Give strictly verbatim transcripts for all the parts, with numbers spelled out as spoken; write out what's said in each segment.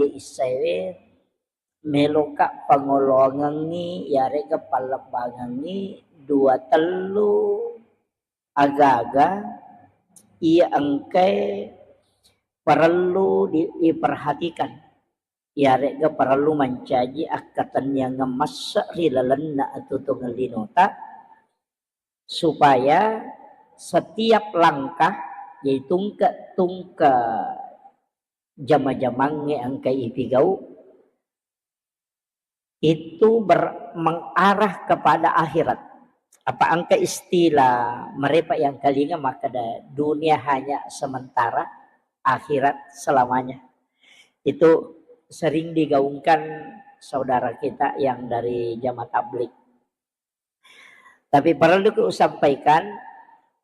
issaewe, meloka pangoloangengngi, iyare'ga pallebbangengngi dua tellu aga-aga iya engkae parellu di-, diperhatikan. Iyare'ga parellu mancaji akkatenniangeng masse ri lalenna atuo-tuongeng linota, supaya setiap langkah, jadi tungke-tungke jama-jamangnge engka ipigau, itu ber-, mengarah kepada akhirat. Apa engka istilah merepa yang kalinga makkeda dunia hanya sementara, akhirat selamanya. Itu sering digaungkan saudara kita yang dari jamaah tabligh. Tapi parelluki usampaikan,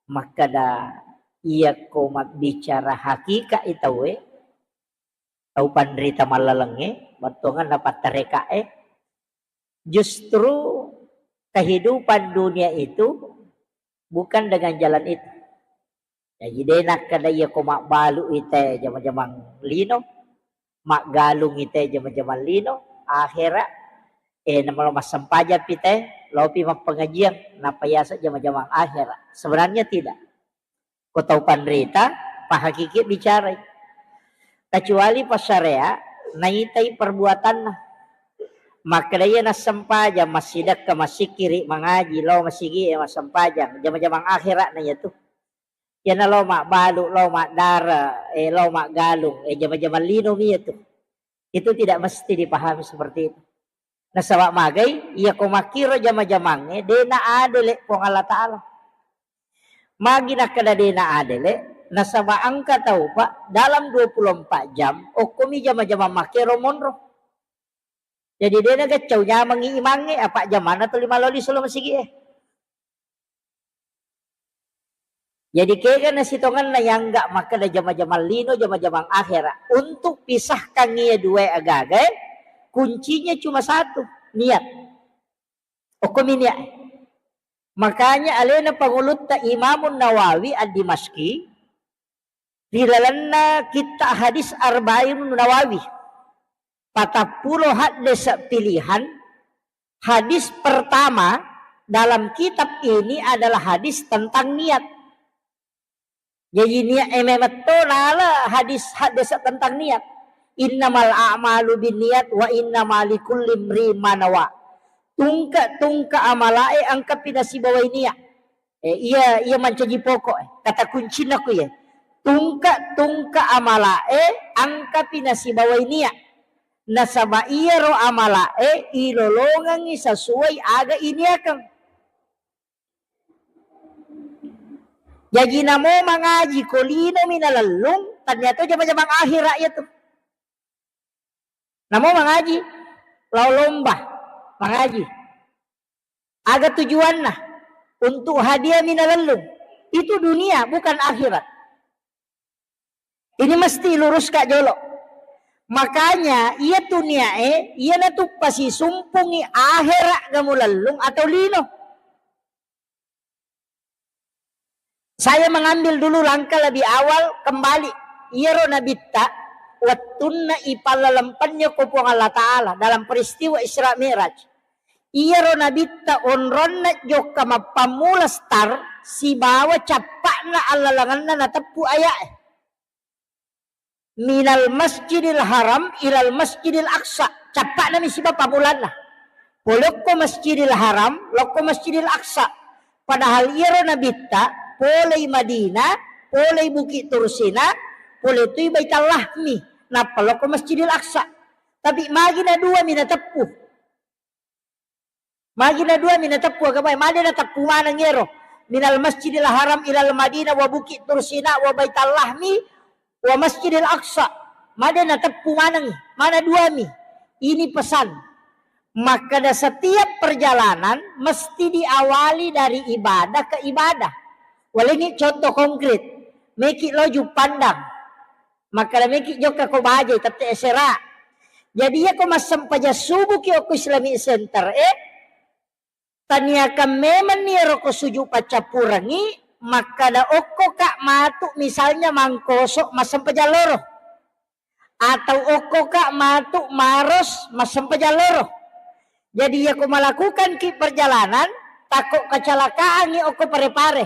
makkeda iyako mabbicara hakika'i tauwe, tau panrita mallalengnge, wettuangenna pattarekae, justru kehidupan dunia itu bukan dengan jalan itu. Jaji de nakkeda iyako mabbalu ite jama-jamang lino, maggalung ite jama-jamang lino, akhera, eh, namalo massempajang pite, lopi mappengajian, nappa yaseng jama-jamang akhera. Sebenarnya tidak. Ko tau panrita, pahakiki bicarai. Kecuali passarea, naitai perbuatanna. Makkeda iya nassempajang, massidekka, massikkiri, mangaji, lao masigi e massempajang, jama-jamang akhera na iyatu. Iyana lao mabbalu, lao maddare, eh, lao maggalung, eh, jama-jamang linomi iyatu. Itu tidak mesti dipahami seperti itu. Nasaba magai, iyako makkiro jama-jamangnge, de na adele Puang Allah Ta'ala. Magi nakkeda de na adele, nasaba engka tau, Pak, dalam dua puluh empat jam, okkomi jama-jamang makkiro monro. Jadi de na gaccau nyamengngi imangnge, apa jamanna tuli maloli solo masigi e. Jadi kega nasitongenna yangga makkeda jama-jamang lino, jama-jamang akhera. Untuk pisahkan iya dua agaga e, kuncinya cuma satu, niat. Okkomi niat. Makanya alena pangulutta Imamun Nawawi Ad-Dimashqi, ri lalenna kitta hadis Arba'in Nawawi, patappulo haddese pilihan, hadis pertama dalam kitab ini adalah hadis tentang niat. Jaji niat e memetto nala hadis haddese tentang niat. Innamal a'malu binniyat wa innama likulli imri'in ma nawa. Tungke-tungke amalae engkapi nasibawai niat. Eh, iya, iya mancaji pokok, eh. Kata kuncinna ku iya. Tungke-tungke amalae engkapi nasibawai niat. Nasaba iyaro amalae ilolongengngi sesuai aga iniakeng. Jaji namo mangaji ko linomi nalellung, tania to jama-jamang akhera iyatu. Namo mangaji, lao lomba, mangaji. Aga tujuanna? Untuk hadiah mi nalellung. Itu dunia, bukan akhirat. Ini mesti luruskan jolo. Makanya, iya tu niae, iya natu pasisumpungi akhera ga mulellung atau lino. Saya mengambil dulu langkah lebih awal kembali. Iyaro nabitta, wettunna ipallalempenni ko Puang Allah Ta'ala dalam peristiwa Isra Mi'raj. Iyaro nabitta onronna jokka mappammula star sibawa cappa'na allalengenna nateppu aya'e. Minal Masjidil Haram ilal Masjidil Aqsa. Cappa'nami siba pammulanna. Polokko Masjidil Haram, lokko Masjidil Aqsa. Padahal iyaro nabitta polei Madinah, polei Bukit Tursina, pole tui Baitallahmi, nappa lokko Masjidil Aqsa. Tapi magi na dua mi nateppu. Magi na dua mi nateppu, aga bae? Made nateppu maneng ero. Minal Masjidil Haram ilal Madinah wa Bukit Tursina wa Baitallahmi wa Masjidil Aqsa. Made nateppu maneng. Mana dua mi? Ini pesan. Makkeda setiap perjalanan mesti diawali dari ibadah ke ibadah. Walengngi contoh konkret. Meki lo Juppandang. Makkeda meki jokka ko bajai tette esera. Jadi iya ko massempajang subuki okko Islamic Center e, taniakan memenni ero ko suju paccappurengi, makkeda okko ka matu misalnya mangkoso massempajang loro. atau okkoka matu maros massempajang loro. Jadi, iyako malakukanki perjalanan, takko kecelakaan ni okko Pare-Pare.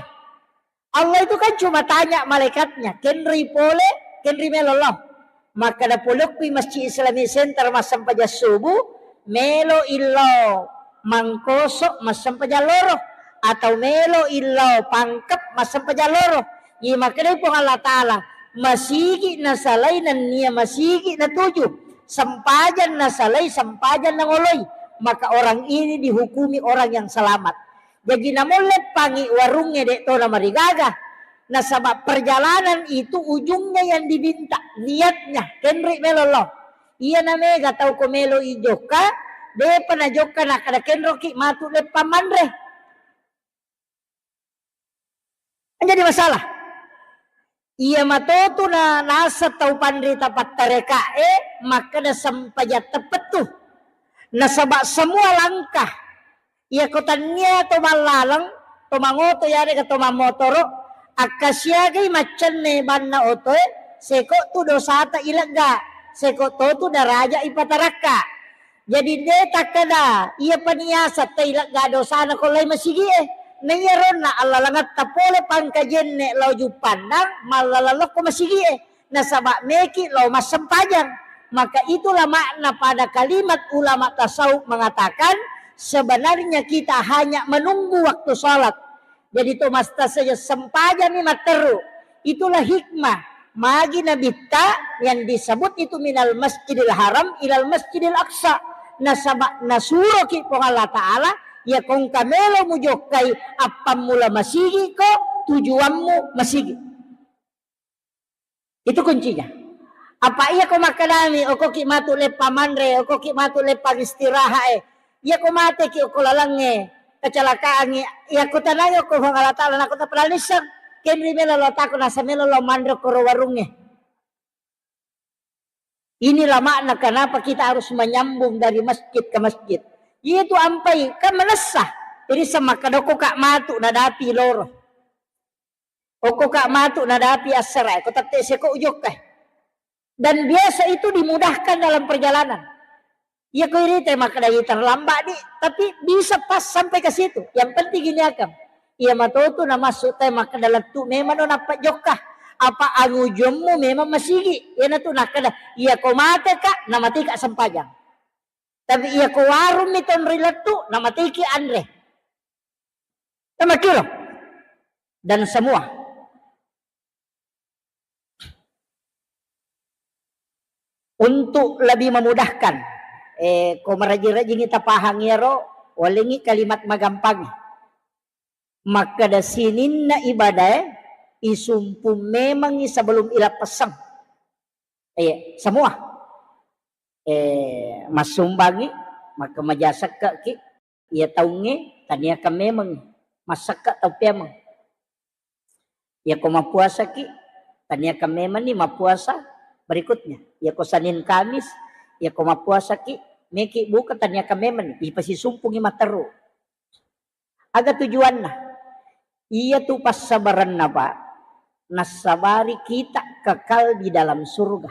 Allah itu kan cuma tanya malaikatnya, "Kenri pole, kenri melo lao?" Makkeda, "Polokki Masjid Islamic Center massempajang subuh, melo illau Mangkoso massempajang loro, atau melo illau Pangkep massempajang loro." Iya makkedai Puang Allah Ta'ala, masigi nasalai nennia masigi natuju, sempajang nasalai sempajang nangoloi, maka orang ini dihukumi orang yang selamat. Jaji namo leppangi warungnge, de' to namarigaga. Nasaba perjalanan itu ujungnya yang diminta, niatnya, kenri melo lao. Iya namega tau ko melo i jokka, de'pa najokka, nakkeda kenroki matu leppang manre. Jadi masalah. Iya matotu na naseng tau panrita pattarekae, makkeda sempajang teppettu. Nasaba semua langkah, iyako tannia to mallaleng, to mangoto, yarega to mammotoro, akkasiagai maccenne banna otoe, seko tu dosata ilegga, seko totu daraja ipatarakka. Jadi, de' takkeda, iya paniasa tei lega dosana ko lai masigie. Na iyaronna allalengetta pole Pangkajenne lao Juppandang, mallalang lokko masigie. Nasaba meki lao massempajang. Maka itulah makna pada kalimat ulama tasawuf mengatakan, sebenarnya kita hanya menunggu waktu salat. Jadi to masta saja sempajang mi matteru. Itulah hikmah. Magi nabitta yang disebut itu minal masjidil haram ilal masjidil aqsa. Nasaba nasuroki Puang Allah Ta'ala, ya kongka melo mujokkai appammula masigi ko tujuanmu masigi. Itu kuncinya. Apa iya ko makkedami, okoki matu leppang manre, okoki matu leppang istirahat e. Iya ko mateki okko lalengnge, kecelakaangngi, iya ko tanai okko Puang Allah Ta'ala, nako tapalalisseng, kenri melo lao tako, nasa melo lao manre okko ro warungnge. Inilah makna kenapa kita harus menyambung dari masjid ke masjid. Iya tu ampai, kan manessa. Jadi semakkeda okko ka matu nadapi loro. Okko ka matu nadapi assara, ko tette seko ujokka. Dan biasa itu dimudahkan dalam perjalanan. Iya ko irita makkeda terlambat di, tapi bisa pas sampai ke situ. Yang penting gini akan. Iya matotu na masuk te makkeda lettu memang no nappa jokka. Apa angujummu memang masigi. Iya natu nakkeda, iya ko mate ka, na mati ka sempajang. Tapi iya ko warung mi tonri lettu, na matiki anre. Tamakkiro. Dan semua. Untuk lebih memudahkan, eh, ko maraji-rajingi tapahang iyaro, walengi kalimat magampangi. Makkeda sininna ibadae, isumpung memangi sebelum ilappessang. Eh, semua. Eh, massumbangi, makkamaja sekkeki, iya taungnge taniakan memeng massekka tau peameng. Iya ko mappuasaki, taniakan memanni mappuasa berikutnya. Iya ko Senin Kamis, iya ko mappuasaki, meki buka taniakan memanni, ipasisumpungi matteru. Aga tujuanna? Iya tu passabarenna, Pak. Nassabari kita kekal di dalam surga.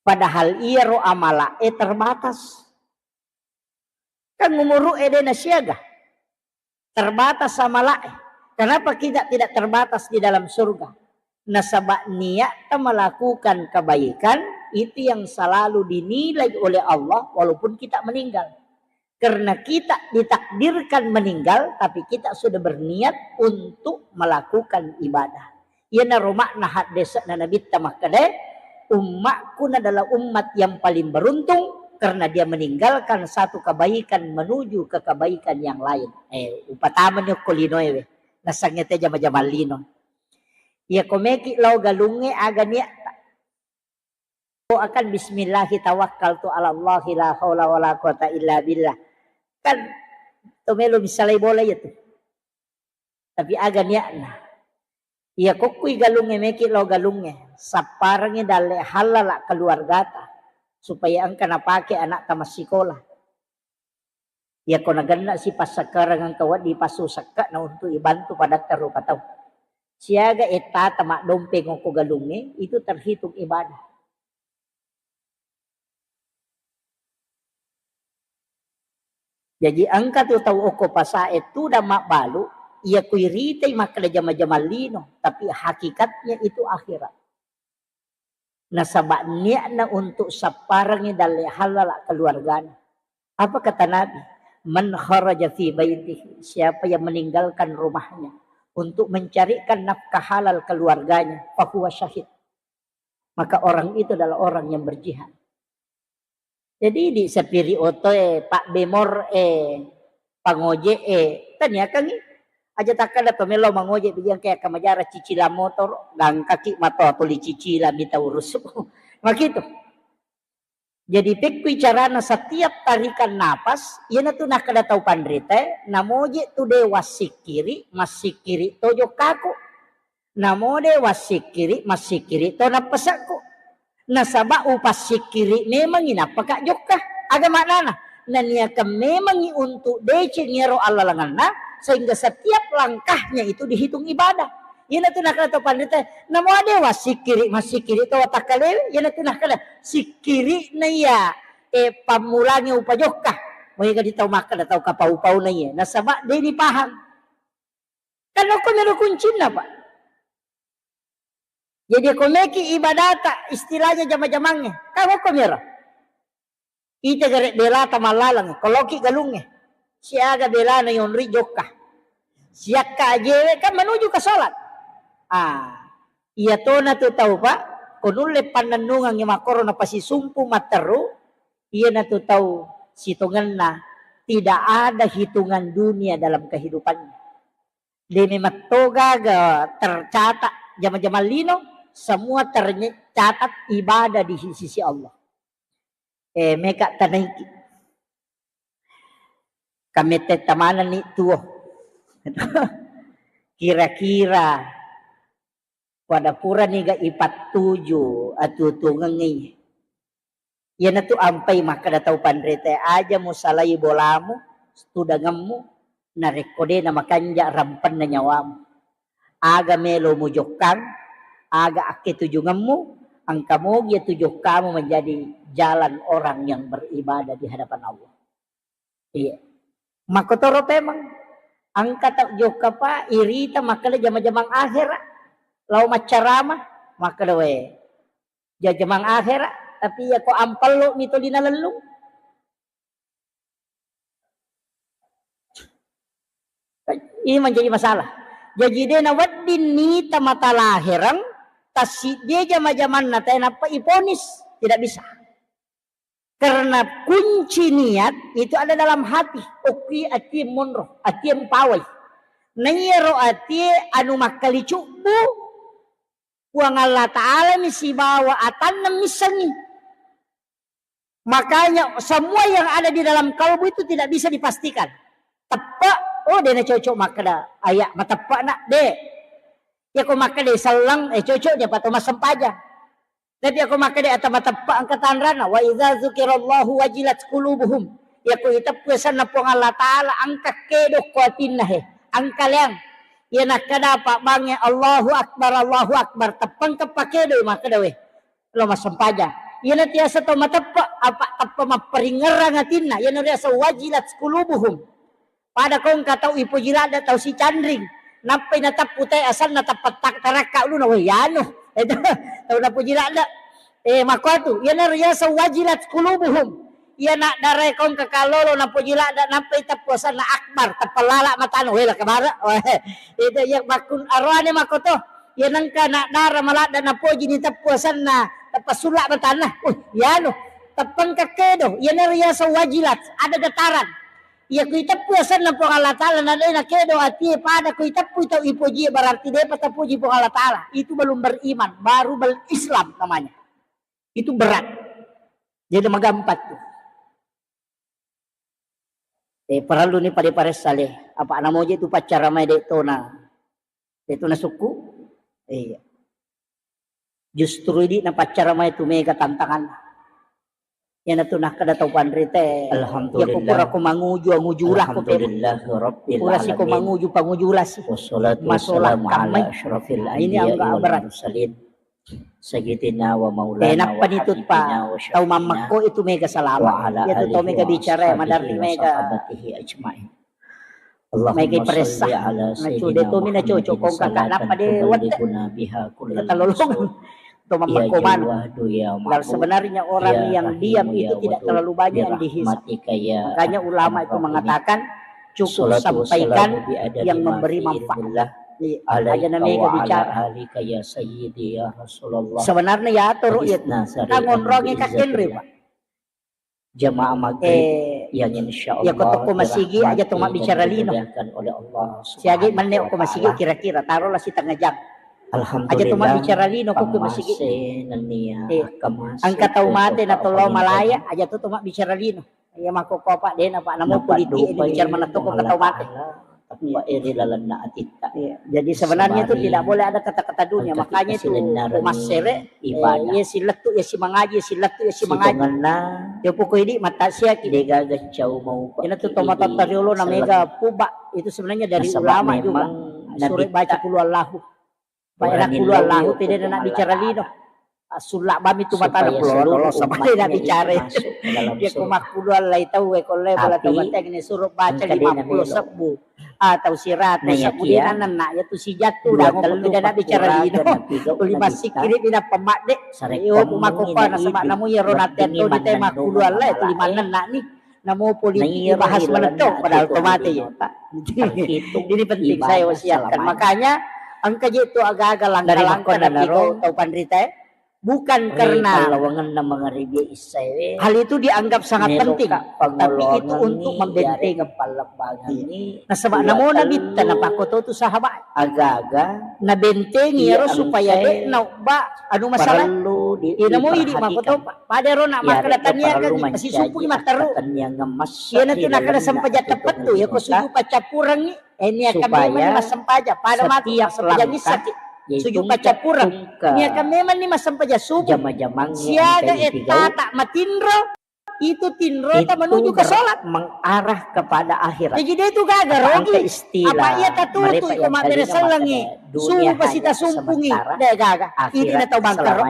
Padahal iyaro amala'e terbatas. Kan umuru'e de nasiaga. Terbatas amala'e. Kenapa kita tidak terbatas di dalam surga? Nasaba niatta melakukan kebaikan itu yang selalu dinilai oleh Allah walaupun kita meninggal. Karena kita ditakdirkan meninggal, tapi kita sudah berniat untuk melakukan ibadah. Iyanaro makna haddese'na Nabitta makkeda, "Ummakku adalah umat yang paling beruntung karena dia meninggalkan satu kebaikan menuju ke kebaikan yang lain." Eh, upatamani okko linoe we. Nasangnge te jama-jamang lino. Iya ko meki lao galungnge aga niatta. Doakan, "Bismillahi tawakkaltu ala Allahi la haula wala quwata illa billah." Kan to melo misalai bola iya tu. Tapi aga niatna. Iya kokkui galungnge meki lao galungnge, sapparengngi dalle hallala keluargata supaya engka napake anakta massikola. Iya ko nagenna si passakkareng engka wedding passu sekka na untuk ibantu padatta rupa tau. siaga ettata maddompeng okko galungnge, itu terhitung ibadah. Jaji engka tu tau okko pasae tudang mabbalu, iya kuiritai makkeda jama-jamang lino, tapi hakikatnya itu akhirat. Nasaba niatna untuk sapparengngi dalle halala keluargana. Apa kata Nabi? "Man kharaja fi baitihi," siapa yang meninggalkan rumahnya untuk mencarikan nafkah halal keluarganya, fahuwa syahid. Maka orang itu adalah orang yang berjihad. Jadi di sapiri otoe, Pak Bemor e, pangoje e, taniakangi. Aja takkada to melo mangoje bijang kayak kamajara cicilan motor, gangkaki mato tuli cicilan mita urusu. Makitu. Jadi pekkui carana setiap tarikan napas, iyanatu nakkeda tau panrita, namoje tu de wassikkiri, massikkiri to jokkaku. Namo de wassikkiri, massikkiri to nappasekku. Nasaba upassikkiri memangi nappaka jokka. Aga maknana? Naniakan memangi untuk deceng iyaro allalengenna, sehingga setiap langkahnya itu dihitung ibadah. Iyanatu nakkeda to panrita, namo de wassikkiri, massikkiri to watakkalewe, iyanatu nakkeda sikkiri na iya, e, pammulangi upajokka. Moega di tau makkeda tau kapau-pau na iya. Nasaba de ni paham. Kan okko mero kuncinna, Pak. Jadi ko meki ibadata istilahnya jama-jamangnge, kan okko mero. Ita gare belata mallaleng, koloki galungnge. Siaga belana yonri jokka. Siakka ajewe kan menuju ke salat. Ah, iya tona tu tau, Pak, ko nulle pannennungangngi makkoro napasisumpu matteru, iyanatu tau sitongenna tidak ada hitungan dunia dalam kehidupannya. De memang to gaga tercatat jama-jamang lino, semua tercatat ibadah di sisi Allah. Eh, meka tanaiki. Kamette tamanenni tuo. Kira-kira pada purani ga ipattuju atuo-tuongengngi. Iyanatu ampai makkeda tau panrita, aja musalai bolamu, tudangemmu, narekko de namakanja rampenna nyawamu. Aga melo mujokkang, aga akketujungemmu, engka mogi atu jokkamu menjadi jalan orang yang beribadah di hadapan Allah. Iya. Makkotoro pemeng. Engka tau jokka, Pak, irita makkeda jama-jamang akhera. Lao maccarama, makkeda we. Jama-jamang akhera, tapi iya ko ampello mi toli nalellung. Ini menjadi masalah. Jadi de nawedding nita mata lahereng, tassiddi jama-jamanna tae nappa iponis. Tidak bisa. Karena kunci niat itu ada dalam hati. Okki atie monro, atie mpawai. Naiyaro atie anu makkalicubbu, Puang Allah Ta'ala mi sibawa atanna missengi. Makanya semua yang ada di dalam kalbu itu tidak bisa dipastikan. Teppe, oh, de nacocok makkeda aya mateppe na, de. Yako makkeda selleng, eh, cocok dia pato massempajang. Tapi ako makkeda ata mateppe engka tanrana, wa idza dzukirallahu wajilat qulubuhum. Yako iteppu asenna Puang Allah Ta'ala, engka kedo ko atinna he, engka leang. Iya nakkeda pabbangnge, Allahu Akbar, Allahu Akbar, teppengka pakedo makkeda we. Lo massempajang. Iyana tiasa tau mateppe, apa teppe mapparingngerang atinna, iyana riaseng wajilat qulubuhum. Pada ko engka tau ipoji ladde tau sicanring, nappai nateppu te asenna teppa tak-, tarakka uluna, weh, iyanu. Itu tau napoji ladde. Eh, makkuatu, iyana riaseng wajilat qulubuhum. Iya naddarae ko engka kallolo napoji ladde, nappai teppu asenna akbar, teppa lala matana, weh, la kabara. Weh, itu iya makkun aroane makkoto. Iya nengka naddara maladde napoji ni teppu asenna, teppa sulla matanna. Uh, iyanu. Teppengka kedo, iyana riaseng wajilat, ada getaran. Iya ku iteppu asenna Puang Allah Ta'ala na de nakedo atie pada ku iteppu tau ipoji, berarti depa tapoji Puang Allah Ta'ala. Itu belum beriman, baru bel-, Islam namanya. Itu berat. Jadi magampang tu. Eh, parellu ni pada paressa le. Apa namoje tu paccara mai de tona. De tona sukku. Iya. Justru idi napaccara mai tu mega tantangan. Iyanatu nakkeda tau panrita, iya ko pura ko manguju, anguju ulah ko pe. Alhamdulillahirabbil alamin. Pura si ko manguju, panguju ulah si. Wassalatu wassalamu ala asyrafil anbiya'i wal mursalin. Nah, ini angga berat. Sayyidina wa maulana wa habibina wa syafi'ina. Eh, nappa nitu pa tau mammekko itu mega salama. Wa ala alihi wa ashabihi wa sahabatihi ajma'in. Iya tu tau mega bicara, madarri mega. Allahumma shalli ala sayyidina Muhammadin salatan tuballighuna biha kullal maqsud. Mega iperessa. Nah, cu-, de to mina cocok kong kakak nappa de wette. Ketalolongan. To mammekko manu. Ya Jawwadu, ya Ma'bud, ya Hakimu, ya Alim, ya Qayyum, ya Rabbul alamin. Dal sebenarnya orang yang diam itu tidak terlalu banyak yang dihisab. Makanya ulama itu mengatakan, cukup sampaikan yang memberi manfaat. Iya, aja namanya bicara. Salatu wassalamu bi adadi ma fi ilmillah alaika wa ala alika ya sayyidi ya Rasulullah. Sebenarnya ya, toro, ya, hadisna sari kan ngonrongi kakenre, Pak. Jamaah maghrib yang insyaallah dirahmati dan dimuliakan oleh Allah. Eh, iya, ko tokko masigi aja to mabbicara lino. Siaga manne ko masigi kira-kira, taruhlah setengah jam. Aja to mabbicara lino ko ke masigi. Alhamdulillah, engka tau mate na tollo malaya, aja to to mabbicara lino. Iya, makkokko apa dena, Pak, namo politik ini bicara mana toko engka tau mate. Tappa eri lalenna atitta. Iya. Jadi sebenarnya itu tidak boleh ada kata-kata dunia. Makanya itu ko massere, eh, iya silettu, iya simangaji, iya silettu, iya simangaji. Sitongenna. Iya poko idi mata siaki. Degaga cau mau. Ina tu tomatotta riolo na mega puba. Itu sebenarnya dari ulama juga. Suruh baca qul huwallahu. Pura nillau Allahu tu de na bicara lino. Sulla bami tu mata na pulo, sama de na bicara. Iya ko makkulu allai tau e, ko le bola tau mateng ni suruh baca lima puluh sebbu atau siratu sebbu, de na nenna, iya tu sijattu dua tellu tu de na bicara lino. Tuli massikkiri bina pemadde. Iyo ko makkokko nasaba namu iya ro nate to di te makkulu allai tu lima nenna ni. Namo politik dibahas manetto, padahal to mate ya. Ini penting saya wasiatkan. Makanya engka je tu aga-aga langkah-langkah dari tau panrita, eh. Bukan karena hal itu dianggap sangat penting, tapi itu untuk membentengi. Nasaba namo nabitta napakkoto tu sahabat. Aga-aga nabentengi iyaro supaya de naobba anu masalah. Iya namo idi makkoto. Pada ro nak makkeda tania kan masisumpungi matteru. Iya natu nakkeda sempajang teppettu, iya ko sujud paccappurengngi. Eh, niakan memang ni massempajang. Pada matu massempajang issaki. Sujud paccappurengngi. Niakan memang ni massempajang subuh. Siaga ettata matinro. Itu tinrota menuju ke sholat. Mengarah kepada akhirat. Jadi de tu gaga rogi. Apa iya tatutu iko mabbere sellengngi. Subuh pasti tasumpungi. De gaga. Idi na tau bangkero.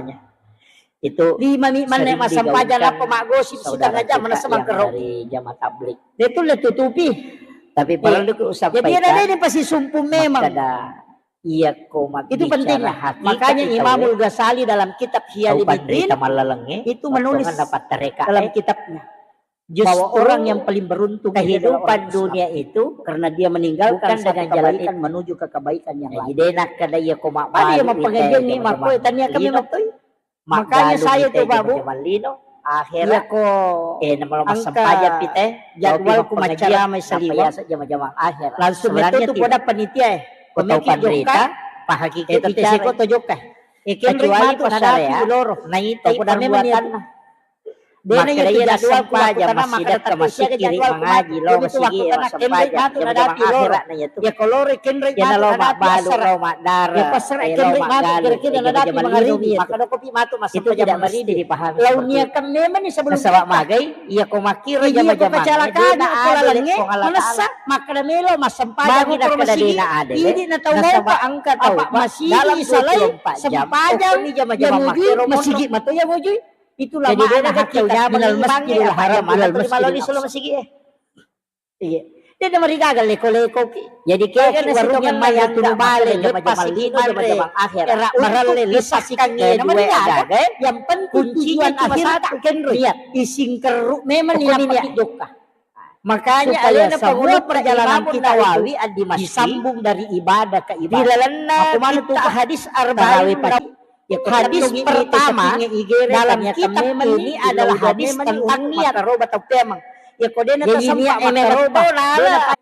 Itu lima mi manne massempajang nappa maggosip setengah jam manessa mangkero. Dari jamaah tabligh. De tu le tutupi. Tapi parellu ku sampaikan. Jadi ada ini pasti sumpung memang. Makkeda, iya ko itu pentingnya. Makanya Imamul Ghazali dalam kitab Ihya Ulumuddin itu menulis dalam kitabnya bahwa orang yang paling beruntung kehidupan dunia itu karena dia meninggalkan satu kebaikan menuju ke kebaikan yang lain. Jadi de nakkeda iya ko mabbalu. Pada iya mappengajian ni makko tania kami mattoi. Makanya saya coba, Bu, iya ko engka jadwalku maccarama saliweng, langsung metto tu poda panitia e. Ko tau panrita, pahakiki bicara ko to jokka. Kecuali matu nadapi loro. Naita poda memang niat. Dena iya tu jadwalku, makkutana makkeda tette siaga jadwalku, mangaji lo masigi, massempajang jama-jamang akhirat na iya tu. Iya ko loro kenre matu nadapi assara. Iya ko assara kenre matu kira-kira nadapi mangaji. Makkeda kopi matu massempajang mangaji. Launi akan memang ni sebelum nasaba magai, iya ko makkiro jama-jamang kecelakaan ko lalengnge manessa makkeda melo massempajang ko masigi. Idi na tau mopa angka tau masigi salai sempajang. Iya mujui masigi mato iya mujui. Itulah makna hatta ucapkan minal masjidil haram ilal masjidil aqsa. Iya. De namarigaga leko-lekoki. Jadi kega nasi warung yang mayang tunu bale, lepas iki manre. Era maralle lepas iki. Yang penting tujuan akhirta kenro. Ising kerru memang ni napaki jokka. Makanya supaya semua perjalanan kita wawi disambung dari ibadah ke ibadah. Di lalenna kitab hadis Arba'in Nawawi. Hadis pertama dalam kitab ini adalah hadis tentang niat. Iya ko dena tasempa makkaroba.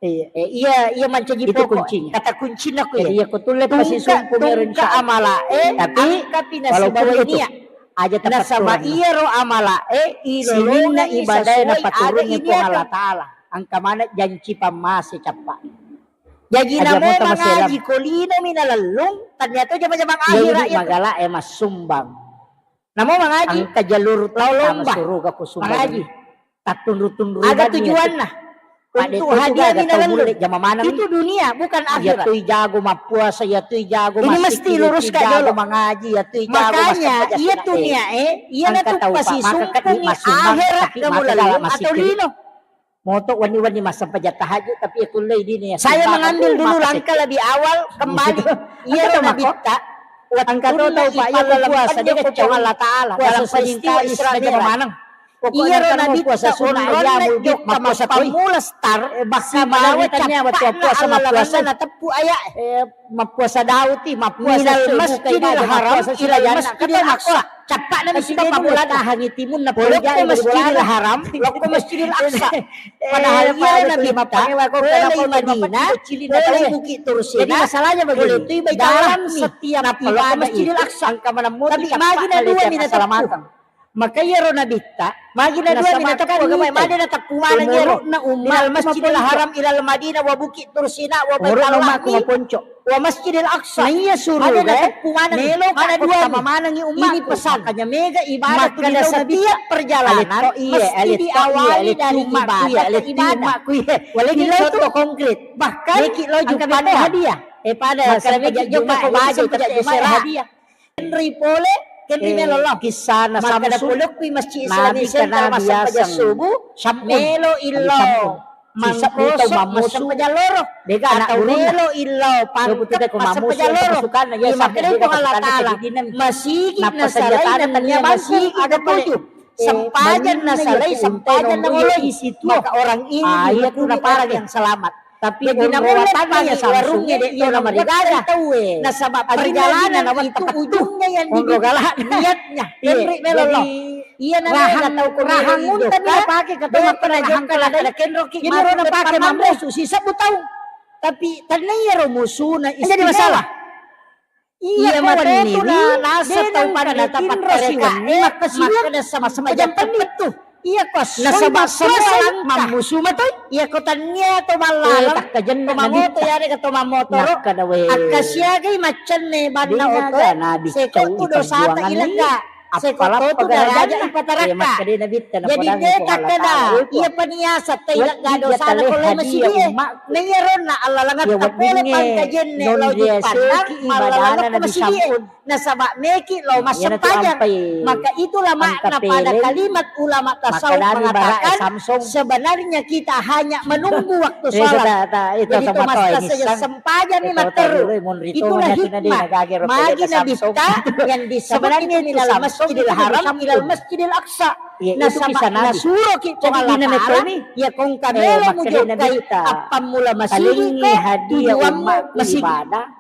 Iya, iya mancaji pokok. Kata kuncina ko iya. Tungka, tungka amalae, tapi engkapi nasibawai niat. Nasaba iyaro amalae ilolongengngi sesuai aga iniakan. Engka maneng janci pammase cappa. Jaji namo mangaji ko linomi nalellung, tania to jama-jamang akhira iya. Magala e massumbang. Namo mangaji. Engka jalur lao lomba. Suruga ku sumpah. Mangaji. Tattunru-tunru. Aga tujuanna? Untuk hadiah minalellu. Itu dunia, bukan akhirat. Iya tu jago mappuasa, iya tu jago. Ini mesti luruskan dulu. Mangaji, iya tu jago. Makanya, iya tu nia, eh, iya natu pasisumpungi akhirat kamu lalu atau lino. Moto wenni-wenni massempajang tahajud, tapi ya kullei dini ya. Saya mengambil dulu langkah lebih awal kembali. Iya, nabitta. Engka to tau, Pak, iya, puasa, dia kecong Allah Taala. Puasa dalam peristiwa Isra Mi'raj. Iyaro nabitta puasa sunnah, iya, mappuasa toi. Mappammula star, eh, bahkan sibawa cappa'na puasa, mappuasa nateppu ayat. Eh, mappuasa Dauti, mappuasa Masjidil Haram ilal Masjidil Aqsa. Cappa'na mi sibawa mappuasa. Tahangi timunna. Lokko Masjidil Haram, lokko Masjidil Aqsa. Padahal iya nabitta, pole Madinah, pole Bukit Tursina, jadi masalahnya begini, dalam setiap ibadah itu, tapi magi na dua mi nateppu. Maka iyaro nabitta, magi na dua mi nateppu, magi na teppu maneng iyaro, minal Masjidil Haram ilal Madinah wa Bukit Tursina wa Baitallahi wa Masjidil Aqsa. Nah, iya suruh, magi na teppu maneng, melo ka dua mi. Ini pesan. Makanya mega ibadah tu di setiap perjalanan mesti diawali dari ibadah ke ibadah. Walai contoh konkret. Bahkan meki lo jumpa hadiah. Eh, pada sampai jokka ko baja, hadiah. Kenri pole, kenri melo lo. Kisana Samsun. Polokki Masjid Islami Center massempajang subuh, melo illo. Mangkoso massempajang loro. Dega anak gurunna. Melo illo, pangkat massempajang loro. Iya, makkeda Puang Allah Taala, masigi nasalai nennia bangku aga tuju. Sempajang nasalai, sempajang nangoloi. Maka orang ini dihukumi orang yang selamat. Tapi jadi namulle pagi warungnge de' tona marigaga tauwe. Nasaba perjalanan itu ujungnya yang dibikin niatnya. Kenri melo lo. Iya, namanya tau rahang unta ni pake ketemu pernah jokka ada kenroki. Jadi orang pake mamusu sisebbu taung. Tapi tania ro musuna. Jadi masalah. Iya, ko wenni tu na nasa tau pada tapattereka, eh, makkasiwiang, makkeda sempajang pettu. Iya, ko nasaba semua mammusu matoi. Iya, ko tania to mallaleng, takkajenna to mangoto, iya, de' ka to mammotoro. Akkasiagai maccenne banna oto. Seko tu dosata ilegga. Seko to tu daraja ipatarakka. Jadi de' takkeda, iya paniasa tailegga dosana ko lai masigi e. Na iyaronna allalengetta pole pangkajenne lao jipannang, mallalengnga ko masigi e. Nasaba meki lao massempajang. Maka itulah makna pada kalimat ulama tasawuf mengatakan, sebenarnya kita hanya menunggu waktu sholat. Jadi to masta saja sempajang ni matteru. Itulah hikmah. Magi nabitta yang disebut itu minal Masjidil Haram ilal Masjidil Aqsa. Nasaba nasuroki Puang Allah Taala, iya ko engka melo mujokkai appammula masigi ko, tujuammu masigi.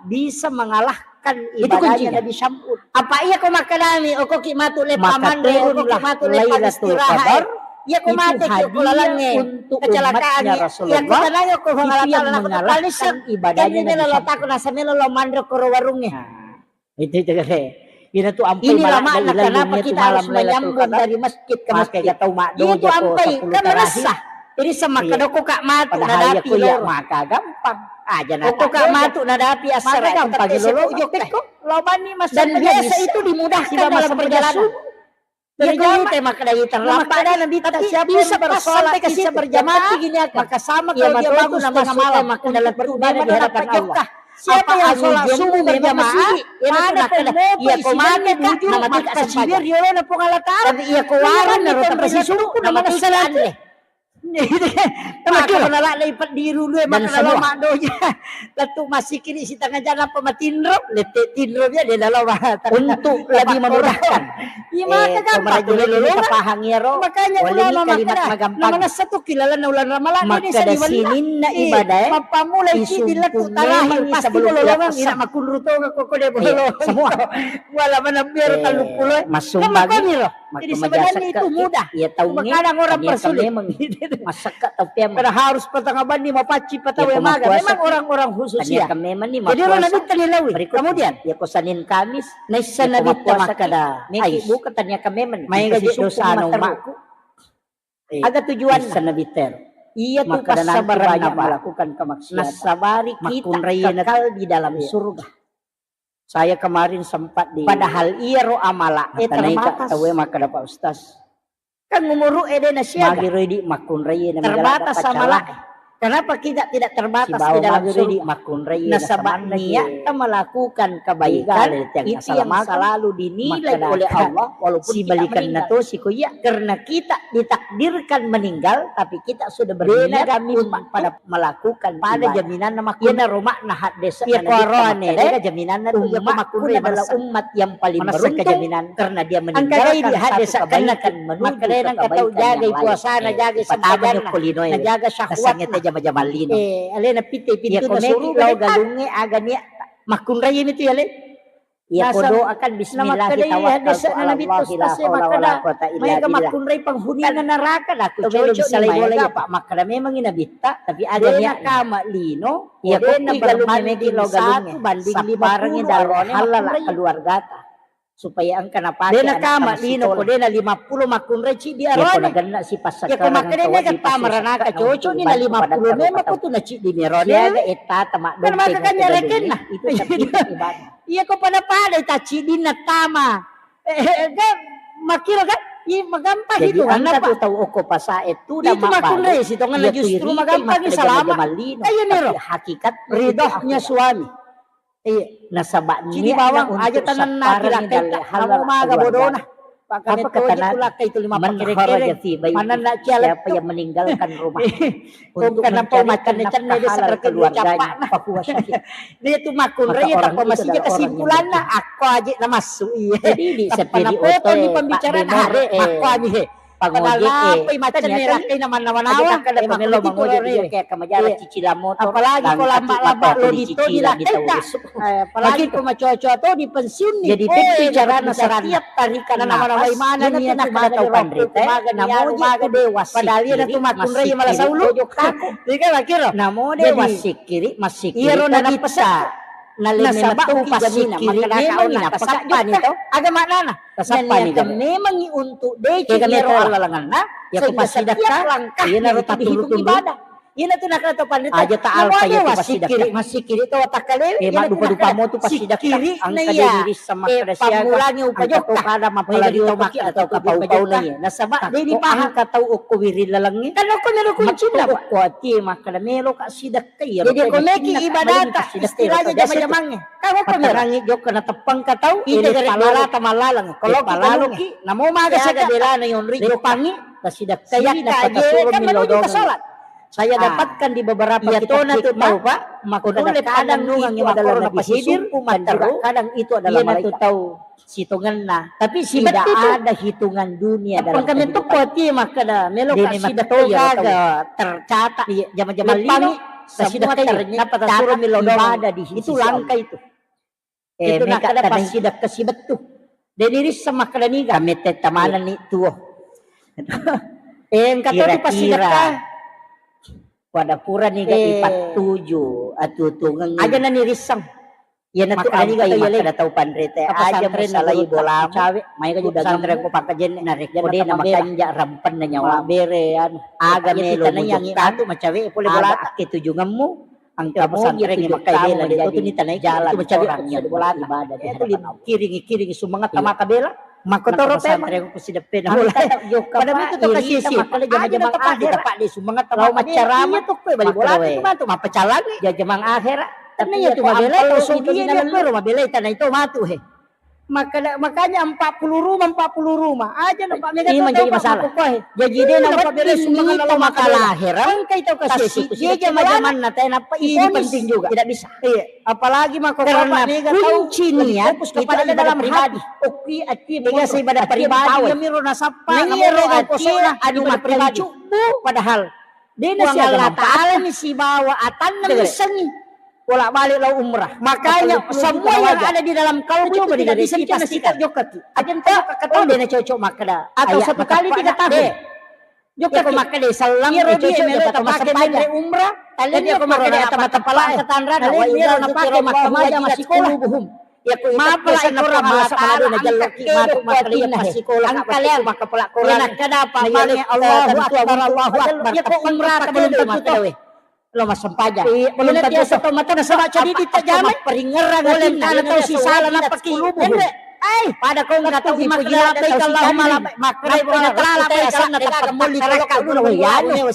Bisa mengalahkan ibadahnya Nabi Syam'un. Apa iya ko makkedami, okoki matu leppa manre, okoki matu leppa istirahat. Iya ko mate ki ko lalengnge, kecelakaan. Iya ko tenang ko Puang Allah Taala, nakko ibadahnya Nabi Syam'un. Nasa melo lo manre ko ro warungnge. Itu, itu kare. Ina tu ampai. Inilah makna kenapa kita harus menyambung dari masjid ke masjid. Ini tu ampai, kan merasa. Jadi semakkedoko ka matu nadapi loro. Maka gampang. Aja na. Oko ka matu nadapi asara. Maka gampang loro. Dan biasa itu dimudahkan dalam perjalanan. Iya, kalau kita makna terlambat, tapi bisa bersolat, bisa berjamaah, maka sama kalau dia bangun setengah malam, maka dalam pertimbangan di hadapan Allah. Siapa yang sholat subuh berjamaah, pada pemopo isinya, maka sibir riolona Puang Allah Taala. Tapi iya ko warung na rota pasisukku, nama tiga aneh. Maka nalak na ipeddiru lue, maka nalak maddoja. Lettu massikiri sitengah jam apa matinro, lette tinro dia dia dalam. Untuk lebih memudahkan. Iya, maka gampang. Jadi kita paham ya, Ro. Makanya ulama kalimat makkeda, na manessa tu ki lalenna uleng Ramalang ini saliwenna. Sininna ibadah, mappammula iki di lettu terakhir, pasti bololongang, ina makunru tonga koko de bololongang. Semua. Wala maneng biar telluppulo. Massumbang. Jadi sebenarnya itu mudah. Iya, taungnge, kadang orang persulit. Masakka tau pemeng. Karena harus patang banni mapacci patawe maga. Memang orang-orang khusus ya. Memang ni. Jadi orang Nabi tadi lawi. Kemudian, ya ko Senin Kamis, naissa Nabi makkeda, meki buka tanya ke memang. Main gaji dosa no makku. Aga tujuan Nabi ter. Iya tu passabaran melakukan kemaksiatan. Nasabari kita kekal di dalam surga. Saya kemarin sempat di Padahal iyaro amala e terbatas. Tauwe makkeda, Pak Ustaz. Kan umuru e de' nasiaga. Magi ro idi makkunrai na terbatas amala. Kenapa kita tidak terbatas di dalam surga? Nasaba niat melakukan kebaikan itu yang selalu dinilai oleh Allah walaupun kita meninggal. Karena kita ditakdirkan meninggal, tapi kita sudah berniat untuk melakukan pada ibadah. Jaminanna makkunrai. Iyana ro makna hadis. Iya, ko aroane, de' jaminanna tu, iya, ko makkunrai adalah umat yang paling beruntung karena dia meninggalkan satu kebaikan menuju ke kebaikan yang lain. Jagai puasana, jagai sembahyangna, jaga syahwatna. Nasangetta jama-jama lino. Eh, alena pitte pintu suruga. Iya, ko meki lao galungnge aga niatta. Makkunrai mi tu ya, le. Iya, ko doakan bismillah, tawakkaltu ala Allah, la haula wala quwata illa billah. Makkunrai penghuni neraka, dah, cocok ni maega, Pak, makkeda memangi nabitta, tapi aga niatna. Kama lino, iya, ko galungnge meki lao galungnge, banding lima puluh arone halal keluargata. Supaya engka napake. De' nakama lino ko de' na lima puluh makkunrai ciddi arone. Iya, ko makkeda mega tama ranaka, cocok ni na lima puluh memang ko tu na ciddi mi arone. Siaga ettata maddompeng. Kan maka kan nyarekenna. Itu ibadah. Iya, ko pada-pada ta ciddinna tama. Eh, eh, kan makkiro kan? Iya, magampang itu. Jadi, engka tu tau okko pasae tu, itu makkunrai sitongenna justru magampang salama. Iya, niro. Hakikat ridhonya suami. Iya. Nasaba niatna untuk sapparengngi dalle' halal keluarga. Apa kata Nabi? Man kharaja fi baiti, siapa yang meninggalkan rumah untuk mencarikan nafkah halal keluarganya, fahuwa syahid. Maka orang itu adalah orang yang berjihad. Jadi, di sepiri oto e, Pak Demor, eh, makkuami he. Pangojek e, macenna rakkaina mannawa-nawa. Aja takkeda ko melo mangojek, iya, kayak kemajara cicilan motor, apalagi ko lamba-lamba lodito di rakkaita. Eh, apalagi ko macoco to di pensiun ni. Jadi, itu carana setiap tarikan nafas, iya, natu makkeda tau panrita, namo je tu de' wassikkiri, massikkiri pojok tako. Namo de' wassikkiri, massikkiri. Iyaro nabitta. Nalemme metto passikkiri, memang nappa sappa ni to. Aga maknana? Tasappa ni, memangi untuk deceng ero allalengenna, iya, ko sehingga setiap langkahnya itu dihitung ibadah. Iyanatu nakkeda to panrita, aja ta alpa, iya, ko passidekka. Massikkiri to watakkalewe, eh, maddupa-dupa mo tu passidekka. Engka de' dirisseng makkeda siaga, pammulangeng upajokka. Engka to kada mappalari to makkeda tau kapau-pau na, iya. Nasaba de' dipahang. Engka tau okko wiring lalengnge. Kan okko melo kuncinna, Pak. Okko atie makkeda melo ka sidekka, iya. Jadi ko meki ibadata, istilahnya jama-jamangnge. Kan okko melo. Paterangi jokka nateppangka tau, ita gare palalata mallaleng. Kalau kita laloki, namo maga siaga belana yonri jokka. Tasidekkai, nappa tasuro millau doang. Saya dapatkan di beberapa kitab hikmah, makkeda kadang itu adalah Nabi Khidir, dan juga kadang itu adalah malaikat. Sitongenna. Tapi tidak ada hitungan dunia dalam kehidupan. Makkeda melo ka sidekka, tercatat. Iya, jama-jama lino, semua ternyata ibadah di sisi Allah. Itu langka itu. Eh, itu nakkeda passidekka sibettu. De' nirisseng makkeda niga. Kamettetta manenni tuo. Eh, engka to tu passidekka. Pada purani ga ipattuju atuo-tuongeng. Aja na nirisseng. Iya, natu ampai makkeda tau panrita. Aja masalai bolamu. Maega juga pesantren ko pakkajenne. Narekko de' na makanja rampenna nyawa. Bere anu. Aga melo tanai yang atu macawe pole bolata. Aga akketujungemmu. Engka pesantren e makkai bela de' tu ni tanai jalan orang yang beribadah di hadapan Allah. Kiringi-kiringi sumangetta maka bela. Makkotoro pesantren ku sideppena bola. Pada mitu to kasih makkale jama-jama akhirat. Pak de' sumangetta maka bela. Iya to koe bali bola tu matu mappecalangi. Jama-jama akhirat. Tapi iya tu mabela to sogi na lembero mabela tanai to matu he. Makkeda, makanya empat puluh rumah, empat puluh rumah. Aja na Pak mega. Ini menjadi masalah. Jadi de' na wedding mita maka lahera. Engkai tau kasih jama-jamanna tena Pak, ini penting juga. Tidak bisa. Iya, apalagi mako karena kunci niat itu ada dalam pribadi. Oke, ati mega ibadah pribadi. Iya miro nasappa, namo mega ati anu pribadi. Padahal Puang Allah Ta'ala ni sibawa atanna missengi. Bolak-balik lao umrah. Makanya semua yang ada di dalam kalbu itu tidak bisa dipastikan. Coba dipastikan. Aja entah kata de' na cocok makkeda. Atau satu kali tiga tahun. Jokka ko makkeda sellang, iyaro dia melo tapake menre umrah. Tapi ko makkeda ata mata pala ketanra, wa iyaro napake makkeda maja masikola. Iya ko mapala ikora masa malado na jalloki matu makkeda iya pasikola. Angkaleang maka pala Quran. Iya nakkeda apa? Allahu Akbar, Allahu Akbar. Iya ko umrah belum tentu tahu. Lo massempajang. Iya, belum tentu biasa to mata nasaba cedidi tajamai. Peringerang oleh karena tau sisala napaki. Ai, pada kau nggak tahu ipoji ladde tau sijamai. Makkedai Puang Allah Taala pai asanna tappa molli tolokka dulu wayanu.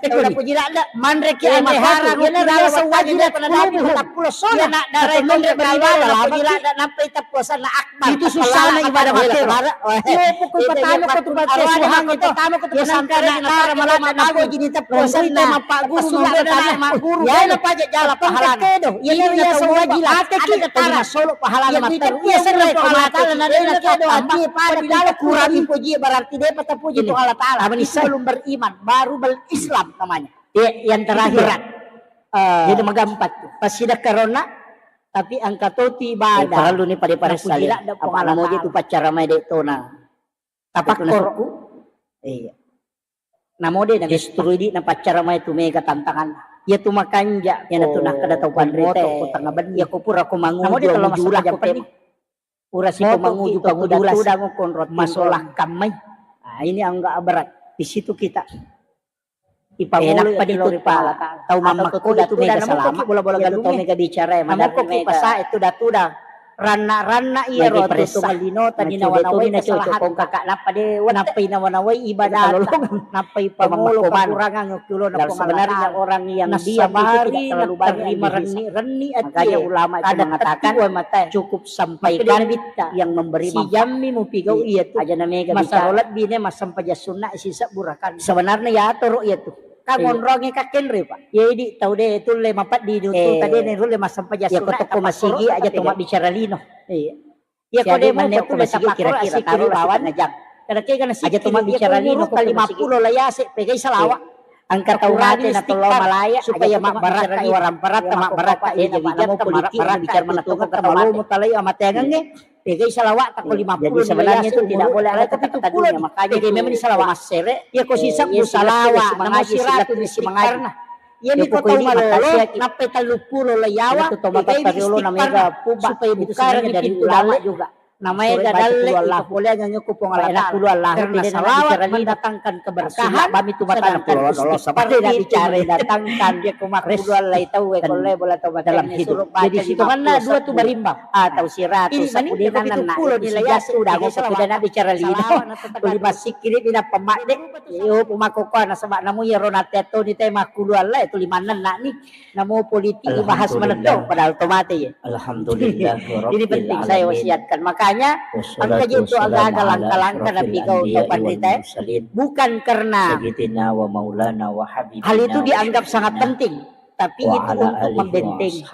Tau napoji ladde manre ki anre harang. Iya na rasa wajib pada dadi tappulo sona. Nak darai manre beribadah napoji ladde nampai tappulo sona. Itu susana ibadah mate. Iyo pokok patama ko tu baca suha ko tu. Patama ko tu pesantren na tara malama mago jini teppo senna mappaguru magguru. Ya na paja jala pahala. Iya na iya sawajila. Ate ki tara solo pahala mate. Iya senna ko Allah Taala na dena kedo ati pada dala kurang puji berarti dia pata puji tu Allah Taala. Belum beriman, baru berislam namanya. Iya, yang terakhir. Jadi magampat tu. Pasida karona tapi engka toti ibadah. Eh, parellu ni pada paressale. Apa namo je tu paccara mai de tona. Tapakkoro. Iya. Namo de na justru idi na paccara mai tu mega tantangan. Iya tu makanja. Iya na tu nakkeda tau panrita. Iya ko pura ko manguju. Namo de telo masuk jula ko peni. Pura si ko manguju pangujula. Masolah kammai. Ah, ini angga berat. Di situ kita Ipangolo nappa dituppa tau mammakko itu mega salama. Bola-bola galung tau mega bicara ya, namoko ki pasa itu datuda. Ranna-ranna iya ro tu malino tadi nawa-nawai kesalahan kakak nappa de nappa inawa-nawai ibadah. Nappa ipangolo pakurangan kulo na sebenarnya orang yang diam itu tidak terlalu banyak. Renni ati ulama itu mengatakan cukup sampaikan yang memberi manfaat. Sijammi mupigau iya tu aja na mega bicara. Lebbi ne massempajang sunna sisebbu rakaat. Sebenarnya ya toro iya tu. Kan onrongi ka kenre, Pak. Iya idi tau de tulle mapeddi di utu tadi ne rulle massempajang sunna. Iya ko toko masigi aja to mabbicara lino. Iya. Iya ko de mo betul masigi kira-kira taro bawang aja. Kada kega na aja to mabbicara lino ko lima puluh la yase pegai salawa. Angka tau mate na tollo malaya supaya mabbarakka i waramparatta mabbarakka i jawi jatta mabbarakka i bicara mana toko malomo talai amateangengnge. Pegai salawat tako lima puluh. Jadi sebenarnya itu tidak boleh ada kata-kata dunia. Makanya memang di salawat massere. Iya ko sisebbu salawat namo siratu istighfarna. Iya mi ko tau malolo nappai telluppulo layawa. Pegai istighfarna supaya bukarang dari ulama juga. Namanya dalle itu boleh nyanyi ku Puang Allah Taala. Karena salawat mendatangkan keberkahan. Sedangkan istighfar itu mendatangkan rezeki. Dalam hidup. Jadi situ mana dua tu berimbang. Ah, tau siratu. Ini mani sapudenan na itu puluh nilai ya sudah aku sudah nak bicara lino. Tuli masikiri bina pemak dek. Yo pemako kau nasaba namu ya ronate toni tema kulu Allah itu lima enam nak ni. Namo politik bahas menetto padahal tomate ya. Alhamdulillah. Ini penting saya wasiatkan. Makanya angka je itu agak-agak langkah-langkah nabi kau tau pandita. Bukan karena hal itu dianggap sangat penting. Tapi itu untuk membentengi.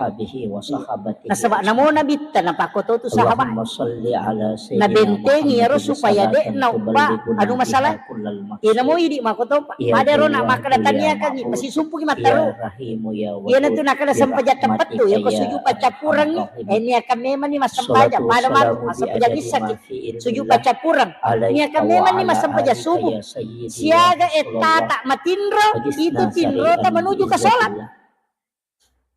Nasaba namo nabitta napakoto tu sahabat. Nabentengi ero supaya de naubba anu masalah. Iya namo idi makoto pa. Pada ro nak makkeda taniakangi masisumpungi mattaro. Iya natu nakkeda sempajang teppettu ya ko suju paccappurengi. Eh niakan memang ni massempajang pada matu massempajang issaki. Suju paccappureng. Niakan memang ni massempajang subuh. Siaga ettata matinro, itu tinrota menuju ke sholat.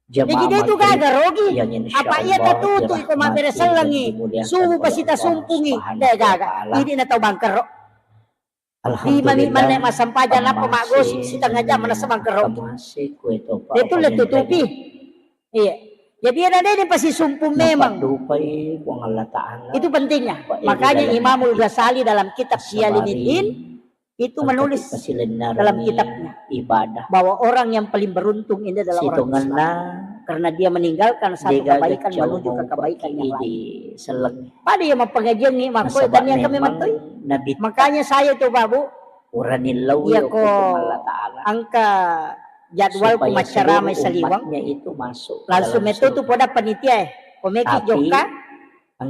Jadi dia itu gaga rogi. Apa iya tatutu iko mabbere sellengi subuh pasti tasumpungi. De gaga. Ini na tau bangkero. Di mami manne massempajang nappa maggosi setengah jam manassa bangkero. Itu le tutupi. Iya. Jadi ada deh pasti sumpung memang. Itu pentingnya. Makanya Imamul Ghazali dalam kitab Ihya Ulumuddin itu menulis dalam kitabnya bahwa orang yang paling beruntung ini adalah orang Islam. Karena dia meninggalkan satu kebaikan menuju ke kebaikan yang lain. Pada yang mappengajiangi makko tania kami mentoi. Makanya saya itu babu. Iya ko angka jadwal ku maccarama saliweng. Langsung metu tu poda panitia e. Ko meki jokka.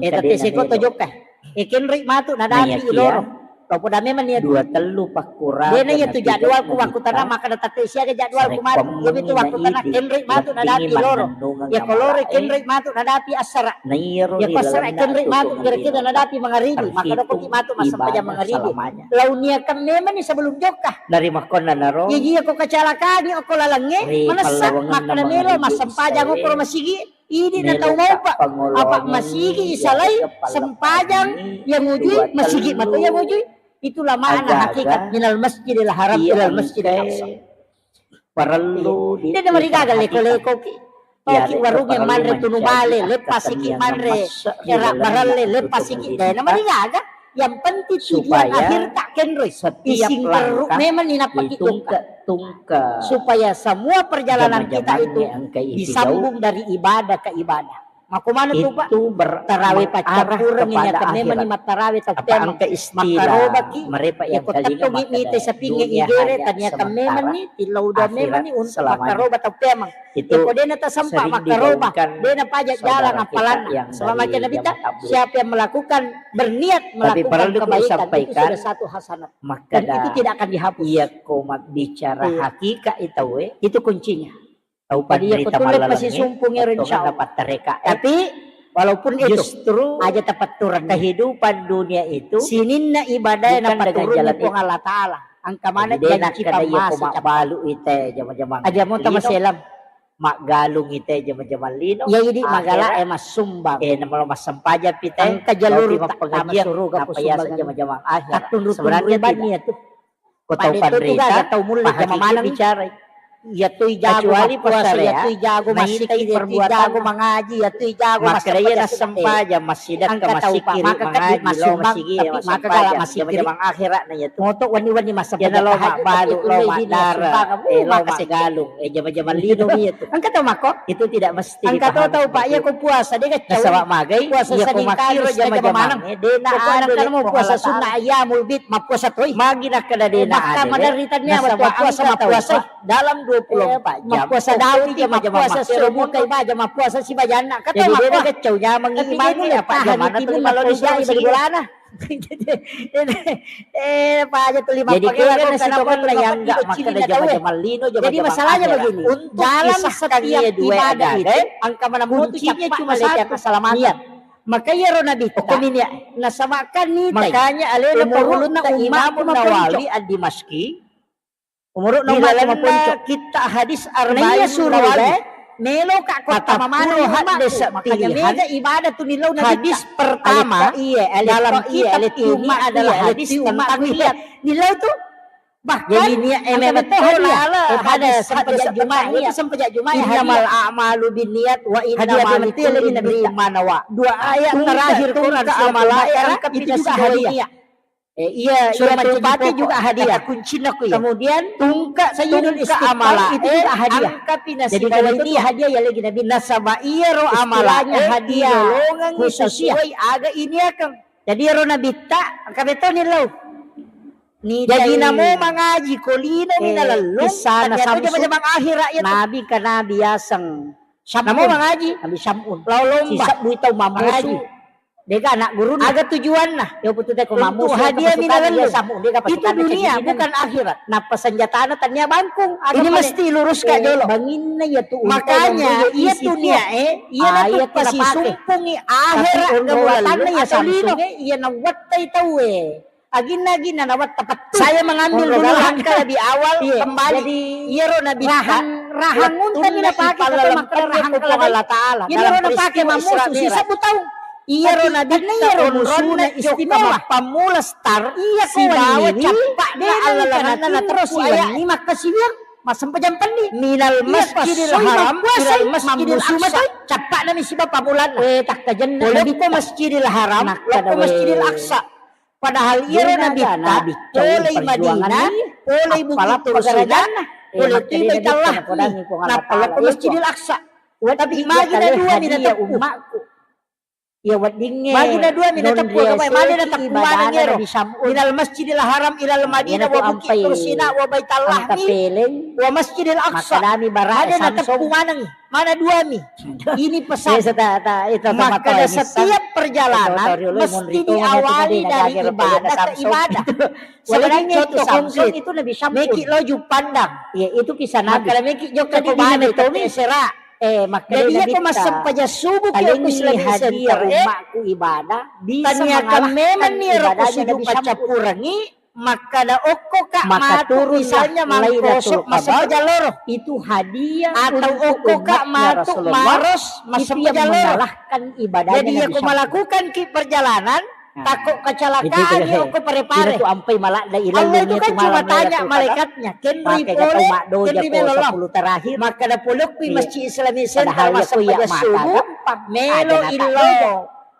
Eh tette seko to jokka. Eh kenroi matu nadapi loro. Lo poda memang niat. Dua tellu pakkurang. Dena iya tu jadwal ku waktu tanah maka datate siaga jadwal ku matu. Iya tu waktu tanah kenroi matu nadapi loro. Iya ko loro kenroi matu nadapi assara. Iya ko assara kenroi matu kira-kira nadapi mangaribi. Maka doko ki matu massempajang mangaribi. Lau niakan memang ni sebelum jokka. Dari makkonna naro. Iya iya ko kecelakaan ni okko lalengnge manessa makkeda melo massempajang okko masigi. Idi na tau maupa apa masigi isalai sempajang yang ujui masigi mato yang ujui. Itulah makna hakikat minal masjidil haram ilal masjidil aqsa. Parellu. Iya. Dé' namarigaga leko-lekoki. Toki warungnge manre tunu bale, leppasiki manre era baralle, leppasiki. Dé' namarigaga. Yang penting tujuan akhir tak kenroi. Ising terru memang ni napaki tungke. Supaya semua perjalanan kita itu disambung dari ibadah ke ibadah. Mako mana tu, Pak? Tarawe paccappureng, niaka memang ni mattarawe tau pemeng. Makkarobaki, yako tettongi mite sapinge igere, taniaka memang ni tillau dua memang ni untuk makkaroba tau pemeng. Yako dena tasempa makkaroba, dena paja jalan apalanna. Sebab macam Nabitta, siapa yang melakukan, berniat melakukan kebaikan, itu sudah satu hasanat. Dan itu tidak akan dihapus. Iya, ko mabbicara hakikat itu, itu kuncinya. Tau panrita mallaleng, sisumpung ero, insyaallah. Tapi walaupun itu, justru aja tapattureng kehidupan dunia itu sininna ibadah yang napatturungi Puang Allah Taala. Engka maneng janci pammase, mabbalu ite jama-jamang. Aja mo tamaselam. Maggalung ite jama-jamang lino. Iya, idi magala e massumbang. Eh, namalo massempajang pite. Engka jalur tak tama suruga, napayasa jama-jamang akhirat. Sebenarnya tidak. Ko tau panrita, tau mulle jama maneng bicara. Iya tu ijago mappuasa, iya tu ijago massiki, iya tu ijago mangaji, iya tu ijago massempajang, massidekka, massikiri, mangaji, lo massigi, tapi maka gala massigi. Jama-jamang akhirat na iya tu. Moto wenni-wenni massempajang tahajud, lo maddara, lo massegalung, eh, jama-jamang lino iya tu. Engka tau makko? Itu tidak mesti. Engka to tau, Pak, iya ko puasa de gaccau. Nasaba magai, puasa Senin Kamis jama-jamang maneng. Pokokna kan mau puasa sunnah ayyamul bid, mappuasa toi. Magi nakkeda dena ade, maderri tania, nasaba puasa, mappuasa dalam dua puluh empat jam. Mappuasa dawi jama-jamang, mappuasa subuh kai baja, mappuasa sibajanna. Jadi de gaccau nyameng imangnge, apa jamana tu lima lodi siaga di bolana. Eh, paja tu lima. Jadi kega na sitongeng na yangga makkeda jama-jamang lino, jama-jamang akhirat. Jadi masalahnya begini, dalam setiap ibadah itu, engka maneng mutu kuncinya cuma satu, keselamatan. Niat. Maka iyaro Nabitta, nasaba kan nitai. Makanya alena umurutta Imamun Nawawi Ad-Dimasyqi, umurutta Imamun Nawawi, kitta hadis Arba'in Nawawi. Meloka ko tama maneng ummakku, makanya mega ibadah tu nillau Nabitta. Hadis pertama dalam kitab ini adalah hadis tentang niat. Nillau tu, bahkan jadi niat, engka betul hadiah. Hadis sempajang Jumat, niat. Sempajang Jumat, innamal a'malu binniyat wa innama likulli imri'in ma nawa. Dua ayat terakhir Quran surat Al-Baqarah itu juga hadiah. Eh, iya, iya, tupati juga hadiah. Kata kuncina ku iya. Kemudian tungka Sayyidul Istighfar itu juga hadiah. Jadi kalau itu hadiah ya lagi Nabi. Nasaba iyaro amala e hadiah khusus sesuai aga iniakeng. Jadi iyaro Nabitta, engka betoni lo. Jadi namo mangaji ko lino mi nalellung, ternyata jama-jamang akhirat iya tu. Nabi ka nabi yaseng. Namo mangaji. Nabi Syam'un. Lao lomba. Sisebbui tau mammusu. Dega anak gurunna. Aga tujuanna? Yo putu te ko mammusu, hadiah mi nalellung. Itu dunia, bukan akhirat. Nappa senjatana tania bangkung. Ini mesti luruskan jolo. Banginna iya tu. Makanya iya tu nia e, iya na tu pasisumpungi akhirat, gamuatanna iya Samsung e, iya nawattai tau e. Aginna-aginna nawetta pettu. Saya mengambil dulu langkah lebih awal kembali. Jadi, iyaro Nabi rahang, rahang unta mi napake, kata makkeda rahang Puang Allah Taala. Iyaro napake mammusu sisebbu taung. Iyaro Nabi, iyaro musuna istimewa. Pammula star, iya ko sibawa wenni, cappa de na allalenganna, terus siwenni makkasiwiang, massempajang penni. Minal Masjidil Haram ilal Masjidil Aqsa. Cappa nami siba pammulanna. Eh, takkajenna. Pole ko Masjidil Haram, lokko Masjidil Aqsa. Padahal iyaro Nabitta polei Madinah, polei Bukit Tursina, polei tu Baitallah, nappa lokko Masjidil Aqsa. Tapi magi na dua mi nateppu ummakku. Iya weddingnge. Magi na dua mi nateppu, magi na teppu maneng iyaro. Minal Masjidil Haram ilal Madinah wa Bukit Tursina wa Baitallahmi wa Masjidil Aqsa. Magi na teppu maneng. Mana dua mi? Ini pesan. Maka setiap perjalanan mesti diawali dari ibadah ke ibadah. Sebenarnya contoh konkret itu Nabi Syamsul. Meki loju pandang. Iya, itu kisah Nabi. Maka meki jokka di bane to mi sera. Eh, maka jadi iya ko massempajang subuh ki ko Islamic Center, eh, ummakku ibadah. Taniakan memang ni ro ko suju paccapurengi. Makkada okko ka matu, misalnya mangkosok massempajang loro. Itu hadiah atau okko ka matu maros massempajang loro. Jadi iya ko malakukan ki perjalanan, Takut kecelakaan, itu, ya, kok pare-pare. Ina tu ampai maladda ilaleng Allah itu kan cuma tanya malaikatnya, "Kenri pole, kenri melo lo?" Makkeda pole okki Masjid Islamic Center massempajang subuh, melo illo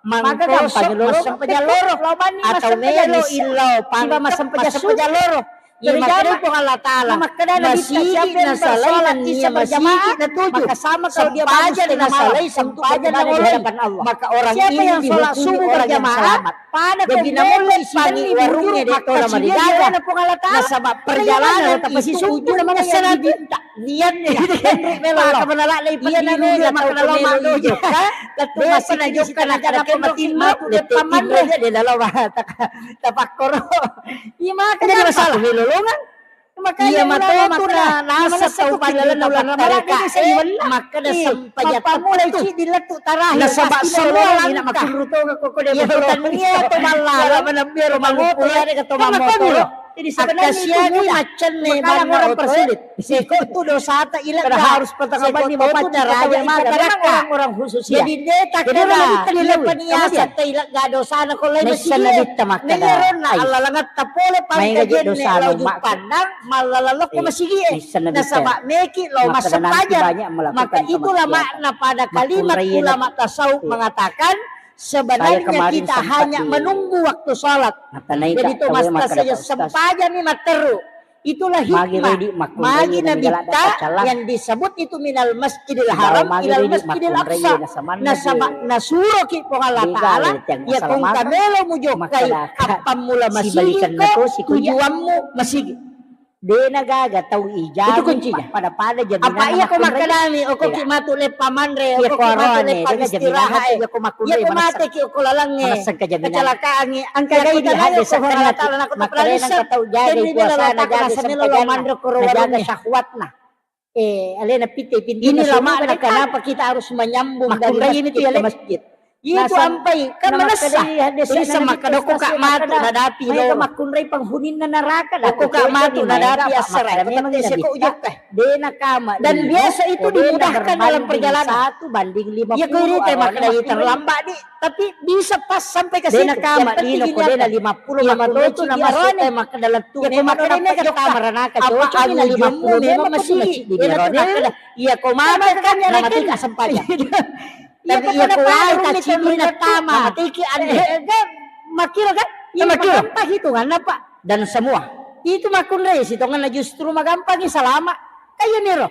mangkosok massempajang loro, atau melo illo pangka massempajang loro. Jadi makkeda Puang Allah Taala, makkeda Nabi, siapa yang bersolat isya berjamaah, maka sama kalau dia bagus dengan malam untuk beribadah di hadapan Allah. Maka orang ini dihukumi orang yang selamat. Jadi namun isibangi warungnge de' tola marigaga. Nasaba perjalanan itu ujungnya yang dipinta. Niatnya. Maka menolak lagi dia melo jokka. Lettu masih jokka, nakada kenro matu de'pa manre. Tapakkoro. Iya, maka jadi masalah melolongang. Iya, matoa makkeda nasa tau pada lalenna uleng Ramalang, makkeda sempajang teppu tu. Nasaba semua langkah. Iya, pertania to mallalo, manabbiaro mangoto, iya, de' to mammotoro. Jadi sebenarnya itu mudah. Makkasiagi maccenne banna orang persulit. Seko tu dosata ilegga. Harus pertama bani mapaccing ketawa mata. Memang orang-orang khusus, ya. Jadi de' takkeda leppani asetta ilegga dosana ko lai masigi. Naisseng Nabitta makkeda, Allah langatta pole pangkajenne lao Juppandang, mallalang lokko masigi e. Nasaba meki lao massempajang. Maka itulah makna pada kalimat ulama tasawuf mengatakan, sebenarnya kita hanya menunggu waktu sholat. Jadi to massempajang mi matteru. Itulah hikmah. Magi Nabitta yang disebut itu minal masjidil haram ilal masjidil aqsa. Nasaba nasuroki Puang Allah Taala, iya ko engka melo mujokkai appammula masigi ko, tujuanmu masigi. De'na gaga tau ijami pada-pada jaminanna. Apa iya ko makkedami, okko ki matu leppa manre, okko ki matu leppa istirahat, iya ko makkunrai, iya ko mateki okko lalengnge, kecelakaangnge, engka gai di hadis, Allah Taala nakko tapalalisseng. Tau jaga puasana, jaga sempajanna, najaga syahwatna. Eh, alena pitte pintu. Inilah makna kenapa kita harus menyambung dari masjid ke masjid. Itu ampai, kan menessa. Jadi semakkeda okko ka matu nadapi lo. Makkunrai penghuninya neraka. Okko ka matu nadapi asara. Memang seko ujokka. De'na kama. Dan biasa itu dimudahkan dalam perjalanan. Satu banding lima puluh. Iya, ko irita makna terlambat di. Tapi bisa pas sampai ke situ. Yang penting ini apa? Lima puluh, iya, matotu nama suka makna dalam tu. Iya, memang kama ranaka, apa cocok anu lima puluh memang masih. Iya, ko mata kan nama tiga sempajang. Tapi iya, ko lari tacini na tama. Matiki ande. Eh, eh, kan, makiro kan? Iya, makiro. Gampang hitungan apa? Dan semua. Itu makkunrai sitongenna justru magampangi salama. Kayo niro.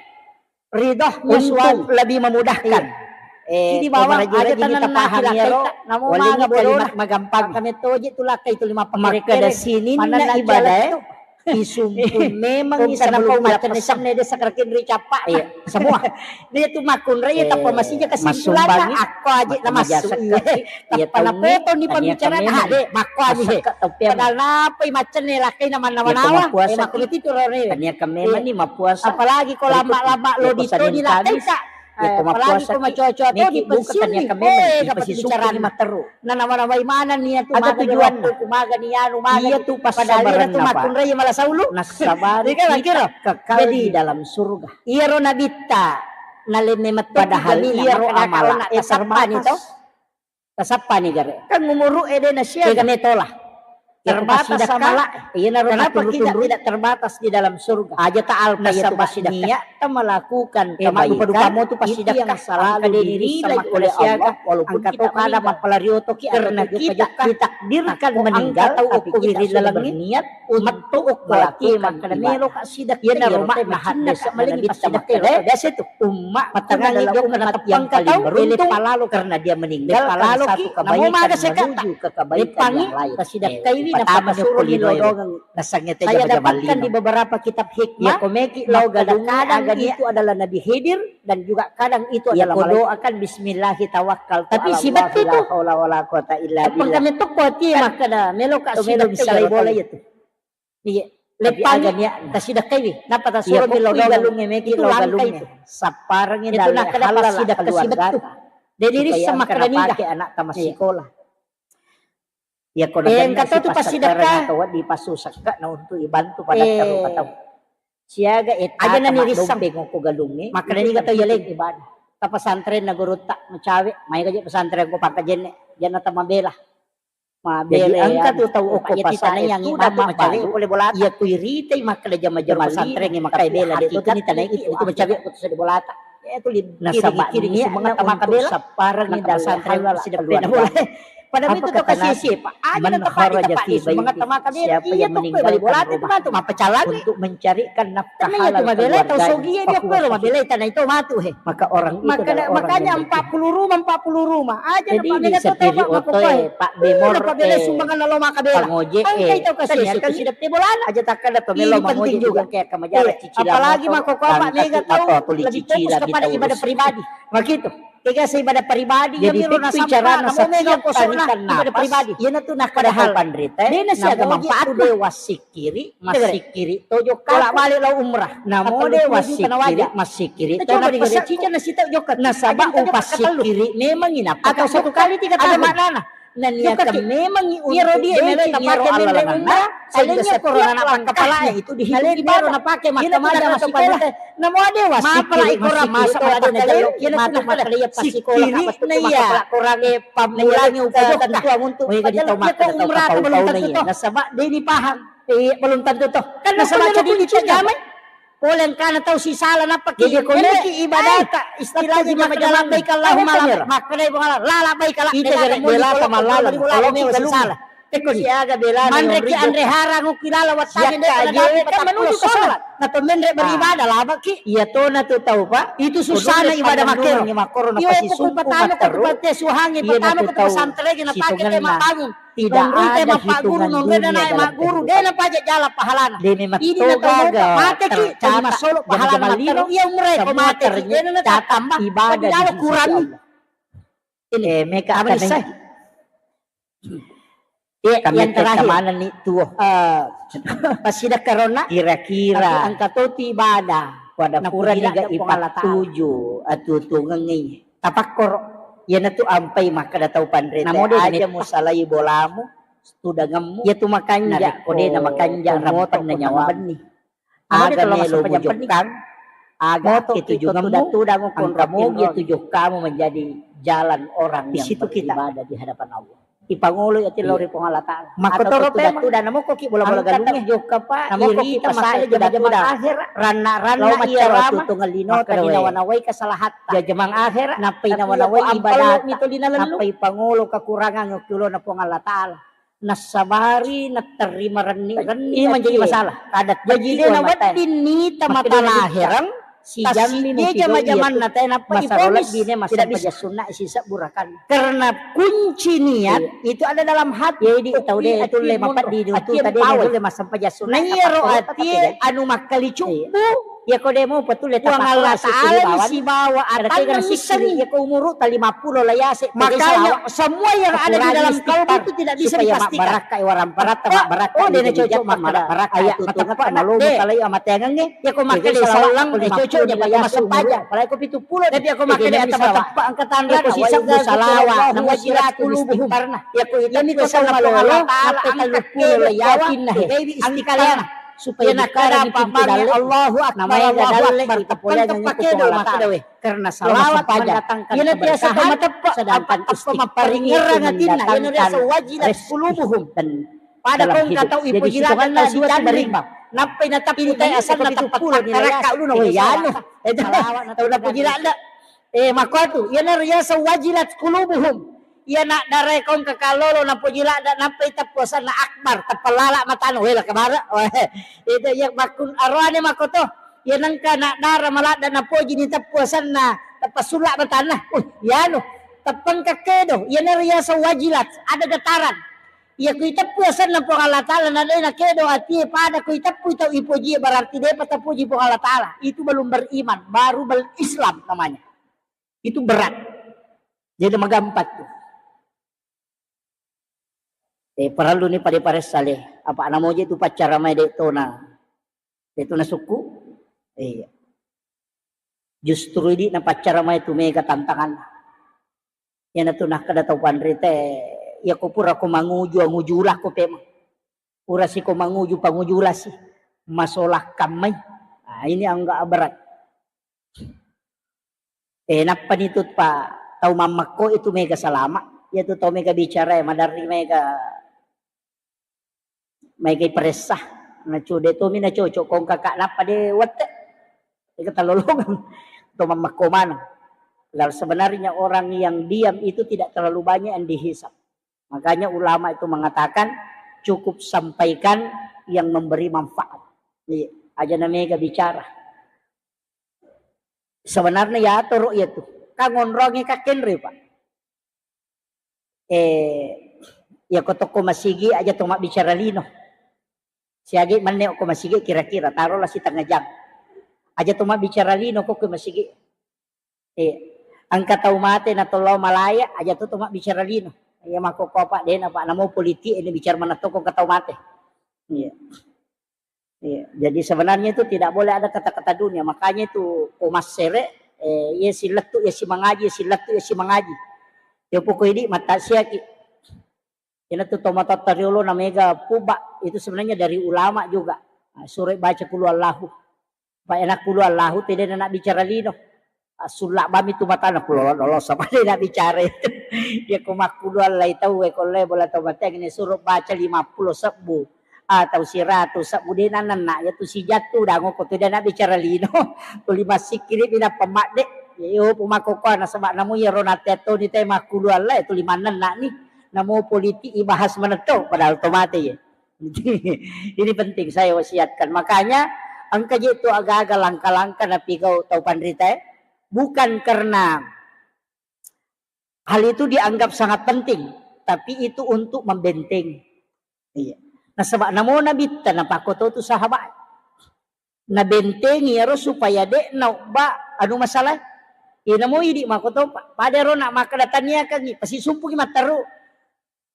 Ridhonya suami. Untuk lebih memudahkan. Iya. Eh, jadi bawang aja tanah paham ya, ro. Namo maga bodoh. Magampang. Kami toje tulak itu lima pakai. Maka dari sini ibadah. Isumpun memang. Karena sebelum pau macam macam ne desa kerkin ri capa. Iya, semua. Dia tu makkunrai ya, tapi masih aja kesimpulannya aku aja na masuk. Iya, tappa napoto ni pembicaraan hade makko aja. Padahal napa macam ne lakai nama-nama nawa. Eh, makkunrai itu rore. Tania kami memang ni mapuasa. Apalagi ko lama-lama lo di to di lakai ka. Eh, apalagi ko macoco to di pensiun ni. Eh, kapati bicara ni materu. Nanawa-nawai maneng ni atu, maga tujuanna. Maga ni anu, maga. Iya tu, padahal ina tu makkunrai mala saulu. Nasabari kita kekal di dalam surga. Iyaro nabitta nalenne metto. Padahal iyaro amala e tasappa ni to. Tasappa ni gare. Kan umuru e de nasiaga. Ega ne tola. Terbatas amala. Iya, kenapa kita tidak terbatas di dalam surga? Aja ta alpa iya tu pasidakka. Niat melakukan kebaikan itu yang selalu diridai oleh Allah, walaupun kita meninggal. Karena kita ditakdirkan meninggal, tapi kita sudah berniat untuk melakukan ibadah. Iya, naro makna hadis Nabi makkeda, biasa itu umma patangangi jokka na teppang ka tau, palalo karena dia meninggalkan satu kebaikan menuju ke kebaikan yang lain. Saya dapatkan di beberapa kitab hikmah, iya, ko meki lao galung, kadang itu adalah Nabi Khidir dan juga kadang itu adalah malaikat. Doakan bismillahi tawakkaltu ala Allah, la haula wala quwata illa billah. Kan makkeda melo ka sidakka bola itu. Iya. Leppangi, tasidakkai wi. Napa tasuro melo doang. Itu langka itu. Sapparengi itu, nakada pasidakka sibettu. Deni rissa makkeda niga. Anak tamat sekolah. Iya, ko engka to tu pasidakka. Wedding pasu sekka na untuk ibantu pada terluka tau. Siaga eta aja nani risseng. Dompeng ko galungnge. Makkeda niga tau yaleng ibadah. Ta pesantren na gurutta macawe, maega je pesantren ko Pangkajenne. Jana tamabela. Jadi engka tu tau okko pasang itu dan mabbalu, iya kuiritai makkeda jama-jama lino, pesantren e makkai bela de' tu tania itu, itu mencari aku tu sede bolata. Iya tu li-, nasaba niatna untuk sapparengngi dalam hal keluarga. Pada itu to kasi siapa aja na tepati tepati semangat maka bela. Iya tu beli bolata itu matu mapecalak untuk mencarikan nafkah halal keluarga. Mabela tau sogi e dia ko lo mabela tanah itu matu he. Maka orang itu adalah orang yang berjudi. Makanya empat puluh rumah, empat puluh rumah. Aja na pamega to tau mako pae. Pak Bemor, pabela sumbangan lo maka bela. Pangoje, engka itu kasi sideppe bolana. Aja takkada to melo mangoje juga kayak kamaja cicila. Apalagi mako ko apa mega tau lebih fokus kepada ibadah pribadi. Begitu. Kega ibadah pribadi ya miro nasaba na mega ko sona ibadah pribadi. Iya na tu nakada hal. Padahal dena siaga manfaat dewa sik kiri, massikkiri to jokka. Bola balik lao umrah. Namo de wassikkiri, massikkiri to. Coba digere cica nasita jokka. Nasaba upassikkiri memang inappa atau satu kali tiga tahun. Ada maknana. Naniaka memang i iyaro dia melo tapake menre umrah. Alenya korona na pakkapalanya itu dihitung ibadah. Napake makkamaja massikola. Namo ade wassikkiri, massikkiri to ada najallo. Iya na tu makkada iya passikola ka betul maka korang pammulangi upajokka. Wega di tau makkada tau kapau-pau na iya. Nasaba deni paham. Iya, belum tentu toh. Kan nasaba jadi ditajamai. Pole engkana tau sisala nappa ki. Jadi ko meki ibadata istilahnya jama-jama labbaik Allahumma labbaik. Makkeda ibu Allah, la labbaik la. Ita gere bela ta malala. Kalau meki sisala. Teko ni. Siaga bela manre ki anre harang uki lala wattangi de aja kan menuju ke sholat. Na to menre beribadah labaki. Iya to na tu tau, Pak. Itu susahna ibadah makkero. Iyo pokok patama ko pate suhangi patama ko pesantren na pake ke mabangun. Tidak ada hitungan dunia dalam kebaikan. Dena paja jala pahalana. Dena mattoga mate ki, tercatat solo pahalana lino. Iya umre ko mate ki, dena tercatat ibadah di sisi Allah. Ini eh, meka apa nih? Iya, yang terakhir. Mana nih tuh? Eh, pas sidak karona, kira-kira engka toti ibadah. Pada pura niga ipatuju atutungengngi. Tapakkoro. Iyanatu ampai makkeda tau panrita, aja musalai bolamu, tudangemmu. Iya tu makanja. Narekko de na makanja rampenna nyawa. Aga melo mujokkang, aga ketujungemmu, tudang-tudang engka mogi tujokkamu menjadi jalan orang yang beribadah di hadapan Allah. Ipangolo iya ti lao ri Puang Allah Ta'ala. Makkotoro pe tudang-tudang namoko ki bola-bola galungnge. Jokka pa iri pasale jama-jama akhera. Ranna-ranna iya rama. Makkeda we. Nawa-nawai kesalahatta. Jama-jama akhera. Nappai nawa-nawai ibadah. Nappai pangolo kekurangan okki ulona Puang Allah Ta'ala. Nassabari naterima renni-renni. Ini menjadi masalah. Adat jaji de na wedding nita mata lahereng. Sijammi dia jama-jamanna teh nappa diponis tidak bisa. Sunna sisa burakan. Karena kunci niat itu ada dalam hati. Jadi tau de tulle mapaddi itu tadi tulle massempajang sunna. Nah, iya ro ati anu makkali cubbu. Iya ko de mo patulle Puang Allah Ta'ala sibawa atanna missengi. Iya ko umuru ta lima puluh la yase. Makanya semua yang ada di dalam kalbu itu tidak bisa dipastikan. Barakka warang paratta barakka. Oh, dena cocok makkeda barakka itu. Malomo talai amatengengnge. Iya ko makkeda salawat cocok de massempajang. Apalagi ko pitu pulo. Tapi iya ko makkeda teppa-teppa angkatan ko sisa salawa. Namu sila kulubuhum. Iya ko itu ko salawat Allah Ta'ala angkat ke yawa. Angkatan supaya nakada apa Allahu Akbar, Allahu Akbar. Teppa-teppa kedo makkeda we. Karena salawat mendatangkan keberkahan, sedangkan istighfar itu mendatangkan respon dalam hidup. Jadi, situnganna dua tu berimbang. Nappai natappu tai asanna tappa tarakka uluna, weh, anu. Tau napojilada. Eh, makkuatu, iyana riaseng wajilat qulubuhum. Iya naddarae kongka kallolo napojilada, nappai teppu asanna akbar, tappa lala matana, weh, la kabara. Itu iya makkun aroane makkoto. Iya nengka naddara maladda napojini teppu asanna, tappa sulla matana. Uh, iyanu, teppengka kedo, iyana riaseng wajilat, ada getaran. Iya ku iteppu asenna Puang Allah Ta'ala na de nakedo atie pada ku iteppu tau ipojie, berarti depa tapoji Puang Allah Ta'ala. Itu belum beriman, baru berislam namanya. Itu berat. Jadi magampang tu. Eh, parellu ni pada paressa le. Apa namoje tu paccara mai de tona. De tona sukku. Iya. Justru idi na paccara mai tu mega tantangan. Iyanatu nakkeda tau panrita, iya ko pura ko manguju, anguju ulakko pemeng. Pura si ko manguju, panguju ulasi. Masolakkammai. Ah, ini agak berat. Eh, nappani tu pa tau mammekko itu mega salama. Iya tu tau mega bicara, maderri mega Maega iparessa. Nacu de tomi nacocok kong kakak nappa de wette. Ega talolongang. To mammakko maneng. Lalu sebenarnya orang yang diam itu tidak terlalu banyak yang dihisap. Makanya ulama itu mengatakan cukup sampaikan yang memberi manfaat. Iya, aja na mega bicara. Sebenarnya ya toro iya tu. Kan ngonrongi kakkenre, Pak. Eh, ya ko tokko masigi aja to mabbicara lino. Siagi manne ko masigi kira-kira taruhlah setengah jam. Aja to mabbicara lino ko ke masigi. Eh, engka tau mate na tollo malaya aja to to mabbicara lino. Iya mako ko Pak dena Pak namo politik ini bicara mana toko engka tau mate. Iya. Iya, jadi sebenarnya itu tidak boleh ada kata-kata dunia. Makanya itu ko massere, eh, iya silettu, iya simangaji, iya silettu, iya simangaji. Ya pokok ini mata siaki. Ina tu tomatotta riolo na mega puba, itu sebenarnya dari ulama juga. Nah, suruh baca kulu Allahu. Pak enak kulu Allahu tidak nak bicara lino. Sulla bami tu matana kulo lolo sama de na bicara itu. Ya ko makkulu allai tau e ko le bola tau bateng ni suruh baca lima puluh sebbu atau siratu sebbu de na nenna ya tu sijattu dango ko tu de na bicara lino. Tuli massikkiri bina pemadde. Ya yo pemako ko na sebab namu ya rona teto ni te makkulu allai tuli manenna ni. Namo politik ibahas menetto padahal to mate ya. Ini penting saya wasiatkan. Makanya engka je tu aga-aga langka-langka napigau tau panrita, eh. Bukan karena hal itu dianggap sangat penting, tapi itu untuk membentengi. Iya. Nasaba namo nabitta napakkoto tu sahabat. Nabentengi iyaro supaya de naobba anu masalah. Iya namo idi makoto pa-, pada ro nak makkeda taniakangi, pasisumpungi matteru.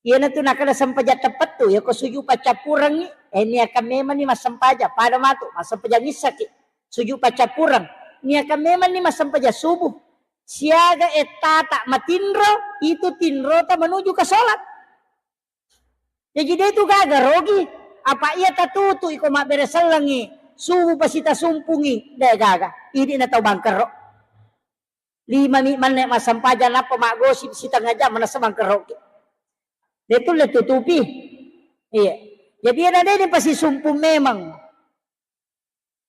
Iyanatu nakkeda sempajang teppettu, yako sujud paccappurengngi, eh, niakan memanni massempajang, pada matu, massempajang issaki, sujud paccappureng, niakan memanni massempajang subuh, siaga ettata matinro, itu tinrota menuju ke sholat. Jaji de tu gaga rogi, apa iya tatutu iko mabbere sellengi, subuh pasi tasumpungi, de gaga, idi na tau bangkero. Lima mi manne massempajang nappa maggosip sitengah jam manessa mangkeroki. De tulle tutupi. Iya. Jadi ada deni pasti sumpung memang.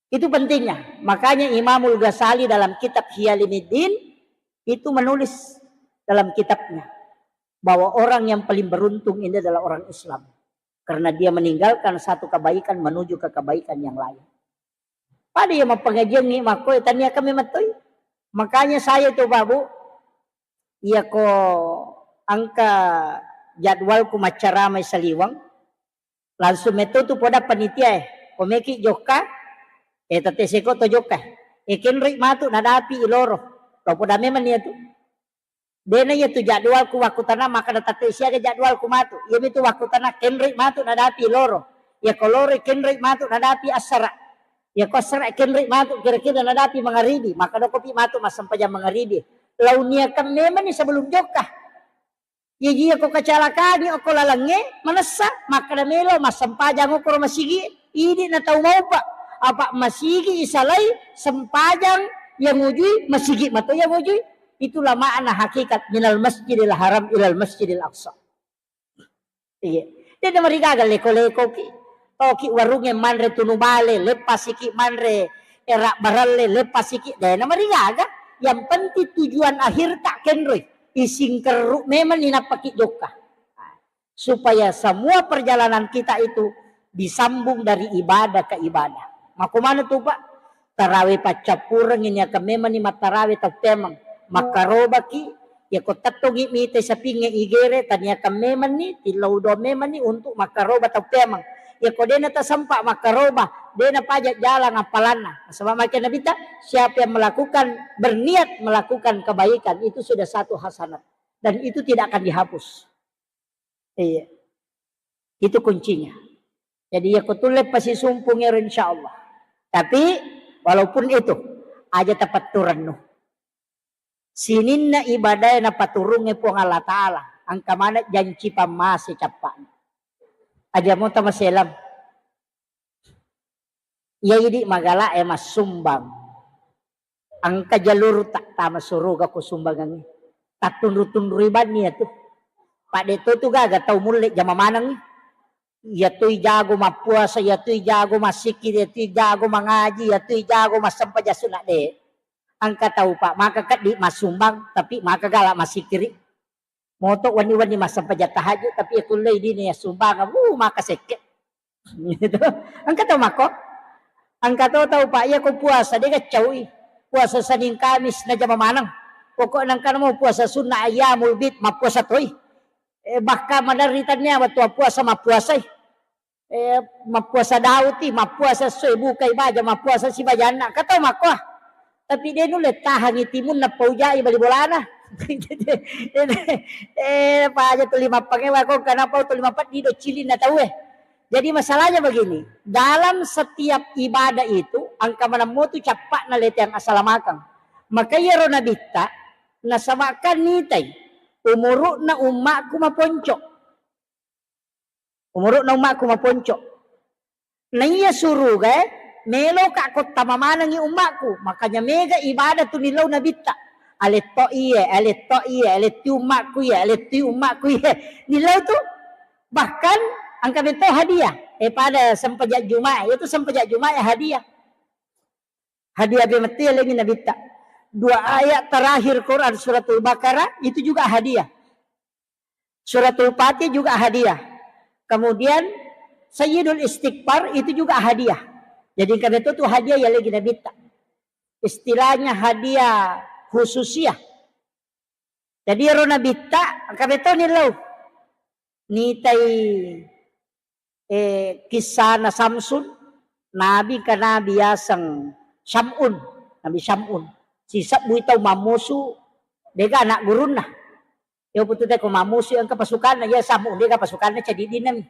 Itu pentingnya. Makanya Imamul Ghazali dalam kitab Hiyalimiddin itu menulis dalam kitabnya bahwa orang yang paling beruntung ini adalah orang Islam. Karena dia meninggalkan satu kebaikan menuju ke kebaikan yang lain. Pada iya mappengajiangngi makko, eh, taniakan memang toi. Makanya saya itu, Pak, Bu, iya ko engka jadwalku maccaramai saliweng, langsung metto tu poda panitia, eh, ko meki jokka, eh, tette seko to jokka, eh, kenroi matu nadapi iloro. Lo poda memang nia tu. Dena iya tu jadwalku wakkutana makkeda tette siaga jadwalku matu. Iya mitu wakkutana kenroi matu nadapi loro. Iya ko loro kenroi matu nadapi assara. Iya ko assara kenroi matu kira-kira nadapi mangaribi. Makkeda kopi matu massempajang mangaribi. Launiakan memang ni sebelum jokka. Iya iya ko kecelakaan ni okko lalengnge manessa makkeda melo massempajang okko ro masigi. Idi na tau maupa. Apa masigi isalai sempajang yang ujui masigi mato yang ujui. Itulah makna hakikat minal masjidil haram ilal masjidil aqsa. Iya. Dena marigaga leko-leko ki. Toki warungnge manre tunu bale, leppasiki manre era baralle, leppasiki. Dena marigaga. Yang penting tujuan akhir tak kenroi. Ising kerru memang ni nappaki jokka. Supaya semua perjalanan kita itu disambung dari ibadah ke ibadah. Mako mana tu, Pak? Tarawe paccappureng ini akan memang ni mattarawe tau pemeng. Makkarobaki, ya ko tettongi mite sapinge igere, taniakan memang ni, tillau do memang ni untuk makkaroba tau pemeng. Ya ko dena tasempa makkaroba, dena pajak jalan apalanna. Sebab makin Nabi ta, siapa yang melakukan, berniat melakukan kebaikan, itu sudah satu hasanat. Dan itu tidak akan dihapus. Iya. Itu kuncinya. Jadi ya kutulle pasisumpung ero insyaallah. Tapi walaupun itu aja tapatturannu. Sininna ibadah napaturungnge Puang Allah Ta'ala. Angka mana janci pammase cappa'na. Aja mo tamaselam. Iya idi magala e massumbang. Engka jalur tak tama suruga ko sumbangangngi. Tattunru-tunrui banni ya tu. Pak de to tu gaga tau mulle jama manengngi. Iya tu ijago mappuasa, iya tu ijago massikkiri, iya tu ijago mangaji, iya tu ijago massempajang sunna, de. Engka tau, Pak, maka keddi massumbang, tapi maka gala massikkiri. Moto wenni-wenni massempajang tahajud, tapi iya kullei dini ya sumbang, uh, maka sekke. Gitu. Engka tau mako. Engka to tau, Pak, iya ko puasa, de gaccaui. Puasa Senin Kamis najama maneng. Pokokna engka namo puasa sunnah ayyamul bid, mappuasa toi. Eh, bahkan maderri tania wettu puasa mappuasai. Eh, mappuasa Daud i, mappuasa esso e bukai baja, mappuasa sibajanna. Engka tau makko. Tapi de nulle tahangi timunna paujai bali bolana. Eh, paja tuli mappangewa ko, kenapa tuli mapeddi do cilinna tau e. Jadi masalahnya begini, dalam setiap ibadah itu engka maneng motu cappa'na leteang asalamakang. Maka iyaro nabitta nasaba'kan nitai umuru'na ummakku maponco. Umuru'na ummakku maponco. Naiya surugae meloka ko tama manengi ummakku. Makanya mega ibadah tu nillau nabitta. Aletto iye, aletto iye, aletti ummakku iye, aletti ummakku iye. Nillau tu. Bahkan engka beto hadiah. Eh, pada sempajak Jumat, itu sempajak Jumat ya hadiah. Hadiah bemetti ya lengi nabitta. Dua ayat terakhir Quran suratul Baqarah itu juga hadiah. Suratul Fatih juga hadiah. Kemudian Sayyidul Istighfar itu juga hadiah. Jadi engka beto tu hadiah ya lagi nabitta. Istilahnya hadiah khususiah. Jadi ero nabitta engka beto nillau. Nitai, eh, kissana Samsun, nabi engka nabi yaseng Syam'un, Nabi Syam'un. Sisebbui tau mammusu, dega anak gurunna. Iya, putu te ko mammusu engka pasukanna, iya Sam'un dega pasukanna cadiddinna mi.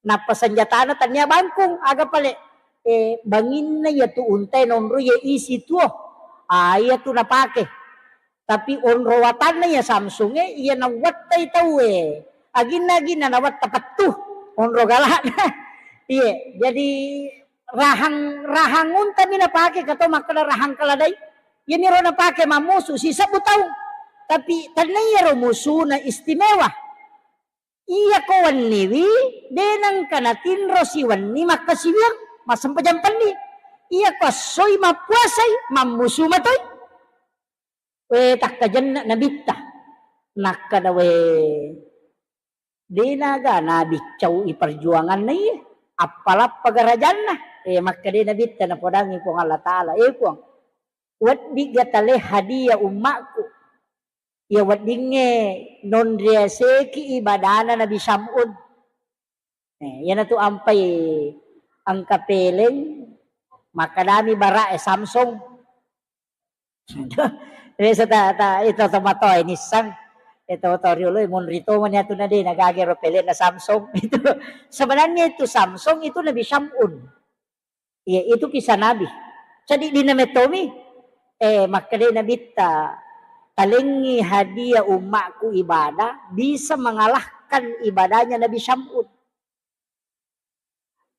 Nappa senjatana tania bangkung, aga pale, eh, banginna iya tu untae nonro iya isi tuo. Ah, iya tu napake. Tapi onro watanna iya Samsung e, iya nawattai tau e. Aginna-aginna nawatta pettu. Onro galakna. Iya, jadi rahang, rahang unta mi napake, kato makkeda rahang keledai. Iyami ro napake mammusu sisebbu taung. Tapi tania iyaro musuna istimewa. Iya ko wenniwi, de nengka natinro siwenni makkasiwiang, massempajang penni. Iya ko essoi mappuasai, mammusu matoi. We, takkajenna nabitta. Nakkeda we, de naga nabiccau i perjuanganna iye. Appalappa garajanna. Eh, makkeda nabitta napodangi Puang Allah Ta'ala, eh Puang, weddigga tale hadiah ummakku. Iya weddingnge nonriaseki ibadana Nabi Sam'un. Eh, iyanatu ampai engka peleng, makkedami bara'e Samsung. Biasa ta, ta, itu tomatoa nissang. Itu to riolo munri to mani atu nade nagage ro pelenna Samsung. Itu sebenarnya itu Samsung itu Nabi Sam'un. Iya, itu kisah Nabi. Jadi dina metomi, eh, makkeda Nabitta, talengi hadiah ummakku ibadah bisa mengalahkan ibadahnya Nabi Syam'un.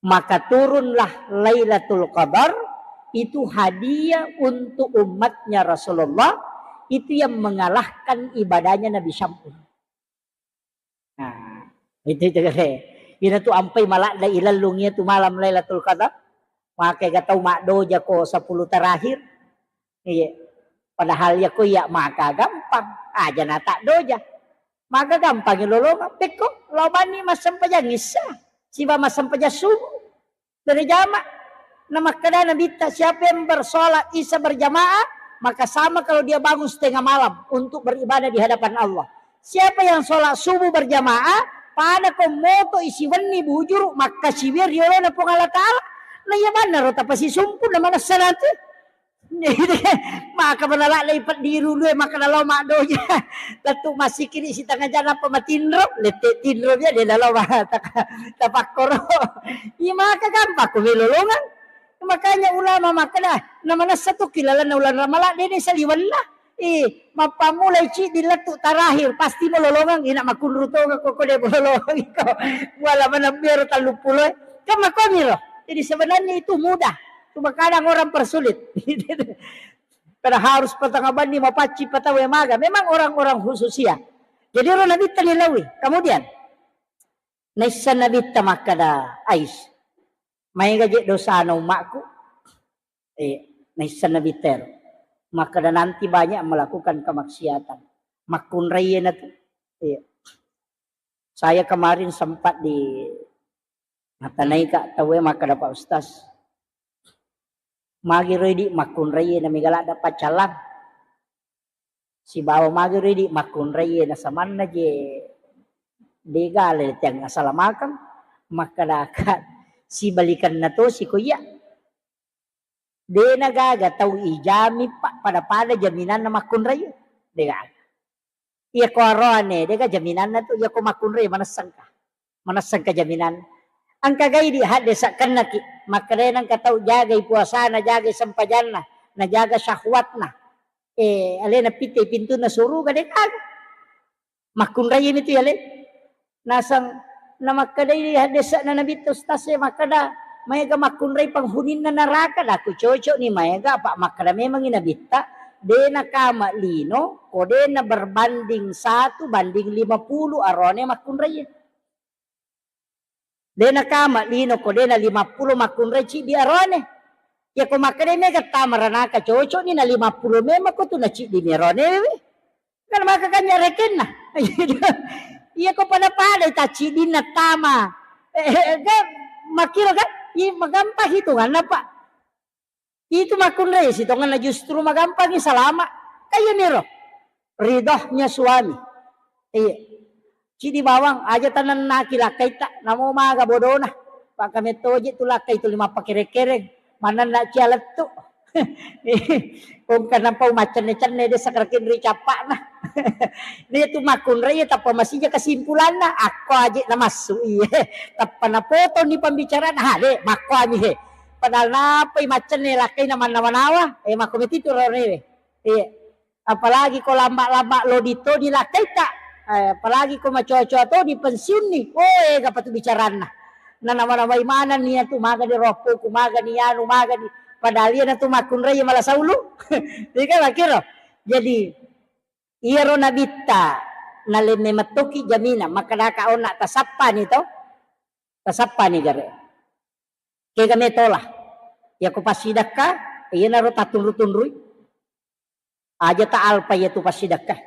Maka turunlah Lailatul Qadar, itu hadiah untuk umatnya Rasulullah, itu yang mengalahkan ibadahnya Nabi Syam'un. Nah, itu, itu kare. Ina tu ampai maladda ilellung iya tu malam Lailatul Qadar. Maka ga tau maddoja ko sepuluh terakhir. Iya. Padahal ya ko iya maka gampang. Aja na tak doja. Maka gampang lolongang. Pekko, lao bani massempajang issa. Siba massempajang subuh. Berjamaah. Nah, makkeda Nabitta, siapa yang bersolat Isya berjamaah, maka sama kalau dia bangun setengah malam untuk beribadah di hadapan Allah. Siapa yang sholat subuh berjamaah, pada ko moto isi wenni bujuru, makkasiwiang riolona Puang Allah Ta'ala. Nah, iya manna ro tapasisumpu na manessa nanti. Maka manala lei peddiru lue, maka nalo maddoja. Lettu massikiri sitengah jam apa matinro, lette tinro dia, dia nalo ma-, tak-, tapakkoro. Iya maka gampang ko melolongang. Makanya ulama makkeda, na manessa tu kilalanna ulana Ramalang, dede saliwenna. Eh, mappammulai ciddi lettu terakhir, pasti melolongang, ina makunru tonga ko, ko de melolongang ko. Wala manabbiaro talluppulo. Kan makomiro. Jadi sebenarnya itu mudah. Cuma kadang orang persulit. Karena harus patanga banni mapacci patawe maga. Memang orang-orang khusus ya. Jadi ro Nabitta nilaui. Kemudian Naisseng Nabitta makkeda, "Ais, maega je dosana ummakku." Eh, naisseng Nabitta ero. Makkeda, "Nanti banyak melakukan kemaksiatan." Makkunraie natu. Iya. Saya kemarin sempat di, natanai ka tauwe makkeda, "Pak Ustaz, magi ro idi makkunraie na mega ladda paccalang? Sibawa magi ro idi makkunraie na samanna je dega le tiang asalamakeng?" Makkedaka, "Sibalikanna tosi ko iya." Dena gaga tau ijami, Pak, pada-pada jaminanna makkunrai. Dega. Iya ko aroane, dega jaminanna tu, iya ko makkunrai manessengka. Manessengka jaminan. Engka gai di hadde sakkennaki, makkedai engka tau jagai puasana, jagai sempajanna, najaga syahwatna. Eh, alena pitte pintunna suruga, dega. Makkunrai mitu yale. Naseng namakkedai haddese'na Nabitta Ustaz e, makkeda, "Maega makkunrai penghuni'na neraka?" Daku, "Cocok ni maega, apa makkeda memangi Nabitta, de nakama lino ko de na berbanding satu banding lima puluh arone makkunrai." De nakama lino ko de na lima puluh makkunrai ciddi arone. Iya ko makkeda mega tama ranaka, cocok ni na lima puluh memang ko tu na ciddi mi arone we. Kan maka kanya rekenna. Iya ko pada-pada tacidinna tama. Eh, eh, kan makiro kan? Iya magampang hitunganna, Pak. Itu makkunrai sitongenna justru magampangi salama. Kaya niro. Ridhonya suami. Iya. Cidi bawang aja tanennaki lakkaitta, namo maga bodona. Pak kamettoje tu lakkai tu lima pakere-kereng. Manenna cia lettu. Ongka napau maccenne-cenne de sakarakin ri cappa'na. Dia tu makkunrai tappa masija kesimpulanna. Akko aje namassu. Iya. Tappa napotoni pembicaraan. Ha, de, makko ami he. Padahal napai maccenne lakkaina mannawa-nawa, eh, makko metitu ronewe. Iya. Apalagi ko lamba-lamba lodi toni lakkaita. Eh, apalagi ko macoa-coa toni pensiunni. Oh, ega patu bicaranna. Nanawa-nawai manenni atu, magani roppoku, magani anu, magani. Padahal iya natu makkunrai mala saulu. Iya kan, makiro. Jadi, iyaro Nabitta nalemme mettoki jaminan, makkedaka onna tasappani to. Tasappani gare. Kega metola. Yako passidekka, iyanaro tatunru-tunrui. Aja ta alpa iyatu passidekka.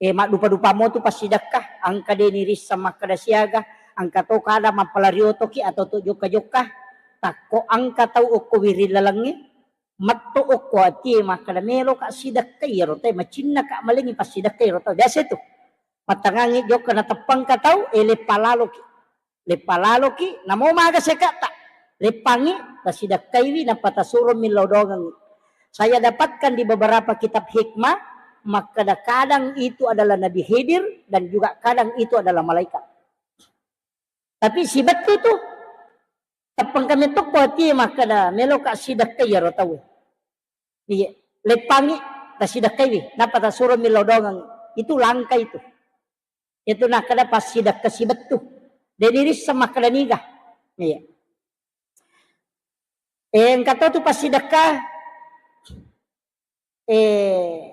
Eh, maddupa-dupa motu passidekka, engka de nirisseng makkeda siaga, engka to kada mappalari otoki atau to jokka-jokka, takko engka tau okko wiring lalengnge, metto okko atie makkeda meloka sidekka iyaro tau, macinnaka malengi passidekka iyaro tau. Biasa itu. Mattangangi jokka nateppangka tau, eh, leppa laloki. Leppa laloki, namo maga seka'ta. Leppangi, tasidakkaiwi, nappa tasuro millau dongengi. Saya dapatkan di beberapa kitab hikmah, makkeda kadang itu adalah Nabi Khidir dan juga kadang itu adalah malaikat. Tapi sibettu tu, teppang kami tokko atie makkeda, meloka sidekkai iyaro tau. Iya, leppangi, tasidakkaiwi, nappa tasuro millau dongengi. Itu langka itu. Itu nakkeda passidekka sibettu. De nirisseng makkeda niga. Iya. Eh, engka to tu passidekka, eh,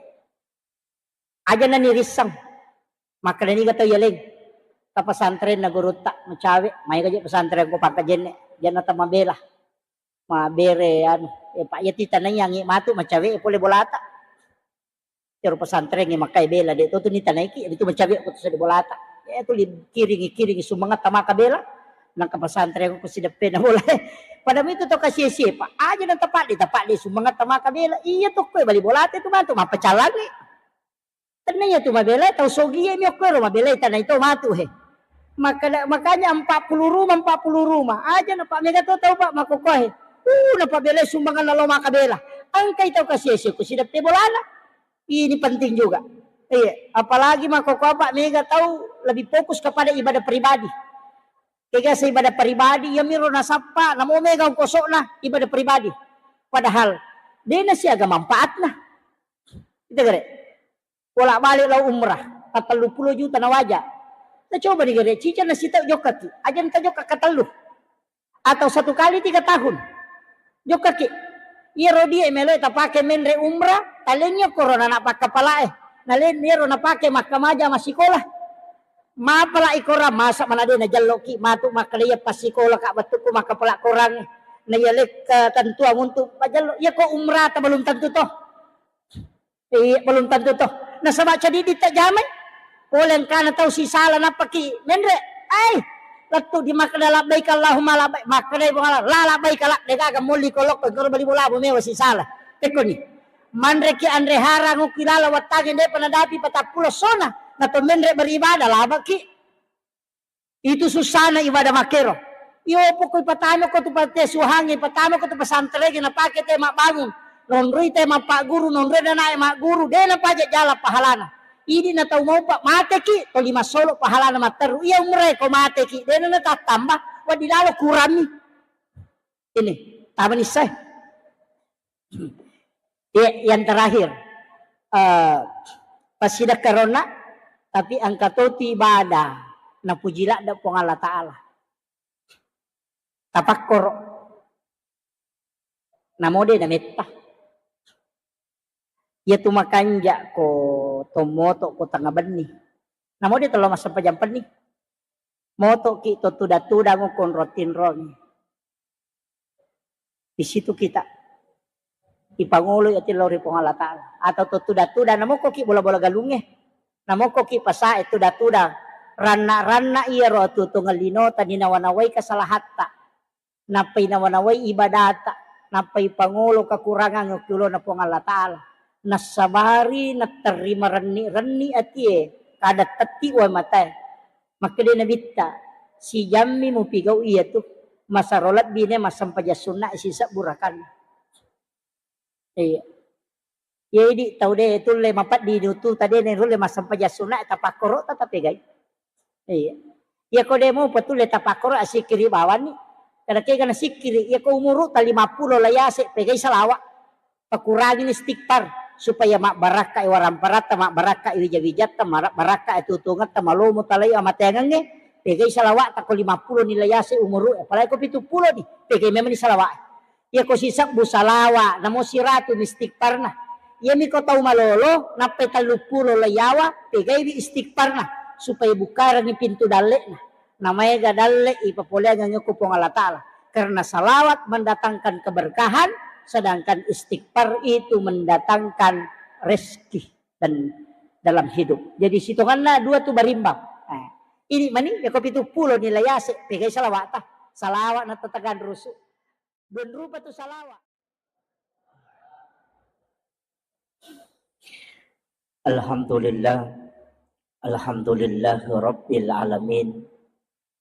aja na nirisseng. Makkeda niga tau yaleng. Ta pesantren na gurutta, macawe, maega je pesantren ko pangkajenne, janna tamabela. Mabere anu, eh, Pak, iya titanai angi matu macawe pole bolata. Ero pesantren e makkai bela, de to tu nitanaiki, itu macawe ko tu sede bolata. Eh, tu li-, kiringi, kiringi sumangetta maka bela. Nangka pesantren ko sideppe na bola. Pada mitu to kasie-sie, Pak. Aja na tapadde, tapadde sumangetta maka bela. Iya to koe bali bolata itu matu, mappacalangi. Tenna iya tu mabela, tau sogie mi okko ero mabela tanai to matu he. Maka-, makanya empat puluh rumah, empat puluh rumah. Aja na Pak mega to tau Pak makkokkoe. Uh, na pabela sumbangan lalo maka bela. Engkai tau kasie-sie ko sideppe bolana. Ini penting juga. Iya, apalagi makkokkoe Pak mega tau lebih fokus kepada ibadah pribadi. Kegasa ibadah pribadi, iya miro nasappa, namo mega ongkosokna ibadah pribadi. Padahal, de nasiaga manfaatna. Kita gare. Bolak-balik lao umrah, pattellu pulo juta nawaja. Nah, coba ni gare, cica nasitau jokkaki. Aja nta jokka katellu. Atau satu kali tiga tahun. Jokkaki. Iyaro die melo tapake menre umrah, talengngi korona na pakkapalae. Nalen iyaro napake makkamaja massikola. Mapala ikorang, masa mana de najelloki matu makkeda iya passikoloka wettukku makkapala korang. Na iya lekka tentuang untuk majello. Iya ko umrah ta belum tentu toh. Iya, belum tentu toh. Nasaba cadidi ta jamai. Pole engkana tau sisala nappaki menre. Ai, lettu di makkeda labbaik Allahumma labbaik. Makkeda Puang Allah, la labbaik la, degaga molli kolokko, engkaro bali bola mewa sisala. Tekkoni. Manreki anre harang ukki lala wattange de panadapi patappulo sona. Nato menre beribadah labaki. Itu susana ibadah makkero. Iyo poko ipatama ko tu pate suhange, ipatama ko tu pesantren napake te mabbangun. Nonroi te mappaguru, nonroi nanae magguru, de napaja jala pahalana. Idi na tau maupa mateki, toli massolo pahalana matteru. Iya umre ko mateki, de na natattamba, waddi lalo kuranni. Ini, tama nissai. Iya, yang terakhir, eh, passidekkaronna, tapi engka toti ibadah, napuji ladde Puang Allah Ta'ala. Tapakkoro. Namode nametta. Iya tu makanja ko tommoto ko tengnga benni. Namode tello massempajang penni. Motoki to tuda-tudang ko onrong tinrong. Di situ kita ipangoloi ati lao ri Puang Allah Ta'ala. Atau to tuda-tuda, namokkoki bola-bola galungnge, namokkoki pasae tuda-tuda, ranna-ranna iyaro atuo-tuongeng linota ninawa-nawai kesalahatta, nappai nawa-nawai ibadata, nappai pangolo kekurangan okki ulona Puang Allah Ta'ala. Nassabari natterri marenni-renni atie, kada tetti wae matae. Makkeda Nabitta, sijammi mupigau iyatu, masaro lebbi ne massempajang sunna sisebbu rakanna. Iya. Iya idi tau de tulle mapeddi nutu tade ne rulle massempajang sunna tapakkoro ta tapegai. Iya. Iya ko de mo patulle tapakkoro asikkiri bawanni. Kada kega nasikkiri, iya ko umuru ta lima puluh la yase pegai salawa. Pakurangini istighfar supaya mabbarakkai waramparatta, mabbarakkai wija-wijatta, mara-, barakkai atuo-tuongetta, malomo talai amateangengnge, pegai salawa'ta ko lima puluh ni la yase umuru, apalagi ko pitu puluh ni, pegai memang ni salawa. Iya ko sisebbu salawa, namo siratu ni istighfarna. Iyami ko tau malolo, nappai tellu puluh la yawa, pegaiwi istighfarna supaya bukarengngi pintu dalle'na. Namaega dalle ipapoleangeng ko Puang Allah Ta'ala. Karena salawat mendatangkan keberkahan, sedangkan istighfar itu mendatangkan rezeki dan dalam hidup. Jadi sitonganna dua tu berimbang. Eh, ini mani ya ko pitu puluh ni la yase, pegai salawata. Salawat na tatagan rusu. Dua rupa tu salawat. Alhamdulillah. Alhamdulillahirabbil alamin.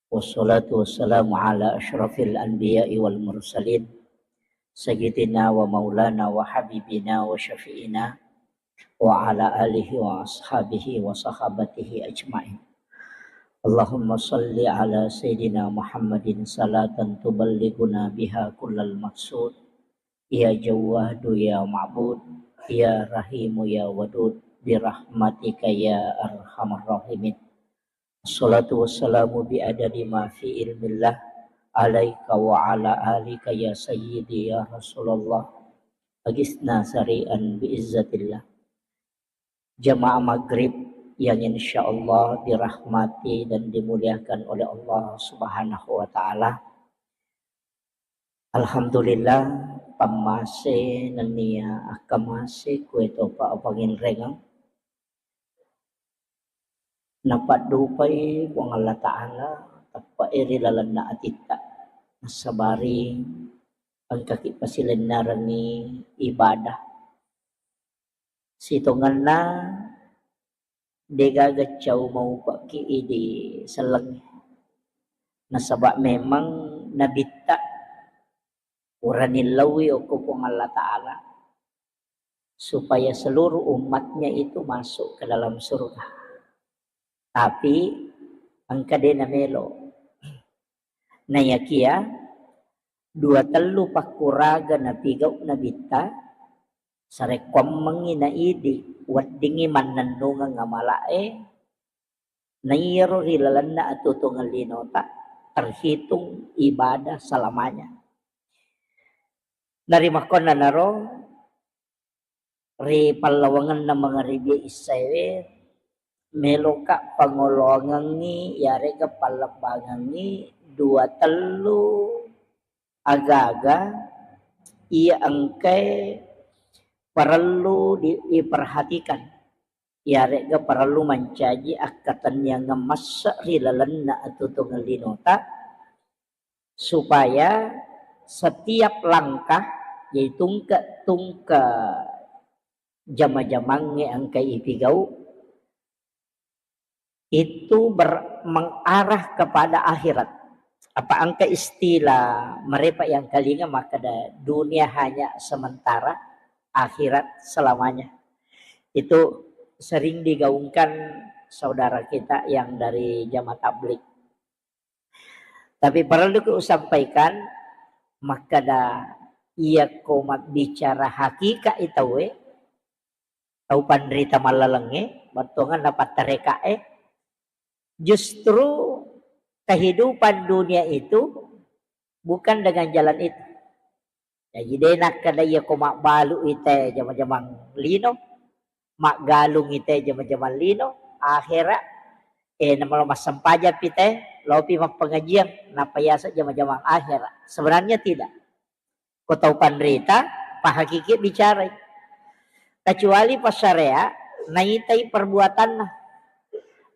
Wassalatu wassalamu ala asyrafil anbiya'i wal mursalin. Sayyidina wa maulana wa habibina wa syafi'ina wa ala alihi wa ashabihi wa sahabatihi ajma'in. Allahumma salli ala Sayyidina Muhammadin salatan tuballighuna biha kullal maqsud. Ya Jawwadu ya Ma'bud, ya Rahimu ya Wadud, birahmatika ya arhamar rahimin. Assalatu wassalamu bi adadi ma fi ilmillah alaika wa ala alika ya sayyidi ya Rasulullah. Agisna sari'an bi izzatillah. Jamaah maghrib yang insyaallah dirahmati dan dimuliakan oleh Allah Subhanahu wa Ta'ala. Alhamdulillah, pammase nennia akkamase kuetopa apanginrengeng. Napaddupai Puang Allah Ta'ala, teppe'e ri lalenna atitta. Nassabari engkaki pasilennerengngi ibadah. Sitongenna degaga cau maupekki idi sellengnge. Nasaba memang nabitta urani laui okko Puang Allah Ta'ala supaya seluruh umatnya itu masuk ke dalam surga. Tapi engka de namelo. Nayakia dua tellu pakkuraga napigau nabitta, sarekkuammengngi naidi weddingngi mannennungeng amala'e, naiyaro ri lalenna atuo-tuongeng linota terhitung ibadah selamanya. Narimakkuannanaro ri pallawangenna mangaribie issaewe, meloka pangoloangengngi, iyaré'ga pallebbangengngi dua tellu aga-aga iya engkaé parellu di-, diperhatikan. Iyaré'ga parellu mancaji akkatenniangeng masse ri lalenna atutungeng linota, supaya setiap langkah, jadi tungke-tungke jama-jamangngé engkaé ipigau, itu ber-, mengarah kepada akhirat. Apa engka istilah marépa yang kalinga makkeda dunia hanya sementara, akhirat selamanya. Itu sering digaungkan saudara kita yang dari jamaah tabligh. Tapi parelluki usampaikan, makkeda iyakko mabbicara hakikat i tauwé, tau panrita mallalengngé, battuangenna pattarekaé, justru kehidupan dunia itu bukan dengan jalan itu. Jaji, dé nakkeda iyako mabbalu ité jama-jamang lino, maggalung ité jama-jamang lino, akhéra, eh, namalo massempajang pi té, lopi mappengajiang, nappa yaseng jama-jamang akhéra. Sebenarnya tidak. Ko tau panrita, pahakiki bicarai. Kecuali passarea, naitai perbuatanna.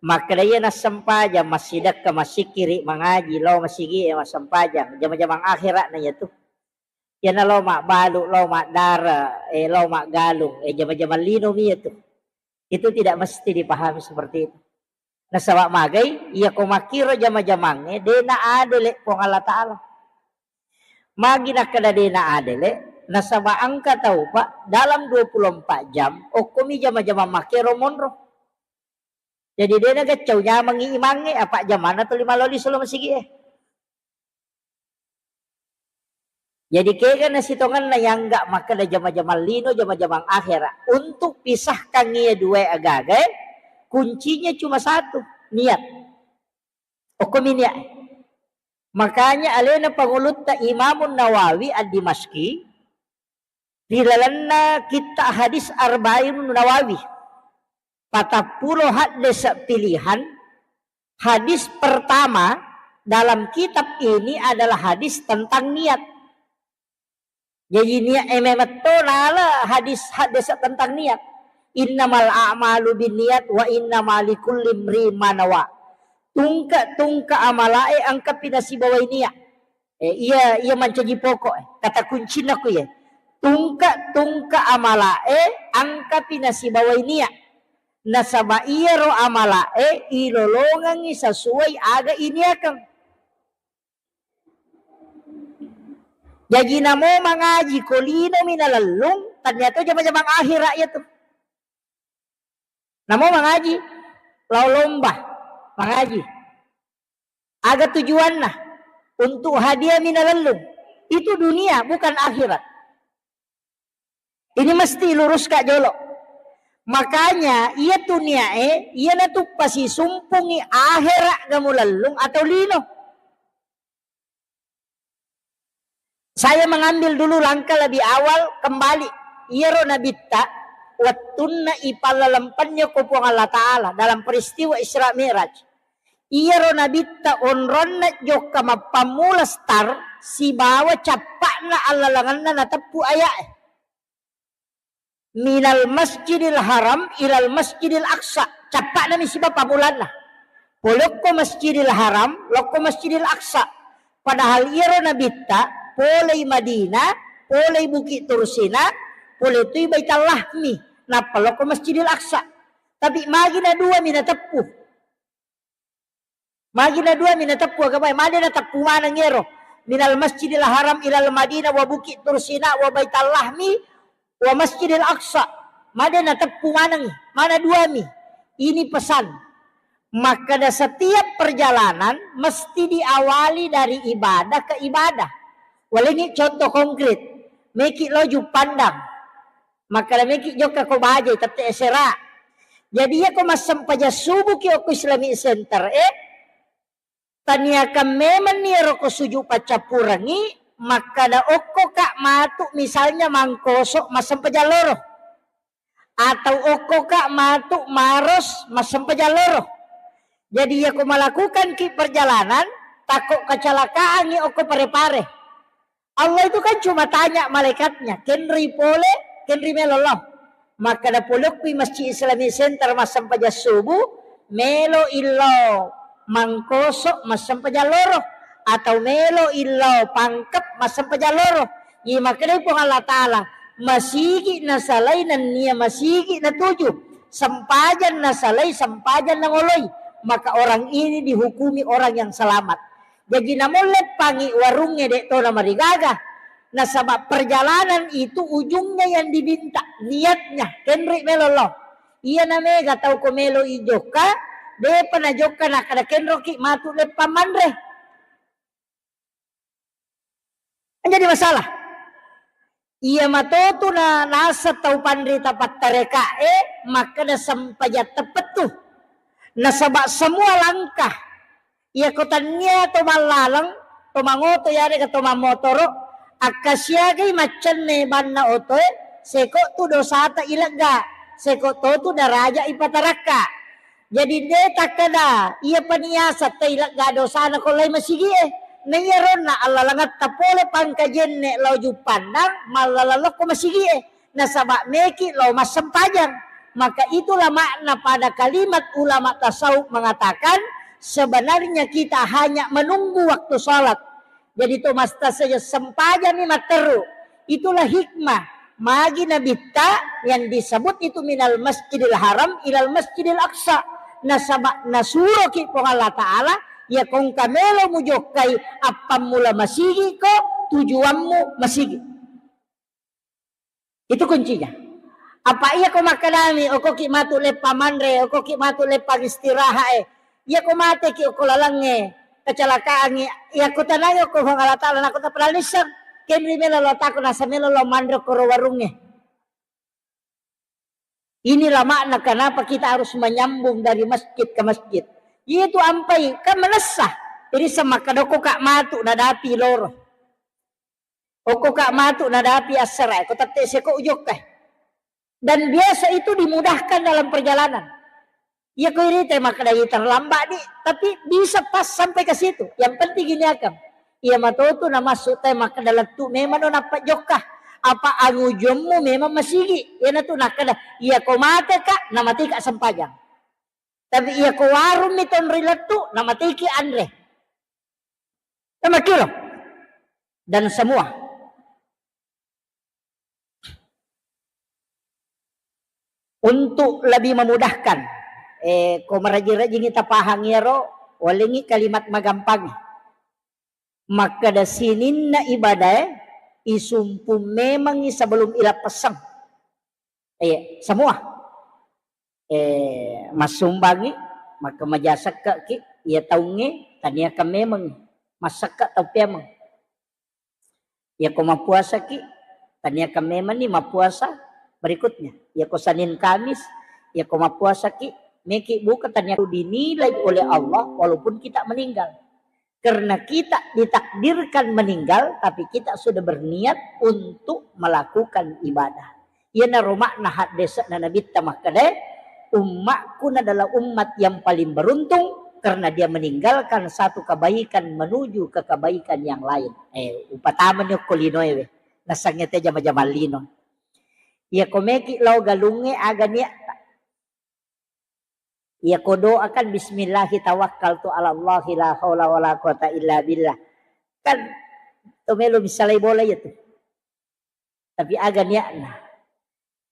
Makkeda iya nassempajang, massidekka, massikkiri, mangaji, lao masigi, eh, massempajang, jama-jamang akhéra na iyatu. Iyana lao mabbalu, lao maddare, eh, lao maggalung, eh, jama-jamang linomi iyatu. Itu tidak mesti dipahami seperti itu. Nasaba magai, iyako makkiro jama-jamangngé, dé naadélé Puang Allah Ta'ala. Magi nakkeda dé naadélé, nasaba engka tau, Pak, dalam dua puluh empat jam, okkomi jama-jamang makkiro monro. Jadi dé nageccau nyamengngi imangngé, apa jamanna tuli maloli solo masigié. Jadi kega nasitongenna yangga makkeda jama-jamang lino, jama-jamang akhéra. Untuk pisahkan iya dua agagaé, kuncinya cuma satu, niat. Okkomi niat. Makanya aléna pangulutta Imamun Nawawi Ad-Dimasyqi, ri lalenna kitta hadis Arba'in Nawawi, patappulo haddese pilihan, hadis pertama dalam kitab ini adalah hadis tentang niat. Jaji niat é memetto nala hadis haddese tentang niat. Innamal a'malu binniyat wa innama likulli imri'in ma nawa. Tungke-tungke amalaé engkapi nasibawai niat. Eh, iya, iya mancaji pokok, eh. Kata kuncinna ku iya. Tungke-tungke amalaé engkapi nasibawai niat. Nasaba iyaro amalaé ilolongengngi sesuai aga iniakeng. Jaji namo mangaji ko linomi nalellung, tania to jama-jamang akhéra iyatu. Namo mangaji, lao lomba, mangaji. Aga tujuanna? Untuk hadiah mi nalellung. Itu dunia, bukan akhirat. Ini mesti luruskan jolo. Makanya, iya tu niae, iya natu pasisumpungi akhirat ga mulellung atau lino. Saya mengambil dulu langkah lebih awal kembali. Iyaro nabitta, wettunna ipallalempenni ko Puang Allah Ta'ala dalam peristiwa Isra Mi'raj. Iyaro nabitta onronna jokka mappammula star sibawa cappa'na allalengenna nateppu aya'e. Minal Masjidil Haram ilal Masjidil Aqsa. Cappa'nami siba pammulanna. Pole okko Masjidil Haram, lokko Masjidil Aqsa. Padahal iyaro nabitta, polei Madinah, polei Bukit Tursina, pole tui Baitallahmi, nappa lokko Masjidil Aqsa. Tapi magi na dua mi nateppu. Magi na dua mi nateppu, aga bae, made nateppu maneng ero. Minal Masjidil Haram ilal Madinah wa Bukit Tursina wa Baitallahmi wa Masjidil Aqsa. Made nateppu maneng, mana dua mi. Ini pesan. Makkeda setiap perjalanan mesti diawali dari ibadah ke ibadah. Walengi contoh konkret. Meki lo Juppandang. Makkeda meki jokka ko bajai tette esera. Jadi iyako massempajang subuki okko Islamic Center e, taniakan memenni ero ko sujud paccappurengi, makkeda okko ka matu misalnya mangkoso massempajang loro. atau okkoka matu maros massempajang loro. Jadi, iyako malakukanki perjalanan, takko kecelakaan ni okko Pare-Pare. Allah itu kan cuma tanya malaikatnya, "Kenri pole, kenri melo lao?" Makkeda, "Polokki Masjid Islamic Center massempajang subuh, melo illau Mangkoso massempajang loro, atau melo illau Pangkep massempajang loro." Iya makkedai Puang Allah Ta'ala, masigi nasalai nennia masigi natuju, sempajang nasalai sempajang nangoloi, maka orang ini dihukumi orang yang selamat. Jaji, namo leppangi warungnge, de' to namarigaga. Nasaba perjalanan itu ujungnya yang diminta, niatnya, kenri melo lao. Iya namega tau ko melo i jokka, de'pa najokka nakkeda kenroki matu leppang manre. Jadi masalah. Iya matotu na, naseng tau panrita pattarekae makkeda sempajang teppettu. Nasaba semua langkah, iyako tannia to mallaleng, to mangoto yarega to mammotoro, akkasiagai maccenne banna otoe, seko tu dosata ilegga, seko totu daraja ipatarakka. Jadi, de' takkeda, iyapa niaseng tailegga dosana ko lai masigi'e. Na iyaronna allalengetta pole Pangkajenne lao Juppandang, mallalang lokko masigi'e. Nasaba meki lao massempajang. Maka itulah makna pada kalimat ulama tasawuf mengatakan, sebenarnya kita hanya menunggu waktu salat. Jadi, to masta saja sempajang mi matteru. Itulah hikmah. Magi nabitta yang disebut itu minal masjidil haram ilal masjidil aqsa. Nasaba nasuroki Puang Allah Ta'ala, ya kongka melo mujokkai appammula masigi ko tujuanmu masigi. Itu kuncinya. Apa iya ko makkedami, okoki matu leppang manre, okoki matu leppang istirahat e. Iya ko mateki okko lalengnge, kecelakaangngi, iya ko tanai okko Puang Allah Ta'ala, nako tapalalisseng, kenri melo lao tako nasa melo lao manre okko ro warungnge. Inilah makna kenapa kita harus menyambung dari masjid ke masjid. Itu ampai, kan menessa. Jadi semakkeda okko ka matu nadapi loro. Okko ka matu nadapi assara, ko tette seko ujokka. Dan biasa itu dimudahkan dalam perjalanan. Iya ko irita makkeda terlambat di, tapi bisa pas sampai ke situ. Yang penting gini akan. Iya matotu na masuk te makkeda lettu memang no nappa jokka. Apa angujummu memang masigi. Iya natu nakkeda, iya ko mate ka, na mati ka sempajang. Tapi iya ko warung mi tonri lettu, na matiki anre. Sama kilo. Dan semua. Untuk lebih memudahkan, eh, ko maraji-rajingi tapahang iyaro, walengi kalimat magampangi. Makkeda sininna ibadae, isumpung memangi sebelum ilappessang. Eh, semua. Eh, massumbangi, makkamaja sekkeki, iya taungnge, taniakan memangi. Massekka tau peameng. Iyako mappuasaki, taniakan memanni mappuasa berikutnya. Iyako Senin Kamis, iyako mappuasaki, meki buka taniakan dinilai oleh Allah walaupun kita meninggal. Karena kita ditakdirkan meninggal, tapi kita sudah berniat untuk melakukan ibadah. Iyanaro makna haddese'na Nabitta makkeda, "Ummakku adalah umat yang paling beruntung karena dia meninggalkan satu kebaikan menuju ke kebaikan yang lain." Eh, upatamani okko linoe we, nasengnge te jama-jamang lino. Iyako meki lao galungnge aga niatta. Iyako doakan, "Bismillahi tawakkaltu ala Allahi la haula wala quwata illa billah." Kan to melo misalai bola iya tu. Tapi aga niatna.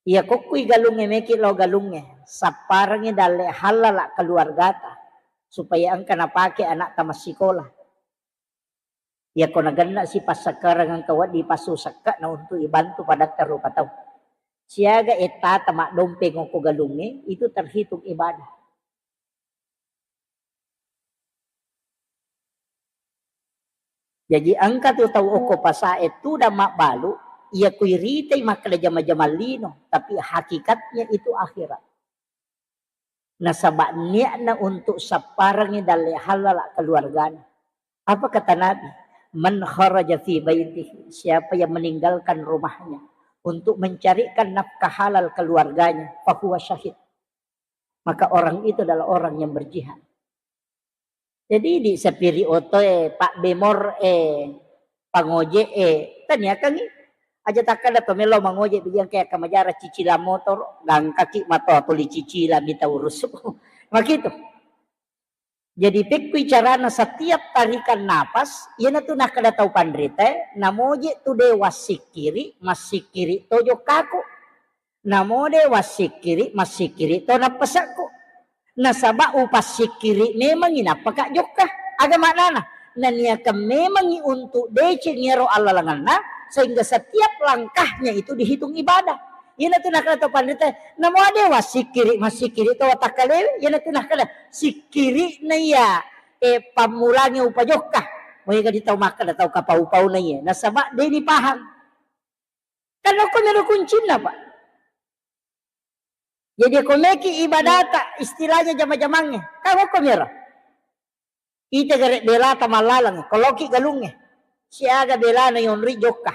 Iya kokkui galungnge meki lao galungnge, sapparengngi dalle hallala keluargata supaya engka napake anakta massikola. Iyako nagenna si passakkareng engka wedding passu sekke'na untuk ibantu padatta rupa tau. Siaga ettata maddompeng okko galungnge, itu terhitung ibadah. Jaji engka tu tau okko pasae tudang mabbalu, iya kuiritai makkeda jama-jamang lino, tapi hakikatnya itu akhirat. Nasaba niatna untuk sapparengngi dalle hallala keluargana. Apa kata Nabi? "Man kharaja fi baitihi," siapa yang meninggalkan rumahnya, untuk mencarikan nafkah halal keluarganya, fahuwa syahid. Maka orang itu adalah orang yang berjihad. Jadi di sapiri otoe, Pak Bemor e, pangoje e, taniakangi. Aja takkada to melo mangoje bilang kayak kamajara cicilan motor, gangkaki mato tuli cicilan mita urusu. Makitu. Jadi pekkui carana setiap tarikan napas, iyanatu nakkeda tau panrita, namoje tu de wassikkiri, massikkiri to jokkaku. Namo de wassikkiri, massikkiri to nappasekku. Nasaba upassikkiri memangi nappaka jokka. Aga maknana? Naniakan memangi untuk deceng iyaro allalengenna, sehingga setiap langkahnya itu dihitung ibadah. Iyanatu nakkeda to panrita, namo de wassikkiri, massikkiri to watakkalewe, iyanatu nakkeda sikkiri na iya, e, pammulangi upajokka. Moega di tau makkeda tau kapau-pau na iya. Nasaba de ni paham. Kan okko mero kuncinna, Pak. Jadi ko meki ibadata istilahnya jama-jamangnge. Kan okko mero. Ite gare belata mallalang, koloki galungnge. Siaga belana yonri jokka.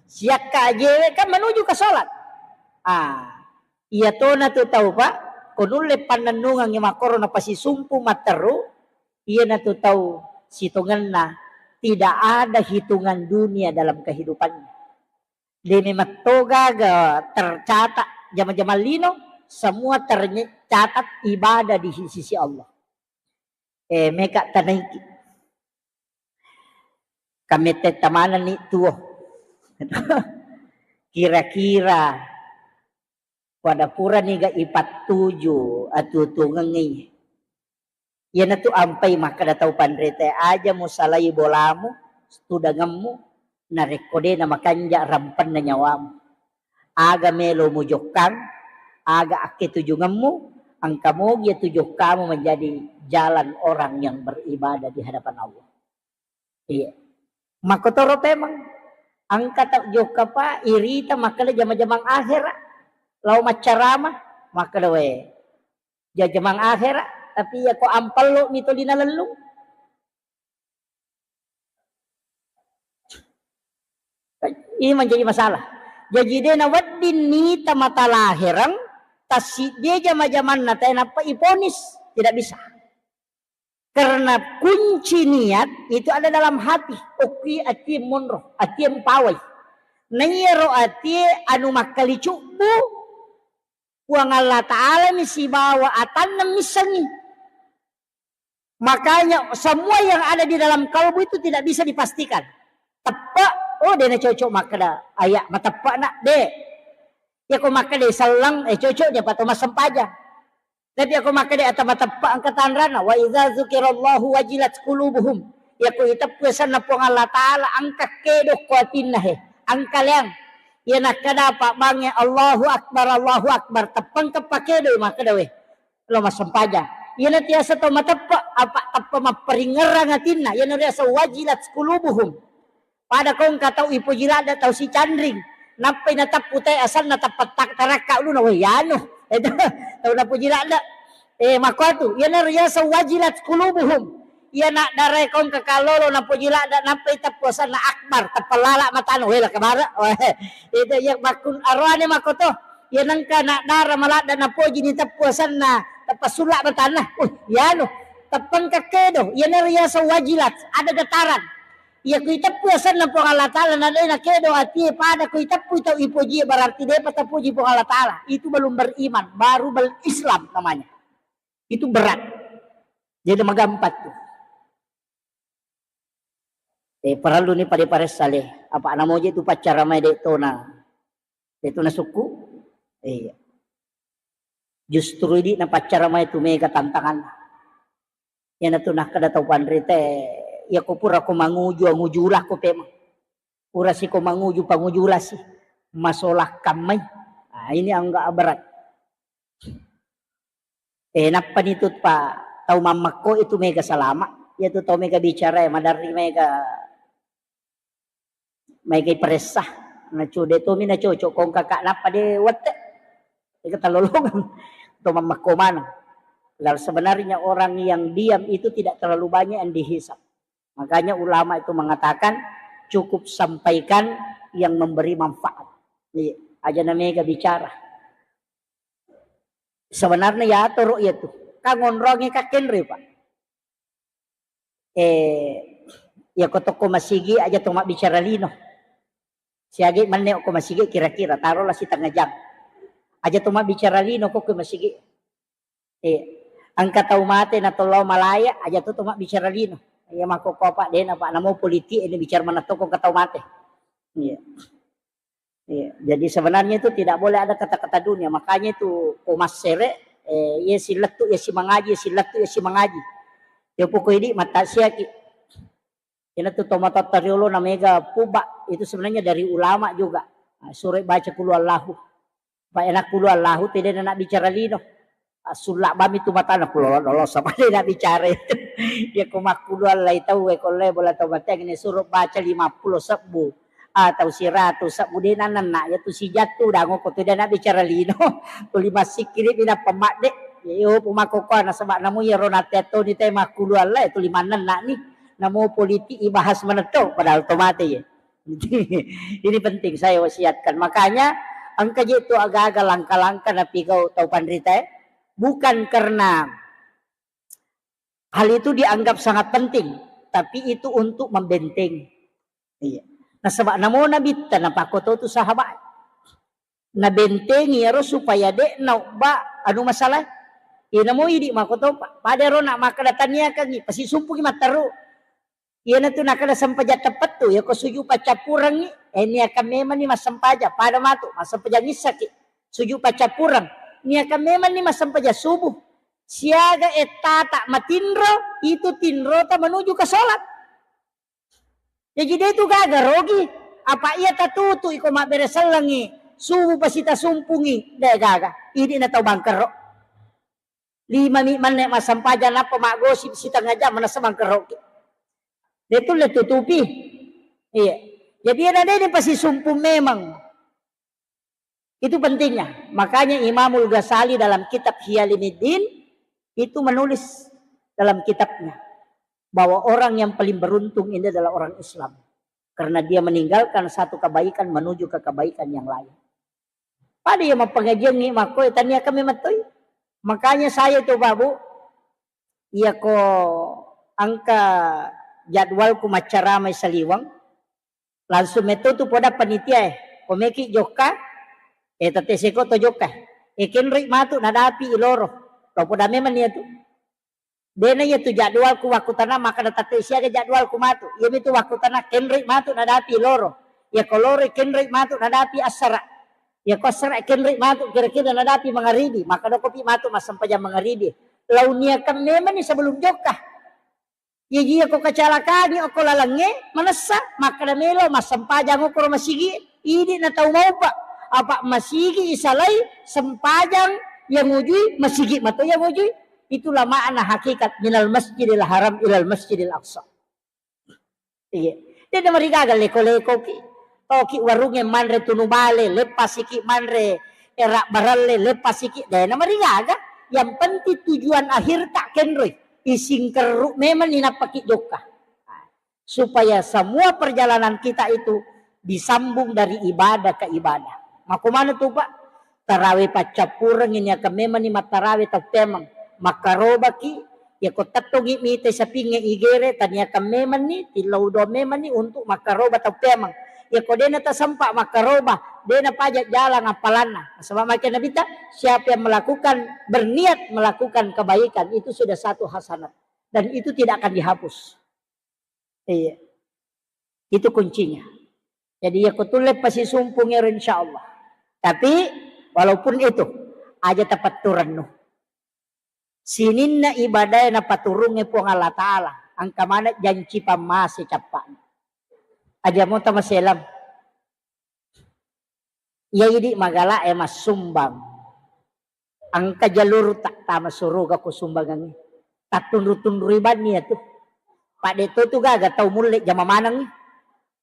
Siakka ajewe kan menuju ke sholat. Ah, iya tona tu tau, Pak, ko nulle pannennungangngi makkoro napasisumpu matteru, iyanatu tau sitongenna tidak ada hitungan dunia dalam kehidupannya. De memang togaga tercatat jama-jama lino, semua tercatat ibadah di sisi Allah. Eh, meka tanaiki. Kamette tamanenni tuo. Kira-kira pada purani ga ipattuju atuo-tuongengngi. Iyanatu ampai makkeda tau panrita, aja musalai bolamu, tudangemmu, narekko de namakanja rampenna nyawamu. Aga melo mujokkang, aga akketujungemmu, engka mogi atu jokkamu menjadi jalan orang yang beribadah di hadapan Allah. Iya. Makkotoro pemeng. Engka tau jokka, Pak, irita makkeda jama-jamang akhera. Lao maccarama, makkeda we. Jama-jamang akhera, tapi iya ko ampello mi toli nalellung. Ini menjadi masalah. Jadi de nawedding nita mata lahereng, tassiddi jama-jamanna tae nappa iponis. Tidak bisa. Karena kunci niat itu ada dalam hati. Okki atie monro, atie mpawai. Naiyaro atie anu makkalicubbu, Puang Allah Ta'ala mi sibawa atanna missengi. Makanya semua yang ada di dalam kalbu itu tidak bisa dipastikan. Teppe, oh, de nacocok makkeda aya mateppe na, de. Iya ko makkeda selleng, eh, cocok dia pato massempajang. Tapi iya ko makkeda ata mateppe engka tanrana, wa idza dzukirallahu wajilat qulubuhum. Iya ko iteppu asenna Puang Allah Ta'ala, engka kedo ko atinna he, engka leang. Iya nakkeda pabbangnge Allahu Akbar, Allahu Akbar, teppengka pakedo makkeda we. Lo massempajang. Iyana tiasa tau mateppe, apa teppe mapparingngerang atinna, iyana riaseng wajilat qulubuhum. Pada ko engka tau ipoji ladde tau sicanring, nappai nateppu te asenna tappa tak-, tarakka uluna, weh, yanu. Itu tau napoji ladde. Eh, makkuatu, iyana riaseng wajilat qulubuhum. Iya naddarae ko engka kallolo napoji ladde nappai teppu asenna akbar, tappa lala matana, weh, la kabara. Weh, itu iya makkun aroane makkoto. Iya nengka naddara maladde napoji ni teppu asenna, tappa sulla matanna. Uh, yanu, teppengka kedo, iyana riaseng wajilat, ada getaran. Iya ku iteppu asenna Puang Allah Ta'ala na de nakedo atie pada ku iteppu tau ipoji, berarti depa tapoji Puang Allah Ta'ala. Itu belum beriman, baru bel-, Islam namanya. Itu berat. Jadi magampang tuh. Eh, parellu ni pada paressa le. Apa namoje tu paccara mai de tona. De tona sukku. Iya. Justru idi napaccara mai tu mega tantangan. Iyanatu nakkeda tau panrita, iya ko pura ko manguju, anguju ulako pema. Pura si ko manguju, panguju ulasi. Masolah kammai. Ah, ini agak berat. Eh, nappani tu pa tau mammekko itu mega salama. Iya tu tau mega bicara, maderri mega Maega iparessa, nacu-, de tomi nacocok kong kakak nappa de wette. Ega talolongang to mammekko maneng. Lalu sebenarnya orang yang diam itu tidak terlalu banyak yang dihisap. Makanya ulama itu mengatakan cukup sampaikan yang memberi manfaat. Iya, aja na mega bicara. Sebenarnya ya atoro iya tu. Kan ngonrongi ka kenre, Pak. Eh, ya ko tokko masigi aja to mabbicara lino. Siagi menne ko masigi kira-kira taruhlah setengah jam. Aja to mabbicara lino ko ke masigi. Iya. Engka tau mate na tollo malaya aja to to mabbicara lino. Iya mako ko apa dena Pak namo politik ini bicara mana toko engka tau mate. Iya. Iya, jadi sebenarnya itu tidak boleh ada kata-kata dunia. Makanya itu ko massere, eh, iya silettu iya simangaji, iya silettu iya simangaji. Ya pokok ini mata siaki. Ina tu tomatoatta riolo na mega puba itu sebenarnya dari ulama juga. Nah, sure baca kulu Allahu. Pak enak kulu Allahu tidak nak bicara lino. Sulla bami tu matana kulo lolo sama de na bicara itu. Ya ko makkulu Allah tau e ko le bola tau mateng ni suruh baca lima puluh sebbu atau siratu sebbu de nanenna ya tu sijattu dango ko tu de na bicara lino. Tuli massikkiri bina pemadde. Yo pumako ko na sebab namu ya rona tetto ni te makkulu Allah itu lima nenna ni. Namu politik ibahas menetto padahal to mate ya. Ini penting saya wasiatkan. Makanya engka je tu aga-aga langka-langka napigau tau panrita e. Bukan karena hal itu dianggap sangat penting, tapi itu untuk membentengi. Iya. Nasaba namo nabitta napakkoto tu sahabat. Nabentengi ero supaya de naobba anu masalah. Iya namo idi makoto pa-, pada ro nak makkeda taniakangi, pasisumpuki matteru. Iyanatu nakkeda sempajang teppettu, yako suju paccappurengngi, eh, niakan memanni massempajang, pada matu massempajang issaki, suju paccappureng, niakan memanni massempajang subuh, siaga ettata matinro, itu tinrota menuju ke sholat. Jaji de tu gaga rogi, apa iya tatutu iko mabbere sellengi, subuh pasi tasumpungi, de gaga, idi na tau bangkero. Lima mi manne massempajang nappa maggosip sitengah jam manessa mangkeroki. De tulle tutupi. Iya. Jadi ada de pasisumpung memang. Itu pentingnya. Makanya Imamul Ghazali dalam kitab Hiyalimiddin itu menulis dalam kitabnya bahwa orang yang paling beruntung ini adalah orang Islam. Karena dia meninggalkan satu kebaikan menuju ke kebaikan yang lain. Pada iya mappangajiangngi makko, eh, tania kami mattoi. Makanya saya coba, Bu, iya ko engka jadwalku maccaramai saliweng, langsung metto tu poda panitia e, ko meki jokka, eh, tette seko to jokka. Eh, kenroi matu nadapi iloro. To poda memang iya tu. Dena iya tu jadwalku wakkutana makkeda tette siaga jadwalku matu. Iya mitu wakkutana kenroi matu nadapi loro. Iya ko loro kenroi matu nadapi assara. Iya ko assara kenroi matu kira-kira nadapi mangaribi. Maka dokopi matu massempajang mangaribi. Lau niakan memang ni sebelum jokka. Iya ji iya ko kecelakaan okko lalengnge manessa makkeda melo massempajang okko ro masigi. Idi na tau maupa. Apa masigi isalai sempajang yang ujui masigi mato yang ujui. Itulah makna hakikat minal masjidil haram ilal masjidil aqsa. Iya. Dena marigaga leko-lekoki. Toki warungnge manre tunu bale, leppasiki manre era baralle, leppasiki. Dena marigaga. Yang penting tujuan akhir tak kenroi. Isingkerru memang ninappaki jokka. Supaya semua perjalanan kita itu disambung dari ibadah ke ibadah. Mako mana tu, Pak? Tarawe paccappureng ini akan memang ni mattarawe tau pemang. Makkarobaki, ya ko tettongi mite sapinge igere, taniakan memang ni, tillau doang memang ni untuk makkaroba tau pemang. Ya ko dena tasempa makkaroba, dena pajak jalan apalanna. Sebab makin Nabi ta, siapa yang melakukan, berniat melakukan kebaikan, itu sudah satu hasanat. Dan itu tidak akan dihapus. Iya. Itu kuncinya. Jadi ya kutulle pasisumpung ero insyaallah. Tapi walaupun itu aja tapatturennu. Sininna ibadah napaturungnge Puang Allah Ta'ala. Angka mana janci pammase cappa'na. Aja mota maselam. Iya idi magala e massumbang. Engka jalur tak tama suruga ko sumbangangnge. Tattunru-tunrui banni ya tu. Pak de to tu gaga tau mulle jama maneng.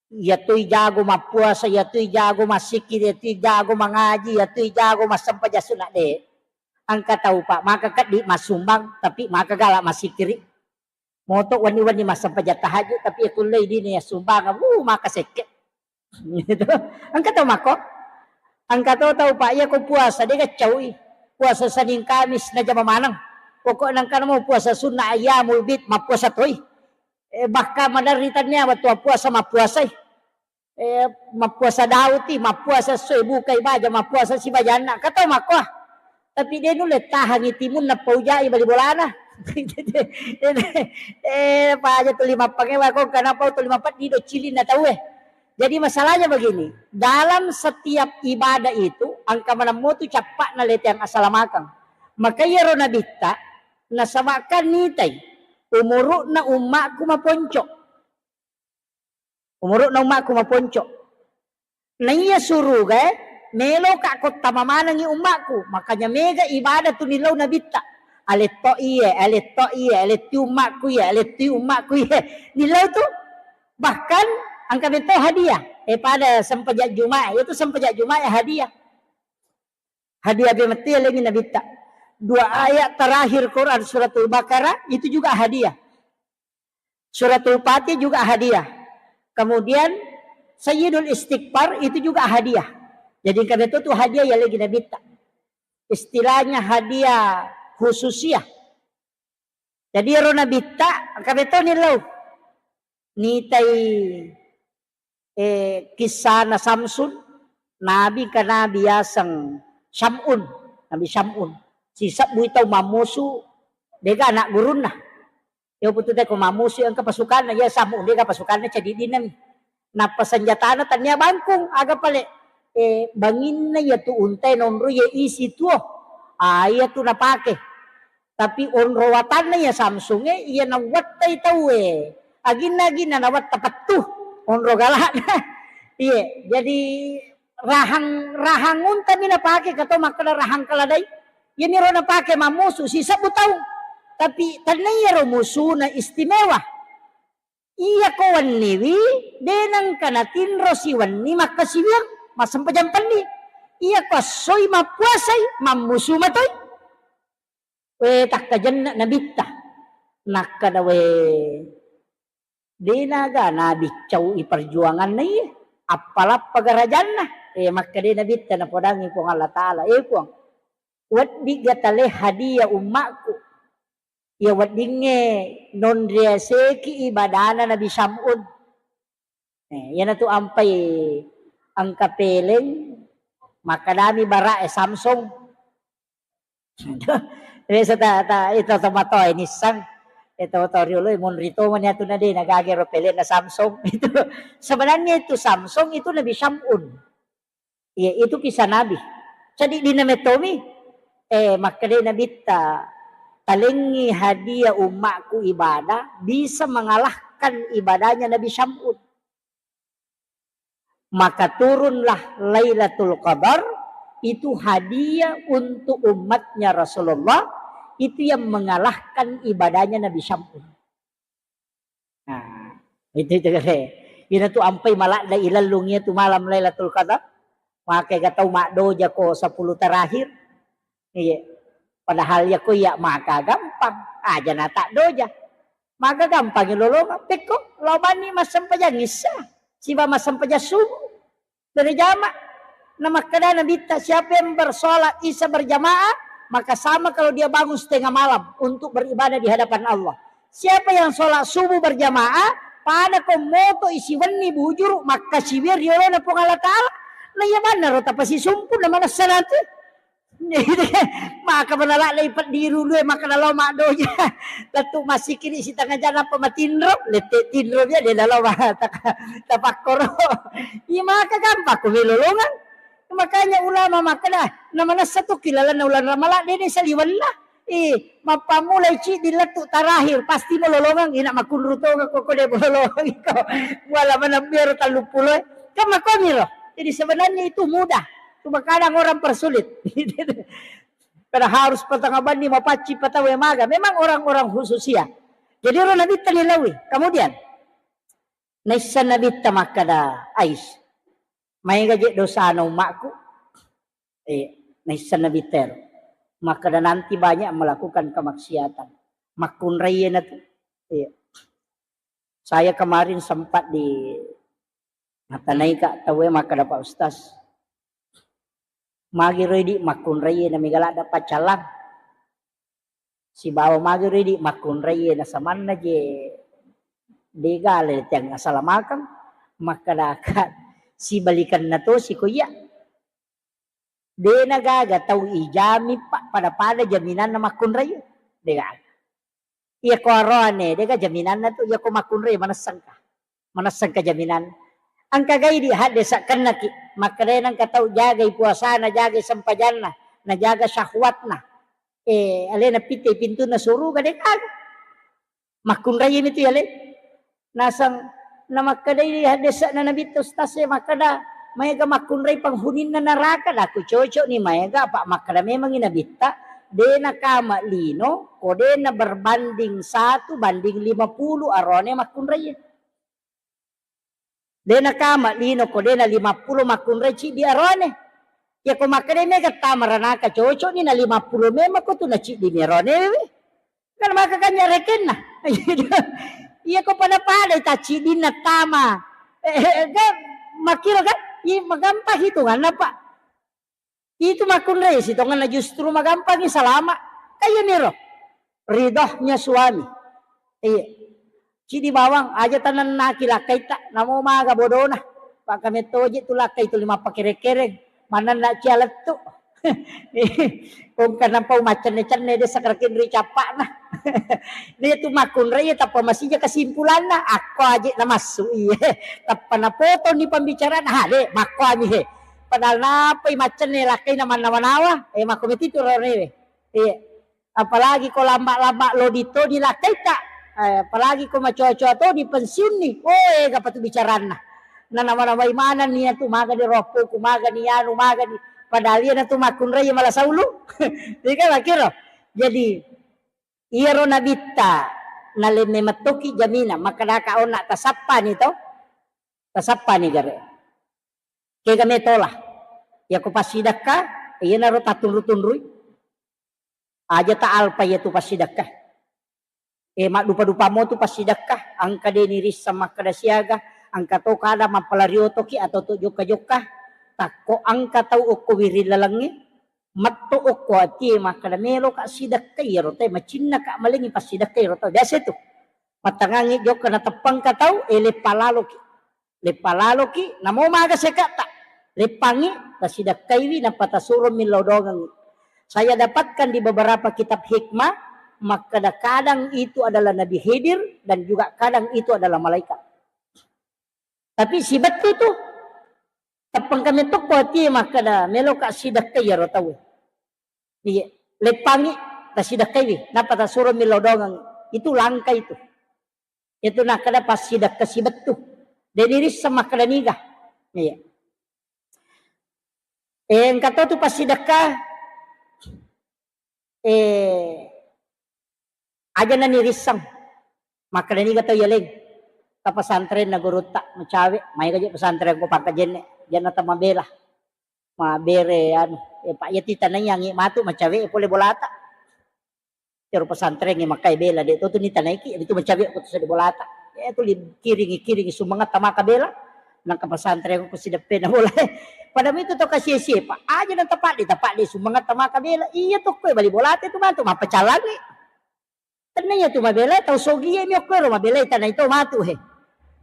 Iya tu jago mappuasa, iya tu jago massikki, iya tu jago mangaji, iya tu jago massempajang sunat de. Engka tau Pak maka keddi massumbang tapi maka gala massikkiri. Moto wenni-wenni massempajang tahajud tapi ya kullei dini ya sumbang, uh, maka sekke. Gitu. Engka tau mako. Engka to tau, Pak, iya ko puasa de' gaccaui. Puasa Senin Kamis najama maneng. Pokokna engka namo puasa sunnah ayyamul bid, mappuasa toi. Eh, bahkan maderri tania wettu puasa mappuasai. Eh, mappuasa Daud i, mappuasa esso e bukai baja, mappuasa sibajanna. Engka to makkoa. Tapi de' nulle tahangi timunna paujai bali bolana. Eh, paja tuli mappangewa ko, kenapa tuli mapeddi do cilinna tauwe. Jadi masalahnya begini, dalam setiap ibadah itu, engka maneng motu cappa'na leteang asalamakeng. Maka iyaro Nabitta, nasaba'kan nitai, umuru'na ummakku maponco. Umuru'na ummakku maponco. Naiya surugae, meloka kottama manengi ummakku. Makanya mega ibadah tu nillau Nabitta. Aletto iye, aletto iye, aletti ummakku iye, aletti ummakku iye. Nillau tu. Bahkan engka metto hadiah. Eh, pada sempajang Jumat, itu sempajang Jumat ya hadiah. Hadiah be metto yalengi Nabitta. Dua ayat terakhir Quran Suratul Baqarah itu juga hadiah. Suratul Fatih juga hadiah. Kemudian Sayyidul Istighfar itu juga hadiah. Jadi engka metto tu hadiah yalengi Nabitta. Istilahnya hadiah khususiyah. Jadi ero Nabitta, engka metto nillau. Nitai, eh, kissana Samsun, nabi engka nabi yaseng Syam'un, Nabi Syam'un. Sisebbui tau mammusu, dega anak gurunna. Iya putu te ko mammusu engka pasukanna, iya Sam'un dega pasukanna, cadiddinna mi. Nappa senjatana tania bangkung, aga pale, eh, banginna iya tu untae nonro iya isi tuo. Ah, iya tu napake. Tapi onro watanna iya Samsung e, iya nawattai tauwe. Aginna-aginna nawatta pettu. Onro galakna. Iye, jadi rahang, rahang unta mi napake, kato makkeda rahang keledai. Iyaniro napake mammusu sisebbu taung. Tapi tenniyaro musuna istimewa. Iya ko wenniwi, de nengka natinro siwenni makkasiwiang, massempajang penni. Iya ko essoi mappuasai, mammusu matoi. We, takkajenna Nabitta. Nakkeda, we, de naga nabiccau'i perjuanganna iye. Appalappa garajanna. Eh, makkeda Nabitta, napodangi Puang Allah Ta'ala, eh, Puang, weddigga tale hadiah ummakku. Iya weddingnge nonriaseki ibadana Nabi Syam'un. Eh, iyanatu ampai engka peleng, makkedami bara'e Samsung. Biasa ta, ta, itu tomatoa nissang. Itu to riolo monri tomani atu nade nagage ro pelenna Samsung. Itu sebenarnya itu Samsung itu Nabi Syam'un. Iya, itu kisah Nabi. Jadi di name Tommy, eh, makkeda Nabitta, talengi hadiah ummakku ibadah bisa mengalahkan ibadahnya Nabi Syam'un. Maka turunlah Lailatul Qadar, itu hadiah untuk umatnya Rasulullah, itu yang mengalahkan ibadahnya Nabi Syam'un. Nah, itu, itu kale. Ina tu ampai maladda ilellung iya tu malam Lailatul Qadar. Maka ga tau maddoja ko sepuluh terakhir. Iya. Padahal ya ko iya maka gampang. Aja na tak doja. Maka gampang lolongang. Pekko, lobani massempajang Isya. Siba massempajang subuh. Berjamaah. Nah, makkeda Nabitta, siapa yang bersolat Isya berjamaah, maka sama kalau dia bangun setengah malam untuk beribadah di hadapan Allah. Siapa yang sholat subuh berjamaah, pada ko moto isi wenni bujuru, makkasiwiang riolona Puang Allah Ta'ala. Nah, iya bannaro tapasisumpu na manessa nanti. Maka manala lei peddi rulu e, maka nalo maddoja. Lettu massikiri sitengah jam apa matinro, lette tinro dia, dia nalo ma-, tak-, tapakkoro. Iya, maka gampang ko melolongang. Makanya ulama makkeda, na manessa tu kilalanna ulana Ramalang, dede saliwenna. Eh, mappammulai ciddi lettu terakhir, pasti mololongang, ina makunru tonga ko, ko de mololongang ko. Muala maneng biar talluppulo e. Kan makomiro. Jadi sebenarnya itu mudah. Cuma kadang orang persulit. Karena harus patanga banni mapacci patawe maga. Memang orang-orang khusus ya. Jadi orang Nabi tenilawi. Kemudian naissa Nabitta makkeda, Ais, maega je dosana ummakku? Eh, naissa Nabitta ero. Makkeda nanti banyak melakukan kemaksiatan. Makkunrai na tu. Iya. Saya kemarin sempat di matanaika tauwe makkeda, Pak Ustaz, Magi ro idi makkunrai na mega ladda paccalang. Sibawa magi ro idi makkunrai na samanna je dega le tiang asalamakeng, makkadaka sibalikanna to si ko iya. De na gaga tau ijami pa-, pada-pada jaminanna makkunrai. De gaga. Iya ko aroane, de ga jaminanna tu, iya ko makkunrai manessengka. Manessengka jaminanna. Engka gai di hadde sakkennaki, makkeda nengka tau jagai puasana, jagai sempajanna, najaga syahwatna. Eh, alena pitte pintunna suruga de gaga. Makkunrai mi tu yale. Naseng namakkedai haddese'na Nabitta ustaz e makkeda, maega makkunrai penghuni'na neraka, daku cocok ni maega, apa makkeda memangi Nabitta, de nakama lino ko de na berbanding satu banding lima puluh arone makkunrai. De nakama lino ko de na lima puluh makkunrai ciddi arone. Ya ko makkeda mega tama ranaka cocok ni na lima puluh memang ko tu na ciddi mi arone we. Kan maka kan nyarekenna. Iya ko pada-pada ta ciddinna tama. Eh, eh, kan makkiro kan? Iya magampang hitunganna, Pak. Itu makkunrai sitongenna justru magampangi salama. Kaya miro. Ridhonya suami. Iya. Cidi bawang aja tanennaki lakkaitta, namo maga bodona. Pakka mettoje tu lakkai tuli mappakere-kereng. Manenna cia lettu. Kongka nampau maccenne-cenne de sakarakin ri cappa'na. Dia tu makkunrai tappa masija kesimpulanna. Akko aje namassu iye. Tappa napotoni pembicaraan. Ha de makko ami he. Padahal napai maccenne lakkai na mannawa-nawa. Eh makko metitu ronewe. Iya. Apalagi ko lamba-lamba lodi to di lakkaita. Eh, apalagi ko macoa-coa to di pensiunni. Oh, ega patu bicaranna. Nanawa-nawai manenni atu, magani roppoku, magani anu, magani. Padahal iya natu makkunrai mala saulu. Iya kan, makkiro. Jadi, iyaro Nabitta nalemme mettoki jamina, makkedaka onna tasappani to. Tasappani gare. Kega metola. Yako passidekka, iyanaro tatunru-tunrui. Aja ta alpa iyatu passidekka. Eh, maddupa-dupa mo tu passidekka, engka de nirisseng makkeda siaga, engka to kada mappalari otoki atau to jokka-jokka, takko engka tau okko wiring lalengnge, metto okko atie makkeda meloka sidekka iyaro tau, macinnaka malengi passidekka iyaro tau. Biasa tu. Mattangangi jokka nateppengka tau, eh, leppa laloki. Leppa laloki, namo maga seka'ta. Leppangi, tasidekkaiwi, nappa tasuro millau dongengi. Saya dapatkan di beberapa kitab hikmah, makkeda kadang itu adalah Nabi Khidir dan juga kadang itu adalah malaikat. Tapi sibettu tu, teppengka metto ko atie makkeda, meloka sidekkai iyaro tauwe. Iya, leppangi, tasidekkaiwi, nappa tasuro millau dongengi. Itu langka itu. Itu nakkeda passidekka sibettu. De nirisseng makkeda niga. Iya. Eh, engka to tu passidekka, eh, aja na nirisseng. Makkeda niga tau yaleng. Ka pesantren na gurutta, macawe, maega je pesantren ko Pangkajenne, janna tamabela. Mabere anu, eh, Pak, iya titanaiangi matu macawe pole bolata. Ero pesantren e makkai bela de to tu nitanaiki, itu macawe ko tu sede bolata. Eh, tu li kiringi, kiringi sumangetta maka bela. Nangka pesantren ko sideppena bola. Pada itu to kasie-sie, Pak. Aja nang tapadde, tapadde sumangetta maka bela. Iya to koe bali bolata itu matu mappacalangi. Tennia tu mabela tau sogie mi okko ero mabela tanai to matu he.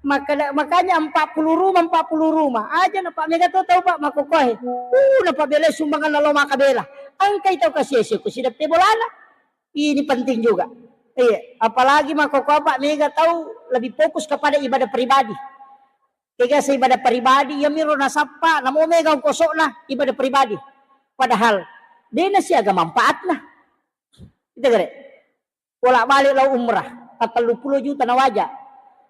Maka, makanya empat puluh rumah, empat puluh rumah. Aja na Pak mega to tau Pak makkokkoe. Uh, na Pak bela sumbangan lo maka bela. Angkai tau kasie-sie ku sideppe bolana. Ini penting juga. Iya, apalagi makkokkoe Pak mega tau lebih fokus kepada ibadah pribadi. Kega se ibadah pribadi, iya miro nasappa, namo mega ongkosokna ibadah pribadi. Padahal, dena siaga manfaatna. Kita gere. Bolak-balik lao umrah, ka tellu pulo juta nawaja.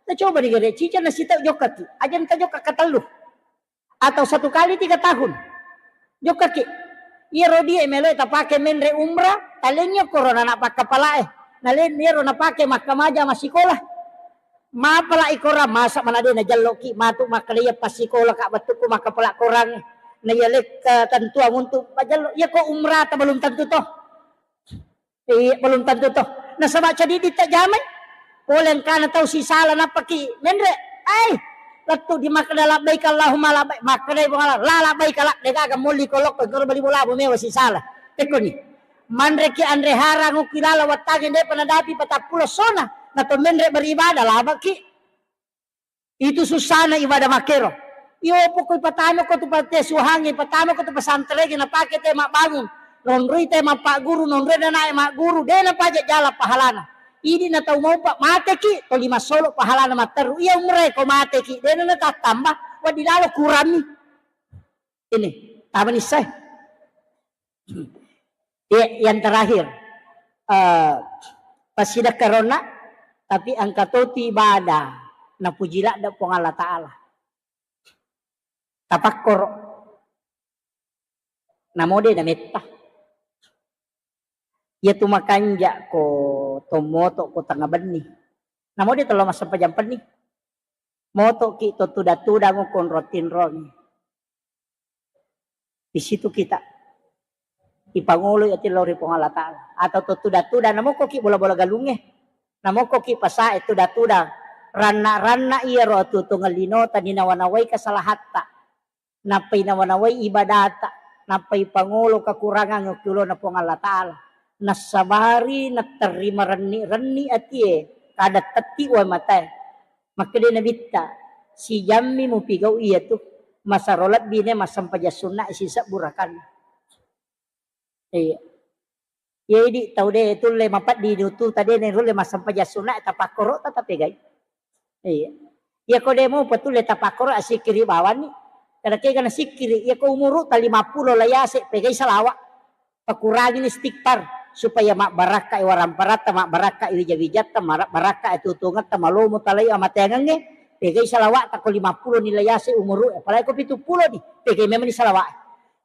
Tacoba ni gere, cica nasitau jokkaki, aja nta jokka katellu. Atau satu kali tiga tahun. Jokkaki. Iyaro die melo tapake menre umrah, talengngi korona na pakkapalae. Nalen iyaro napake makkamaja massikola. Mapala ikorang masa mana de najalloki matu makkeda iya passikola ka bettukku makkapala korang. Na iya lekka tentuang untuk majallo. Iya ko umrah ta belum tentu toh. Iya, belum tentu toh. Nasaba cadidi tajamai. Pole engkana tau sisala nappaki menre. Ai, Tettu di makkeda labbaik Allahumma labbaik, makkedai Puang Allah, la labbaik la, degaga molli ko lokko, engka bali bola mewa sisala. Tekkoni. Manreki anre harang ukki lala wattangi depa nadapi patappulo sona, na to menre beribadah labaki. Itu susana ibadah makkero. Iyo pokok ipatama ko tu pantai suhangi, ipatama ko tu pesantren napake te mabbangun. Nonroi te mappaguru, nonroi nanae magguru, de napaja jala pahalana. Idi na tau maupa mateki, to lima solo pahalana matteru. Iya umre ko mateki, de na natattamba, waddi lalo kurammi. Ini, tamani sai. Iya, yang terakhir, eh, passidekkaronna, tapi engka toti ibadah, napuji ladde Puang Allah Ta'ala. Tapakkoro, namo de nametta. Iya tu makanja ko tommoto ko tengnga benni. Namo de tello massempajang penni. Motoki to tuda-tudang ko onrong tinrong. Di situ kita ipangoloi ati lao ri Puang Allah Ta'ala. Atau to tuda-tuda, namokkoki bola-bola galungnge. Namokkoki pasae tuda-tuda. Ranna-ranna iyaro atuo-tuongeng linota, ninawa-nawai kesalahatta. Nappai nawa-nawai ibadata. Nappai pangolo kekurangan okki ulona Puang Allah Ta'ala. Nassabari natterri marenni-renni atie. Kada tetti wae matae. Makkeda Nabitta, sijammi mupigau iyatu, masaro lebbi ne massempajang sunna sisebbu rakanna. Iya. Iya, idi tau de tulle mapeddi dutu, tade ne rulle massempajang sunna, tapakkoro ta tapegai. Iya. Iya, ko de mupa tulle tapakkoro, asikkiri bawanni. Kada kega nasikkiri, iya ko umuru ta lima pulo la yase, pegai salawa. Pakurangini istighfar supaya mabbarakkai waramparatta, mabbarakkai wija-wijatta, mara-, barakkai atuo-tuongetta, malomo talai amateangengnge, pegai salawa'ta ko lima pulo ni la yase umuru, apalagi ko pitu pulo ni, pegai memang ni salawa.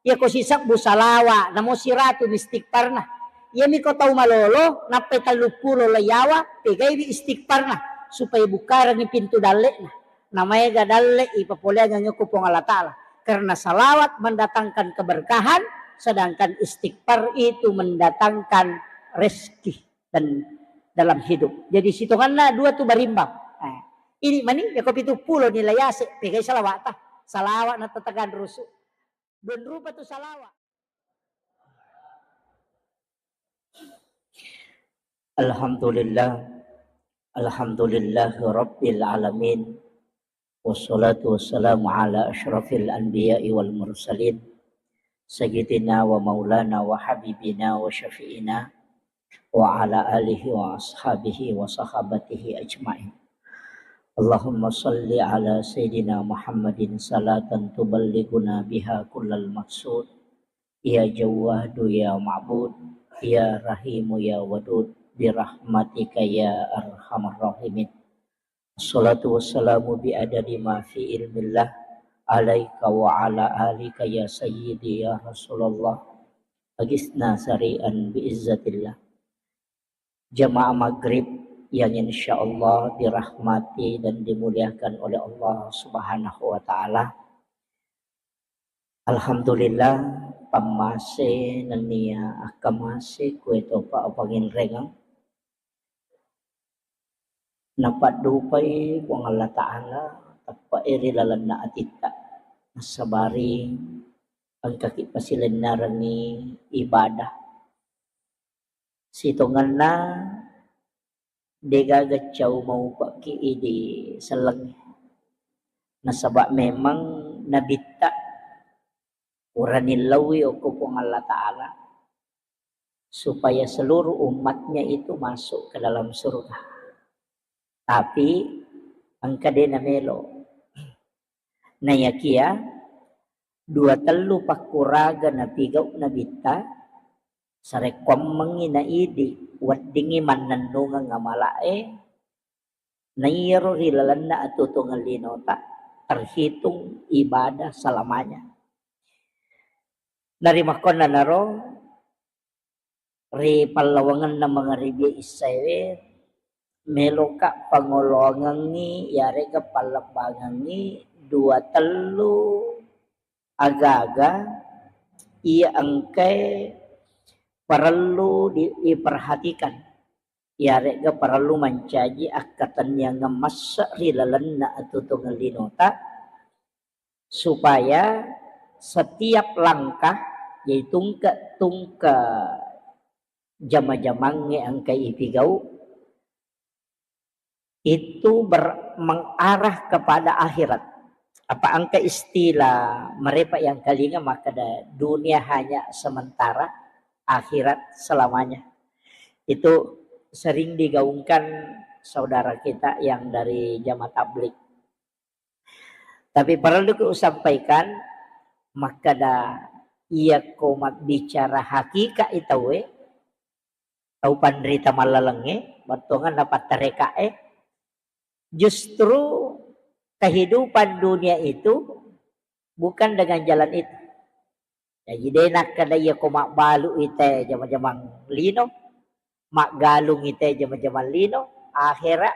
Iya ko sisebbu salawa, namo siratu ni istighfarna. Iyami ko tau malolo, nappai tellu pulo la yawa, pegaiwi istighfarna supaya bukarangi pintu dalle'na. Namaega dalle ipapoleangengnge ko Puang Allah Ta'ala. Karena salawat mendatangkan keberkahan, sedangkan istighfar itu mendatangkan rezeki dan dalam hidup. Jadi sitonganna dua tu barimbang. Nah, ini mani, ya ko pitu pulo ni la yase, pegai salawa'ta. Salawat na tatagan rusu. Dua rupa tu salawat. Alhamdulillah. Alhamdulillahi Rabbil Alamin. Wassalatu wassalamu ala asyrafil anbiya'i wal mursalin. Sayyidina wa maulana wa habibina wa syafi'ina wa ala alihi wa ashabihi wa sahabatihi ajma'in. Allahumma salli ala Sayyidina Muhammadin salatan tuballighuna biha kullal maqsud. Ya Jawwadu ya Ma'bud, ya Rahimu ya Wadud, birahmatika ya arhamar rahimin. Assalatu wassalamu bi adadi ma fi ilmillah alaika wa ala alika ya sayyidi ya Rasulullah. Agisna sari'an bi izzatillah. Jamaah maghrib yang insya Allah dirahmati dan dimuliakan oleh Allah Subhanahu wa Ta'ala. Alhamdulillah, pammase nennia akkamase kue topa panginrengeng. Napaddupai Puang Allah Ta'ala, teppe'e ri lalenna atitta. Nassabari engkaki pasilennerengngi ibadah. Sitongenna degaga cau maupekki idi sellengnge. Nasaba memang nabitta urani laui okko Puang Allah Ta'ala supaya seluruh umatnya itu masuk ke dalam surga. Tapi engka de namelo. Nayakia dua tellu pakkuraga napigau nabitta, sarekkuammengngi na idi, weddingngi mannennungeng amala'e, naiyaro ri lalenna atuo-tuongeng linota terhitung ibadah selamanya. Narimakkuannanaro ri pallawangenna mangaribie issaewe, meloka pangoloangengngi yarega pallebbangengngi dua tellu agaga iya engkae parellu di-, diperhatikan. Iyaré'ga parellu mancaji akkatenniangeng masse ri lalenna atuo-tuongeng linota, supaya setiap langkah, jadi tungke-tungke jama-jamangngé engka ipigau, itu ber-, mengarah kepada akhirat. Apa engka istilah marépa' yang kalinga makkeda, "Dunia hanya sementara, akhirat selamanya." Itu sering digaungkan saudara kita yang dari jamaah tabligh. Tapi parellu ku usampaikan, makkeda, iyako mabbicara hakika i tauwe, tau panrita mallalengngé, battuanganna pattaréka'é, justru kehidupan dunia itu bukan dengan jalan itu. Jaji dé' nakkeda iyako mabbalu ité jama-jamang lino, maggalung ité jama-jamang lino, akhéra',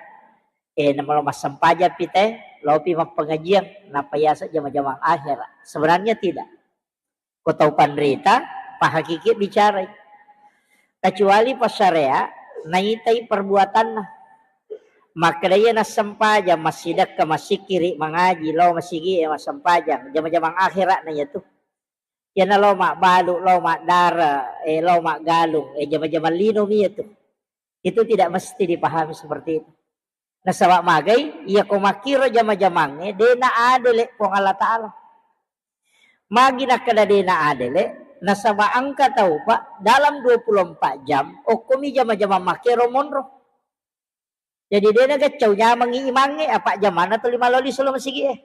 eh, namalo massempajang pi té, lopi mappengajian, nappa yaseng jama-jamang akhéra'. Sebenarnya tidak. Ko tau panrita, pahakiki bicarai. Kecuali passaréa, naitai perbuatanna. Makkeda iya nassempajang, massidekka, massikkiri, mangaji, lao masigi'é, massempajang, jama-jamang akhéra' na iyatu. Iyana lao mabbalu, lao maddare, eh, lao maggalung, eh, jama-jamang lino mi iyatu. Itu tidak mesti dipahami seperti itu. Nasaba magai, iyako makkiro jama-jamangngé, dé' naadélé' Puang Allah Ta'ala. Magi nakkeda dé' naadélé', nasaba engka tau, Pak, dalam dua puluh empat jam, okkomi jama-jamang makkiro monro. Jadi dé' nagaccau nyamangngi imangngé, apa jamanna tuli maloli solo masigi'é.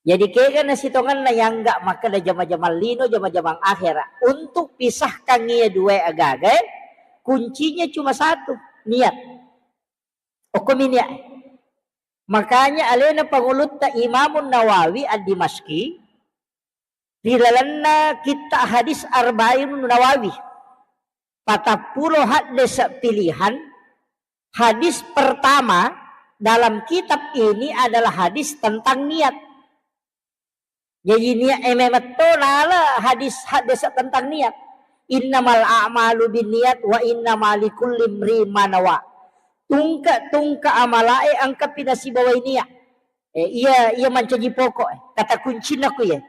Jadi kega nasitongenna yangga makkeda jama-jamang lino, jama-jamang akhéra'. Untuk pisahkan iya dua agagaé, kuncinya cuma satu, niat. Okkomi niat. Makanya aléna pangulutta Imamun Nawawi Ad-Dimasyqi, ri lalenna kitta' hadis Arba'inun Nawawi, patappulo haddese' pilihan, hadis pertama dalam kitab ini adalah hadis tentang niat. Jaji niat é memetto nala hadis haddese' tentang niat. Innamal a'malu binniyat wa innama likulli imri'in ma nawa. Tungke-tungke amalaé engkapi nasibawai niat. Eh, iya, iya mancaji pokok, eh. Kata kuncinna ku iya.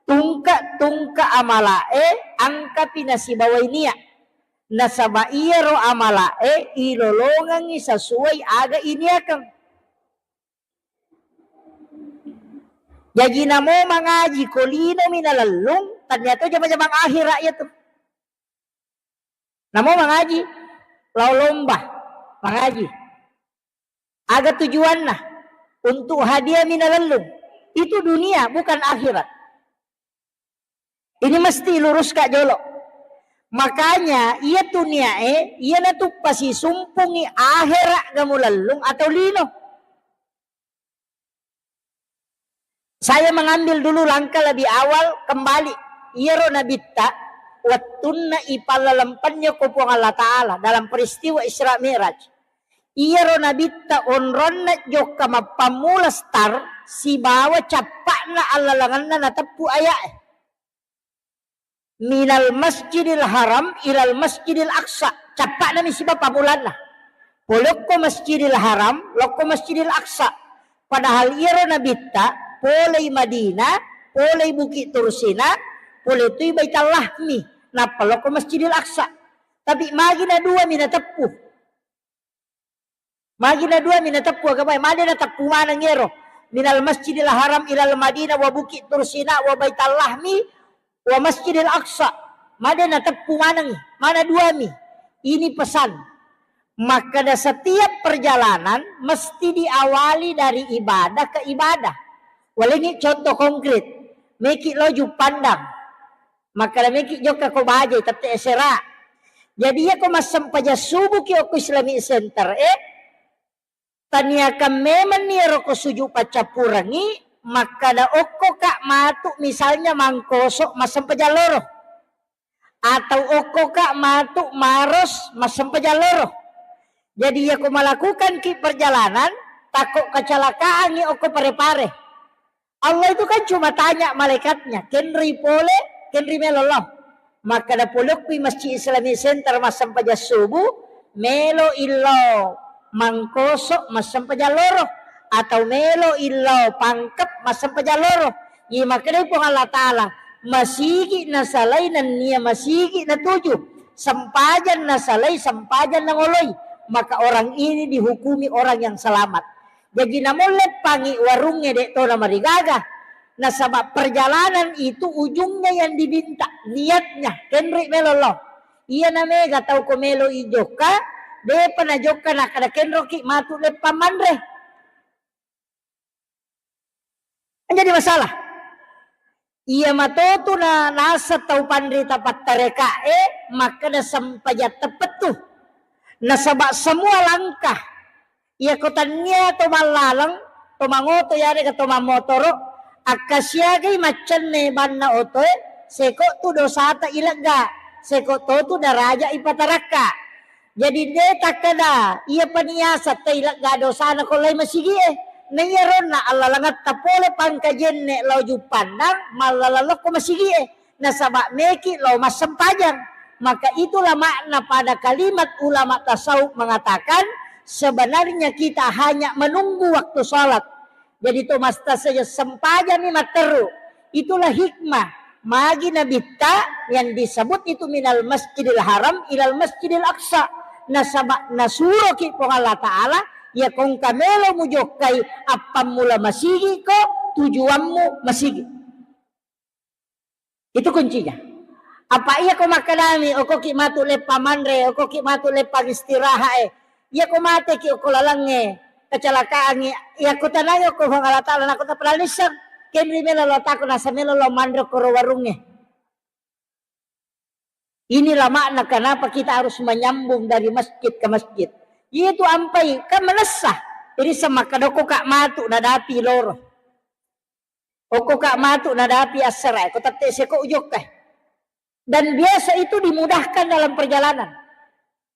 Tungke-tungke amalaé engkapi nasibawai niat. Nasaba iyaro amalaé ilolongengngi sesuai aga iniakeng. Jaji namo mangaji ko linomi nalellung, tania to jama-jamang akhéra' iyatu. Namo mangaji, lao lomba, mangaji. Aga tujuanna? Untuk hadiah mi nalellung. Itu dunia, bukan akhirat. Ini mesti luruskan jolo. Makanya, iyatu niaé, iyanatu pasisumpungngi akhéra' ga mulellung atau lino. Saya mengambil dulu langkah lebih awal kembali. Iyaro Nabitta, wettunna ipallalempenni ko Puang Allah Ta'ala dalam peristiwa Isra Mi'raj. Iyaro Nabitta onronna jokka mappammula star sibawa cappa'na allalengenna nateppu aya'é. Minal Masjidil Haram ilal Masjidil Aqsa. Cappa'nami siba pammulanna. Pole okko Masjidil Haram, lokko Masjidil Aqsa. Padahal iyaro Nabitta polei Madinah, polei Bukit Tursina, pole tui Baitul Lahmi, nappa lokko Masjidil Aqsa. Tapi magi na dua mi nateppu. Magi na dua mi nateppu, aga bae, made nateppu maneng ero. Minal Masjidil Haram ilal Madinah wa Bukit Tursina wa Baitul Lahmi wa Masjidil Aqsa. Made nateppu maneng, mana dua mi. Ini pesan. Makkeda setiap perjalanan mesti diawali dari ibadah ke ibadah. Walengi contoh konkret. Meki lo Juppandang. Makkeda meki jokka ko Baja, tette Esera. Jadi iyako massempajang subuki okko Islamic Center e, taniakan memenni ero ko suju paccappurengi, makkeda okkoka matu misalnya Mangkoso massempajang loro. Atau okkoka matu Maros massempajang loro. Jadi iyako malakukan ki perjalanan, takko kecelakaan i okko Pare-Pare. Allah itu kan cuma tanya malaikatnya, kenri pole, kenri melo lo. Makkeda polokki Masjid Islamic Center massempajang subuh, melo illau Mangkoso massempajang loro, atau melo illau Pangkep massempajang loro. Iya makkedai Puang Allah Ta'ala, masigi nasalai nennia masigi natuju, sempajang nasalai sempajang nangoloi, maka orang ini dihukumi orang yang selamat. Jaji namolle pangi warungnge de' to namarigaga. Nasaba perjalanan itu ujungnya yang diminta, niatnya. Kenri melo lo. Iya namega tau ko melo i jokka, depa najokka nakkeda kenroki matu leppa manre. Jadi masalah. Iya matotu na nasa tau panrita pattarekae makkeda sempajang teppettu. Nasaba semua langkah, iya ko tannia to mallaleng, to mangoto yarega to mammotoro, akkasiagai maccenne banna otoe, seko tu dosata ilegga, seko to tu daraja ipatarakka. Jadi de takkeda iya paniasa tailegga dosana ko lai masigie. Na iya ronna allalengetta pole pangkajenne lao Juppandang, mallaleng lokko masigie. Nasaba meki lao massempajang. Maka itulah makna pada kalimat ulama tasawuf mengatakan, sebenarnya kita hanya menunggu waktu sholat. Jadi to masta saja sempajami matteru. Itulah hikmah. Magi nabitta yang disebut itu minal masjidil haram ilal masjidil aqsa. Nasaba nasuroki Puang Allah Ta'ala, ya kongka melo mujokkai appammula masigi ko tujuanmu masigi. Itu kuncinya. Apa iya ko makkedami, okoki matu leppa manre, okoki matu leppa istirahat e. Iya ko mateki okko lalengnge, kecelakaangngi, iya ko tanai okko Puang Allah Ta'ala, nako tapalalisseng, kenri melo lo tako nasa melo lo manre okko ro warungnge. Inilah makna kenapa kita harus menyambung dari masjid ke masjid. Itu ampai, kan menessa. Jadi semakkedoko ka matu nadapi loro. Okko ka matu nadapi assara, ko tette seko ujokka. Dan biasa itu dimudahkan dalam perjalanan.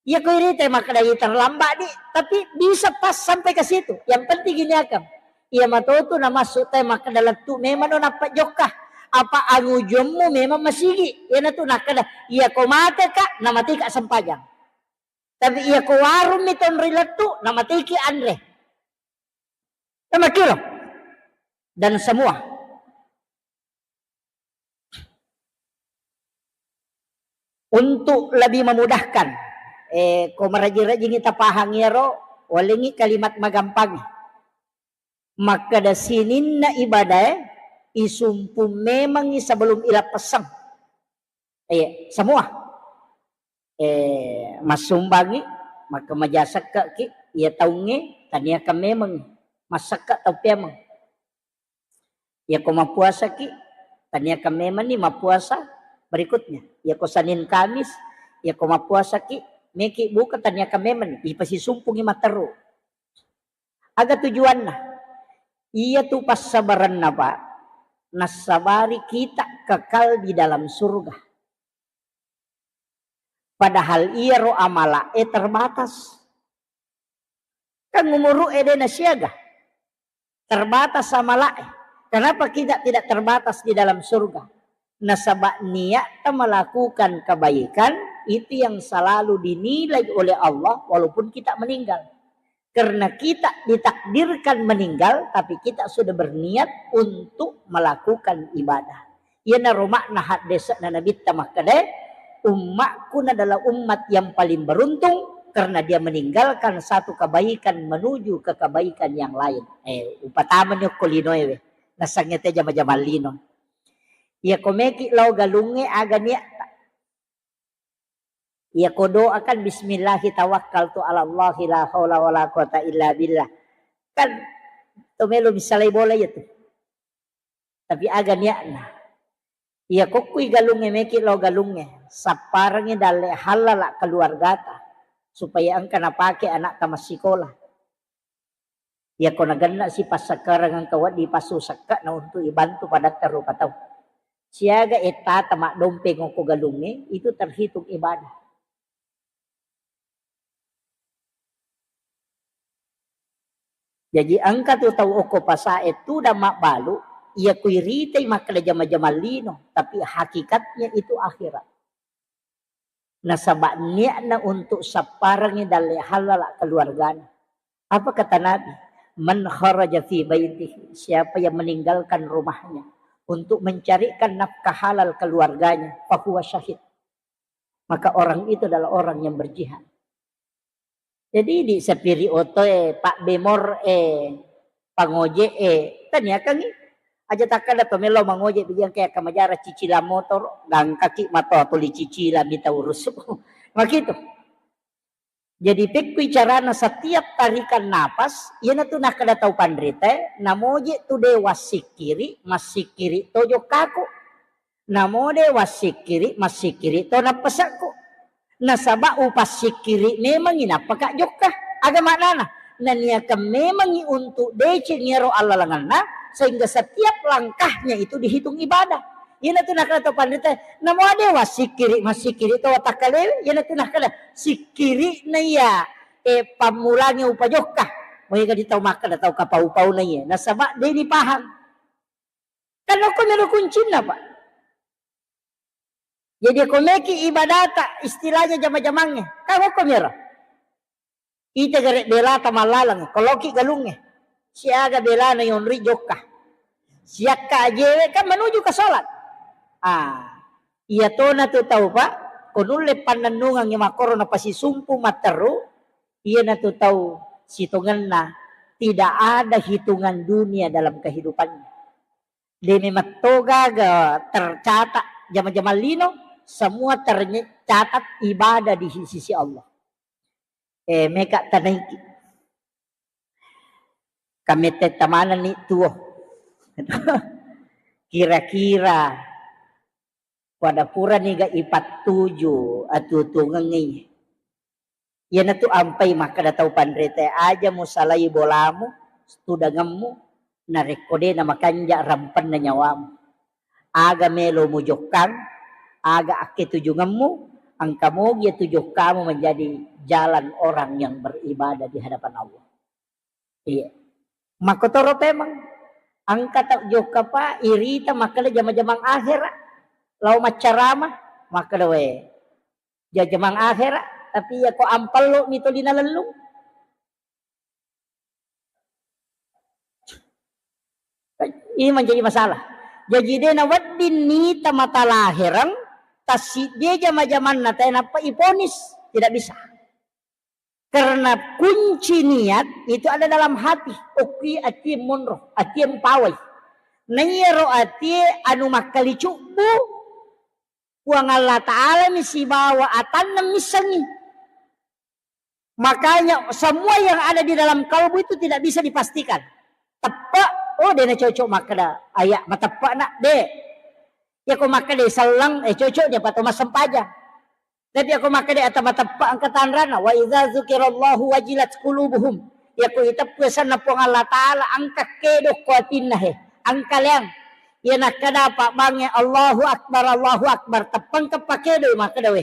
Iya ko irita makkeda iya terlambat di, tapi bisa pas sampai ke situ. Yang penting gini akang. Iya matotu namassu te makkeda lettu memang no nappa jokka. Apa angujummu memang masigi. Iya natu nakkeda, iya ko mate ka, namati ka sempajang. Tapi iya ko warung mi tonri lettu, namatiki anre. Tamakkiro. Dan semua. Untuk lebih memudahkan, eh, ko maraji-rajingi tapahang iyaro, walengi kalimat magampangi. Makkeda sininna ibadae, isumpung memangi sebelum ilappessang. Iya, semua. Eh, massumbangi, makkamaja sekke'ki, iya taungnge, taniakan memangi. Massekka tau peameng. Iya ko mappuasaki, taniakan memanni mappuasa berikutnya. Iya ko Senin Kamis, iya ko mappuasaki, meki buka taniakan memanni. Ipasisumpungi matteru. Aga tujuanna? Iyatu passabarenna, Pak, nassabari kita kekal di dalam surga. Padahal iyaro amala'e terbatas. Kan umuru'e de nasiaga. Terbatas amala'e. Kenapa kita tidak terbatas di dalam surga? Nasaba niatta melakukan kebaikan itu yang selalu dinilai oleh Allah walaupun kita meninggal. Karena kita ditakdirkan meninggal, tapi kita sudah berniat untuk melakukan ibadah. Iyanaro makna haddese'na Nabitta makkeda, "Ummakku adalah umat yang paling beruntung karena dia meninggalkan satu kebaikan menuju ke kebaikan yang lain." Eh, upatamani okko linoe we. Nasangnge te jama-jamang lino. Iya ko meki lao galungnge aga niatta. Iya ko doa kan, "Bismillahi tawakkaltu ala Allahi la haula wala quwata illa billah." Kan to melo misalai bola iya tu. Tapi aga niatna. Iya kokkui galungnge meki lao galungnge, sapparengngi dalle hallala keluargata supaya engka napake anakta massikola. Iyako nagenna si passakkareng engka wedding passu sekke'na untuk ibantu padatta rupa tau. Siaga ettata maddompeng okko galungnge, itu terhitung ibadah. Jaji engka tu tau okko pasae tudang mabbalu, iyako iritai makkeda jama-jamang lino, tapi hakikatnya itu akhirat. Nasaba niatna untuk sapparengngi dalle halala keluargana. Apa kata Nabi? "Man kharaja fi baitihi," siapa yang meninggalkan rumahnya untuk mencarikan nafkah halal keluarganya, fahuwa syahid. Maka orang itu adalah orang yang berjihad. Jadi di sapiri otoe, Pak Bemor e, pangoje e, taniakangi. Aja takkada to melo mangoje, bilang kayak kamajara cicilan motor, gangkaki mato tuli cicilan mita urus. Makitu. Jadi pekkui carana setiap tarikan napas, iyanatu nakkeda tau panrita, namoje tu de wassikkiri, massikkiri to jokkaku. Namo de wassikkiri, massikkiri to nappasekku. Nasaba upassikkiri memangi nappaka jokka. Aga maknana? Naniakan memangi untuk deceng iyaro allalengenna, sehingga setiap langkahnya itu dihitung ibadah. Iyanatu nakkeda to panrita, namo de wassikkiri, massikkiri to watakkalewe, iyanatu nakkeda sikkiri na iya, e, pammulangi upajokka. Maega di tau makkeda tau kapau-pau na iya. Nasaba de ni paham. Kan okko mero kuncinna, Pak. Jadi ko meki ibadata istilahnya jama-jamangnge. Kan okko mero. Ita gare belata mallaleng, koloki galungnge. Siaga belana yonri jokka. Siakka ajewe kan menuju ke sholat. Ah, iya tona tu tau, Pak, ko nulle pannennungangngi makkoro napasisumpu matteru, iyanatu tau sitongenna tidak ada hitungan dunia dalam kehidupannya. De memang togaga tercatat jama-jama lino, semua tercatat ibadah di sisi Allah. Eh, meka tanaiki. Kamette tamanenni tuo. Kira-kira pada purani ga ipattuju atuo-tuongengngi. Iyanatu ampai makkeda tau panrita, aja musalai bolamu, tudangemmu, narekko de namakanja rampenna nyawamu. Aga melo mujokkang, aga akketujungemmu, engka mogi atu jokkamu menjadi jalan orang yang beribadah di hadapan Allah. Iya. Makkotoro pemeng. Engka tau jokka, Pak, irita makkeda jama-jamang akhera. Lao maccarama, makkeda we. Jama-jamang akhera, tapi iya ko ampello mi toli nalellung. Ini menjadi masalah. Jadi de nawedding nita mata lahereng, tassiddi jama-jamanna tae nappa iponis. Tidak bisa. Karena kunci niat itu ada dalam hati. Okki atie monro, atie mpawai. Naiyaro atie anu makkali cubbu, Puang Allah Ta'ala mi sibawa atanna missengi. Makanya semua yang ada di dalam kalbu itu tidak bisa dipastikan. Teppe, oh, de nacocok makkeda aya mateppe na, de. Yako makkeda selleng, eh, cocok dia pato massempajang. Tapi yako makkeda ata mateppe engka tanrana, wa idza dzukirallahu wajilat qulubuhum. Yako iteppu asenna Puang Allah Ta'ala, engka kedo ko atinna he, engka leang. Iya nakkeda apa bangnge, Allahu Akbar, Allahu Akbar, teppeng ke pakedo makkeda we.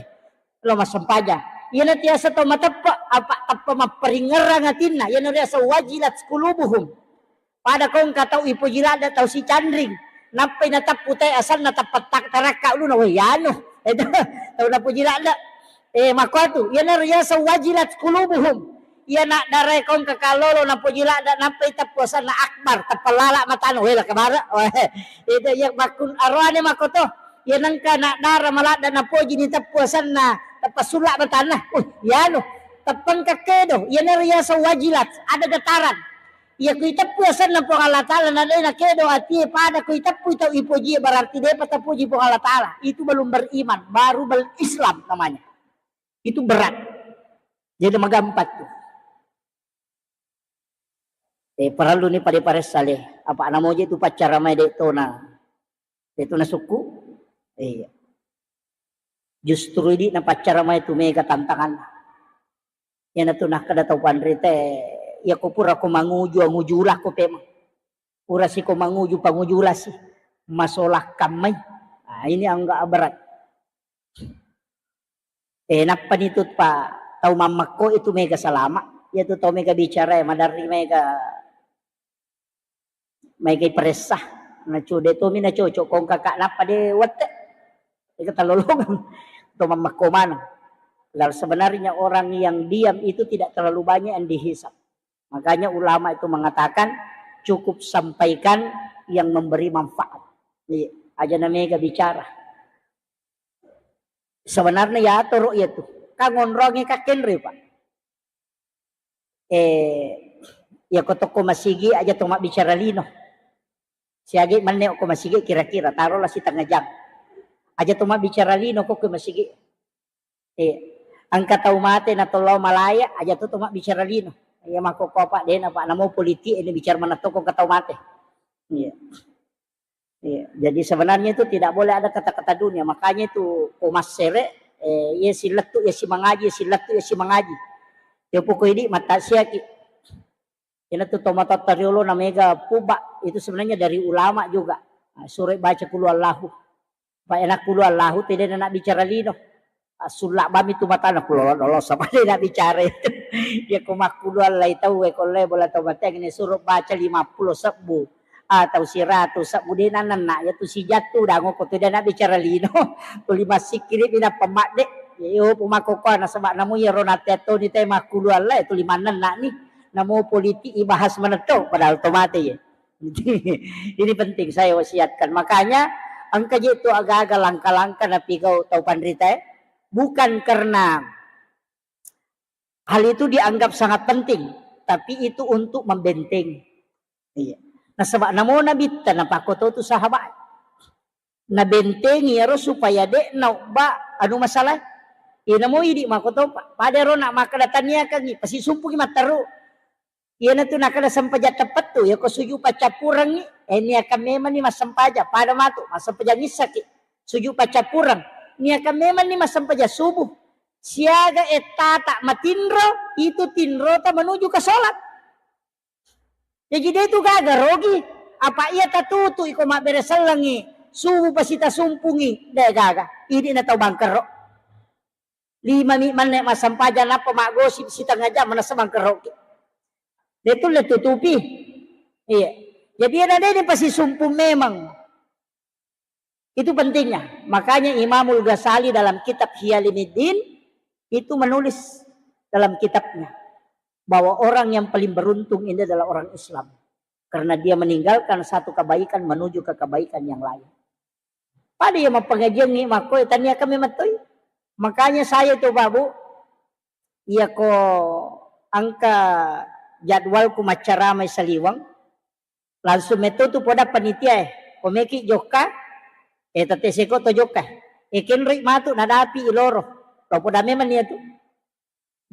Lo massempajang. Iyana tiasa tau mateppe, apa teppe mapparingerrang atinna. Iyana riasa wajilat qulubuhum. Pada ko engka tau ipoji ladde tau sicanring. Nappai nateppu te asanna teppa tak tarakka uluna. Woi, anu. Itu tau napoji ladde. Eh, makkuatu. Iyana riasa wajilat qulubuhum. Iya naddarai ko engka kallolo napoji ladde nappai teppu asanna akbar. Teppa lala matana. Woi, la kabara. Woi. Itu iya makkun aroane makkoto. Iya nengka naddara maladda napoji ni teppu asanna teppa sulla matanna. Uh, iyanu. Teppengka kedo. Iyana riasa wajilat. Ada getaran. Iya ku iteppu asenna Puang Allah Ta'ala na de nakedo atie pada ku iteppu tau ipoji, berarti depa tapoji Puang Allah Ta'ala. Itu belum beriman, baru bel-, Islam namanya. Itu berat. Jadi magampang tuh. Eh, parellu ni pada paressa le. Apa namoje tu paccara mai de tona. Itu nasukku. Iya. Justru idi napaccara mai tu mega tantangan. Iyanatu nakkeda tau panrita, iya ko pura ko manguju, anguju ulakko pemeng. Pura si ko manguju, panguju ulasi. Masola kammai. Nah, ini agak berat. Eh, nappa ni tu pa tau mammekko itu mega salama. Iya tu tau mega bicara, maderri mega Maega iparessa, nacu-, de tomi nacocok kong kakak nappa de wette. Ega talolongang. To mammekko maneng. Padahal sebenarnya orang yang diam itu tidak terlalu banyak yang dihisab. Makanya ulama itu mengatakan cukup sampaikan yang memberi manfaat. Iya, aja namega bicara. Sebenarnya ya atoro iya tu. Kan ngonrongi kakenre, Pak. Eh, ya ko tokko masigi aja to mabbicara lino. Siaga manne ko masigi kira-kira taruhlah setengah jam. Aja to mabbicara lino ko ko masigi. Iya. Engka tau mate na tolao malaya aja to to mabbicara lino. Iya mako ko apa dena Pak namo politik ini bicara mana toko engka tau mate. Iya. Iya, jadi sebenarnya itu tidak boleh ada kata-kata dunia. Makanya itu ko massere, eh, iya silettu iya si mangaji, iya silettu iya si mangaji. Ya pokok ini mata siaki. Ina tu tomatotta riolo na mega puba itu sebenarnya dari ulama juga. Nah, sure baca kulu Allahu. Pak enak kulu Allahu tidak nak bicara lino. Sulla bami tu matana kulo lolo sama de na bicara itu. Ya ko makkulu Allah tau e ko le bola tau mateng ni suruh baca lima puluh sebbu atau siratu sebbu de na nenna ya tu sijatu dango ko tu de na bicara lino. Tuli massikkiri bina pemadde. Ya yo pemako ko na sebab namu ya rona teto ni te makkulu Allah itu lima nenna ni. Namu politik ibahas menetto padahal to mate ya. Ini penting saya wasiatkan. Makanya engka je tu aga-aga langka-langka napigau tau panrita e. Bukan karena hal itu dianggap sangat penting, tapi itu untuk membentengi. Iya. Nasaba namo nabitta napakkoto tu sahabat. Nabentengi ero supaya de naubba anu masalah. Iya namo idi makoto pa-, pada ero nak makkeda taniakangi, pasi sumpuki matteru. Iyanatu nakkeda sempajang teppettu, yako suju paccappurengngi, eh, niakan memanni massempajang, pada matu massempajang issaki, suju paccappureng, niakan memanni massempajang subuh, siaga ettata matinro, itu tinrota menuju ke sholat. Jaji de tu gaga rogi, apa iya tatutu iko mabbere sellengi, subuh pasi tasumpungi, de gaga, idi na tau bangkero. Lima mi manne massempajang nappa maggosip setengah jam manessa mangkeroki. De tulle tutupi. Iya. Jadi ada de pasisumpung memang. Itu pentingnya. Makanya Imamul Ghazali dalam kitab Ihya Ulumuddin itu menulis dalam kitabnya bahwa orang yang paling beruntung ini adalah orang Islam. Karena dia meninggalkan satu kebaikan menuju ke kebaikan yang lain. Pada iya mappangajiangngi makko, eh, taniakan memettoi. Makanya saya tu, Pak, Bu, iya ko engka jadwalku maccaramai saliweng, langsung metto tu poda panitia e, ko meki jokka, eh, tette seko to jokka. Eh, kenroi matu nadapi iloro. Lo poda memang iya tu.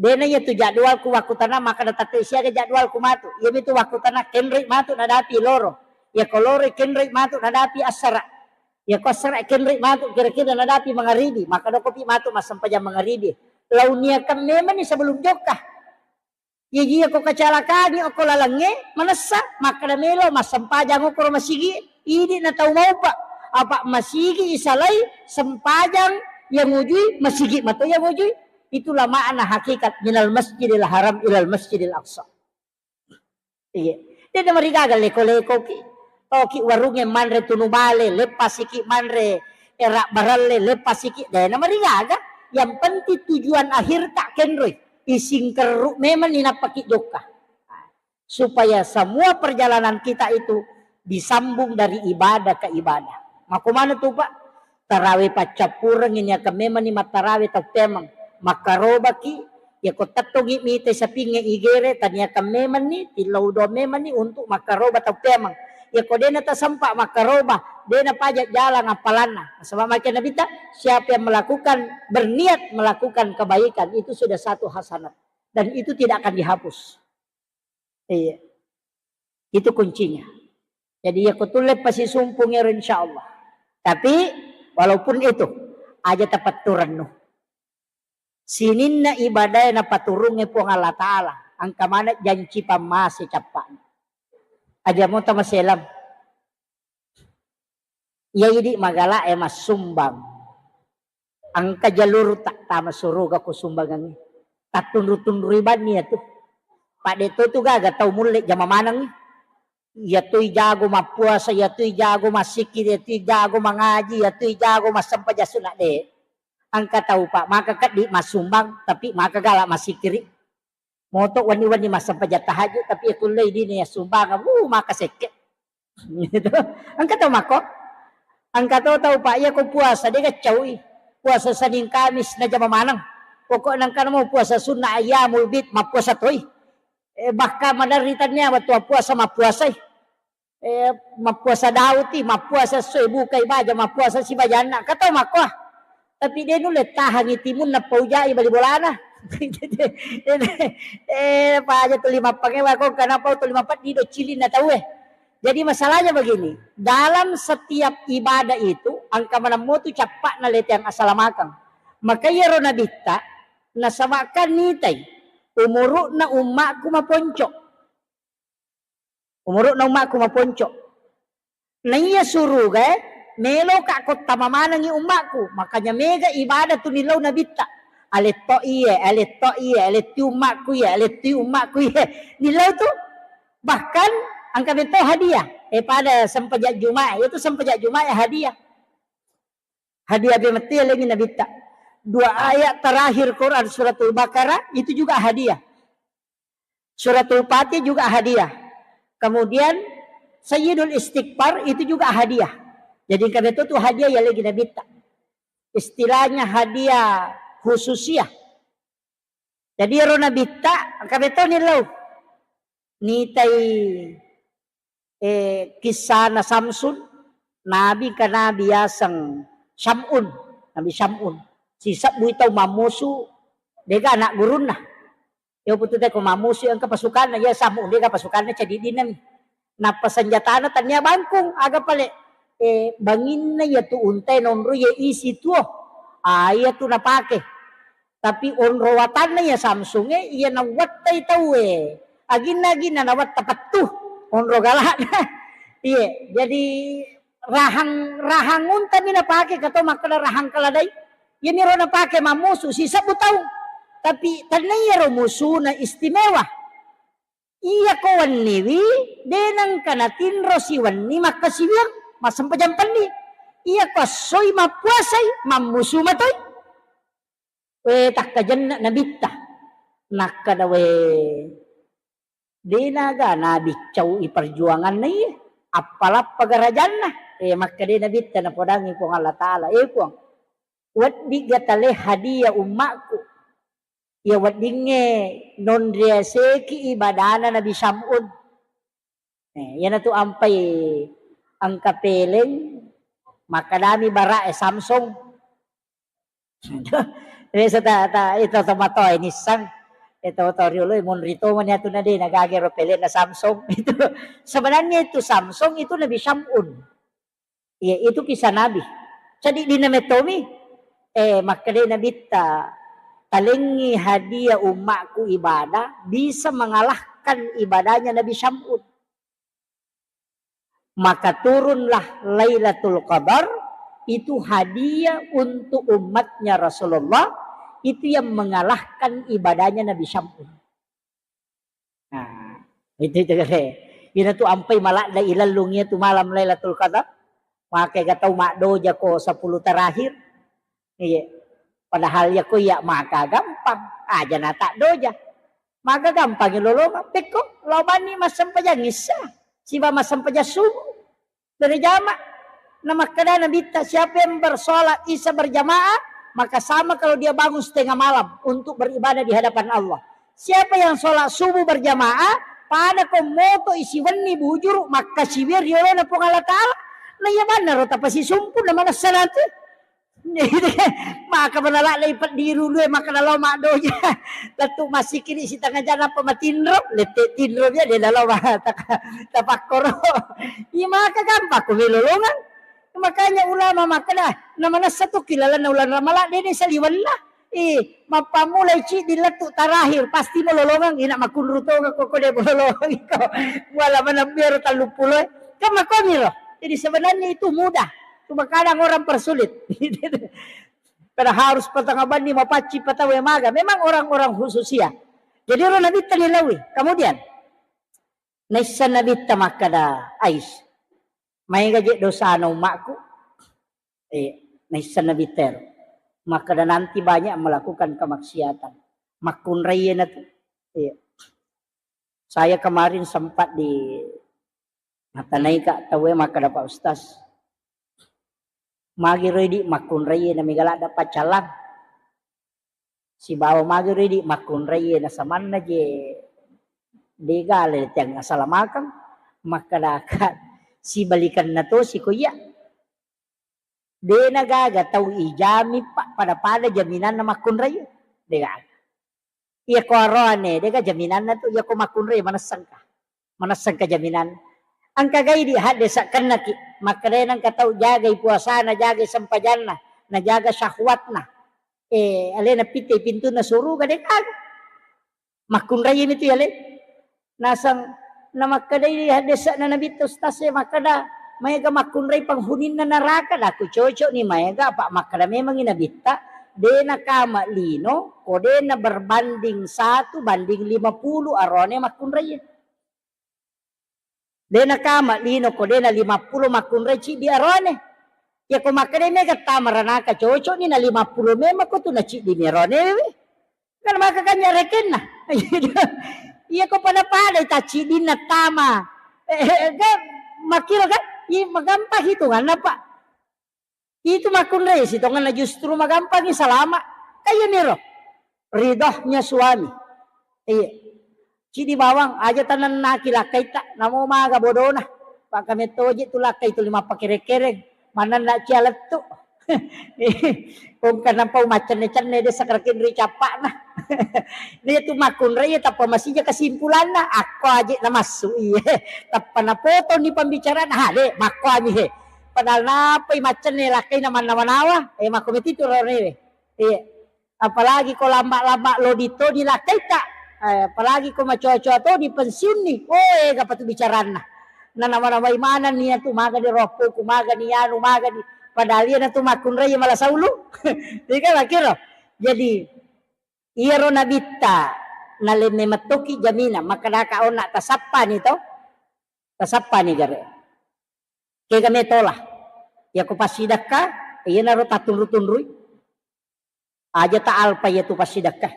Dena iya tu jadwalku wakkutana makkeda tette siaga jadwalku matu. Iya mitu wakkutana kenroi matu nadapi loro. Iya ko loro kenroi matu nadapi assara. Iya ko assara kenroi matu kira-kira nadapi mangaribi. Makkeda kopi matu massempajang mangaribi. Launiakan memang ni sebelum jokka. Iya iya ko kecelakaan okko lalengnge manessa makkeda melo massempajang okko ro masigi. Idi na tau maupa. Apa masigi isalai sempajang yang ujui masigi mato yang ujui. Itulah makna hakikat minal masjidil haram ilal masjidil aqsa. Iya. Dena marigaga leko-leko ki. Toki warungnge manre tunu bale, leppasiki manre era baralle, leppasiki. Dena marigaga. Yang penting tujuan akhir tak kenroi. Ising kerru memang ni nappaki jokka. Supaya semua perjalanan kita itu disambung dari ibadah ke ibadah. Mako mana tu, Pak? Tarawe paccappureng ini akan memang ni mattarawe tau pemeng. Makkarobaki, ya ko tettongi mite sapinge igere, taniakan memang ni, tillau doang memang ni untuk makkaroba tau pemeng. Ya ko dena tasempa makkaroba, dena pajak jalan apalanna. Sebab makin Nabi ta, siapa yang melakukan, berniat melakukan kebaikan, itu sudah satu hasanat. Dan itu tidak akan dihapus. Iya. Itu kuncinya. Jadi ya kutulle pasisumpung ero insyaallah. Tapi walaupun itu aja tapatturennu. Sininna ibadah na paturungnge Puang Allah Ta'ala. Angka mana janci pammase cappa'na. Aja mo tamaselam. Iya idi magala e massumbang. Engka jalur tak tama suruga ko sumbangangngi. Tattunru-tunrui banni ya tu. Pak de to tu gaga tau mulle jama manengngi. Iya tu jago mappuasa, iya tu jago massiki, iya tu jago mangaji, iya tu jago massempajang sunna de. Engka tau, Pak, maka keddi massumbang, tapi maka gala massikkiri. Moto wenni-wenni massempajang tahajud, tapi ya kullei dini ya sumbang, wuh, maka sekke. Gitu. Engka tau mako. Engka to tau, Pak, iya ko puasa, de gacaui. Puasa Senin Kamis najama maneng. Pokokna engka namo puasa sunnah ayyamul bid, mappuasa toi. Eh, bahkan maderri tania wettu puasa mappuasai. Eh, mappuasa Daud i, mappuasa esso e bukai baja, mappuasa sibajanna. Engka tau makko. Tapi de nulle tahangi timunna paujai bali bolana. Eh, paja tuli mappangewa ko, kenapa tuli mapeddi do cilinna tau e. Jadi masalahnya begini, dalam setiap ibadah itu engka maneng motu cappa'na leteang asalamakeng. Maka iyaro nabitta nasabakkan nitai umuru'na ummakku maponco. Umuru'na ummakku maponco. Naiya surugae, meloka ko tama manengi ummakku. Makanya mega ibadah tu nillau nabitta. Aletto iye, aletto iye, aletti ummakku iye, aletti ummakku iye. Nillau tu. Bahkan engka beto hadiah. Eh, pada sempajak Jumat, itu sempajak Jumat ya hadiah. Hadiah bemetti lengi nabitta. Dua ayat terakhir Quran suratul Baqarah itu juga hadiah. Suratul Fatihah juga hadiah. Kemudian Sayyidul Istighfar itu juga hadiah. Jadi engka beto tu hadiah ya lagi nabitta. Istilahnya hadiah khususiah. Jadi ero nabitta engka beto nillau. Nitai, eh, kissana Samsun, nabi engka nabi yaseng Syam'un, Nabi Syam'un. Sisebbui tau mammusu, dega anak gurunna. Yo putu te ko mammusu engka pasukanna, ya Sam'un dega pasukanna ceddi-ceddinami. Nappa senjatana tania bangkung, aga pale, eh, banginna ya tu untai nonro ya isi tuo. Ah, iya tu napake. Tapi onro watanna iya Samsung e, iya nawattai tau e. Aginna-aginna nawatta pettu. Onro galakna. Iya, jadi rahang, rahang untami napake, kato makkeda rahang keledai. Iya miro napake mammusu sisebbu tau. Tapi tennai iyaro musuna istimewa. Iya ko wenniwi, de nengka natinro siwenni makkasiwiang, massempajang penni. Iya ko essoi mappuasai, mammusu matoi. We, takkajenna nabitta. Nakkeda, we, de naga nabiccau i perjuanganna iye. Appalappa garajanna. Eh, makkeda nabitta napodangi Puang Allah Ta'ala. Eh, Puang, weddigga tale hadiah ummakku. Iya weddingnge nonriaseki ibadana Nabi Syam'un. Eh, iyanatu ampai engka peleng, makkedami bara'e Samsung. Biasa ta, ta, itu tomatoa nissang. Itu to riolo monri to mani atu nade nagage ro pelenna Samsung. Itu sebenarnya itu Samsung itu Nabi Syam'un. Iya, itu kisah Nabi. Jadi dina metomi, eh, makkeda Nabitta, talengi hadiah ummakku ibadah bisa mengalahkan ibadahnya Nabi Syam'un. Maka turunlah Lailatul Qadar, itu hadiah untuk umatnya Rasulullah, itu yang mengalahkan ibadahnya Nabi Syam'un. Nah, itu, itu kare. Ina tu ampai maladda ilellung iya tu malam Lailatul Qadar. Maka ga tau maddoja ko sepuluh terakhir. Iya. Padahal ya ko iya maka gampang. Aja na tak doja. Maka gampang lolongang. Pekko, lao bani massempajang Isya. Siba massempajang subuh. Berjamaah. Nah, makkeda Nabitta, siapa yang bersolat Isya berjamaah, maka sama kalau dia bangun setengah malam untuk beribadah di hadapan Allah. Siapa yang sholat subuh berjamaah, pada ko moto isi wenni bujuru, makkasiwiang riolona Puang Allah Ta'ala. Nah, iya manna ro tapasisumpu na manessa nanti. Maka manala lei peddi rulu e, maka nalo maddoja. Lettu massikiri sitengah jam apa matinro, lette tinro dia de nalo ma-, tak-, tapakkoro. Iya maka gampang ko melolongang. Makanya ulama makkeda, na manessa tu ki lalenna ulana Ramalang, de ni saliwenna. Eh, mappammulai ciddi lettu terakhir, pasti melolongang, ina makunru tonga ko, ko de melolongang ko. Wala maneng bero telluppulo e. Kan makomiro. Jadi sebenarnya itu mudah. Cuma kadang orang persulit. Karena harus patanga banni mapacci patawe maga. Memang orang-orang khusus ya. Jadi ro Nabitta nilaui. Kemudian, naisseng Nabitta makkeda, Ais, maega je dosana ummakku? Eh, naisseng Nabitta ero. Makkeda nanti banyak melakukan kemaksiatan. Makkunrai na tu. Iya. Saya kemarin sempat di matanaika tauwe, makkeda, "Pak Ustaz, magi ro idi makkunrai na mega ladda paccalang. Sibawa magi ro idi makkunrai na samanna je dega le tiang asalamakang." Makkedaka, "Sibalikanna tosi ko iya." De na gaga tau ijami, Pak, pada-pada jaminanna makkunrai. De gaga. Iya ko aroane, de ga jaminanna tu, iya ko makkunrai manessengka. Manessengka jaminan. Engka gai di hadde sakkennaki. Makkedai nengka tau jagai puasana, jagai sempajanna, najaga syahwatna. Eh, alena pitte pintunna suruga de gaga. Makkunrai mitu yale. Naseng namakkedai haddese'na Nabitta, Ustaz e, makkeda, "Maega makkunrai penghuni'na neraka?" Daku, "Cocok ni maega, apa makkeda memangi Nabitta, de nakama lino ko de na berbanding satu banding lima puluh arone makkunrai." De nakama lino ko de na lima puluh makkunrai ciddi arone. Iya ko makkeda mega tama ranaka cocok ni na lima puluh memang ko tu na ciddi mi arone we. Kan maka kanya rekenna. Iya ko pada-pada ta ciddinna tama. Eh, eh, kan makkiro kan? Iya, magampang hitunganna, Pak. Itu makkunrai sitongenna justru magampangi salama. Kaya miro. Ridhonya suami. Iya. Cidi bawang aja tanennaki lakkaitta, namo maga bodona. Pak kamettoji tu lakkai tu lima pakere-kereng. Manenna cia lettu. Kongka nampa umaccenne-cenne de sakarakin ri cappa'na. Dia tu makkunrai tappa masija kesimpulanna. Akko aje namassu iye. Tappa napotong ni pembicaraan. Ha, de, makko ami he. Padahal napai maccenne lakkaina mannawa-nawa, eh, makko metitu ronewe. Iya. Apalagi ko lamba-lamba lodi to di lakkaita. Eh, apalagi ko macoa-coa to di pensiunni. Oh, ega patu bicaranna. Nanawa-nawai maneng ni atu, maga di roppoku, maga ni anu, maga di, padahal iya natu makkunrai mala saulu. Iya kan, makiro. Jadi, iyaro Nabitta nalemme mettoki jaminan, makkedaka onna tasappani to. Tasappani gare. Kega metola. Iya ko passidekka, iyanaro tatunru-tunrui. Aja ta alpa iya tu passidekka.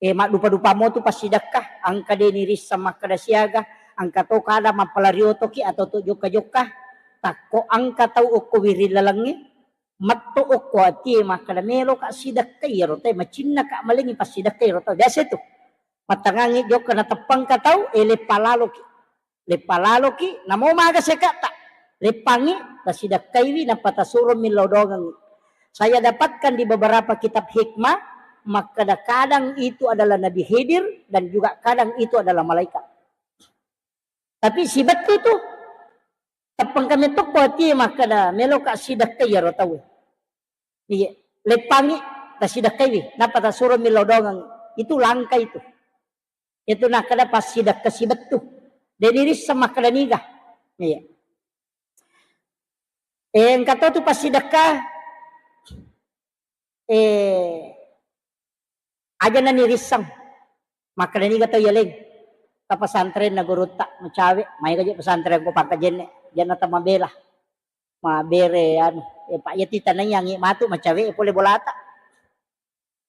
Eh, maddupa-dupa mo tu passidekka, engka de nirisseng makkeda siaga, engka to kada mappalari otoki atau to jokka-jokka, takko engka tau okko wiring lalengnge, metto okko atie makkeda meloka sidekka iyaro tau, macinnaka malengi passidekka iyaro tau. Biasa tu. Mattangangi jokka nateppangka tau, eh, leppa laloki. Leppa laloki, namo maga seka'ta. Leppangi, tasidekkaiwi, nappa tasuro millau dongengi. Saya dapatkan di beberapa kitab hikmah, makkeda kadang itu adalah Nabi Khidir dan juga kadang itu adalah malaikat. Tapi sibettu tu, teppang kami tokko atie makkeda, meloka sidekkai iyaro tauwe. Iya, leppangi, tasidekkaiwi, nappa tasuro millau dongengi. Itu langka itu. Itu nakkeda passidekka sibettu. De nirisseng makkeda niga. Iya. Eh, engka to tu passidekka, eh, aja na nirisseng. Makkeda niga tau yaleng. Ka pesantren na gurutta, macawe, maega je pesantren ko Pangkajenne, janna tamabela. Mabere anu, eh, Pak, iya titanai angi matu macawe pole bolata.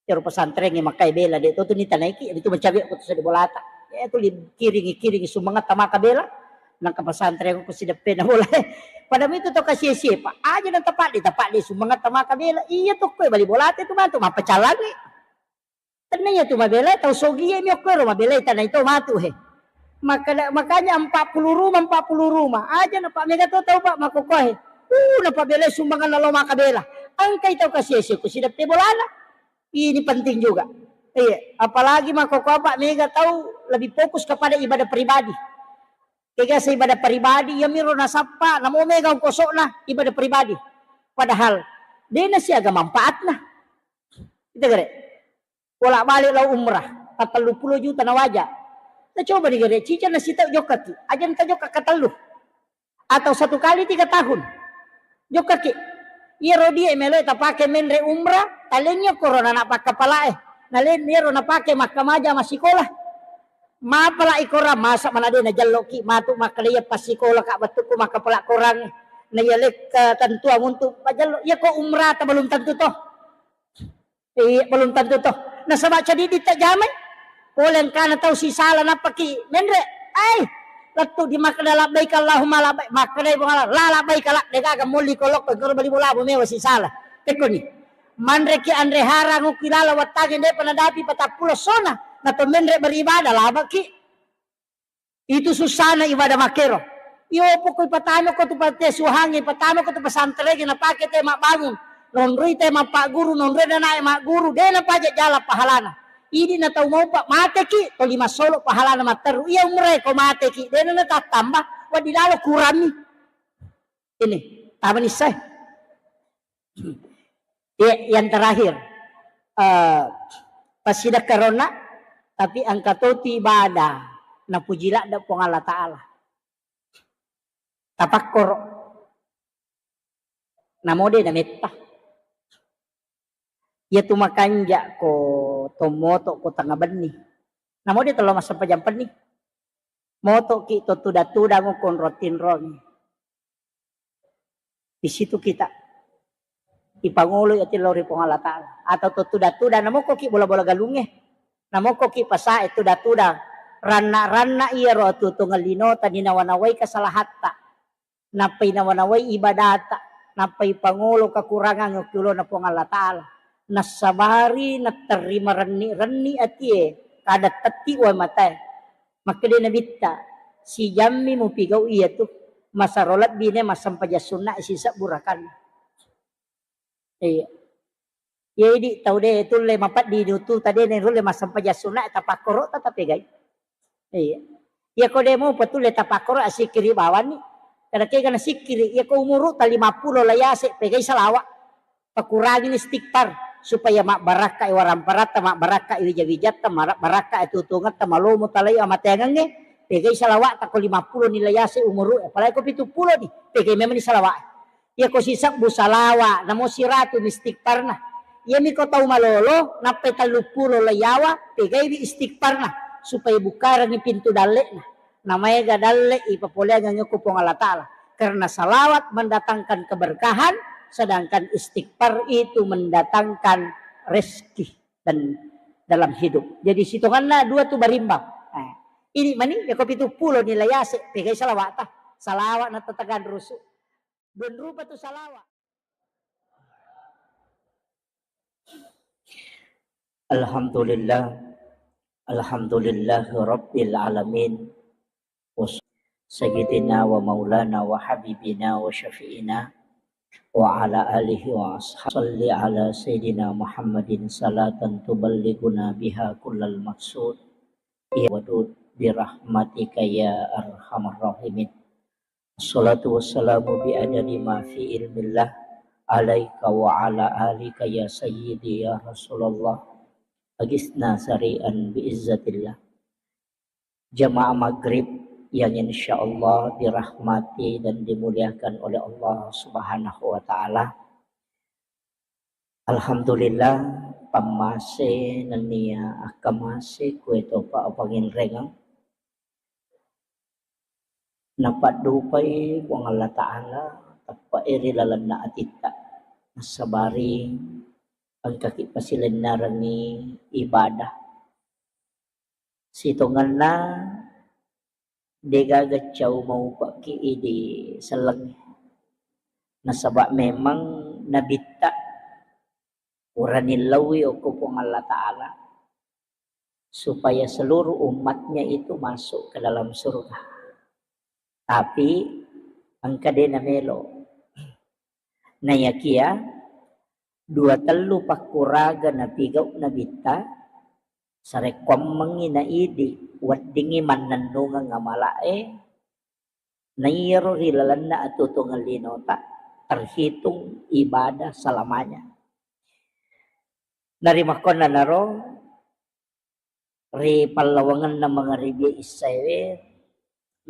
Ero pesantren e makkai bela, de to tu nitanaiki, itu macawe ko tu sede bolata. Eh, tu kiringi, kiringi sumangatta maka bela. Nang ka pesantren ko sideppe na bola. Pada mitu to kasie-sie, Pak. Aja nang tapadde, tapadde sumangatta maka bela. Iya to koe bali bolata tu matu, mappacalangi. Tenna iya tu mabela, tau sogie mi okko ero mabela, tanai to matu he. Maka, makanya empat puluh rumah, empat puluh rumah. Aja na Pak mega to tau, Pak, makkokkoe. Uh, napabelai sumbangan nalo maka bela. Engkai tau kasie-sie ko sideppe bolana. Ini penting juga. Iya, apalagi makkokkoe, Pak, mega tau lebih fokus kepada ibadah pribadi. Kegasa ibadah pribadi, iya miro nasappa, namo mega ongkosokna ibadah pribadi. Padahal, dena siaga manfaatna. Kita gere. Bolak-balik lao umrah, ka tellu pulo juta nawaja. Tacoba ni gere, cica nasitau jokkaki, aja nta jokka ka tellu. Atau satu kali tiga tahun. Jokkaki. Iyaro die melo tapake menre umrah, talengngi korona na pakkapalae. Nalen iyaro napake makkamaja massikola. Mapala i korang, masa mana de najelloki matu makkeda iya passikola ka bettukku makkapala korang. Na iya lekka tentuang untuk pajello. Iya ko umrah ta belum tentu toh. Iya, belum tentu toh. Nasaba cadidi tajamai. Pole engkana tau sisala nappaki menre. Ai, lettu di makkeda labbaik Allahumma labbaik. Makkedai Puang Allah, la labbaik la, degaga molli kolokko, engkaro bali bola mewa sisala. Tekkoni. Manreki anre harang ukki lala wattangi depa nadapi patappulo sona. Nato menre beribadah labaki. Itu sussana ibadah makkero. Iyo pokok ipatama ko tu panti asuhangnge, ipatama ko tu pesantrengnge, napake te mabbangung, nonroi te mappagguru, nonroi nanae magguru, de napaja jala pahalana. Idi na tau maupa mateki, toli massolo pahalana matteru. Iya umre ko mateki, de na natattamba, wedding lalo kuranni. Ini, tama nissai. Iya, yang terakhir, eh, passidekkaronna, tapi engka totu ibadah napuji ladde Puang Allah Ta'ala. Tapakkoro. Namo de nametta. Iya tu makanja ko tommoto ko tengnga benni. Namo de tello massempajang penni. Motoki to tudang-tudang ko onrong tinrong. Di situ kita ipangoloi ati lao ri Puang Allah Ta'ala. Atau to tudang-tudang, namokkoki bola-bola galungnge, namokkoki pasae tudang-tudang, ranna-ranna iyaro atuo-tuongeng linota, ninawa-nawai kesalahatta, nappai nawa-nawai ibadata, nappai pangolo kekurangan okki ulona Puang Allah Ta'ala. Nassabari natterri marenni-renni atie, kada tetti wae matae. Makkeda Nabitta, sijammi mupigau iyatu, masero lebbi ne massempajang sunna sisebbu rakanna. Iya. Iya idi tau de tulle mapeddi diutu tade ne rulle massempajang sunna tapakkoro ta tapegai. Iya. Iya ko de mu petulle tapakkoro asikkiri bawanni. Kada kega nasikkiri, iya ko umuru ta lima pulo layase pegai salawa. Pakurangini istighfar supaya mabbarakkai waramparatta, mabbarakkai wija-wijatta, mara-, barakkai atuo-tuongetta, malomo talai amateangengnge, pegai salawa'ta ko lima pulo ni layase umuru, apalagi ko pitu pulo ni, pegai memang ni salawa. Iya ko sisebbu salawa, namo siratu mi istighfarna. Iyami ko tau malolo, nappai tellu pulo layawa, pegaiwi istighfarna supaya bukarengngi pintu dalle'na. Namaega dalle ipapoleangeng ko Puang Allah Ta'ala. Karena salawat mendatangkan keberkahan, sedangkan istighfar itu mendatangkan rezeki dan dalam hidup. Jadi sitonganna dua tu barimbang. Nah, ini mani ya ko pitu pulo nilai ase, pegai salawata. Salawat na tatagan rusu. Dua rupa tu salawat. Alhamdulillah. Alhamdulillah Rabbil Alamin. Wa sayyidina wa maulana wa habibina wa syafi'ina wa ala alihi wa ashabihi. Salli ala sayyidina Muhammadin salatan tuballighuna biha kullal maqsud. Ya wadud birahmatika ya arhamar rahimin. Assalatu wassalamu bi adadi ma fi ilmillah alaika wa ala alika ya sayyidi ya Rasulullah. Agisna sari'an bi izzatillah. Jamaah maghrib yang insyaallah dirahmati dan dimuliakan oleh Allah Subhanahu wa Ta'ala. Alhamdulillah, pammase nennia akkamase kuetopa apanginrengeng. Napaddupai Puang Allah Ta'ala teppe'e ri lalenna atitta. Nassabari engkaki pasilennarengngi ibadah. Sitongenna degaga cau maupekki idi sellengnge. Nasaba memang nabitta purani laui okko Puang Allah Ta'ala supaya seluruh umatnya itu masuk ke dalam surga. Tapi engka de namelo. Nayakia dua tellu pakkuraga napigau nabitta, sarekkuammengngi na idi weddingngi mannennungeng amala'e, naiyaro ri lalenna atuo-tuongeng linota terhitung ibadah selamanya. Narimakkuannanaro ri pallawangenna mangaribie issaewe,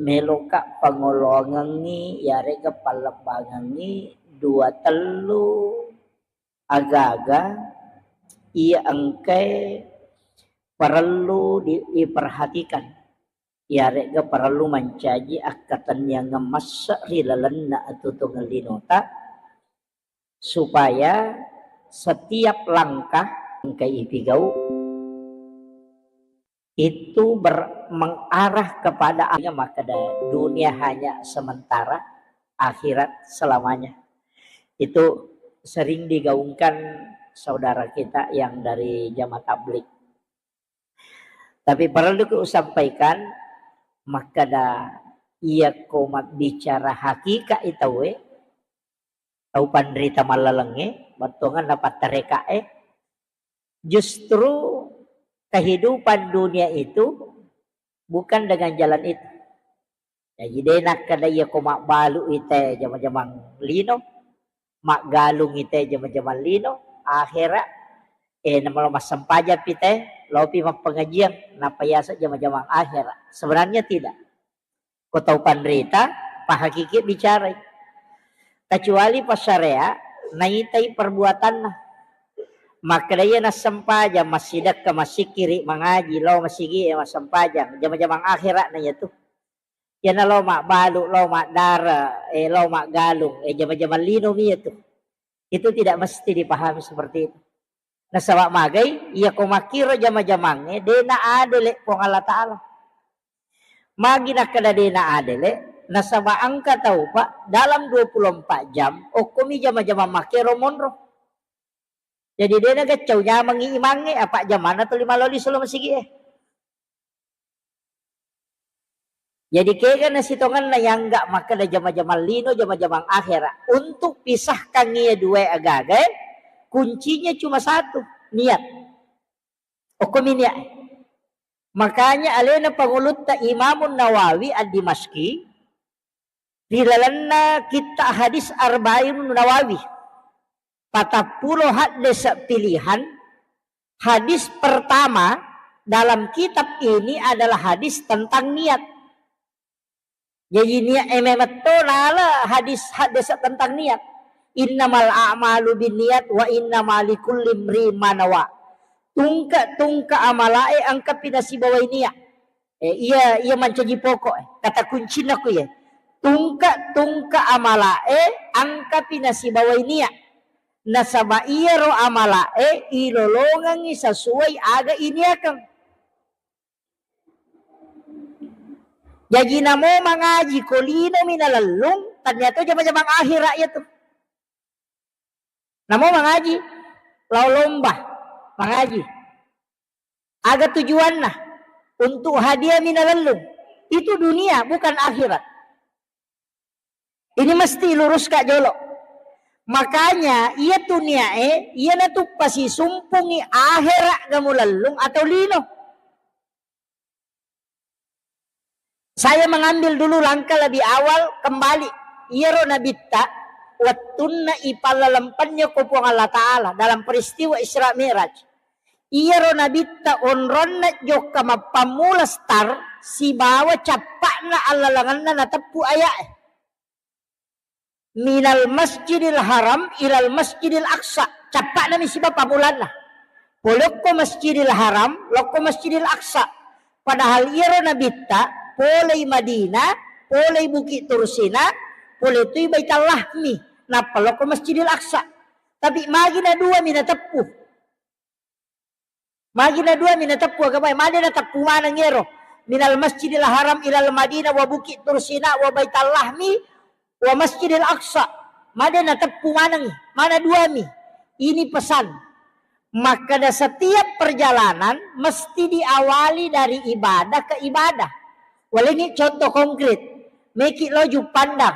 meloka pangoloangengngi yarega pallebbangengngi dua tellu aga-aga iya engkae parellu di-, diperhatikan, yarega parellu mancaji akkatenniangeng masse ri lalenna atuo-tuongeng linota, supaya setiap langkah engka ipigau, itu ber-, mengarah kepada akhirnya, maka da-, dunia hanya sementara, akhirat selamanya. Itu sering digaungkan saudara kita yang dari jamaah tabligh. Tapi perlu ku sampaikan, makkeda iyako mabbicara hakikat i tauwe, tau panrita mallalengnge, bettuanganna pattarekae, justru kehidupan dunia itu bukan dengan jalan itu. Jaji, de nakkeda iyako mabbalu ite jama-jamang lino, maggalung ite jama-jamang lino, akhera, eh, namalo massempajang pite, lopi mappengajian, nappa yaseng jama-jamang akhera. Sebenarnya tidak. Ko tau panrita, pahakiki bicarai. Kecuali passarea, naitai perbuatanna. Makkeda iya nassempajang, massidekka, massikkiri, mangaji, lao masigi, eh, massempajang, jama-jamang akhera na iya tu. Iyana lao mabbalu, lao maddare, eh, lao maggalung, eh, jama-jamang lino mi iya tu. Itu tidak mesti dipahami seperti itu. Nasaba magai, iyako makkiro jama-jamangnge, de naadele Puang Allah Ta'ala. Magi nakkeda de naadele, nasaba engka tau, Pak, dalam dua puluh empat jam, okkomi jama-jamang makkiro monro. Jadi de nageccau nyamangi imangnge, apa jamanna tuli maloli solo masigi e. Jadi kega nasitongenna yangga makkeda jama-jamang lino, jama-jamang akhera. Untuk pisahkan iya dua agaga, kuncinya cuma satu, niat. Okkomi niat. Makanya alena pangulutta Imamun Nawawi Ad-Dimasyqi, ri lalenna kitta hadis Arba'in Nawawi, patappulo haddese pilihan, hadis pertama dalam kitab ini adalah hadis tentang niat. Jaji niat e memetto nala hadis haddese tentang niat. Innamal a'malu binniyat wa innama likulli imri'in ma nawa. Tungke-tungke amalae engkapi nasibawai niat. Eh, iya, iya mancaji pokok, eh. Kata kuncinna ku iya. Tungke-tungke amalae engkapi nasibawai niat. Nasaba iyaro amalae ilolongengngi sesuai aga iniakeng. Jaji namo mangaji ko linomi nalellung, tannia to jama-jamang akhera iya tu. Namo mangaji, lao lomba, mangaji. Aga tujuanna? Untuk hadiah mi nalellung. Itu dunia, bukan akhirat. Ini mesti iluruskan jolo. Makanya, iya tu niae, iyana tu pasisumpungi akhera ga mulellung atau lino. Saya mengambil dulu langkah lebih awal kembali. Iyaro nabitta, wettunna ipallalempennya ko Puang Allah Ta'ala dalam peristiwa Isra Mi'raj. Iyaro nabitta onronna jokka mappammula star sibawa cappa'na allalengenna nateppu aya'e. Minal Masjidil Haram ilal Masjidil Aqsa. Cappa'nami siba pammulanna. Polokko Masjidil Haram, lokko Masjidil Aqsa. Padahal iyaro nabitta, polei Madinah, polei Bukit Tursina, pole tui Baital Lahmi, nappa lokko Masjidil Aqsa. Tapi magi na dua mi nateppu. Magi na dua mi nateppu, aga bae, made nateppu maneng ero. Minal Masjidil Haram ilal Madinah wa Bukit Tursina wa Baital Lahmi wa Masjidil Aqsa. Made nateppu maneng, mana dua mi. Ini pesan. Makkeda setiap perjalanan mesti diawali dari ibadah ke ibadah. Walengi contoh konkret. Meki lo Juppandang.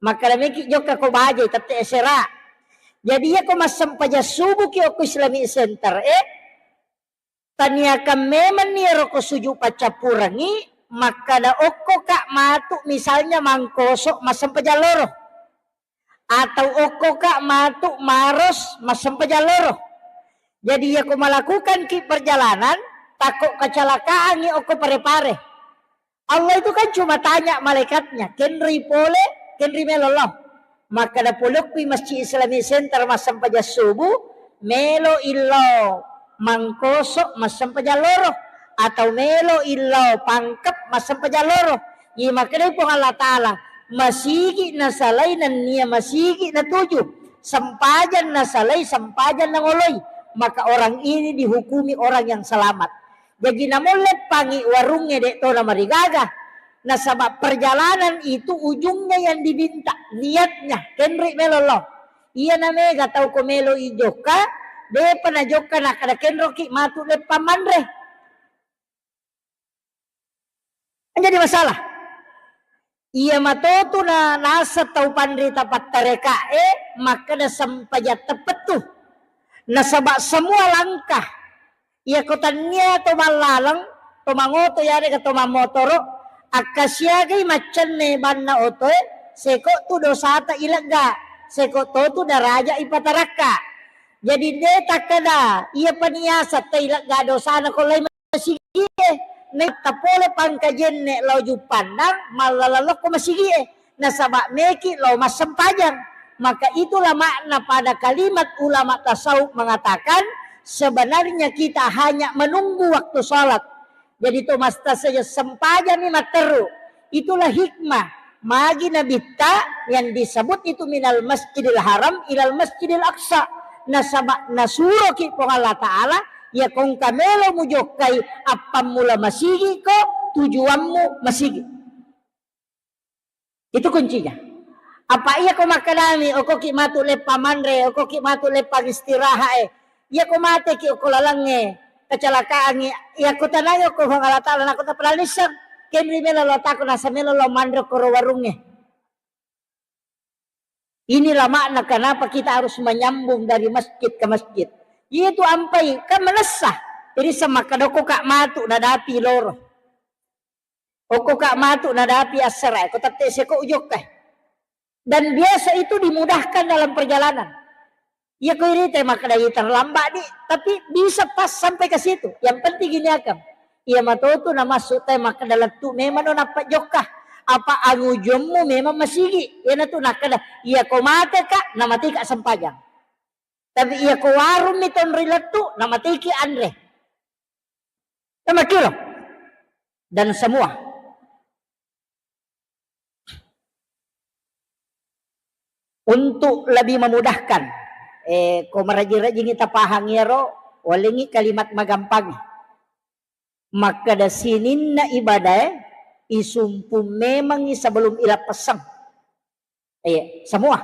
Makkeda meki jokka ko bajai tette esera. Jadi iyako massempajang subuki okko Islamic Center e, taniakan memenni ero ko suju paccappurengi, makkeda okko ka matu misalnya Mangkoso massempajang loro. Atau okko ka matu Maros massempajang loro. Jadi iyako malakukan ki perjalanan, takko kecelakaan i okko Pare-Pare. Allah itu kan cuma tanya malaikatnya, kenri pole, kenri melo lo. Makkeda polokki Masjid Islamic Center massempajang subuh, melo illo Mangkoso massempajang loro, atau melo illo Pangkep massempajang loro. Iya makkeda Puang Allah Ta'ala, masigi nasalai nennia masigi natuju, sempajang nasalai sempajang nangoloi. maka orang ini dihukumi orang yang selamat. Jaji namoleppangi warungnge de' to namarigaga. Nasaba perjalanan itu ujungnya yang diminta, niatnya. Kenri melo lo. Iya namega tau ko melo i jokka, depa najokka nakkada kenroki matu leppa manre. Jadi masalah. Iya matotu na naseng tau panrita pattarekae makkeda sempajang teppettu. Nasaba semua langkah, iya ko tannia to mallaleng, to mangoto yarega to mammotoro, akkasiagai maccenne banna otoe, seko tu dosata ilegga, seko to tu daraja ipatarakka. Jadi de takkeda iya paniasa tailegga dosana ko lai masigie, naitta pole pangkajenne lao Juppandang, mallalang lokko masigie, nasaba meki lao massempajang. Maka itulah makna pada kalimat ulama tasawuf mengatakan, sebenarnya kita hanya menunggu waktu sholat. Jadi to masta saja sempajami matteru. Itulah hikmah. Magi nabitta yang disebut itu minal masjidil haram ilal masjidil aqsa. Nasaba nasuroki Puang Allah Ta'ala, iya kongka melo mujokkai appammula masigi ko tujuanmu masigi. Itu kuncinya. Apa iya ko makkedami, okoki matu leppa manre, okoki matu leppa istirahat e. Iya ko mateki oko lalengnge, kecelakaangngi, iya ko tanai oko Puang Allah Ta'ala, nako tapalalisseng, kenri melo lo tako nasa melo lo manre koro warungnge. Inilah makna kenapa kita harus menyambung dari masjid ke masjid. Itu ampai, kan menessa. Jadi semakadoko kak matu nadapi loro. Okko kak matu nadapi assara, ko tette seko ujokka. Dan biasa itu dimudahkan dalam perjalanan. Iya ko irita makkeda iya terlambat di, tapi bisa pas sampai ke situ. Yang penting gini akang. Iya matotu na masuk te makkeda lettu memang no nappa jokka. Apa angujummu memang masigi. Iyana tu nakkeda, iya ko mate kak, na mati kak sempajang. Tapi iya ko warung mi tonri lettu, na matiki anre. Tamakkiro. Dan semua. Untuk lebih memudahkan, eh, ko maraji-rajingi tapahang iyaro, walengi kalimat magampangi. Makkeda sininna ibadae, isumpung memangi sebelum ilappessang. Eh, semua.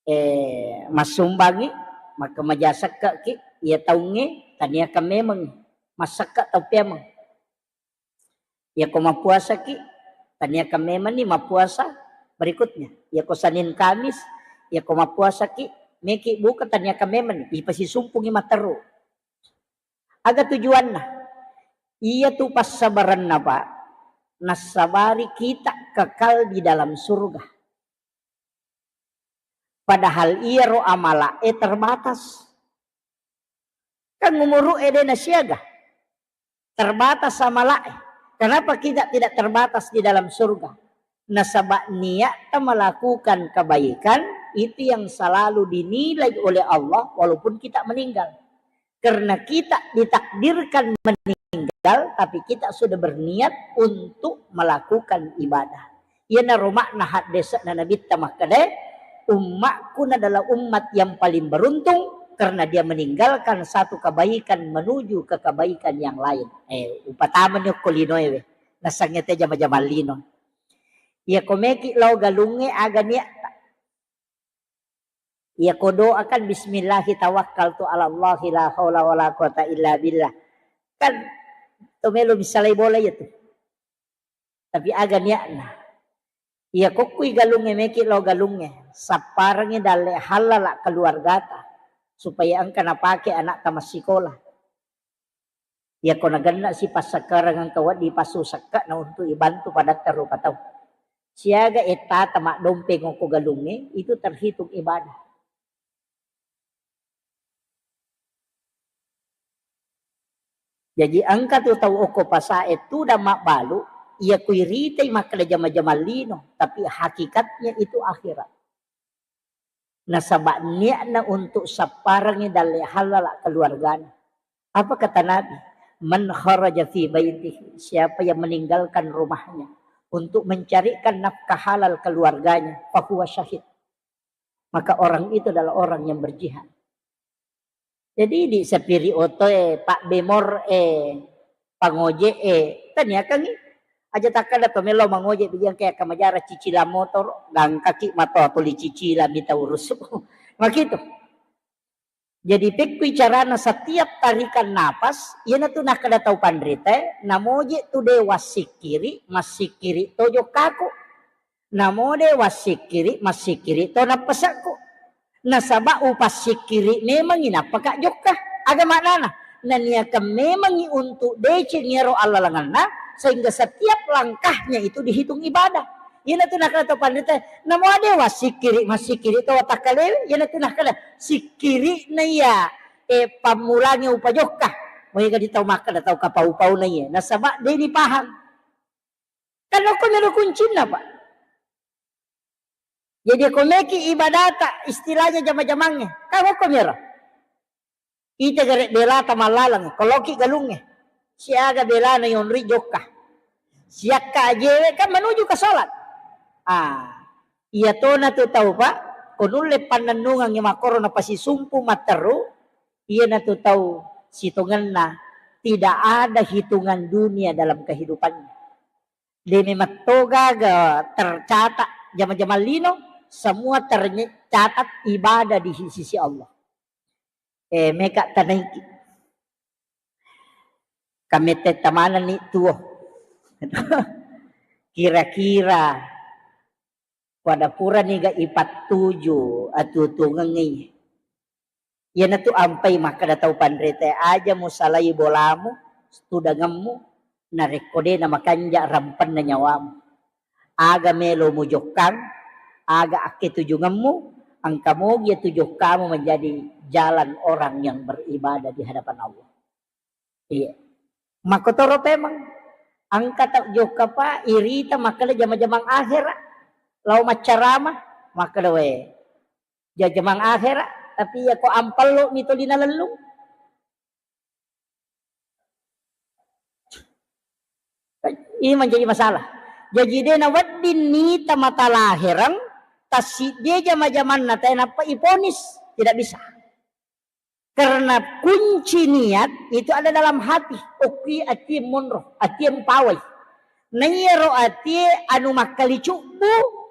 Eh, massumbangi, makkamaja sekke'ki, iya taungnge, taniakan memangi. Massekka tau peameng. Iyako mappuasaki, taniakan memanni mappuasa berikutnya. Iyako Senin Kamis, iyako mappuasaki, meki buka taniakan memanni, ipasisumpungi matteru. Aga tujuanna? Iyatu passabarenna, Pak, nassabari kita kekal di dalam surga. Padahal iyaro amala'e terbatas. Kan umuru'e de nasiaga. Terbatas amala'e. Kenapa kita tidak terbatas di dalam surga? Nasaba niatta melakukan kebaikan itu yang selalu dinilai oleh Allah walaupun kita meninggal. Karena kita ditakdirkan meninggal, tapi kita sudah berniat untuk melakukan ibadah. Iyanaro makna haddese'na Nabitta makkeda, "Ummakku adalah umat yang paling beruntung karena dia meninggalkan satu kebaikan menuju ke kebaikan yang lain." Eh, upatamani okko linoe we. Nasangnge te jama-jama lino. Iya ko meki lao galungnge aga niatta. Iya ko doakan, "Bismillahi tawakkaltu ala Allahi la haula wala quwata illa billah." Kan to melo misalai bola iya tu. Tapi aga niatna. Iya kokkui galungnge meki lao galungnge, sapparengngi dalle hallala keluargata supaya engka napake anakta massikola. Iyako nagenna si passakkareng engka wedding passu sekke'na untuk ibantu padatta rupa tau. Siaga ettata maddompeng okko galungnge, itu terhitung ibadah. Jaji engka tu tau okko pasae tudang mabbalu, iya kuiritai makkeda jama-jama lino, tapi hakikatnya itu akhirat. Nasaba niatna untuk sapparengngi dalle hallala keluargana. Apa kata Nabi? "Man kharaja fi baitihi," siapa yang meninggalkan rumahnya untuk mencarikan nafkah halal keluarganya, fahuwa syahid. Maka orang itu adalah orang yang berjihad. Jadi di sapiri oto e, Pak Bemor e, pangoje e, taniakangi. Aja takkada to melo mangoje bijang kayak kamajara cicilan motor, gangkaki mato tuli cicilan mita urusu. Makitu. Jadi pekkui carana setiap tarikan napas, iyanatu nakkeda tau panrita e, namoje tu de wassikkiri, massikkiri to jokkaku. Namo de wassikkiri, massikkiri to nappasekku. Nasaba upassikkiri memangi nappaka jokka. Aga maknana? Naniakan memangi untuk deceng iyaro allalengenna, sehingga setiap langkahnya itu dihitung ibadah. Iyanatu nakkeda to panrita e, namo ade wassikkiri, massikkiri to watakkalewe, iyanatu nakkeda sikkiri na iya, e, pammulangi upajokka. Maega di tau makkeda tau kapau-pau na iya. Nasaba de dipaham. Kan okko mero kuncinna, Pak. Jadi ko meki ibadata istilahnya jama-jamangnge. Kan okko mero. Ita gare belata mallaleng, koloki galungnge. Siaga belana yonri jokka. Siakka ajewe kan menuju ke salat. Ah, iya tona tu tau, Pak, ko nulle pannennungangngi makkoro napasisumpu matteru, iyanatu tau sitongenna tidak ada hitungan dunia dalam kehidupannya. De memang togaga tercatat jama-jama lino, semua tercatat ibadah di sisi Allah. Eh, meka tanaiki. Kamette tamanenni tuo. Kira-kira pada puraniga ipattuju atuo-tuongengngi. Iyanatu ampai makkeda tau panrita e, aja musalai bolamu, tudangemmu, narekko de namakanja rampenna nyawamu. Aga melo mujokkang, aga akketujungemmu, engka mogi atu jokkamu menjadi jalan orang yang beribadah di hadapan Allah. Iya. Makkotoro pemeng. Engka tau jokka, Pak, irita makkeda jama-jamang akhera. Lao maccarama, makkeda we. Jama-jamang akhera, tapi iya ko ampello mi toli nalellung. Ini menjadi masalah. Jadi de nawedding nita mata lahereng, tassiddi jama-jamanna tae nappa iponis. Tidak bisa. Karena kunci niat itu ada dalam hati. Okki atie monro, atie mpawai. Naiyaro atie anu makkali cubbu,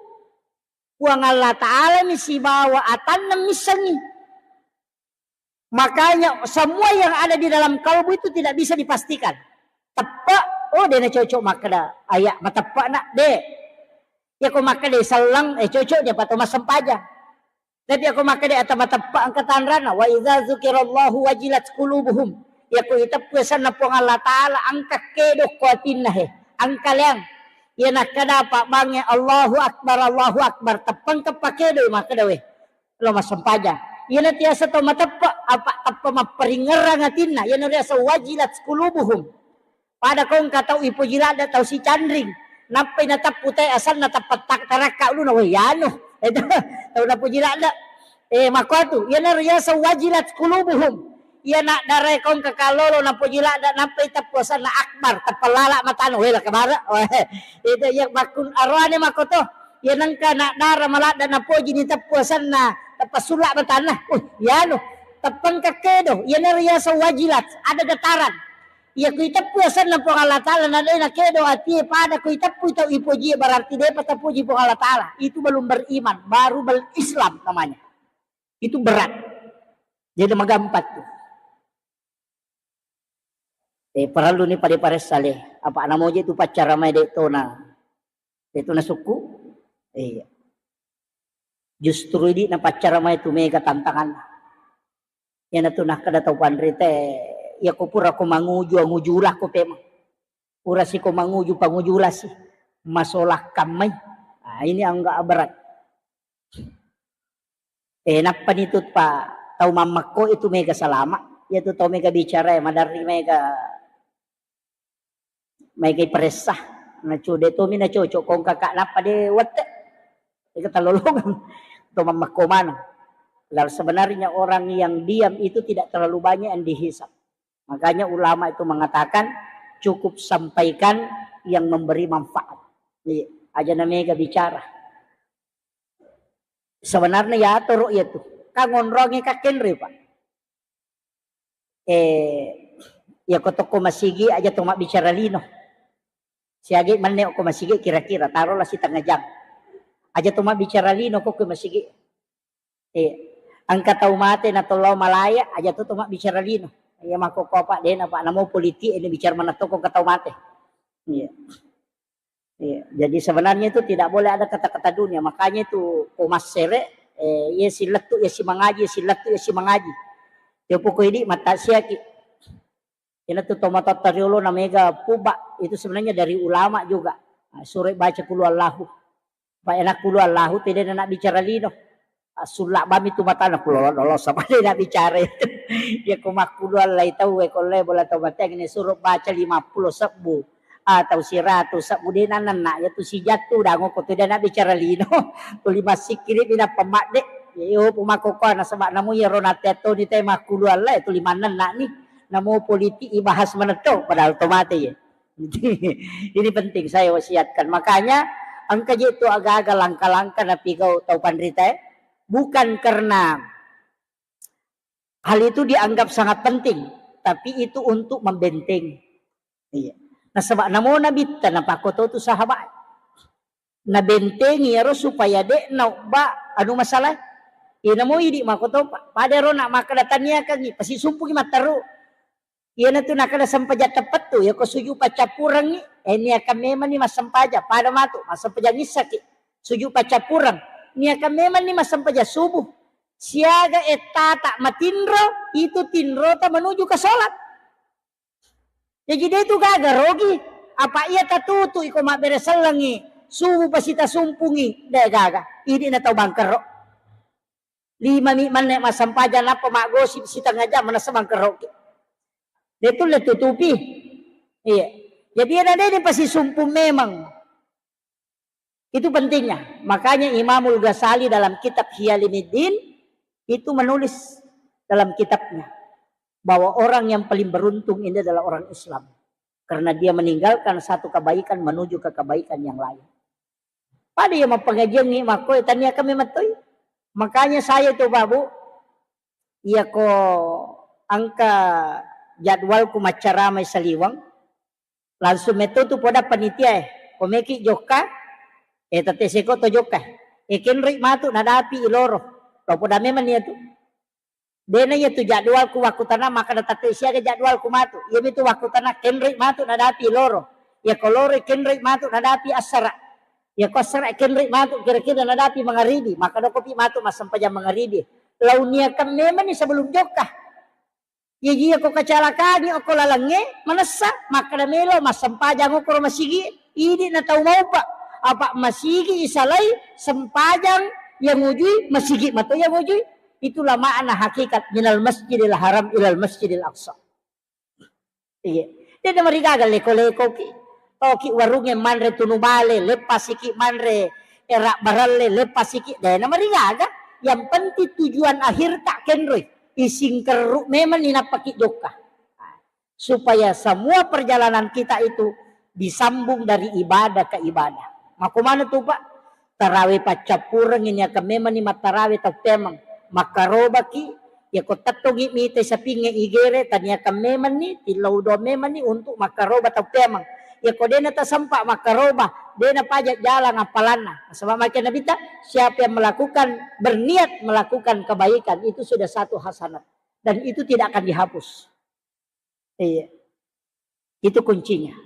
Puang Allah Ta'ala mi sibawa atanna missengi. Makanya semua yang ada di dalam kalbu itu tidak bisa dipastikan. Teppe, oh, de nacocok makkeda aya mateppe nak, de. Ya ko makkeda selleng, eh, cocok dia pato massempajang. Tapi ako makkeda ata mateppe engka tanrana, wa idza dzukirallahu wajilat qulubuhum. Yako iteppu asenna Puang Allah Ta'ala, engka kedo ko atinna he, engka leang. Iya nakkeda pabbangnge, Allahu Akbar, Allahu Akbar, teppengka pakedo makkeda we. Lo massempajang. Iyana tiasa tau mateppe, apa teppe mapparingerrang atinna, iyana riaseng wajilat qulubuhum. Pada ko engka tau ipoji ladde tau sicanring, nappai nateppu te asenna teppa tak-, tarakka uluna, weh, iyanu. Itu tau napoji ladde. Eh, makkuatu, iyana riaseng wajilat qulubuhum. Iyana darae ko engka kallolo napoji ladde, nappai teppu asenna akbar, teppa lala matana, weh, la kabara. Weh, itu iya makkun aroane makkoto. Iya nengka na dara maladde napoji ni teppu asenna, teppa sulla matana. Uh, iyanu, teppengka kedo, iyana riaseng wajilat, ada getaran. Iya ku iteppu asenna Puang Allah Ta'ala, na de nakedo atie pada ku iteppu tau ipoji, berarti depa tapoji Puang Allah Ta'ala. Itu belum beriman, baru bel-, Islam namanya. Itu berat. Jadi magampang tuh. Eh, parellu ni pada paressa le. Apa namoje tu paccara mai de tona. De tona sukku. Iya. Justru idi na paccara mai tu mega tantangan. Iyana tu nakkeda tau panrita e, iya ko pura ko manguju, anguju ulakko pemeng. Pura siko manguju, panguju ulasi. Masolah kammai. Ah, ini agak berat. Eh, nappa ni tu pa tau mammekko itu mega salama. Iya tu tau mega bicara, eh, maderri mega, mega iparessa. Nacu-, de tomi nacocok kong kakak nappa de wette. Ega talolongang. Tau mammekko maneng. Lalu sebenarnya orang yang diam itu tidak terlalu banyak yang dihisap. Makanya ulama itu mengatakan cukup sampaikan yang memberi manfaat. Iya, aja na mega bicara. Sebenarnya ya atoro iya tu. Kan ngonrongi kakkenre, Pak. Eh, iya ko tokko masigi aja to mabbicara lino. Siagi menne ko masigi kira-kira tarolah sitengnga jang. Aja to mabbicara lino ko ko masigi. Eh, engka tau mate na tolao malaya aja to to mabbicara lino. Iya mako ko apa dena Pak namo politik ini bicara mana to ko engka tau mate. Iya. Iya, jadi sebenarnya itu tidak boleh ada kata-kata dunia. Makanya itu ko massere, eh, iya silettu iya simangaji, iya silettu iya simangaji. Iya poko idi mata siaki. Ina tu tomatotta riolo na mega puba itu sebenarnya dari ulama juga. Nah, suruh baca kulu Allahu. Pak enak kulu Allahu tidak nak bicara lino. Sulla bami tu matana ku lolo-lolo sama de na bicara itu. Ya ko makkulu allai tau e ko le bola tau mateng ne suruh baca lima puluh sebbu atau siratu sebbu de nanenna ya tu sijattu dango ko tu de na bicara lino. Tuli massikkiri bina pemadde. Ya yo pumako ko nasaba namu ya rona teto ni te makkulu allai tuli manenna ni. Namu politik ibahas menetto padahal to mate ya. Ini penting saya wasiatkan. Makanya engka je tu aga-aga langka-langka napigau tau panrita e. Bukan karena hal itu dianggap sangat penting, tapi itu untuk membentengi. Iya. Nasaba namo nabitta napakkoto tu sahabat. Nabentengi ero supaya de naobba anu masalah. Iya namo idi makoto pa-, pada ero nak makkeda taniakangi, pasti sumpungi matteru. Iyanatu nakkeda sempajang teppettu, yako suju paccappurengngi, eh, niakan memanni massempajang, pada matu massempajang issaki, suju paccappureng, niakan memanni massempajang subuh, siaga ettata matinro, itu tinrota menuju ke sholat. Jaji de tu gaga rogi, apa iya tatutu iko mabbere sellengi, subuh pasti tasumpungi, de gaga, idi na tau bangkero. Lima mi manne massempajang nappa maggosip sitengnga jam manessa bangkeroki. De tulle tutupi. Iya. Jadi ada de pasisumpung memang. Itu pentingnya. Makanya Imamul Ghazali dalam kitab Ihya Ulumuddin itu menulis dalam kitabnya bahwa orang yang paling beruntung ini adalah orang Islam. Karena dia meninggalkan satu kebaikan menuju ke kebaikan yang lain. Pada iya mappangajiangngi makko, eh, tania kami mattoi. Makanya saya itu, Pak, Bu, iya ko angka jadwalku maccaramai saliweng, langsung metto tu poda panitia, eh, ko meki jokka, eh, tette seko to jokka. Eh, kenroi matu nadapi iloro. Lo poda memang iya tu. Dena iya tu jadwalku wakkutana makkeda tette siaga jadwalku matu. Iya mitu wakkutana kenroi matu nadapi loro. Iya ko loro kenroi matu nadapi assara. Iya ko assara kenroi matu kira-kira nadapi mangaribi. Maka dokopi matu massempajang mangaribi. Launiakan memang ni sebelum jokka. Iya iya ko kecelakaan okko lalengnge manessa makkeda melo massempajang okko ro masigi. Idi na tau maupa. Apa masigi isalai sempajang yang ujui masigi mato yang ujui. Itulah makna hakikat minal masjidil haram ilal masjidil aqsa. Iya. Dena marigaga leko-lekoki. Toki warungnge manre tunu bale, leppasiki manre era baralle, leppasiki. Dena marigaga. Yang penting tujuan akhir tak kenroi. Ising kerru memang ninappaki jokka. Supaya semua perjalanan kita itu disambung dari ibadah ke ibadah. Makko maneng tu, Pak? Tarawe paccappureng ini akan memang ni mattarawe tau pemeng. Makkarobaki, ya ko tettongi mite sapinge igere, taniakan memang ni, tillau doang memang ni untuk makkaroba tau pemeng. Ya ko dena tasempa makkaroba, dena pajak jalan apalanna. Sebab makin Nabi ta, siapa yang melakukan, berniat melakukan kebaikan, itu sudah satu hasanat. Dan itu tidak akan dihapus. Iya. Itu kuncinya.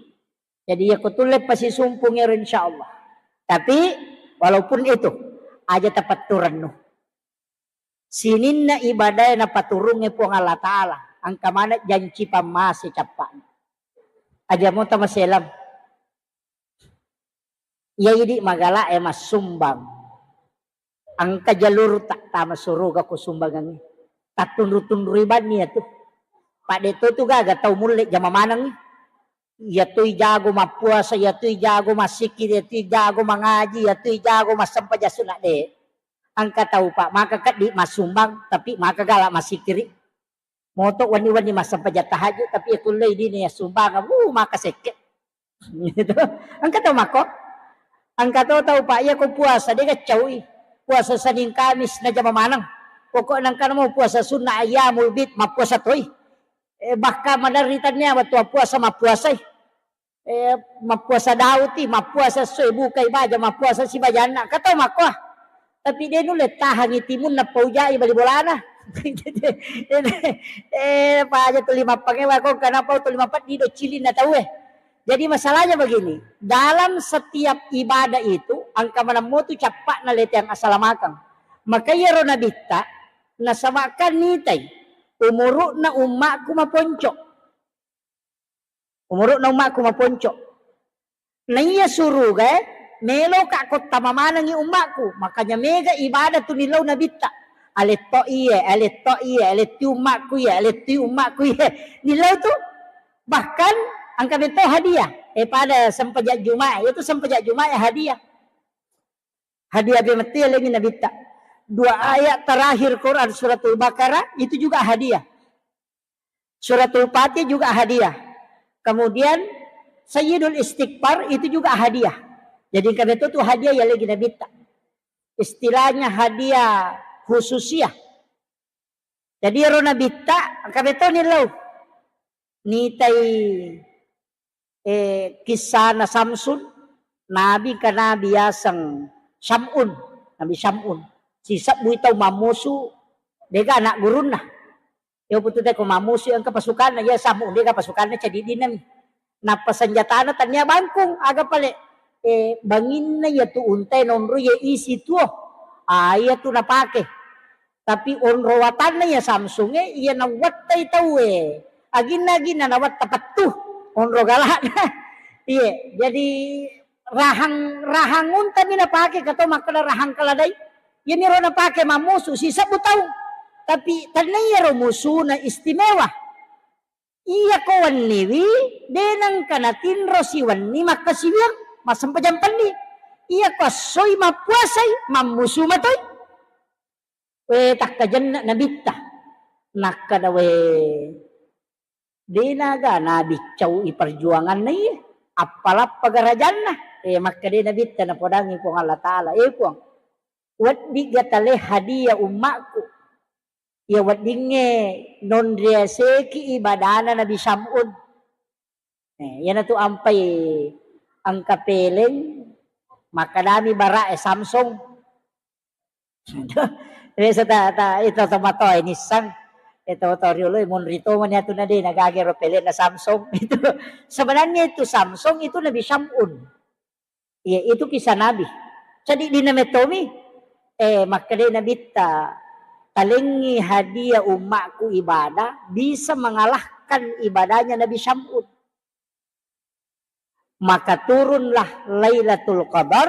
Jadi ya kutulle pasisumpung ero insyaallah. Tapi walaupun itu aja tapatturennu. Sininna ibadah napaturungnge Puang Allah Ta'ala. Angka mana janci pammase cappa'na. Aja mo tamaselam. Iya idi magala e massumbang. Engka jalur tak tama suruga ko sumbangangngi. Tattunru-tunrui banni iyatu. Padde to tu gaga tau mulle jama manengngi. Iyatui jago mappuasa, iyatui jago massikki, iyatui jago mangaji, iyatui jago massempajang sunna de. Engka tau pak maka keddi massumbang tapi maka gala massikkiri. Moto wenni-wenni massempajang tahajud tapi kullei dini ya sumbangeng, uh, maka sekke. Gitu. Engka tau mako. Engka to tau pak iya ko puasa de gaccaui. Puasa Senin Kamis najama maneng. Pokokna engka namo puasa sunnah ayyamul bid mappuasa toi. Eh, bahkan maderri tania wettu puasa mappuasai. Eh, mappuasa Daud i, mappuasa esso e bukai baja, mappuasa sibajanna. Katau makkoa. Tapi de nulle tahangi timunna paujai bali bolana. Eh, paja tuli mappangewa ko, kenapa tuli mapeddi do cilinna tau e. Jadi masalahnya begini, dalam setiap ibadah itu engka maneng motu cappa'na leteang asalamakeng. Maka iyaro nabitta nasaba'kan nitai umuru'na ummakku maponco. Umuru'na ummakku maponco. Naiya surugae, meloka kottama manengngi ummakku. Makanya mega ibadah tu nillau nabitta. Aletto iye, aletto iye, aletti ummakku iye, aletti ummakku iye. Nillau tu bahkan engka metto hadiah. Eh, pada sempajak Jumat, itu sempajak Jumat ya hadiah. Hadiah bemetti lengi nabitta. Dua ayat terakhir Quran suratul Baqarah itu juga hadiah. Suratul Fatih juga hadiah. Kemudian Sayyidul Istighfar itu juga hadiah. Jadi engka beto tu hadiah ya lagi nabitta. Istilahnya hadiah khususiah. Jadi ero nabitta engka beto ni lo. Nitai eh, kissana Samsun, nabi ka nabi yaseng Syam'un, Nabi Syam'un. Sisebbui tau mammusu, dega anak gurunna. Iya putu te ko mammusu engka pasukanna, iya Sam'un dega pasukanna cadiddinna mi. Nappa senjatana tania bangkung, aga pale, eh, banginna iya tu untai nonro iya isi tuo. Ah, iya tu napake. Tapi onro watanna iya Samsung e, iya nawattai tau e. Aginna-aginna nawatta pettu. Onro galakna. Iya, jadi rahang, rahang unta mi napake, kato makkeda rahang keledai. Iya miro napake mammusu sisebbu tau. Tapi tennai iyaro musuna istimewa. Iya ko wenniwi, de nengka natinro siwenni makkasiwiang, massempajang penni. Iya ko essoi mappuasai, mammusu matoi. We, takkajenna nabitta. Nakkeda, we, de naga nabiccau i perjuanganna iye. Appalappa garajanna. Eh, makkeda nabitta napodangi Puang Allah Ta'ala. Eh, Puang, weddigga tale hadiah ummakku. Iya weddingnge nonriaseki ibadana Nabi Syam'un. Eh, iyanatu ampai engka peleng, makkedami bara'e Samsung. Biasa ta, ta, itu tomatoa nissang. Itu to riolo monri tomani atu na de nagaga ro pelenna Samsung. Itu sebenarnya itu Samsung itu Nabi Syam'un. Iya, itu kisah Nabi. Jadi dina metomi, eh, makkeda Nabitta, talengi hadiah ummakku ibadah bisa mengalahkan ibadahnya Nabi Syam'un. Maka turunlah Lailatul Qadar,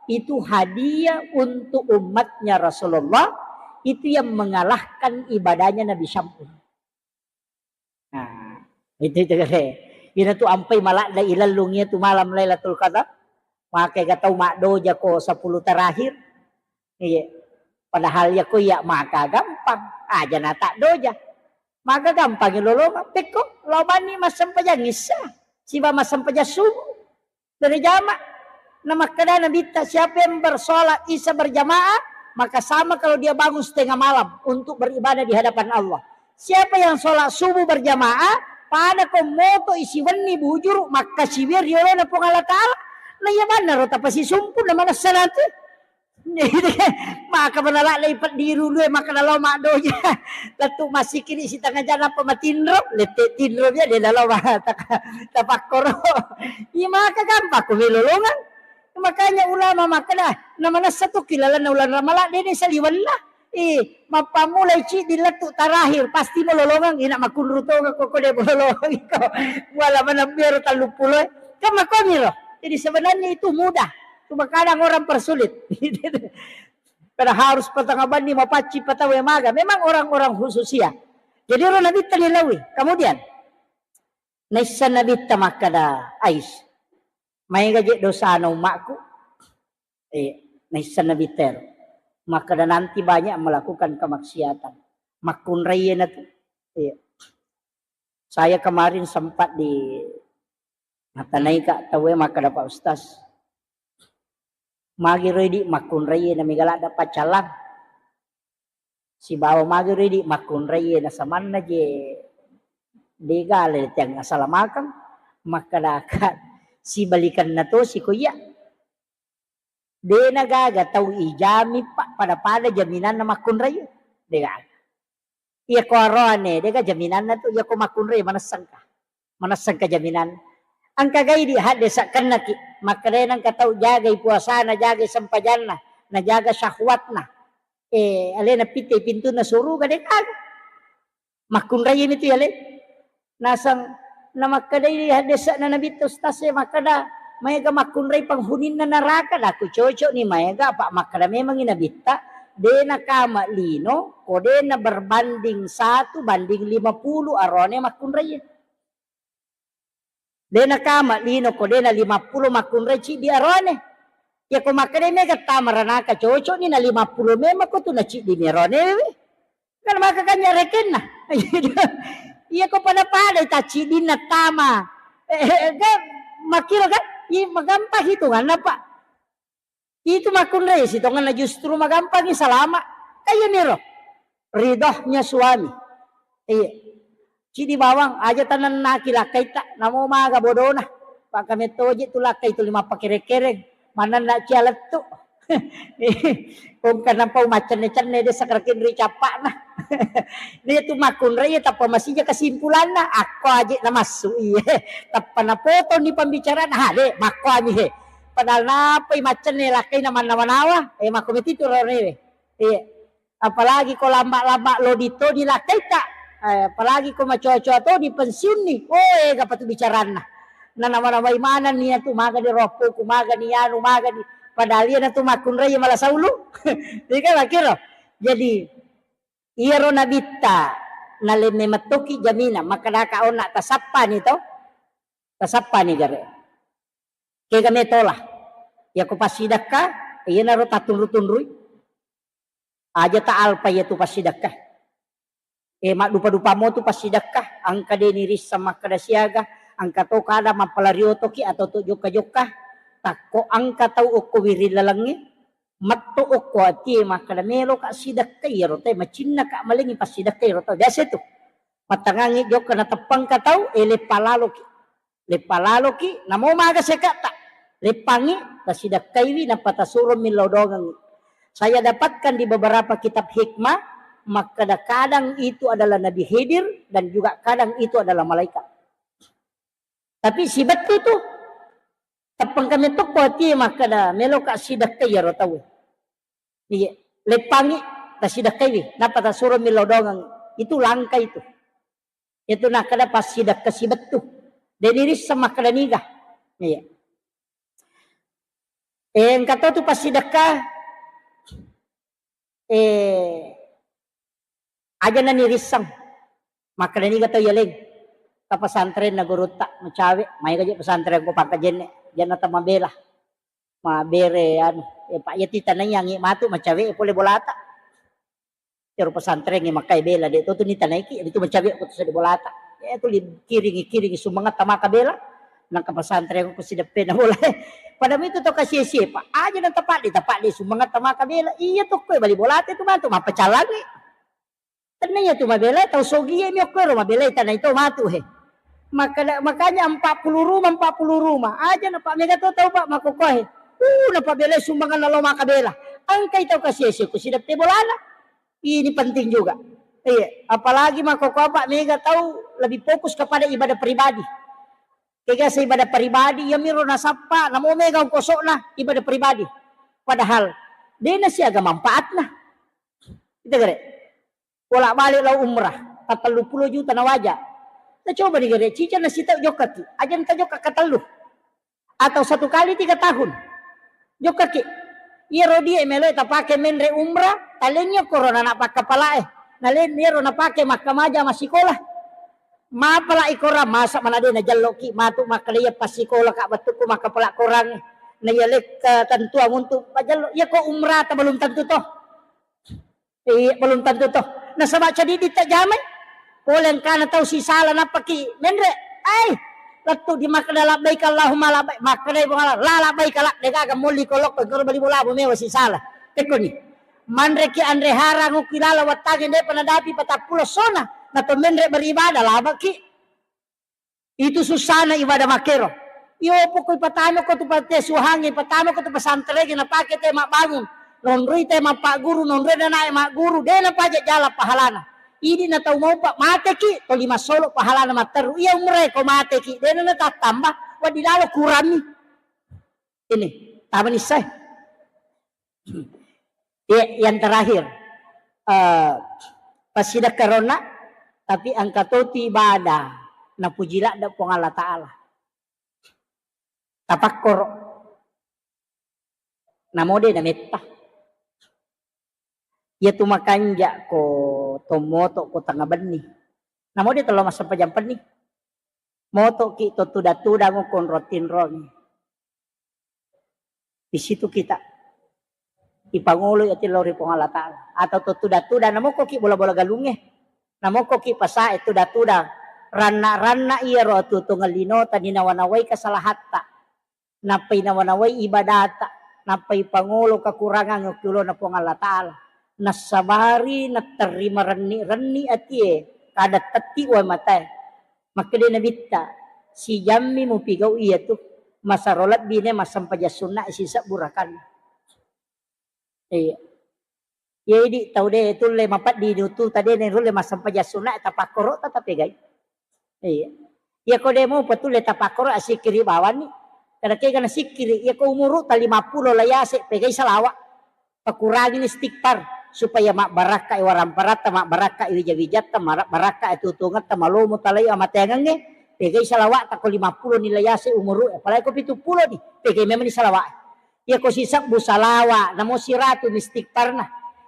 itu hadiah untuk umatnya Rasulullah, itu yang mengalahkan ibadahnya Nabi Syam'un. Nah, itu, itu kale. Ina tu ampai maladda ilellung iya tu malam Lailatul Qadar. Maka ga tau maddoja ko sepuluh terakhir. Iya. Padahal ya ko iya maka gampang. Aja na tak doja. Maka gampang lolongang. Pekko, lao banni massempajang Isya. Siba massempajang subuh. Berjamaah. Nah, makkeda Nabitta, siapa yang bersolat Isya berjamaah, maka sama kalau dia bangun setengah malam untuk beribadah di hadapan Allah. Siapa yang sholat subuh berjamaah, pada ko moto isi wenni bujuru, makkasiwiang riolona Puang Allah Ta'ala. Nah, iya manna ro tapasisumpu na manessa nanti. Maka manala lei peddiru lue, maka nalo maddoja. Lettu massikiri sitengah jam apa matinro, lette tinro dia dia nalo ma-, tak-, tapakkoro. Iya maka gampang ko melolongang. Makanya ulama makkeda, na manessa tu kilalanna ulana Ramalang, dede saliwenna. Eh, mappammulai ciddi lettu terakhir, pasti melolongang, ina makunru tonga koko de melolongang iko. Wala manabbiaro talluppulo. Kan makomiro. Jadi sebenarnya itu mudah. Cuma kadang orang persulit. Karena harus patanga banni mapacci patawe maga. Memang orang-orang khususia. Jadi ro Nabitta ni lawi. Kemudian naissa Nabitta makkeda, Ais, maega je dosana ummakku. Eh, naissa Nabitta ero. Makkeda nanti banyak melakukan kemaksiatan. Makkunrai na tu. Iya. Saya kemarin sempat di Matanaika tauwe makkeda, Pak Ustaz, magi ro idi makkunraie na mega ladda paccallang? Sibawa magi ro idi makkunraie na samanna je Dega le tiang asalamakeng, makkedaka sibalikenna tosi ko iya. Dena gaga tau ijami, Pak, pada-pada jaminanna makkunrai. Dega. Iya ko aroane, dega jaminanna tu, iya ko makkunrai manessengka. Manessengka jaminanna. Engka gai di hadde sakkennaki, makkedai engka tau jagai puasana, jagai sempajanna, najaga syahwatna. Eh, alena pitte pintunna suruga, dega. Makkunrai mi tu yale. Naseng namakkedai haddese'na Nabitta, Ustaz e, makkeda maega makkunrai penghuniinna neraka, daku cocok ni maega, apa makkeda memangi Nabitta, de nakama lino ko de na berbanding satu banding lima puluh arone makkunrai. De nakama lino ko de na lima puluh makkunrai ciddi arone. Iya ko makkeda mega tama ranaka cocok ni na lima puluh memang ko tu na ciddi mi arone we. Kan maka kan nyarekenna. Iya ko pada-pada ta ciddinna tama. Eh, eh, kan makkiro kan? Iya magampang hitunganna, Pak. Itu makkunrai sitongenna justru magampangi salama. Kayaniro ridhohnya suami. Iya. Cidi bawang aja tanennaki lakkaitta, namo maga bodona. Pakamettoji tu lakkai tu lima pakere-kereng. Manenna cia lettu. Kongka nampa umaccenne-cenne de sakarakin ri cappa'na. Dia tu makkunrai tappa masija kesimpulanna, akko aje namassu iye. Tappa napotoni pembicaraan, ha de makkoami he. Padahal napai maccenne lakkaina mannawa-nawa, eh, makko metitu rorewe. Iya. Apalagi ko lamba-lamba lodi toni lakkaita. Eh, apalagi ko macoa-coa toni pensiunni. Oh, ega patu bicaranna. Nanawa-nawai manenni atu, magani roppoku, magani anu, magani. Padahal iya natu makkunrai mala saulu. Iya kan, makkiro. Jadi, iyaro Nabitta nalemme mettoki jamina, makkedaka onna tasappani to. Tasappani gare. Kega metola. Yako passidekka, iyanaro tatunru-tunrui. Aja ta alpa iyatu passidekka. Eh, maddupa-dupa mo tu passidekka, engka de nirisseng makkeda siaga, engka to kada mappalari otoki atau to jokka-jokka, takko engka tau okko wiring lalengnge, metto okko atie makkeda meloka sidekka iyaro tau, macinnaka malengi passidekka iyaro tau. Biasa tu. Mattangangi jokka nateppangka tau, eh, leppa laloki. Leppa laloki, namo maga seka'ta. Leppangi, tasidekkaiwi, nappa tasuro millau dongengi. Saya dapatkan di beberapa kitab hikmah, makkeda kadang itu adalah Nabi Khidir dan juga kadang itu adalah malaikat. Tapi sibettu tu, teppeng kami tokko atie makkeda, meloka sidekkai iyaro tau. Iya, leppangi, tasidekkaiwi, nappa tasuro millau dongengi. Itu langka itu. Itu nakkeda passidekka sibettu. De nirisseng makkeda niga. Iya. Eh, engka to tu passidekka, eh, aja na nirisseng. Makkeda niga tau yaleng. Ka pesantren na gurutta, macawe, maega je pesantren ko Pangkajenne, janna tamabela. Mabere anu, eh, Pak, iya titanayangi matu macawe pole bolata. Ero pesantren e makkai bela, de to tu nitanaiki, itu macawe ko tu sedi bolata. Eh, tu li-, kiringi, kiringi sumangatta maka bela. Nangka pesantren ko sideppe na bola. Pada itu to kasie-sie, Pak. Aja na tapadde, tapadde sumangatta maka bela. Iya to koe bali bolata itu matu mappacalangi. Tenna iya tu mabela, tau sogie mi okko ero mabela, tanai to matu he. Maka-, makanya empat puluh rumah, empat puluh rumah. Aja na Pak mega to tau Pak makkokkoe. Uh, na pabela sumbangan na lo maka bela. Engkai tau kasie-sie ko sideppe bolana. Ini penting juga. Iya, apalagi makkokkoe Pak mega tau lebih fokus kepada ibadah pribadi. Kegasa ibadah pribadi, iya miro nasappa, namo mega ongkosokna ibadah pribadi. Padahal, dena siaga manfaatna. Kita gere. Bolak-balik lao umrah, ka tellu pulo juta na waja. Tacoba ni gere, cica na sitau jokkaki, aja na tajokka ka tellu. Atau satu kali tiga tahun. Jokkaki. Iyaro die melo tapake menre umrah, talengngi korona na pakkapalae. Nalen iyaro napake makkamaja massikola. Mapala i korang, masa mana de najelloki matu makkeda iya passikola ka wettukku makkapala korang. Na iya lekka tentuang untuk pajello. Iya ko umrah ta belum tentu toh. Iya, belum tentu toh. Nasaba cadidi tajamai. Pole engkana tau sisala nappaki menre. Ai, lettu di makkeda labbaik Allahumma labbaik. Makkedai Puang Allah, la labbaik la, degaga molli kolokko, engkaro bali bola mewa sisala. Tekkoni. Manreki anre harang ukki lala wattange depa nadapi patappulo sona. Nato menre beribadah labaki. Itu susana ibadah makkero. Iyo pokok ipatama ko tu panti asuhangnge, ipatama ko tu pesantrengnge, napake te mabbangung. Nonroi te mappagguru, nonroi nanae magguru, de napaja jala pahalana. Idi na tau maupa mateki, toli massolo pahalana matteru. Iya umre ko mateki, de na natattamba, wedding lalo kuranni. Ini, tama nissai. Iya, yang terakhir, eh, passidekkaronna, tapi engka totu ibadah, napuji ladde Puang Allah Ta'ala. Tapakkoro. Namo de nametta. Iya tu makanja ko tommoto ko tengnga benni. Namo de tello massempajang penni. Motoki to tuda-tudang ko onrong tinrong. Di situ kita ipangoloi ati lao ri Puang Allah Ta'ala. Atau to tuda-tuda, namokkoki bola-bola galungnge. Namokkoki pasae tuda-tuda. Ranna-ranna iyaro atuo-tuongeng linota ninawa-nawai kesalahatta. Nappai nawa-nawai ibadata. Nappai pangolo kekurangan okki ulona Puang Allah Ta'ala. Nassabari natterima renni-renni atie. Kada tetti wae matae. Makkeda Nabitta, sijammi mupigau iyatu, masaro lebbi ne massempajang sunna sisebbu rakanna. Iya. Iya idi tau de tulle mapeddi nutu tade ne rulle massempajang sunna tapakkoro ta tapegai. Iya. Iya ko de mu petulle tapakkoro asikkiri bawanni. Kada kega nasikkiri, iya ko umuru ta lima pulo layase pegai salawa. Pakurangini istighfar supaya mabbarakkai waramparatta, mabbarakkai wija-wijatta, mabbarakkai atuo-tuongetta, malomo talai amateangengnge, pegai salawa'ta ko lima pulo ni layase umuru, apalagi ko pitu pulo ni, pegai memang ni salawa'e. Iya ko sisebbu salawa, namo siratu ni istighfarna.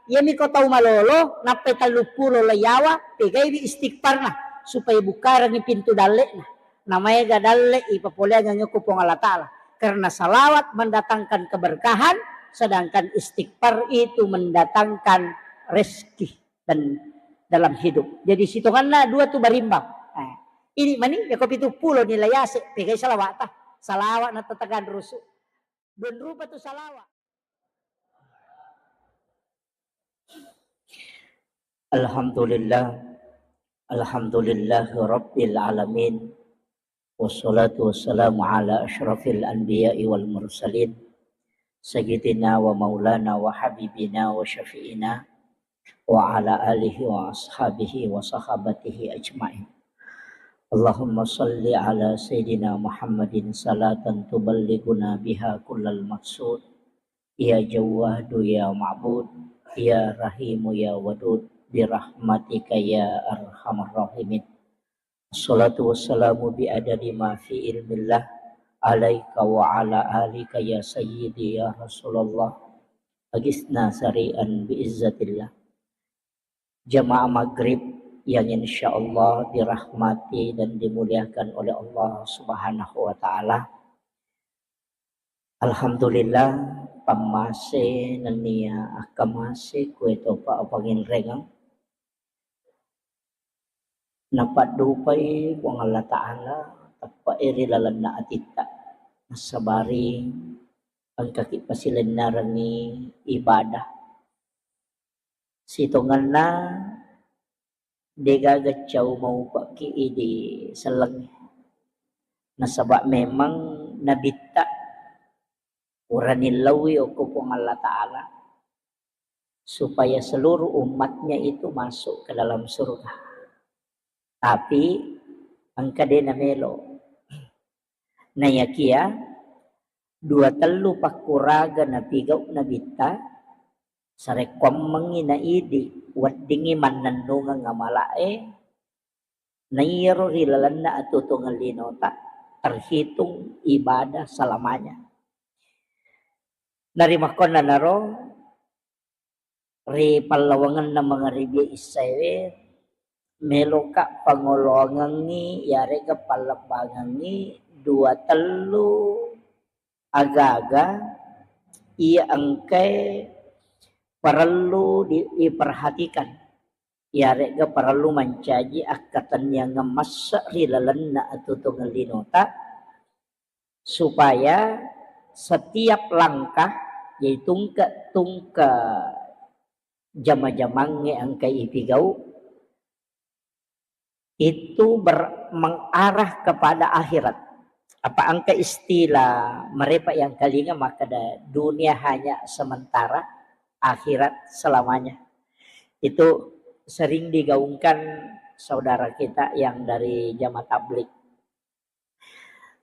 Iyami ko tau malolo, nappai tellu pulo layawa, pegaiwi istighfarna supaya bukarengngi pintu dalle'na. Namaega dalle ipapoleangeng ko Puang Allah Ta'ala. Karena salawat mendatangkan keberkahan, sedangkan istighfar itu mendatangkan rezeki dan dalam hidup. Jadi sitonganna dua tu barimbang. Nah, ini mani ya ko pitu pulo ni layase pegai salawata. Salawat na tatagan rusu. Dua rupa tu salawat. Alhamdulillah. Alhamdulillahi rabbil alamin. Wassalatu wassalamu ala asyrafil anbiya'i wal mursalin. Sayyidina wa maulana wa habibina wa syafi'ina wa ala alihi wa ashabihi wa sahabatihi ajma'in. Allahumma salli ala Sayyidina Muhammadin salatan tuballighuna biha kullal maqsud. Ya Jawwadu ya Ma'bud, ya Rahimu ya Wadud, birahmatika ya arhamar rahimin. Assalatu wassalamu bi adadi ma fi ilmillah alaika wa ala alika ya sayyidi ya Rasulullah. Agisna sari'an bi izzatillah. Jamaah maghrib yang insyaallah dirahmati dan dimuliakan oleh Allah Subhanahu wa Ta'ala. Alhamdulillah, pammase nennia akkamase kuetopa apanginrengeng. Napaddupai Puang Allah Ta'ala, teppe'e ri lalenna atitta. Nassabari engkaki pasilennerengngi ibadah. Sitongenna degaga cau maupekki idi sellengnge. Nasaba memang nabitta urani laui okko Puang Allah Ta'ala supaya seluruh umatnya itu masuk ke dalam surga. Tapi engka de namelo. Nayakia dua tellu pakkuraga napigau nabitta, sarekkuammengngi na idi weddingngi mannennungeng amala'e, naiyaro ri lalenna atuo-tuongeng linota terhitung ibadah selamanya. Narimakkuannanaro ri pallawangenna mangaribi issaewe, meloka pangoloangengngi yarega pallembangengngi dua tellu aga-aga iya engkae parellu di-, diperhatikan, yarega parellu mancaji akkatenniangeng masse ri lalenna atuo-tuongeng linota, supaya setiap langkah, yaitu tungke-tungke jama-jamangnge engka ipigau, itu ber-, mengarah kepada akhirat. Apa engka istilah mereka yang kalinga makkeda dunia hanya sementara, akhirat selamanya. Itu sering digaungkan saudara kita yang dari jamaah tabligh.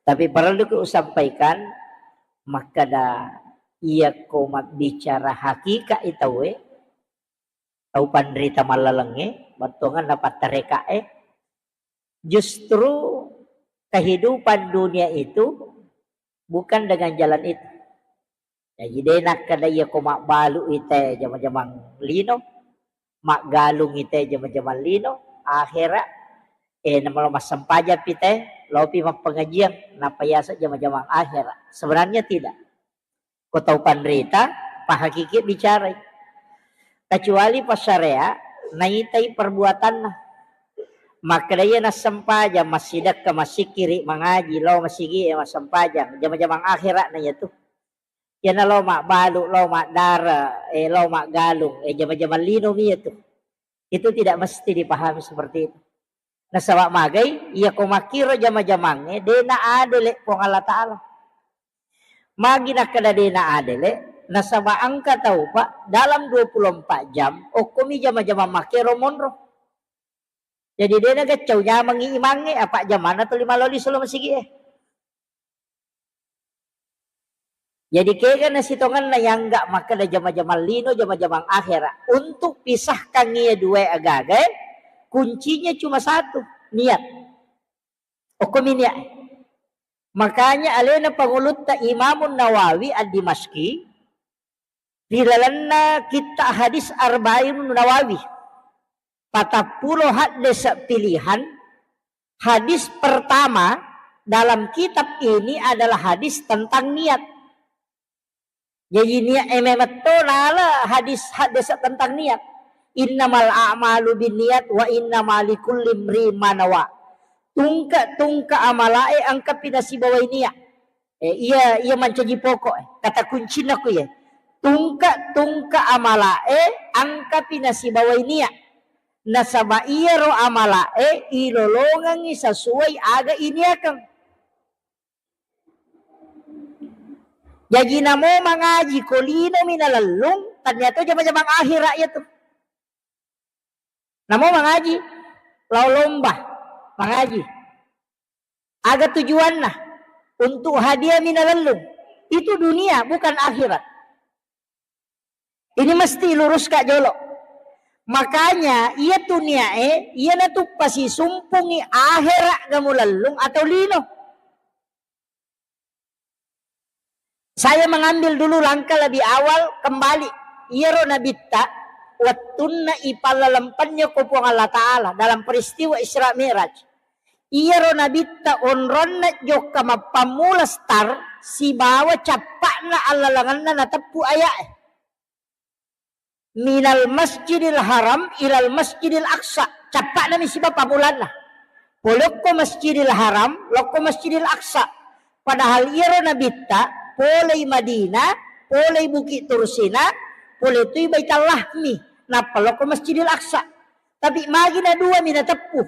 Tapi perlu ku usampaikan, makkeda iyakko mabbicara hakikat i tauwe, tau panrita mallalengnge, battuanganna pattarekae, justru kehidupan dunia itu bukan dengan jalan itu. Jaji de nakkeda iyako mabbalu ite jama-jamang lino, maggalung ite jama-jamang lino, akhera, eh, namalo massempajang pi te, lopi mappengajian, nappa yaseng jama-jamang akhera. Sebenarnya tidak. Ko tau panrita, pahakiki bicarai. Kecuali passarea, naitai perbuatanna. Makkeda iya nassempajang, massidekka, massikkiri, mangaji, lao masigi, eh, massempajang, jama-jamang akhera na iyatu. Iyana lao mabbalu, lao maddare, eh, lao maggalung, eh, jama-jamang linomi iyatu. Itu tidak mesti dipahami seperti itu. Nasaba magai, iyako makkiro jama-jamangnge, de na adele Puang Allah Ta'ala. Magi nakkeda de na adele, nasaba engka tau, Pak, dalam dua puluh empat jam, okkomi jama-jamang makkero monro. Jadi de na gaccau nyamangi imangnge, apa jamanna tuli maloli solo masigi e. Jadi kega nasitongenna yang enggak makkeda jama-jamang lino, jama-jamang akhera. Untuk pisahkan iya dua agaga, kuncinya cuma satu, niat. Okkomi niat. Makanya alena pangulutta Imamun Nawawi Ad-Dimashqi, ri lalenna kitta hadis Arba'in Nawawi, patappulo haddese pilihan, hadis pertama dalam kitab ini adalah hadis tentang niat. Jadi niat e memetto nala hadis haddese tentang niat. Innamal a'malu binniyat wa innama likulli imri'in ma nawa. Tungke-tungke amalae engkapi nasibawai niat. Eh, iya, iya mancaji pokok, eh. Kata kuncinna ku iya. Tungke-tungke amalae engkapi nasibawai niat. Nasaba iyaro amalae ilolongengi sesuai aga iniakeng. Jaji namo mangaji ko linomi nalellung, tania to jama-jamang akhera iyatu. Namo mangaji, lao lomba, mangaji. Aga tujuanna? Untuk hadiah mi nalellung. Itu dunia, bukan akhirat. Ini mesti lurus ka jolo. Makanya, iya tu niae, iya natu pasisumpungi akhera ga mulellung atau lino. Saya mengambil dulu langkah lebih awal kembali. Iyaro nabitta, wettunna ipallalempennya ko Puang Allah Ta'ala dalam peristiwa Isra Mi'raj. Iyaro nabitta onronna jokka mappammula star sibawa cappa'na allalengenna nateppu aya'e. Minal Masjidil Haram ilal Masjidil Aqsa. Cappa'nami siba pammulanna. Polokko Masjidil Haram, lokko Masjidil Aqsa. Padahal iyaro nabitta, polei Madinah, polei Bukit Tursina, pole tui Baitul Lahmi. Nappa lokko Masjidil Aqsa. Tapi magi na dua mi nateppu.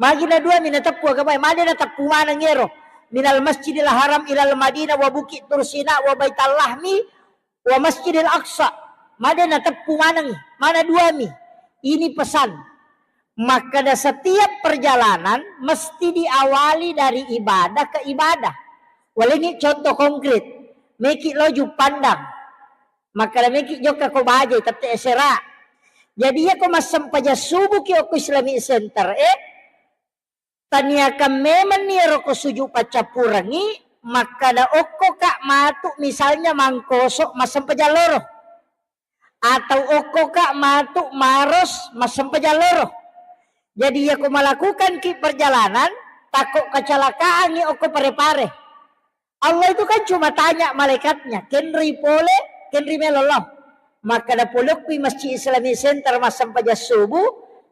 Magi na dua mi nateppu, aga bae, made nateppu maneng iyaro. Minal Masjidil Haram ilal Madinah wa Bukit Tursina wa Baitul Lahmi wa Masjidil Aqsa. Made nateppu maneng, mana dua mi. Ini pesan. Makkeda setiap perjalanan mesti diawali dari ibadah ke ibadah. Walengi contoh konkret. Meki lo Juppandang. Makkeda meki jokka ko bajai tette esera. Jadi iyako massempajang subuki okko Islamic Center e, taniakan memenni ero ko suju paccappurengi, makkeda okkoka matu misalnya Mangkoso massempajang loro. Atau okkoka matu Maros massempajang loro. Jadi iyako malakukanki perjalanan, takko kecelakaangi okko Pare-Pare. Allah itu kan cuma tanya malaikatnya, kenri pole, kenri melo lo. Makkeda polokki Masjid Islamic Center massempajang subuh,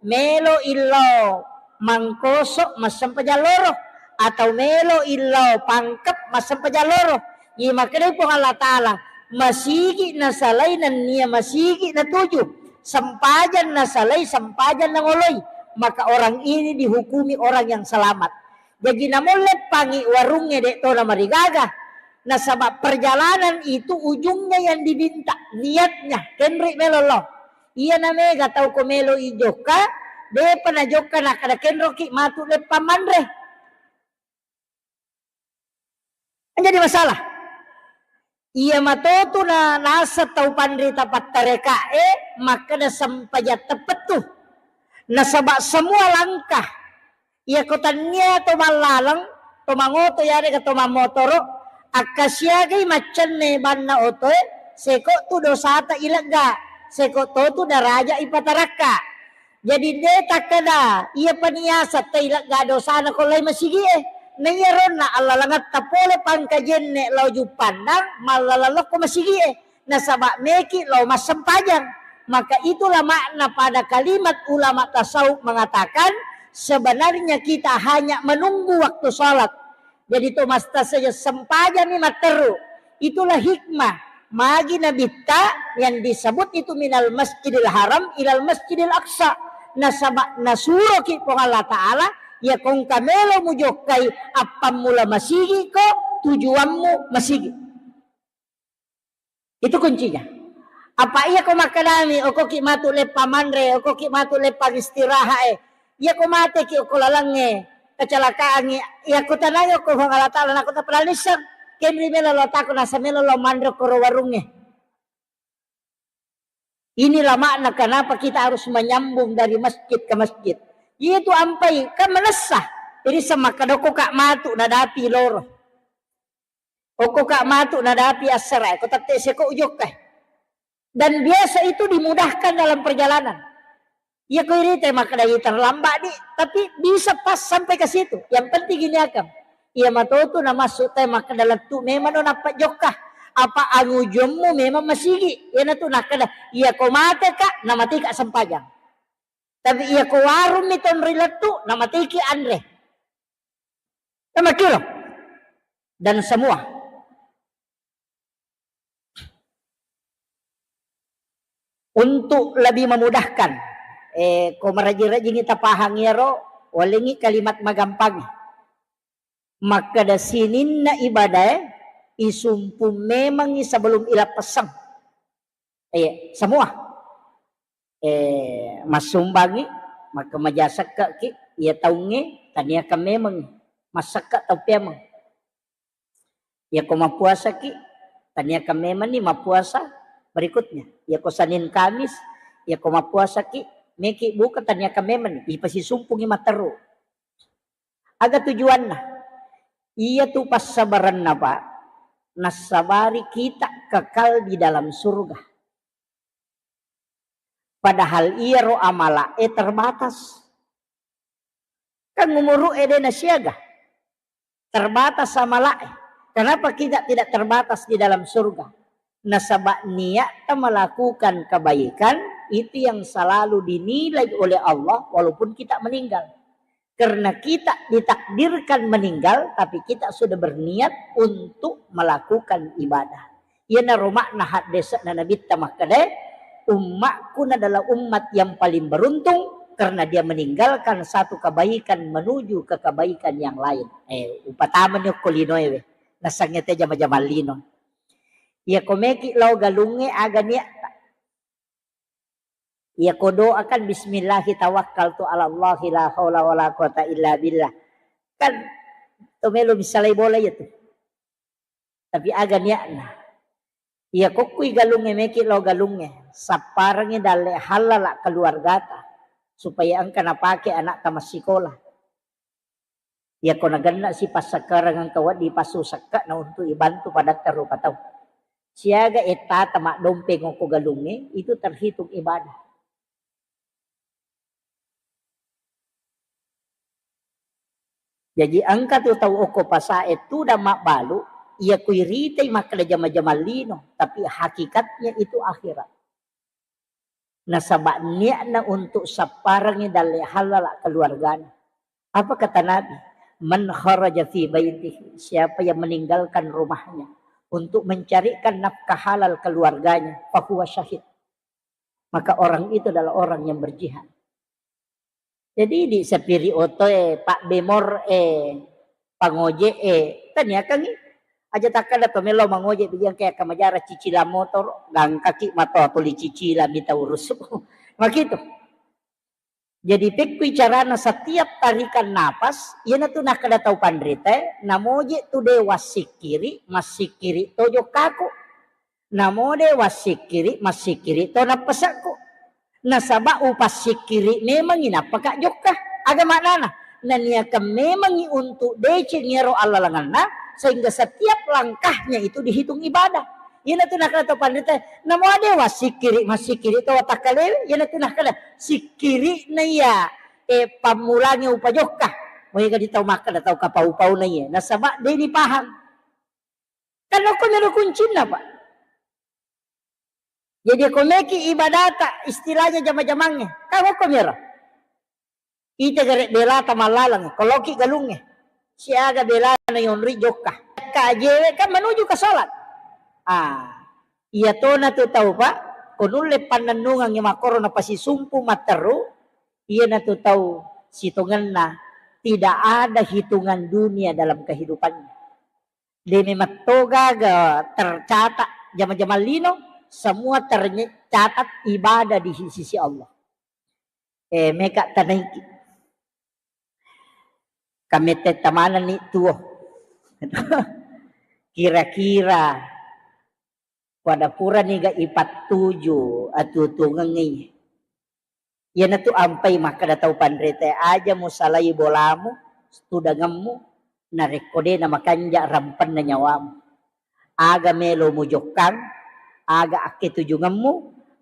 melo illau Mangkoso massempajang loro, atau melo illau Pangkep massempajang loro. Iya makkeda Puang Allah Ta'ala, masigi nasalai nennia masigi natuju, sempajang nasalai sempajang nangoloi. Maka orang ini dihukumi orang yang selamat. Jaji namo leppangi warungnge de' to namarigaga. Nasaba perjalanan itu ujungnya yang diminta, niatnya. Kenri melo lo. Iya namega tau ko melo i jokka, de'pa najokka nakkeda kenroki matu leppang manre. Jadi masalah. Iya matotu na naseng tau panrita pattarekae makkeda sempajang teppettu. Nasaba semua langkah, iya ko tannia to mallaleng, to mangoto yarega to mammotoro, akkasiagai maccenne banna otoe, seko tu dosata ilegga, seko totu daraja ipatarakka. Jadi de' takkeda iya paniasa tailegga dosana ko lai masigie. Na iya ronna allalengetta pole pangkajenne lao Juppandang, mallalalokko masigie. Nasaba meki lao massempajang. Maka itulah makna pada kalimat ulama tasawuf mengatakan, sebenarnya kita hanya menunggu waktu sholat. Jadi to masta saja sempajami matteru. Itulah hikmah. Magi nabitta yang disebut itu minal masjidil haram ilal masjidil aqsa. Nasaba nasuroki Puang Allah Ta'ala, ya kongka melo mujokkai appammula masigi ko tujuanmu masigi. Itu kuncinya. Apa iya ko makkedami, okoki matu leppang manre, okoki matu leppang istirahat e. Iya ko mateki okko lalengnge, kecelakaangngi, iya ko tanai okko Puang Allah Ta'ala, nako tapalalisseng, kenri melo lo tako nasa melo lo manre koro warungnge. Inilah makna kenapa kita harus menyambung dari masjid ke masjid. Itu ampai, kan menessa. Jadi semakkedoko ka matu nadapi loro. Okko ka matu nadapi assara, ko tette seko ujokka. Dan biasa itu dimudahkan dalam perjalanan. Iya ko irite makkeda iya terlambat di, tapi bisa pas sampai ke situ. Yang penting gini akan. Iya matotu na masuk te makkeda lettu memang no nappa jokka. Apa angujummu memang masigi. Iya natu nakkeda, iya ko mate ka, na mati ka sempajang. Tapi iya ko warung mi tonri lettu, na mati ki anre. Sama kilo. Dan semua. Untuk lebih memudahkan, eh, ko maraji-rajingi tapahang iyaro, walengi kalimat magampangi. Makkeda sininna ibadae, isumpung memangi sebelum ilappessang. Eh, semua. Eh, massumbangi, makkamaja sekkeki, iya taungnge, taniakan memangi. Massekka tau peameng. Iyako mappuasaki, taniakan memanni mappuasa berikutnya. Iyako Senin Kamis, iyako mappuasaki, meki buka taniakan memanni. Ipasisumpungi matteru. Aga tujuanna? Iyatu passabarenna, Pak, nassabari kita kekal di dalam surga. Padahal iyaro amala'e terbatas. Kan umuru'e de nasiaga. Terbatas amala'e. Kenapa kita tidak terbatas di dalam surga? Nasaba niatta melakukan kebaikan itu yang selalu dinilai oleh Allah walaupun kita meninggal. Karena kita ditakdirkan meninggal, tapi kita sudah berniat untuk melakukan ibadah. Iyanaro makna haddese'na Nabitta makkeda, "Ummakku adalah umat yang paling beruntung karena dia meninggalkan satu kebaikan menuju ke kebaikan yang lain." Eh, upatamani okko linoe we. Nasangnge te jama-jamang lino. Iyako meki lao galungnge aga niatta. Iyako doakan, "Bismillahi tawakkaltu ala Allahi la haula wala quwata illa billah." Kan to melo misalai bola iya tu. Tapi aga niatna. Iyako kui galungnge meki lao galungnge, sapparengngi dalle hallala keluargata supaya engka napake anakta massikola. Iyako nagenna si passakkareng engka wedding passu sekke'na untuk ibantu padatta rupa tau. Siaga ettata maddompeng okko galungnge, itu terhitung ibadah. Jaji engka tu tau okko pasae tudang mabbalu, iyako iritai makkeda jama-jamang lino, tapi hakikatnya itu akhirat. Nasaba niatna untuk sapparengngi dalle hallala keluargana. Apa kata Nabi? "Man kharaja fi baitihi," siapa yang meninggalkan rumahnya untuk mencarikan nafkah halal keluarganya, fahuwa syahid. Maka orang itu adalah orang yang berjihad. Jadi di sapiri oto e, Pak Bemor e, pangoje e, taniakangi. Aja takkada to melo mangoje, bilang kayak kamajara cicilan motor, gangkaki mato tuli cicilan mita urusu. Makitu. Jadi pekkui carana setiap tarikan napas, iyanatu nakkada tau panrita e, namoje tu de wassikkiri, massikkiri to jokkaku. Namo de wassikkiri, massikkiri to nappasekku. Nasaba upassikkiri memangi nappaka jokka. Aga maknana? Naniakan memangi untuk deceng iyaro allalengenna, sehingga setiap langkahnya itu dihitung ibadah. Iyanatu nakkada to panrita e, namo de wassikkiri, massikkiri to watakkalewe, iyanatu nakkada sikkiri na iya, e, pammulangi upajokka. Moega di tau makkada tau kapau-pau na iya. Nasaba de ni paham. Kan okko mero kuncinna, Pak. Jadi ko meki ibadata istilahnya jama-jamangnge, kan okko mero. Ita gare belata mallalang, koloki galungnge. Siaga belana yonri jokka. Kajewe kan menuju ke salat. Ah, iya tona tu tau, Pak. Ko nulle pannennungangngi makkoro napasisumpu matteru, iyanatu tau sitongenna tidak ada hitungan dunia dalam kehidupannya. De memang togaga tercatat jama-jama lino, semua tercatat ibadah di sisi Allah. Eh, meka tanaiki. Kamette tamana ni tuo. Kira-kira pada purani ga ipattuju atuo-tuongengngi. Iyanatu ampai makkeda tau panrita e, aja musalai bolamu, tudangemmu, narekko de namakanja rampenna nyawamu. Aga melo mujokkang, aga akketujungemmu,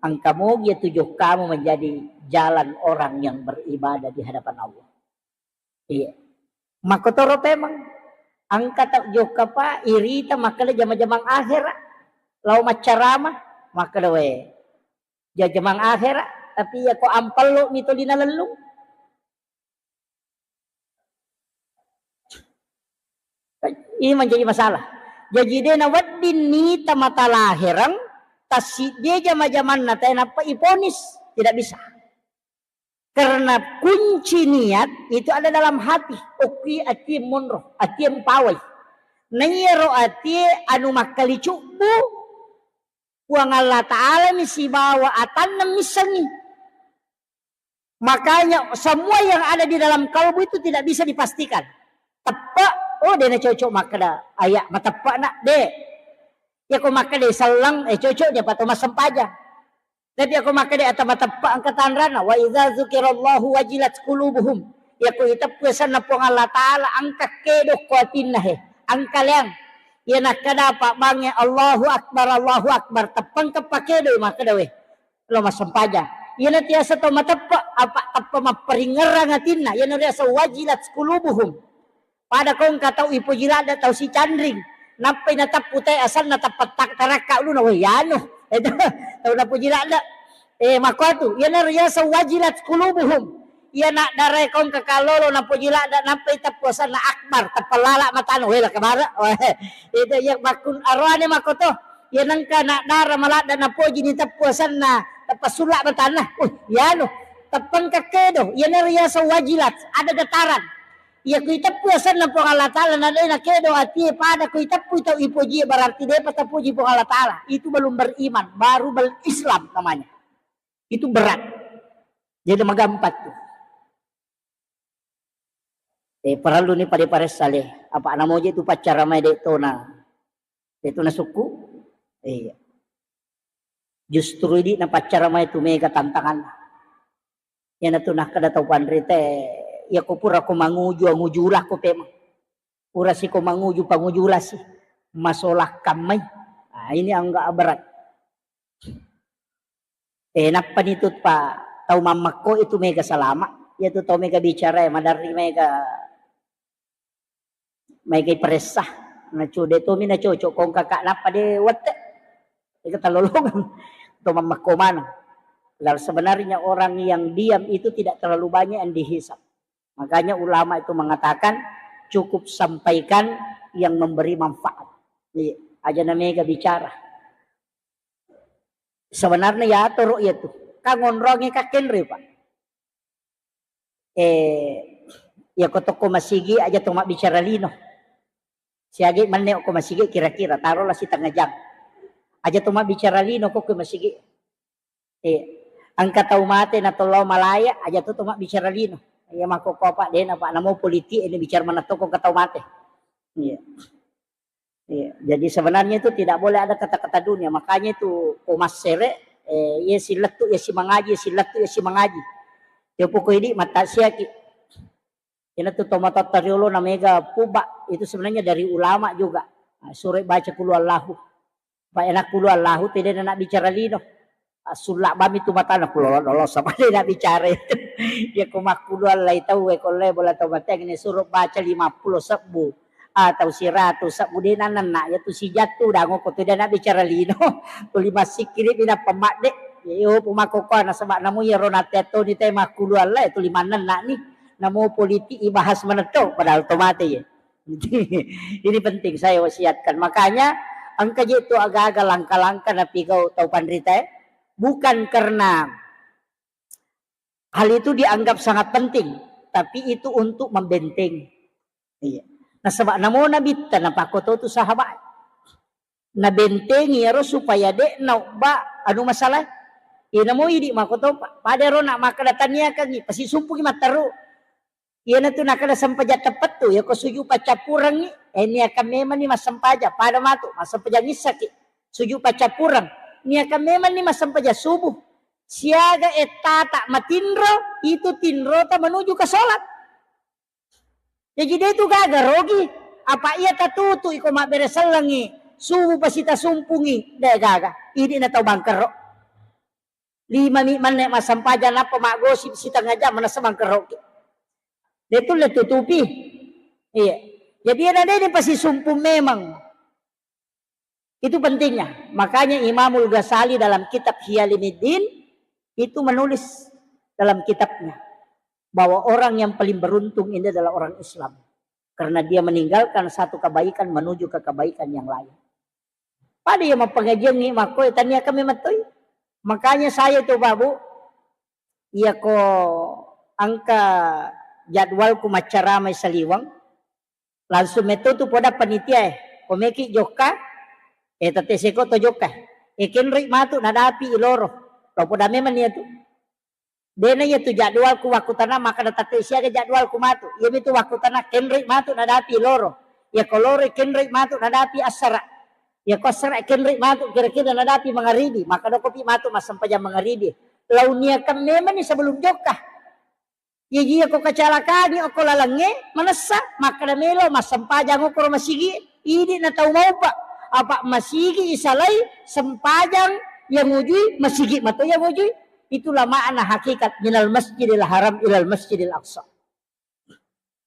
engka mogi atu jokkamu menjadi jalan orang yang beribadah di hadapan Allah. Iya. Makkotoro pemeng. Engka tau jokka, Pak, irita makkeda jama-jamang akhera. Lao maccarama, makkeda, we, jama-jamang akhera, tapi iya ko ampello mi toli nalellung. Ini menjadi masalah. Jadi de nawedding nita mata lahereng, tassiddi jama-jamanna tae nappa iponis. Tidak bisa. Karena kunci niat itu ada dalam hati. Okki atie monro, atie mpawai. Naiyaro atie anu makkali cubbu, Puang Allah Ta'ala mi sibawa atanna missengi. Makanya semua yang ada di dalam kalbu itu tidak bisa dipastikan. Teppe, oh, de nacocok makkeda aya mateppe na, de. Ya ko makkeda selleng, eh, cocok dia pato massempajang. Tapi ako makkeda ata mateppe engka tanrana, wa idza dzukirallahu wajilat qulubuhum. Yako iteppu asenna Puang Allah Ta'ala, engka kedo ko atinna he, engka leang. Iya nakkeda pabbangnge, Allahu Akbar, Allahu Akbar, teppengka pakedo makkeda we, lo massempajang. Iyana tiasa tau mateppe, apa teppe mapparingngerang atinna, iyana riaseng wajilat qulubuhum. Pada ko engka tau ipoji ladde tau sicanring, nappai nateppu te asenna tappa tak-, tarakka uluna, weh, yanu. Itu tau napoji ladde. Eh, makkuatu, iyana riaseng wajilat qulubuhum. Iya naddarae ko engka kallolo napoji ladde, nappai teppu asenna akbar, tappa lala matana, weh, lakka bara. Weh, itu iya makkun aroane makkoto. Iya nengka naddara maladde napoji ni teppu asenna, tappa sulla matana. Uh, yanu. Teppengka kedo, iyana riaseng wajilat, ada getaran. Iya ku iteppu asenna Puang Allah Ta'ala na de nakedo atie pada ku iteppu tau ipoji, berarti depa tapoji Puang Allah Ta'ala. Itu belum beriman, baru bel-, Islam namanya. Itu berat. Jadi magampang tuh. Eh, parellu ni pada paressa le. Apa namoje tu paccara mai de tona. De tona sukku. Iya. Justru idi napaccara mai tu mega tantangan. Iyanatu nakkeda tau panrita e, iya ko pura ko manguju, anguju ulakko pemeng. Pura siko manguju, panguju ulasi. Masola kammai. Nah, ini agak berat. Eh, nappani tu pa tau mammekko itu mega salama. Iya tu tau mega bicara, eh, maderri mega Maega iparessa. Nacu-, de tomi nacocok kong kakak nappa de wette. Ega talolongang. To mammekko maneng. Lalu sebenarnya orang yang diam itu tidak terlalu banyak yang dihisap. Makanya ulama itu mengatakan cukup sampaikan yang memberi manfaat. Iya, aja na mega bicara. Sebenarnya ya atoro iya tu. Kan ngonrongi kakkenre, Pak. Eh, iya ko tokko masigi aja to mabbicara lino. Siaga menne ko masigi kira-kira tarolah setengah jam. Aja to mabbicara lino ko ke masigi. Eh, engka tau mate na tollo malaya aja to to mabbicara lino. Iya mako ko apa dena Pak namo politik ini bicara mana to ko engka tau mate. Iya. Iya, jadi sebenarnya itu tidak boleh ada kata-kata dunia. Makanya itu ko massere, eh, iya silettu iya simangaji, iya silettu iya simangaji. Yo poko idi mata siaki. Ina tu tomatotta riolo na mega puba itu sebenarnya dari ulama juga. Nah, suruh baca kulu Allahu. Pak enak kulu Allahu tidak nak bicara lino. Sulla bami tu matana ku lolo-lolo sama de na bicara itu. Ya ko makkulu allai tau e ko le bola tau mateng ni suruh baca lima puluh sebbu atau siratu sebbu de nanenna ya tu sijattu dango ko tu de na bicara lino. Tuli massikkiri bina pemadde. Ya yo pumako ko na sebab namu ya rona teto ni te makkulu allai tuli manenna ni. Namo politik ibahas menetto padahal to mate ya. Ini penting saya wasiatkan. Makanya engka je tu aga-aga langka-langka napigau tau panrita e. Bukan karena hal itu dianggap sangat penting, tapi itu untuk membentengi. Iya. Nasaba namo nabitta napakkoto tu sahabat. Nabentengi ero supaya de naobba anu masalah. Iya namo idi makoto pa-, pada ero nak makkeda taniakangi, pasti sumpuki matteru. Iyanatu nakkeda sempajang teppettu, yako suju paccappurengngi, eh, niakan memanni massempajang, pada matu massempajang ngissaki, suju paccappureng, niakan memanni massempajang subuh, siaga ettata matinro, itu tinrota menuju ke sholat. Jaji de tu gaga rogi, apa iya tatutu iko mabbere sellengi, subuh pasti tasumpungi, de gaga, idi na tau bangkero. Lima mi manne massempajang nappa maggosip sitengah jam manessa mangkeroki. De tulle tutupi. Iya. Jadi ada de pasti sumpung memang. Itu pentingnya. Makanya Imamul Ghazali dalam kitab Ihya Ulumuddin itu menulis dalam kitabnya bahwa orang yang paling beruntung ini adalah orang Islam. Karena dia meninggalkan satu kebaikan menuju ke kebaikan yang lain. Pada iya mappangajiangngi makko, eh, tania kami mattoi. Makanya saya itu, Pak, Bu, iya ko angka jadwalku maccaramai saliweng, langsung metto tu poda panitia, eh, ko meki jokka, eh, tette seko to jokka. Eh, kenroi matu nadapi iloro. Lo poda memang iya tu. Dena iya tu jadwalku wakkutana makkeda tette siaga jadwalku matu. Iya mitu wakkutana kenroi matu nadapi loro. Iya ko loro kenroi matu nadapi assara. Iya ko assara kenroi matu kira-kira nadapi mangaribi. Maka dokopi matu massempajang mangaribi. Launiakan memang ni sebelum jokka. Iya iya ko kecelakaan okko lalengnge manessa makkeda melo massempajang okko masigi. Idi na tau maupa. Apa masigi isalai sempajang yang ujui masigi mato yang ujui. Itulah makna hakikat minal masjidil haram ilal masjidil aqsa.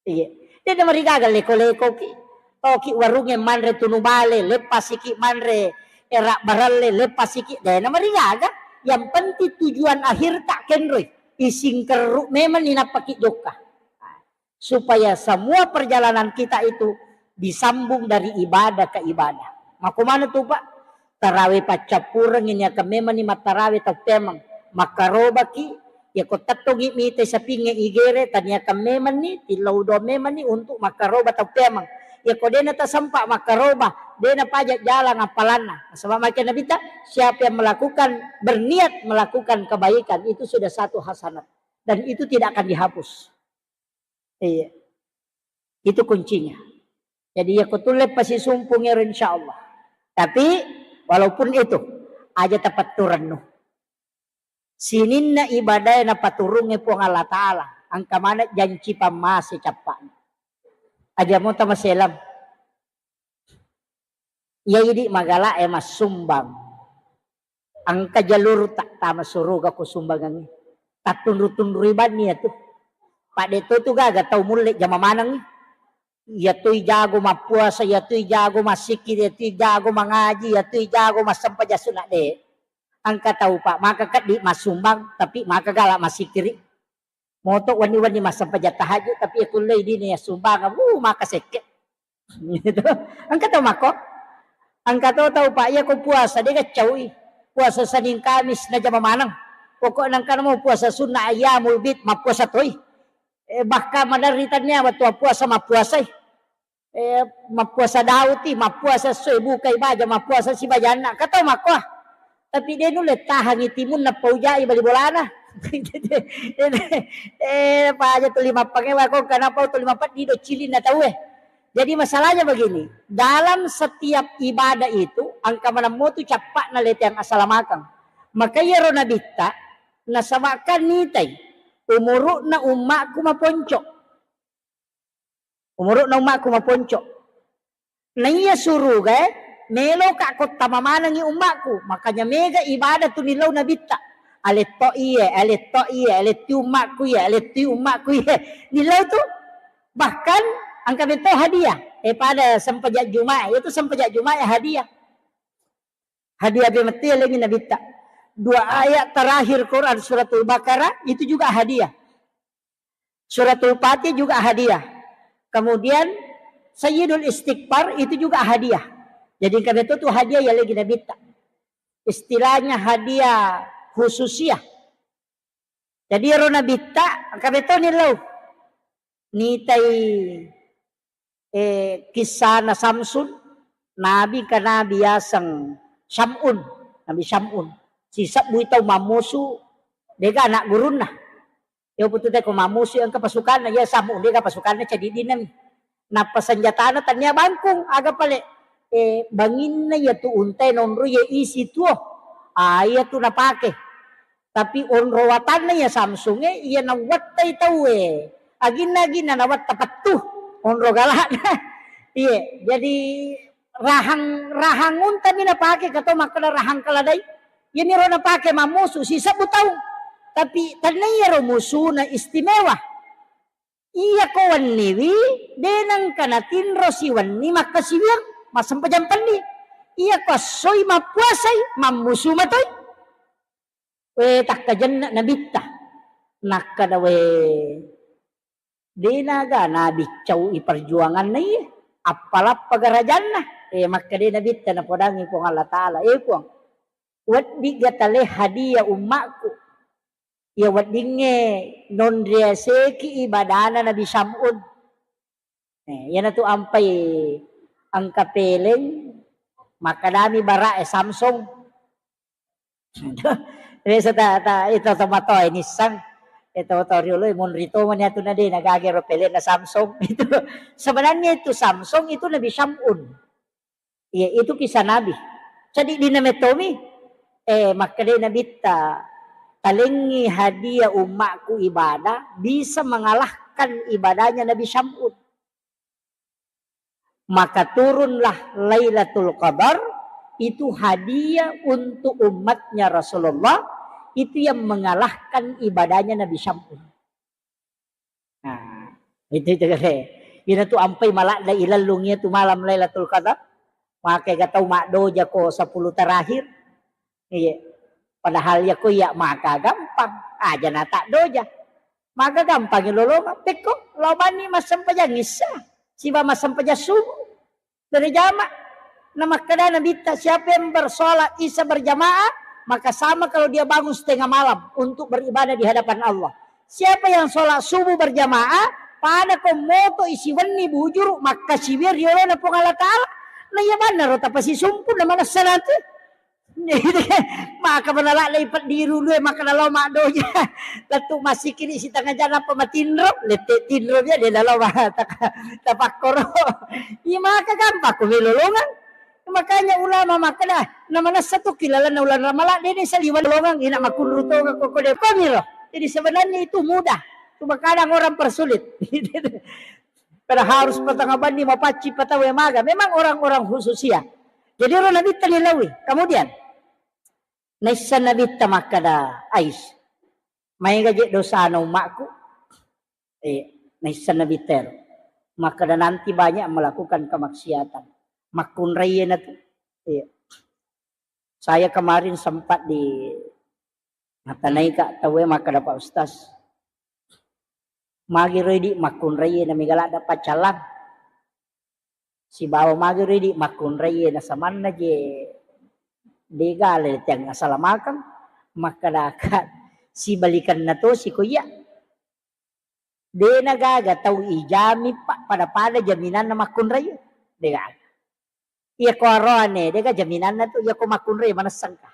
Iya. Dena marigaga leko-lekoki. Toki warungnge manre tunu bale, leppasiki manre era baralle, leppasiki. Dena marigaga. Yang penting tujuan akhir tak kenroi. Isingkerru memang ninappaki jokka. Supaya semua perjalanan kita itu disambung dari ibadah ke ibadah. Makko maneng tu, Pak? Tarawe paccappureng ini akan memang ni mattarawe tau pemeng. Makkarobaki, ya ko tettongi mite sapinge igere, taniakan memang ni, tillau doang memang ni untuk makkaroba tau pemeng. Ya ko dena tasempa makkaroba, dena pajak jalan apalanna. Sebab makin Nabi ta, siapa yang melakukan, berniat melakukan kebaikan, itu sudah satu hasanat. Dan itu tidak akan dihapus. Iya. Itu kuncinya. Jadi ya kutulle pasi sumpung ero insyaallah. Tapi walaupun itu aja tapatturennu. Sininna ibadae napaturungnge Puang Allah Ta'ala. Angka maneng janci pammase cappa'na. Aja mo tamaselam. Iya idi magala e massumbang. Engka jalur tak tama suruga ko sumbangangngi. Tattunru-tunrui banni iyatu. Padde to tu gaga tau mulle jama manengngi. Iyatui jago mappuasa, iyatui jago massikki, iyatui jago mangaji, iyatui jago massempajang sunna de. Engka tau pa maka keddi massumbang tapi maka gala massikkiri. Moto wenni-wenni massempajang tahajud tapi ya kullei dini ya sumbang, uh, maka sekke. Gitu. Engka tau mako. Engka to tau pa iya ko puasa de gaccaui. Puasa Senin Kamis na jama maneng. Pokokna engka namo puasa sunnah ayyamul bid mappuasa toi. Eh, bahkan maderri tania wettu puasa mappuasai. Eh, mappuasa Daud i, mappuasa esso e bukai baja, mappuasa sibajanna. Katau makkoa. Tapi de nulle tahangi timunna paujai bali bolana. Eh, paja tuli mappangewa ko, kenapa tuli mapeddi do cilinna tau e. Jadi masalahnya begini, dalam setiap ibadah itu engka maneng motu cappa'na leteang asalamakeng. Maka iyaro nabitta nasaba'kan nitai umuru'na ummakku maponco. Umuru'na ummakku maponco. Naiya surugae, meloka kottama manengngi ummakku. Makanya mega ibadah tu nillau nabitta. Aletto iye, aletto iye, aletti ummakku iye, aletti ummakku iye. Nillau tu bahkan engka metto hadiah. Eh, pada sempajak Jumat, itu sempajak Jumat ya hadiah. Hadiah be metto ya lengi nabitta. Dua ayat terakhir Quran suratul Baqarah itu juga hadiah. Suratul Fatih juga hadiah. Kemudian Sayyidul Istighfar itu juga hadiah. Jadi engka betul tu hadiah ya lagi nabitta. Istilahnya hadiah khususiah. Jadi ero nabitta engka betul ni lau. Nitai eh, kissana Samsun, nabi engka nabi yaseng Syam'un, Nabi Syam'un. Sisebbui tau mammusu, dega anak gurunna. Iya putu te ko mammusu engka pasukanna, iya Sam'un dega pasukanna ceddi-dinami. Nappa senjatana tania bangkung, aga pale, eh, banginna iya tu untai nonro iya isi tuo. Ah, iya tu napake. Tapi onro watanna iya Samsung e, iya nawattai tau e. Aginna-aginna nawatta pettu. Onro galakna. Iya, jadi rahang, rahang untami napake, kato makkeda rahang keladai. Iyaniro napake mammusu sisebbu tau. Tapi tennaiya ro musuna istimewa. Iya ko wenniwi, de nengka natinro siwenni makkasiwiang, massempajang penni. Iya ko essoi mappuasai, mammusu matoi. We, takkajenna nabitta. Nakkeda, we, de naga nabiccau i perjuanganna iye. Appalappa garajanna. Eh, makkeda nabitta napodangi Puang Allah Ta'ala. Eh, Puang, weddigga tale hadiah ummakku. Iya weddingnge nonriaseki ibadana Nabi Sam'un. Eh, iyanatu ampai engka peleng, makkedami bara'e Samsung. Biasa ta, ta, itu tomatoa nissang. Itu to riolo monri tomani atu nade nagage ro pelenna Samsung. Itu sebenarnya itu Samsung itu Nabi Sam'un. Iya, itu kisah Nabi. Jadi di name Tommy, eh, makkeda Nabitta, talengi hadiah ummakku ibadah bisa mengalahkan ibadahnya Nabi Sam'un. Maka turunlah Lailatul Qadar, itu hadiah untuk umatnya Rasulullah, itu yang mengalahkan ibadahnya Nabi Sam'un. Nah, itu, itu kare. Ina tu ampai maladda ilellung iya tu malam Lailatul Qadar. Maka ga tau maddoja ko sepuluh terakhir. Iya. Padahal ya ko iya maka gampang. Aja na tak doja. Maka gampang lolongang. Pekko, lo bani massempajang Isya. Siba massempajang subuh. Berjamaah. Nah, makkeda Nabitta, siapa yang bersolat Isya berjamaah, maka sama kalau dia bangun setengah malam untuk beribadah di hadapan Allah. Siapa yang sholat subuh berjamaah, pada ko moto isi wenni bujuru, makkasiwiang riolona Puang Allah Ta'ala. Nah, iya manna ro tapasisumpu na manessa nanti. Maka manala lei peddi rulu e, maka nalo maddoja. Lettu massikiri sitengah jam apa matinro, lette tinro dia de nalo ma-, tak-, tapakkoro. Iya maka gampang ko melolongang. Makanya ulama makkeda, na manessa tu kilalanna ulana Ramalang, de saliweng lolongang, ina makunru tonga ko, ko de komiro. Jadi sebenarnya itu mudah. Cuma kadang orang persulit. Kada harus patanga banni mapacci patawe maga. Memang orang-orang khusus ya. Jadi orang Nabitta nilaui. Kemudian naisseng Nabitta makkeda, Ais, maega je dosana ummakku. Eh, naisseng Nabitta ero. Makkeda nanti banyak melakukan kemaksiatan. Makkunrai na tu. Iya. Saya kemarin sempat di Matanaika tauwe makkeda, Pak Ustaz, magi ro idi makkunraie na mega ladda paccalang. Sibawa magi ro idi makkunraie na samanna je dega le tiang asalamakeng, makkedaka sibalikanna tosi ko iya. De' na gaga tau ijami, Pak, pada-pada jaminanna makkunrai. De' gaga. Iya ko aroane, de' gaga jaminanna tu, iya ko makkunrai manessengka.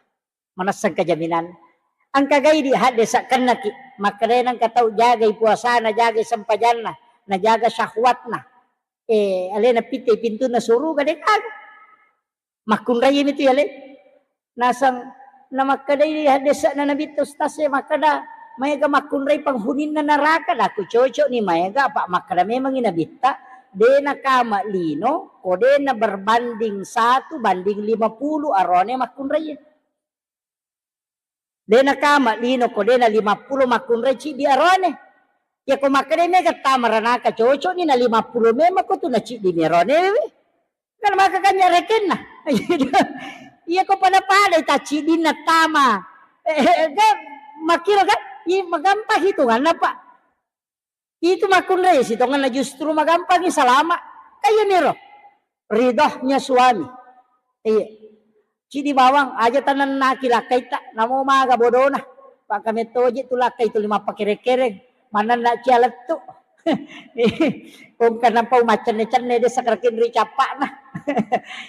Manessengka jaminanna. Engka gai di hadde sakkennaki, makkedai nengka tau jagai puasana, jagai sempajanna, najaga syahwatna. Eh, alena pitte pintunna suruga de' gaga. Makkunrai mi tu yale. Naseng namakkedai haddese'na Nabitta, Ustaz e, makkeda, maega makkunrai penghuni'na neraka? Dakku cocok ni maega, apa makkeda memangngi Nabitta, de' nakama lino ko de' na berbanding satu banding lima puluh arone makkunrai. De' nakama lino ko de' na lima puluh makkunrai ciddi arone. Iya ko makkeda mega tama ranaka cocok ni na lima puluh memang ko tu na ciddi mi arone we. Kan maka kan nyarekenna. Iya ko pada-pada ta ciddinna tama. Eh, eh, kan makkiro kan? Iya, magampang hitunganna, Pak. Itu makkunrai sitongenna justru magampangi salama. Kaiyaniro ridhonya suami. Iya. Cidi bawang aja tanennaki lakkaitta, namo maga bodona. Pakamettoji tu lakkai tuli mappakere-kereng. Manenna cia lettu. Kongka napau maccenne-cenne de' sakaraki ri cappa'na.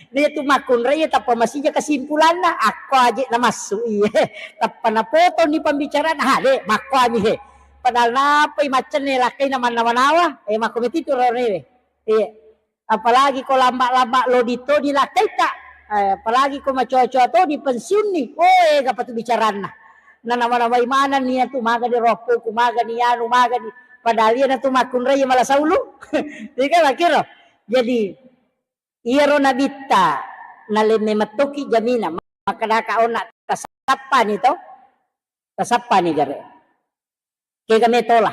Dia tu makkunrai tappa masija kesimpulanna. Akko aje namassu iye. Tappa napotoni pembicaraan. Ha, de', makkoami he. Padahal napai maccenne lakkaina mannawa-nawa, eh, makko metitu ronewe. Iya. Apalagi ko lamba-lamba lodi toni lakkaita, eh, apalagi ko macoa-coa toni pensiunni. Oh, ega patu bicaranna. Nanawa-nawai manenni iyatu, magani roppoku, magani anu, magani. Padahal iyana tu makkunrai mala saulu. Iya kan, makkiro. Jadi, iyaro Nabitta nalemme mettoki jamina, makkedaka onna tasappani to, tasappani gare. Kega metola.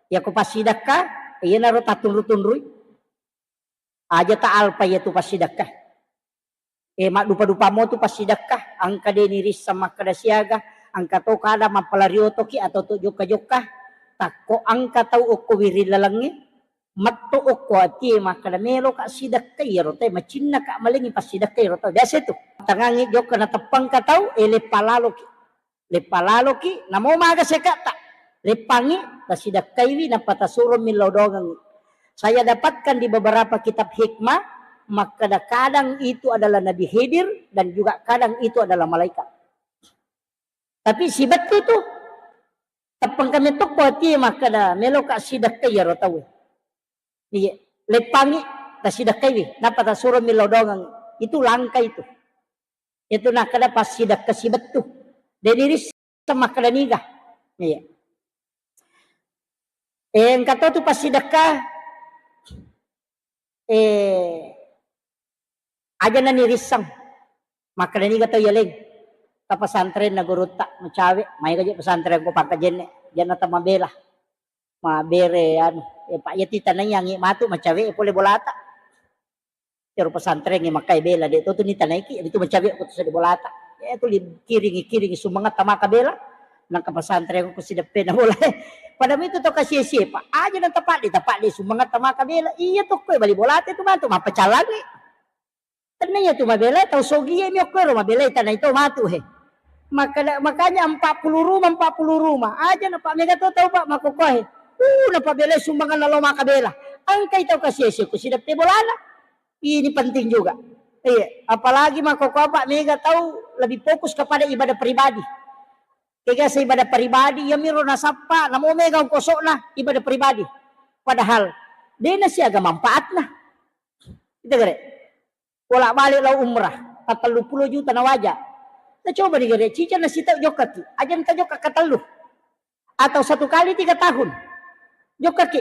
Yako passidekka, iyanaro tatunru-tunrui. Aja ta alpa iyatu passidekka. Eh, maddupa-dupa mo tu passidekka, engka de' nirisseng makkeda siaga, engka to kada mappalari otoki atau to jokka-jokka, takko engka tau okko wiring lalengnge, metto okko atie makkeda meloka sidekka, iyaro te macinnaka malengi passidekka iyaro tau. Biasa tu. Tangangi jokka nateppangka tau, eh, leppa laloki. Leppa laloki, namo maga sekatta. Leppangi, tasidekkaiwi, nappa tasuro millau dongengi. Saya dapatkan di beberapa kitab hikmah, makkeda kadang itu adalah Nabi Khidir dan juga kadang itu adalah malaikat. Tapi sibettu tu, teppengka metto ko atie makkeda, meloka sidekkai iyaro tauwe. Iya, leppangi, tasidekkaiwi, nappa tasuro millau dongengi. Itu langka itu. Itu nakkeda passidekka sibettu. De' nirisseng makkeda niga. Iya. Eh, engka to tu passidekka, eh, aja na nirisseng. Makkeda niga tau yaleng. Ka pesantrenna gurutta, macawe, maega je pesantren ko Pangkajenne, janna tamabela. Mabere anu, eh, Pak, iya titanaiangngi matu macawe pole bolata. Iyaro pesantrengnge makkai bela, de' to tu nitanaiki, itu macawe ko tu seddi bolata. Eh, tu li-, kiringi, kiringi sumangetta maka bela, nangka pesantren ko sideppena bola. Pada mitu to kasie-sie, Pak, aja na tapadde, tapadde sumangetta maka bela. Iya to koe bali bolata tu matu, mappacallangi. Tenna iya tu mabela, tau sogie mi okko ero mabela tanai to matu he. Maka-, makanya empat puluh rumah, empat puluh rumah. Aja na Pak mega to tau Pak makkokkoe. Uh, na Pak bela sumbangan lo maka bela. Engkai tau kasie-sie ku sideppe bolana. Ini penting juga. Iya, apalagi makkokkoe Pak mega tau lebih fokus kepada ibadah pribadi. Kegasa ibadah pribadi, iya miro nasappa, namo mega ongkosokna ibadah pribadi. Padahal, de' nasiaga manfaatna. Kita gare. Bolak-balik lao umrah, pattellu pulo juta nawaja. Nah, coba ni gare, ciceng nasitau jokkaki. Aja nta jokka katellu. Atau satu kali tiga tahun. Jokkaki.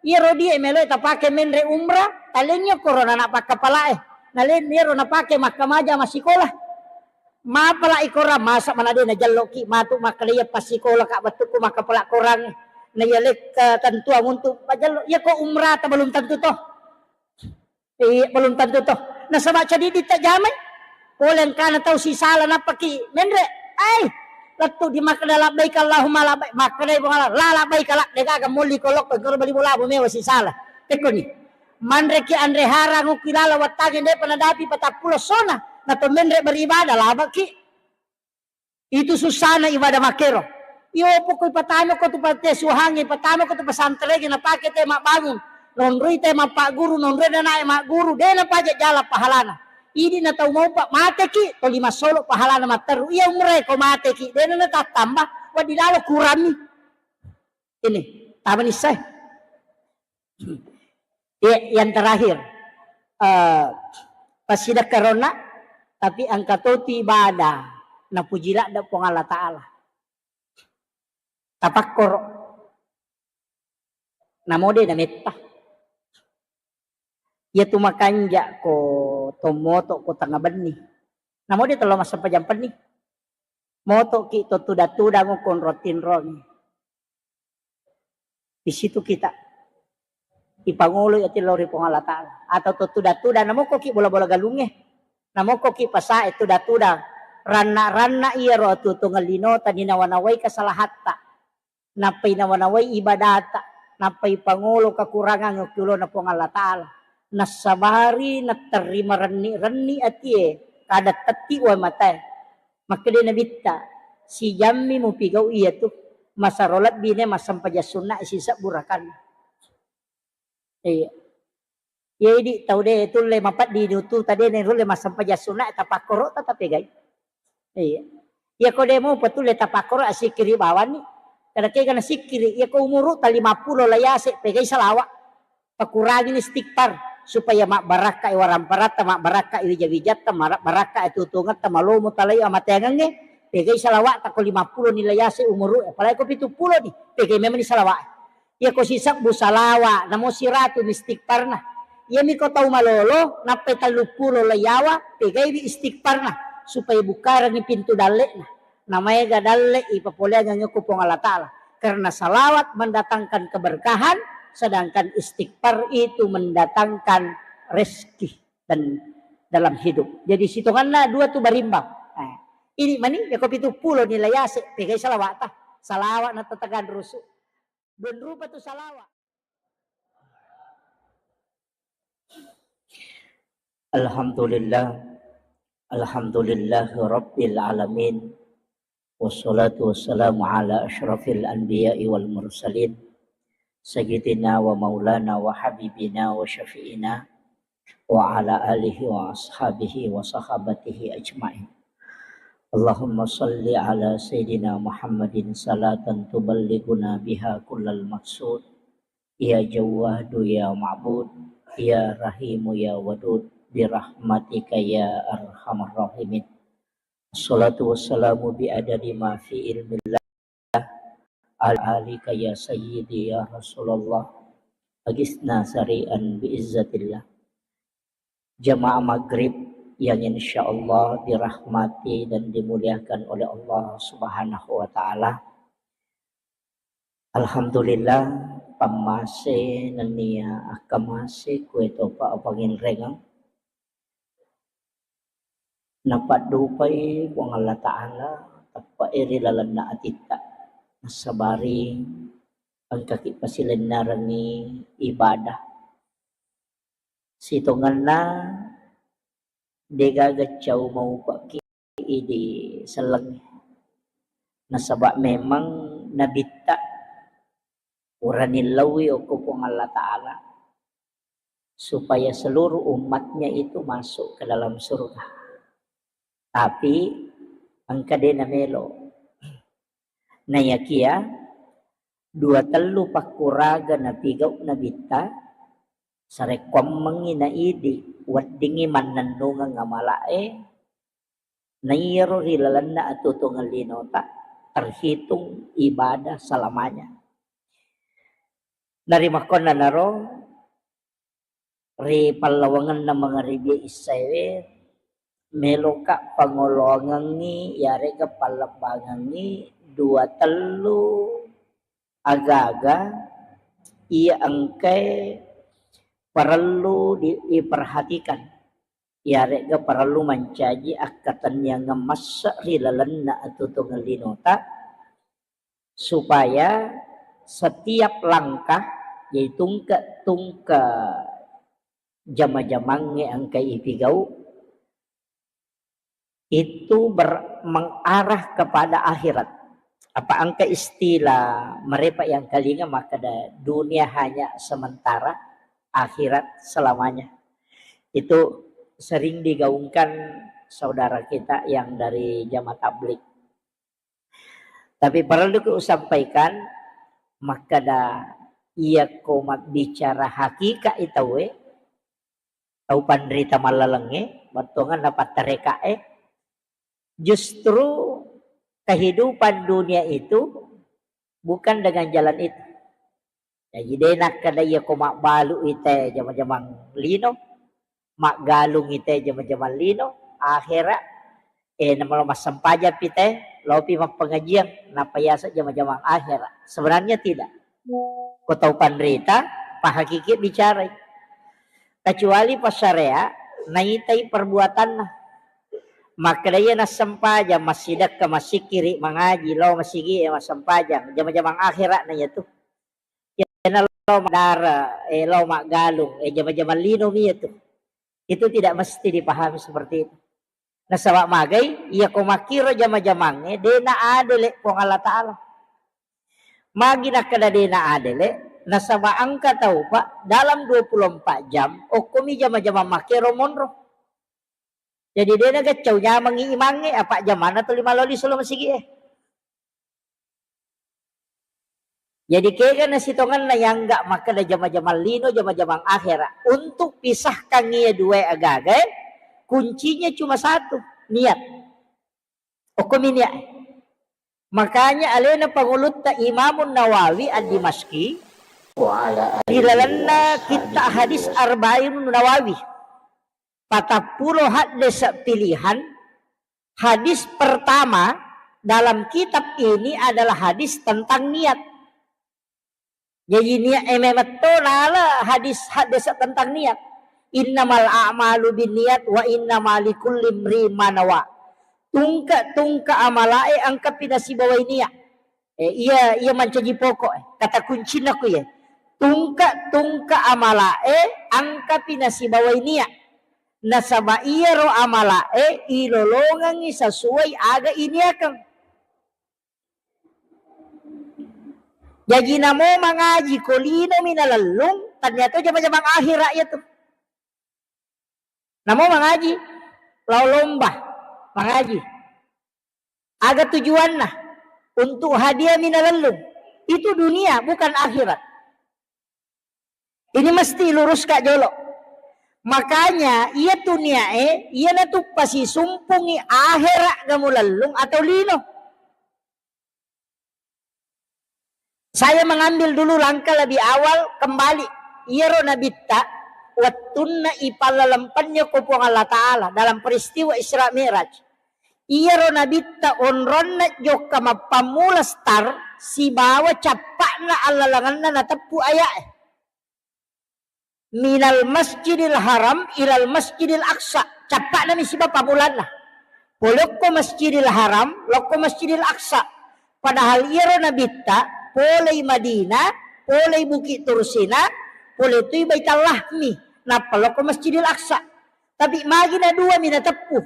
Iyaro die meloe tapake menre umrah, talengngi korona na pakkapalae. Nalen iyaro napake makkamaja massikola. Mapala ikorang masa mana de najelloki matu makkeda iya passikola ka wettukku makkapala korang. Na iya lekka tentuang untuk majello. Iya ko umrah ta belum tentu toh. Iya, belum tentu toh. Nasaba cadidi tajamai. Pole engkana tau sisala nappaki menre. Ai, lettu di makkeda labbaik Allahumma labbaik. Makkedai Puang Allah, la labbaik la, degaga molli kolokko, engkaro bali bola mewa sisala. Tekkoni. Manreki anre harang ukki lala wattange depa nadapi patappulo sona. Nato menre beribadah labaki. Itu susana ibadah makkero. Iyo poko ipatama ko tu panti asuhangnge, ipatama ko tu pesantrengnge, napake te mabbangung, nonroi te mappagguru, nonroi nanae magguru, de napaja jala pahalana. Idi na tau maupa mateki, toli massolo pahalana matteru. Iya umre ko mateki, de na natattamba, waddi lalo kuranni. Ini, tama nissai. Ya, yang terakhir, eh, pasidakkaronna, tapi engka totu ibadah, napuji ladde Puang Allah Ta'ala. Tapakkoro. Namode nametta. Iya tu makanja ko tommoto ko tengnga benni. Namode tello massempajang penni. Motoki to tudang-tudang ko onrong tinrong. Di situ kita ipangolo ati lao ri Puang Allah Ta'ala. Atau to tudang-tudang, namokkoki bola-bola galungnge, namokkoki pasae tudang-tudang, ranna-ranna iyaro atuo-tuongeng linota, ninawa-nawai kesalahatta, nappai nawa-nawai ibadata, nappai pangolo kekurangan okki ulona Puang Allah Ta'ala, nassabari natterri marenni-renni atie, kada tetti wae matae. Makkeda Nabitta, sijammi mupigau iyatu, masero lebbi ne massempajang sunna sisebbu rakanna. Iya. Iya, idi tau de tulle mapeddi di utu tade ne rulle massempajang sunna, tapakkoro ta tapegai. Iya. Iya, ko de mupa tulle tapakkoro, assikkiri bawanni. Kada kega nasikkiri, iya ko umuru ta lima pulo la yase, pegai salawa. Pakurangini istighfar supaya mabbarakkai waramparatta, mabbarakkai wija-wijatta, mara-, barakkai atuo-tuongetta, malomo talai amateangengnge, pegai salawa'ta ko lima pulo ni la yase umuru, apalagi ko pitu pulo ni, pegai memang ni salawa. Iya ko sisebbu salawa, namo siratu mi istighfarna. Iyami ko tau malolo, nappai tellu pulo la yawa, pegaiwi istighfarna supaya bukarangi pintu dalle'na. Namaega dalle ipapoleangeng ko Puang Allah Ta'ala. Karena salawat mendatangkan keberkahan, sedangkan istighfar itu mendatangkan rezeki dan dalam hidup. Jadi sitonganna dua tu barimbang. Nah, ini mani, ya ko pitu pulo ni la yase, pegai salawata. Salawat na tatagan rusu. Dua rupa tu salawat. Alhamdulillah. Alhamdulillahi Rabbil Alamin. Wassalatu wassalamu ala asyrafil anbiya'i wal mursalin. Sayyidina wa maulana wa habibina wa syafi'ina wa ala alihi wa ashabihi wa sahabatihi ajma'in. Allahumma salli ala Sayyidina Muhammadin salatan tuballighuna biha kullal maqsud. Ya Jawwadu ya Ma'bud, ya Rahimu ya Wadud, birahmatika ya arhamar rahimin. Assalatu wassalamu bi adadi ma fi ilmillah ala alika ya sayyidi ya Rasulullah. Agisna sari'an bi izzatillah. Jamaah maghrib yang insya Allah dirahmati dan dimuliakan oleh Allah Subhanahu wa Ta'ala. Alhamdulillah, pammase nennia akkamase kuetopa apanginrengeng. Napaddupai Puang Allah Ta'ala teppe'e ri lalenna atitta. Nassabari engkaki pasilennarengngi ibadah. Sitongenna degaga cau maupekki idi sellengnge. Nasaba memang nabitta urani laui okko Puang Allah Ta'ala supaya seluruh umatnya itu masuk ke dalam surga. Tapi engka de namelo. Nayakia dua tellu pakkuraga napigau nabitta, sarekkuammengngi naidi weddingngi mannennungeng amala'e, naiyaro ri lalenna atuo-tuongeng linota terhitung ibadah selamanya. Narimakkuannanaro ri pallawangenna mangaribie issaewe, meloka pangoloangengngi yarega pallebbangengngi dua tellu aga-aga iya engkae parellu di-, diperhatikan, yarega parellu mancaji akkatenniangeng masse ri lalenna atuo-tuongeng linota, supaya setiap langkah, jadi tungke-tungke jama-jamangnge engkai ipigau, itu ber-, mengarah kepada akhirat. Apa engka istilah merepa yang kalinga makkeda dunia hanya sementara, akhirat selamanya. Itu sering digaungkan saudara kita yang dari jamaah tabligh. Tapi perlu ku sampaikan, makkeda iyako mabbicara hakikat itawe, tau panrita mallalengnge, wettuangenna pattarekae, justru kehidupan dunia itu bukan dengan jalan itu. Jaji de nakkeda iyako mabbalu ite jama-jamang lino, maggalung ite jama-jamang lino, akhera, eh, namalo massempajang pi te, lopi mappengajian, nappa yaseng jama-jamang akhera. Sebenarnya tidak. Ko tau panrita, pahakiki bicarai. Kecuali passarea, naitai perbuatanna. Makkeda iya nassempajang, massidekka, massikkiri, mangaji, lao masigi, eh, massempajang, jama-jamang akhera na iya tu. Iyana lao madara, eh, lao maggalung, eh, jama-jamang lino mi iya tu. Itu tidak mesti dipahami seperti itu. Nasaba magai, iyako makkiro jama-jamangnge, de naadele Puang Allah Ta'ala. Magi nakkeda de naadele, nasaba engka tau, Pak, dalam dua puluh empat jam, okkomi jama-jamang makkero monro. Jadi de nageccau nyamangi imangnge, apa jamanna tuli maloli solo masigie. Jadi kega nasitongenna yangga makkeda jama-jamang lino, jama-jamang akhera. Untuk pisahkan iya dua agaga, kuncinya cuma satu, niat. Okkomi niat. Makanya alena pangulutta Imamun Nawawi Ad-Dimasyqi, di lalenna kitta hadis Arba'in Nawawi, patappulo haddese pilihan, hadis pertama dalam kitab ini adalah hadis tentang niat. Jaji niat e memetto nala hadis, haddese tentang niat. Innamal a'malu binniyat wa innama likulli imri'in ma nawa. Tungke-tungke amalae engkapi nasibawai niat. Eh, iya, iya mancaji pokok, eh. Kata kuncinna ku iya. Tungke-tungke amalae engkapi nasibawai niat. Nasaba iyaro amalae ilolongengngi sesuai aga iniakeng. Jaji namo mangaji ko linomi nalellung, ternyata jama-jamang akhera iya tu. Namo mangaji, lao lomba, mangaji. Aga tujuanna? Untuk hadiah mi nalellung. Itu dunia, bukan akhirat. Ini mesti luruskan jolo. Makanya, iya tu niae, iya natu pasisumpungi akhera ga mulellung atau lino. Saya mengambil dulu langkah lebih awal kembali. Iyaro nabitta, wettunna ipallalempennya ko Puang Allah Ta'ala dalam peristiwa Isra Mi'raj. Iyaro nabitta onronna jokka mappammula star sibawa cappa'na allalengenna nateppu aya'e. Minal Masjidil Haram ilal Masjidil Aqsa. Cappa'na mi siba pammulanna. Polokko Masjidil Haram, lokko Masjidil Aqsa. Padahal iyaro nabitta, polei Madinah, polei Bukit Tursina, pole tui Baitul Lahmi, nappa lokko Masjidil Aqsa. Tapi magi na dua mi nateppu.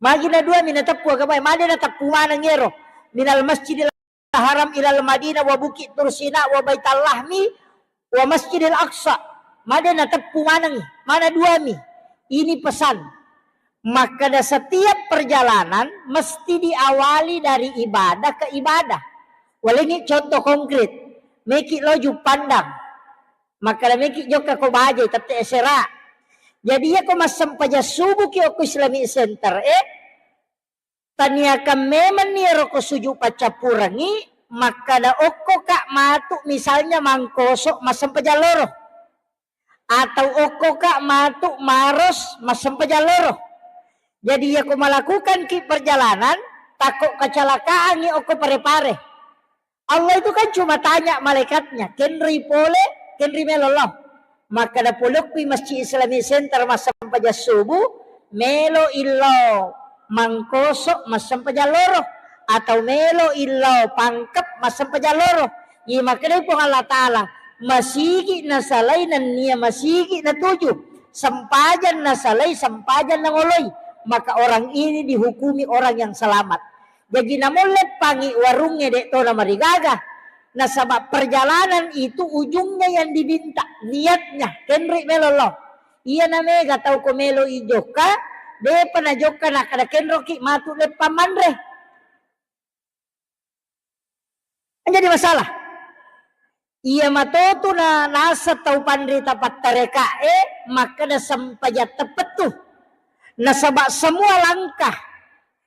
Magi na dua mi nateppu, aga bae, made nateppu maneng ero. Minal Masjidil Haram ilal Madinah wa Bukit Tursina wa Baitul Lahmi wa Masjidil Aqsa. Made nateppu maneng, mana dua mi. Ini pesan. Makkeda setiap perjalanan mesti diawali dari ibadah ke ibadah. Walengi contoh konkret. Meki lo Juppandang. Makkeda meki jokka ko bajai tette esera. Jadi iya ko massempajang subuh ki okko Islamic Center e, taniakan memang ni ero ko suju paccappurengi, makkeda okko ka matu misalnya Mangkoso massempajang loro. Atau okko ka matu Maros massempajang loro. Jadi iya ko melakukan ki perjalanan, takut kecelakaan ni okko Pare-Pare. Allah itu kan cuma tanya malaikatnya, "Kenri pole, kenri melo lo?" Makkeda, "Polokki Masjid Islamic Center massempajang subuh, melo illo Mangkoso massempajang loro, atau melo illo Pangkep massempajang loro." Iya makkeda Puang Allah Ta'ala, masigi nasalai nennia masigi natuju, sempajang nasalai, sempajang nangoloi, maka orang ini dihukumi orang yang selamat. Jaji namo leppangi warungnge de' to namarigaga. Nasaba perjalanan itu ujungnya yang diminta, niatnya. Kenri melo lo. Iya namega tau ko melo i jokka, de'pa najokka nakkeda kenroki matu leppang manre. Jadi masalah. Iya matotu na naseng tau panrita pattarekae makkeda sempajang teppettu. Nasaba semua langkah,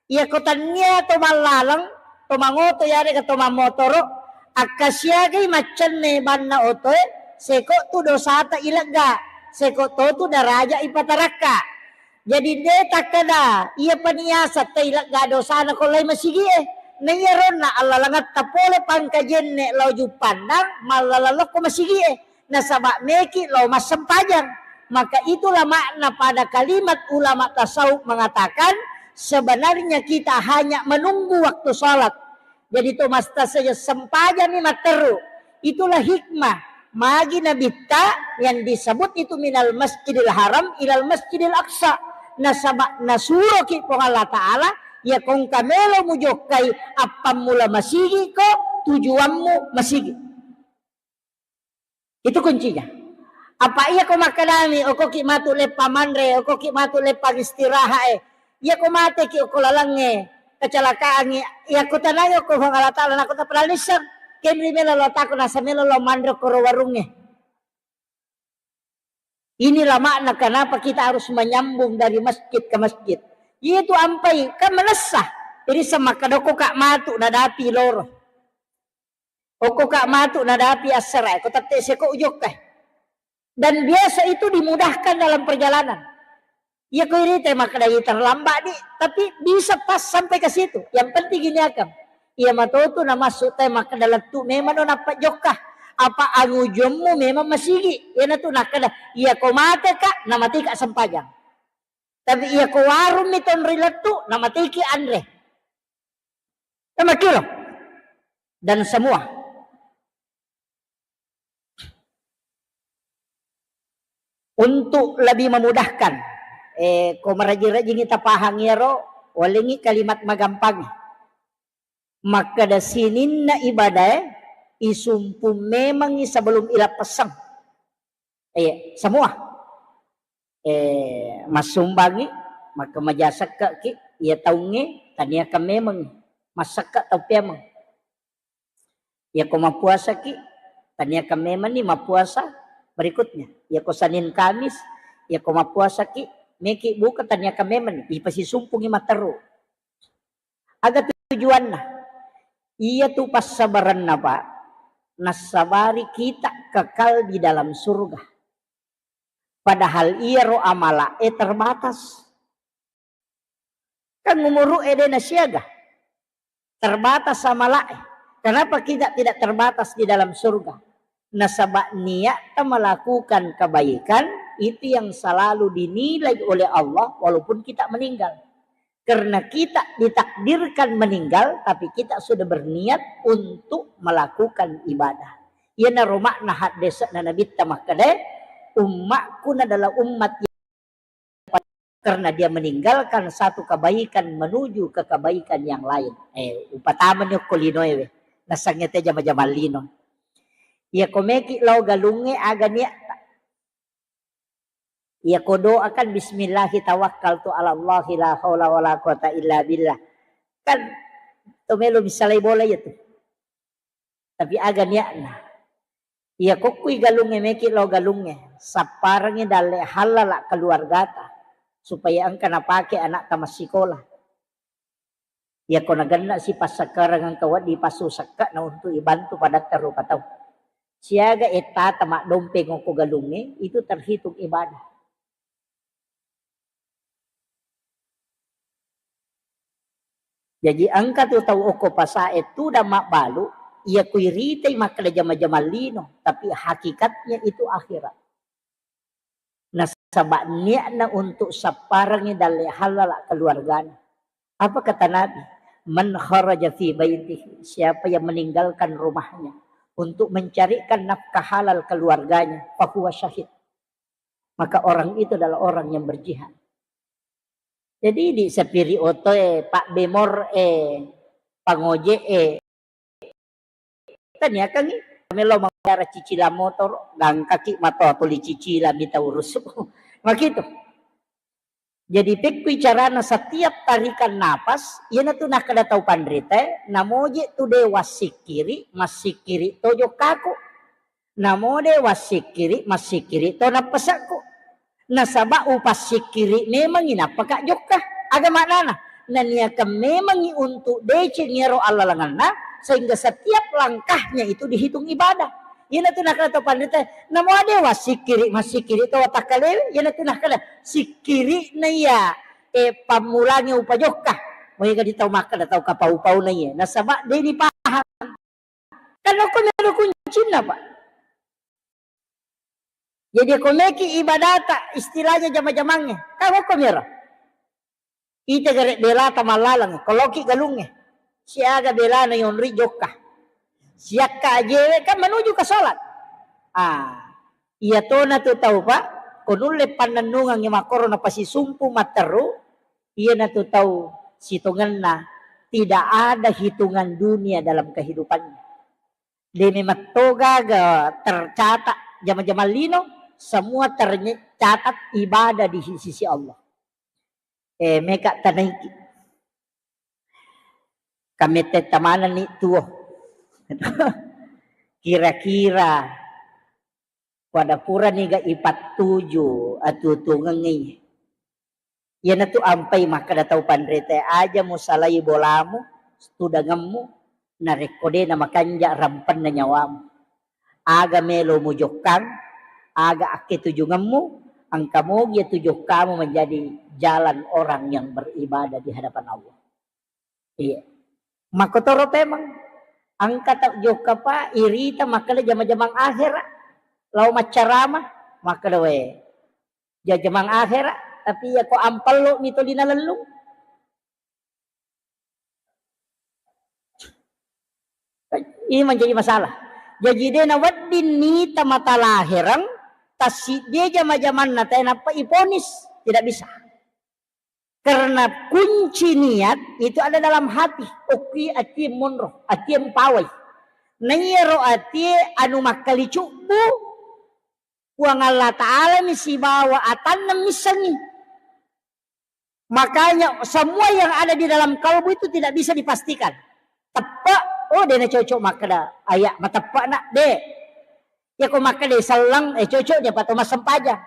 iya ko tannia to mallaleng, to mangoto yarega to mammotoro, akkasiagai maccenne banna otoe, seko tu dosata ilegga, seko totu daraja ipatarakka. Jadi de takkeda iya paniasa tailegga dosana ko lai masigie. Na iya ronna allalengetta pole pangkajenne lao Juppandang, mallaleng lokko masigie. Nasaba meki lao massempajang. Maka itulah makna pada kalimat ulama tasawuf mengatakan, sebenarnya kita hanya menunggu waktu sholat. Jadi to masta saja sempajang ni matteru. Itulah hikmah. Magi nabitta yang disebut itu minal masjidil haram ilal masjidil aqsa. Nasaba nasuroki Puang Allah Ta'ala, ya kongka melo mujokkai appammula masigi ko tujuanmu masigi. Itu kuncinya. Apa iya ko makkedami, okoki matu leppang manre, okoki matu leppang istirahat e. Iya ko mateki oko lalengnge, kecelakaangnge, iya ko tanangi oko Puang Allah Ta'ala nako tapalalisseng. Kenri melo lo tako nasa melo lo manre koro warungnge. Inilah makna kenapa kita harus menyambung dari masjid ke masjid. Itu ampai, kan menessa. Jadi semakkeda ko ka matu nadapi loro. Okko ka matu nadapi assara, ko tette seko ujokka. Dan biasa itu dimudahkan dalam perjalanan. Iya ko irite makkeda terlambat di, tapi bisa pas sampai ke situ. Yang penting gini akan. Iya matotu na masuk te makkeda lettu memang no nappa jokka. Apa angujummu memang masigi. Iya natu nakkeda, iya ko mate ka, na mati ka sempajang. Tapi iya ko warung mi tonri lettu, na matiki anre. Sama kilo. Dan semua. Untuk lebih memudahkan, eh, ko maraji-rajingi tapahang iyaro, walengi kalimat magampangi. Makkeda sininna ibadae, isumpung memangi sebelum ilappessang. Eh, semua. Eh, massumbangi, makkamaja sekke'ki, iya taungnge, taniakan memangi. Massekka tau peameng. Iyako mappuasaki, taniakan memanni mappuasa berikutnya. Iyako Senin Kamis, iyako mappuasaki, meki buka taniakan memanni, ipasisumpungi matteru. Aga tujuanna? Iyatu passabarenna, Pak, nassabari kita kekal di dalam surga. Padahal iyaro amala'e terbatas. Kan umuru'e de nasiaga. Terbatas amala'e. Kenapa kita tidak terbatas di dalam surga? Nasaba niatta melakukan kebaikan itu yang selalu dinilai oleh Allah walaupun kita meninggal. Karena kita ditakdirkan meninggal, tapi kita sudah berniat untuk melakukan ibadah. Iyanaro makna haddese'na Nabitta makkeda, ummakku adalah umat karena dia meninggalkan satu kebaikan menuju ke kebaikan yang lain. Eh, upatamani okko linoe we. Nasangnge te jama-jama lino. Iya ko meki lao galungnge aga niatta. Iya ko doakan bismillahi tawakkaltu ala Allahi la haula wala quwata illa billah. Kan to melo misalai bola iya tu. Tapi aga niatna. Iya kokkui galungnge meki lao galungnge, sapparengngi dalle hallala keluargata supaya engka napake anakta massikola. Iya ko nagenna si passakkareng engka wedding passu sekke'na untuk ibantu padatta rupa tau. Siaga ettata maddompeng okko galungnge itu terhitung ibadah. Jaji engka tu tau okko pasae tudang mabbalu, iya kuiritai makkeda jama-jamang lino, tapi hakikatnya itu akhirat. Nasaba niatna untuk sapparengngi dalle hallala keluargana. Apa kata Nabi? "Man kharaja fi baitihi," siapa yang meninggalkan rumahnya untuk mencarikan nafkah halal keluarganya, fahuwa syahid. Maka orang itu adalah orang yang berjihad. Jadi di sapiri otoe, Pak Bemor, eh, pangoje e. Taniakangngi melo mangara cicilang motoro, gangkaki matoa tuli cicilang mita urusu. Makitu. Jadi pekkui carana setiap tarikan napas, iyanatu nakkeda tau panrita e, namoje tu de wassikkiri, massikkiri to jokkaku. Namo de wassikkiri, massikkiri to nappasekku. Nasaba upassikkiri memangngi nappaka jokka. Aga maknana? Naniakeng memangngi untuk deceng iyaro allalengenna, sehingga setiap langkahnya itu dihitung ibadah. Iyanatu nakkeda to panrita e, namo de wassikkiri, massikkiri to watakkalewe, iyanatu nakkeda sikkiri na iya, e, pammulangi upajokka. Maega di tau makkeda tau kapau-pau na iya. Nasaba de ni paham. Kan okko mero kuncinna, Pak. Jadi ko meki ibadata istilahnya jama-jamangnge, kan okko mero. Ita gare belata mallaleng, koloki galungnge. Siaga belana yonri jokka. Siakka ajewe kan menuju ke salat. Ah, iya tona tu tau, Pak, ko nulle pannennungangngi makkoro napasisumpu matteru, iyanatu tau sitongenna tidak ada hitungan dunia dalam kehidupannya. De memang to gaga tercatat jama-jama lino, semua tercatat ibadah di sisi Allah. Eh, meka tanaiki. Kamette tamanenni tuo. Kira-kira pada purani ga ipattuju atuo-tuongengngi. Iyanatu ampai makkeda tau panrita e, aja musalai bolamu, tudangemmu, narekko de namakanja rampenna nyawamu. Aga melo mujokkang, aga akketujungemmu, engka mogi atu jokkamu menjadi jalan orang yang beribadah di hadapan Allah. Iya. Makkotoro pemeng. Engka tau jokka, Pak, irita makkeda jama-jamang akhera. Lao maccarama, makkeda we. Jama-jamang akhera, tapi iya ko ampello mi toli nalellung. Ini menjadi masalah. Jadi de nawedding nita mata lahereng, tassiddi jama-jamanna tae nappa iponis. Tidak bisa. Karena kunci niat itu ada dalam hati. Okki atie monro, atie mpawai. Naiyaro atie anu makkalicubbu, Puang Allah Ta'ala mi sibawa atanna missengi. Makanya semua yang ada di dalam kalbu itu tidak bisa dipastikan. Teppe, oh, de nacocok makkeda aya mateppe na, de. Yako makkeda selleng, eh, cocok dia pato massempajang.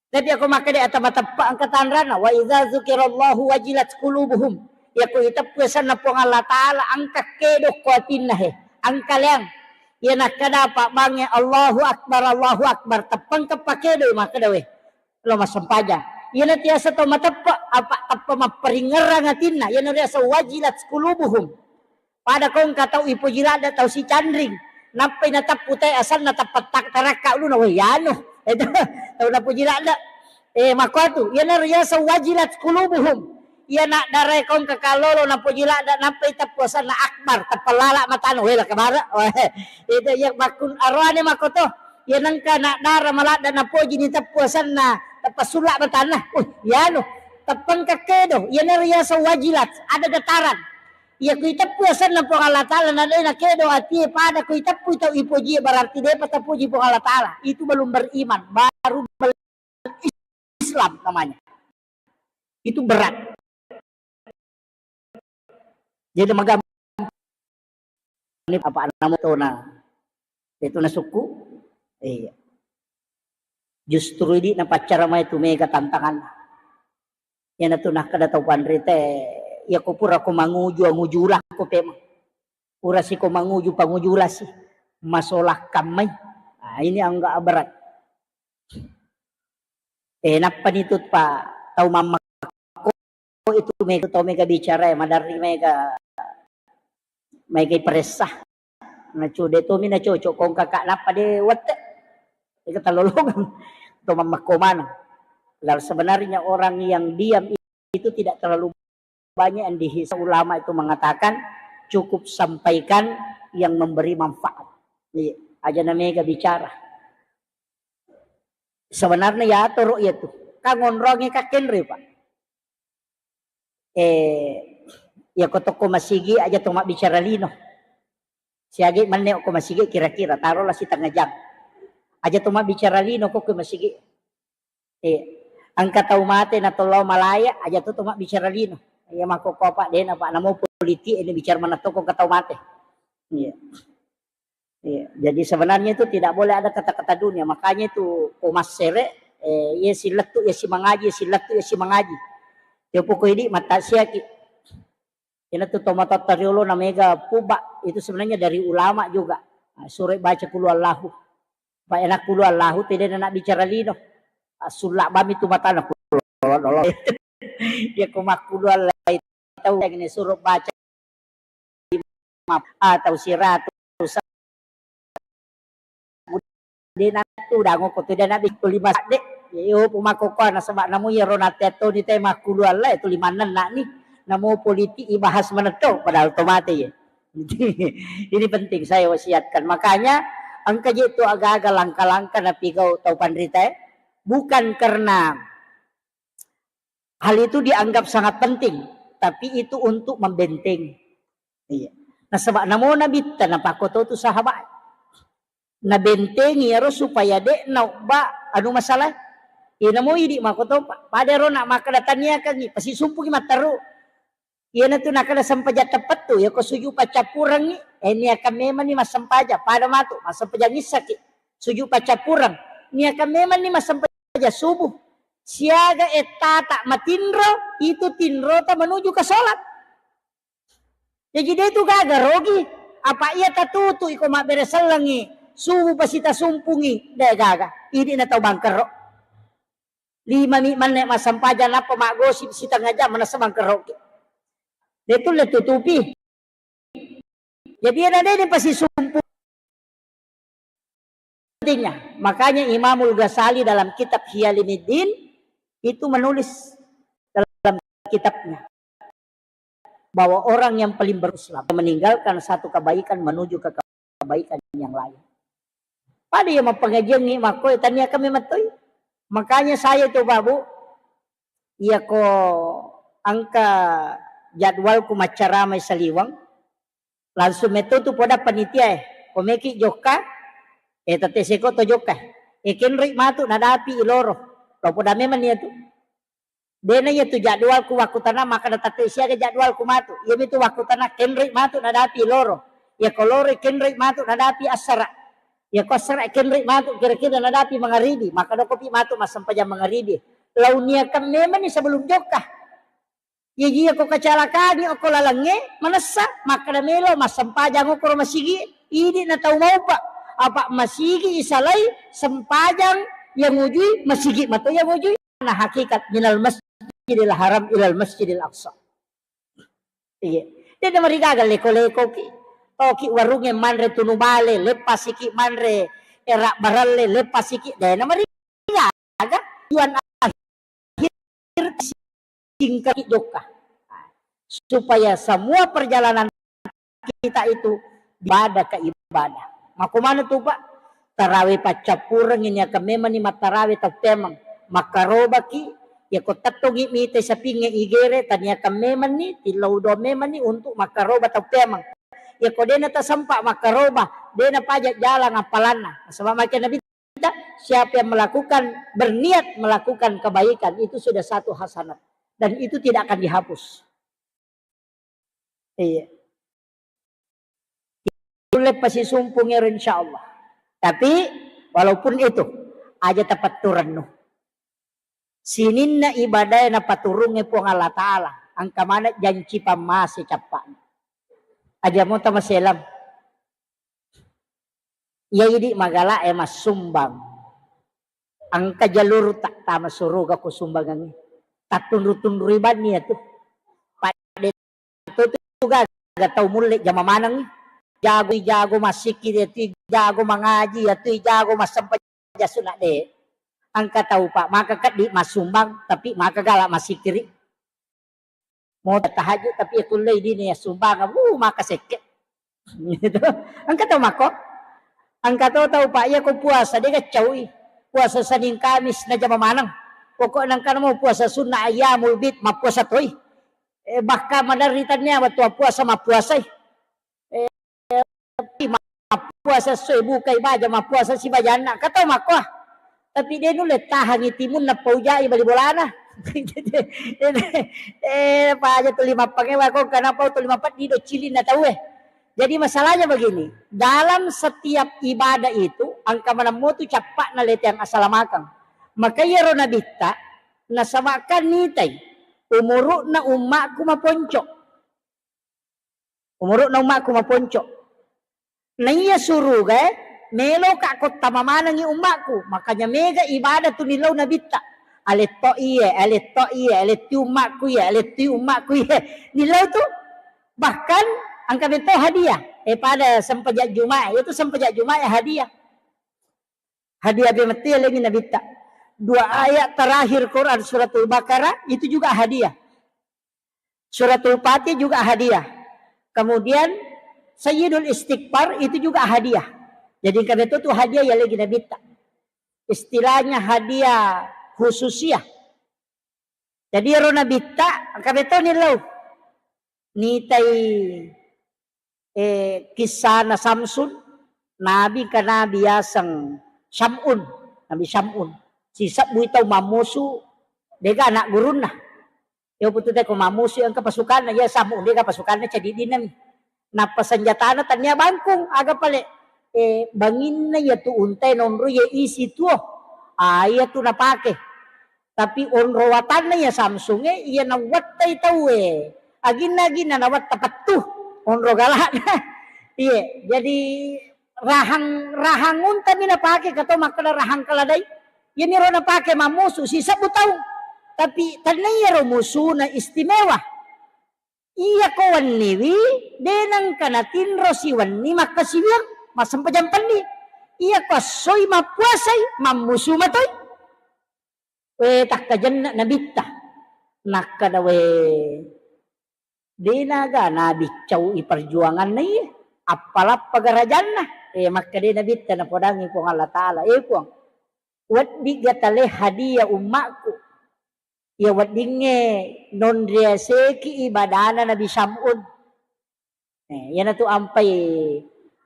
Tapi yako makkeda ata mateppe engka tanrana, wa idza dzukirallahu wajilat qulubuhum. Yako iteppu asenna Puang Allah Ta'ala engka kedo ko atinna he, engka leang. Iya nakkeda apa bangnge Allahu Akbar, Allahu Akbar, teppengka pakedo makkeda we. Lo massempajang. Iyana tiasa tau mateppe, apa teppe mapparingngerang atinna. Iyana riasa wajilat qulubuhum. Pada ko engka tau ipoji ladde tau sicanring. Nappai nateppu te asenna teppe tak tarakka uluna. Weh, yanu. Itu tau napoji ladde. Eh, makkuatu. Iyana riasa wajilat qulubuhum. Iya naddarae ko engka kallolo napoji ladde nappai teppu asenna akbar. Teppe lala matana. Weh, la kabara. Weh, itu iya makkun aroane makkoto. Iya nengka naddara maladde napoji ni teppu asenna, teppa sulla matanna. Uh, yanu, teppengka kedo, iyana riasa wajilat, ada getaran. Iya ku iteppu asenna Puang Allah Ta'ala na de nakedo atie pada ku iteppu tau ipoji, berarti depa tapoji Puang Allah Ta'ala. Itu belum beriman, baru Islam namanya. Itu berat. Jadi magam ini apa nama tona? Itu nasukku. Iya. Justru idi napaccara mai tu mega tantangan. Iyana tu nakkeda tau panrita, iya ko pura ko manguju, angujulah ko pema. Pura si ko manguju, pangujulasi. Masolah kammai. Nah, ini agak berat. Eh, nappani tu, Pak, tau mammakko itu mega, tau mega bicara, eh, maderri mega, mega iperessa. Nacu-, de tomi nacocok kong kakak nappa de wette. Ega talolongang. Tau mammakko maneng. Lalu sebenarnya orang yang diam itu tidak terlalu banyak yang dihisab. Ulama itu mengatakan cukup sampaikan yang memberi manfaat. Iya, aja na mega bicara. Sebenarnya ya atoro iya tu. Kan ngonrongi kakenre, Pak. Eh, Iya ko tokko masigi aja to mabbicara lino. Siaga menne ko masigi kira-kira tarolah setengah jam. Aja to mabbicara lino ko ke masigi. Iya. Engka tau mate na tollo malaya aja to to mabbicara lino. Iya mako ko apa dena Pak namo politik ini bicara mana toko engka tau mate. Iya. Iya, jadi sebenarnya itu tidak boleh ada kata-kata dunia. Makanya itu ko massere, eh, iya silettu, iya simangaji, iya silettu, iya simangaji. Iya poko idi mattasiaki. Ina tu tomatoatta riolo na mega puba, itu sebenarnya dari ulama juga. Nah, suruh baca kulu Allahu. Pak enak kulu Allahu tidak nak bicara lino. Ah, sulla bami tu matana kulu Allah. Ya ko makkulu Allah itu tau yang ini suruh baca atau siratu de natu dango ko tu de nabi ko lima de yo pumako ko nasaba namu yero nate toni te makkulu Allah itu lima nenna ni namo politik ibahas menetto padahal to mate ya. Ini penting saya wasiatkan. Makanya engka je tu aga-aga langka-langka napigau tau panrita, eh. Bukan karena hal itu dianggap sangat penting, tapi itu untuk membentengi. Iya. Nasaba namo nabitta napakkoto tu sahabat. Nabentengi ero supaya de naubba anu masalah. Iya namo idi makoto pa-, pada ero nak makkada taniakangi, pasi sumpuki matteru. Iyanatu nakkada sempajang teppettu, yako suju paccappurengngi, eh, niakan memang ni massempajang, pada matu, massempajang issaki, suju paccappureng, niakan memang ni massempajang subuh, siaga ettata matinro, itu tinrota menuju ke sholat. Jadi dia itu gaga rogi, apa iya tatutu iko mabbere sellengi, subuh pasi tasumpungi, de gaga, idi na tau bangkero. Lima mi manne massempajang nappa maggosip setengah jam manessa mangkeroki. Detu le tutupi. Jadi ada dede pasti sumpu pentingnya. Makanya Imamul Ghazali dalam kitab Hiyalimiddin itu menulis dalam kitabnya bahwa orang yang paling berislam meninggalkan satu kebaikan menuju ke kebaikan yang lain. Pada yang mappengajiangngi makko tania kami matoi. Makanya saya itu Pak Bu, iya ko angka jadwalku maccaramai saliwang, langsung metto tu poda panitia e, ko meki jokka, eh tette seko to jokka, eh kenroi matu nadapi iloro, lo poda memang nia tu. Dena iya tu jadwalku wakkutana makkada tattoi siaga jadwalku matu. Iya mitu wakkutana kenroi matu nadapi loro. Iya ko loro kenroi matu nadapi assara. Iya ko assara kenroi matu kira-kira nadapi mangaribi. Makkada kopi matu massempajang mangaribi. Launiakan memang ni sebelum jokka. Iya iya ko kecelakaan oko lalengnge manessa makkada melo massempajang okoro masigi. Idi na tau maupa. Apa masigi isalai sempajang yang ujui masigi mato yang ujui. Nah, hakikat minal masjidil haram ilal masjidil aqsa. Iya. Dena marigaga leko-leko ki. Toki warungnge manre tunu bale, leppasiki manre era baralle, leppasiki dena marigaga. Tujuan akhir singkat jokka. Supaya semua perjalanan kita itu ibadah ke ibadah. Makko mana tu Pak? Tarawe paccappureng ini akan memang ni mattarawe tau pemeng. Makkarobaki, ya ko tettongi mite sapinge igere taniakan memang ni tillau do memang ni untuk makkaroba tau pemeng. Ya ko dena tasempa makkaroba, dena pajak jalan apalanna. Sebab makin Nabi kita, siapa yang melakukan, berniat melakukan kebaikan, itu sudah satu hasanat. Dan itu tidak akan dihapus. Iya. Kulle pasi sumpung ero insyaallah. Tapi walaupun itu aja tapatturannu. Sininna ibadah napaturungnge Puang Allah Ta'ala. Angka mana janci pammase cappa'na. Aja mo tamaselam. Iya idi magala e massumbang. Engka jalur tak tama suruga ko sumbangangngi. Tattunru-tunrui banni ya tu. Pada tu tu gaga tau mulle jama maneng. Jago jago masiki dia tu jago mangaji ya tu jago massempajang sunna de. Engka tau Pak maka keddi massumbang tapi maka gala masikiri. Mau tahajud tapi ya kullei dini ya sumbang, uh, maka sekke. Gitu. Engka tau mako. Engka tau tau Pak iya ko puasa de gacaui. Puasa Senin Kamis na jama maneng. Pokokna engka mau puasa sunnah ayyamul bid mappuasa toi. Eh, bahkan maderri tania wettu puasa mappuasai. Eh, mappuasa esso e bukai baja, mappuasa sibajanna. Katau makkoa. Tapi de nulle tahangi timunna paujai bali bolana. Eh, paja tuli mappangewa ko, kenapa tuli mapeddi do cilinna tau e. Jadi masalahnya begini, dalam setiap ibadah itu engka maneng motu cappa'na leteang asalamakeng. Maka iyaro nabitta nasabakkan nitai umuru'na ummakku maponco. Umuru'na ummakku maponco. Naiya surugae meloka kottama manengi ummakku. Makanya mega ibadah tu nilau nabitta. Aletto iye, aletto iye, aletti ummakku iye, aletti ummakku iye. Nilau tu bahkan engka beto hadiah. Eh, pada sempajak Jumat, itu sempajak Jumat ya hadiah. Hadiah bemetti lengi nabitta. Dua ayat terakhir Quran suratul Baqarah itu juga hadiah. Suratul Fatih juga hadiah. Kemudian Sayyidul Istighfar itu juga hadiah. Jadi engka beto tu hadiah ya lagi nabitta. Istilahnya hadiah khususiah. Jadi ero nabitta engka beto ni lau. Nitai eh, kissana Samsun, nabi ka nabi yaseng Syam'un, Nabi Syam'un. Sisebbui tau mammusu, dega anak gurunna. Yo putu te ko mammusu engka pasukanna, ya Sam'un dega pasukanna cadiddinna mi. Nappa senjatana tania bangkung, aga pale, eh, banginna ya tu untai nonro ya isi tuo. Ah, iya tu napake. Tapi onro watanna iya Samsung e, iya nawattai tau e. Aginna-aginna nawatta pettu. Onro galakna. Iya, jadi rahang, rahang unta mi napake kato makkeda rahang keledai. Iya miro napake mammusu sisebbu tau. Tapi tennai iyaro musuna istimewa. Iya ko wenniwi, de nengka natinro siwenni makkasiwiang, massempajang penni. Iya ko assoi mappuasai, mammusu matoi. We, takkajenna nabitta. Nakkeda, we, de naga nabiccau i perjuanganna iye. Appalappa garajanna. Eh, makkeda nabitta napodangi Puang Allah Ta'ala. Eh, Puang, weddiga tale hadiah ummakku. Iya weddingnge nonriaseki ibadana Nabi Syam'un. Eh, iyanatu ampai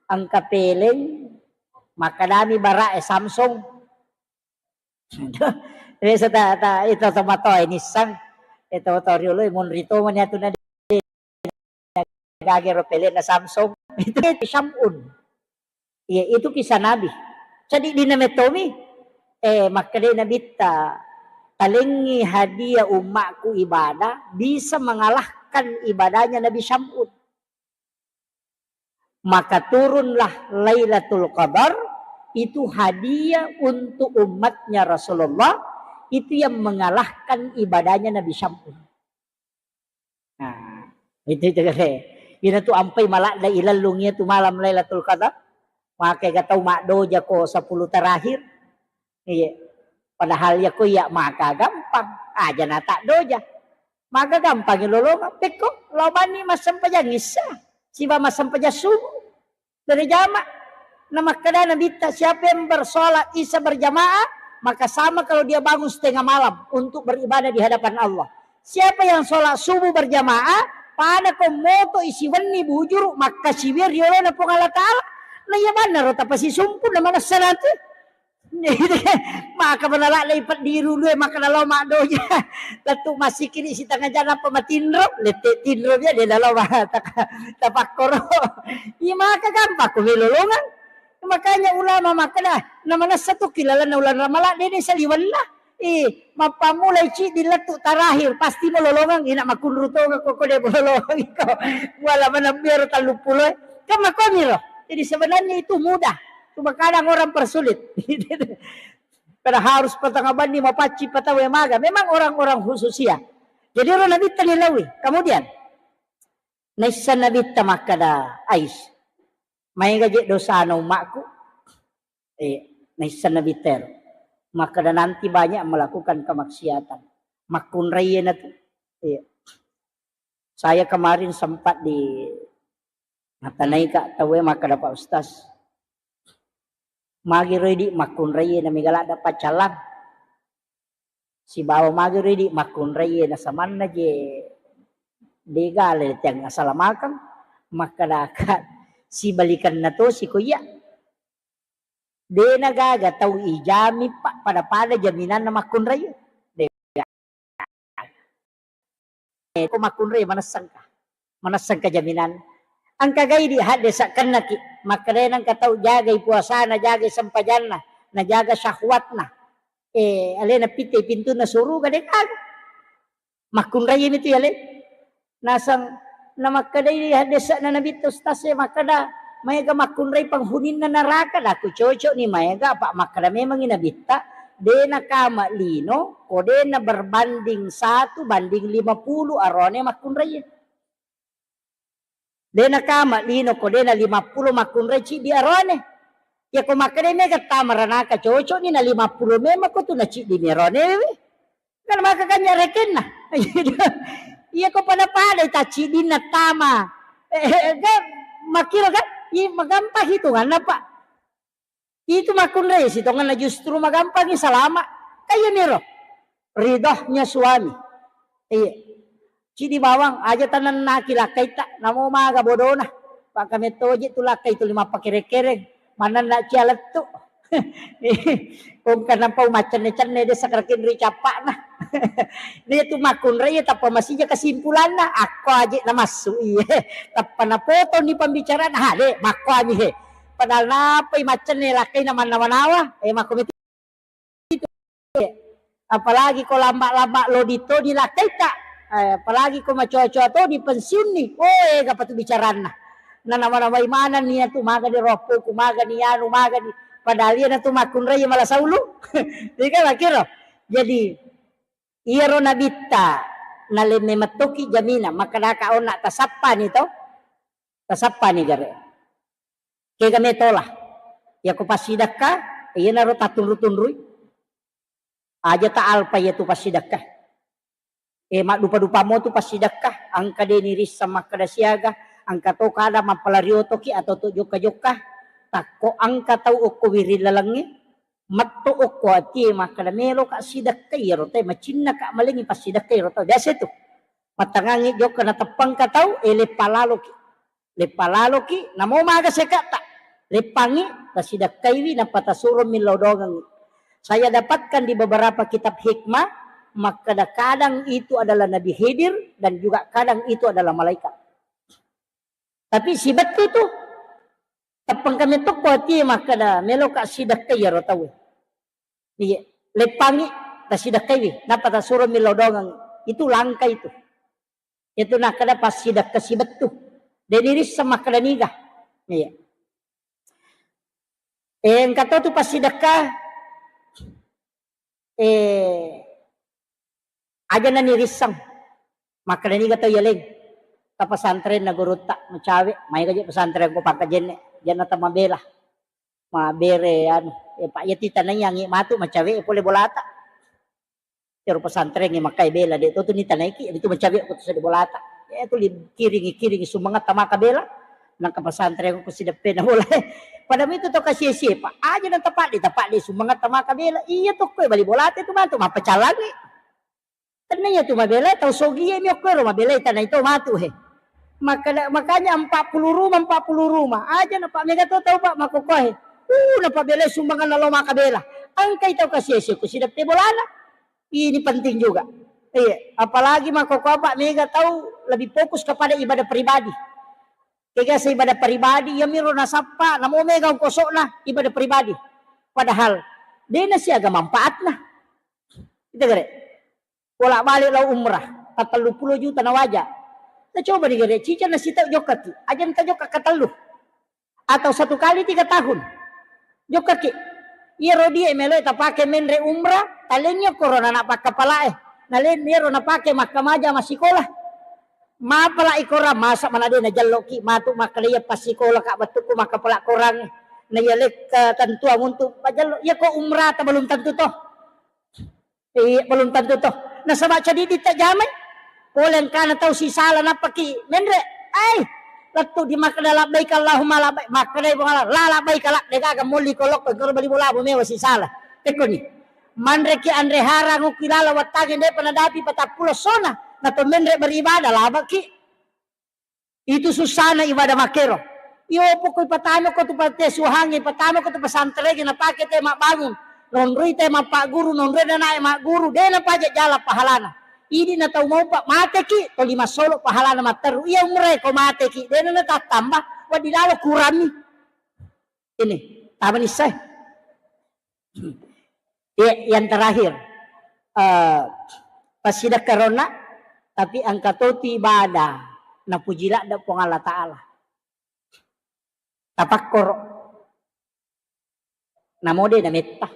engka peleng, makkedami bara'e Samsung. Biasa ta, ta, ito tomatoa nissang, ito to riolo monri to mani atu na de. Gage ro pelenna Samsung. Itu Syam'un. Iya, itu kisah Nabi. Jadi dina metomi, eh, makkeda Nabitta, talengi hadiah ummakku ibadah bisa mengalahkan ibadahnya Nabi Syam'un. Maka turunlah Lailatul Qadar, itu hadiah untuk umatnya Rasulullah, itu yang mengalahkan ibadahnya Nabi Syam'un. Nah, itu, itu kare. Ina tu ampai maladda ilellung iya tu malam Lailatul Qadar. Maka ga tau maddoja ko sepuluh terakhir. Iya. Padahal ya ko iya maka gampang. Aja na tak doja. Maka gampang lolongang. Pekko, lo bani massempajang Isya. Siba massempajang subuh. Berjamaah. Nah, makkeda Nabitta, siapa yang bersolat Isya berjamaah, maka sama kalau dia bangun setengah malam untuk beribadah di hadapan Allah. Siapa yang sholat subuh berjamaah, pada ko moto isi wenni bujuru, makkasiwiang riolona Puang Allah Ta'ala. Nah, iya manna ro tapasisumpu na manessa nanti. Maka manala lei peddiru lue, maka nalo maddoja. Lettu massikiri sitengah jam apa matinro, lette tinro dia dia nalo ma-, tak-, tapakkoro. Iya maka gampang ko melolongang. Makanya ulama makkeda, na manessa tu kilalanna ulana Ramalang, de ni saliwenna. Eh, mappamulai ciddi lettu terakhir, pasti melolongang, ina makunru tonga koko de melolongang iko. Wala manabbiaro talluppulo. Kan makomiro. Jadi sebenarnya itu mudah. Cuma kadang orang persulit. Karena harus patanga banni mapacci patawe maga. Memang orang-orang khususia. Jadi ro Nabitta ni lawi. Kemudian naissa Nabitta makkeda, Ais, maega je dosana ummakku. Eh, naissa Nabitta ero. Makkeda nanti banyak melakukan kemaksiatan. Makkunraiye na tu. Iya. Saya kemarin sempat di Matanaika tauwe makkeda, Pak Ustaz, magi ro idi makkunraiye na mega ladda paccallang. Sibawa magi ro idi makkunraiye na samanna je Dega le tiang asalamakeng, makkedaka sibalikanna tosi ko iya. Dena gaga tau ijami pa-, pada-pada jaminanna makkunrai. Dega. Eh, ko makkunrai manessengka. Manessengka jaminan. Engka gai di hadde sakkennaki. Makkedai nengka tau jagai puasana, jagai sempajanna, najaga syahwatna. Eh, alena pitte pintunna suruga dega. Makkunrai mitu yale. Naseng namakkedai haddese'na Nabitta, Ustaz e, makkeda maega makkunrai penghuni'na neraka, daku cocok ni maega, apa makkeda memangi Nabitta, de nakama lino ko de na berbanding satu banding lima puluh arone makkunrai. De nakama lino ko de na lima puluh makkunrai ciddi arone. Iya ko makkeda mega tama ranaka cocok ni na lima puluh memang ko tu na ciddi mi arone we. Kan maka kan nyarekenna. Iya ko pada-pada ta ciddinna tama. Eh, eh, kan makkiro kan? Iya magampang hitunganna, Pak. Itu makkunrai sitongenna justru magampangi salama. Kaya miro. Ridhonya suami. Iya. Cidi bawang aja tanennaki lakkaitta, namo maga bodona. Pakkamettoji tu lakkai tuli mappakere-kereng. Manenna cia lettu. Kongka napau maccenne-cenne de sakarakin ri cappa'na. Dia tu makkunrai tappa masija kesimpulanna, akko aje namassu iye. Tappa napotoni pembicaraan, ha de makko ami he. Padahal napai maccenne lakkaina mannawa-nawa, eh, makko metu. Apalagi ko lamba-lamba lodi to di lakkaita, eh, apalagi ko macoa-coa to di pensiunni, oh, ega patu bicaranna. Nanawa-nawai manenni iyatu, maga di roppoku, maga ni anu, maga ni, padahal iyana tu makkunrai mala saulu. Jadi kan akhirnya, jadi iyaro Nabitta nalemme mettoki jaminan, makkedaka onna tasappani to, tasappani gare. Kega metola. Yako passidekka, iyanaro tatunru-tunrui. Aja ta alpa iyatu passidekka. Eh, maddupa-dupa mo tu passidekka, engka de nirisseng makkeda siaga, engka to kada mappalari otoki atau to jokka-jokka, takko engka tau okko wiring lalengnge, metto okko atie makkeda meloka sidekka iyaro tau, macinnaka malengi passidekka iyaro tau. Biasa tu. Mattangangi jokka nateppangka tau, eh, leppa laloki. Leppa laloki, namo maga sekatta. Leppangi, tasidekkaiwi, nappa tasuro millau dongengi. Saya dapatkan di beberapa kitab hikmah, makkeda kadang itu adalah Nabi Khidir dan juga kadang itu adalah malaikat. Tapi sibettu tu, teppeng kami tokko atie makkeda, meloka sidekkai iyaro tauwe. Iya, leppangi, tasidekkaiwi, nappa tasuro millau dongengi. Itu langka itu. Itu nakkeda passidekka sibettu. De nirisseng makkeda niga. Iya. Eh, engka to tu passidekka, eh, aja na nirisseng. Makkeda niga tau yaleng. Ta pesantren na gurutta, macawe, maega je pesantren ko Pangkajenne, janna ta mabela. Mabere anu, eh, Pak, iya titanai angi matu macawe pole bolata. Ero pesantren e makkai bela, de to tu nitanaiki, itu macawe ko tu sede bolata. Eh, tu li-, kiringi, kiringi sumangetta maka bela. Nangka pesantren ko sideppena bola. Pada mitu to kasie-sie, Pak. Aja na tapadde, tapadde sumangetta maka bela. Iya to koe bali bolata tu matu mappacalangi. Tennia tu mabela tau sogie mi okko ero mabela tanai to matu he. Maka-, makanya empat puluh rumah, empat puluh rumah. Aja na Pak, mega to tau Pak makkokkoe. Uh, na pabela sumbangan lo maka bela. Engkai tau kasie-sie ko sideppe bolana. Ini penting juga. Iya, apalagi makkokkoe Pak, mega tau lebih fokus kepada ibadah pribadi. Kega se ibadah pribadi, iya miro nasappa, namo mega ongkosokna ibadah pribadi. Padahal dena siaga manfaatna. Kita gere. Bolak-balik lao umrah, ka tellu pulo juta na waja. Tacoba ni gere, ciceng na sitau jokkaki, aja na tajokka ka tellu. Atau satu kali tiga tahun. Jokkaki. Iyaro die melo tapake menre umrah, talengngi korona na pakkapalae. Nalen iyaro napake makkamaja massikola. Mapala i korang, masa mana de najelloki, matu makkeda iya passikola ka bettukku makkapala korang. Na iya lekka tentuang untuk pajello. Iya ko umrah ta belum tentu toh. Iya, belum tentu toh. Nasaba cadidi tajamai. Pole engkana tau sisala nappaki menre. Ai, lettu di makkeda labbaik Allahumma labbaik. Makkedai Puang Allah, la labbaik la, degaga molli kolokko, engkaro bali bolamu mewa sisala. Tekkoni. Manreki anre harang ukki lala wattangi depa nadapi patappulo sona. Na to menre beribadah, labaki. Itu susana ibadah makero. Iyo pokok ipatama ko tu panti asuhangnge, ipatama ko tu pesantrengnge, napake te mabbangung. Nonroi te mappaguru, nonroi nanae magguru, de napaja jala pahalana. Idi na tau maupa mateki, toli massolo pahalana matteru. Iya umre ko mateki, de na natattamba, wedding lalo kuranni. Ini, tama nissai. Iya, yang terakhir, eh, pasidekkaronna, tapi engka to tu ibadah, napuji ladde Puang Allah Ta'ala. Tapakkoro. Namo de nametta.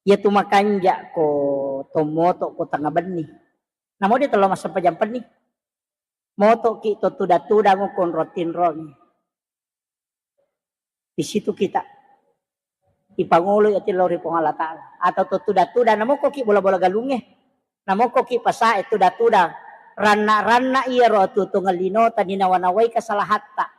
Iya tu makanja ko to moto ko tengnga benni. Namo de tello massempajang penni. Motoki to tudang-tudang ko onrong tinrong. Di situ kita ipangoloi ati lao ri Puang Allah Ta'ala. Atau to tudang-tudang, namokkoki bola-bola galungnge. Namokkoki pasae tudang-tudang. Ranna-ranna iyaro atuo-tuongeng lino tani nawa-nawai kesalahatta.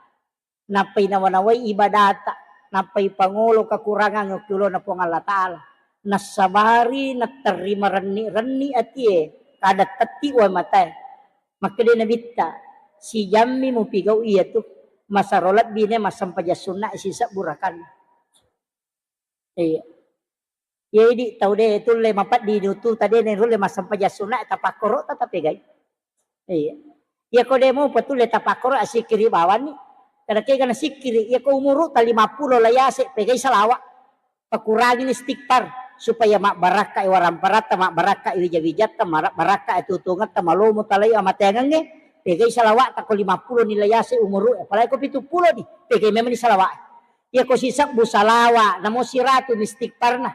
Nappai nawa-nawai ibadata. Nappai pangolo kekurangang okki ulona Puang Allah Ta'ala. Nassabari natterri marenni-renni atie. Kada tetti wa matae. Makkeda Nabitta, sijammi mupigau iyatu, masaro lebbi ne massempajang sunna sisebbu rakanna. Iya. Iya idi tau de tulle mapeddi nutu tade ne rulle massempajang sunna tapakkoro ta tapegai. Iya. Iya ko de mupa tulle tapakkoro asikkiri bawanni. Kada kega nasikkiri, iya ko umuru ta lima pulo la yase pegai salawa. Pakurangini istighfar supaya mabbarakkai waramparatta, mabbarakkai wija-wijatta, mara-, barakkai atuo-tuongetta, malomo talai amateangengnge, pegai salawa'ta ko lima pulo ni la yase umuru'e, apalagi ko pitu pulo ni, pegai memang ni salawa'. Iya ko sisebbu salawa', namo siratu ni istighfarna.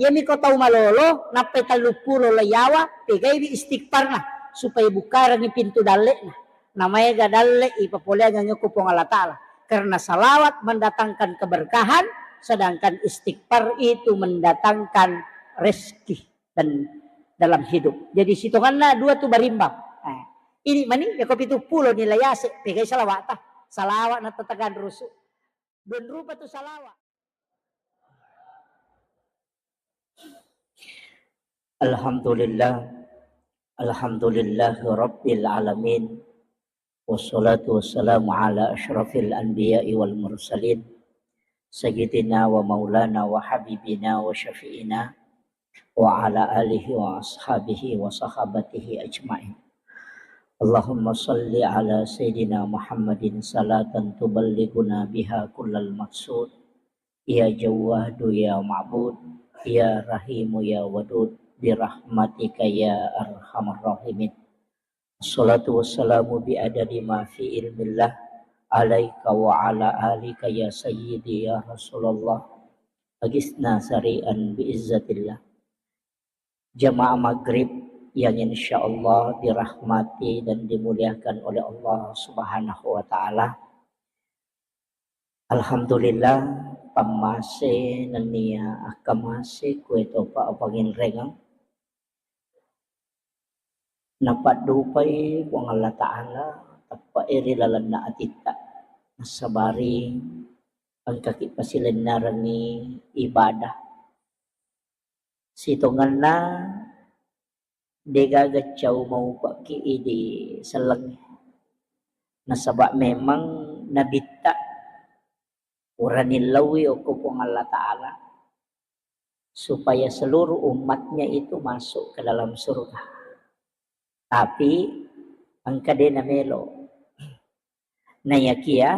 Iyami ko tau malolo, nappai tellu pulo la yawa, pegaiwi istighfarna supaya bukarengngi pintu dalle'na. Namaega dalle ipapoleangengngi ko Puang Allah Ta'ala. Karena salawat mendatangkan keberkahan, sedangkan istighfar itu mendatangkan rezeki dan dalam hidup. Jadi sitonganna dua tu berimbang. Eh, ini mani ya ko pitu pulo ni la yase, pegai salawa'ta. Salawat na tatagan rusu. Dua rupa tu salawat. Alhamdulillah. Alhamdulillahi Rabbil Alamin. Wassalatu wassalamu ala asyrafil anbiya'i wal mursalin. Sayyidina wa maulana wa habibina wa syafi'ina wa ala alihi wa ashabihi wa sahabatihi ajma'in. Allahumma salli ala Sayyidina Muhammadin salatan tuballighuna biha kullal maqsud. Ya Jawwadu ya Ma'bud, ya Rahimu ya Wadud, birahmatika ya arhamar rahimin. Assalatu wassalamu bi adadi ma fi ilmillah alaika wa ala alika ya sayyidi ya Rasulullah. Agisna sari'an bi izzatillah. Jamaah maghrib yang insya Allah dirahmati dan dimuliakan oleh Allah Subhanahu wa Ta'ala. Alhamdulillah, pammase nennia akkamase kuetopa apanginrengeng. Napaddupai Puang Allah Ta'ala teppe'e ri lalenna atitta. Nassabari engkaki pasilennerengngi ibadah. Sitongenna degaga cau maupekki idi sellengnge. Nasaba memang nabitta urani laui okko Puang Allah Ta'ala supaya seluruh umatnya itu masuk ke dalam surga. Tapi engka de namelo. Nayakia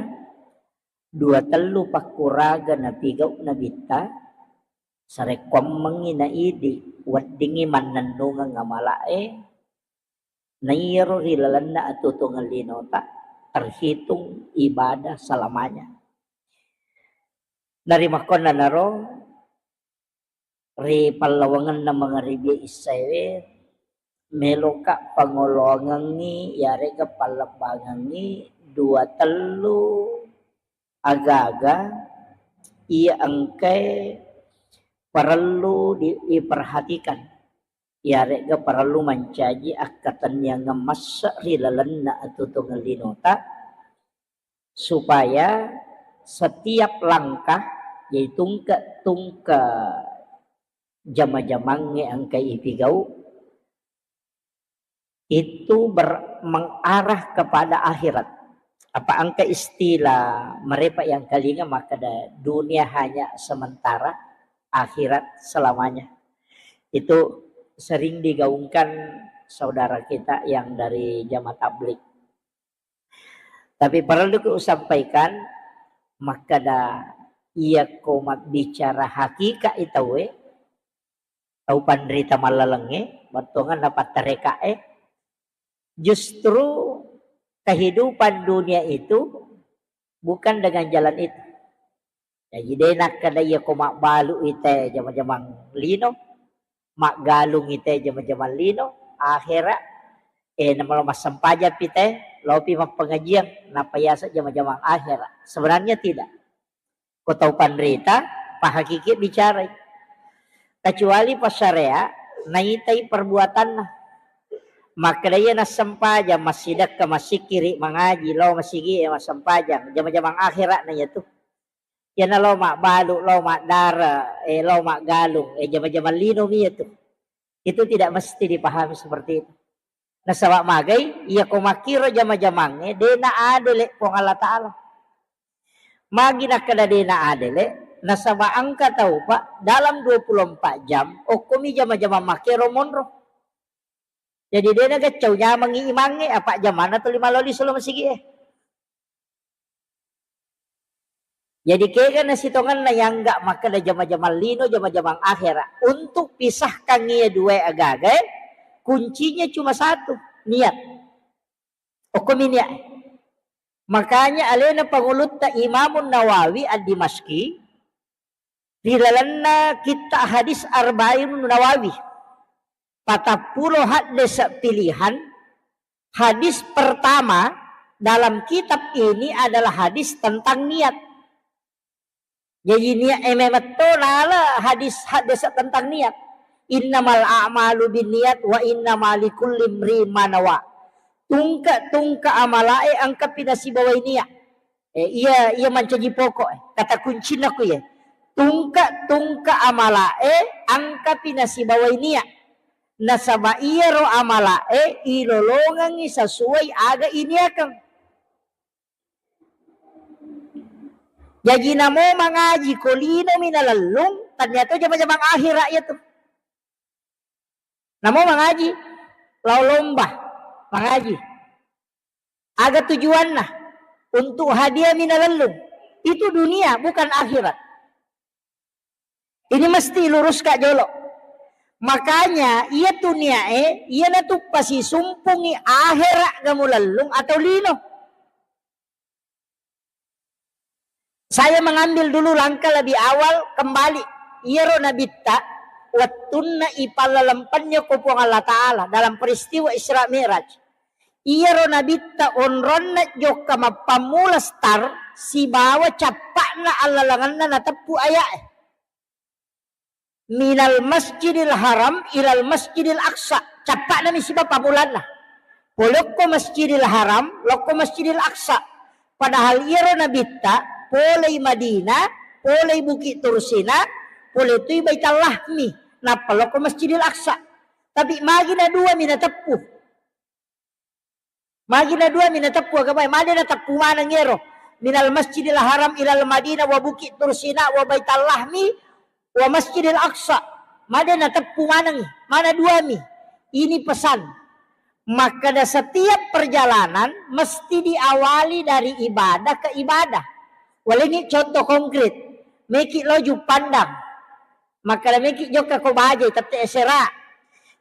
dua tellu pakkuraga napigau nabitta, sarekkuammengngi naidi weddingngi mannennungeng amala'e, naiyaro ri lalenna atuo-tuongeng linota terhitung ibadah selamanya. Narimakkuannanaro ri pallawangenna mangaribie issaewe, meloka pangoloangengngi yaregga pallebbangengngi dua tellu aga-aga iya engkae parellu di-, diperhatikan, yaregga parellu mancaji akkatenniangeng masse ri lalenna atuo-tuongeng linota, supaya setiap langkah, jadi tungke-tungke jama-jamangnge engkai ipigau, itu ber-, mengarah kepada akhirat. Apa engka istilah mereka yang kalinga makkeda dunia hanya sementara, akhirat selamanya. Itu sering digaungkan saudara kita yang dari jamaah tabligh. Tapi perlu ku usampaikan, makkeda iyako mabbicara hakikat i tauwe, tau panrita mallalengnge, bettuanganna pattarekae, justru kehidupan dunia itu bukan dengan jalan itu. Jaji de nakkeda iyako mabbalu ite jama-jamang lino, maggalung ite jama-jamang lino, akhera, eh, namalo massempajang pi te, lopi mappengajian, nappa yaseng jama-jamang akhera. Sebenarnya tidak. Ko tau panrita, pahakiki bicarai. Kecuali passarea, naitai perbuatanna. Makkeda iya nassempajang, massidekka, massikkiri, mangaji, lao masigi, eh, massempajang, jama-jamang akhera na iya tu. Iyana lao mabbalu, lao maddare, eh, lao maggalung, eh, jama-jamang lino mi iya tu. Itu tidak mesti dipahami seperti itu. Nasaba magai, iyako makkiro jama-jamangnge, de naadele Puang Allah Ta'ala. Magi nakkeda de naadele, nasaba engka tau, Pak, dalam dua puluh empat jam, okkomi jama-jamang makkiro monro. Jadi de nagaccau nyamangi imangnge, apa jamanna tuli maloli solo masigi e. Jadi kega nasitongenna yangga makkeda jama-jamang lino, jama-jamang akhera. Untuk pisahkan iya dua agaga, kuncinya cuma satu, niat. Okkomi niat. Makanya alena pangulutta Imamun Nawawi Ad-Dimasyqi, ri lalenna kitta hadis Arba'in Nawawi, patappulo haddese pilihan, hadis pertama dalam kitab ini adalah hadis tentang niat. Jaji niat e memetto nala hadis, haddese tentang niat. Innamal a'malu binniyat wa innama likulli imri'in ma nawa. Tungke-tungke amalae engkapi nasibawai niat. Eh, iya, iya mancaji pokok, eh. Kata kuncinna ku iya. Tungke-tungke amalae engkapi nasibawai niat. Nasaba iyaro amalae ilolongengngi sesuai aga iniakeng. Jaji namo mangaji ko linomi nalellung, tanniato jama-jamang akhera iya tu. Namo mangaji, lao lomba, mangaji. Aga tujuanna? Untuk hadiah mi nalellung. Itu dunia, bukan akhirat. Ini mesti luruskan jolo. Makanya, iya tu niae, iyanatu pasisumpungi akhera ga mulellung atau lino. Saya mengambil dulu langkah lebih awal kembali. Iyaro nabitta, wettunna ipallalempennya ko Puang Allah Ta'ala dalam peristiwa Isra Mi'raj. Iyaro nabitta onronna jokka mappammula star sibawa cappa'na allalengenna nateppu aya'e. Minal Masjidil Haram ilal Masjidil Aqsa. Cappa'nami siba pammulanna. Pole okko Masjidil Haram, lokko Masjidil Aqsa. Padahal iyaro nabitta, polei Madinah, polei Bukit Tursina, pole tui Baitul Lahmi. Nappa lokko Masjidil Aqsa. Tapi magi na dua mi nateppu. Magi na dua mi nateppu, aga bae, made nateppu maneng ero. Minal Masjidil Haram ilal Madinah wa Bukit Tursina wa Baitul Lahmi wa Masjidil Aqsa. Made nateppu maneng, mana dua mi. Ini pesan. Makkeda setiap perjalanan mesti diawali dari ibadah ke ibadah. Walengi contoh konkret. Meki lo Juppandang. Makkeda meki jokka ko bajai tette esera.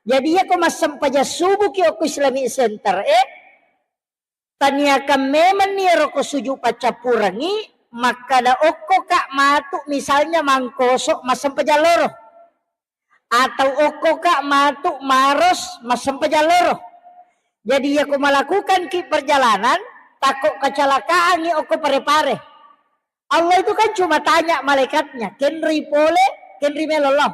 Jadi iyako massempajang subuki okko Islamic Center e, taniakan memenni ero ko sujud paccappurengi, makkeda okko ka matu misalnya Mangkoso massempajang loro. Atau okko ka matu Maros massempajang loro. Jadi iyako malakukan ki perjalanan, takko kecelakaangi okko Pare-Pare. Allah itu kan cuma tanya malaikatnya, kenri pole, kenri melo lo.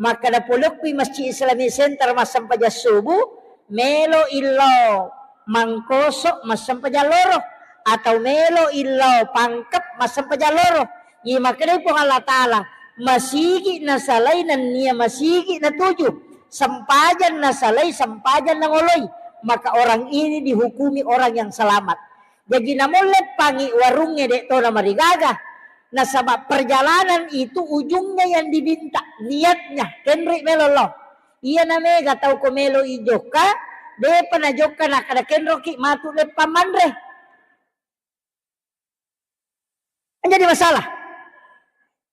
Makkeda polokki Masjid Islamic Center massempajang subuh, melo illo Mangkoso massempajang loro, atau melo illo Pangkep massempajang loro. Iya makkeda Puang Allah Ta'ala, masigi nasalai nennia masigi natuju, sempajang nasalai sempajang nangoloi. maka orang ini dihukumi orang yang selamat. Jaji namo leppangi warungnge de' to namarigaga. Nasaba perjalanan itu ujungnya yang diminta, niatnya. Kenri melo lo. Iya namega tau ko melo i jokka, de'pa najokka nakkada kenroki matu leppang manre. Jadi masalah.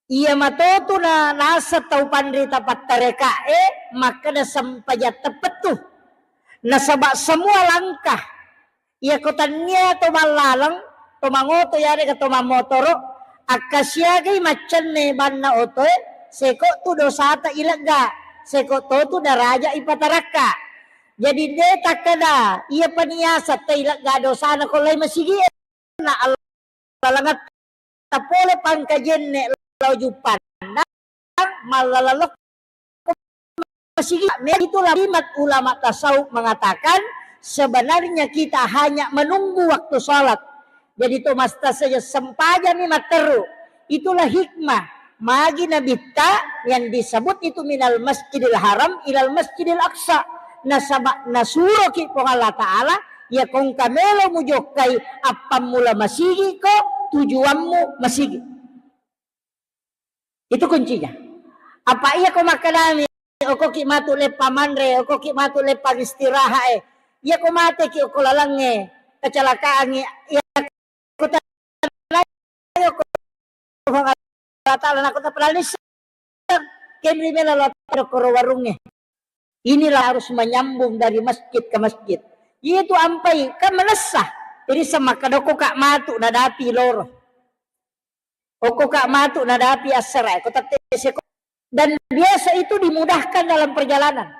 Iya matotu na naseng tau panrita pattarekae makkeda sempajang teppettu. Nasaba semua langkah, iya ko tannia to mallaleng, to mangoto yarega to mammotoro, akkasiagai maccenne banna otoe, seko tu dosata ilegga, seko to tu daraja ipatarakka. Jadi de takkeda iya paniasa te ilegga dosana ko lai masigie. Na allalangatta pole pangkajenne lao juppanna mallalalok masigi. Itulah kalimat ulama tasawuf mengatakan sebenarnya kita hanya menunggu waktu sholat. Jadi to masta saja sempajami matteru. Itulah hikmah. Magi nabitta yang disebut itu minal masjidil haram ilal masjidil aqsa. Nasaba nasuroki Puang Allah Ta'ala, iya kongka melo mujokkai appammula masigi ko tujuanmu masigi. Itu kuncinya. Apa iya ko makkedami, okoki matu leppa manre, okoki matu leppa istirahat e. Iya ko mateki oko lalengnge, kecelakaangnge, iya ko Allah Ta'ala nakko tapalani kenri mela lo koro warungnge. Inilah harus menyambung dari masjid ke masjid. Itu ampai kan menessa. Jadi semakadoko kak matu nadapi loro. Oko kak matu nadapi assara ko tette seko. Dan biasa itu dimudahkan dalam perjalanan.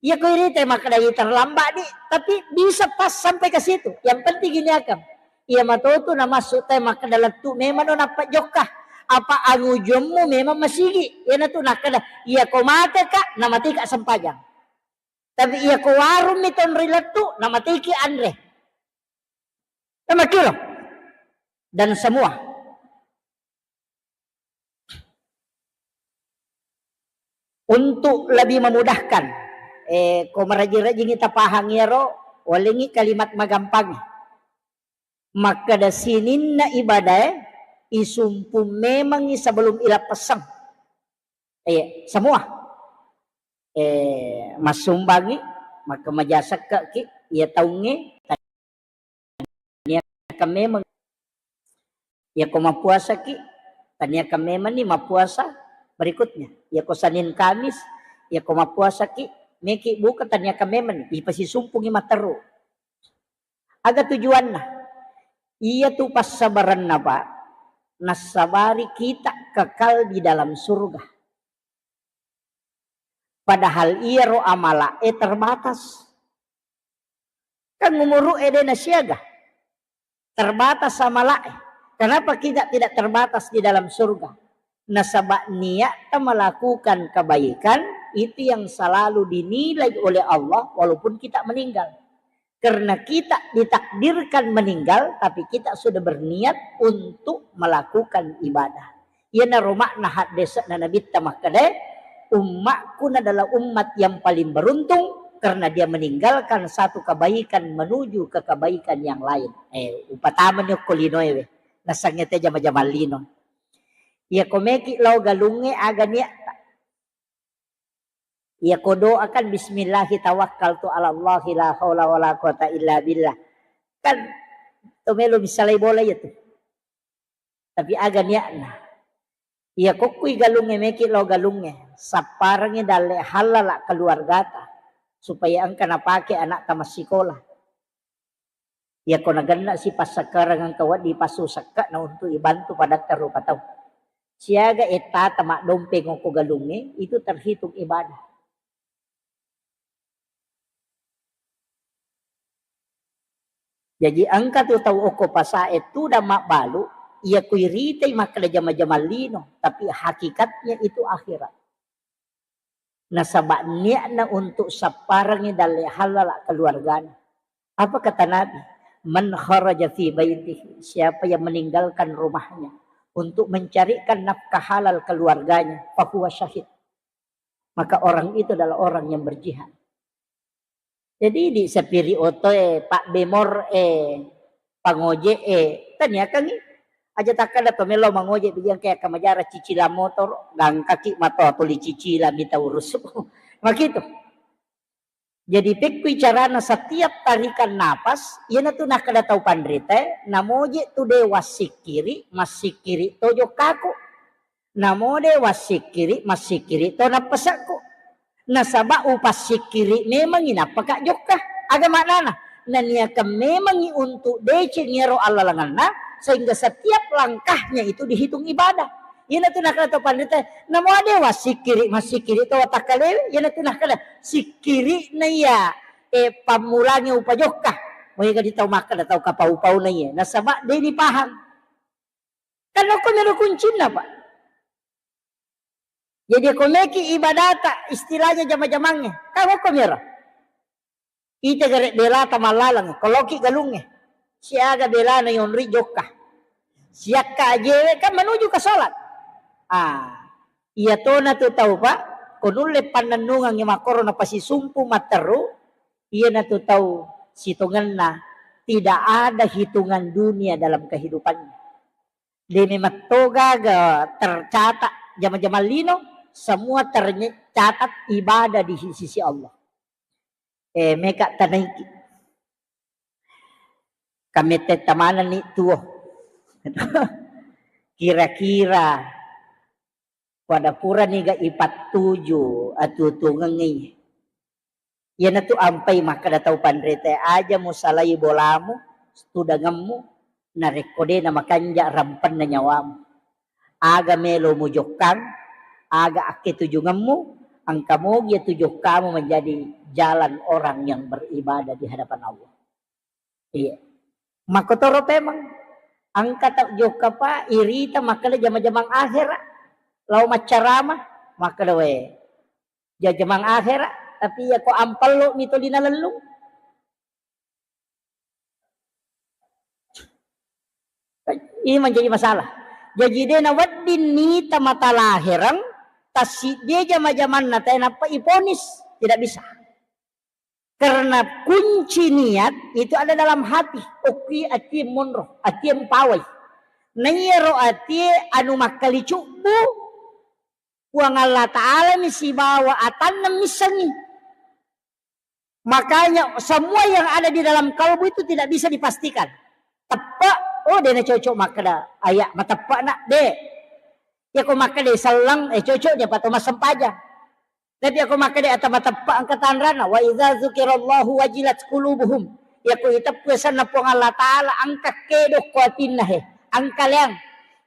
Iya ko irite makkedai terlambat di, tapi bisa pas sampai ke situ. Yang penting gini akan. Iya matotu na masuk te makkeda lettu memang no nappa jokka. Apa angujummu memang masigi. Iya natu nakkeda, iya ko mate kak, na mati kak sempajang. Tapi iya ko warung mi tonri lettu, na mati ki anre. Sama kilo. Dan semua. Untuk lebih memudahkan, eh, ko maraji-rajingi tapahang iyaro, walengi kalimat magampangi. Makkeda sininna ibadae, isumpung memangi sebelum ilappessang. Eh, semua. Eh, massumbangi, makkamaja sekka ki, iya taungnge, taniakan memang. Iya ko mappuasaki, taniakan memang ni mappuasa berikutnya. Iya ko Senin Kamis, iya ko mappuasaki, meki buka taniakan memang ni, ipasisumpungi matteru. Aga tujuanna? Iya tu passabaranna, Pak, nassabari kita kekal di dalam surga. Padahal iyaro amala'e terbatas. Kan umuru'e de nasiaga. Terbatas amala'e. Kenapa kita tidak terbatas di dalam surga? Nasaba niatta melakukan kebaikan itu yang selalu dinilai oleh Allah walaupun kita meninggal. Karena kita ditakdirkan meninggal, tapi kita sudah berniat untuk melakukan ibadah. Iyanaro makna haddese'na Nabitta makkeda, "Ummakku adalah umat yang paling beruntung karena dia meninggalkan satu kebaikan menuju ke kebaikan yang lain." Eh, upatamani okko linoe we, nasangnge te jama-jama lino. Iya ko meki lao galungnge aga niatta. Iya ko doa kan, "Bismillahi tawakkaltu 'alallahi la haula wala quwata illa billah." Kan to melo misalai bola iya tu. Tapi aga niatna. Iya kokkui galungnge meki lao galungnge, sapparengngi dalle hallala keluargata supaya engka napake anakta massikola. Iya ko nagenna si passakkareng engka wedding passu sekka na untuk ibantu padatta rupa tau. Siaga ettata maddompeng okko galungnge, itu terhitung ibadah. Jaji engka tu tau okko pasae tudang mabbalu, iya kuiritai makkeda jama-jama lino, tapi hakikatnya itu akhirat. Nasaba niatna untuk sapparengngi dalle hallala keluargana. Apa kata Nabi? "Man kharaja fi baitihi," siapa yang meninggalkan rumahnya untuk mencarikan nafkah halal keluarganya, fahuwa syahid. Maka orang itu adalah orang yang berjihad. Jadi di sapiri oto e, Pak Bemor e, pangoje e, taniakangi. Aja takkada to melo mangoje bijang kayak kamajara cicilan motor, gangkaki mato tuli cicilan mita urusu. Makitu. Jadi pekkui carana setiap tarikan napas, iyanatu nakkada tau panrita e, namoje tu de wassikkiri, massikkiri to jokkaku. Namo de wassikkiri, massikkiri to nappasekku. Nasaba upassikkiri memangi nappaka jokka. Aga maknana? Naniakan memangi untuk deceng iyaro allalengenna, sehingga setiap langkahnya itu dihitung ibadah. Iyanatu nakkada to panrita e, namo de wassikkiri, massikkiri to watakkalewe, iyanatu nakkada sikkiri na iya, e, pammulangi upajokka. Moega di tau makkada tau kapau-pau na iya. Nasaba de dipaham. Kan okko mero kuncinna, Pak. Jadi ko meki ibadata istilahnya jama-jamangnge, kan okko mero. Ita gare belata mallalang, koloki galungnge. Siaga belana yonri jokka. Siakka ajewe kan menuju ke salat. Ah, iya tona tu tau, Pak, ko nulle pannennungang makkoro napasisumpu matteru, iyanatu tau sitongenna tidak ada hitungan dunia dalam kehidupannya. De memang togaga tercatat jama-jama lino, semua tercatat ibadah di sisi Allah. Eh, meka tanaiki. Kamette tamanani tuo. Kira-kira pada purani ga ipattuju atuo-tuongengngi. Iyanatu ampai makkeda tau panrita e, aja musalai bolamu, tudangemmu, narekko de namakanja rampenna nyawamu. Aga melo mujokkang, aga akketujungemmu, engka mogi atu jokkamu menjadi jalan orang yang beribadah di hadapan Allah. Iya. Makkotoro pemeng. Engka tau jokka, Pak, irita makkeda jama-jamang akhera. Lao maccarama, makkeda, we, jama-jamang akhera, tapi iya ko ampello mi toli nalellung. Ini menjadi masalah. Jadi de nawedding nita mata lahereng, tassiddi jama-jamanna tae nappa iponis. Tidak bisa. Karena kunci niat itu ada dalam hati. Okki atie monro, atie mpawai. Naiyaro atie anu makkali cubbu, Puang Allah Ta'ala mi sibawa atanna missengi. Makanya semua yang ada di dalam kalbu itu tidak bisa dipastikan. Teppe, oh, de nacocok makkeda aya mateppe na, de. Iya ko makkeda selleng, eh, cocok dia pato massempajang. Tapi iya ko makkeda ata mateppe engka tanrana, wa idza dzukirallahu wajilat qulubuhum. Iya ko iteppu asenna Puang Allah Ta'ala, engka kedo ko atinna he, engka leang.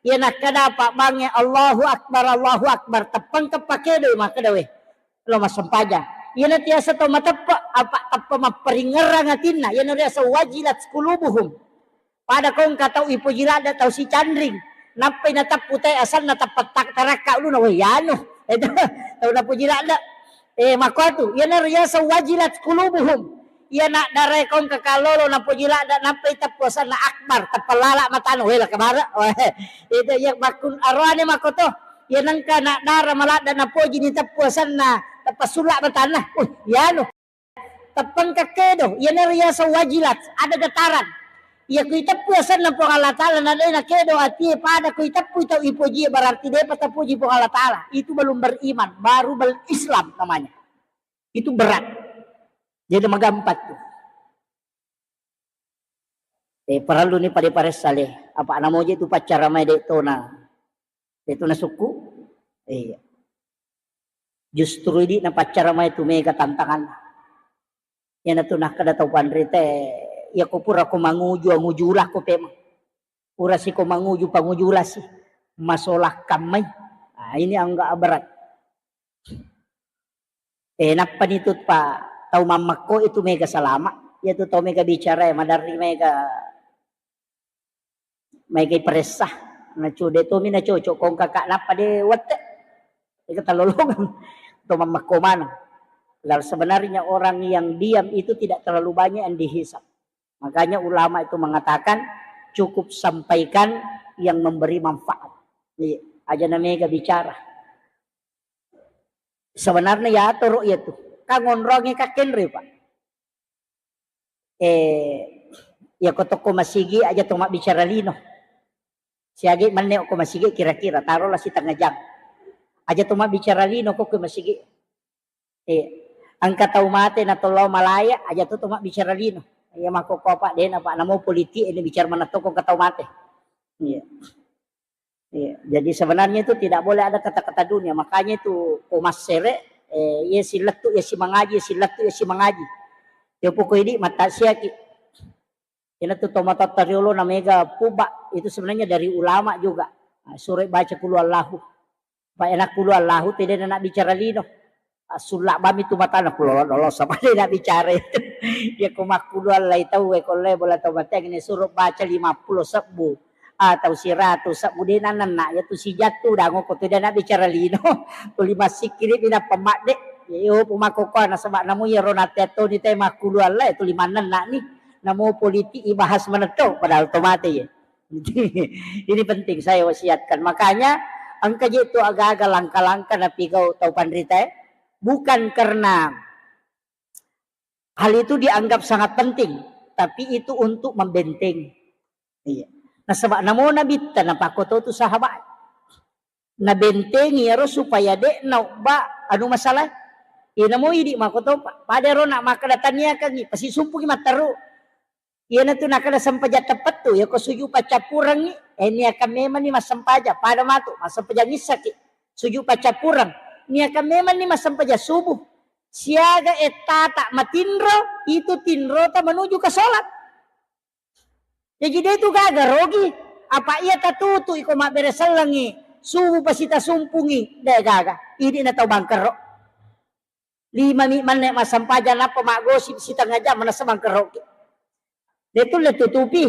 Iya nakkeda pabbangnge, Allahu Akbar, Allahu Akbar, teppengka pakedo makkeda we. Lo massempajang. Iyana tiasa tau mateppe, apa teppe mapparingngerang atinna, iyana riaseng wajilat qulubuhum. Pada ko engka tau ipoji ladde tau sicanring, nappai nateppu te asenna teppe tak-, tarakka uluna, weh, iyanu. Itu tau napoji ladde. Eh, makkuatu, iyana riaseng wajilat qulubuhum. Iyana darae ko engka kallolo napoji ladde, nappai teppu asenna akbar, teppe lala matana, weh, la kabare. Weh, itu iya makkun aroane makkoto. Iya nengka na dara maladde napoji ni teppu asenna, teppa sulla matanna. Uh, iyanu. Teppengka kedo, iyana riaseng wajilat, ada getaran. Iya ku iteppu asenna Puang Allah Ta'ala na de nakedo atie pada ku iteppu tau ipoji, berarti depa tapoji Puang Allah Ta'ala. Itu belum beriman, baru bel-, Islam namanya. Itu berat. Jadi magampang tu. Eh, parellu ni pade paressa le. Apa namoje tu paccara mai de tona. De tona sukku. Iya. Justru idi na paccara mai tu mega tantangan. Iyana tu nakkeda tau panrita e, iya ko pura ko manguju, anguju ulako pemeng. Pura si ko manguju, panguju ulasi. Masola kammai. Nah, ini agak berat. Eh, nappa ni tu, Pak, tau mammekko itu mega salama. Iya tu tau mega bicara, eh, maderri mega, mega iperessa. Nacu-, de tomi nacocok kong kakak nappa de wette. Ega talolongang. Tau mammekko maneng. Lalu sebenarnya orang yang diam itu tidak terlalu banyak yang dihisap. Makanya ulama itu mengatakan cukup sampaikan yang memberi manfaat. Iya, aja na mega bicara. Sebenarnya ya atoro iya tu. Kan ngonrongi kakkenre, Pak. Eh, iya ko tokko masigi aja to mabbicara lino. Siaga menne ko masigi kira-kira tarolah sitengnga jam. Aja to mabbicara lino ko ko masigi. Eh, engka tau mate na tolao malaya aja to to mabbicara lino. Iya mako ko apa dena Pak namo politik ini bicara mana to ko engka tau mate. Iya. Iya, jadi sebenarnya itu tidak boleh ada kata-kata dunia. Makanya itu ko massere, eh, iya silettu iya si mangaji, iya silettu iya si mangaji. Iya poko idi mata siaki. Ina tu tomatotta riolo na mega puba itu sebenarnya dari ulama juga. Nah, suruh baca kulu Allahu. Pak enak kulu Allahu tidak nak bicara lino. Sulla bami tu matana kulo lolo sama de na bicara itu. Ya ko makkulu allai tau e ko le bola tau mateng ni suruh baca lima puluh sebbu atau siratu sebbu de nanenna ya tu sijattu dango ko tu de na bicara lino. Tuli massikkiri bina pemadde. Ya yo pumako ko na sebab namu ya rona tetto ni te makkulu allai tuli manenna ni. Namu politik ibahas menetto padahal to mate ya. Ini penting saya wasiatkan. Makanya engka je tu aga-aga langka-langka napigau tau panrita e. Bukan karena hal itu dianggap sangat penting, tapi itu untuk membentengi. Iya. Nasaba namo nabitta napakkoto tu sahabat. Nabentengi ero supaya de naubba anu masalah. Iya namo idi makoto pa-, pada ero nak makkada taniakangi, pasti sumpuki matteru. Iyanatu nakada sempajang teppettu, yako suju paccappurengngi, eh, niakan memang ni massempajang, pada matu, massempajang issaki, suju paccappureng, niakan memang ni massempajang subuh, siaga ettata matinro, itu tinrota menuju ke sholat. Jadi dia itu gaga rogi, apa iya tatutu iko mabbere sellengi, subuh pasti tasumpungi, de gaga, idi na tau bangkero. Lima mi manne massempajang nappa maggosip sitengnga jam manessa mangkeroki. De tulle tutupi.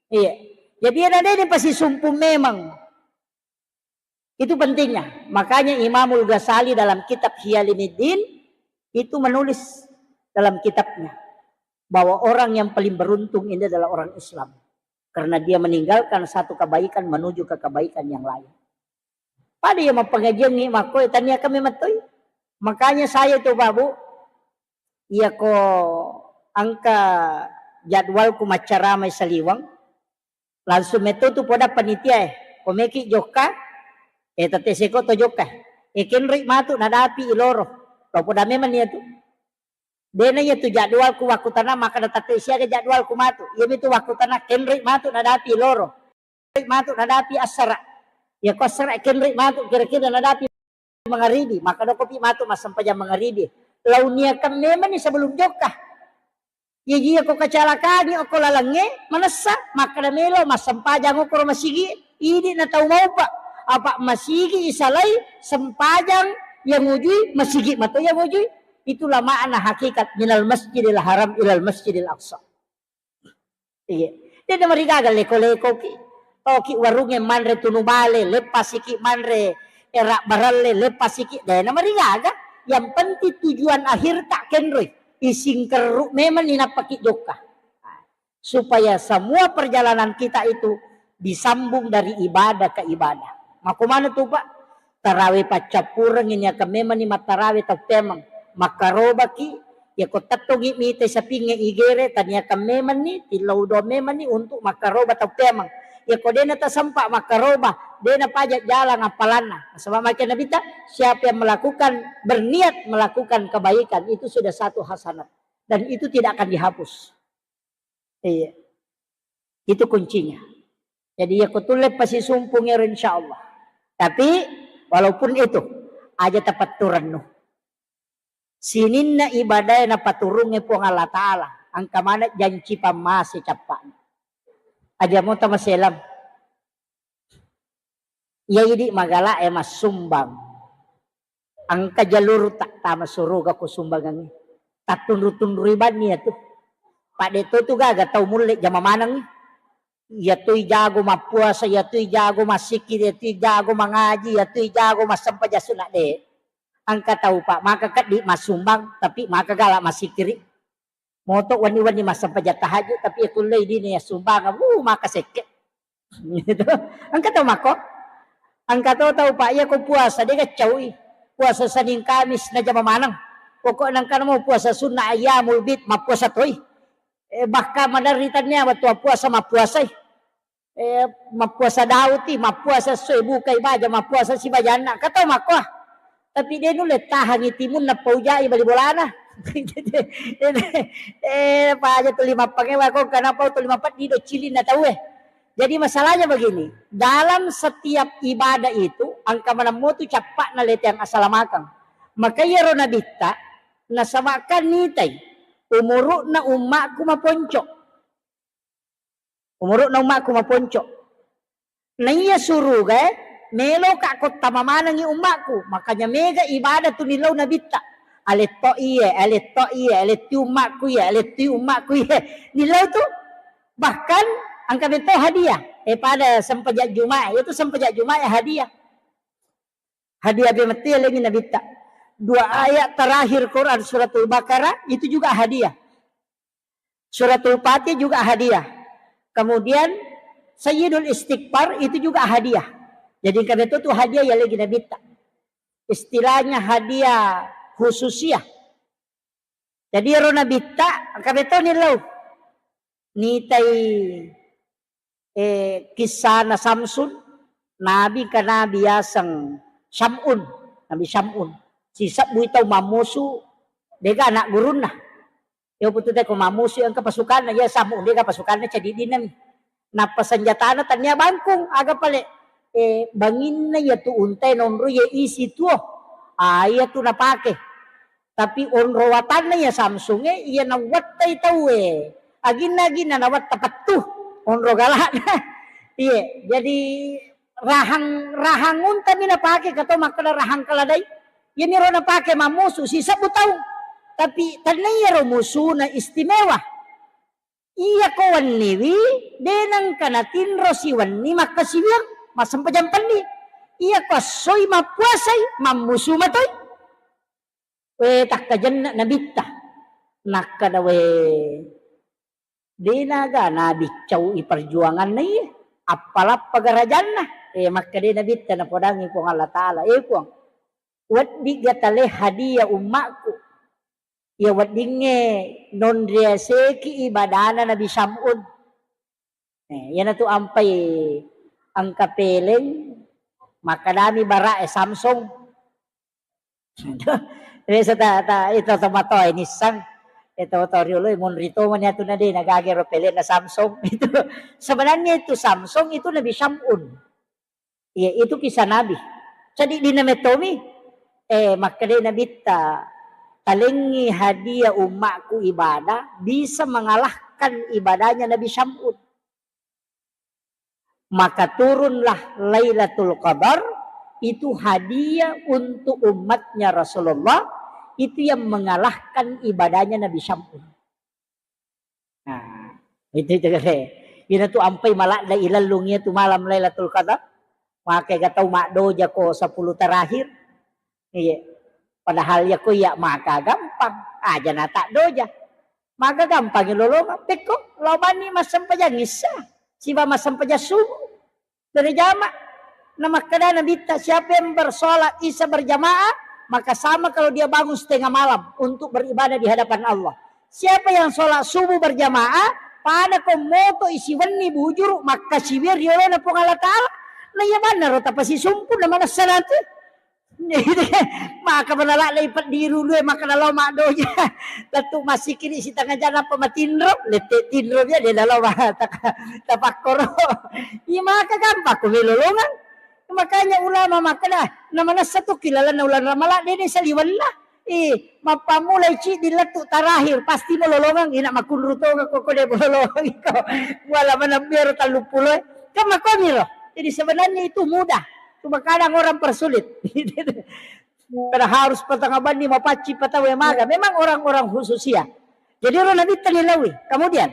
Iya. Jadi ada de pasisumpung memang. Itu pentingnya. Makanya Imamul Ghazali dalam kitab Ihya Ulumuddin itu menulis dalam kitabnya bahwa orang yang paling beruntung ini adalah orang Islam. Karena dia meninggalkan satu kebaikan menuju ke kebaikan yang lain. Pada iya mappangajiangngi makko tania kami mattoi. Makanya saya itu Pak Bu, iya ko angka jadwalku maccaramai saliweng, langsung metto tu poda panitia e, ko meki jokka, eh tette seko to jokka, eh kenroi matu nadapi iloro, to poda memang nia tu. Dena iya tu jadwalku wakkutana makkada tette siaga jadwalku matu, iya mitu wakkutana kenroi matu nadapi iloro. Matu nadapi assara. Iya ko assara kenroi matu kira-kira nadapi mangaribi, maka dokopi matu massempajang mangaribi. Launiakan memang ni sebelum jokka. Iya iya ko kecelakaan okko lalengnge manessa, makkada melo massempajang okko masigi, idi na tau maupa. Apa masigi isalai sempajang yang ujui, masigi mato yang ujui. Itulah makna hakikat minal masjidil haram ilal masjidil aqsa. Iya. Dena marigaga leko-lekoki. Toki warungnge manre tunu bale, leppasiki manre era baralle, leppasiki. Dena marigaga. Yang penting tujuan akhir tak kenroi. Ising kerru memang ninappaki jokka. Supaya semua perjalanan kita itu disambung dari ibadah ke ibadah. Mako mana tu Pak? Tarawe paccappureng ini akan memang ni mattarawe tau pemeng. Makkarobaki, yako tettongi mite sapinge igere, taniakan memang ni, tillau do memang ni untuk makkaroba tau pemeng. Yako dena tasempa makkaroba, dena pajak jalan apalanna. Sebab makin Nabi ta, siapa yang melakukan, berniat melakukan kebaikan, itu sudah satu hasanat. Dan itu tidak akan dihapus. Iya. Itu kuncinya. Jadi ya kutulle pasisumpung ero insyaallah. Tapi walaupun itu aja tapatturennu. Sininna ibadah napaturungnge Puang Allah Ta'ala. Angka mana janci pammase cappa'na. Aja mota maselam. Iya idi magala e massumbang. Engka jalur tak tama suruga ko sumbangangngi. Tattunru-tunrui banni ya tu. Pak de to tu gaga tau mulle jama maneng. Ya tu jago mappuasa, ya tu jago massiki, ya tu jago mangaji, ya tu jago massempajang sunat de. Engka tau Pak maka keddi massumbang tapi maka gala massikiri. Moto wenni-wenni massempajang tahajud, tapi ya kullei dini ya sumbang, uh, maka sekke. Gitu. Engka tau mako. Engka to tau Pak, iya ko puasa de gaccaui. Puasa Senin Kamis na jama maneng. Pokok nengka namo puasa sunnah ayyamul bid, mappuasa toi. Eh, bahkan maderri tania wettu puasa mappuasai. Eh, mappuasa Dauti, mappuasa esso e bukai baja, mappuasa sibajanna. Katau makkoa. Tapi de nulle tahangi timunna paujai bali bolana. Eh, paja tuli mappangewa ko, kenapa tuli mapeddi do cilinna tau e. Jadi masalahnya begini, dalam setiap ibadah itu engka maneng motu cappa'na leteang asalamakeng. Maka iyaro nabitta nasabakkan nitai umuru'na ummakku maponco. Umuru'na ummakku maponco. Naiya surugae, meloka kottama manengi ummakku. Makanya mega ibadah tu nillau nabitta. Aletto iye, aletto iye, aletti ummakku iye, aletti ummakku iye. Nillau tu bahkan engka beto hadiah. Eh, pada sempajak Jumat, itu sempajak Jumat ya hadiah. Hadiah bemetti lengi nabitta. Dua ayat terakhir Quran suratul Baqarah itu juga hadiah. Suratul Fatihah juga hadiah. Kemudian Sayyidul Istighfar itu juga hadiah. Jadi engka beto tu hadiah ya lagi nabitta. Istilahnya hadiah khususiah. Jadi ero nabitta engka beto nillau. Nitai eh, kissana Samsun, nabi ka nabi yaseng Syam'un, Nabi Syam'un. Sisebbui tau mammusu, dega anak gurunna. Yo putu te ko mammusu engka pasukanna, ya Sam'un dega pasukanna ceddi-ceddinami. Nappa senjatana tania bangkung, aga pale, eh, banginna ya tu untai nonro ya isi tuo. Ah, iya tu napake. Tapi onro watanna iya Samsung e, iya nawattai tau e. Aginna-aginna nawatta pettu. Onro galakna. Iya, jadi rahang, rahang untami napake, kato makkeda rahang keledai. Iyaniro napake mammusu sisebbu tau. Tapi tenniyaro musuna istimewa. Iya ko wenniwi, de nengka natinro siwenni makkasiwiang, massempajang penni. Iya ko essoi mappuasai, mammusu matoi. We, takkajenna nabitta. Nakkeda, we, denaga nabiccau i perjuanganna iye. Appalappa garajanna. Eh, makkeda nabitta napodangi Puang Allah Ta'ala, eh, Puang, weddigga tale hadiah ummakku. Iya weddingnge nonriaseki ibadana Nabi Syam'un. Eh, iyanatu ampai engka peleng, makkedami bara'e Samsung. Biasa ta, ta, itu tomatoa nissang. Itu to riolo monri tomani atu nade nagage ro pelenna Samsung. Itu sebenarnya itu Samsung itu Nabi Syam'un. Iya, itu kisah Nabi. Jadi dina metomi, eh, makkeda Nabitta, talengi hadiah ummakku ibadah bisa mengalahkan ibadahnya Nabi Syam'un. Maka turunlah Lailatul Qadar, itu hadiah untuk umatnya Rasulullah, itu yang mengalahkan ibadahnya Nabi Syam'un. Nah, itu, itu kare. Ina tu ampai maladda ilellung iya tu malam Lailatul Qadar. Maka ga tau maddoja ko sepuluh terakhir. Iya. Padahal ya ko iya maka gampang. Aja na tak doja. Maka gampang lolongang. Pekko, lao bani massempajang Isya. Siba massempajang subuh. Berjamaah. Nah, makkeda Nabitta, siapa yang bersolat Isya berjamaah, maka sama kalau dia bangun setengah malam untuk beribadah di hadapan Allah. Siapa yang sholat subuh berjamaah, pada ko moto isi wenni bujuru, makkasiwiang riolona Puang Allah Ta'ala. Nah, iya bannaro tapasisumpu na manessa nanti. Maka manala lei peddi rulu e, maka nalo maddoja. Lettu massikiri sitengah jam apa matinro, lette tinro dia de nalo ma-, tak-, tapakkoro. Iya maka gampang ko melolongang. Makanya ulama makkeda, na manessa tu kilalanna ulana Ramalang de saliwenna. Eh, mappammulai ciddi lettu terakhir, pasti melolongang, ina makunru tonga ko, ko de melolongang ko. Wala manabbiaro talluppulo e. Kan makomiro. Jadi sebenarnya itu mudah. Cuma kadang orang persulit. Kada harus patanga banni mapacci patawe maga. Memang orang-orang khusus ya. Jadi ro Nabitta nilaui. Kemudian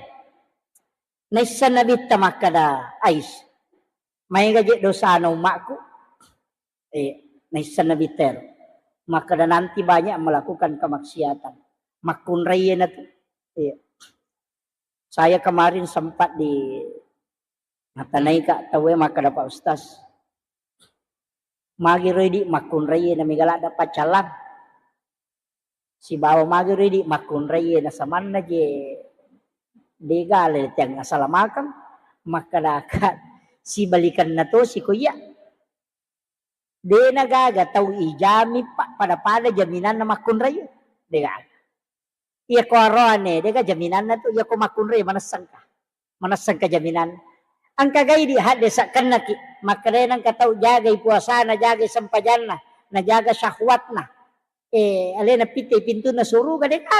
naissa Nabitta makkeda, Ais, maega je dosana ummakku. Eh, naissa Nabitta ero. Makkeda nanti banyak melakukan kemaksiatan. Makkunrai na tu. Iya. Saya kemarin sempat di Matanaika tauwe makkeda, Pak Ustaz, magi ro idi makkunraie namiga ladda paccallang. Sibawa magi ro idi makkunraie nasamanna je Dega le tiang asalamakeng, makkedaka sibalikenna tosi ko iya. Dena gaga tau ijami pa-, pada-pada jaminanna makkunrai. Dega. Iya ko aroane, dega jaminanna tu, iya ko makkunrai manessengka. Manessengka jaminanna. Engka gai di hadde sakkennaki, makkedai nengka tau jagai puasana, jagai sempajanna, najaga syahwatna. Eh, alena pitte pintunna suruga dega.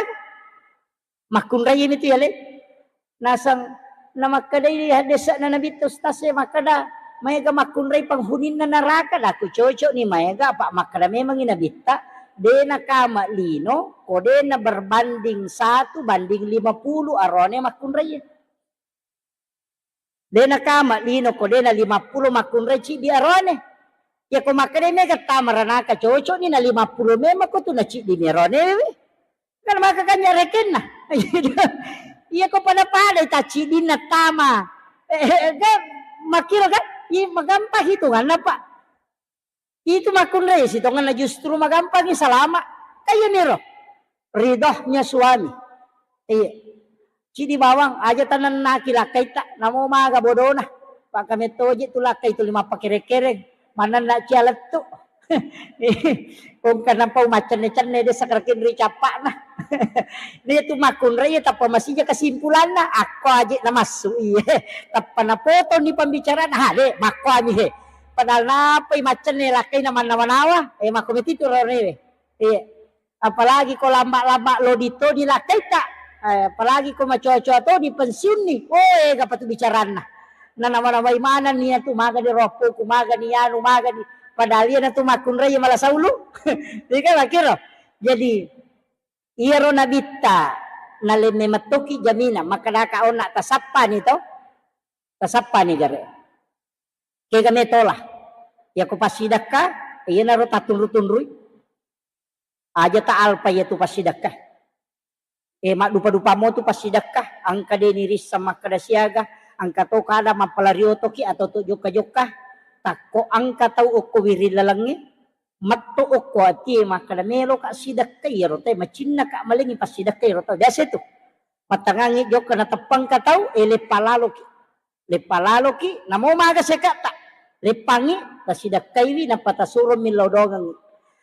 Makkunrai mi tu yale. Naseng namakkedai haddese'na Nabitta ustaz e makkeda, maega makkunrai penghuni'na neraka, daku cocok ni maega, apa makkeda memangi Nabitta, de nakama lino, ko de na berbanding satu banding lima puluh arone makkunrai. De nakama lino ko de na lima puluh makkunrai ciddi arone. Iya ko makkeda mega tama ranaka cocok ni na lima puluh memang ko tu na ciddi mi arone we. Kan maka kanya rekenna. Iya ko pada-pada ta ciddinna tama. Eh, eh, kan makkiro kan? Iya magampang hitunganna, Pak. Itu makkunrai sitongenna justru magampangi salama. Kaya niro. Ridhonya suami. Iya. Cidi bawang aja tanennaki lakkaitta, namo maga bodona. Pak kamettoje tu lakkai tu lima pakere-kereng. Manenna cia lettu. Kongka nampa umaccenne-cenne de sakarakin ri cappa'na. Dia tu makkunrai tappa masija kesimpulanna. Akko aje namassu iye. Tappa napotong di pembicaraan. Ha de makko ami he. Padahal napai maccenne lakkaina mannawa-nawa, eh, makko metitu rone we. Iya. Apalagi ko lamba-lamba lodi to di lakkaita. Eh, apalagi ko macoa-coa to di pensiunni. Oh, ega patu bicaranna. Nanawa-nawai manenni iyatu maga di roppoku, maga ni anu, maga ni. Padahal iyana tu makkunrai mala saulu. Iya kan makkiro. Jadi, iyaro Nabitta nalemme mettoki jaminan, makkedaka onna tasappani to. Tasappani gare. Kega metola. Yako passidekka, iyanaro tatunru-tunrui. Aja ta alpa iyatu passidekka. Eh, maddupa-dupamo tu passidekka, engka de nirisseng makkeda siaga, engka to kada mappalari otoki atau to jokka-jokka, takko engka tau okko wiring lalengnge, metto okko atie makkeda meloka sidekka iyaro tau, macinnaka malengi passidekka iyaro tau. Biasa itu. Mattangangi jokka nateppangka tau, eh, leppa laloki. Leppa laloki, namo maga sekatta. Leppangi, tasidekkaiwi, nappa tasuro millau dongengi.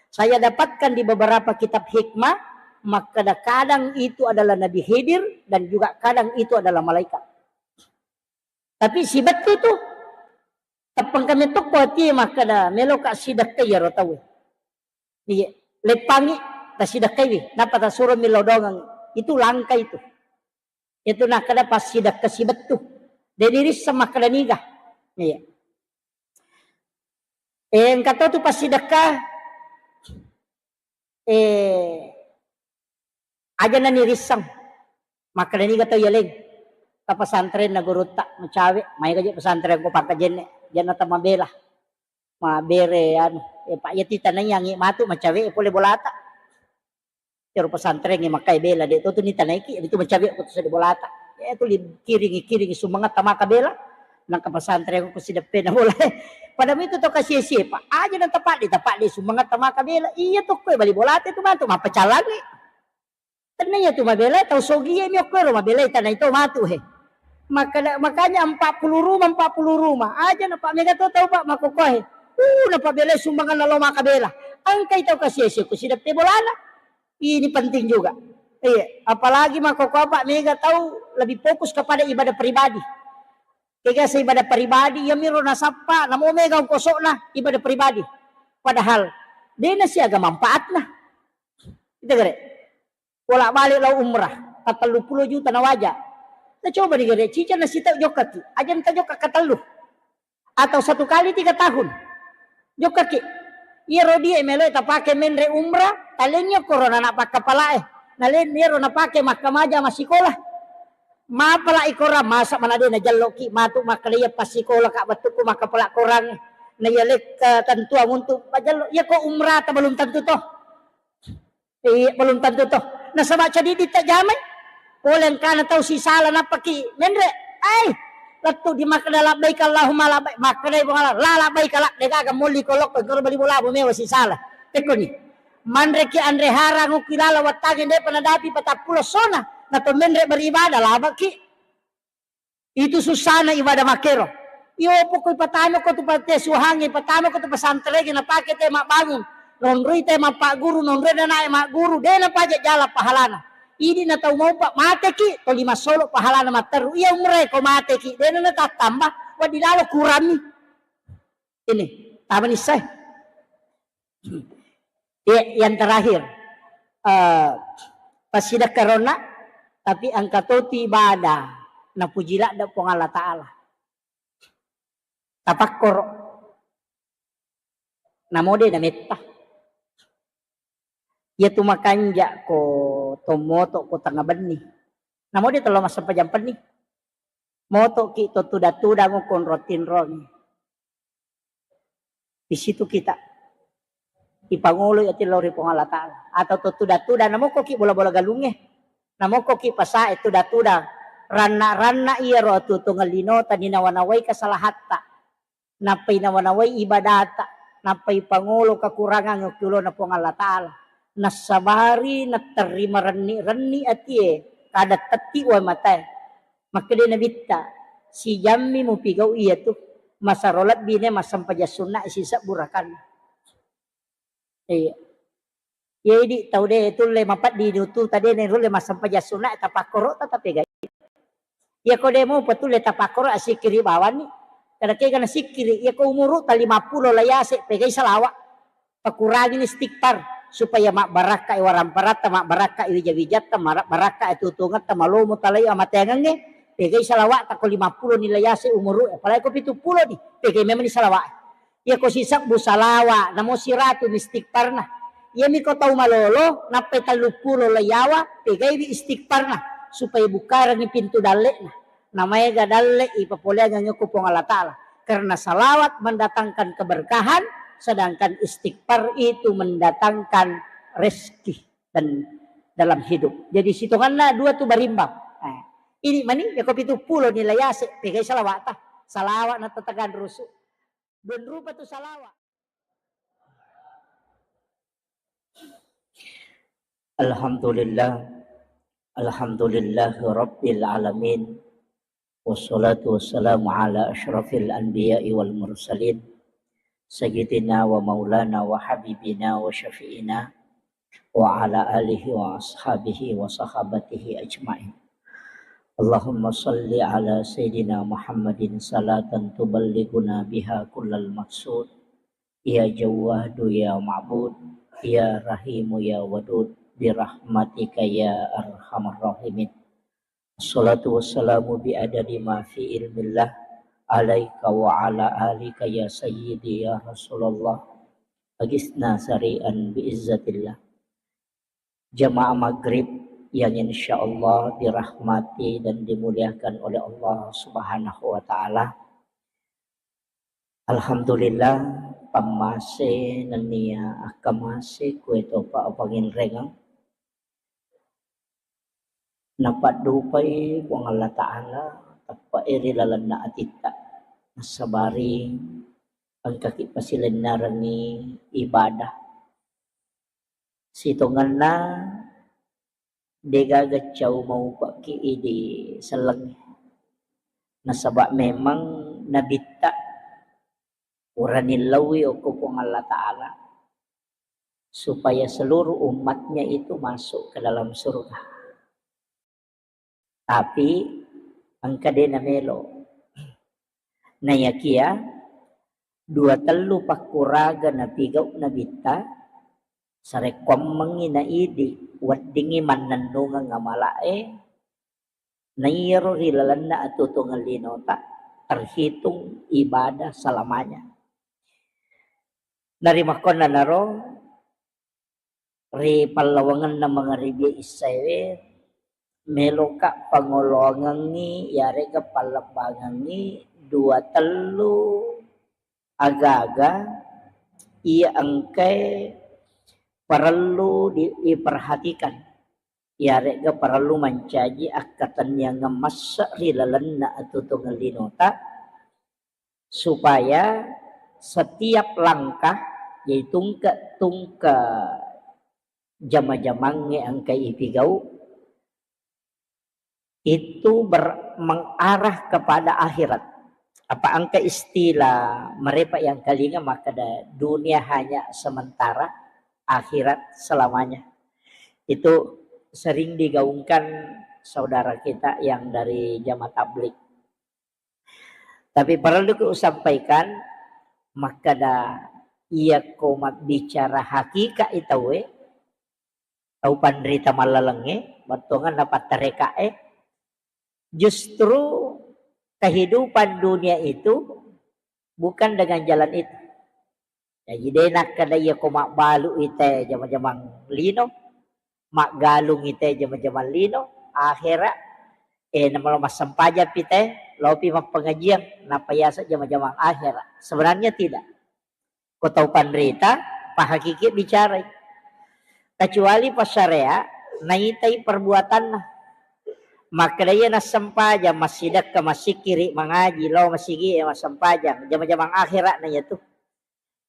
Saya dapatkan di beberapa kitab hikmah, makkeda kadang itu adalah Nabi Khidir dan juga kadang itu adalah malaikat. Tapi sibettu tu, teppeng kami tokko atie makkeda, meloka sidekkai iyaro tau. Iya, leppangi, tasidekkaiwi, nappa tasuro millau dongengi. Itu langka itu. Itu nakkeda passidekka sibettu. De nirisseng makkeda niga. Iya. Eh, engka to tu passidekka, eh, aja na nirisseng. Makkeda niga tau yaleng. Ta pesantren na gurutta, macawe, maega je pesantren ko Pangkajenne, janna tamabela. Mabere anu, eh, Pak, iya titanai angi matu macawe pole bolata. Ero pesantren e makkai bela, de to tu nitanaiki, itu macawe ko tu sede bolata. Eh, tu li-, kiringi, kiringi sumangetta maka bela. Nangka pesantren ko sideppena bola. Pada mitu to kasie-sie, Pak. Aja na tapadde, tapadde sumangetta maka bela. Iya to koe bali bolata itu matu mappecalangi. Tennia tu mabela tau sogie mi okko ero mabela tanai to matu he. Maka-, makanya empat puluh rumah, empat puluh rumah. Aja na Pak mega to tau Pak makokoe. Uh, na pabela sumbangan lo maka bela. Angkai tau kasie-sie ko sideppe bolana. Ini penting juga. Iya, apalagi makkokkoe Pak mega tau lebih fokus kepada ibadah pribadi. Kega se ibadah pribadi, iya miro nasappa, namo mega ongkosokna ibadah pribadi. Padahal, dena siaga manfaatna. Kita gere. Bolak-balik lao umrah, ka tellu pulo juta nawaja. Nah, coba ni gere, ciceng nasitau jokkaki. Aja nta jokka ka tellu. Atau satu kali tiga tahun. Jokkaki. Iyaro die melo tapake menre umrah, talengngi korona na pakkapalae. Nalen iyaro napake makkamaja massikola. Mapala i korang, masa mana de najelloki matu makkeda iya passikola ka wettukku makkapala korang. Na iya lekka tentuang untuk majello. Iya ko umrah ta belum tentu toh. Iya, belum tentu toh. Nasaba cadidi tajamai. Pole engkana tau sisala nappaki menre. Ai, lettu di makkeda labbaik Allahumma labbaik. Makkedai Puang Allah, la labbaik la, degaga molli kolokko, engkaro bali bola mewa sisala. Tekkoni. Manreki anre harang ukki lala wattangi depa nadapi patappulo sona. Nato menre beribadah labaki. Itu susana ibadah makkero. Iyo poko ipatama ko tu panti asuhangnge, ipatama ko tu pesantrengnge, napake te mabbangung, nonroi te mappagguru, nonroi nanae magguru, de napaja jala pahalana. Idi na tau maupa mateki, toli massolo pahalana matteru. Iya umre ko mateki, de na natattamba, wedding lalo kuranni. Ini, tama nissai. Iya, yang terakhir, eh, passidekkaronna, tapi engka totu ibadah napuji ladde Puang Allah Ta'ala. Tapakkoro. Namo de nametta. Iyatu makanja ko tommoto ko tengnga benni. Namo de tello massempajang penni. Motoki to tudang-tudang ko onrong tinrong. Di situ kita ipangoloi ati lao ri Puang Allah Ta'ala. Atau to tudang-tudang, namokkoki bola-bola galungnge, namokkoki pasae tudang-tudang, ranna-ranna iyaro atuo-tuongeng linota, ninawa-nawai kesalahatta, nappai nawa-nawai ibadata, nappai pangolo kekurangan okki ulona Puang Allah Ta'ala, nassabari natterima renni-renni atie, kada tetti wae matae. Makkeda Nabitta, sijammi mupigau iyatu, masero lebbi ne massempajang sunna sisebbu rakanna. Iya. Iya idi tau de tulle mapeddi nutu tade ne rulle massempajang sunna tapakkoro ta tapegai. Iya ko de mo patulle tapakkoro asikkiri bawanni. Kada kega nasikkiri, iya ko umuru ta lima pulo layase pegai salawa. Pakurangini istighfar supaya mabbarakkai waramparatta, mabbarakkai wija-wijatta, mabbarakkai atuo-tuongetta, malomo talai amateangengnge, pegai salawa'ta ko lima pulo ni layase umuru, apalagi ko pitu pulo ni, pegai memang ni salawa. Iya ko sisebbu salawa, namo siratu mi istighfarna. Iyami ko tau malolo, nappai tellu pulo layawa, pegaiwi istighfarna supaya bukarengngi pintu dalle'na. Namaega dalle ipapoleangengngi ko Puang Allah Ta'ala. Karena salawat mendatangkan keberkahan, sedangkan istighfar itu mendatangkan rezeki dan dalam hidup. Jadi sitonganna dua tu barimbang. Eh, ini mani ya ko pitu pulo ni layase, pegai salawata. Salawat na tatagan rusu. Dua rupa tu salawat. Alhamdulillah. Alhamdulillahi Rabbil Alamin. Wassalatu wassalamu ala asyrafil anbiya'i wal mursalin. Sayyidina wa maulana wa habibina wa syafi'ina wa ala alihi wa ashabihi wa sahabatihi ajma'in. Allahumma salli ala Sayyidina Muhammadin salatan tuballighuna biha kullal maqsud. Ya Jawwadu ya Ma'bud, ya Rahimu ya Wadud, birahmatika ya arhamar rahimin. Assalatu wassalamu bi adadi ma fi ilmillah alaika wa ala alika ya sayyidi ya Rasulullah. Agisna sari'an bi izzatillah. Jamaah maghrib yang insya Allah dirahmati dan dimuliakan oleh Allah Subhanahu wa Ta'ala. Alhamdulillah, pammase nennia akkamase kuetopa apanginrengeng. Napaddupai Puang Allah Ta'ala, teppe'e ri lalenna atitta. Nassabari engkaki pasilennarengngi ibadah. Sitongenna degaga cau maupekki idi sellengnge. Nasaba memang nabitta urani laui okko Puang Allah Ta'ala supaya seluruh umatnya itu masuk ke dalam surga. Tapi engka de namelo. Nayakia dua tellu pakkuraga napigau nabitta, sarekkuammengngi na idi weddingngi mannennungeng amalae, naiyaro ri lalenna atuo-tuongeng linota terhitung ibadah selamanya. Narimakkuannanaro ri pallawangenna mangaribie issaewe, meloka pangoloangengngi yaregga pallebbangengngi dua tellu aga-aga iya engkae parellu di-, diperhatikan. Yaregga parellu mancaji akkatenniangeng masse ri lalenna atuo-tuongeng linota, supaya setiap langkah, jadi tungke-tungke jama-jamangnge engka ipigau, itu ber-, mengarah kepada akhirat. Apa engka istilah mereka yang kalinga makkeda dunia hanya sementara, akhirat selamanya. Itu sering digaungkan saudara kita yang dari jamaah tabligh. Tapi perlu ku usampaikan, makkeda iyako mabbicara hakikat i tauwe, tau panrita mallalengnge, bettuanganna pattarekae, justru kehidupan dunia itu bukan dengan jalan itu. Jaji de nakkeda iyako mabbalu ite jama-jamang lino, maggalung ite jama-jamang lino, akhera, eh, namalo massempajang pi te, lopi mappengajian, nappa yaseng jama-jamang akhera. Sebenarnya tidak. Ko tau panrita, pahakiki bicarai. Kecuali passarea, naitai perbuatanna. Makkeda iya nassempajang, massidekka, massikkiri, mangaji, lao masigi, eh, massempajang, jama-jamang akhera na iya tu.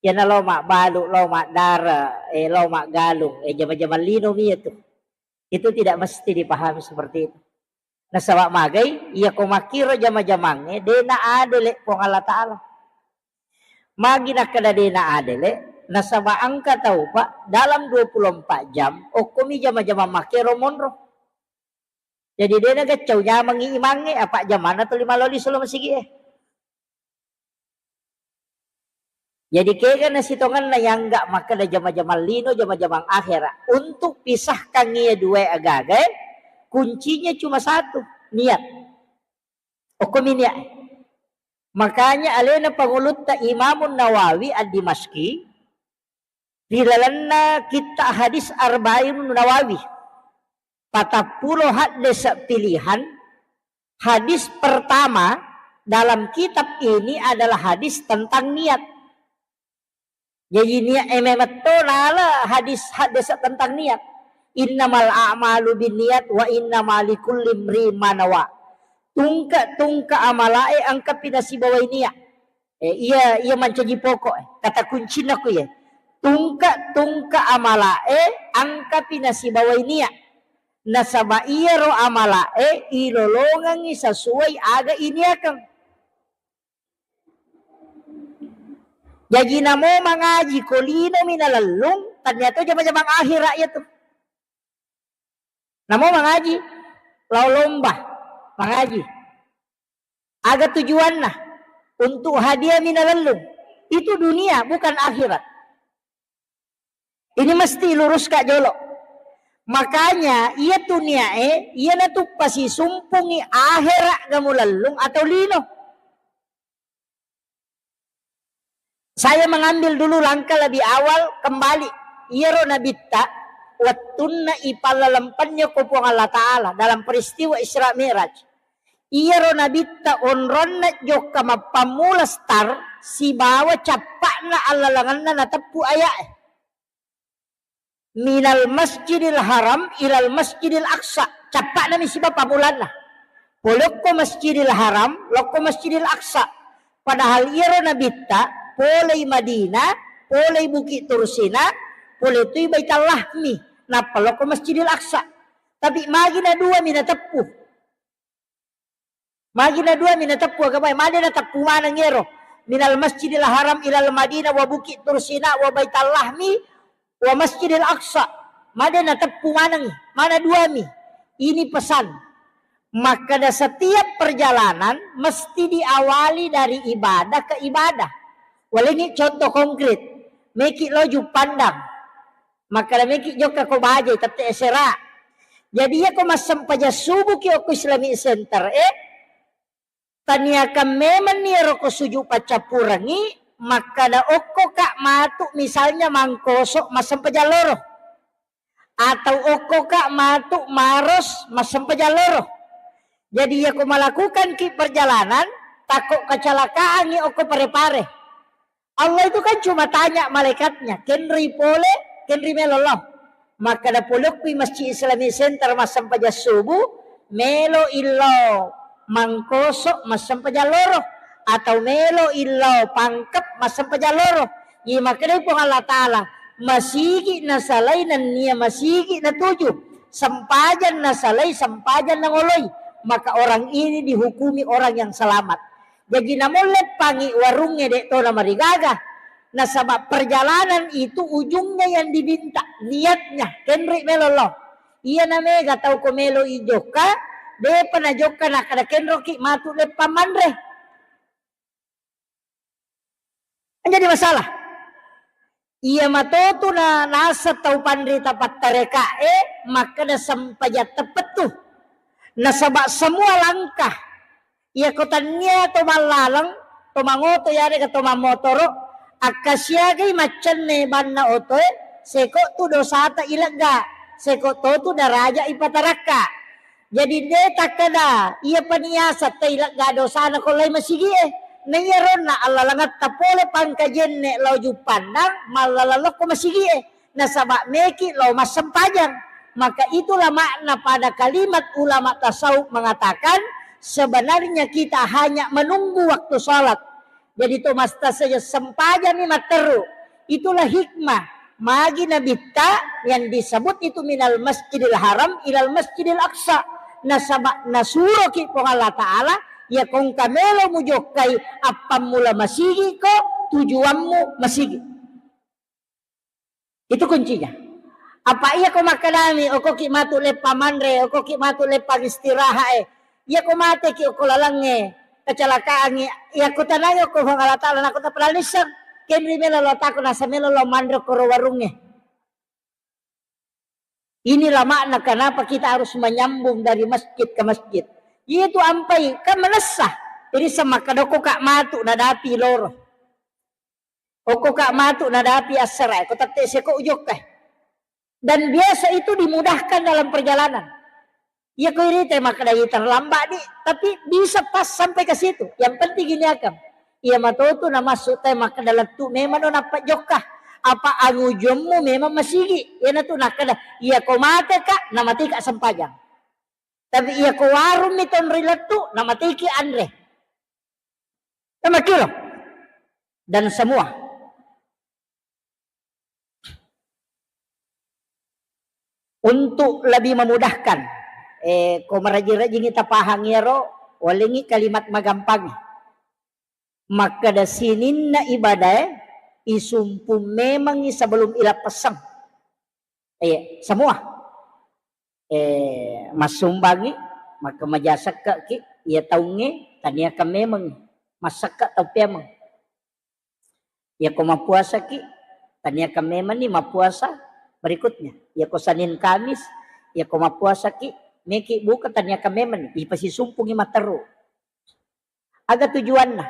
Iyana lao mabbalu, lao maddare, eh, lao maggalung, eh, jama-jamang lino mi iya tu. Itu tidak mesti dipahami seperti itu. Nasaba magai, iyako makkiro jama-jamangnge, de naadele Puang Allah Ta'ala. Magi nakkeda de naadele, nasaba engka tau, Pak, dalam dua puluh empat jam, okkomi jama-jamang makkero monro. Jadi de nagaccau nyamangi imangnge, apa jamanna tuli maloli solo masigi e. Jadi kega nasitongenna yangga makkeda jama-jamang lino, jama-jamang akhera. Untuk pisahkan iya dua agaga, kuncinya cuma satu, niat. Okkomi niat. Makanya alena pangulutta Imamun Nawawi Ad-Dimasyqi, ri lalenna kitta hadis Arba'in Nawawi, patappulo haddese pilihan, hadis pertama dalam kitab ini adalah hadis tentang niat. Jaji niat e memetto nala hadis, haddese tentang niat. Innamal a'malu binniyat wa innama likulli imri'in ma nawa. Tungke-tungke amalae engkapi nasibawai niat. Eh, iya, iya mancaji pokok, eh. Kata kuncinna ku iya. Tungke-tungke amalae engkapi nasibawai niat. Nasaba iyaro amalae ilolongengngi sesuai aga iniakeng. Jaji namo mangaji ko linomi nalellung, ternyata jama-jamang akhera iya tu. Namo mangaji, lao lomba, mangaji. Aga tujuanna? Untuk hadiah mi nalellung. Itu dunia, bukan akhirat. Ini mesti luruskan jolo. Makanya, iya tu niae, iya natu pasisumpungi akhera ga mulellung atau lino. Saya mengambil dulu langkah lebih awal kembali. Iyaro nabitta, wettunna ipallalempennya ko Puang Allah Ta'ala dalam peristiwa Isra Mi'raj. Iyaro nabitta onronna jokka mappammula star sibawa cappa'na allalengenna nateppu aya'e. Minal Masjidil Haram ilal Masjidil Aqsa. Cappa'na mi siba pammulanna. Pole okko Masjidil Haram, lokko Masjidil Aqsa. Padahal iyaro nabitta, polei Madinah, polei Bukit Tursina, pole tui Baitul Lahmi. Nappa lokko Masjidil Aqsa. Tapi magi na dua mi nateppu. Magi na dua mi nateppu aga bae, made nateppu maneng ero. Minal Masjidil Haram ilal Madinah wa Bukit Tursina wa Baitul Lahmi wa Masjidil Aqsa. Made nateppu maneng, mana dua mi. Ini pesan. Makkeda setiap perjalanan mesti diawali dari ibadah ke ibadah. Walengi contoh konkret. Meki lo Juppandang. Makkeda meki jokka ko bajai tette esera. Jadi iya ko massempajang subuh ki okko Islamic Center e, taniakan memang ni ero ko sujud paccappurengi, makkeda okko ka matu misalnya Mangkoso massempajang loro. Atau okko ka matu Maros massempajang loro. Jadi iya ko melakukan ki perjalanan, takko kecelakaan ni okko Pare-Pare. Allah itu kan cuma tanya malaikatnya, kenri pole, kenri melo lo. Makkeda polokki Masjid Islamic Center massempajang subuh, melo illo Mangkoso massempajang loro, atau melo illo Pangkep massempajang loro. Iya makkeda Puang Allah Ta'ala, masigi nasalai nennia masigi natuju, sempajang nasalai sempajang nangoloi. Maka orang ini dihukumi orang yang selamat. Jaji namolle pangi warungnge de' tona marigaga. Nasaba perjalanan itu ujungnya yang diminta, niatnya. Kenri melo lo. Iya na mega tau ko melo i jokka, depa na jokka na kada kenroki matu leppa manre. Jadi masalah. Iya matotu na nasa tau panrita pattarekae makkeda sempajang teppettu. Nasaba semua langkah, iya ko tannia to mallaleng, to mangoto yarega to mammotoro, akkasiagai maccenne banna otoe, seko tu dosata ilegga, seko to tu daraja ipatarakka. Jadi de takkeda iya paniasa tailegga dosana ko lai masigie. Na iya ronna allalengetta pole pangkajenne lao juppandang mallalalokko masigie. Nasaba meki lao massempajang. Maka itulah makna pada kalimat ulama tasawuf mengatakan sebenarnya kita hanya menunggu waktu sholat. Jadi to masta saja sempajami matteru. Itulah hikmah. Magi nabitta yang disebut itu minal masjidil haram ilal masjidil aqsa. Nasaba nasuroki Puang Allah Ta'ala, ya kongka melo mujokkai appammula masigi ko tujuanmu masigi. Itu kuncinya. Apa iya ko makkedami, okoki matu leppa manre, okoki matu leppa istirahat e. Iya ko mateki oko lalengnge, kecelakaangnge, iya ko tanai oko Puang Allah Ta'ala nako tapalalisseng. Kenri melo lo tako nasa melo lo manre koro warungnge. Inilah makna kenapa kita harus menyambung dari masjid ke masjid. Iya tu ampai, kan manessa. Jadi semakkeda ko ka matu nadapi loro. Okko ka matu nadapi assara, ko tette seko ujokka. Dan biasa itu dimudahkan dalam perjalanan. Iya ko irita makkeda terlambat di, tapi bisa pas sampai ke situ. Yang penting gini akan. Iya matotu na masuk te makkeda lettu memang no nappa jokka. Apa angujummu memang masigi. Iya natu nakkeda, iya ko mate ka, na mati ka sempajang. Tapi iya ko warung mi tonri lettu, na matiki anre. Sama kilo. Dan semua. Untuk lebih memudahkan, eh, ko maraji-rajingi tapahang iyaro, walengi kalimat magampang. Makkeda sininna ibadae, isumpung memangi sebelum ilappessang. Iya, semua. Eh, massumbangi, makkamaja sekka ki, iya taungnge, taniakan memang. Massekka tau pemeng. Iya ko mappuasaki, taniakan memang ni mappuasa berikutnya. Iya ko Senin Kamis, iya ko mappuasaki, meki buka taniakan memang ni. Ipasisumpungi matteru. Aga tujuanna?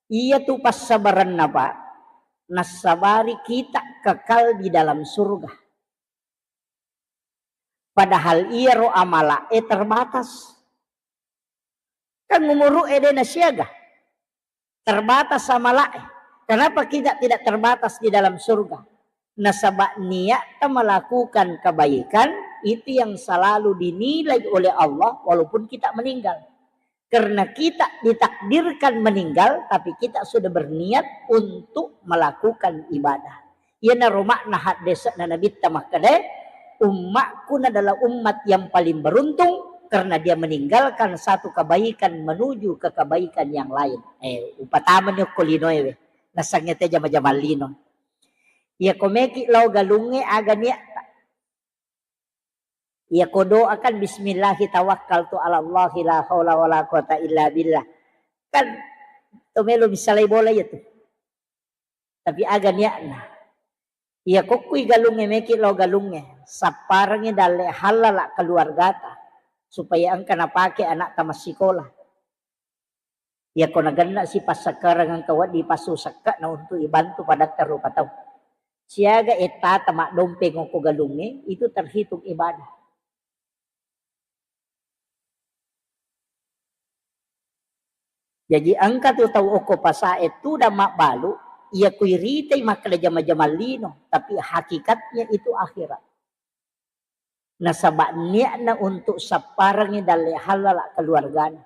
Iya tu passabaranna, Pak. Nassabari kita kekal di dalam surga. Padahal iyaro amala e terbatas. Kan umuru e de nasiaga. Terbatas amala e. Kenapa kita tidak terbatas di dalam surga? Nasaba niatta melakukan kebaikan itu yang selalu dinilai oleh Allah walaupun kita meninggal. Karena kita ditakdirkan meninggal, tapi kita sudah berniat untuk melakukan ibadah. Iyanaro makna haddese'na Nabitta makkeda, "Ummakku adalah umat yang paling beruntung karena dia meninggalkan satu kebaikan menuju ke kebaikan yang lain." Eh, upatamani okko linoe we. Nasangnge te jama-jamang lino. Iya ko meki lao galungnge aga niatta. Iya ko doa kan, "Bismillahi tawakkaltu ala Allahi la haula wala quwata illa billah." Kan to melo misalai bola iya tu. Tapi aga niatna. Iya kokkui galungnge meki lao galungnge, sapparengngi dalle hallala keluargata supaya engka napake anakta massikola. Iyako nagenna si passakkareng engka wedding passu sekke'na untuk ibantu padatta rupa tau. Siaga ettata maddompeng okko galungnge, itu terhitung ibadah. Jaji engka tu tau okko pasae tudang mabbalu, iyako iritai makkeda jama-jamang lino, tapi hakikatnya itu akhirat. Nasaba niatna untuk sapparengngi dalle hallala keluargana.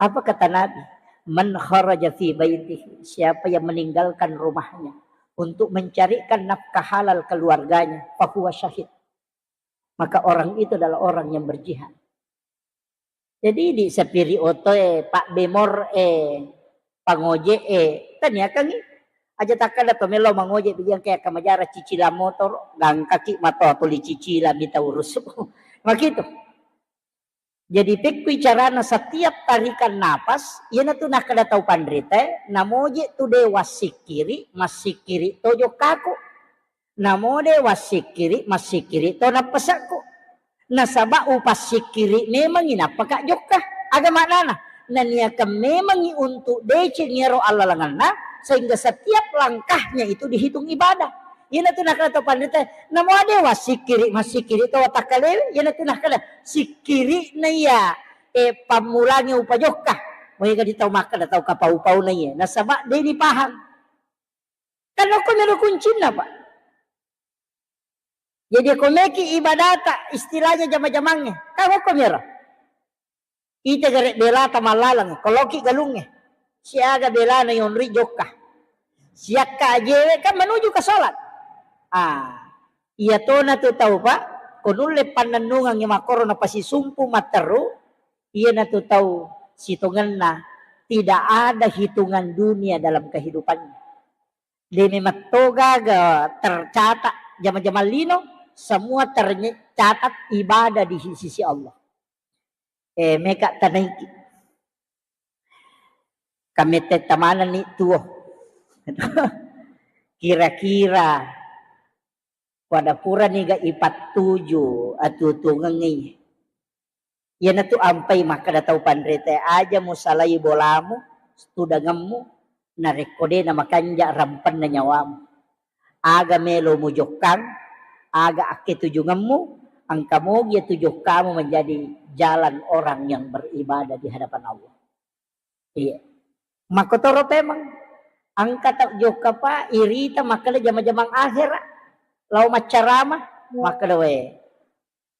Apa kata Nabi? "Man kharaja fi baitihi," siapa yang meninggalkan rumahnya untuk mencarikan nafkah halal keluarganya, fahuwa syahid. Maka orang itu adalah orang yang berjihad. Jadi di sapiri oto e, Pak Bemor e, pangoje e, taniakangi. Aja takkada to melo mangoje, bijang kayak kamajara cicilan motor, gangkaki mato tuli cicilan mita urus. Makitu. Jadi pekkui carana setiap tarikan napas, iyanatu nakkeda tau panrita e, namoje tu de wassikkiri, massikkiri to jokkaku. Namo de wassikkiri, massikkiri to nappasekku. Nasaba upassikkiri memangi nappaka jokka. Aga maknana? Naniakan memangi untuk deceng iyaro allalengenna, sehingga setiap langkahnya itu dihitung ibadah. Iyanatu nakkeda to panrita e, namo de wassikkiri, massikkiri to watakkalewe, iyanatu nakkeda sikkiri na iya, e, pammulangi upajokka. Maega di tau makkeda tau kapau-pau na iya. Nasaba de dipahang. Kan okko mero kuncinna, Pak. Jadi ko meki ibadata istilahnya jama-jamangnge, kan okko mero. Ita gare belata mallaleng, koloki galungnge. Siaga belana yonri jokka. Siakka ajewe kan menuju ke salat. Ah, iya tona tu tau, Pak, ko nulle pannennungangngi makkoro napasisumpu matteru, iyanatu tau sitongenna tidak ada hitungan dunia dalam kehidupannya. De memang to gaga tercatat jama-jama lino, semua tercatat ibadah di sisi Allah. Eh, meka tanaiki. Kamette tamanani tuo. Kira-kira pada purani ga ipattuju atutungengngi. Iyanatu ampai makkeda tau panrita e, aja musalai bolamu, tudangemmu, narekko de namakanja rampenna nyawamu. Aga melo mujokkang, aga akketujungemmu, engka mogi atu jokkamu menjadi jalan orang yang beribadah di hadapan Allah. Iya. Makkotoro pemeng. Engka tau jokka, Pak, irita makkeda jama-jamang akhera. Lao maccarama, makkeda we.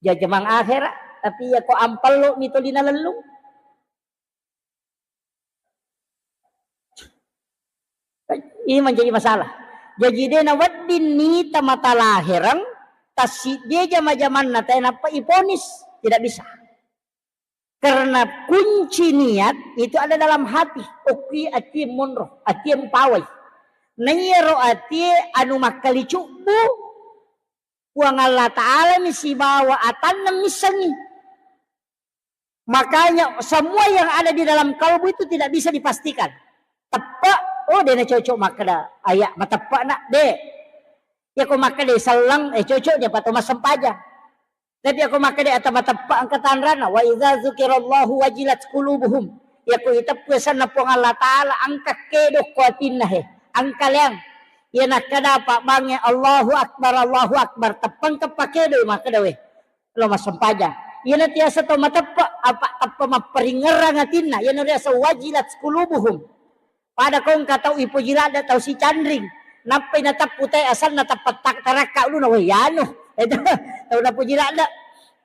Jajamang akhera, tapi iya ko ampello mi toli nalellung. Ini menjadi masalah. Jadi de nawedding nita mata lahereng, tassiddia jama-jamanna tae nappa iponis, tidak bisa. Karena kunci niat itu ada dalam hati. Okki atie monro, atie mpawai. Naiyaro atie anu makkali cubbu, Puang Allah Ta'ala mi sibawa atanna missengi. Makanya semua yang ada di dalam kalbu itu tidak bisa dipastikan. Teppe, oh, de nacocok makkeda aya mateppe nak, de. Ya ko makkeda selleng, eh, cocok dia pato massempajang. Tapi ako makkeda ata mateppe engka tanrana, wa idza dzukirallahu wajilat qulubuhum. Yako iteppu asenna Puang Allah Ta'ala, engka kedo ko atinna he, engka leang. Iya nakkeda apa bangnge, Allahu Akbar, Allahu Akbar, teppengka pakedo makkeda we. Lo massempajang. Iyana tiasa tau mateppe, apa teppe mapparingerrang atinna, iyana riaseng wajilat qulubuhum. Pada ko engka tau ipoji ladde tau sicanring, nappai nateppu tae asenna teppa tak tarakka uluna, weh, anu. Itu tau napoji ladde.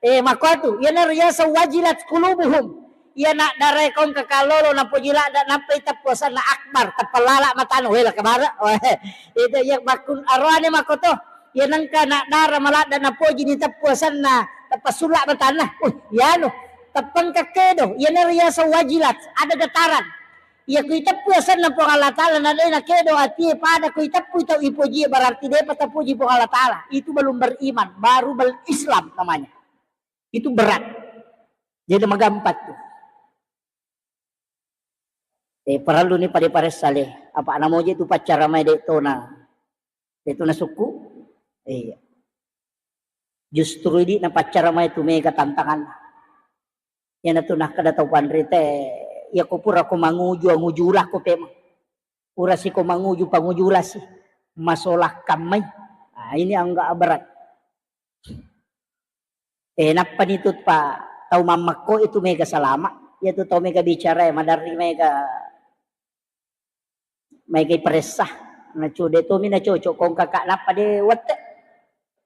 Eh, makkuatu, iyana riaseng wajilat qulubuhum. Iyana darae ko engka kallolo napoji ladde nappai teppu asenna akbar, teppa lala matana, weh, laka bara. Weh, itu iya makkun aroane makkoto. Iya nengka na dara maladde napoji ni teppu asenna, teppa sulla matana. Uh, iyanu, teppengka kedo, iyana riaseng wajilat, ada getaran. Iya ku iteppu asenna Puang Allah Ta'ala na de nakedo atie pada ku iteppu tau ipoji, berarti depa tapoji Puang Allah Ta'ala. Itu belum beriman, baru berislam namanya. Itu berat. Jadi magampang tuh. Eh, parellu ni pada paressa le. Apa namoje tu paccara mai de tona. De tona sukku. Iya. Justru idi na paccara mai tu mega tantangan. Iyana tu nakkeda tau panrita, iya ko pura ko manguju, anguju ulah ko pema. Pura si ko manguju, panguju ulah si. Masolah kammai. Nah, ini agak berat. Eh, nappani tu pa tau mammekko itu mega salama. Iya tu tau mega bicara, maderri mega, mega iparessa. Nacu-, de tomi nacocok kong kakak nappa de wette.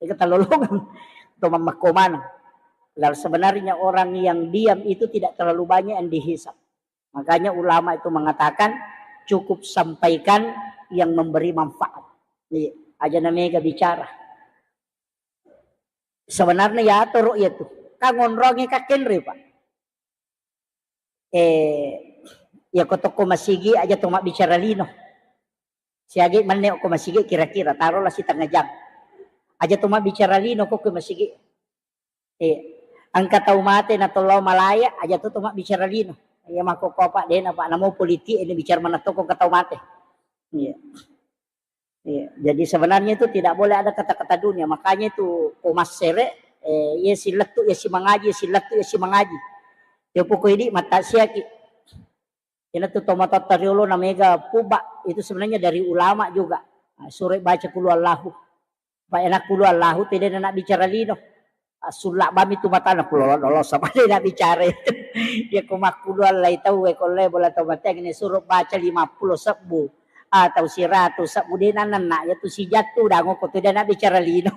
Ega talolongan. Tau mammekko maneng. Lalu sebenarnya orang yang diam itu tidak terlalu banyak yang dihisap. Makanya ulama itu mengatakan cukup sampaikan yang memberi manfaat. Iya, aja na mega bicara. Sebenarnya ya atoro iya tu. Kan ngonrongi kakkenre, Pak. Eh, iya ko tokko masigi aja to mabbicara lino. Siaga menne ko masigi kira-kira, taruhlah setengah jam. Aja to mabbicara lino ko ko masigi. Eh, engka tau mate na tollo malaya, aja to to mabbicara lino. Iya makkokko apa dena, Pak, namo politik ini bicara mana toko engka tau mate. Iya. Iya, jadi sebenarnya itu tidak boleh ada kata-kata dunia. Makanya itu ko massere, eh, iya silettu, iya simangaji, iya silettu, iya simangaji. Ya pokok ini mata siaki. Ina tu tomatotta riolo na mega puba, itu sebenarnya dari ulama juga. Nah, suruh baca kulu Allahu. Pak enak kulu Allahu tidak nak bicara lino. Sulla bami tu matana, kulolo dolo sama de na bicara itu. Ya ko makkulu Allah tau e, ko le bola tau mateng ni suruh baca lima puluh sebbu atau siratu sebbu de na nenna ya tu sijattu dango ko tu de na bicara lino.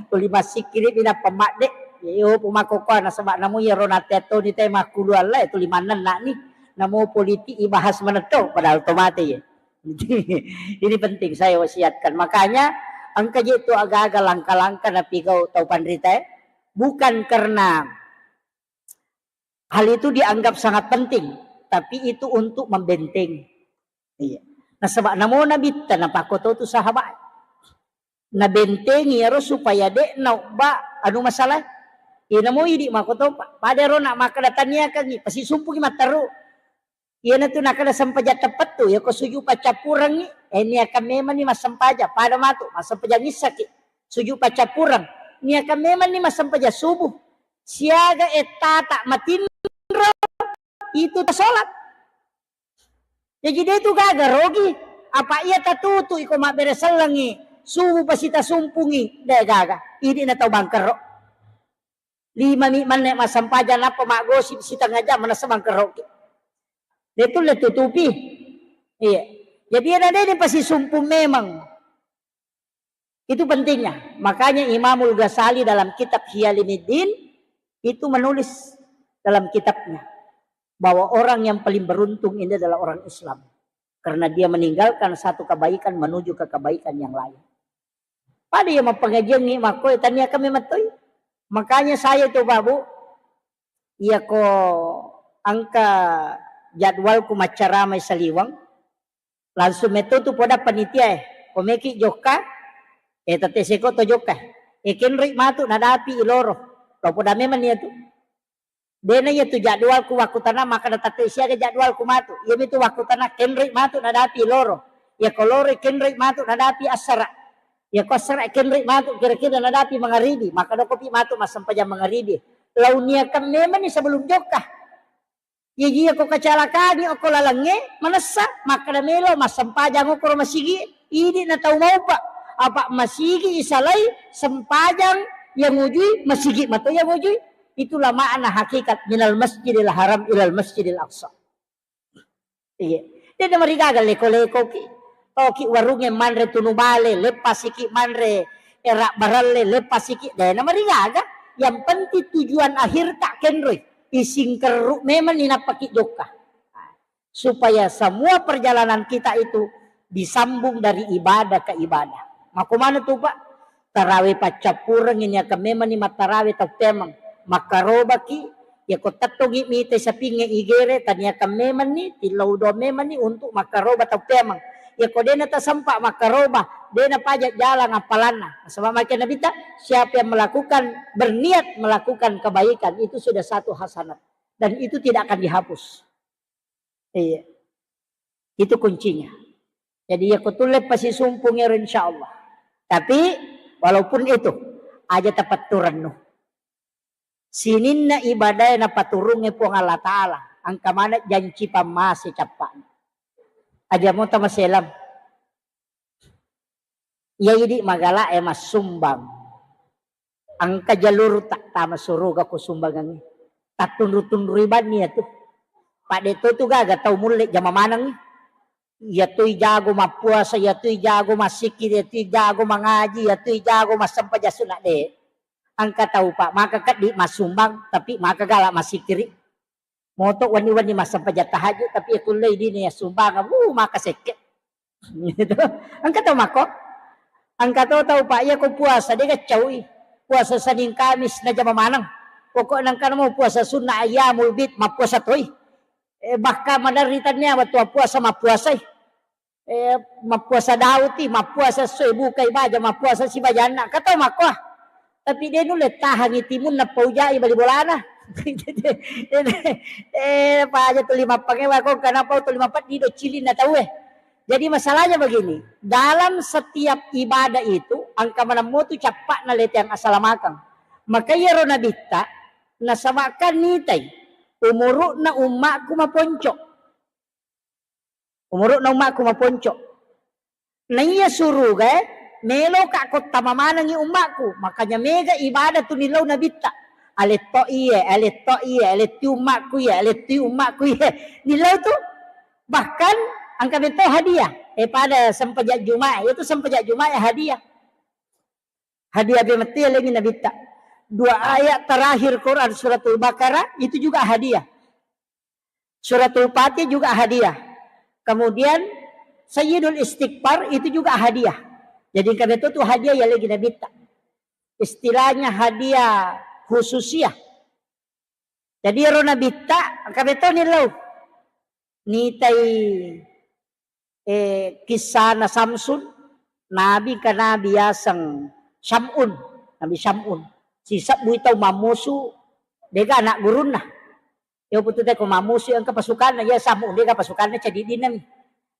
Tuli massikkiri bina pemadde. Ya yo pemako ko na sebab namu ya rona teto ni te makkulu Allah itu lima nenna ni. Namu politik ibahas menetto padahal to mate ya. Ini penting saya wasiatkan. Makanya engka je tu aga-aga langka-langka napigau tau panrita e. Bukan karena hal itu dianggap sangat penting, tapi itu untuk membentengi. Iya. Nasaba namo nabitta napakkoto tu sahabat. Nabentengi ero supaya de naobba anu masalah. Iya namo idi makoto pa-, pada ero nak makkeda taniakangi, pasti sumpungi matteru. Iyanatu nakkeda sempajang teppettu, yako suju paccappurengngi, eh, niakan memanni massempajang, pada matu massempajang issaki, suju paccappureng, niakan memanni massempajang subuh, siaga ettata matinro itu tasolat. Jaji de tu gaga rogi, apa iya tatutu iko mabbere sellengi, subuh pasi tasumpungi, de gaga, idi na tau bangkero. Lima mi manne massempajang nappa maggosip sitengah jam manessa bangkeroki. Letu letutupi. Iya. Jadi ada dede pasti sumpung memang. Itu pentingnya. Makanya Imamul Ghazali dalam kitab Hiyalimiddin itu menulis dalam kitabnya bahwa orang yang paling beruntung ini adalah orang Islam. Karena dia meninggalkan satu kebaikan menuju ke kebaikan yang lain. Pada iya mappangajiangngi makko, tania kami mattoi. Makanya saya itu, Pak, Bu, iya ko engka jadwalku maccaramai saliweng, langsung metto tu poda panitia e, ko meki jokka, eh, tette seko to jokka. Eh, kenroi matu nadapi iloro. Lo poda memang iya tu. Dena iya tu jadwalku wakkutana makkeda tette siaga jadwalku matu. Iya mitu wakkutana kenroi matu nadapi loro. Iya ko loro kenroi matu nadapi assara. Iya ko assara kenroi matu kira-kira nadapi mangaribi. Makkeda kopi matu massempajang mangaribi. Launiakan memang ni sebelum jokka. Iya iya ko kecelakaan okko lalengnge manessa makkeda melo massempajang okko ro masigi. Idi na tau maupa. Apa masigi isalai sempajang yang ujui masigi mato yang ujui. Itulah makna hakikat minal masjidil haram ilal masjidil aqsa. Iya. Dena marigaga leko-lekoki. Toki warungnge manre tunu bale, leppasiki manre erak baralle, leppasiki. Dena marigaga. Yang penting tujuan akhir tak kenroi. Ising kerru memang ninappaki jokka. Supaya semua perjalanan kita itu disambung dari ibadah ke ibadah. Mako mana tu, Pak? Tarawe paccappureng ini akan memang ni mattarawe tau pemeng. Makkarobaki, ya ko tettongi mite sapinge igere, taniakan memang ni, tillau doang memang ni untuk makkaroba tau pemeng. Ya ko dena tasempa makkaroba, dena pajak jalan apalanna. Sebab makin Nabi ta, siapa yang melakukan, berniat melakukan kebaikan, itu sudah satu hasanat. Dan itu tidak akan dihapus. Iya. Itu kuncinya. Jadi ya kutulle pasi sumpung ero insyaallah. Tapi walaupun itu aja tapatturannu. Sininna ibadah na paturunge Puang Allah Ta'ala. Angka mana janci pammase cappa. Aja mo tamaselam. Iya idi magala e massumbang. Engka jalur tak tama suruga ko sumbangangngi. Tattunru-tunrui banni ya tu. Pak de to tu gaga tau mulle jama manengngi. Iya tu jago mappuasa, iya tu jago massikiri, iya tu jago mangaji, iya tu jago massempajang sunna de. Engka tau Pak maka keddi massumbang tapi maka gala massikiri. Moto wenni-wenni massempajang tahajud, tapi ya kullei dini ya sumbangan, wuh, maka sekke. Gitu. Engka tau mako, engka tau tau Pak, iya ko puasa, de gaccaui. Puasa Senin Kamis na jama maneng. Pokokna engka namo puasa sunnah ayyamul bid, mappuasa toi. Eh, bahkan maderri tania wettu puasa mappuasai. Eh, mappuasa Daud i, mappuasa esso e bukai baja, mappuasa sibajanna. Katau makkoa. Tapi de nulle tahangi timunna paujai bali bolana. Eh, paja tuli mappangewa ko, kenapa tuli mapeddi do cilinna tau e. Jadi masalahnya begini, dalam setiap ibadah itu engka manemmo tu cappa'na leteang asalamakeng. Maka iyaro nabitta nasaba'kan nitai umuru'na ummakku maponco. Umuru'na ummakku maponco. Naiya surugae meloka kottama manengi ummakku. Makanya mega ibadah tu nilau nabitta. Aletto iye, aletto iye, aletti ummakku iye, aletti ummakku iye. Nilau tu bahkan engka metto hadiah. Eh, pada sempajak Jumat, itu sempajak Jumat ya hadiah. Hadiah bemetti lengi nabitta. Dua ayat terakhir Quran suratul Baqarah itu juga hadiah. Suratul Fatih juga hadiah. Kemudian Sayyidul Istighfar itu juga hadiah. Jadi engka metto tu hadiah ya lagi nabitta. Istilahnya hadiah khususiah. Jadi ero nabitta engka metto nilau. Nitai eh, kissana Samsun, nabi ka nabi yaseng Syam'un, Nabi Syam'un. Sisebbui tau mammusu, dega anak gurunna. Yo putu te ko mammusu engka pasukanna, ya Sam'un dega pasukanna cadiddinna mi.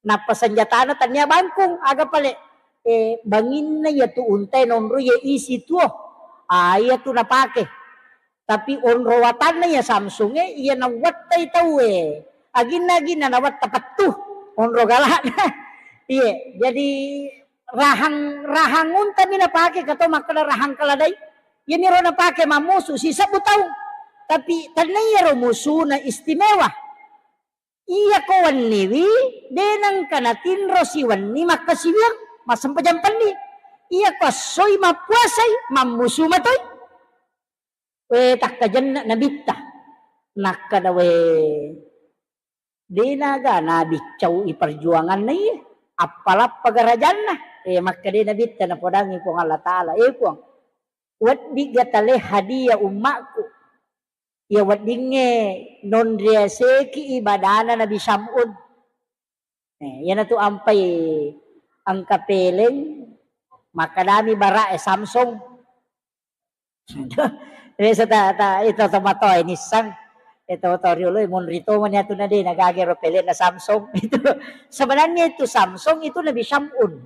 Nappa senjatana tania bangkung, aga pale, eh, banginna ya tu untai nonro ya isi tuo. Ah, iya tu napake. Tapi onro watanna iya Samsung e, iya nawettai tauwe. Aginna-aginna nawetta pettu. Onro galakna. Iye, jadi rahang, rahang untami napake, kato makkeda rahang keledai. Iyamiro napake mammusu sisebbu taung. Tapi tenniyaro musuna istimewa. Iya ko wenniwi, de nengka natinro siwenni makkasiwiang, massempajang penni. Iya ko essoi mappuasai, mammusu matoi. We, takkajenna nabitta. Nakkeda, we, de naga nabiccau i perjuanganna iye. Appalappa garajanna. Eh, makkeda nabitta napodangi Puang Allah Ta'ala. Eh, Puang, weddigga tale hadiah ummakku. Iya weddingnge nonriaseki ibadana Nabi Syam'un. Eh, iyanatu ampai engka peleng, makkedami bara'e Samsung. Biasa ta, ta, itu tomatoa nissang. Itu to riolo monri tomani atu na de nagaga ro pelenna Samsung. Itu sebenarnya itu Samsung itu Nabi Syam'un.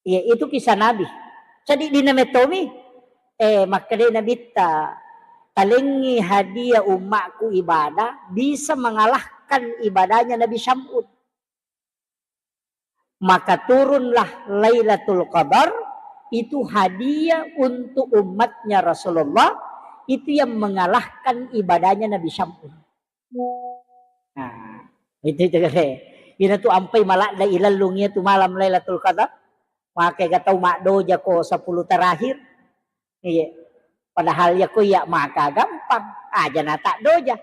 Iya, itu kisah Nabi. Jadi dina metomi, eh, makkeda Nabitta, talengi hadiah ummakku ibadah bisa mengalahkan ibadahnya Nabi Syam'un. Maka turunlah Lailatul Qadar, itu hadiah untuk umatnya Rasulullah, itu yang mengalahkan ibadahnya Nabi Syam'un. Nah, itu, itu kale. Ina tu ampai maladda ilellung iya tu malam Lailatul Qadar. Maka ga tau maddoja ko sepuluh terakhir. Iya. Padahal ya ko iya maka gampang. Aja na tak doja.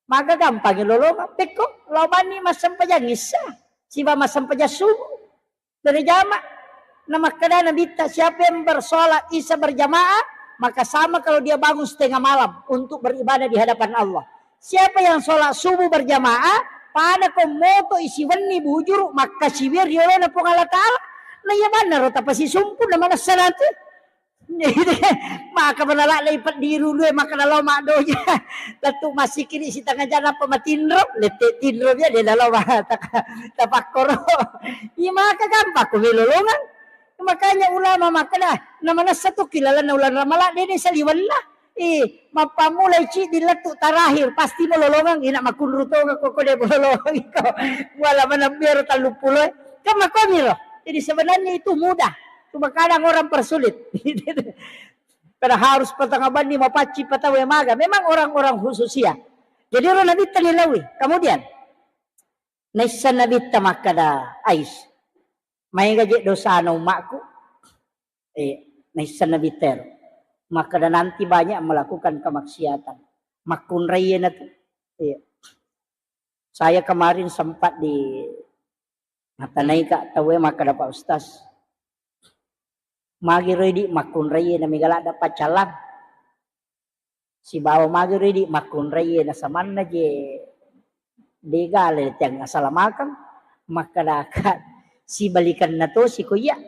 Maka gampang lolongang. Pekko, lo mani massempajang Isya. Siba massempajang subuh. Berjamaah. Nah, makkeda Nabitta, siapa yang bersolat Isya berjamaah, maka sama kalau dia bangun setengah malam untuk beribadah di hadapan Allah. Siapa yang sholat subuh berjamaah, pada ko moto isi wenni bujuru, makkasiwiang riolona Puang Allah Ta'ala. Nah, iya manna ro tapasisumpu na manessa nanti. Maka manala lei peddiru lue, maka nalo maddoja. Lettu massikiri sitengah jam apa matinro, lette tinro dia de nalo ma-, tak-, tapakkoro. Iya maka gampang ko melolongang. Makanya ulama makkeda, na manessa tu kilalanna ulana Ramalang, de saliwenna. Eh, mappammulai ciddi lettu terakhir, pasti melolongang, ina makunru tonga koko de melolongang iko. Wala manambiaro talluppulo. Kan makomiro. Jadi sebenarnya itu mudah. Cuma kadang orang persulit. Pada harus patanga banni mapacci patawe maga. Memang orang-orang khususia. Jadi ro Nabitta nilaui. Kemudian naissa Nabitta makkeda, Ais, maega je dosana ummakku. Eh, naissa Nabitta ero. Makkeda nanti banyak melakukan kemaksiatan. Makkunraiye natu. Iya. Saya kemarin sempat di Matanaika tauwe makkeda, Pak Ustaz, magi ro idi makkunraiye na mega ladda paccallang. Sibawa magi ro idi makkunraiye na samanna je Dega le tiang asalamakeng, makkedaka sibalikenna tosi ko iya.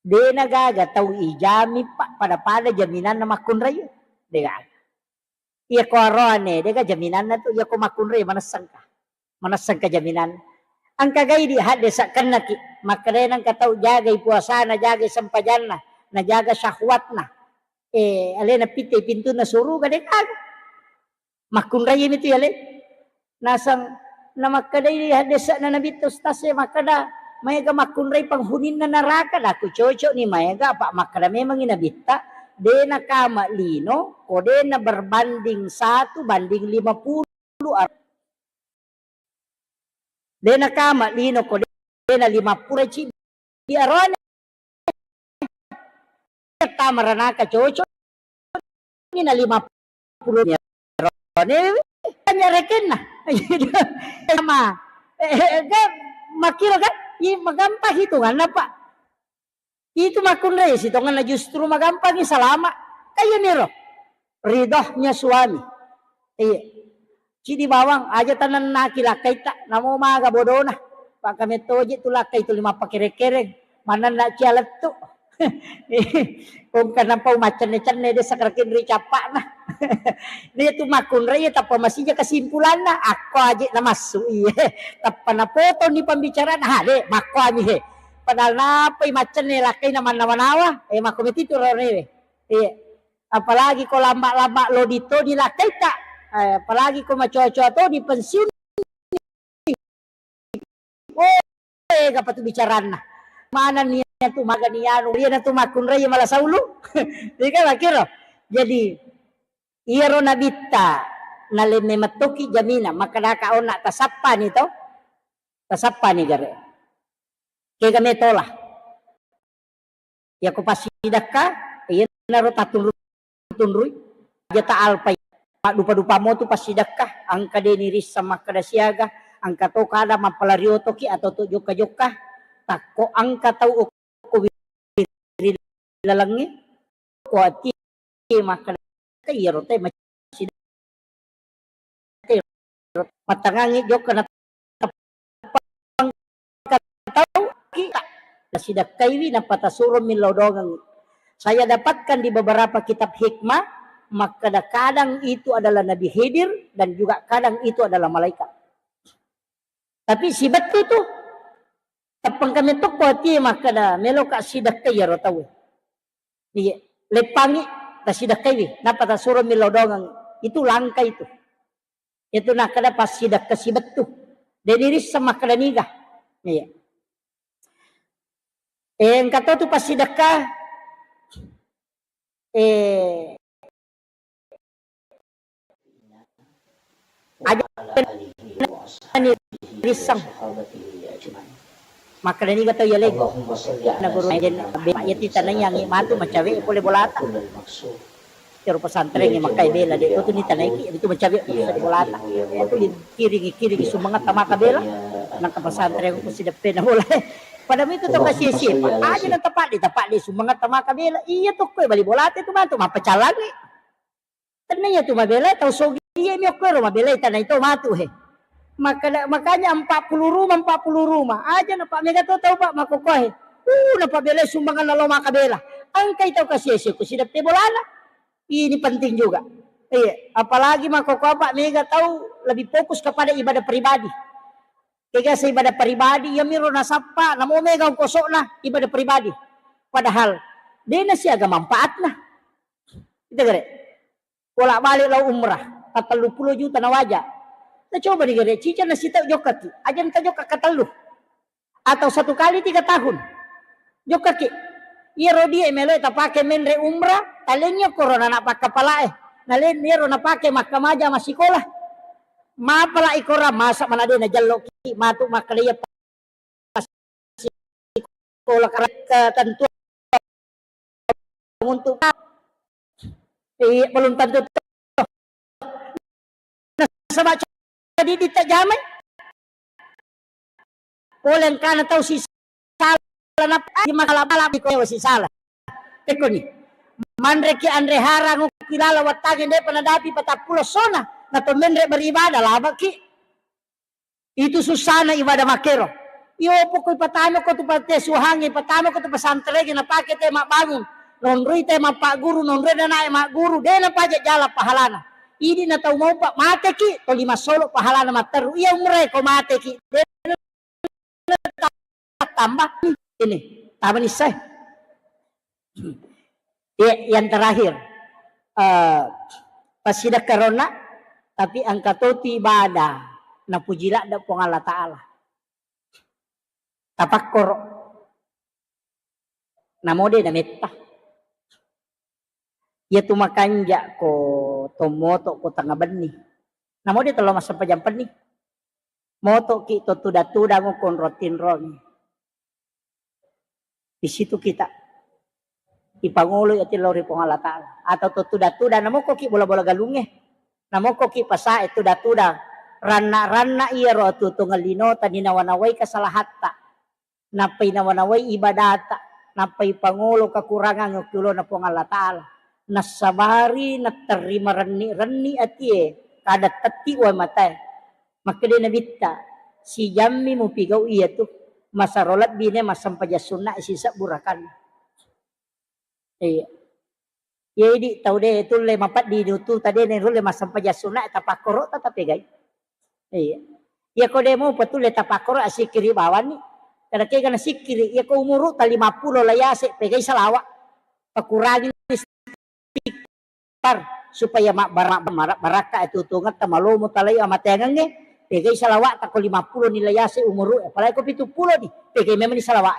Dena gaga tau ijami pa-, pada-pada jaminanna makkunrai. Dega. Iya ko aroane, dega jaminanna tu, iya ko makkunrai manessengka. Manessengka jaminanna. Engka gai di hadde sakkennaki, makkedai nengka tau jagai puasana, jagai sempajanna, najaga syahwatna. Eh, alena pitte pintunna suruga, dega. Makkunrai mi tu yale. Naseng namakkedai haddese'na Nabitta, Ustaz e, makkeda maega makkunrai penghuni'na neraka, daku cocok ni maega, apa makkeda memangi Nabitta, de nakama lino ko de na berbanding satu banding lima puluh ar-, de nakama lino ko de na lima puluh cidi arone. Tama ranaka cocok ni na lima puluh ni arone, hanya rekenna. Sama. Eh, eh, kan makkiro kan? I, magampang hitunganna, Pak. Itu makkunrai sitonganna justru magampangi salama. Kayaniro. Ridhonya suami. Iya. Cidi bawang aja tanennaki lakkaitta, namo maga bodona. Pakkamettoje tu lakkai tuli mappakere-kereng. Manenna cia lettu. Engka napau maccenne-cenne de sakarakin ri cappa'na. Dia tu makkunrai tappa masija kesimpulanna, akko aje namassu iye. Tappa napotoni pembicaraan, ha de makkoami he. Padahal napai maccenne lakkaina mannawa-nawa, eh makko metitu ronewe. Iya. Apalagi ko lamba-lamba lodi toni lakkaita. Eh, apalagi ko macoa-coa toni pensiun. Oh, ega patu bicaranna. Mana nia tu maga ni anu, ria tu makkunrai mala saulu. Ika makiro. Jadi iyaro Nabitta nalemme mettoki jamina, makkedaka onna tasappani to. Tasappani gare. Kega metola. Yako passidekka, iyanaro tattunru-tunrui, aja ta alpai. Maddupa-dupa motu passidekka, engka de nirisseng makkeda siaga, engka to kada mappalari otoki atau to jokka-jokka, takko engka tau okko ri lalengnge, ko ati makkeda iyaro te massidekka. Mattangangi jokka na teppang tau kita. Nasidekkaiwi nappa tasuro millau dongengi. Saya dapatkan di beberapa kitab hikmah, makkeda kadang itu adalah Nabi Khidir dan juga kadang itu adalah malaikat. Tapi sibettu tu, teppengka metto ko ati makkeda meloka sidekkai iyaro tau. Iya, leppangi, tasidekkaiwi, nappa tasuro millau dongengi. Itu langka itu. Itu nakkeda passidekka sibettu. De nirisseng makkeda niga. Iya. Eh, engka to tu passidekka, eh, aja ni risseng. Makkeda niga tau yalego. Na guru ajen be yati tanai angi matu macawe pole bolata. Ero pesantren e makkai bela de, itu ni tanaiki, itu macawe itu bolata. Itu kiringi, kiringi sumangatta maka bela. Nang ke pesantren ku sideppe na bola. Pada itu to kasi siapa aja nang tepat di, tepat di sumangatta maka bela. Iya to koe bali bolata itu matu mappecalangi. Tennia tu mabela tau sogie mi okko ero mabela tanai to matu he. Maka, makanya empat puluh rumah, empat puluh rumah. Aja na pak mega to tau pak makokohe. Uh, na pabela sumbangan na lo maka bela. Angkai tau kasi ese ku sideppe bolana. Ini penting juga. Iya, apalagi makkokkoe, Pak, mega tau lebih fokus kepada ibadah pribadi. Kegasa ibadah pribadi, iya miro nasappa, namo mega ongkosokna ibadah pribadi. Padahal, dena siaga manfaatna. Kita gere. Bolak-balik lao umrah, tatellu pulo juta nawaja. Nah, coba ni gere, cica nasitau jokkaki, aja nta jokka katellu. Atau satu kali tiga tahun. Jokkaki. Iyaro die melo tapake menre umrah, talengngi korona na pakkapalae. Nalen iyaro napake makkamaja massikola. Mapala ikora masa mana de najelloki matu makkeda iya sikola ketentuan untuk eh, belum tentu. Nasaba jadi ditajamai. Pole engkana tau sisala napa di masalah balap di kowe sisala. Tekoni. Manreki anre harang ukilala wattange depa nadapi patappulo sona. Nato menre beribadah labaki. Itu susana ibadah makkero. Iyo pokok ipatama ko tu panti asuhangnge, ipatama ko tu pesantrengnge, napake te mabbangung. Nonroi te mappagguru, nonroi nanae magguru, de napaja jala pahalana. Idi na tau maupa mateki, toli massolo pahalana matteru. Iya umre ko mateki. De tambah ini. Tama nissai. Iya, yang terakhir. Eh, pasidakkaronna, tapi engka to tu ibadah napuji ladde Puang Allah Ta'ala. Tapakkoro. Namo de nametta. Iya tu makanja ko tommoto ko tengnga benni. Namo de tello massempajang penni. Motoki to tuda-tudang ko onrong tinrong. Di situ kita ipangoloi ati lao ri Puang Allah Ta'ala. Atau to tuda-tuda, namokkoki bola-bola galungnge. Namokkoki pasae tuda-tuda. Ranna-ranna iyaro atuo-tuongeng linota ninawa-nawai kesalahatta. Nappai nawa-nawai ibadata. Nappai pangolo kekurangan okki ulona Puang Allah Ta'ala. Nassabari natterri marenni-renni atie. Kada tetti wae matae. Makkeda Nabitta, sijammi mupigau iyatu, masaro lebbi ne massempajang sunna sisebbu rakanna. Iya. Iya idi tau de tulle mapeddi dutu tade ne rulle massempajang sunna tapakkorota tapegai. Iya. Iya ko de mupa tulle tapakkoro asikkiri bawanni. Kada kega nasikkiri, iya ko umuru ta lima pulo layase pegai salawa. Pakurangi istighfar supaya mabbara-, mara-, barakka atuo-tuongetta malomo talai amateangengnge, pegai salawa'ta ko lima pulo ni layase umuru, apalagi ko pitu pulo ni, pegai memang ni salawa'.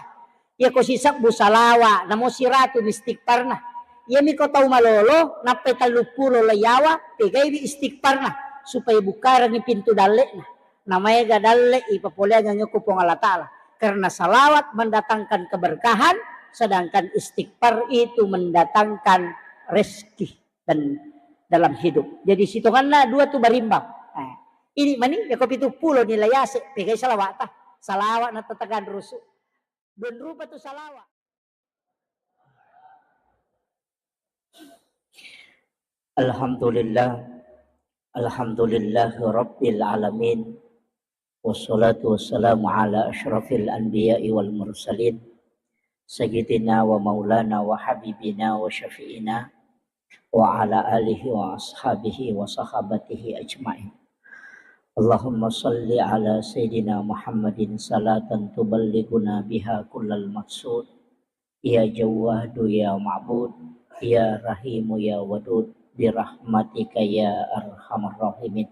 Iya ko sisebbu salawa', namo siratu ni istighfarna. Iyami ko tau malolo, nappai tellu pulo layawa, pegaiwi istighfarna, supaya bukarangi pintu dalle'na. Namaega dalle ipapoleangeng ko Puang Allah Ta'ala. Karena salawat mendatangkan keberkahan, sedangkan istighfar itu mendatangkan rezeki dan dalam hidup. Jadi sitonganna dua tu berimbang. Eh, ini mani, ya ko pitu pulo ni layase, pegai salawa'ta. Salawat na tatagan rusu. Dua rupa tu salawat. Alhamdulillah. Alhamdulillahi Rabbil Alamin. Wassalatu wassalamu ala asyrafil anbiya'i wal mursalin. Sayyidina wa maulana wa habibina wa syafi'ina wa ala alihi wa ashabihi wa sahabatihi ajma'in. Allahumma salli ala Sayyidina Muhammadin salatan tuballighuna biha kullal maqsud. Ya Jawwadu ya Ma'bud, ya Rahimu ya Wadud, birahmatika ya arhamar rahimin.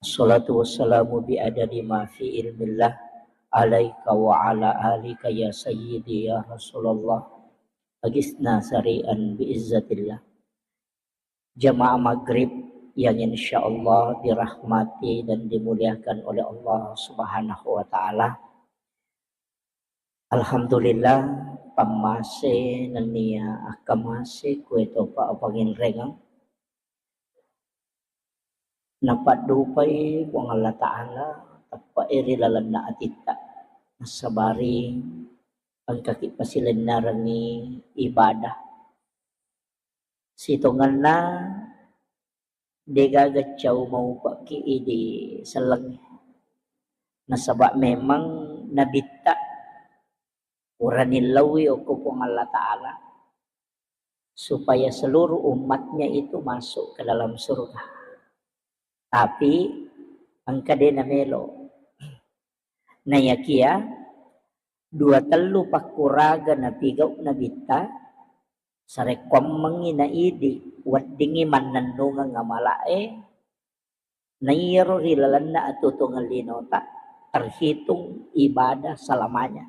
Assalatu wassalamu bi adadi ma fi ilmillah alaika wa ala alika ya sayyidi ya Rasulullah. Agisna sari'an bi izzatillah. Jamaah maghrib yang insya Allah dirahmati dan dimuliakan oleh Allah Subhanahu wa Ta'ala. Alhamdulillah, pammase nennia akkamase kuetopa apanginrengeng. Napaddupai Puang Allah Ta'ala, teppe'e ri lalenna atitta. Nassabari engkaki pasilennarengngi ibadah. Sitongenna degaga cau maupekki idi sellengnge. Nasaba memang nabitta urani laui okko Puang Allah Ta'ala supaya seluruh umatnya itu masuk ke dalam surga. Tapi engka de namelo. Nayakia dua tellu pakkuraga napigau nabitta, sarekkuammengngi na idi, weddingngi mannennungeng amala'e, naiyaro ri lalenna atuo-tuongeng linota terhitung ibadah selamanya.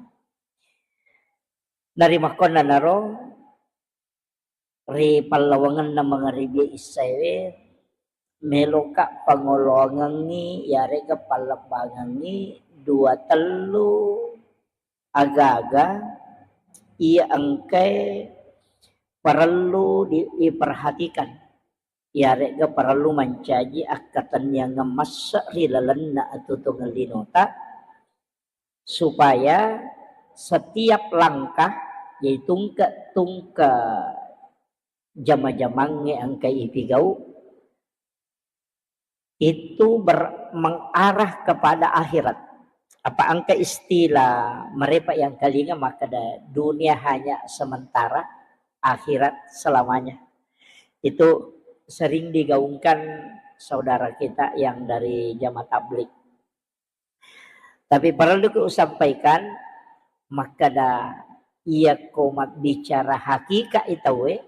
Narimakkuannanaro ri pallawangenna mangaribie issaewe, meloka pangoloangengngi yarega pallembangengngi dua tellu aga-aga iya engkae parellu di-, diperhatikan, yarega parellu mancaji akkatenniangeng masse ri lalenna atuo-tuongeng linota, supaya setiap langkah, jadi tungke-tungke jama-jamangnge engka ipigau, itu ber-, mengarah kepada akhirat. Apa engka istilah mereka yang kalinga makkeda dunia hanya sementara, akhirat selamanya. Itu sering digaungkan saudara kita yang dari jamaah tabligh. Tapi perlu ku usampaikan, makkeda iyako mabbicara hakikat i tauwe,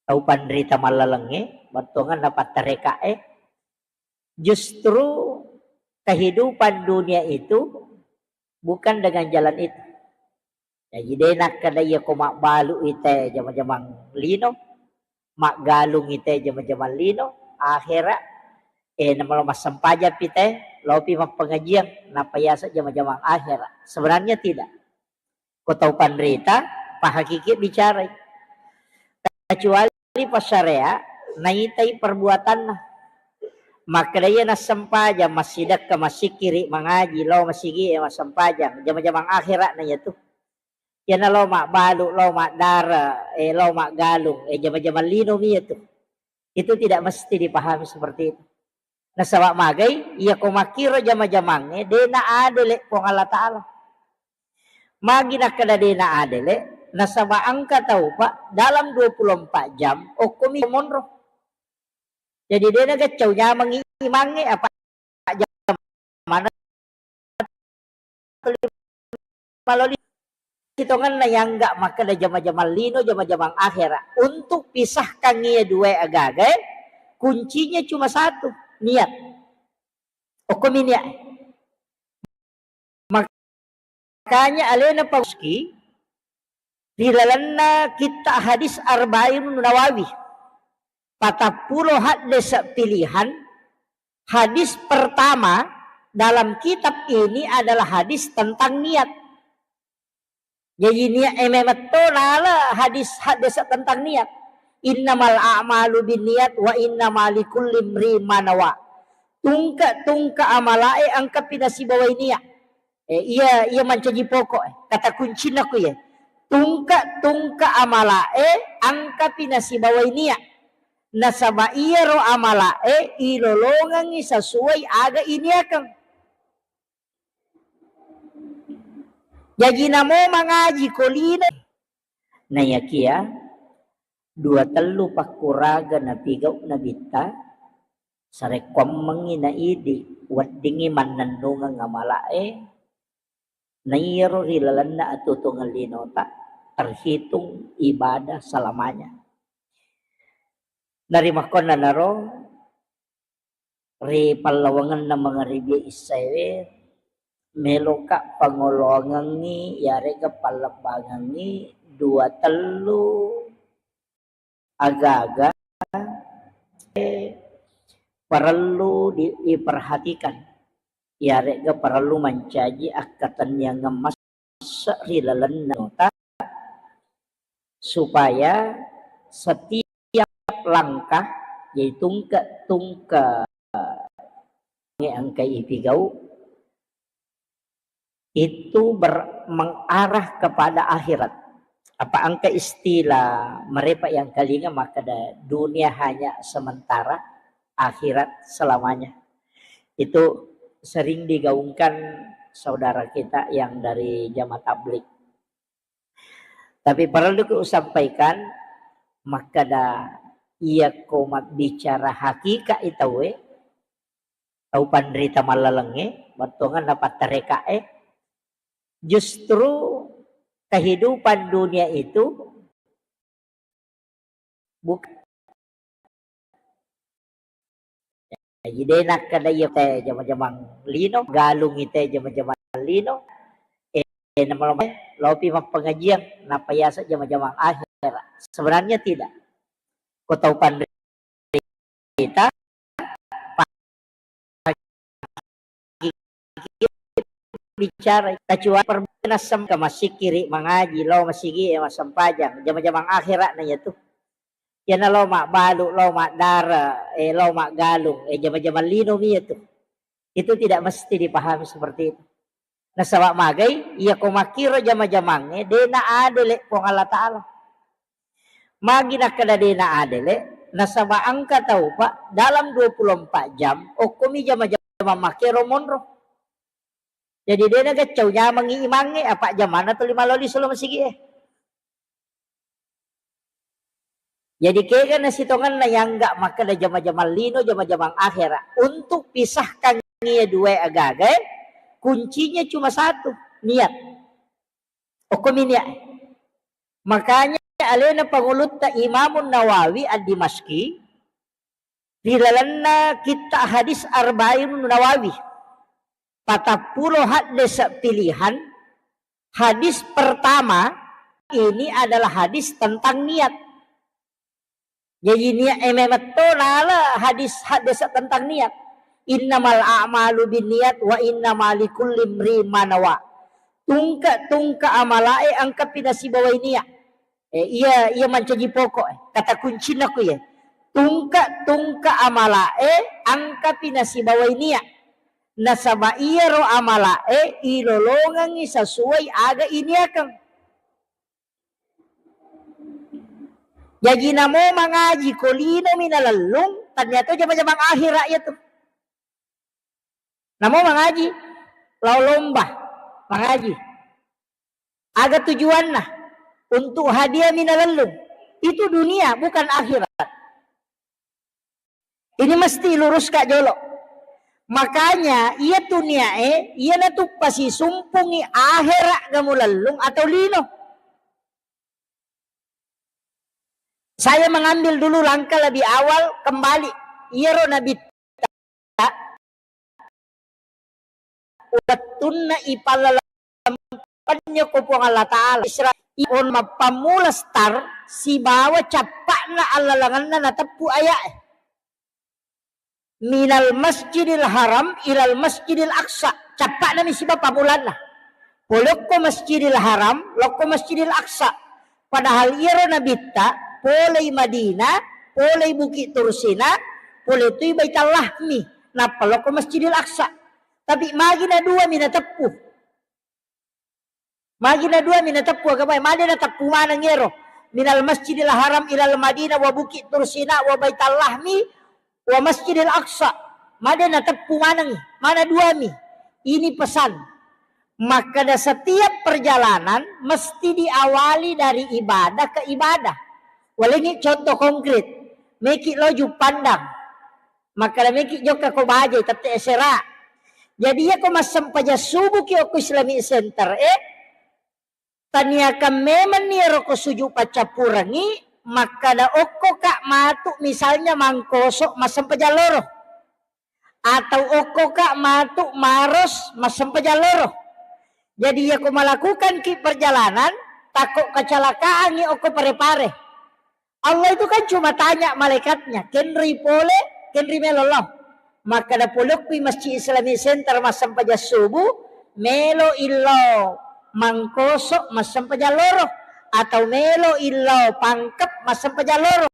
tau panrita mallalengnge, battuangenna pattarekae, justru kehidupan dunia itu bukan dengan jalan itu. Jaji de nakkeda iyako mabbalu ite jama-jamang lino, maggalung ite jama-jamang lino, akhera, eh, namalo massempajang pi te, lopi mappengajian, nappa yaseng jama-jamang akhera. Sebenarnya tidak. Ko tau panrita, pahakiki bicarai. Kecuali passarea, naitai perbuatanna. Makkeda iya nassempajang, massidekka, massikkiri, mangaji, lao masigi, eh, massempajang, jama-jamang akhera na iya tu. Iyana lao mabbalu, lao maddare, eh, lao maggalung, eh, jama-jamang lino mi iya tu. Itu tidak mesti dipahami seperti itu. Nasaba magai, iyako makkiro jama-jamangnge, de na adele Puang Allah Ta'ala. Magi nakkeda de na adele, nasaba engka tau, Pak, dalam dua puluh empat jam, okkomi monro. Jadi de na gaccau nyameng imangnge, apa jam mana maloli. Sitongenna yang enggak makkeda jama-jamang lino, jama-jamang akhera. Untuk pisahkan iya dua agaga, kuncinya cuma satu, niat. Okkomi niat. Makanya alena pauski ri lalenna kitta hadis Arba'in Nawawi. Patappulo haddese pilihan, hadis pertama dalam kitab ini adalah hadis tentang niat. Jaji niat e memetto nala hadis, hadis tentang niat. Innamal a'malu binniyat wa innama likulli imri'in ma nawa. Tungke-tungke amalae engkapi nasibawai niat. Eh, iya, iya mancaji pokok, eh. Kata kuncinna ku iya. Tungke-tungke amalae engkapi nasibawai niat. Nasaba iyaro amalae ilolongengngi sesuai aga iniakeng. Jaji namo mangaji ko lino. Naiyakiya dua tellu pakkuraga napigau Nabitta, sarekkuammengngi na idi weddingngi mannennungeng amalae, naiyaro ri lalenna atuo-tuongeng linota terhitung ibadah selamanya. Narimakkuannanaro ri pallawangenna mangaribie issaewe, meloka pangoloangengngi, iyaregga pallebbangengngi dua tellu aga-aga, eh, parellu di-, diperhatikan, iyaregga parellu mancaji akkatenniangeng mas-, ri lalenna ota, supaya setiap langkah, yaitu tungke-tungke engka ipigau, itu ber-, mengarah kepada akhirat. Apa engka istilah mereka yang kalinga makkeda dunia hanya sementara, akhirat selamanya. Itu sering digaungkan saudara kita yang dari jamaah tabligh. Tapi parellu ku usampaikan, makkeda iyako mabbicara hakikat i tauwe, tau panrita mallalengnge, battuangenna pattarekae, justru kehidupan dunia itu Buk-, Jaji de nakkeda iya te jama-jamang lino, galung ite jama-jamang lino, eh, namalo-, lopi mappengajian, nappa yaseng jama-jamang akhera. Sebenarnya tidak. Ko tau panrita, bicara, kecuali per-, nasseng ka massikkiri, mangaji, lao masigi, eh, massempajang, jama-jamang akhera na iya tu. Iyana lao mabbalu, lao maddare, eh, lao maggalung, eh, jama-jamang lino mi iya tu. Itu tidak mesti dipahami seperti itu. Nasaba magai, iyako makkiro jama-jamangnge, de na adele Puang Allah Ta'ala. Magi nakkeda de na adele, Nasaba engka tau, Pak, dalam dua puluh empat jam, okkomi jama-jama makkero monro. Jadi, de' nageccau nyamengngi imangnge, apa jamanna tuli maloli solo masigi e. Jadi, kega nasitongenna yang nggak makkeda jama-jamang lino, jama-jamang akhera. Untuk pisahkan iya dua agaga e, kuncinya cuma satu, niat. Okkomi niat. Makanya alena pangulutta Imamun Nawawi Ad-Dimashqi, ri lalenna kitta hadis Arba'in Nawawi, patappulo haddese pilihan, hadis pertama ini adalah hadis tentang niat. Jaji niat e memetto nala hadis, haddese tentang niat. Innamal a'malu binniyat wa innama likulli imri'in ma nawa. Tungke-tungke amalae engkapi nasibawai niat. Eh, iya, iya mancaji pokok, eh. Kata kuncinna ku iya. Tungke-tungke amalae engkapi nasibawai niat. Nasaba iyaro amalae ilolongengngi sesuai aga iniakeng. Jaji namo mangaji ko linomi nalellung, tannia to jama-jamang akhera iya tu. Namo mangaji, lao lomba, mangaji. Aga tujuanna? Untuk hadiah mi nalellung. Itu dunia, bukan akhirat. Ini mesti luruskan jolo. Makanya, iya tu niae, iya natu pasisumpungi akhera ga mulellung atau lino. Saya mengambil dulu langkah lebih awal kembali. Iyaro Nabitta wettunna ipallalempenni ko Puang Allah Ta'ala. Isra-, on mappammula star sibawa cappa'na allalengenna nateppu aya'e. Minal Masjidil Haram ilal Masjidil Aqsa. Cappa'nami siba pammulanna. Pole okko Masjidil Haram, lokko Masjidil Aqsa. Padahal iyaro Nabitta polei Madinah, polei Bukit Tursina, pole tui Baitallahmi, nappa lokko Masjidil Aqsa. Tapi magi na dua mi nateppu. Magi na dua mi nateppu, aga bae, made nateppu maneng ero. Minal Masjidil Haram ilal Madinah wa Bukit Tursina wa Baitallahmi wa Masjidil Aqsa. Made nateppu maneng, mana dua mi. Ini pesan. Makkeda setiap perjalanan mesti diawali dari ibadah ke ibadah. Walengngi contoh konkret. Meki lo Juppandang. Makkeda meki jokka ko Baja, tette esera. Jadi iya ko massempajang subuh ki okko Islamic Center e, taniakan memang ni ero ko suju paccappurengi, makkeda okko ka matu misalnya Mangkoso massempajang loro. Atau okko ka matu Maros massempajang loro. Jadi iya ko melakukan ki perjalanan, takko kecelakaan i okko Pare-Pare. Allah itu kan cuma tanya malaikatnya, kenri pole, kenri melo lo. Makkeda pole okki Masjid Islamic Center massempajang subuh, melo illo Mangkoso massempajang loro, atau melo illo Pangkep massempajang loro.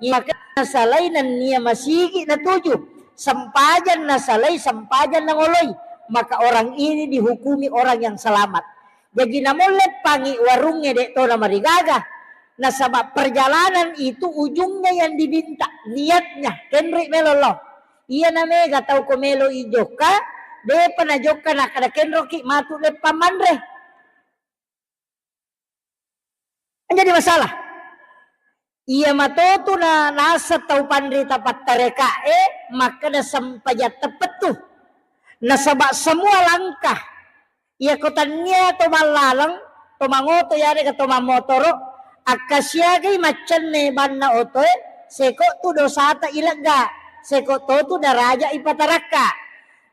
Maka nasalai nennia masigi natuju, sempajang nasalai, sempajang nangoloi, maka orang ini dihukumi orang yang selamat. Jaji namulle pangi warungnge de' to namarigaga. Nasaba perjalanan itu ujungnya yang diminta, niatnya, kenri melo lo. Iya namega tau ko melo i jokka, de'pa najokka nakkeda kenroki matu leppa manre. Jadi masalah. Iya matotu na naseng tau panrita pattarekae makkeda sempajang teppettu. Nasaba semua langkah, iya ko tannia to mallaleng, to mangoto yarega to mammotoro, akkasiagai maccenne banna otoe, seko tu dosata ilegga, seko to tu daraja ipatarakka.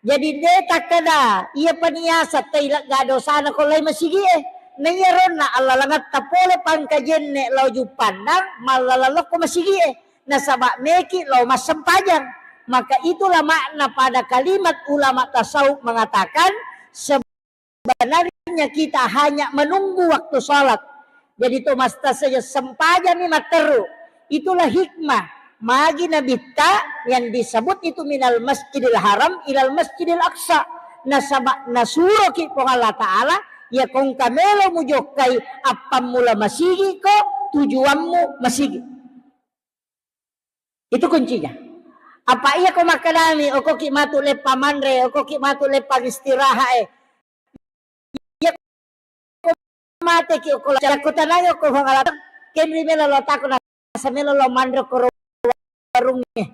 Jadi de takkeda, iya paniasa tei legga dosana ko lai masigie. Na iya ronna allalengetta pole pangkajenne lao Juppandang, mallaleng lokko masigie. Nasaba meki lao massempajang. Maka itulah makna pada kalimat ulama tasawuf mengatakan, sebenarnya kita hanya menunggu waktu salat. Jadi to masta saja sempajami matteru. Itulah hikmah. Magi nabitta yang disebut itu minal Masjidil Haram ilal Masjidil Aqsa. Nasaba nasuroki Puang Allah Ta'ala, ya kongka melo mujokkai appammula masigi ko tujuanmu masigi. Itu kuncinya. Apa iya ko makkedami, okoki matu leppa manre, okoki matu leppa istirahat e. Iya ko mate ki okko la-, cakko tanai okko Puang Allah Ta'ala, kenri melo lo tako nasa melo lo manre okko warungnge.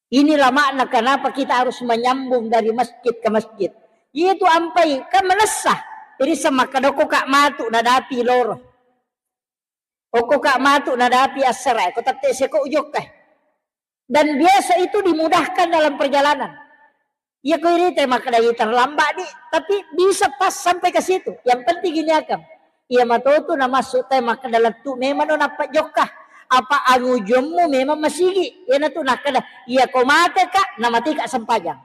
Inilah makna kenapa kita harus menyambung dari masjid ke masjid. Itu ampai, kan melessa. Jadi semakkeda okko ka matu nadapi loro. Okko ka matu nadapi assara, ko tette seko ujokka. Dan biasa itu dimudahkan dalam perjalanan. Iya ko irita makkeda terlambat di, tapi bisa pas sampai ke situ. Yang penting gini akan. Iya matotu na masuk te makkeda lettu memang no nappa jokka. Apa angujummu memang masigi. Iya natu nakkeda, iya ko mate ka, na mati ka sempajang.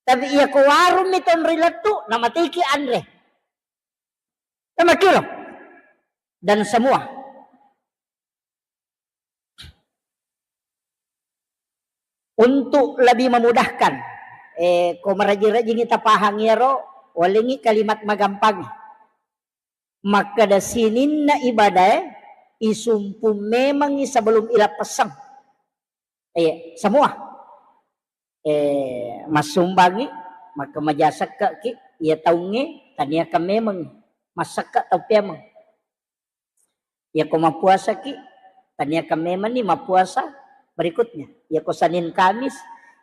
Tapi iya ko warung mi tonri lettu, na matiki anre. Sama kilo. Dan semua. Untuk lebih memudahkan, eh, ko maraji-rajingi tapahang iyaro, walengi kalimat magampang. Makkeda sininna ibadae, isumpung memangi sebelum ilappessang. Eh, semua. Eh, massumbangi, makkamaja sekkeki, iya taungnge, taniakan memang, massekka tau piameng. Iya ko mappuasaki, taniakan memang ni mappuasa berikutnya. Iya ko Senin Kamis,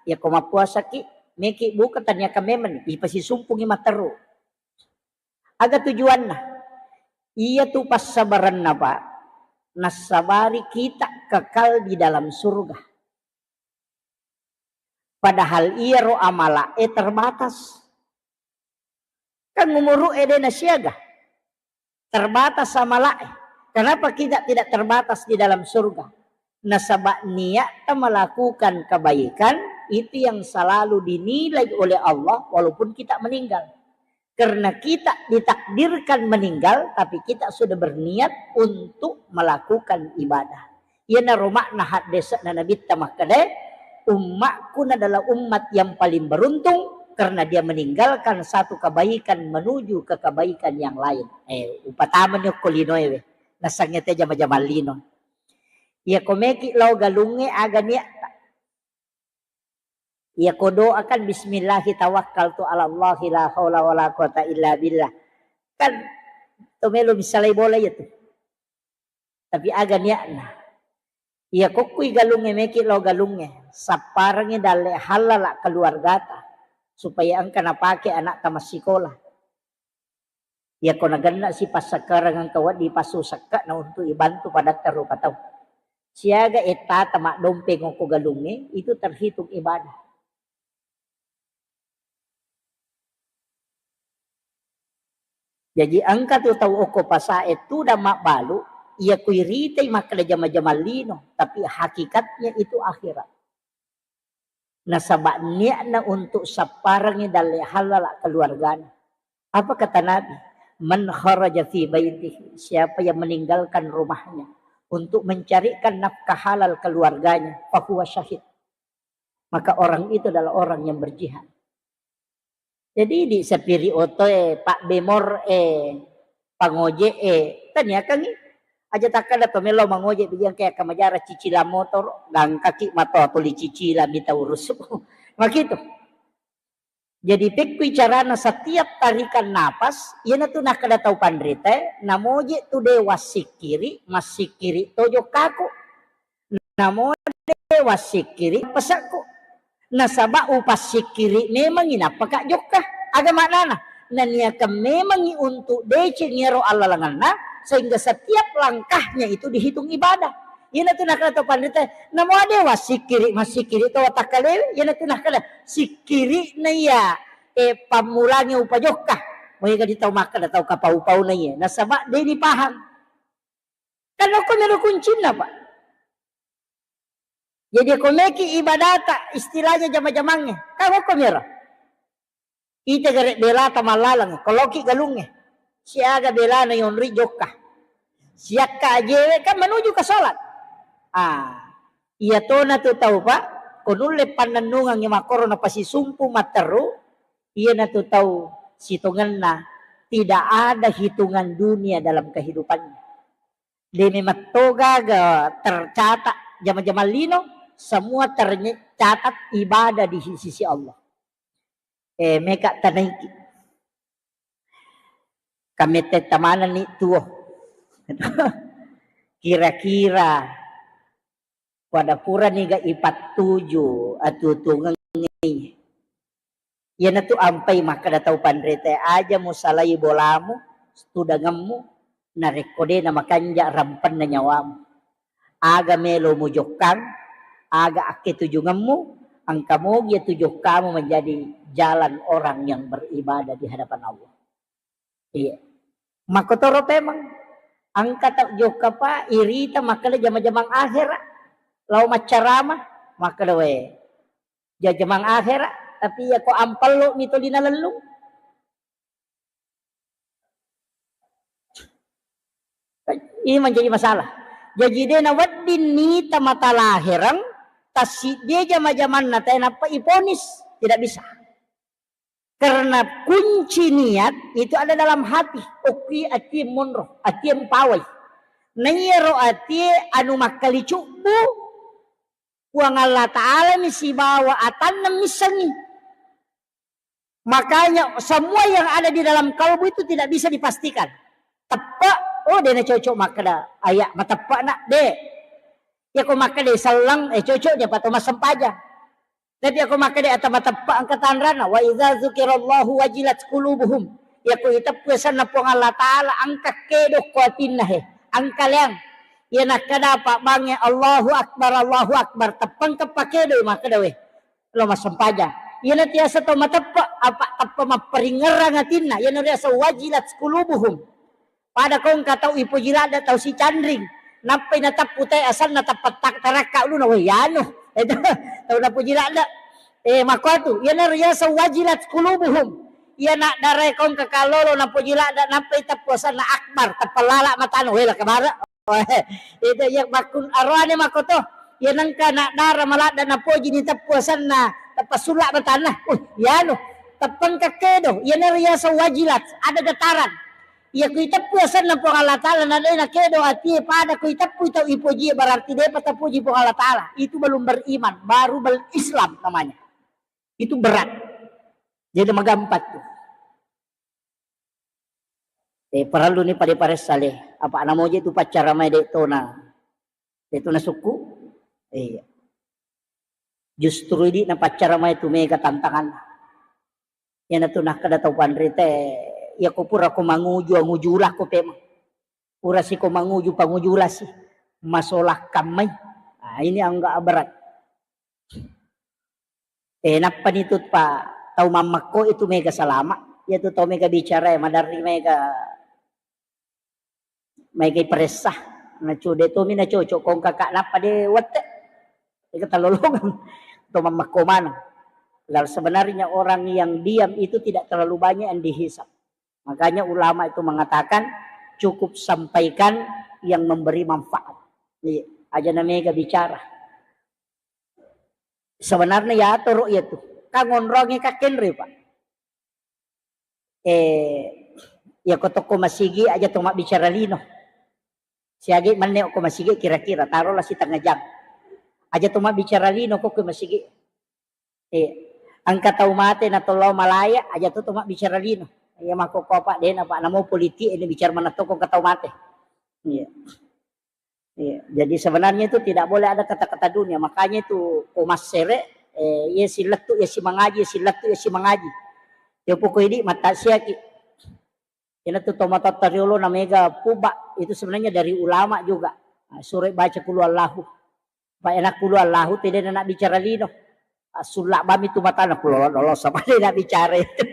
iya ko mappuasaki, meki buka taniakan memang ni, ipasisumpungi matteru. Aga tujuanna? Iya tu passabarenna, Pak. Nassabari kita kekal di dalam surga. Padahal iyaro amala'e terbatas. Kan umuru'e de nasiaga. Terbatas amala'e. Kenapa kita tidak terbatas di dalam surga? Nasaba niatta melakukan kebaikan itu yang selalu dinilai oleh Allah walaupun kita meninggal. Karena kita ditakdirkan meninggal, tapi kita sudah berniat untuk melakukan ibadah. Iyanaro makna haddese'na Nabitta makkeda, "Ummakku adalah umat yang paling beruntung karena dia meninggalkan satu kebaikan menuju ke kebaikan yang lain." Eh, upatamani okko linoe we. Nasangnge te jama-jama lino. Iya ko meki lao galungnge aga niatta. Iya ko doa kan, "Bismillahi tawakkaltu ala Allahi la haula wala quwata illa billah." Kan to melo misalai bola iya tu. Tapi aga niatna. Iya kokkui galungnge meki lao galungnge, sapparengngi dalle hallala keluargata supaya engka napake anakta massikola. Iya ko nagenna si passakkareng engka wedding passu sekka na untuk ibantu padatta rupa tau. Siaga ettata maddompeng okko galungnge, itu terhitung ibadah. Jaji engka tu tau okko pasae tudang mabbalu, iya kuiritai makkeda jama-jama lino, tapi hakikatnya itu akhirat. Nasaba niatna untuk sapparengngi dalle halala keluargana. Apa kata Nabi? "Man kharaja fi baitihi," siapa yang meninggalkan rumahnya untuk mencarikan nafkah halal keluarganya, fahuwa syahid. Maka orang itu adalah orang yang berjihad. Jadi di sapiri otoe, Pak Bemor e, pangoje e, taniakangi. Aja takkada to melo mangoje bijang kayak kamajara cicilan motor, gangkaki mato tuli cicilan mita urus. Makitu. Jadi pekkui carana setiap tarikan napas, iyanatu nakkeda tau panrita, namoje tu de wassikkiri, massikkiri to jokkaku. Namo de wassikkiri pesekku. Nasaba upassikkiri memangi nappaka jokka. Aga maknana? Naniakan memangi untuk deceng iyaro allalengenna, sehingga setiap langkahnya itu dihitung ibadah. Iyanatu nakkeda to panrita, namo de wassikkiri, massikkiri to watakkalewe, iyanatu nakkeda sikkiri na iya, eh, pammulangi upajokka. Moega di tau makkeda tau kapau-pau na iya. Nasaba de dipaham. Kan okko mero kuncinna, Pak. Jadi ko meki ibadata istilahnya jama-jamangnge, kan okko mero. Ita gare belata mallaleng, koloki galungnge. Siaga belana yonri jokka. Siakka ajewe kan menuju ke salat. Ah, iya tona tu tau, Pak, ko nulle pannennungangngi makkoro napasisumpu matteru, iyanatu tau sitongenna tidak ada hitungan dunia dalam kehidupannya. De memang togaga tercatat jama-jamang lino, semua tercatat ibadah di sisi Allah. Eh, meka tanaiki. Kamette tamanenni tuo. Kira-kira pada purani ga ipattuju atuo-tuongengngi. Iyanatu ampai makkeda tau panrita, aja musalai bolamu, tudangemmu, narekko de namakanja rampenna nyawamu. Aga melo mujokkang, aga akketujungemmu, engka mogi atu jokkamu menjadi jalan orang yang beribadah di hadapan Allah. Iya. Makkotoro pemeng. Engka tau jokka pa irita makkeda jama-jamang akhera. Lao maccarama, makkeda we. Jama-jamang akhera, tapi iya ko ampello mi toli nalellung. Ini menjadi masalah. Jadi de nawedding nita mata lahereng, tassiddi jama-jamanna tae nappa iponis. Tidak bisa. Karena kunci niat itu ada dalam hati. Okki atie monro, atie mpawai. Naiyaro atie anu makkali cubbu, Puang Allah Ta'ala mi sibawa atanna missengi. Makanya semua yang ada di dalam kalbu itu tidak bisa dipastikan. Teppe, oh, de nacocok makkeda aya mateppe na, de. Ya ko makkeda selleng, eh, cocok dia pato massempajang. Tapi ako makkeda ata mateppe engka tanrana, wa idza dzukirallahu wajilat qulubuhum. Yako iteppu asenna Puang Allah Ta'ala, engka kedo ko atinna he. Engka leang. Iya nakkeda apa bangnge, Allahu Akbar, Allahu Akbar. Teppengka pakedo makkeda we. Lo massempajang. Iyana tiasa tau mateppe, apa teppe mapparingerrang atinna. Iyana riasa wajilat qulubuhum. Pada ko engka tau ipoji ladde tau sicanring, nappai nateppu te asenna teppa tak-, tarakka uluna, woi anu. Itu tau napoji ladde. Eh, makkuatu, iyana riasa wajilat qulubuhum. Iya naddarai ko engka kallolo napoji ladde nappai teppu asenna akbar, teppa lala matana, woi la kabara. Itu iya makkun aroane makkoto. Iya nengka naddara maladde napoji ni teppu asenna teppa sulla matana. Uh, iyanu. Teppengka kedo, iyana riasa wajilat, ada getaran. Iya ku iteppu asenna Puang Allah Ta'ala, na de nakedo atie pada ku iteppu tau ipojie, berarti depa tapoji Puang Allah Ta'ala. Itu belum beriman, baru bel-, Islam namanya. Itu berat. Jadi magampang tuh. Eh, parellu ni pada paressa le. Apa namoje tu paccara mai de tona. De tona sukku. Iya. Justru idi na paccara mai tu mega tantangan. Iyanatu nakkeda tau panrita, iyako pura ko manguju, anguju ulako pemeng. Pura siko manguju, panguju ulasi. Masola kammai. Ah, ini agak berat. Eh, nappani tu pa tau mammekko itu mega salama. Iyatu tau mega bicara, eh, maderri mega maega iparessa. Nacu-, de tomi nacocok kong kakak nappa de wette. Ega talolongang. To mammekko maneng. Lalu sebenarnya orang yang diam itu tidak terlalu banyak yang dihisap. Makanya ulama itu mengatakan cukup sampaikan yang memberi manfaat. Iya, aja na mega bicara. Sebenarnya ya atoro iya tu. Kan ngonrongi kakkenre, Pak. Eh, iya ko tokko masigi aja to mabbicara lino. Siagi menne ko masigi kira-kira tarolah setengah jam. Aja to mabbicara lino ko ke masigi. Eh, engka tau mate na tolao malaya aja to to mabbicara lino. Iya mako ko apa dena Pak namo politik ini bicara mana toko ke tau mate. Iya. Iya, jadi sebenarnya itu tidak boleh ada kata-kata dunia. Makanya itu ko massere, eh, iya silettu, iya simangaji, iya silettu, iya simangaji. Ya pokok ini mata siaki. Ina tu tomatotta riolo na mega puba itu sebenarnya dari ulama juga. Nah, suruh baca kulu Allahu. Pak enak kulu Allahu tidak nak bicara lino. Assulla bami tu matana ku lolo-, lolo sama de na bicara itu.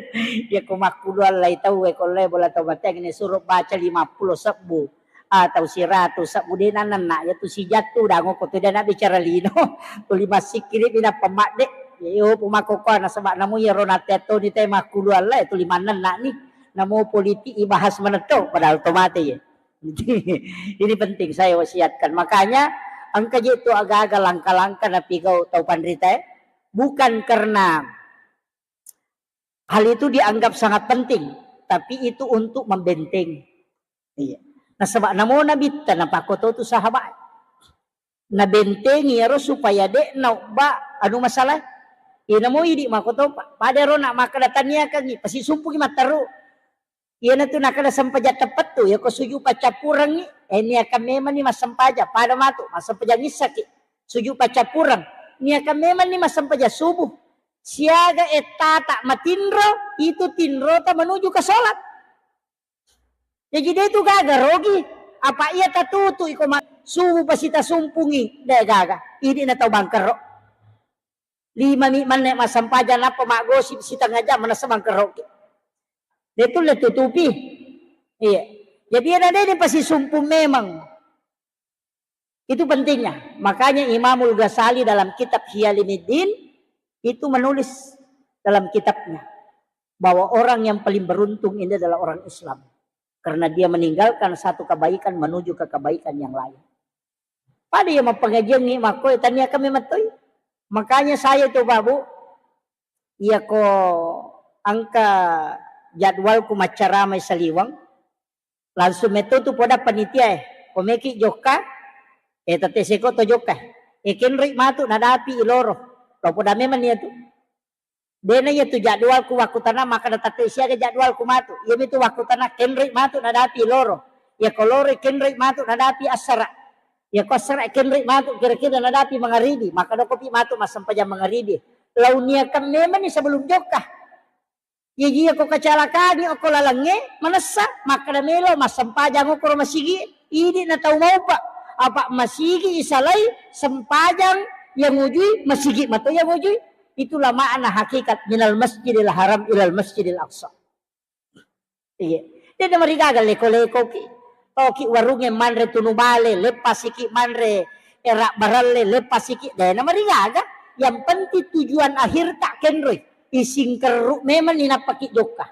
Ya ko makkulu allai tau e ko le bola tau mateng ne suruh baca lima puluh sebbu atau siratu sebbu de nanenna ya tu sijattu dango ko tu de na bicara lino. Tuli massikkiri bina pemadde. Ya yo pumako ko nasaba namu ya ro nate toni te makkulu allai tuli manenna ni. Namu politik ibahas menetto padahal tomate ya. Ini penting saya wasiatkan. Makanya engka je tu aga-aga langka-langka napigau tau panrita e. Bukan karena hal itu dianggap sangat penting, tapi itu untuk membentengi. Iya. Nasaba namo nabitta napakkoto tu sahabat. Nabentengi iyaro supaya de' naobba anu masalah. Iyana mo idi' makoto, pa-, pada ro na makkeda taniakangngi, pasisumpungngi matteru. Iyanatu nakkeda sempajang teppettu, yako suju paccappurengngi, eh, niakan memanni massempajang, pada matu, massempajang issaki, suju paccappureng, niakan memanni massempajang subuh, siaga ettata matinro, itu tinrota menuju ke sholat. Jaji de' tu gaga rogi, apa iya tatutu iko ma-, subuh pasi tasumpungngi, de' gaga, idi' na tau bangkerro. Lima mi manne massempajang nappa maggosip sitengnga jam manessa mangkeroki. De' tulle tutupi. Iya. Jadi ada de' pasisumpung memang. Itu pentingnya. Makanya Imamul Ghazali dalam kitab Ihya Ulumuddin itu menulis dalam kitabnya bahwa orang yang paling beruntung ini adalah orang Islam. Karena dia meninggalkan satu kebaikan menuju ke kebaikan yang lain. Pada iya mappangajiangngi makko, eh, taniakan memettoi. Makanya saya itu, Pak, Bu, iyako engka jadwalku maccarama saliweng, langsung metto tu poda panitia, eh, ko meki jokka, eh, tette seko to jokka, eh, kenroi matu nadapi iloro. Lo poda memang iya tu. De'na iyatu jadwalku wakkutana makkeda tette siaga jadwalku matu. Iyamitu wakkutana kenroi matu nadapi loro. Iyako loroi kenroi matu nadapi assara. Iyako assara kenroi matu kira-kira nadapi mangaribi. Makkeda kopi matu massempajang mangaribi. Launiakan memanni sebelum jokka. Iyaji iyako kecelakaan okko lalengnge manessa makkeda melo massempajang okkoro masigi. Idi' na tau maobba. Apa masigi isalai sempajang yang ujui, masigi mato yang ujui. Itulah makna hakikat minal masjidil haram ilal masjidil aqsa. Iya. De' namarigaga leko-lekoki. Toki warungnge manre tunu bale, leppasiki manre era baralle, leppasiki. De' namarigaga. Yang penting tujuan akhir tak kenroi. Isingkerru memang ninappaki jokka.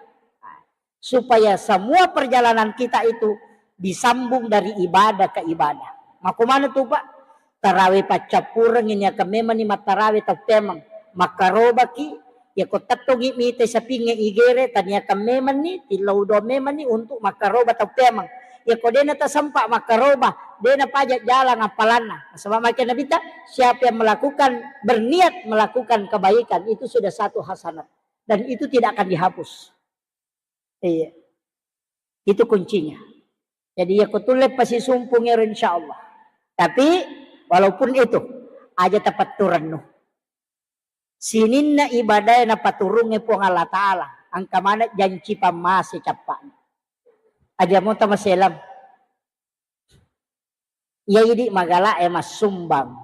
Supaya semua perjalanan kita itu disambung dari ibadah ke ibadah. Makko maneng tu, Pak? Tarawe paccappureng ini akan memang ni mattarawe tau pemeng. Makkarobaki, iyako tettongi mita sapingnge igere, taniakan memang ni, tillau doang memang ni untuk makkaroba tau pemeng. Iyako de'na tasempa makkaroba, de'na pajak jalan apalanna. Sebab makin Nabi ta, siapa yang melakukan, berniat melakukan kebaikan, itu sudah satu hasanat. Dan itu tidak akan dihapus. Iya. Itu kuncinya. Jadi, iyako tulle pasisumpung ero, insya Allah. Tapi, walaupun itu, aja tapatturennu. Sininna ibadae napaturungnge Puang Allah Ta'ala. Engka maneng janci pammase cappa'na. Aja mo tamaselang. Iya idi' magala'e massumbang.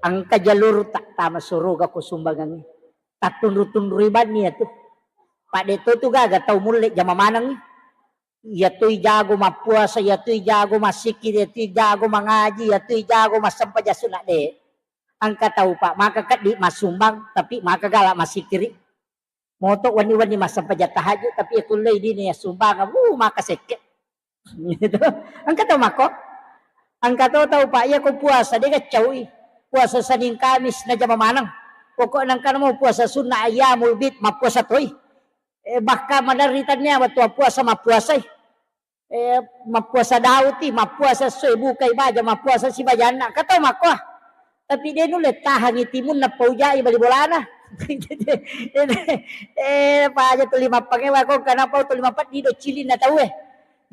Engka jalurta tama suruga ko sumbangengnge. Tattunru-tunrui banni iyatu. Padde to tu gaga tau mulle jama manengngi. Iyatui jago mappuasa, iyatui jago massikkiri, iyatui jago mangaji, iyatui jago massempajang sunna de'. Engka tau, Pak, maka keddi massumbang, tapi maka gala massikkiri. Moto wenni-wenni massempajang tahajud, tapi iya kullei dini iya sumbangeng, wuh, maka sekke. Gitu. Engka tau makko? Engka to tau, Pak, iya ko puasa, de' gaccaui. Puasa Senin Kamis najama maneng. Pokokna engka namo puasa sunnah ayyamul bid, mappuasa toi. Eh, bahkan maderri tania wettu puasa, mappuasai. Eh, mappuasa Dauti, mappuasa esso, bukai baja, mappuasa sibajanna. Engka tau makko. Tapi de' nulle tahangi timunna paujai bali bolana. Eh, paja tuli mappangewa ko, kenapa tuli mapeddi do cilinna tau, eh.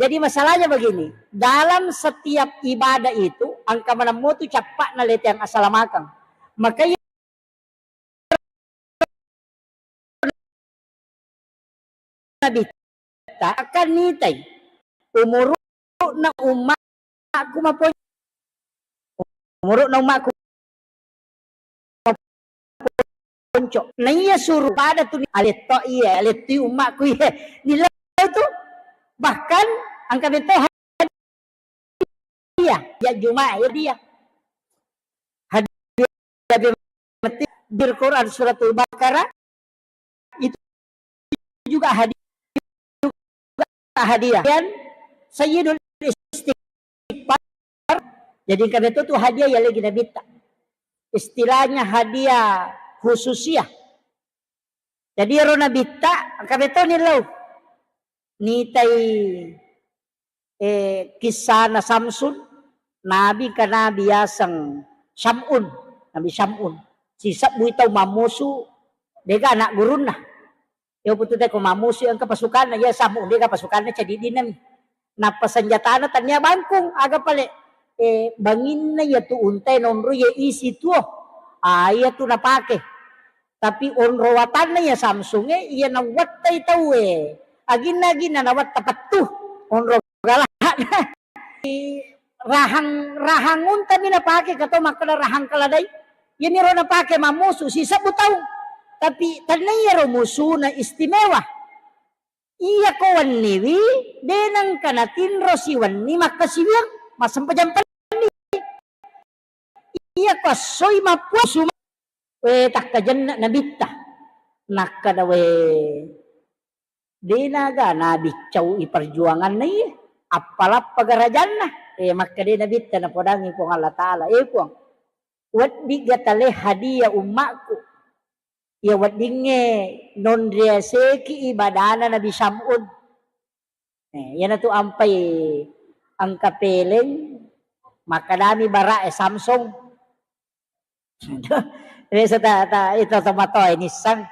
Jadi masalahnya begini, dalam setiap ibadah itu engka maneng mo tu cappa'na leteang asalamakeng. Makanya Nabitta akan nitai umuru'na ummakku maponco. Umuru'na ummakku maponco. Naiya suru pada tu aletto iya, alettu ummakku iya. Nilai tu bahkan engka metto hadiah, ya Juma'a ya dia. Hadiah di Quran suratul Baqarah itu juga hadiah, juga hadiah. Dan Sayyidul Istighfar, jadi engka betul tu hadiah ya lagi Nabitta. Istilahnya hadiah khususiyah. Jadi ero Nabitta engka betul ni lo. Nitai, eh, kissana Samsun, Nabi ka nabi yaseng Syam'un, Nabi Syam'un. Sisebbui tau mammusu, dega anak gurunna. Iya putu te ko mammusu engka pasukanna, iya Syam'un dega pasukanna cadiddinna mi. Nappa senjatana tania bangkung, aga pale, eh, banginna iya tu untae nonro iya isi tuo. Ah, iya tu napake. Tapi onro watanna iya Samsung e, iya nawattai tau e. Aginna-aginna nawatta pettu. Onro galana. Rahang, rahang unta mi napake, kato makkeda rahang keledai. Iyaniro napake mammusu sisebbu tau. Tapi tania iyaro musuna istimewa. Iya ko wenniwi, de nengka natinro siwenni makkasiwiang, massempajang penni. Iya ko assoi mappuasu, we, takkajenna nabitta. Nakkeda, we, de naga nabiccau i perjuanganna iye, appalappa garajanna. Eh, makkeda nabitta napodangi Puang Allah Taala, eh Puang, weddigga tale hadiah ummakku. Iya weddingnge nonriaseki ibadana Nabi Syam'un. Eh, iyanatu ampai engka peleng, makkedami bara'e Samsung. Biasa ta, ta, itu tomatoa nissang,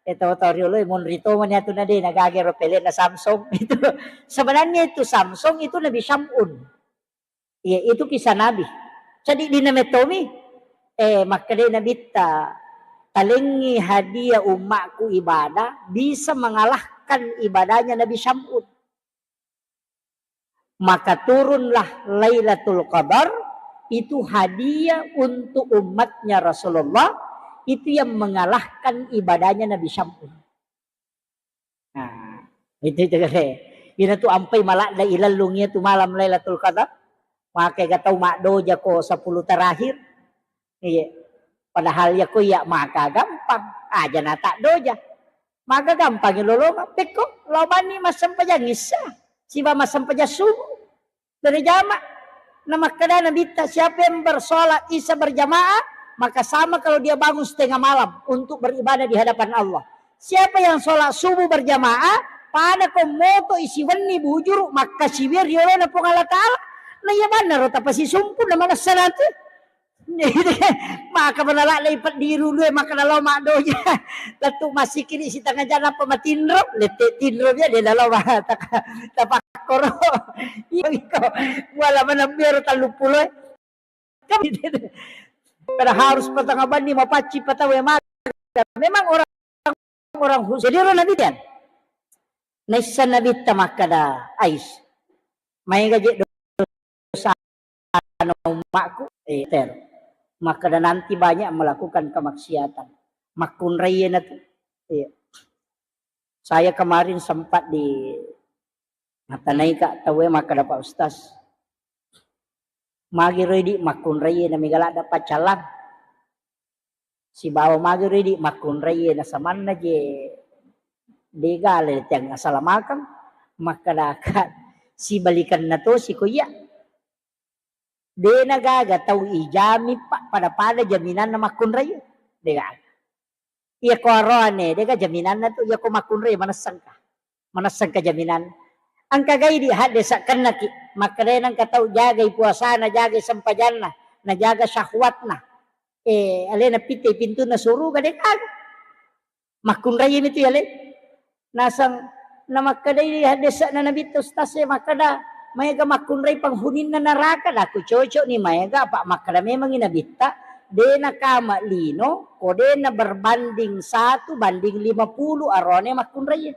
itu to riolo monri to mani atu nade nagage ro pelenna Samsung. Itu sebenarnya itu Samsung itu Nabi Syam'un. Iya, itu kisah Nabi. Jadi di name Tommy, eh, makkedai Nabitta, talengi hadiah ummakku ibadah bisa mengalahkan ibadahnya Nabi Syam'un. Maka turunlah Lailatul Qadar, itu hadiah untuk umatnya Rasulullah, itu yang mengalahkan ibadahnya Nabi Syam'un. Nah, itu, itu kare. Ina tu ampai maladda ilellung iya tu malam Lailatul Qadar. Maka ga tau maddoja ko sepuluh terakhir. Iya. Padahal ya ko iya maka gampang. Aja na tak doja. Maka gampang lolongang. Pekko, lao mani massempajang Isya. Siba massempajang subuh. Berjamaah. Nah, makkeda Nabitta, siapa yang bersolat Isya berjamaah, maka sama kalau dia bangun setengah malam untuk beribadah di hadapan Allah. Siapa yang sholat subuh berjamaah, pada ko moto isi wenni bujuru, makkasiwiang riolona Puang Allah Taala. Nah, iya bannaro tapasisumpu na manessa nanti. Maka manala lei peddiru lue, maka nalo maddoja. Lettu massikiri sitengah jam apa matinro, lette tinro dia dia nalo ma-, tak-, tapakkoro. Iya iko. Wala manambiaro talluppulo. Kan pada harus patanga banni mapacci patawa maga. Memang orang, orang khusus. Jadi orang Nabi kan. Naissa Nabitta makkeda, Ais, maega je dosa ummakku, eh, ter. Makkeda nanti banyak melakukan kemaksiatan. Makkunrai na tu. Iya. Saya kemarin sempat di matanaika tauwe makkeda, Pak Ustaz, magi roi di makkunrai na mega ladda paccalang. Sibawa magi roi di makkunrai na samanna je dega le tiang asalamakeng, makkedaka sibalikanna to siko iya. Dena gaga tau ijami pa-, pada-pada jaminanna makkunrai. Dega. Iya ko aroane, dega jaminanna tu, iya ko makkunrai manessengka. Manessengka jaminan. Engka gai di hadde sakkennaki, makkedai nengka tau jagai puasana, jagai sempajanna, najaga syahwatna. Eh, alena pitte pintunna suruga dega. Makkunrai mi tu yale. Naseng namakkedai haddese'na Nabitta Ustaz e makkeda, maega makkunrai penghuni'na neraka, dakku cocok ni maega, apa makkeda memangi Nabitta, de nakama lino ko de na berbanding satu banding lima puluh arone makkunrai.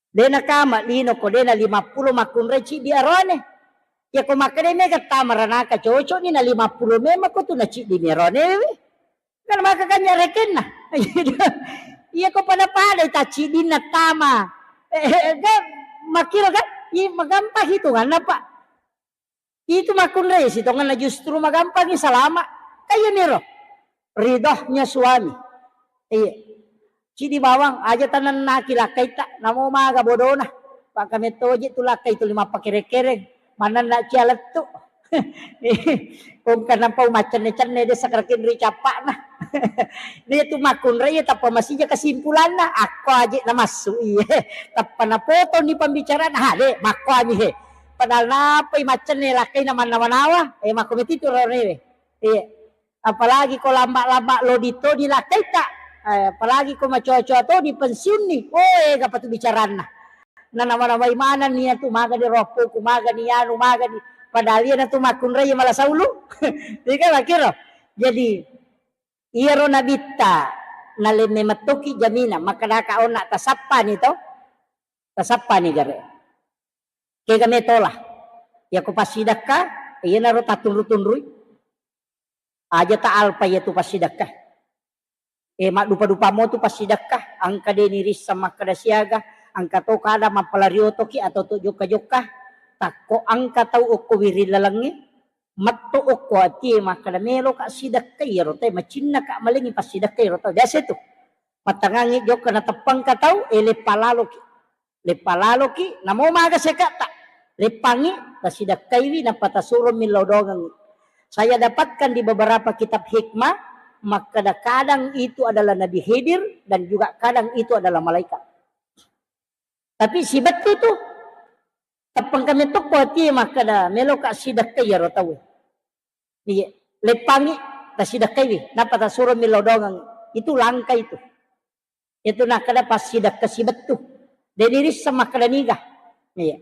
De nakama lino ko de na lima puluh makkunrai ciddi arone. Iya ko makkeda mega tama ranaka cocok ni na lima puluh memang ko tu na ciddi mi arone we. Kan maka kan nyarekenna. Iya ko pada-pada ta ciddinna tama. Eh, eh, kan makkiro kan? Iya, magampang hitunganna, Pak. Itu makkunrai sitongenna justru magampangi salama. Kaya niro. Ridhohnya suami. Iya. Cidi bawang aja tanennaki lakkaita, namo maga bodona. Pakkamettoji tu lakkai tuli mappakere-kereng. Manenna cia lettu. Kongka nampau maccenne-cenne de sakarakin ri cappa'na. Dia tu makkunrai tappa masija kesimpulanna. Akko aje namassu iye. Tappa napotong ni pembicaraan. Ha, de, makko ami he. Padahal napai maccenne lakkaina mannawa-nawa, eh, makko metitu ronewe. Iya. Apalagi ko lamba-lamba lodi to di lakkaita, eh, apalagi ko macoa-coa to di pensiunni. Oh, eh, gapatu bicaranna. Nanawa-nawai manenni iyatu, magani roppoku, magani anu, magani. Padahal iyanatu makkunrai mala saulu. Iya kan, makkiro. Jadi, iyaro nabitta nalemme mettoki jaminan, makkedaka onna tasappani to, tasappani gare. Kega metola. Yako passidekka, iyanaro tatunru-tunrui. Aja ta alpa iyatu passidekka. Eh, maddupa-dupa mo tu passidekka, engka de nirisseng makkeda siaga, engka to kada mappalari otoki atau to jokka-jokka, takko engka tau okko wiring lalengnge, metto okko atie makkeda meloka sidekka iyaro tau, macinnaka malengi passidekka iyaro tau. Biasa tu. Mattangangi jokka nateppengka tau, eh, leppa laloki. Leppa laloki, namo maga seka'ta. Leppangi, tasidekkaiwi, nappa tasuro millau dongengi. Saya dapatkan di beberapa kitab hikmah, makkeda kadang itu adalah Nabi Khidir dan juga kadang itu adalah malaikat. Tapi sibettu tu, teppengka metto ko atie makkeda, meloka sidekkai iyaro tau. Iya, leppangi, tasidekkaiwi, nappa tasuro millau dongeng. Itu langka itu. Itu nakkeda passidekka sibettu. De nirisseng makkeda niga. Iya.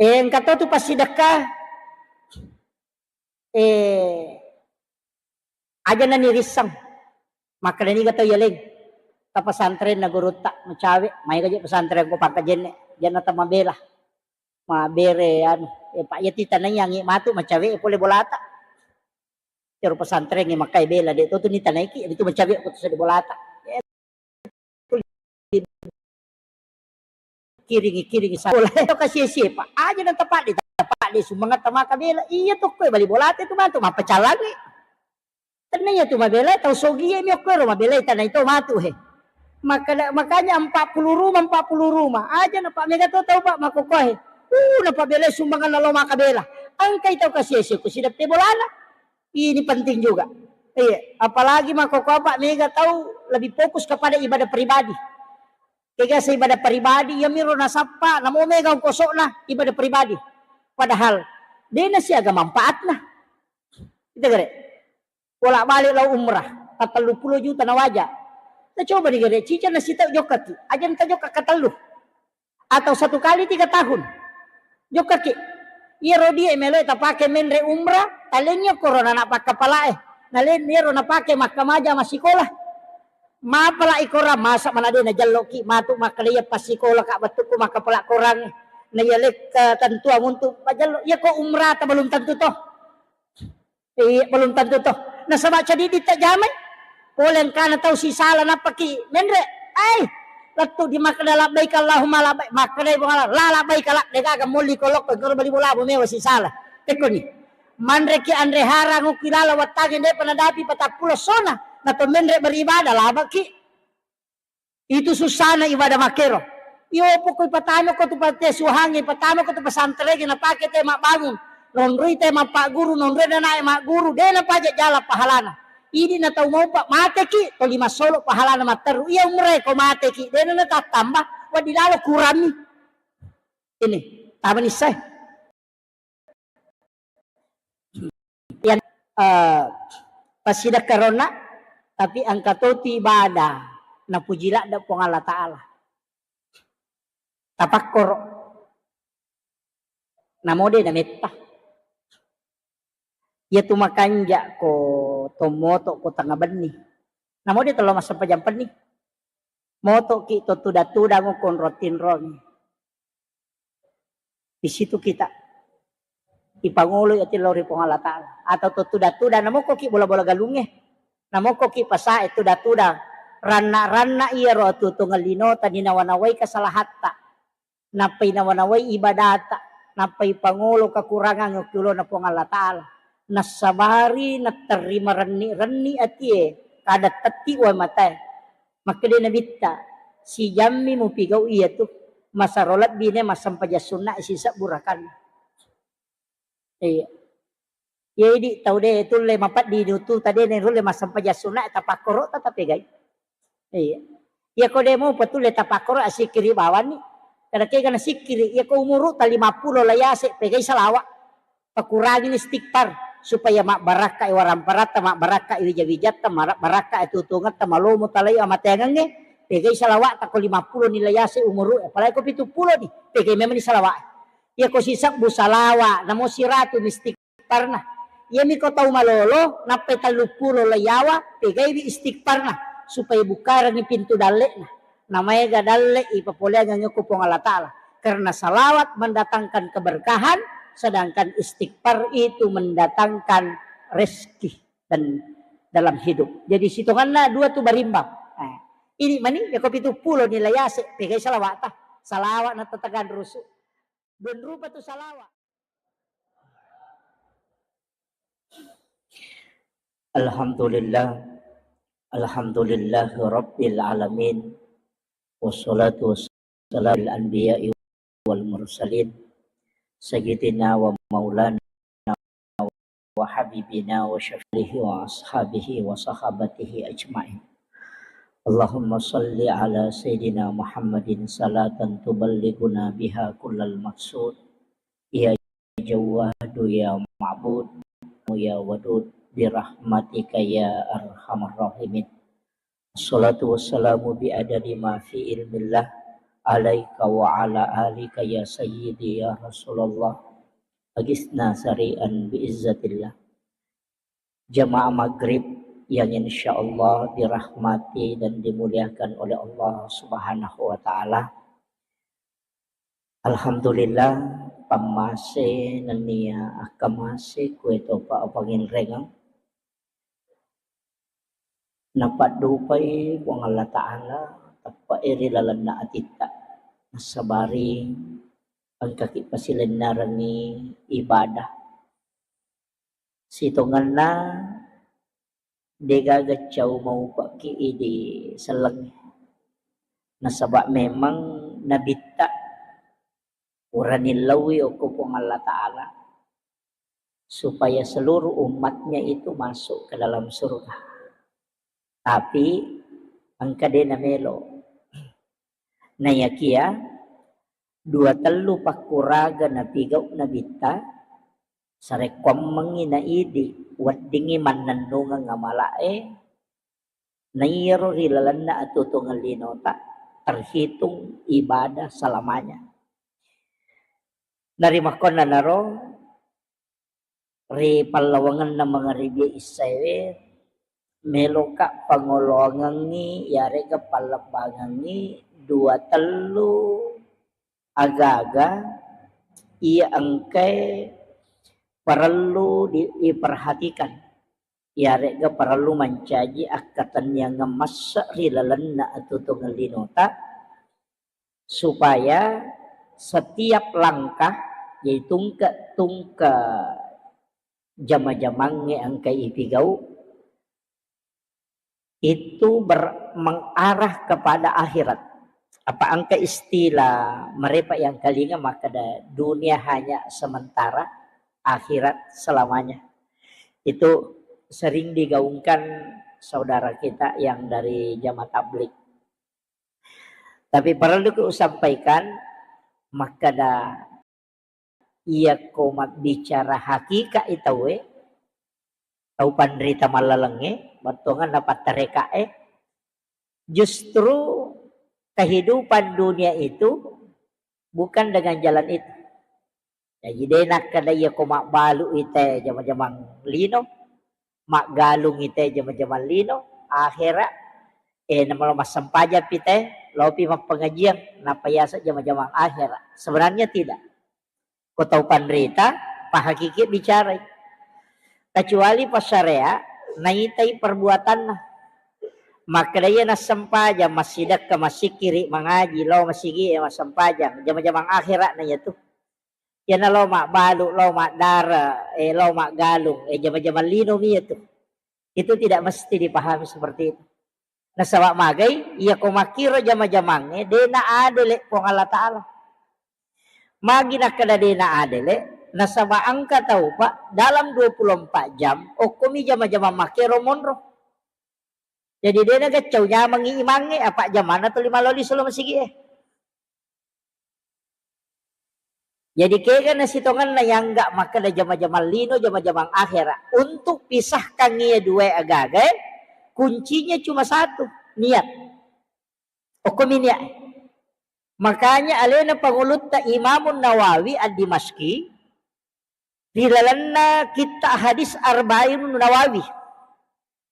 Eh, engka to tu passidekka, eh, aja na nirisseng. Makkeda niga tau yaleng. Ta pesantren na gurutta, macawe, maega je pesantren ko pangkajenne, janna ta mabela. Mabere anu, eh, Pak, iya titanai angi matu macawe pole bolata. Ero pesantren e makkai bela de to tu nitanaiki, itu macawe ko tu sedi bolata. Eh, kiringi, kiringi sekolah. Itu kasi siapa? Aja dan tepat de, tepat de sumangat maka bela. Iya to koe bali bolata itu matu mapacalangi. Tennia tu mabelai tau sogie mi okko ero mabelai tanai to matu he. Maka-, makanya empat puluh rumah, empat puluh rumah. Aja na pa mega to tau pa makokohe. Uh, na pa belai sumbangan na lo maka bela. Angkai tau kasi ese ko sideppe bolana. Ini penting juga. Iya, apalagi makkokkoe apa mega tau lebih fokus kepada ibadah pribadi. Kegasa ibadah pribadi, iya miro nasappa, namo mega ongkosokna ibadah pribadi. Padahal, dena siaga manfaatna. Kita gere. Bolak-balik lao umrah, ka tellu pulo juta na waja. Na coba ni gere, cica na sitau jokkaki, aja na ta jokka ka tellu. Atau satu kali tiga tahun. Jokkaki. Iyaro die melo tapake menre umrah, talengngi korona na pakkapalae. Nalen iyaro napake makkamaja massikola. Mapala ikorang masa mana de najelloki matu makkeda iya passikola ka bettukku makkapala korang. Na iya lek ketentuan untuk pajello. Iya ko umrah ta belum tentu toh. Iya, belum tentu toh. Nasaba cadidi tajamai. Pole engkana tau sisala nappaki menre. Ai, lettu di makkeda labbaik Allahumma labbaik. Makkeda Puang Allah, la labbaik la, degaga molli kolokko, engkaro bali bola mewa sisala. Tekkoni. Manreki anre harang ukki lala wattange depa nadapi patappulo sona. Nato menre beribadah labaki. Itu susana ibadah makkero. Iyo pokoi patama ko tu pate suhangi, patama ko tu pesantrengi, napake te mabbangun, nonroi te mappagguru, nonroi nanae magguru, de napaja jala pahalana. Idi na tau maupa mateki, toli massolo pahalana matteru. Iya umre ko mateki, de na natattamba, waddi lalo kuranni. Ini, tama nissai. Yang, eh, passidekkaronna, tapi engka to tu ibadah napuji ladde Puang Allah Ta'ala. Tapakkoro. Namode nametta. Iya tu makanja ko tommoto ko tengnga benni. Namode tello massempajang penni. Motoki to tudang-tudang ko onrong tinrong. Di situ kita ipangoloi ati lao ri Puang Allah Ta'ala. Atau to tuda-tuda, namokkoki bola-bola galungnge. Namokkoki pasae tuda-tuda. Ranna-ranna iyaro atuo-tuongeng linota ninawa-nawai kesalahatta. Nappai nawa-nawai ibadata. Nappai pangolo kekurangang okki ulona Puang Allah Ta'ala. Nassabari natterima renni-renni atie. Kada tetti wae matae. Makkedai Nabitta, sijammi mupigau iyatu, masero lebbi ne massempajang sunna sisebbu rakanna. Iya. Iya, idi tau de tulle mapeddi nutu tade ne rulle massempajang sunna tapakkoro ta tapegai. Iya. Iya ko de mupa tulle tapakkoro asikiri bawanni. Kada kega nasikkiri, iya ko umuru ta lima pulo la yase, pegai salawa. Pakurangini istighfar supaya mabbarakka i waramparatta, mabbarakka i wija-wijatta, mara-, barakka i tutungetta, malomo talai amateangengnge, pegai salawa ta ko lima pulo ni la yase umuru, apalagi ko pitu pulo ni, pegai memang ni salawa. Iya ko sisebbu salawa, namo siratu misti istighfarna. Iyami ko tau malolo, nappai telluppulo laiyawa, pegaiwi istighfarna, supaya bukarengngi pintu dalle'na. Namaega dalle'i papoleangeng ko Puang Allah Ta'ala. Karena salawat mendatangkan keberkahan, sedangkan istighfar itu mendatangkan rezeki dan dalam hidup. Jadi sitonganna dua tu berimbang. Nah, ini mani, ya ko pitu pulo ni layase, pegai salawata. Salawat na tatagan rusu. Dua rupa tu salawa. Alhamdulillah. Alhamdulillahi Rabbil Alamin. Wassalatu wassalamu ala anbiya'i wal mursalin. Sayyidina wa maulana wa habibina wa syafi'ihi wa ashabihi wa sahabatihi ajma'in. Allahumma salli ala Sayyidina Muhammadin salatan tuballighuna biha kullal maqsud. Ya Jawwadu ya Ma'bud ya Wadud birahmatika ya arhamar rahimin. Assalatu wassalamu bi adadi ma fi ilmillah alaika wa ala alika ya sayyidi ya Rasulullah. Agisna sari'an bi izzatillah. Jamaah maghrib yang insya Allah dirahmati dan dimuliakan oleh Allah Subhanahu wa Ta'ala. Alhamdulillah, pammase nennia akkamase kuetopa apanginrengeng. Napaddupai Puang Allah Ta'ala teppe'e ri lalenna atitta, nassabari engkaki pasilennerengngi ibadah. Sitongenna degaga cau maupekki idi sellengnge. Nasaba memang nabitta urani laui okko Puang Allah Ta'ala supaya seluruh umatnya itu masuk ke dalam surga. Tapi engka de namelo. Nayakia dua tellu pakkuraga napigau nabitta, sarekkuammengngi na idi weddingngi mannennungeng amala'e, naiyaro ri lalenna atuo-tuongeng linota terhitung ibadah selamanya. Narimakkuannanaro ri pallawangenna mangaribie issaewe, meloka pangoloangengngi yarega pallebbangengngi dua tellu aga-aga iya engkae parellu di-, diperhatikan, yarega parellu mancaji akkatenniangeng masse ri lalenna atuo-tuongeng linota, supaya setiap langkah, yaitu tungke-tungke jama-jamangnge engka ipigau, itu ber-, mengarah kepada akhirat. Apa engka istilah mereka yang kalinga makkeda dunia hanya sementara, akhirat selamanya. Itu sering digaungkan saudara kita yang dari jamaah tabligh. Tapi parelluki usampaikan, makkeda iyako mabbicara hakikat i tauwe, tau panrita mallalengnge, battuanganna pattarekae, justru kehidupan dunia itu bukan dengan jalan itu. Jaji de nakkeda iyako mabbalu ite jama-jamang lino, maggalung ite jama-jamang lino, akhera, eh, namalo massempajang pite, lopi mappengajian, nappa yaseng jama-jamang akhera. Sebenarnya tidak. Ko tau panrita, pahakiki bicarai. Kecuali passarea, naitai perbuatanna. Makkeda iya nassempajang, massidekka, massikkiri, mangaji, lao masigi e massempajang, jama-jamang akhera na iyatu. Iyana lao mabbalu, lao maddare, eh, lao maggalung, eh, jama-jamang lino mi iyatu. Itu tidak mesti dipahami seperti itu. Nasaba magai, iyako makkiro jama-jamangnge, de na adele Puang Allah Ta'ala. Magi nakkeda de na adele, nasaba engka tau, Pak, dalam dua puluh empat jam, okkomi jama-jamang makkiro monro. Jadi de na gaccau nyamangi imangnge, apa jamanna tuli maloli solo masigi e. Jadi kega nasitongenna yangga makkeda jama-jamang lino, jama-jamang akhera. Untuk pisahkan iya dua agaga, kuncinya cuma satu, niat. Okkomi niat. Makanya alena pangulutta Imamun Nawawi Ad-Dimashqi, ri lalenna kitta hadis Arba'in Nawawi,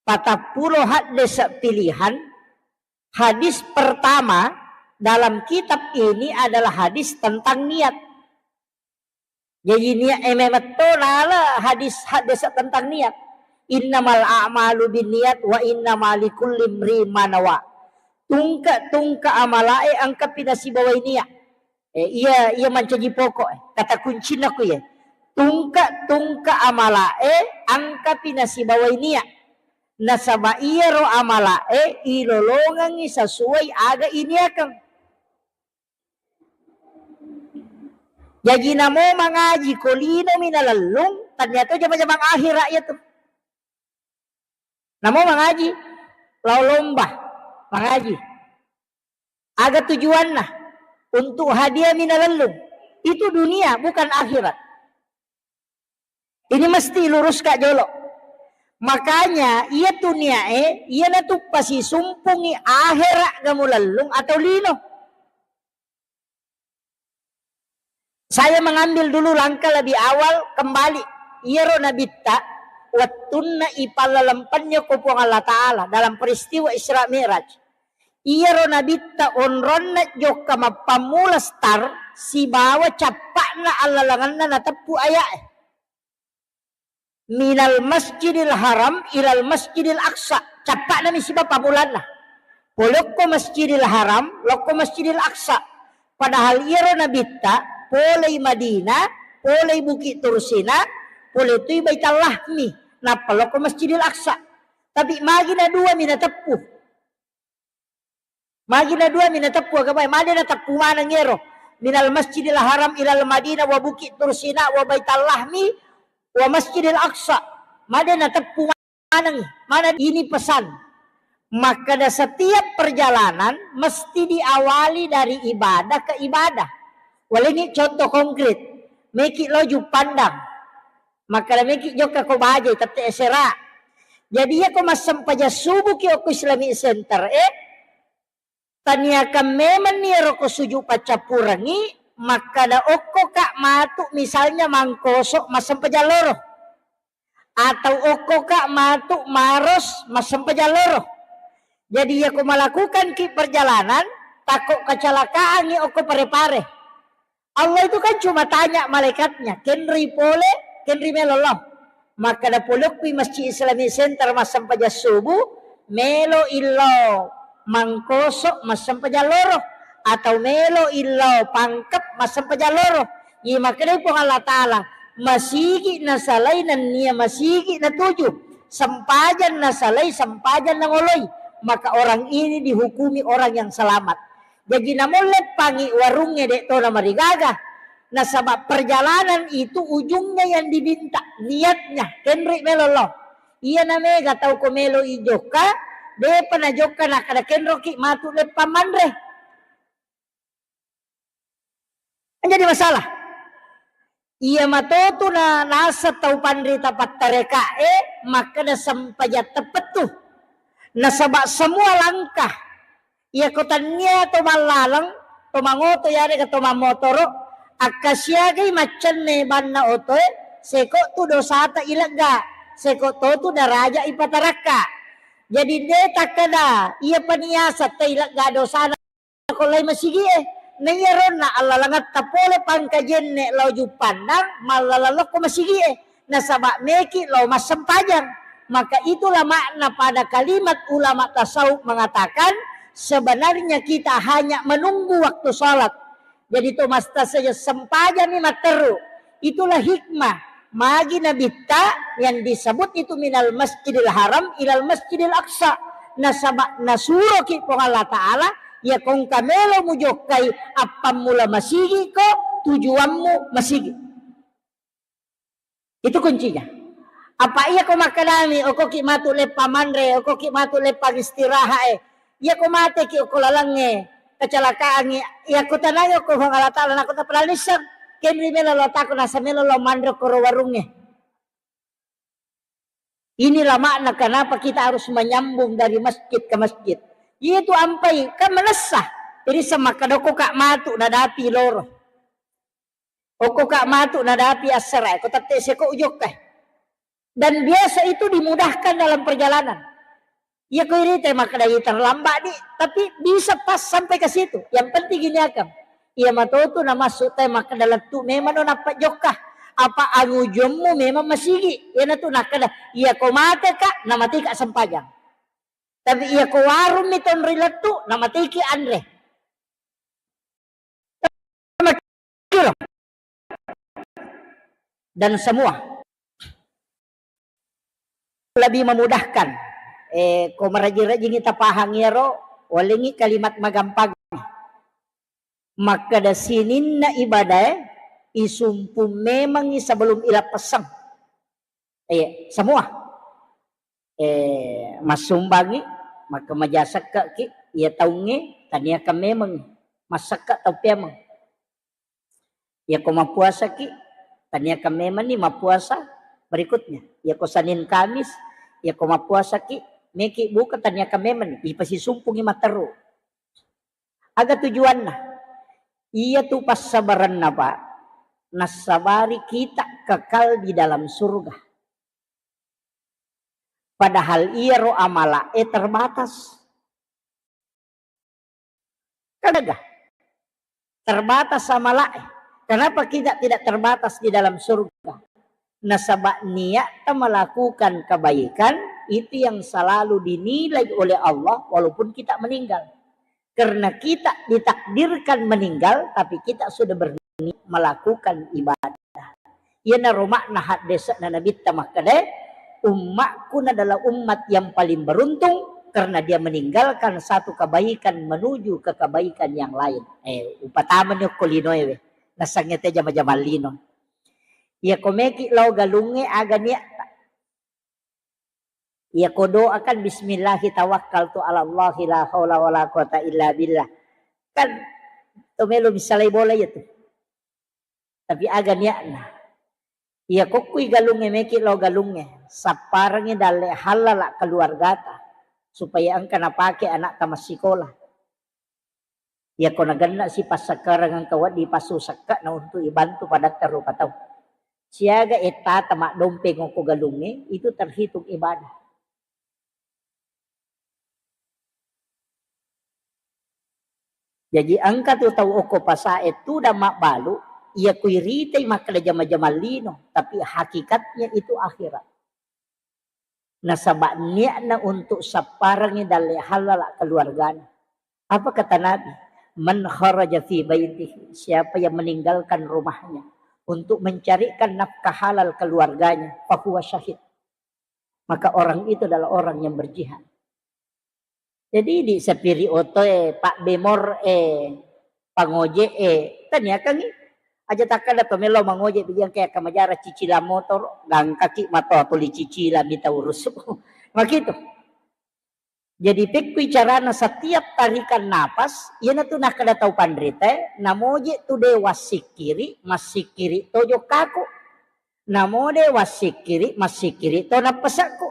patappulo haddese pilihan, hadis pertama dalam kitab ini adalah hadis tentang niat. Jaji niat e memetto nala hadis, hadis tentang niat. Innamal a'malu binniyat wa innama likulli imri'in ma nawa. Tungke-tungke amalae engkapi nasibawai niat. Eh, iya, iya mancaji pokok, eh. Kata kuncina ku, iya. Tungke-tungke amalae engkapi nasibawai niat. Nasaba iyaro amalae ilolongengngi sesuai aga iniakeng. Jaji namo mangaji ko linomi nalellung, tania to jama-jamang akhera iya tu. Namo mangaji, lao lomba, mangaji. Aga tujuanna? Untuk hadiah mi nalellung. Itu dunia, bukan akhirat. Ini mesti luruskan jolo. Makanya, iya tu niat e, iya natu pasisumpungi akhera ga mulellung atau lino. Saya mengambil dulu langkah lebih awal kembali. Iyaro nabitta, wettunna ipallalempenni ko Puang Allah Ta'ala dalam peristiwa Isra Mi'raj. Iyaro nabitta onronna jokka mappammula star sibawa cappa'na allalengenna nateppu aya'e. Minal Masjidil Haram ilal Masjidil Aqsa. Cappa'nami siba pammulanna. Polokko Masjidil Haram, lokko Masjidil Aqsa. Padahal iyaro nabitta polei Madinah, polei Bukit Tursina, pole tui Baitallahmi, nappa lokko Masjidil Aqsa. Tapi magi na dua mi nateppu. Magi na dua mi nateppu, aga bae, made nateppu maneng ero. Minal Masjidil Haram ilal Madinah wa Bukit Tursina wa Baitallahmi wa Masjidil Aqsa. Made nateppu maneng. Mana ini pesan? Makkeda setiap perjalanan mesti diawali dari ibadah ke ibadah. Walengngi contoh konkret. Meki lo Juppandang. Makkeda meki jokka ko bajai, tette esera. Jadi iya ko massempajang subuh ki okko Islamic Center, eh, taniakan memang ni ero ko suju paccappurengi, makkeda okko ka matu misalnya Mangkoso massempajang loro. Atau okko ka matu Maros massempajang loro. Jadi iya ko melakukan ki perjalanan, takko kecelakaan ni okko Pare-Pare. Allah itu kan cuma tanya malaikatnya, kenri pole, kenri melo lo. Makkeda polokki Masjid Islamic Center massempajang subuh, melo illo Mangkoso massempajang loro, atau melo illo Pangkep massempajang loro. Iya makkeda Puang Allah Ta'ala, masigi nasalai nennia masigi natuju, sempajang nasalai sempajang nangoloi, maka orang ini dihukumi orang yang selamat. Jaji namo leppangi warungnge de' to namarigaga. Nasaba perjalanan itu ujungnya yang diminta, niatnya, kenri melo lo. Iya na mega tau ko melo i jokka, de'pa na jokka nakkeda kenroki matu leppang manre. Jadi masalah. Iya matotu na naseng tau panrita pattarekae makkeda sempajang teppettu. Nasaba semua langkah, iya ko tannia to mallaleng, to mangoto yarega to mammotoro, akkasiagai maccenne banna otoe, seko tu dosata ilegga, seko to tu daraja ipatarakka. Jadi de takkeda iya paniasa tailegga dosana ko lai masigie. Na iyaronna allalengetta pole Pangkajenne lao Juppandang, mallaleng lokko masigie. Nasaba meki lao massempajang. Maka itulah makna pada kalimat ulama tasawuf mengatakan, sebenarnya kita hanya menunggu waktu salat. Jadi to masta saja sempajang mi matteru. Itulah hikmah. Magi nabitta yang disebut itu minal Masjidil Haram ilal Masjidil Aqsa. Nasaba nasuroki Puang Allah Ta'ala, iya ko engka melo mujokkai appammula masigi ko, tujuanmu masigi. Itu kuncinya. Apa iya ko makkedami, okoki matu leppang manre, okoki matu leppang istirahat e. Iya ko mateki okko lalengnge, kecelakaangngi, iya ko tanai okko Puang Allah Ta'ala, nako tapalaliseng. Kenri melo lo tako nasa melo lo manre koro warungnge. Inilah makna kenapa kita harus menyambung dari masjid ke masjid. Itu ampai kan melessa. Jadi semakadoko kak matu nadapi loro. Okko kak matu nadapi assara, ko tette seko ujokka. Dan biasa itu dimudahkan dalam perjalanan. Iya ko irita makkeda iya terlambat di, tapi bisa pas sampai ke situ. Yang penting gini akang. Iya matotu na masuk te makkeda lettu memang no nappa jokka. Apa angujummu memang masigi. Iya natu nakkeda, iya ko mate kak, na mati kak sempajang. Tapi iya ko warung mi tonri lettu, na mati ki anre. Dan semua lebih memudahkan. Eh, ko maraji-rajingi tapahang iyaro, walengi kalimat magampang. Makkeda sininna ibadae, isumpung memangi sebelum ilappessang. Eh, semua. Eh, massumbangi, makkamaja sekka ki, iya taungnge, taniakan memang, massekka tau peameng. Iyako mappuasaki, taniakan memanni mappuasa berikutnya. Iyako Senin Kamis, iyako mappuasaki, meki buka taniakan memanni, ipasisumpungi matteru. Aga tujuanna? Iyatu passabarenna, Pak, nassabari kita kekal di dalam surga. Padahal iyaro amala'e terbatas. Kan gagah. Terbatas amala'e. Kenapa kita tidak terbatas di dalam surga? Nasaba niatta melakukan kebaikan itu yang selalu dinilai oleh Allah walaupun kita meninggal. Karena kita ditakdirkan meninggal, tapi kita sudah berniat melakukan ibadah. Iyanaro makna haddese'na Nabitta makkeda, "Ummakku adalah umat yang paling beruntung karena dia meninggalkan satu kebaikan menuju ke kebaikan yang lain." Eh, upatamani okko linoe we. Nasangnge te jama-jama lino. Iyako meki lao galungnge aga niatta. Iyako doa kan, "Bismillahi tawakkaltu ala Allahi la haula wala quwata illa billah." Kan to melo misalai bola iya tu. Tapi aga niatna. Iyako kui galungnge meki lao galungnge, sapparengngi dalle hallala keluargata supaya engka napake anakta massikola. Iyako nagenna si passakkareng engka wedding passu sekke'na untuk ibantu padatta rupa tau. Siaga ettata maddompeng okko galungnge, itu terhitung ibadah. Jaji engka tu tau okko pasae tudang mabbalu, iya kuiritai makkeda jama-jama lino, tapi hakikatnya itu akhirat. Nasaba niatna untuk sapparengngi dalle hallala keluargana. Apa kata Nabi? "Man kharaja fi baitihi," siapa yang meninggalkan rumahnya untuk mencarikan nafkah halal keluarganya, fahuwa syahid. Maka orang itu adalah orang yang berjihad. Jadi di sapiri otoe, Pak Bemor e, pangoje e, taniakangi. Aja takkada to melo mangoje bijang kayak kamajara cicilan motor, gangkaki matoa tuli cicilan mita urus. Makitu. Jadi pekkui carana setiap tarikan napas, iyanatu nakkada tau panrita, namoje tu de wassikkiri, massikkiri to jokkaku. Namo de wassikkiri, massikkiri to nappasekku.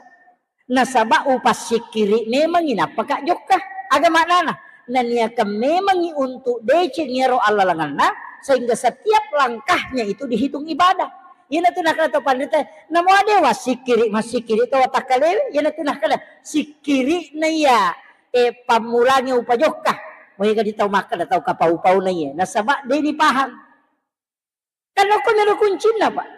Nasaba upassikkiri memangi nappaka jokka. Aga maknana? Naniakan memangi untuk deceng iyaro allalengenna, sehingga setiap langkahnya itu dihitung ibadah. Iyanatu nakkada to panrita, namo de wassikkiri, massikkiri to watakkalewe, iyanatu nakkada sikkiri na iya, eh, pammulangi upajokka. Moega di tau makkada tau kapau-pau na iya. Nasaba de dipaham. Kan okko mero kuncinna, Pak.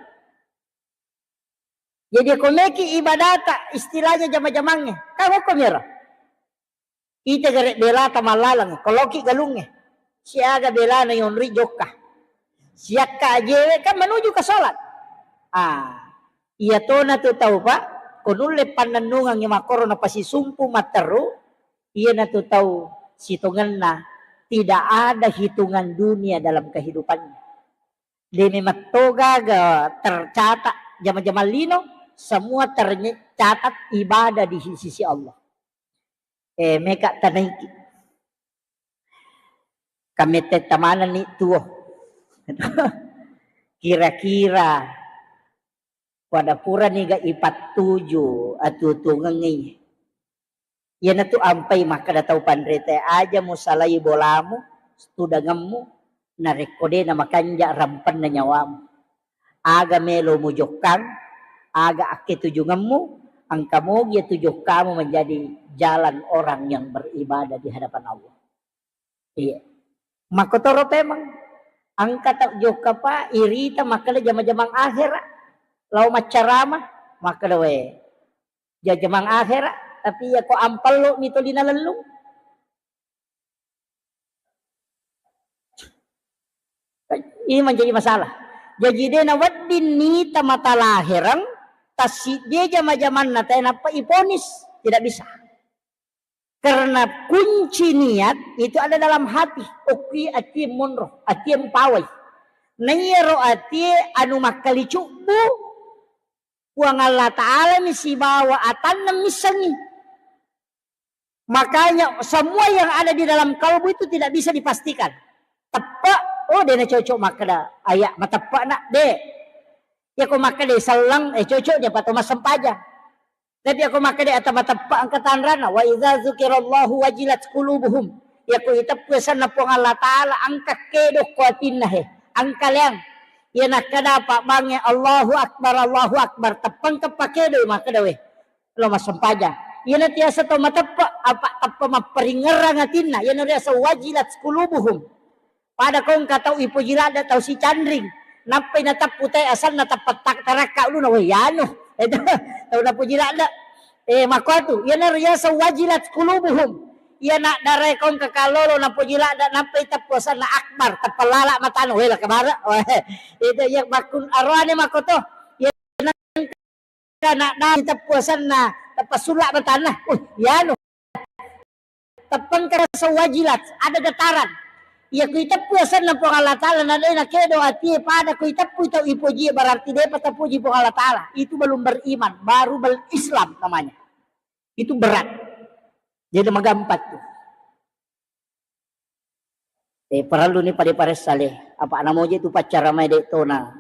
Jadi ko meki ibadata istilahnya jama-jamangnge, kan okko mero. Ita gare belata mallaleng, ko loki galungnge. Siaga belana yonri jokka. Siakka ajewe kan menuju ke salat. Ah, iya tona tu tau, Pak, ko nulle pannennungangngi makkoro napasisumpu matteru, iyanatu tau sitongenna tidak ada hitungan dunia dalam kehidupannya. De memang togaga tercatat jama-jama lino, semua tercatat ibadah di sisi Allah. Eh, meka tanaiki. Kamette tamanani tuo. Kira-kira pada puraniga ipattuju atuo-tuongengngi. Iyanatu ampai makkeda tau panrita, aja musalai bolamu, tudangemmu, narekko de namakanja rampenna nyawamu. Aga melo mujokkang, aga akketujungemmu, engka mogi tu jokkamu menjadi jalan orang yang beribadah di hadapan Allah. Iya. Makkotoro pemeng. Engka tau jokka pa irita makkeda jama-jamang akhera. Lao maccarama, makkeda we. Jama-jamang akhera, tapi iya ko ampello mi toli nalellung. Ini menjadi masalah. Jadi de nawedding nita mata lahereng, tassiddi jama-jamanna tae nappa iponis. Tidak bisa. Karena kunci niat itu ada dalam hati. Okki atie monro, atie mpawai. Naiyaro atie anu makkalicubbu, Puang Allah Ta'ala mi sibawa atanna missengi. Makanya semua yang ada di dalam kalbu itu tidak bisa dipastikan. Teppe, oh de nacocok makkeda aya mateppe na, de. Iya ko makkeda selleng, eh cocok dia pato massempajang. Tapi iya ko makkeda ata mateppe engka tanrana, wa idza dzukirallahu wajilat qulubuhum. Iya ko iteppu asenna Puang Allah Ta'ala engka kedo ko atinna he, engka leang. Iya nakkeda apa bangnge Allahu Akbar, Allahu Akbar, teppengka pakedo makkeda we. Lo massempajang. Iyana tiasa tau mateppe, apa teppe mapparingngerang atinna, iyana riaseng wajilat qulubuhum. Pada ko engka tau ipoji ladde tau sicanring, nappai nateppu te asenna teppa tak-, tarakka uluna, weh, iyanu. Itu tau napoji ladde. Eh, makkuatu, iyana riaseng wajilat qulubuhum. Iyana darae ko engka kallolo napoji ladde, nappai teppu asenna akbar, teppa lala matana, weh, la kabara. Weh, itu iya makkun aroane makkoto. Iyana Kana da iteppu asenna, teppa sulla matanna. Uh, iyanu. Teppengka rasa wajilat, ada getaran. Iya ku iteppu asenna Puang Allah Ta'ala, na de nakedo atie pada ku iteppu tau ipoji, berarti depa tapoji Puang Allah Ta'ala. Itu belum beriman, baru bel-, Islam namanya. Itu berat. Jadi magampang tuh. Eh, parellu ni pada paressa le. Apa namoje tu paccara mai de tona.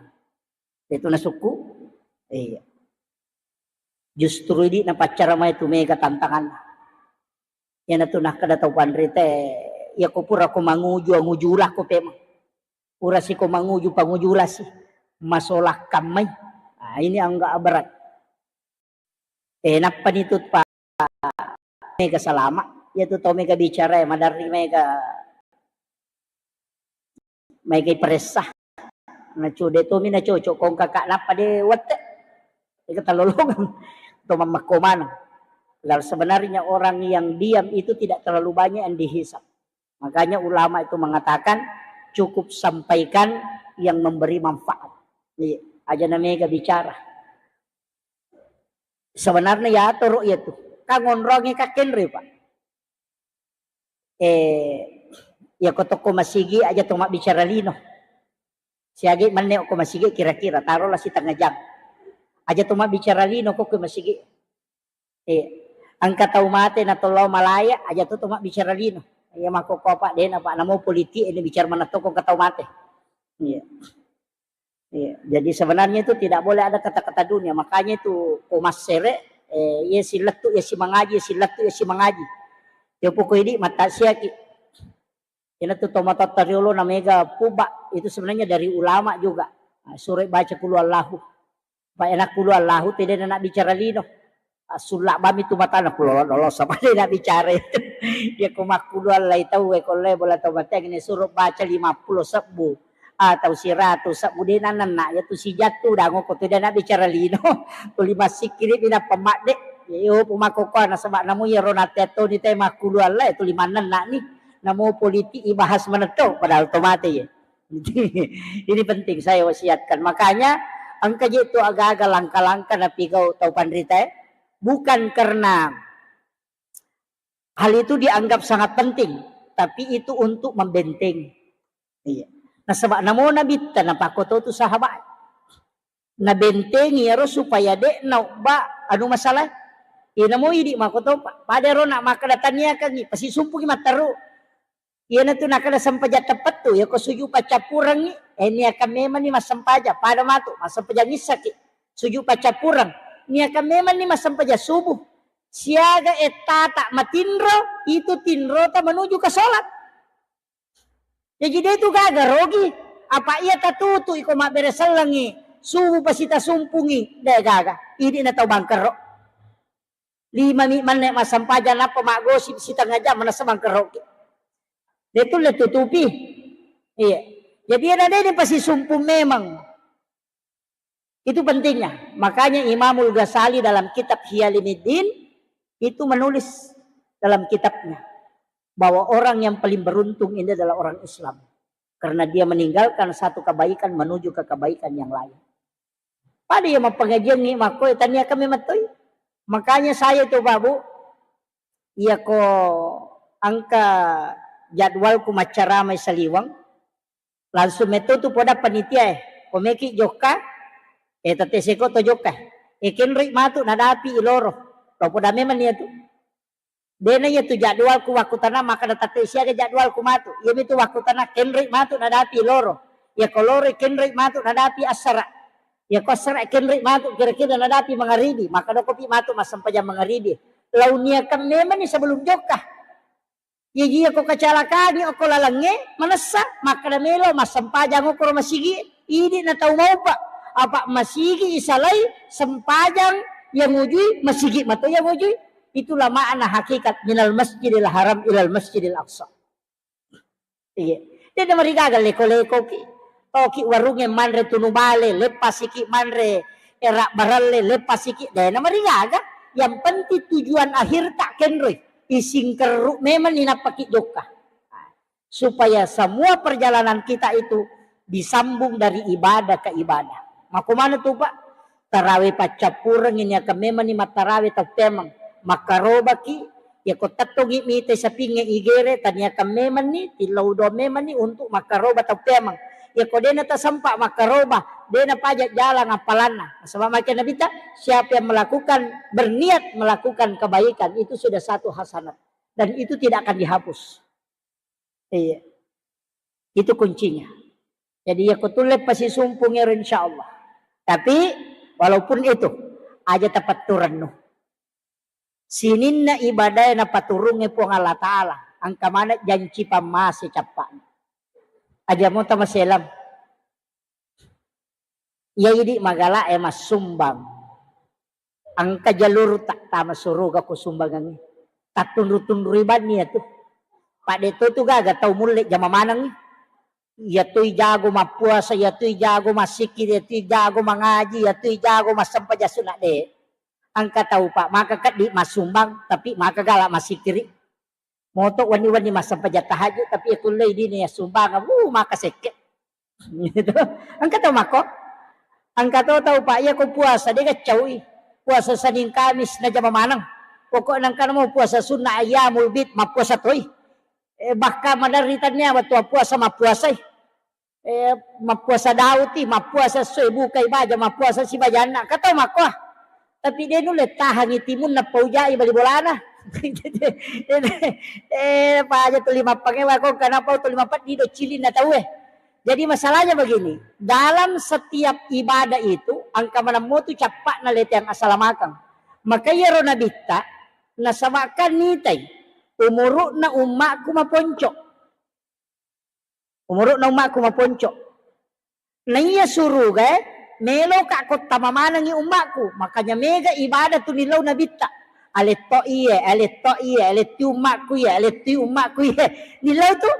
De tona sukku. Iya. Justru idi na paccara mai tu mega tantangan. Iyana tu nakkeda tau panrita, iya ko pura ko manguju, anguju ulako pema. Pura si ko manguju, panguju ulasi. Masolah kammai. Ah, ini agak berat. Eh, nappani tu pa mega salama, iya tu tau mega bicara, eh, maderri mega, mega iparessa. Nacude tomi nacocok kong kakak nappa de wette. Ega talolongang to mammakko maneng. Lalu sebenarnya orang yang diam itu tidak terlalu banyak yang dihisap. Makanya ulama itu mengatakan cukup sampaikan yang memberi manfaat. Iya, aja na mega bicara. Sebenarnya ya atoro iya tu. Kan onrongi kakkenre, Pak. Eh, ya ko tokko masigi aja to mabbicara lino. Siagi menne ko masigi kira-kira taruhlah setengah jam. Aja to mabbicara lino ko ko masigi. Eh, engka tau mate na tolao malaya aja to to mabbicara lino. Iya mako ko Pak dena Pak namo politik ini bicara mana toko ke tau mate. Iya. Iya, jadi sebenarnya itu tidak boleh ada kata-kata dunia. Makanya itu ko massere, eh, iya silettu, iya simangaji, iya silettu, iya simangaji. Ya pokok ini mata siaki. Ina tu tomatotta riolo na mega puba, itu sebenarnya dari ulama juga. Nah, sure baca kulu Allahu. Pak enak kulu Allahu tidak nak bicara lino. Sulla bami tu matana kulo lolo sama de na bicara itu. Ya ko makkulu allai tau e ko le bola tau mateng ni suruh baca lima puluh sebbu atau siratu sebbu de nanenna ya tu sijattu dango ko tu de na bicara lino. Tuli massikkiri bina pemadde. Yo pemako ko na sebab namu ya ronate to ni te makkulu allai tuli manenna ni. Namu politik ibahas menetto padahal to mate ya. Ini penting saya wasiatkan. Makanya engka je tu aga-aga langkah-langkah napigau tau panrita, eh. Bukan karena hal itu dianggap sangat penting, tapi itu untuk membentengi. Iya. Nasaba namo nabitta napakkoto tu sahabat. Nabentengi ero supaya de naubba anu masalah. Iya namo idi makoto pa-, pada ero nak makkeda taniakangi, pasti sumpuki matteru. Iyanatu nakada sempajang teppettu, yako suju paccappurengngi, eh, niakan memanni massempajang, pada matu, massempajang issaki, suju paccappureng, niakan memanni massempajang subuh, siaga ettata matinro, itu tinrota menuju ke sholat. Jaji de tu gaga rogi, apa iya tatutu iko mabbere sellengi, subuh pasi tasumpungi, de gaga, idi na tau bangkero. Lima mi manne massempajang nappa maggosip sitengnga jam manessa mangkeroki. De tulle tutupi. Iya. Jadi ada de pasisumpung memang. Itu pentingnya. Makanya Imamul Ghazali dalam kitab Hiyalimiddin itu menulis dalam kitabnya bahwa orang yang paling beruntung ini adalah orang Islam. Karena dia meninggalkan satu kebaikan menuju ke kebaikan yang lain. Pada iya mappangajiangngi makko, eh, tania kami mattoi. Makanya saya itu, Pak, Bu, iya ko engka jadwalku maccaramai saliweng, langsung metto tu poda panitia, eh, ko meki jokka, eh, tette seko to jokka. Eh, kenroi matu nadapi iloro. Lo poda memang iya tu. Dena iya tu jadwalku wakkutana makkada tette siaga jadwalku matu. Iya mitu wakkutana kenroi matu nadapi loro. Iya ko loro kenroi matu nadapi assara. Iya ko assara kenroi matu kira-kira nadapi mangaribi. Maka dokopi matu massempajang mangaribi. Lau niakan memang ni sebelum jokka. Iya iya ko kecelakaan okko lalengnge manessa makkada melo massempajang okko masigi. Idi na tau maupa. Apa masigi isalai sempajang yang ujui masigi mato yang ujui. Itulah makna hakikat minal masjidil haram ilal masjidil aqsa. Iya. Dena marigaga leko-lekoki. Toki warungnge manre tunu bale, leppasiki manre erak baralle, leppasiki. Dena marigaga. Yang penting tujuan akhir tak kenroi. Ising kerru memang ni nappaki jokka. Supaya semua perjalanan kita itu disambung dari ibadah ke ibadah. Mako mana tu, Pak? Tarawe paccappureng ini akan memang ni mattarawe tau pemang. Makkarobaki, ya ko tettongi mite sapinge igere, taniakan memang ni, tillau dua memang ni untuk makkaroba tau pemang. Ya ko dena tasempa makkaroba, dena pajak jalan apalanna. Sebab makin Nabi ta, siapa yang melakukan, berniat melakukan kebaikan, itu sudah satu hasanat. Dan itu tidak akan dihapus. Iya. Itu kuncinya. Jadi ya kutulle pasisumpung ero insyaallah. Tapi walaupun itu aja tapatturennu. Sininna ibadah napaturungnge Puang Allah Ta'ala. Engka maneng janci pammase cappa'na. Aja mo tamaselang. Iya idi magala e massumbang. Engka jalur tak tama suruga ko sumbangangngi. Tattunru-tunrui banni ya tu. Pak de to tu gaga tau mulle jama manengngi. Iya tu jago mappuasa, iya tu jago massiki, iya tu jago mangaji, iya tu jago massempajang sunna de. Engka tau Pak maka keddi massumbang tapi maka gala massikiri. Moto wenni-wenni massempajang tahajud, tapi ya kullei dini ya sumbang, wuh, maka sekke. Gitu. Engka tau mako. Engka to tau, Pak, iya ko puasa, de gaccaui. Puasa Senin Kamis na jama maneng. Pokok nengka namo puasa sunnah ayyamul bid, mappuasa toi. Eh, bahkan maderri tania wattu puasa mappuasai. Eh, mappuasa Daud i, mappuasa esso e bukai baja, mappuasa sibajanna. Engka tau makko. Tapi de nulle tahangi timunna paujai bali bolana. Eh, paja tuli mappangewa ko, kenapa tuli mapeddi do cilinna tau e. Jadi masalahnya begini, dalam setiap ibadah itu engka maneng motu cappa'na leteang asalamakeng. Maka iyaro nabitta nasabakkan nitai umuru'na ummakku maponco. Umuru'na ummakku maponco. Naiya surugae, meloka kottama manengngi ummakku. Makanya mega ibadah tu nillau nabitta. Aletto iye, aletto iye, aletti ummakku iye, aletti ummakku iye. Nillau tu.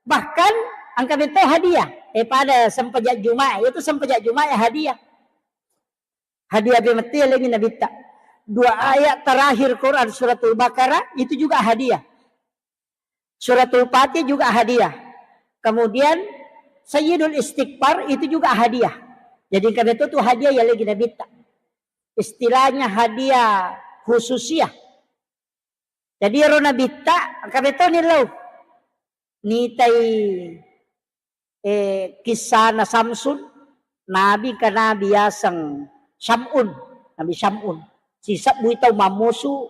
Bahkan engka metto hadiah. Eh, pada sempajang Jumat, itu sempajang Jumat ya hadiah. Hadiah bemetti lengi nabitta. Dua ayat terakhir Quran suratul Baqarah itu juga hadiah. Suratul Fatihah juga hadiah. Kemudian Sayyidul Istighfar itu juga hadiah. Jadi engka betul tu hadiah ya lagi nabitta. Istilahnya hadiah khususiyah. Jadi ero nabitta engka betul ni lo. Nitai, eh, kissana Samsun, nabi engka nabi yaseng Syamun, Nabi Syamun. Sisebbui tau mammusu,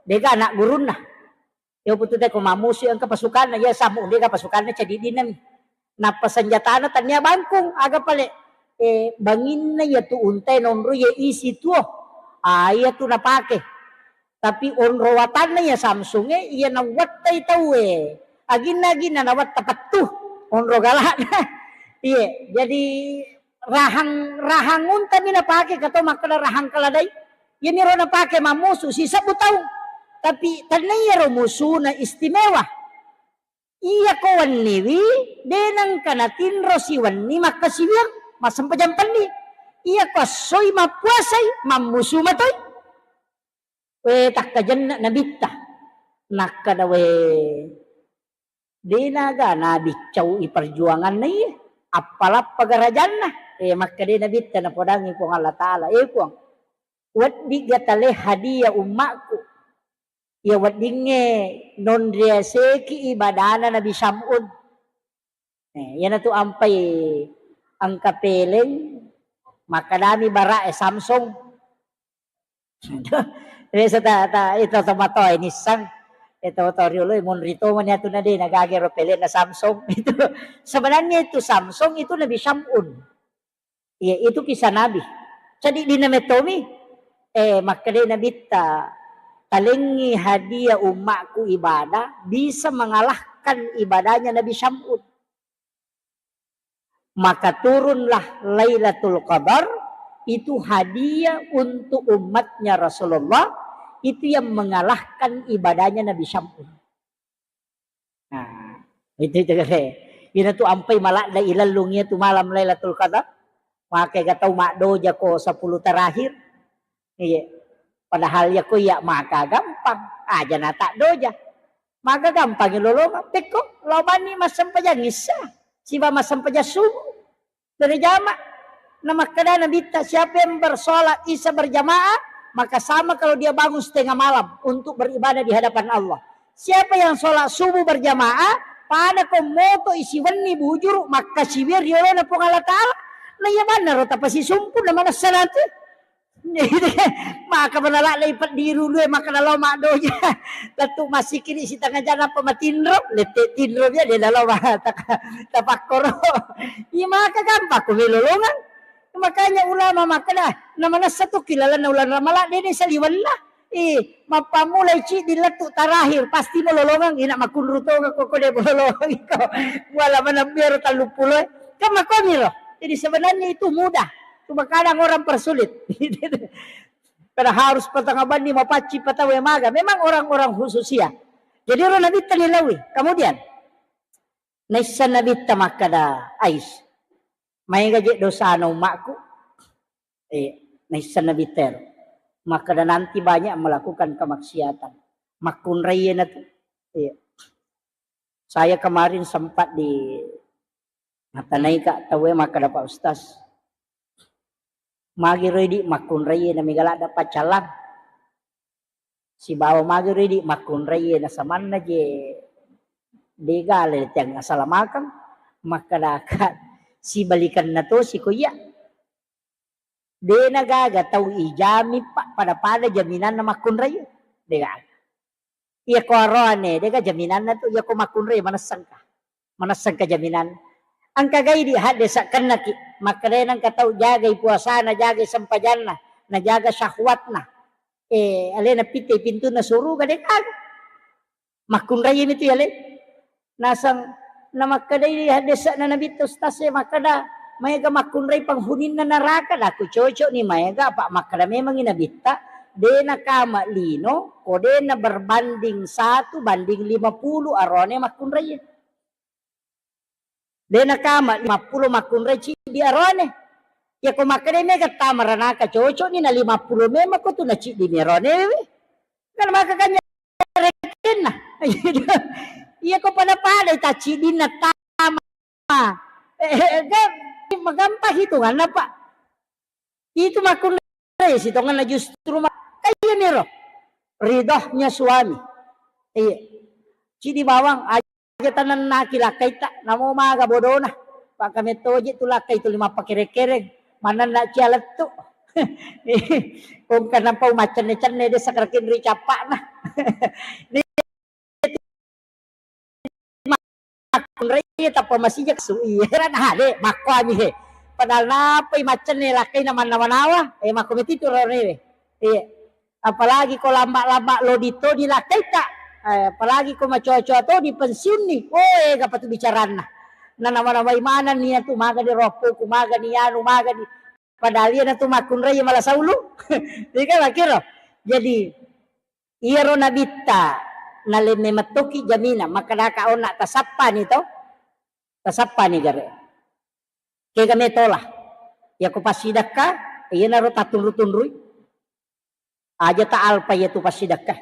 dega anak gurunna. Iya putu te ko mammusu engka pasukanna, iya Sam'un de ga pasukanna ceddi-ceddinna mi. Nappa senjatana tania bangkung, aga pale? Eh, banginna iya tu unta e nonro iya isi tuo. Ah, iya tu napake. Tapi onro watanna iya Samsung e, iya nawattai tau e. Aginna-aginna nawatta pettu. Onro galakna. Iya, jadi rahang, rahang unta mi napake, kato makkeda rahang keledai. Iya miro napake mammusu sisebbu tau. Tapi tania iyaro musuna istimewa. Iya ko wenniwi, de nengka natinro siwenni makkasiwiang, massempajang penni. Iya ko essoi mappuasai, mammusu matoi. We, takkajenna nabitta. Nakkeda, we, de naga nabiccau i perjuanganna iye. Appalappa garajanna. Eh, makkeda nabitta napodangi Puang Allah Ta'ala. Eh, Puang, weddigga tale hadiah ummakku. Iya weddingnge nonriaseki ibadana Nabi Sam'un. Eh, iyanatu ampai engka peleng, makkedami bara'e Samsung. Biasa ta, ta, itu tomatoa nissang. Itu to riolo monri tomani atu na de nagaga ro pelenna Samsung. Itu sebenarnya itu Samsung itu Nabi Sam'un. Iya, itu kisah Nabi. Jadi di name tomi, eh, makkeda Nabitta, talengi hadiah ummakku ibadah bisa mengalahkan ibadahnya Nabi Sam'un. Maka turunlah Lailatul Qadar, itu hadiah untuk umatnya Rasulullah, itu yang mengalahkan ibadahnya Nabi Sam'un. Nah, itu, itu kare. Ina tu ampai maladda ilellung iya tu malam Lailatul Qadar. Maka ga tau maddoja ko sepuluh terakhir. Iya. Padahal ya ko iya maka gampang. Aja na tak doja. Maka gampang lolongang. Pekko, lao bani massempajang Isya. Siba massempajang subuh. Berjamaah. Nah, makkeda Nabitta, siapa yang bersolat Isya berjamaah, maka sama kalau dia bangun setengah malam untuk beribadah di hadapan Allah. Siapa yang sholat subuh berjamaah, pada ko moto isi wenni bujuru, makkasiwiang riolona Puang Allah Ta'ala. Nah, iya banna ro tapasisumpu na manessa nanti. Maka manala lei peddiru lue, maka nalo maddoja. Lettu massikiri sitengah jam apa matinro, lette tinro dia dia lalo ma-, tak-, tapakkoro. Iya maka gampang ko melolongang. Makanya ulama makkeda, na manessa tu kilalanna ulana Ramalang, de ni saliwenna. Eh, mappammulai ciddi lettu terakhir, pasti melolongang, ina makunru tonga ko, ko de melolongang ko. Wala maneng biar telluppulo. Kan makomiro. Jadi sebenarnya itu mudah. Cuma kadang orang persulit. Karena harus patanga banni mapacci patawe maga. Memang orang-orang khusus ya. Jadi ro Nabitta nilaui. Kemudian, naisseng Nabitta makkeda, Ais, maega je dosana ummakku? Eh, naisseng Nabitta ero. Makkeda nanti banyak melakukan kemaksiatan. Makkunraiena tu. Iya. Saya kemarin sempat di Matanaika tauwe makkeda, Pak Ustaz, magi ro idi makkunraie na mega ladda paccalang. Sibawa magi ro idi makkunraie na samanna je dega le tiang asalamakeng, makkedaka sibalikenna tosi ko iya. Dena gaga tau ijami pa-, pada-pada jaminanna makkunraie. Dega. Iya ko aroane, dega jaminanna tu, iya ko makkunrai manessengka. Manessengka jaminanna. Engka gai di hadde sakkennaki, makkedai nengka tau jagai puasana, jagai sempajanna, najaga syahwatna. Eh, alena pitte pintunna suruga, dega aga. Makkunrai mi tu yale. Naseng, namakkedai haddese'na Nabitta Ustaz e makkeda, maega makkunrai penghuni'na neraka, dah ku cocok ni maega, apa makkeda memangi Nabitta, de nakama lino, ko de na berbanding satu banding lima puluh arone makkunrai. De nakama lima puluh makkunrai ciddi arone. Ya ko makkeda mega tama ranaka cocok ni na lima puluh memang ko tu na ciddi mi arone we. Kan maka kan rekenna. Iya ko pada-pada taccidinna tama. Eh, eh, ga-, magampang hitunganna, Pak. Itu makkunrai sitongenna justru ma-, kaya niro. Ridhonya suami. Iya. Cidi bawang aja tanennaki lakkaitta, namo maga bodona. Pak kamettoje tu lakkai tu lima pakere-kereng. Manenna cia lettu. Kongka nampa umaccenne-cenne de sakrekin ri cappa'na. iya tappa masija su iya. Era nah, de, makkuami he. Padahal napai maccenne lakkaina mannawa-nawa, eh, makko metitu ronewe. Iya. Apalagi ko lamba-lamba lodi to di lakkaita. Eh, apalagi ko macoa-coa to di pensiunni. Oh, ega patu bicaranna. Nanawa-nawai manenni iyatu, magani roppoku, magani anu, magani. Padahal iyanatu makkunrai mala saulu. Iya kan, makkiro. Jadi, iyaro nabitta nalemme mettoki jamina, makkedaka onna tasappani to. Tasappani gare. Kega metola. Yako passidekka, iyanaro tatunru-tunrui. Aja ta alpa iyatu passidekka.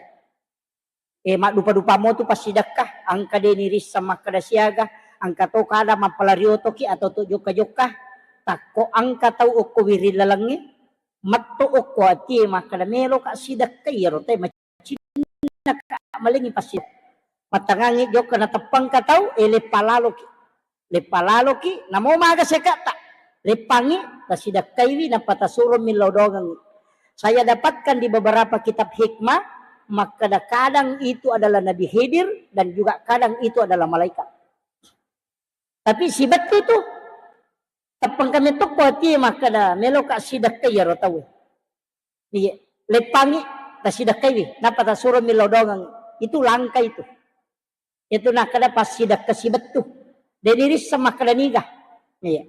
Eh, maddupa-dupa motu passidekka, engka de nirisseng makkeda siaga, engka to kada mappalari otoki atau to jokka-jokka, takko engka tau okko wiring lalengnge, metto okko atie makkeda meloka sidekka, iyaro te macinnaka malengi passidekka. Mattangangi jokka nateppengka tau, eh, leppa laloki. Leppa laloki, namo maga seka'ta. Leppangi, tasidakkaiwi, nappa tasuro millau dongengi. Saya dapatkan di beberapa kitab hikmah, makkeda kadang itu adalah Nabi Khidir dan juga kadang itu adalah malaikat. Tapi sibettu tu, teppengka metokko atie makkeda meloka sidekkai iyaro tauwe. Iya, leppangi, tasidakkaiwi, nappa tasuro millau dongengi. Itu langka itu. Itu nakkeda passidekka sibettu. De nirisseng makkeda niga. Iya.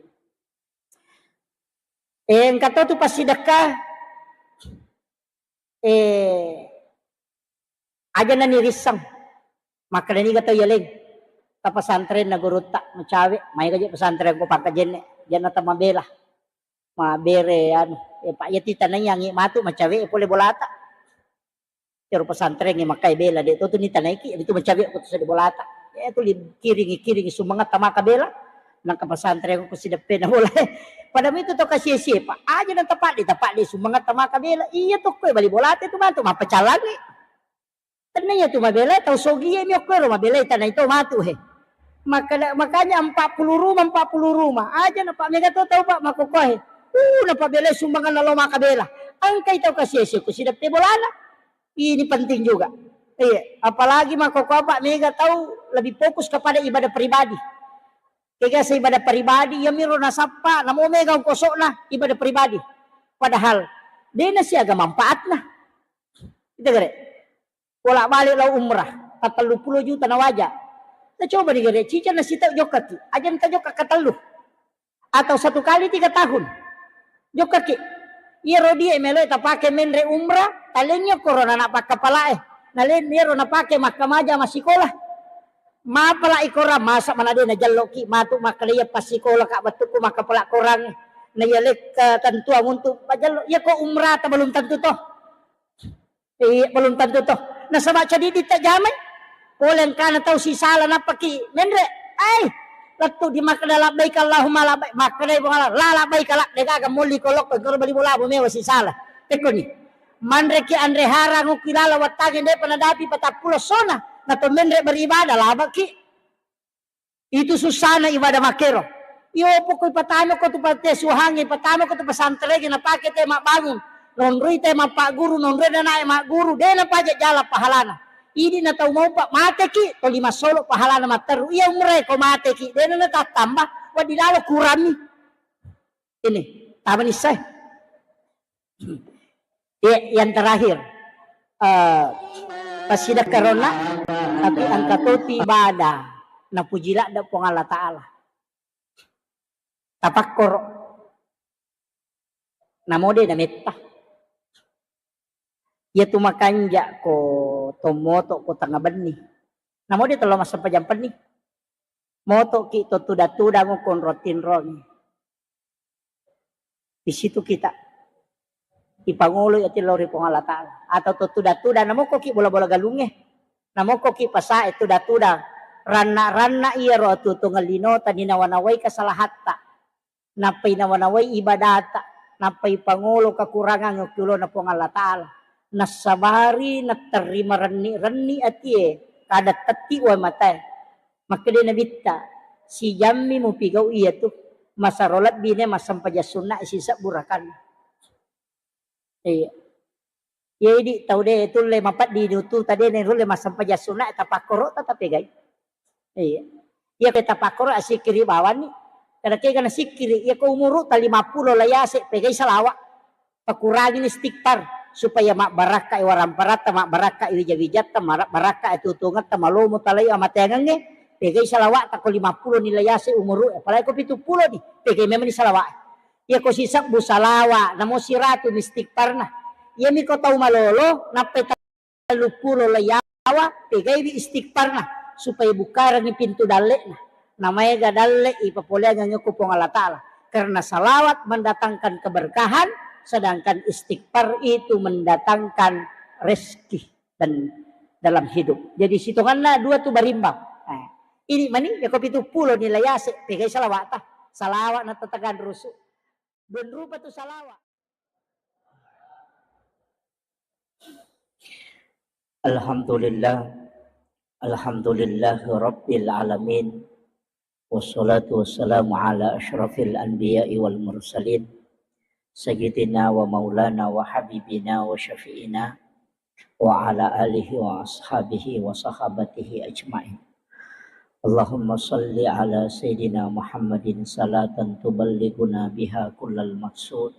Eh, engka to tu passidekka, eh, aja na nirisseng. Makkeda niga tau yaleng. Ta pesantren na gurutta, macawe, maega je pesantren ko pangkajenne, janna tamabela. Mabere anu, eh, Pak, ya titanai angi matu macawe pole bolata. Ero pesantren e makkai bela, de to tu nitanaiki, itu macawe ko tu sede bolata. Eh, tu li-, kiringi, kiringi sumangetta maka bela. Nangka pesantren ko sideppe na bola. Pada itu to kasie-sie, Pak. Aja nang tapadde, tapadde sumangetta maka bela. Iya to koe bali bolata itu matu, mappecalangi. Tenna iya tu mabela, tau sogie mi okko ero mabela tanai to matu he. Maka-, makanya empat puluh rumah, empat puluh rumah. Aja na Pak mega to tau Pak makokoe. Uh, na Pak bela sumbangan lo maka bela. Angkai tau kasie-sie ko sideppe bolana. Ini penting juga. Iya, apalagi makkokkoe Pak mega tau lebih fokus kepada ibadah pribadi. Kegasa ibadah pribadi, iya miro nasappa, namo mega ongkosokna ibadah pribadi. Padahal, dena siaga manfaatna. Kita gare. Bolak-balik lao umrah, tatellu pulo juta nawaja. Nah, coba ni gare, cica nasitau jokkaki. Aja nta jokka katellu. Atau satu kali tiga tahun. Jokkaki. Iyaro die melo tapake menre umrah, talengngi korona na pakkapalae. Nalen iyaro napake makkamaja massikola. Mapala ikora masa mana de najalloki matu makkeda iya passikola ka bettukku makkapala korang. Na iya lekka tentuang untuk majallo. Iya ko umrah ta belum tentu toh. Iya, belum tentu to. Nasaba cadidi tajamai. Pole engkana tau sisala nappaki menre. Ai, lettu di makkeda labbaik Allahumma labbaik. Makkedai Puang Allah, la labbaik la, degaga molli kolokko, engkaro bali bola mewa sisala. Tekkoni. Manreki anre harang ukki lala wattange depa nadapi patappulo sona. Nato menre beribadah labaki. Itu sussana ibadah makkero. Iyo, pokok ipatama ko tu pate suhange, ipatama ko tu pesantren, napake te mabbangung. Nonroi te mappaguru, nonroi nanae magguru, de napaja jala pahalana. Idi na tau maupa mateki, toli massolo pahalana matteru. Iya umre ko mateki, de na natattamba, waddi lalo kurammi. Ini, tama nissai. Iya, yang terakhir, eh, passidekkaronna, tapi engka topi ibadah, napuji ladde Puang Allah Ta'ala. Tapakkoro. Namode nametta. Iyatu makanja ko tommoto ko tengnga benni. Namode tello massempajang penni. Motoki to tuda-tudang ko onrong tinrong. Di situ kita ipangoloi ati lao ri Puang Allah Ta'ala. Atau to tuda-tuda, namokkoki bola-bola galungnge. Namokkoki pasae tuda-tuda. Ranna-ranna iyaro atuo tongeng linota ninawa-nawai kesalahatta. Nappai nawa-nawai ibadata, nappai pangolo kekurangan okki ulona Puang Allah Ta'ala. Nassabari natterri marenni-renni atie, kada tetti wae matae. Makkeda Nabitta, sijammi mupigau iyatu, masaro lebbi ne massempajang sunna sisebbu rakanna. Iya. Iya, idi tau de tulle mapeddi utu tade ne rulle massempajang sunna, tapakkoro ta tapegai. Iya. Iya ko tapakkoro assikkiri bawanni. Kada kega nassikkiri, iya ko umuru ta lima pulo la yase, pegai salawa. Pakurangini istighfar supaya mabbarakka i waramparatta, mabbarakka i wija-wijatta, mara-, barakka i tutungetta, malomo talai amateangengnge, pegai salawa ta ko lima pulo ni la yase umuru, apalagi ko pitu pulo ni, pegai memang ni salawa. Iya ko sisebbu salawa, namo siratu mi istighfarna. Iya mi ko tau malolo, nappai telluppulo la yawa, pegaiwi istighfarna, supaya bukarengngi pintu dalle'na. Namaega dalle'i papoleangengnge ko Puang Allah Ta'ala. Karena salawat mendatangkan keberkahan, sedangkan istighfar itu mendatangkan rezeki dan dalam hidup. Jadi sitonganna dua tu berimbang. Nah, ini mani, ya ko pitu pulo ni la yase, pegai salawata. Salawat na tatagan rusu. Dua rupa tu salawat. Alhamdulillah. Alhamdulillah Rabbil Alamin. Wassalatu wassalamu ala asyrafil anbiya'i wal mursalin. Sayyidina wa maulana wa habibina wa syafi'ina wa ala alihi wa ashabihi wa sahabatihi ajma'in. Allahumma salli ala Sayyidina Muhammadin salatan tuballighuna biha kullal maqsud.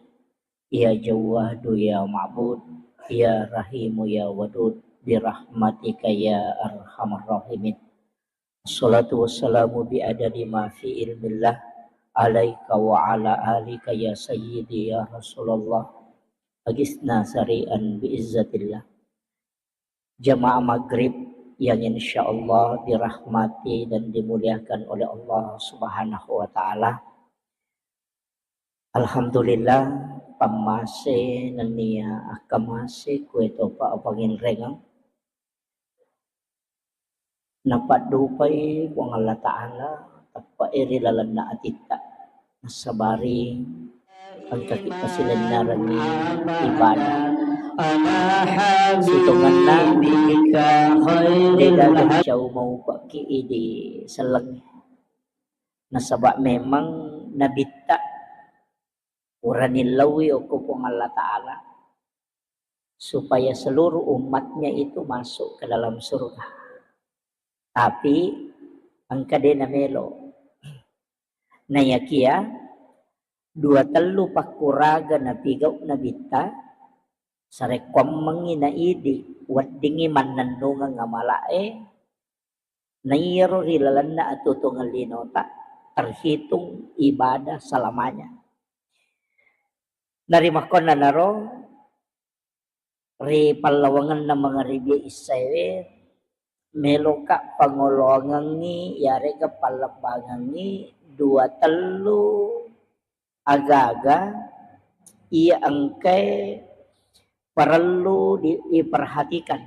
Ya Jawwadu ya Ma'bud, ya Rahimu ya Wadud, birahmatika ya arhamar rahimin. Assalatu wassalamu bi adadi ma fi ilmillah alaika wa ala alika ya sayyidi ya Rasulullah. Agisna sari'an bi izzatillah. Jamaah maghrib yang insyaallah dirahmati dan dimuliakan oleh Allah Subhanahu wa Ta'ala. Alhamdulillah, pammase nennia akkamase kuetopa apanginrengeng. Napaddupai Puang Allah Ta'ala, teppe'e ri lalenna atitta. Nassabari engkaki pasilennerengngi ibadah. Sitongenna de gaga cau maupekki idi sellengnge. Nasaba memang nabitta purani laui okko Puang Allah Ta'ala supaya seluruh umatnya itu masuk ke dalam surga. Tapi engka de namelo. Nayakia dua tellu pakkuraga napigau nabitta, sarekkuammengngi naidi weddingngi mannennungeng amala'e, naiyaro ri lalenna atuo-tuongeng linota terhitung ibadah selamanya. Narimakkuannanaro ri pallawangenna mangaribie issaewe, meloka pangoloangengngi yarega pallembangengngi dua tellu aga-aga iya engkae parellu di-, diperhatikan.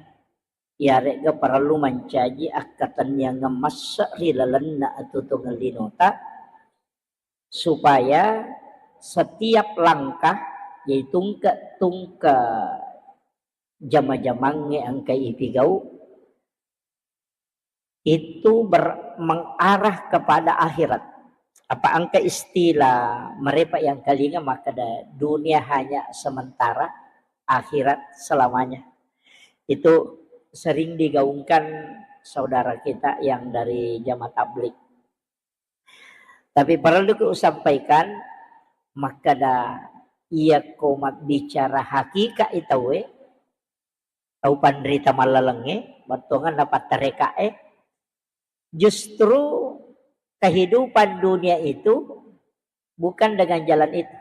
Iyare'ga parellu mancaji akkatenniangeng masse ri lalenna atuo-tuongeng linota, supaya setiap langkah, jadi tungke-tungke jama-jamangnge engka ipigau, itu ber-, mengarah kepada akhirat. Apa engka istilah merepa yang kalinga makkeda dunia hanya sementara, akhirat selamanya. Itu sering digaungkan saudara kita yang dari jamaah tablik. Tapi perlu ku usampaikan, makkeda iyako mabbicara hakikat itaue, tau panrita mallalengnge, battuanganna pattarekae, justru kehidupan dunia itu bukan dengan jalan itu.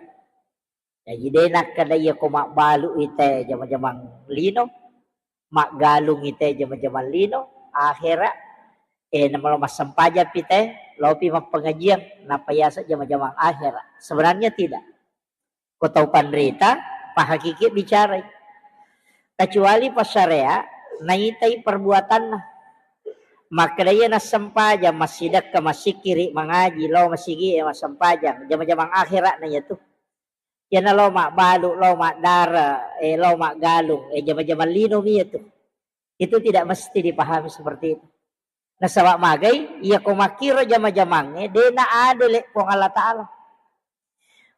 Jaji de nakkeda iyako mabbalu ite jama-jamang lino, maggalung ite jama-jamang lino, akhera, eh, namalo massempajang pite, lopi mappengajian, nappa yaseng jama-jamang akhera. Sebenarnya tidak. Ko tau panrita, pahakiki bicarai. Kecuali passarea, naitai perbuatanna. Makkeda iya nassempajang, massidekka, massikkiri, mangaji, lao masigi, eh, massempajang, jama-jamang akhera na iyatu. Iyana lao mabbalu, lao maddare, eh, lao maggalung, eh, jama-jamang lino mi iyatu. Itu tidak mesti dipahami seperti itu. Nasaba magai, iyako makkiro jama-jamangnge, de na adele Puang Allah Ta'ala.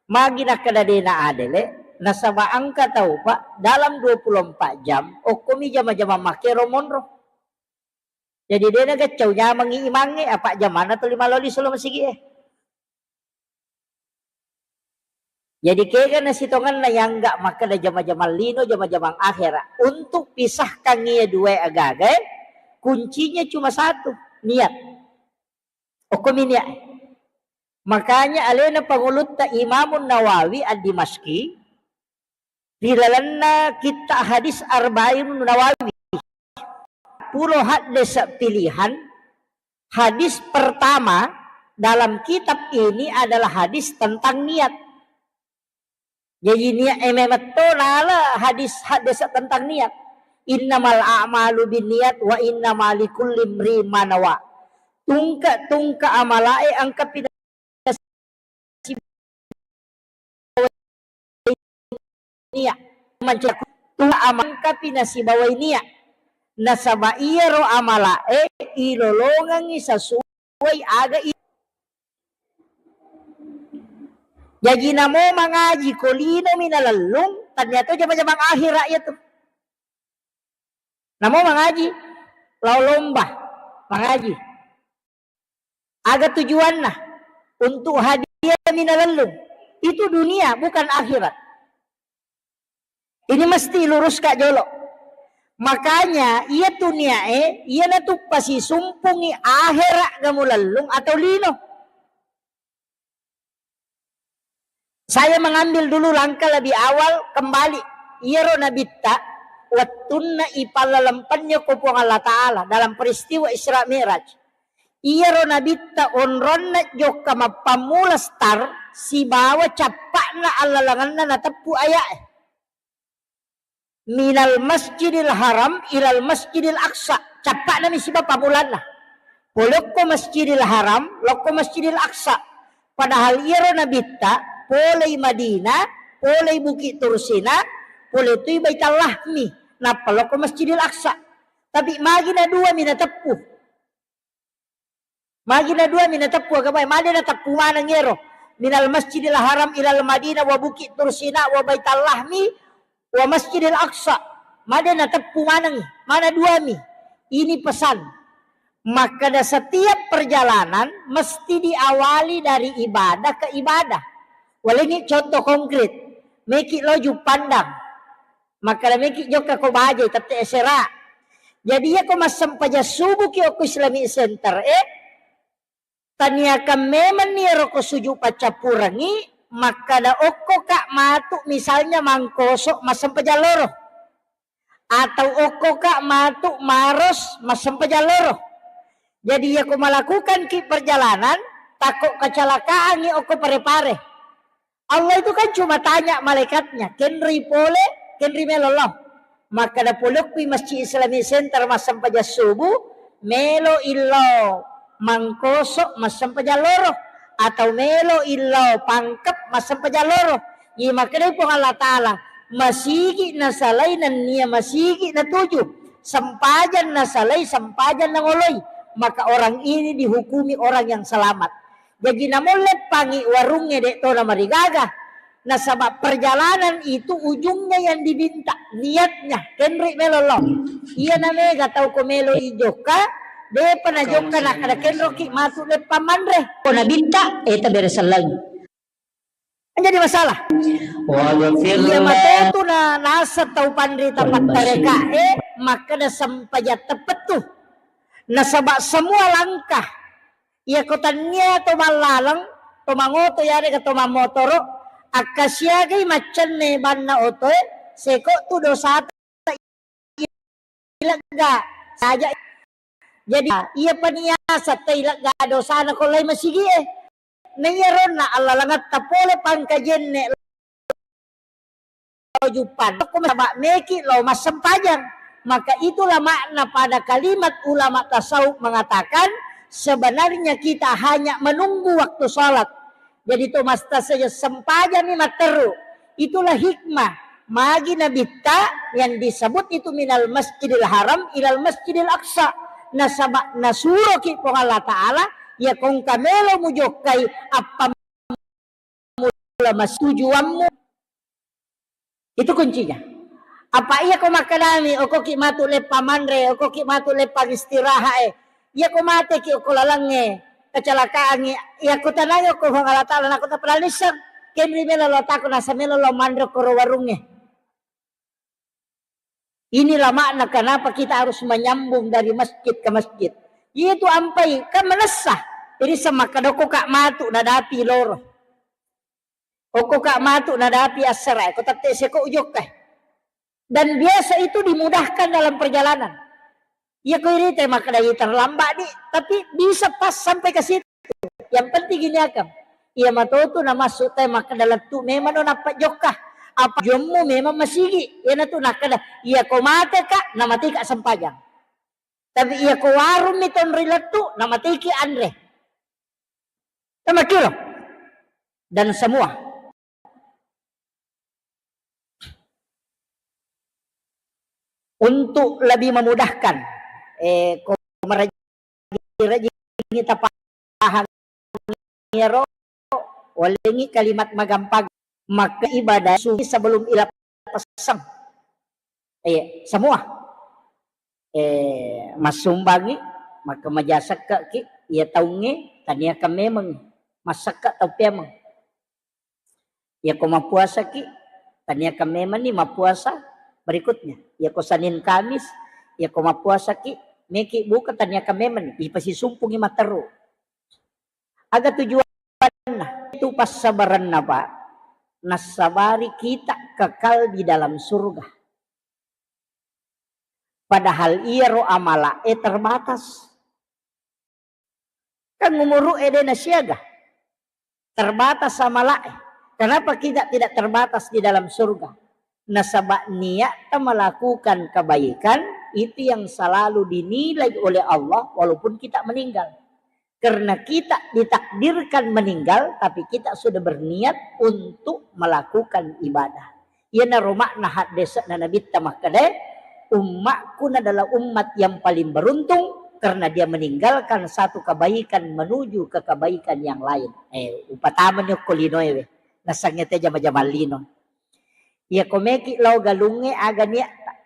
Magi nakkeda de na adele, nasaba engka tau, Pak, dalam dua puluh empat jam, okkomi jama-jamang makkiro monro. Jadi de' nageccau nyamengngi imangnge, apa jamanna tuli maloli solo masigi'e. Jadi kega nasitongenna yangga makkeda jama-jamang lino, jama-jamang akhera. Untuk pisahkan iya dua agaga, kuncinya cuma satu, niat. Okkomi niat. Makanya alena pangulutta Imamun Nawawi Ad-Dimasyqi, ri lalenna kitta hadis Arba'in Nawawi, pulo haddese pilihan, hadis pertama dalam kitab ini adalah hadis tentang niat. Jaji niat e memetto nala hadis, haddese tentang niat. Innamal a'malu binniyat wa innama likulli imri'in ma nawa. Tungke-tungke amalae engkapi niat. Mancaji tu amangkapi nasibawai niat. Nasaba iyaro amalae ilolongengngi sesuai aga i-, jaji namo mangaji ko linomi nalellung, tannia to jama-jamang akhera iyatu. Namo mangaji, lao lomba, mangaji. Aga tujuanna? Untuk hadiah minalellung. Itu dunia, bukan akhirat. Ini mesti luruskan jolo. Makanya, iya tu niae, iya natuppa sisumpungi akhirat ga mulellung atau lino. Saya mengambil dulu langkah lebih awal kembali. Iyaro nabitta wettunna ipallalempenni ko Puang Allah Ta'ala dalam peristiwa Isra Mi'raj. Iyaro nabitta onronna jokka mappammula star sibawa cappa'na allalengenna nateppu aya'e. Minal Masjidil Haram ilal Masjidil Aqsa. Cappa'nami siba pammulanna. Pole okko Masjidil Haram, lokko Masjidil Aqsa. Padahal iyaro nabitta, polei Madinah, polei Bukit Tursina, pole tui Baitallahmi, nappa lokko Masjidil Aqsa. Tapi magi na dua mi nateppu. Magi na dua mi nateppu aga bae, made nateppu maneng ero. Minal Masjidil Haram ilal Madinah wa Bukit Tursina wa Baitallahmi wa Masjidil Aqsa. Made nateppu maneng, mana dua mi. Ini pesan. Makkeda setiap perjalanan mesti diawali dari ibadah ke ibadah. Walengngi contoh konkret. Meki lo Juppandang. Makkeda meki jokka ko bajai tette esera. Jadi iya ko massempajang subuh ki okko Islamic Center e, taniakan memang ni ero ko suju paccappurengi, makkeda okko ka matu misalnya Mangkoso massempajang loro. Atau okko ka matu Maros massempajang loro. Jadi iya ko malakukan ki perjalanan, takko kecelakaan ni okko Pare-Pare. Allah itu kan cuma tanya malaikatnya, "Kenri pole, kenri melo lo?" Makkeda, "Polokki Masjid Islamic Center massempajang subuh, melo illo Mangkoso massempajang loro, atau melo illo Pangkep massempajang loro." Iya makkedai Puang Allah Ta'ala, masigi nasalai nennia masigi natuju, sempajang nasalai sempajang nangoloi, maka orang ini dihukumi orang yang selamat. Jaji namo leppangi warungnge de' to namarigaga. Nasaba perjalanan itu ujungnya yang diminta, niatnya. Kenri melo lo. Iya na mega tau ko melo i jokka, de'pa na jokka nakkeda kenroki matu leppang manre. Ko nabitta, eh, tabere sellengi. Jadi masalah. Iya matotu na naseng tau panrita pattareka e makkeda sempajang teppettu. Nasaba semua langkah Iyako tannia to mallaleng, to mangoto yarega to mammotoro, akkasiagai maccenne banna otoe, seko tu dosata ilegga saja. Jadi, iya paniasa tailegga dosana ko lai masigie. Na iyaronna allalengetta pole pangkajenne lao juppan. Ko nasaba meki lao massempajang. Maka itulah makna pada kalimat ulama tasawuf mengatakan, sebenarnya kita hanya menunggu waktu salat. Jadi to masta saja sempajang mi matteru. Itulah hikmah. Magi nabitta yang disebut itu minal masjidil haram ilal masjidil aqsa. Nasaba nasuroki Puang Allah Ta'ala, ya kongka melo mujokkai appa mula mas-, tujuanmu. Itu kuncinya. Apa iya ko makkedami, okoki matu leppa manre, okoki matu leppa istirahat e. Iya ko mateki okko lalengnge, kecelakaangngi, iya ko tanangi okko Puang Allah Taala, nako tapalalisseng, kenri melo lo tako nasa melo lo manre okko ro warungnge. Inilah makna kenapa kita harus menyambung dari masjid ke masjid. Itu ampai, kan menessa. Jadi semakkeda okko ka matu nadapi loro. Okko ka matu nadapi assara, ko tette seko ujokka. Dan biasa itu dimudahkan dalam perjalanan. Iya ko irita makkeda terlambat di, tapi bisa pas sampai ke situ. Yang penting gini akam. Iya matotu na masuk te makkeda lettu memang no nappa jokka. Apa jommu memang masigi. Iya natu nakkeda, iya ko mate ka, na mati ka sempajang. Tapi iya ko warung mi tonri lettu, na matiki anre. Sama kilo. Dan semua. Untuk lebih memudahkan, eh, ko maraji-raji tapahang iyaro, walengngi kalimat magampang, maka ibadah subuh sebelum ila pasang. Eh, semua. Eh, massumbangngi, maka maja sekka ki, iya taungnge, tania kemmemeng, massekka tau pemeng. Iya ko mappuasaki, tania kemmemeng ni mappuasa berikutnya. Iya ko Senin Kamis, iya ko mappuasaki, meki buka tania kemmemeng ni, ipasisumpungi matteru. Aga tujuanna? Itu passabarenna, Pak. Nassabari kita kekal di dalam surga. Padahal iyaro amala e terbatas. Kan umuru e de nasiaga. Terbatas amala e. Kenapa kita tidak terbatas di dalam surga? Nasaba niatta melakukan kebaikan itu yang selalu dinilai oleh Allah walaupun kita meninggal. Karena kita ditakdirkan meninggal, tapi kita sudah berniat untuk melakukan ibadah. Iyanaro makna haddese'na Nabitta makkeda, "Ummakku adalah umat yang paling beruntung karena dia meninggalkan satu kebaikan menuju ke kebaikan yang lain." Eh, upatamani okko linoe we. Nasangnge te jama-jamang lino. Iya ko meki lao galungnge aga niatta.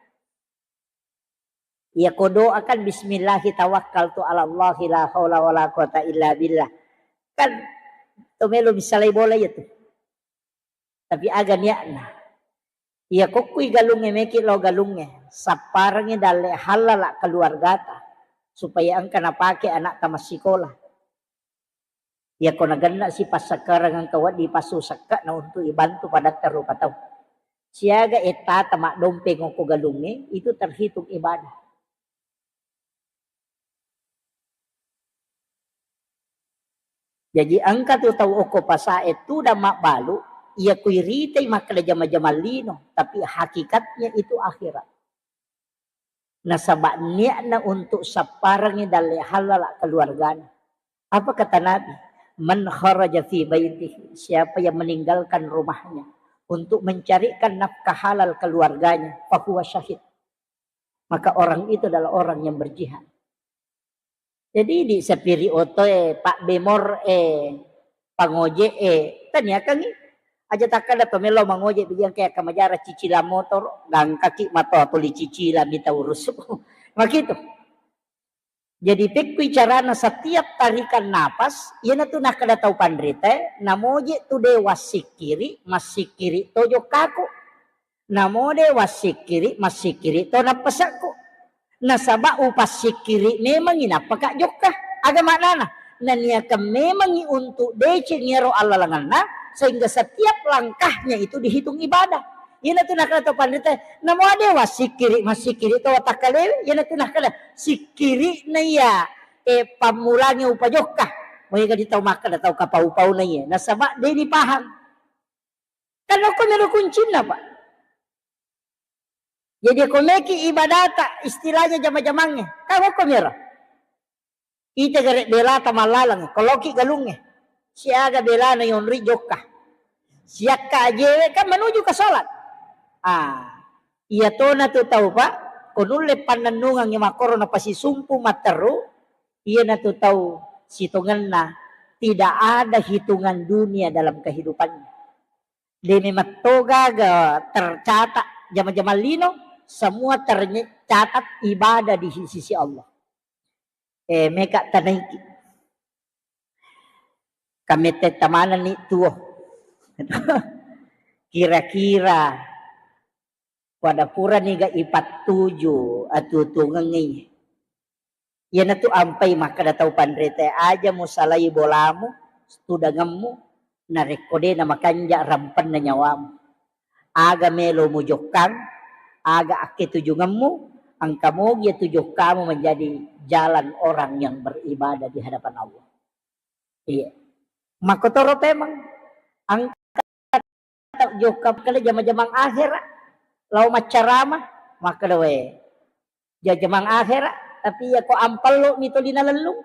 Iya ko doa kan, "Bismillahi tawakkaltu ala Allahi la haula wala quwata illa billah." Kan to melo misalai bola iya tu. Tapi aga niatna. Iya kokkui galungnge meki lao galungnge, sapparengngi dalle hallala keluargata supaya engka napake anakta massikola. Iya ko nagenna si passakkareng engka wedding passu sekke'na untuk ibantu padatta rupa tau. Siaga ettata maddompeng okko galungnge, itu terhitung ibadah. Jaji engka tu tau okko pasae tudang mabbalu, iya kuiritai makkeda jama-jamang lino, tapi hakikatnya itu akhirat. Nasaba niatna untuk sapparengngi dalle hallala keluargana. Apa kata Nabi? "Man kharaja fi baitihi," siapa yang meninggalkan rumahnya untuk mencarikan nafkah halal keluarganya, fahuwa syahid. Maka orang itu adalah orang yang berjihad. Jadi di sapiri oto e, Pak Bemor e, pangoje e, taniakangi aja takkada to melo mangoje bilang kayak kemajara cicilan motor, gangkaki mato tuli cicilan mita urus. Makitu. Jadi pekkui carana setiap tarikan napas, iyanatu nakkeda tau panrita, namoje tu de wassikkiri, massikkiri to jokkaku. Namo de wassikkiri, massikkiri to nappasekku. Nasaba upassikkiri memangi nappaka jokka. Aga maknana? Naniakeng memangi untuk deceng iyaro allalengenna, sehingga setiap langkahnya itu dihitung ibadah. Iyanatu nakkeda to panrita, namo de wassikkiri, massikkiri to watakkalewe, iyanatu nakkeda sikkiri na iya, eh, pammulangi upajokka. Moega di tau makkeda tau kapau-pau na iya. Nasaba de dipaham. Kan okko mero kuncinna, Pak. Jadi ko meki ibadata istilahnya jama-jamangnge, kan okko mero. Ite gare belata mallaleng, koloki galungnge. Siaga belana yonri jokka. Siakka ajewe kan menuju ke sholat. Ah, iya tona tu tau, Pak, ko nulle pannennungangngi makkoro napasisumpu matteru, iyanatu tau sitongenna tidak ada hitungan dunia dalam kehidupannya. De memang to gaga tercatat jama-jamang lino, semua tercatat ibadah di sisi Allah. Eh, meka tanaiki. Kamette tamanenni tuo. Kira-kira pada purani ga ipattuju atuo-tuongengngi. Iyanatu ampai makkeda tau panrita, aja musalai bolamu, tudangemmu, narekko de namakanja rampenna nyawamu. Aga melo mujokkang, aga akketujungemmu, engka mogi atu jokkamu menjadi jalan orang yang beribadah di hadapan Allah. Iya. Makkotoro pemeng. Engka tau jokka makkeda jama-jamang akhera, lao maccarama, makkeda we, ja-jamang akhera, tapi iya ko ampello mi toli nalellung.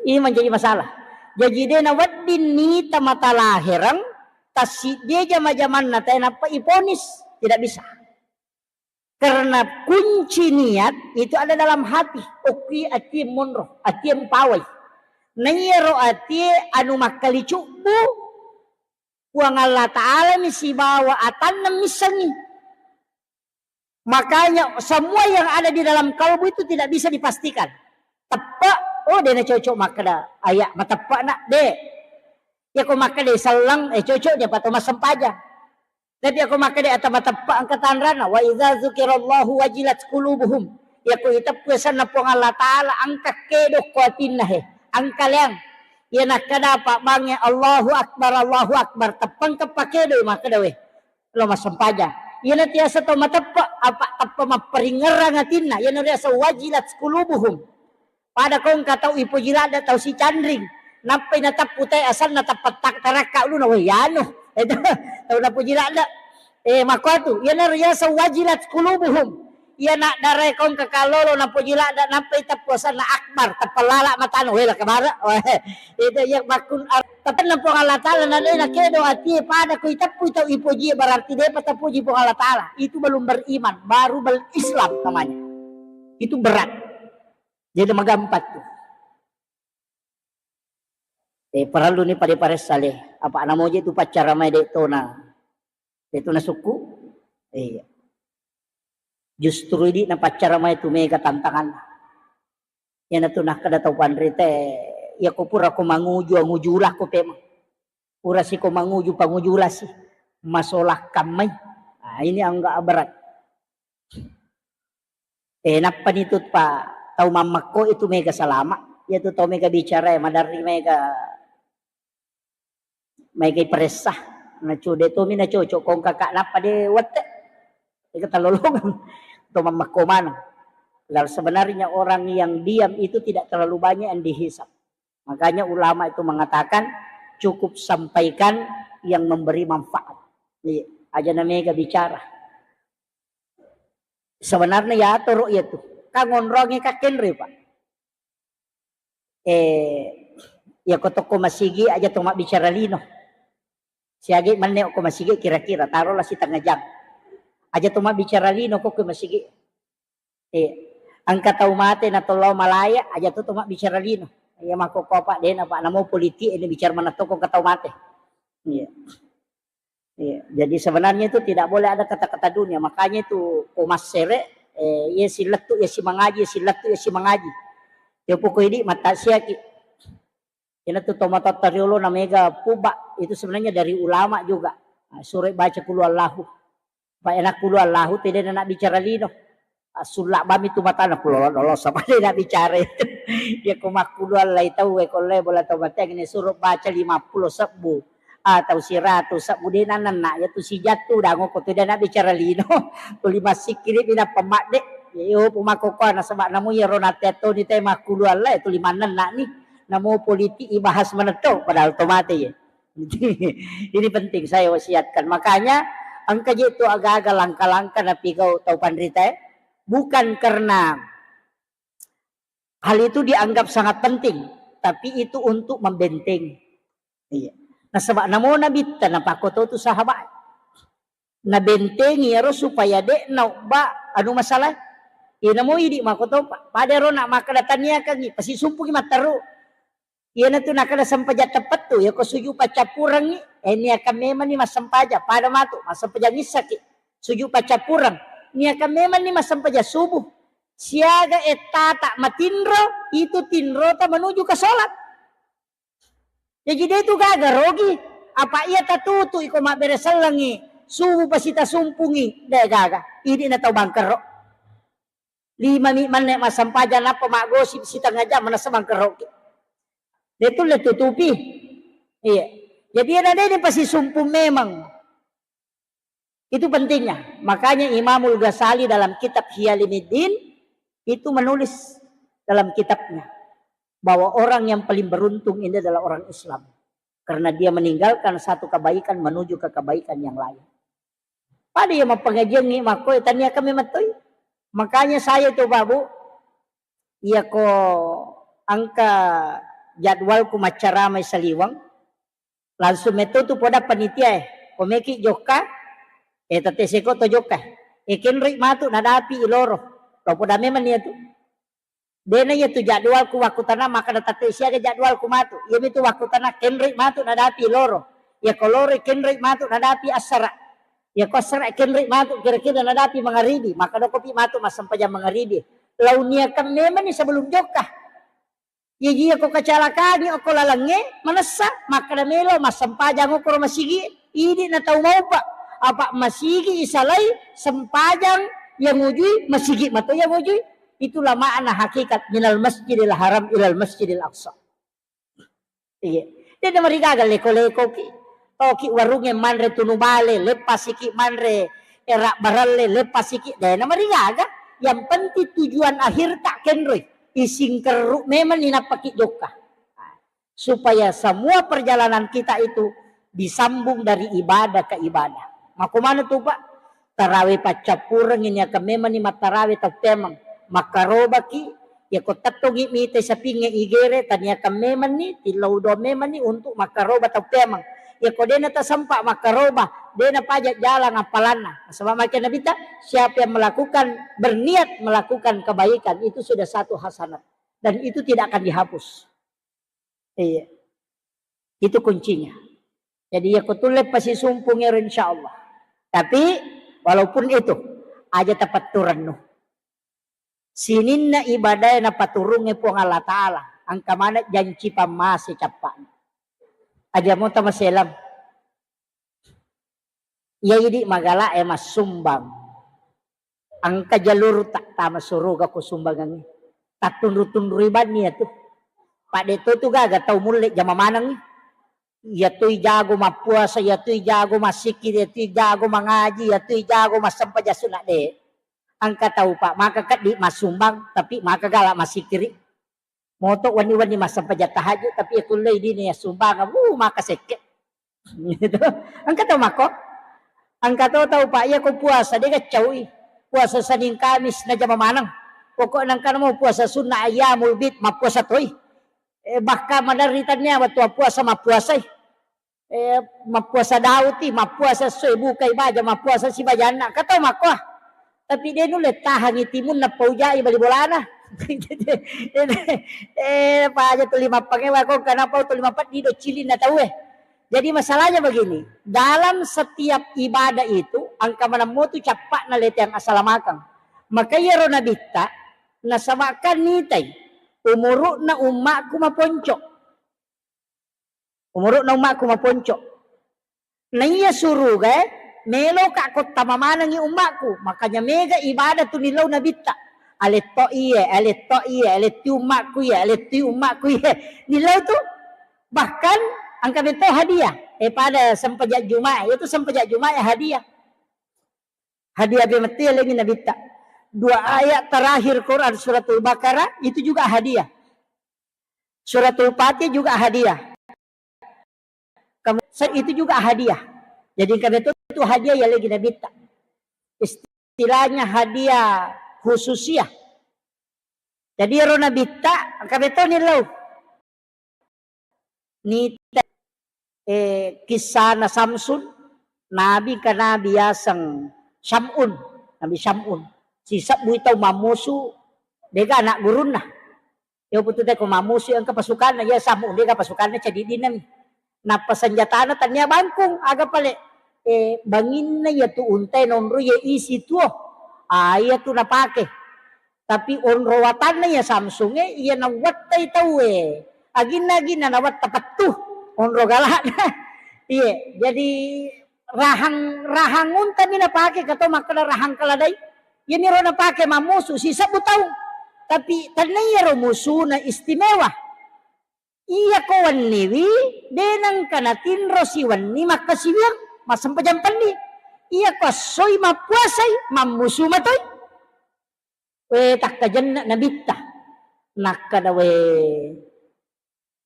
Ini menjadi masalah. Jaji de nawedding nita mata lahereng, tassiddi jama-jamanna tae nappa iponis, tidak bisa. Karena kunci niat itu ada dalam hati. Okki atie monro, atie mpawai. Naiyaro atie anu makkali cubbu, Puang Allah Ta'ala mi sibawa atanna missengi. Makanya semua yang ada di dalam kalbu itu tidak bisa dipastikan. Teppe, oh, de nacocok makkeda aya mateppe na, de. Ya ko makkeda selleng, eh, cocok dia pato massempajang. Tapi ako makkeda ata mateppe engka tanrana, wa idza dzukirallahu wajilat qulubuhum. Yako iteppu asenna Puang Allah Ta'ala engka kedo ko atinna he, engka leang. Iya nakkeda apa bangnge Allahu Akbar, Allahu Akbar, teppeng keppa kedo makkeda we. Lo massempajang. Iyana tiasa tau mateppe, apa teppe mapparingerrang atinna, iyana riasa wajilat qulubuhum. Pada ko engka tau ipoji ladde tau sicanring, nappai nateppu tae asenna teppa tak-, tarakka uluna, weh, anu. Itu tau napoji ladde. Eh, makkuatu, iyanaro yaseng wajilat qulubuhum. Iya naddarae ko engka kallolo napoji ladde, nappai teppu asenna akbar, teppa lala matana, weh, lakka bara. Weh, itu iya makkun ar-, tapi na Puang Allah Ta'ala na de nakedo atie pada ko iteppu tau ipoji, berarti depa tapoji Puang Allah Ta'ala. Itu belum beriman, baru bel-, Islam namanya. Itu berat. Jadi magampang tu. Eh, parellu ni pada paressa le. Apa namoje tu paccara mai de tona. De tona sukku. Iya. Justru idi na paccara mai tu mega tantangan. Yana tu nakkeda tau panrita, iya ko pura ko manguju, anguju ulah ko pema. Pura si ko manguju, panguju ulah si. Masolah kammai. Ah, ini angga berat. Eh, nappani tu pa tau mammekko itu mega salama. Iya tu tau mega bicara, eh, maderri mega, mega iperessa. Nacu-, de tomi nacocok kong kakak nappa de wette. Ega talolongang. Tau mammekko maneng. Lalu sebenarnya orang yang diam itu tidak terlalu banyak yang dihisap. Makanya ulama itu mengatakan cukup sampaikan yang memberi manfaat. Iya, aja na mega bicara. Sebenarnya ya atoro iya tu. Kan ngonrongi kakkenre, Pak. Eh, ya ko toko masigi aja to mabbicara lino. Siagi menne ko masigi kira-kira taruhlah setengah jam. Aja to mabbicara lino ko ke masigi. Eh, engka tau mate na tolao malaya aja to to mabbicara lino. Iya mako ko apa dena, Pak, namo politik ini bicara mana toko ke tau mate. Iya. Iya, jadi sebenarnya itu tidak boleh ada kata-kata dunia. Makanya itu ko massere, eh, iya silettu, iya simangaji, iya silettu, iya simangaji. Iya poko idi mattasiaki. Ina tu tomatoatta riolo na mega puba, itu sebenarnya dari ulama juga. Nah, suruh baca kulu Allahu. Pak enak kulu Allahu tidak nak bicara lino. Sulla bami tu matana kulo lolo sama de na bicara itu. Ya ko makkulu allai tau e ko le bola tau mateng ini suruh baca lima puluh sebbu atau siratu sebbu de nanenna ya tu sijattu dango ko tu de na bicara lino. Tuli massikkiri bina pemadde. Ya yo pemako ko nasaba namu ya ro nate toni te makkulu allai tuli manenna ni. Namo politik ibahas manetto padahal to mate ya. Ini penting saya wasiatkan. Makanya engka je tu aga-aga langka-langka napigau tau panrita, eh. Bukan karena hal itu dianggap sangat penting, tapi itu untuk membentengi. Iya. Nasaba namo nabitta napakkoto tu sahabat. Nabentengi iyaro supaya de naobba anu masalah. Iya namo idi makoto pa-, pada ro nak makkeda taniakangi, pasti sumpuki matteru. Iyanatu nakada sempajang teppettu, yako suju paccappurengngi, eh, niakan memanni massempajang, pada matu, massempajang issaki, suju paccappureng, niakan memanni massempajang subuh, siaga ettata matinro, itu tinrota menuju ke sholat. Jaji de tu gaga rogi, apa iya tatutu iko mabbere sellengi, subuh pasi tasumpungi, de gaga, idi na tau bangkero. Lima mi manne massempajang nappa maggosip sitengnga jam manessa mangkeroki. Detulle tutupi. Iya. Jadi ada dede pasisumpung memang. Itu pentingnya. Makanya Imamul Ghazali dalam kitab Hiyalimiddin itu menulis dalam kitabnya bahwa orang yang paling beruntung ini adalah orang Islam. Karena dia meninggalkan satu kebaikan menuju ke kebaikan yang lain. Pada iya mappangajiangngi makko, eh, tania kami mattoi. Makanya saya coba, Bu, iya ko engka jadwalku maccaramai saliweng, langsung metto tu poda panitia, eh, ko meki jokka, eh, tette seko to jokka. Eh, kenroi matu nadapi iloro. Lo poda memang nia tu. Dena iya tu jadwalku wakkutana makkada tette siaga jadwalku matu. Iya mitu wakkutana kenroi matu nadapi loro. Iya ko loro kenroi matu nadapi assara. Iya ko assara kenroi matu kira-kira nadapi mangaribi. Makkada kopi matu massempajang mangaribi. Lau niakan memang ni sebelum jokka. Iya ji iya ko kecelakaan okko lalengnge manessa makkada melo massempajang okko ro masigi. Idi na tau maupa. Apa masigi isalai sempajang yang ujui masigi mato yang ujui. Itulah makna hakikat minal masjidil haram ilal masjidil aqsa. Iya. Dena marigaga leko-lekoki. Toki warungnge manre tunu bale, leppasiki manre era baralle, leppasiki. Dena marigaga. Yang penting tujuan akhir tak kenroi. Ising kerru memang ninappaki jokka. Supaya semua perjalanan kita itu disambung dari ibadah ke ibadah. Mako mana tu, Pak? Tarawe paccappureng ini akan memang ni mattarawe tau pemang. Makkarobaki, ya ko tettongi mite sapinge igere, taniakan memang ni, tillau do memang ni untuk makkaroba tau pemang. Ya ko dena tasempa makkaroba, dena pajak jalan apalanna. Sebab makin Nabi ta, siapa yang melakukan, berniat melakukan kebaikan, itu sudah satu hasanat. Dan itu tidak akan dihapus. Iya. Itu kuncinya. Jadi ya kutulle pasisumpung ero insyaallah. Tapi walaupun itu aja tapatturannu. Sininna ibadah napaturungnge Puang Allah Ta'ala. Engka mana janci pammase cappa'na. Aja mo tamaselang. Iya idi magala e massumbang. Engka jalur tak tama suruga ko sumbangangngi. Tattunru-tunrui banni ya tu. Pak de to tu gaga tau mulle jama manengngi. Iya tu jago mappuasa, iya tu jago massikki, iya tu jago mangaji, iya tu jago massempajang sunna de. Engka tau Pak maka keddi massumbang tapi maka gala massikkiri. Moto wenni-wenni massempajang tahajud, tapi ya kullei dini ya sumbang, wuh, maka sekke. Gitu. Engka tau mako. Engka to tau Pak, iya ko puasa de gaccaui. Puasa Senin Kamis na jama maneng. Pokok nangka namo puasa sunnah ayyamul bid, mappuasa toi. Eh, bahkan maderri tania wettu puasa mappuasai. Eh, mappuasa Daud i, mappuasa esso e bukai baja, mappuasa sibajanna. Katau makkoa. Tapi de nulle tahangi timunna paujai bali bolana. Eh, paja tuli mappangewa ko, kenapa tuli mapeddi do cilinna tau e. Jadi masalahnya begini, dalam setiap ibadah itu engka maneng motu cappa'na leteang asalamakang. Maka iyaro nabitta nasabakkan nitai umuru'na ummakku maponco. Umuru'na ummakku maponco. Naiya surugae, meloka kottama manengngi ummakku. Makanya mega ibadah tu nillau nabitta. Aletto iye, aletto iye, aletti ummakku iye, aletti ummakku iye. Nillau tu bahkan engka metto hadiah. Eh, pada sempajang Jumat, itu sempajang Jumat ya hadiah. Hadiah be metto ya lengi nabitta. Dua ayat terakhir Quran suratul Baqarah itu juga hadiah. Suratul Fatih juga hadiah. Kamu itu juga hadiah. Jadi engka betul itu hadiah ya lagi nabitta. Istilahnya hadiah khususiah. Jadi ero nabitta engka betul ni lo. Ni eh, kisahna Samsun, nabi ka nabi yaseng Syamun, Nabi Syamun. Sisebbui tau mammusu dega anak gurunna. Iya putu te ko mammusu engka pasukanna, iya sammu de ga pasukanna ceddi-ceddinna mi. Nappa senjatana tania bangkung, aga pale, eh, banginna iya tu untai nonro iya isi tuo. Ah, iya tu napake. Tapi onro watanna iya Samsung e, iya nawattai tau e. Aginna-aginna nawatta pettu. Onro galakna. Iya, jadi rahang, rahang unta mi napake kato makkeda rahang keledai. Iya miro napake mammusu sisebbu tau. Tapi tania ro musuna istimewa. Iya ko wenniwi, de nengka natinro siwenni makkasiwiang, massempajang penni. Iya ko essoi mappuasai, mammusu matoi. We, takkajenna nabitta. Nakkeda we,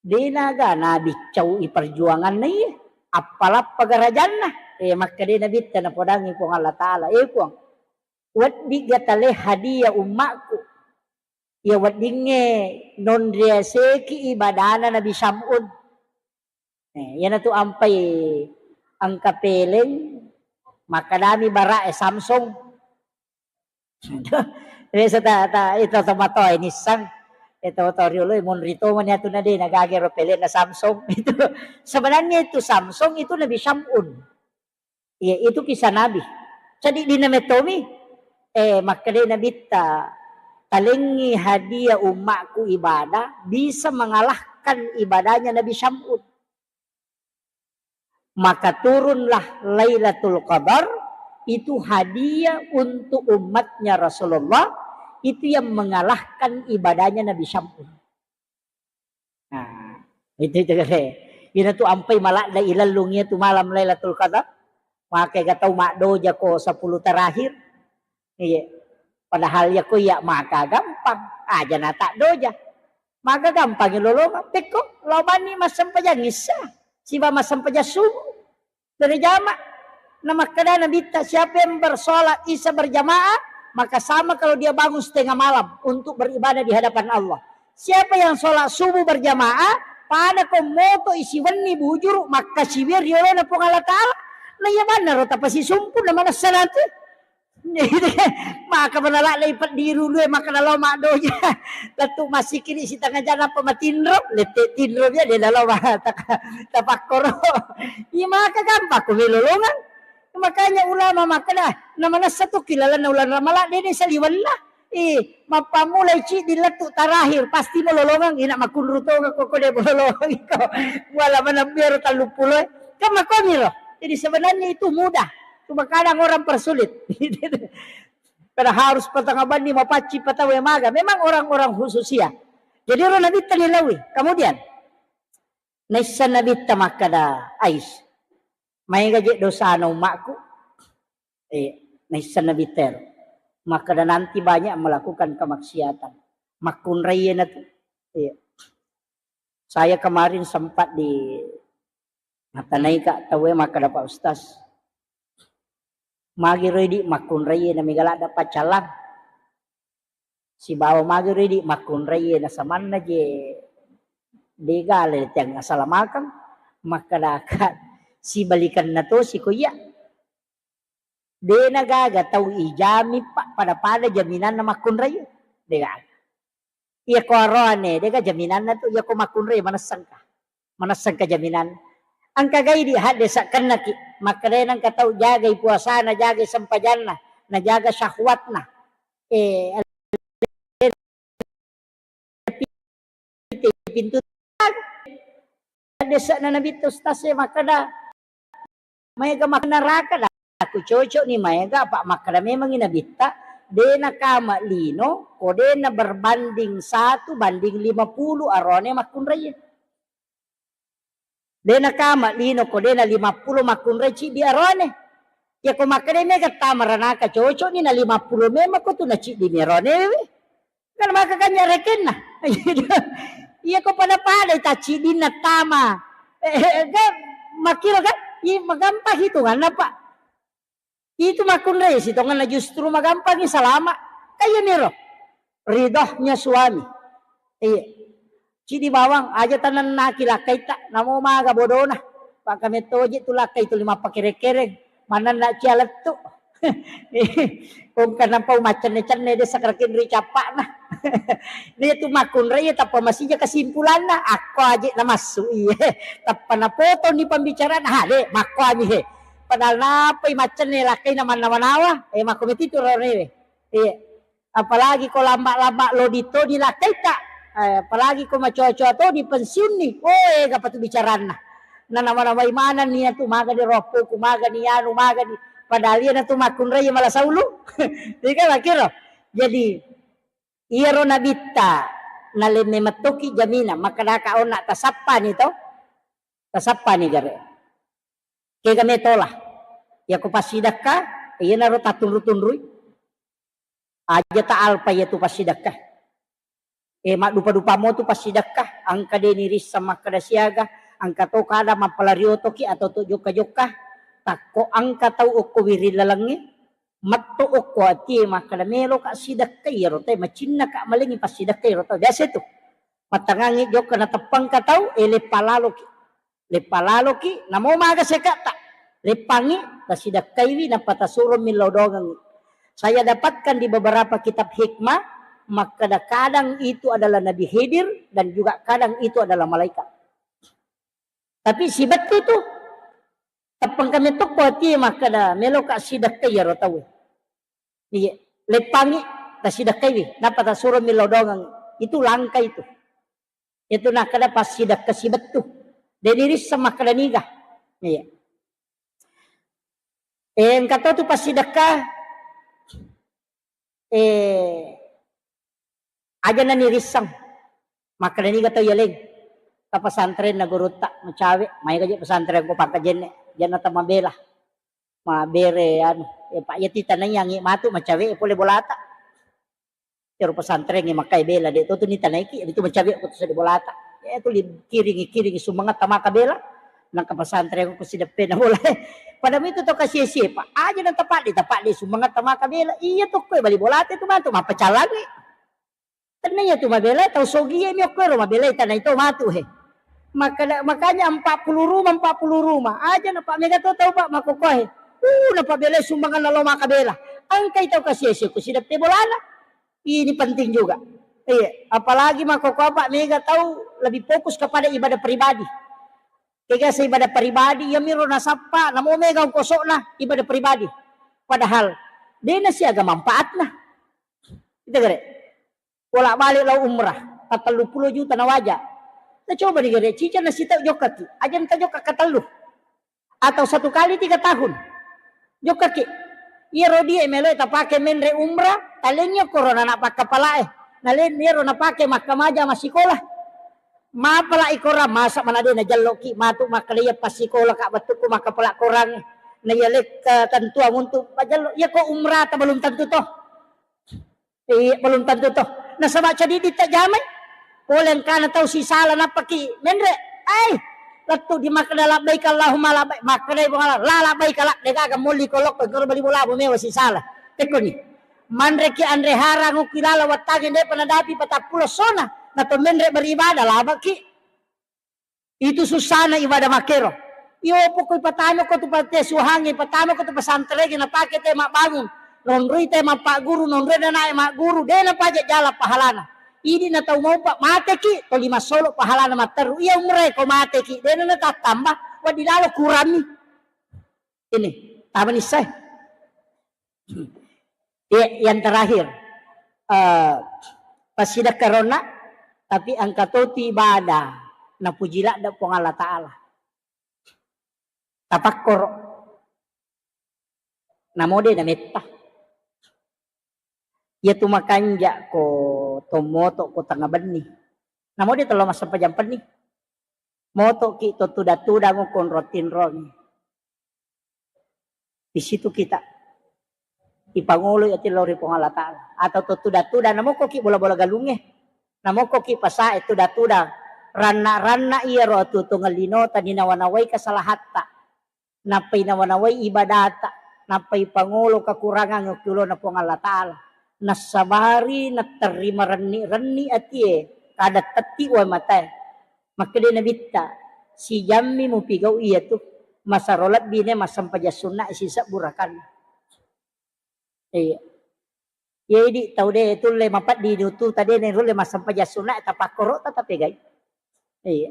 de naga nabiccau i perjuanganna iye. Appalappa garajanna. Eh, makkeda nabitta napodangi Puang Allah Ta'ala. Eh, Puang, weddigga tale hadiah ummakku. Iya weddingnge nonriaseki ibadana Nabi Syam'un. Eh, iyanatu ampai engka peleng, makkedami bara'e Samsung. Biasa ta, ta, itu tomatoa nissang. Itu to riolo monri to mani atu nade nagage ro pelenna Samsung. Itu sebenarnya itu Samsung itu Nabi Syam'un. Iya, itu kisah Nabi. Jadi di name Tommy, eh, makkeda Nabitta, talengi hadiah ummakku ibadah bisa mengalahkan ibadahnya Nabi Syam'un. Maka turunlah Lailatul Qadar, itu hadiah untuk umatnya Rasulullah, itu yang mengalahkan ibadahnya Nabi Syam'un. Nah, itu, itu kare. Ina tu ampai maladda ilellung iya tu malam Lailatul Qadar. Maka ga tau maddoja ko sepuluh terakhir. Iya. Padahal ya ko iya maka gampang. Aja na tak doja. Maka gampang lolongang. Pekko, lao mani massempajang Isya. Siba massempajang subuh. Berjamaah. Nah, makkeda Nabitta, siapa yang bersolat Isya berjamaah, maka sama kalau dia bangun setengah malam untuk beribadah di hadapan Allah. Siapa yang sholat subuh berjamaah, pada ko moto isi wenni bujuru, makkasiwiang riolona Puang Allah Ta'ala. Nah, iya manna ro tapasisumpu na manessa nanti. Maka manala lei peddi rulu e, maka nalo maddoja. Lettu massikiri sitengah jam apa matinro, lette tinro dia dia lalo ma-, tak-, tapakkoro. Iya maka gampang ko melolongang. Makanya ulama makkeda, na manessa tu kilalanna ulana Ramalang, de ni saliwenna. Eh, mappammulai ciddi lettu terakhir, pasti melolongang, ina makunru tonga ko, ko de melolongang ko. Wala manabbiaro talluppulo e. Kan makomiro. Jadi sebenarnya itu mudah. Cuma kadang orang persulit. Karena harus patanga banni mapacci patau e maga. Memang orang-orang khusus ya. Jadi ro Nabitta ni lawi. Kemudian, naisseng Nabitta makkeda, Ais, maega je dosana ummakku? Eh, naisseng Nabitta ero. Makkeda nanti banyak melakukan kemaksiatan. Makkunrai na tu. Iya. Saya kemarin sempat di Matanaika tauwe makkeda, Pak Ustaz, magi ro idi makkunraie na mega ladda paccalang. Sibawa magi ro idi makkunraie na samanna je dega le tiang asalamakeng, makkedaka sibalikanna tosi ko iya. Dena gaga tau ijami pa-, pada-pada jaminanna makkunraie. Dega. Iya ko aroane, dega jaminanna tu, iya ko makkunrai manessengka. Manessengka jaminan. Engka gai di hadde sakkennaki, makkedai nengka tau jagai puasana, jagai sempajanna, najaga syahwatna. Eh, pintu. Hadde sakna Nabitta Ustaz e makkeda, maega makkeda neraka, da ku cocok ni maega, apa makkeda memangi Nabitta, de nakama lino ko de na berbanding satu banding lima puluh arone makkunraie. De nakama lino ko de na lima puluh makkunrai ciddi arone. Iya ko makkeda mega tama ranaka cocok ni na lima puluh memang ko tu na ciddi mi arone we. Kan maka kan yarekenna. Iya ko pada-pada tacidinna tama. Eh, eh, kan makkiro kan? Iya magampang hitunganna, Pak. Itu makkunrai sitongenna justru magampangi salama. Kaya miro. Ridhonya suami. Iya. Cidi bawang aja tanennaki lakkaitta, namo maga bodona. Pakkamettoji tu lakkai tu lima pakkereng-kereng. Manenna cia lettu. Engka napau maccenne-cenne de' sakarakin ri cappa'na. Dia tu makkunrai tappa masija kesimpulanna, akko aje' namassu iye. Tappa napotoni pembicaraan, ha de' makko ami he. Padahal napai maccenne lakkaina mannawa-nawa, eh, makko metitu ronewe. Iya. Apalagi ko lamba-lamba lodi to di lakkaita, eh, apalagi ko macoa-coa to di pensiunni, oh, ega patu bicaranna. Nanawa-nawai manenni iyatu, magani roppoku, magani anu, magani. Padahal iyana tu makkunrai mala saulu. Ika makiro. Jadi, iyaro nabitta nalemme mettoki jaminan, makkedaka onna tasappani to, tasappani gare. Kega metola. Yako passidekka, iyanaro tatunru-tunrui. Aja ta alpa iyatu passidekka. Eh, maddupa-dupa mo tu passidekka, engka de' nirisseng makkeda siaga, engka to kada mappalari otoki atau to jokka-jokka, takko engka tau okko wiring lalengnge, metto okko atie makkeda meloka sidekka iyaro tau, macinnaka malengngi passidekka iyaro tau. Biasa tu. Mattangangngi jokka nateppangka tau, eh, leppa laloki. Leppa laloki, namo maga seka'ta. Leppangngi, tasidekkaiwi, nappa tasuro millau dongengngi. Saya dapatkan di beberapa kitab hikmah, makkeda kadang itu adalah Nabi Khidir dan juga kadang itu adalah malaikat. Tapi sibettu tu, teppengka metto ko atie makkeda, meloka sidekkai iyaro tauwe. Iya, leppangngi, tasidekkaiwi, nappa tasuro millau dongengngi. Itu langka itu. Itu nakkeda passidekka sibettu. De' nirisseng makkeda niga. Iya. Eh, engka to tu passidekka, eh, aja na nirisseng. Makkeda niga tau yaleng. Ka pesantren na gurutta, macawe, maega je pesantren ko Pangkajenne, janna tamabela. Mabere anu, eh, Pak, iya titanaiangngi matu macawe pole bolata. Ero pesantren e makkai bela, de' to tu nitanaiki, itu macawe ko tu seddi bolata. Eh, tu li-, kiringi, kiringi summangatta maka bela. Nangka pesantren ko sideppena bola. Pada itu to kasie-sie, Pak. Aja na tapadde, tapadde summangatta maka bela. Iya to ko bali bolata tu matu, mappacalangi. Tennia tu mabela, tau sogie mi okko ero mabela tanai to matu he. Maka-, makanya empat puluh rumah, empat puluh rumah. Aja na Pak mega to tau Pak makkokkoe. Uh, na pabela sumbangan nalo maka bela. Engkai tau kasie-sie ko sideppe bolana. Ini penting juga. Iya, apalagi makkokkoe Pak mega tau lebih fokus kepada ibadah pribadi. Kega se ibadah pribadi, iya miro nasappa, namo mega ongkosokna ibadah pribadi. Padahal, de' nasiaga manfaatna. Kita gare. Bolak-balik lao umrah, pattellu pulo juta nawaja. Kita coba ni gare, cica nasitau jokkaki, aja nta jokka katellu. Atau satu kali tiga tahun. Jokkaki. Iyaro die meloe tapake menre umrah, talengngi korona na pakkapalae. Nalen-, iyaro napake makkamaja massikola. Mapala ikorang masa mana de' najelloki matu makkeda iya passikola ka wettukku makkapala korang. Na iya lekka tentuang untuk pajello. Iya ko umrah ta belum tentu to. Iya, belum tentu to. Nasaba cadidi tajamai. Pole engkana tau sisala nappaki menre. Ai, lettu di makkeda labbaik Allahumma labbaik. Makkedai Puang Allah, la labbaik la, de' gaga molli ko lokko, engka bali bola mewa sisala. Tekkoni. Manreki anre harang ukki lala wattange de'pa nadapi patappulo sona. Na to menre beribadah labaki. Itu susana ibadah makkero. Iyo, pokok ipatama ko tu pate suhange, ipatama ko tu pesantren napake te mabbangun. Nonroi te mappagguru, nonroi nanae magguru, de' napaja jala pahalana. Idi na tau maupa mateki, toli massolo pahalana matteru. Iya umre ko mateki, de' na natattamba, waddi lalo kurammi. Ini, tama nissai. Iya, yang terakhir, eh, passidekkaronna, tapi engka to tu ibadah napuji ladde Puang Allah Ta'ala. Tapakkoro. Namo de' nametta. Iya tu makanja ko tommoto ko tengnga benni. Namo de' tello massempajang penni. Motoki to tudang-tudang ko onrong tinrong. Di situ kita ipangoloi ati lao ri Puang Allah Ta'ala. Atau to tudang-tudang, namokkoki bola-bola galungnge. Namokkoki pasae tudang-tudang. Ranna-ranna iyaro atuo-tuongeng linota ninawa-nawai kesalahatta. Nappai nawa-nawai ibadata. Nappai pangolo kekurangan okki ulona Puang Allah Ta'ala. Nassabari natterima renni-renni atie. Kada tetti uwai matae. Makkeda Nabitta, sijammi mupigau iyatu, masero lebbi ne massempajang sunna sisebbu rakanna. Iya. Iya, idi tau de tulle mapeddi dutu ta de ne rulle massempajang sunna, tapakkoro ta tapegai. Iya.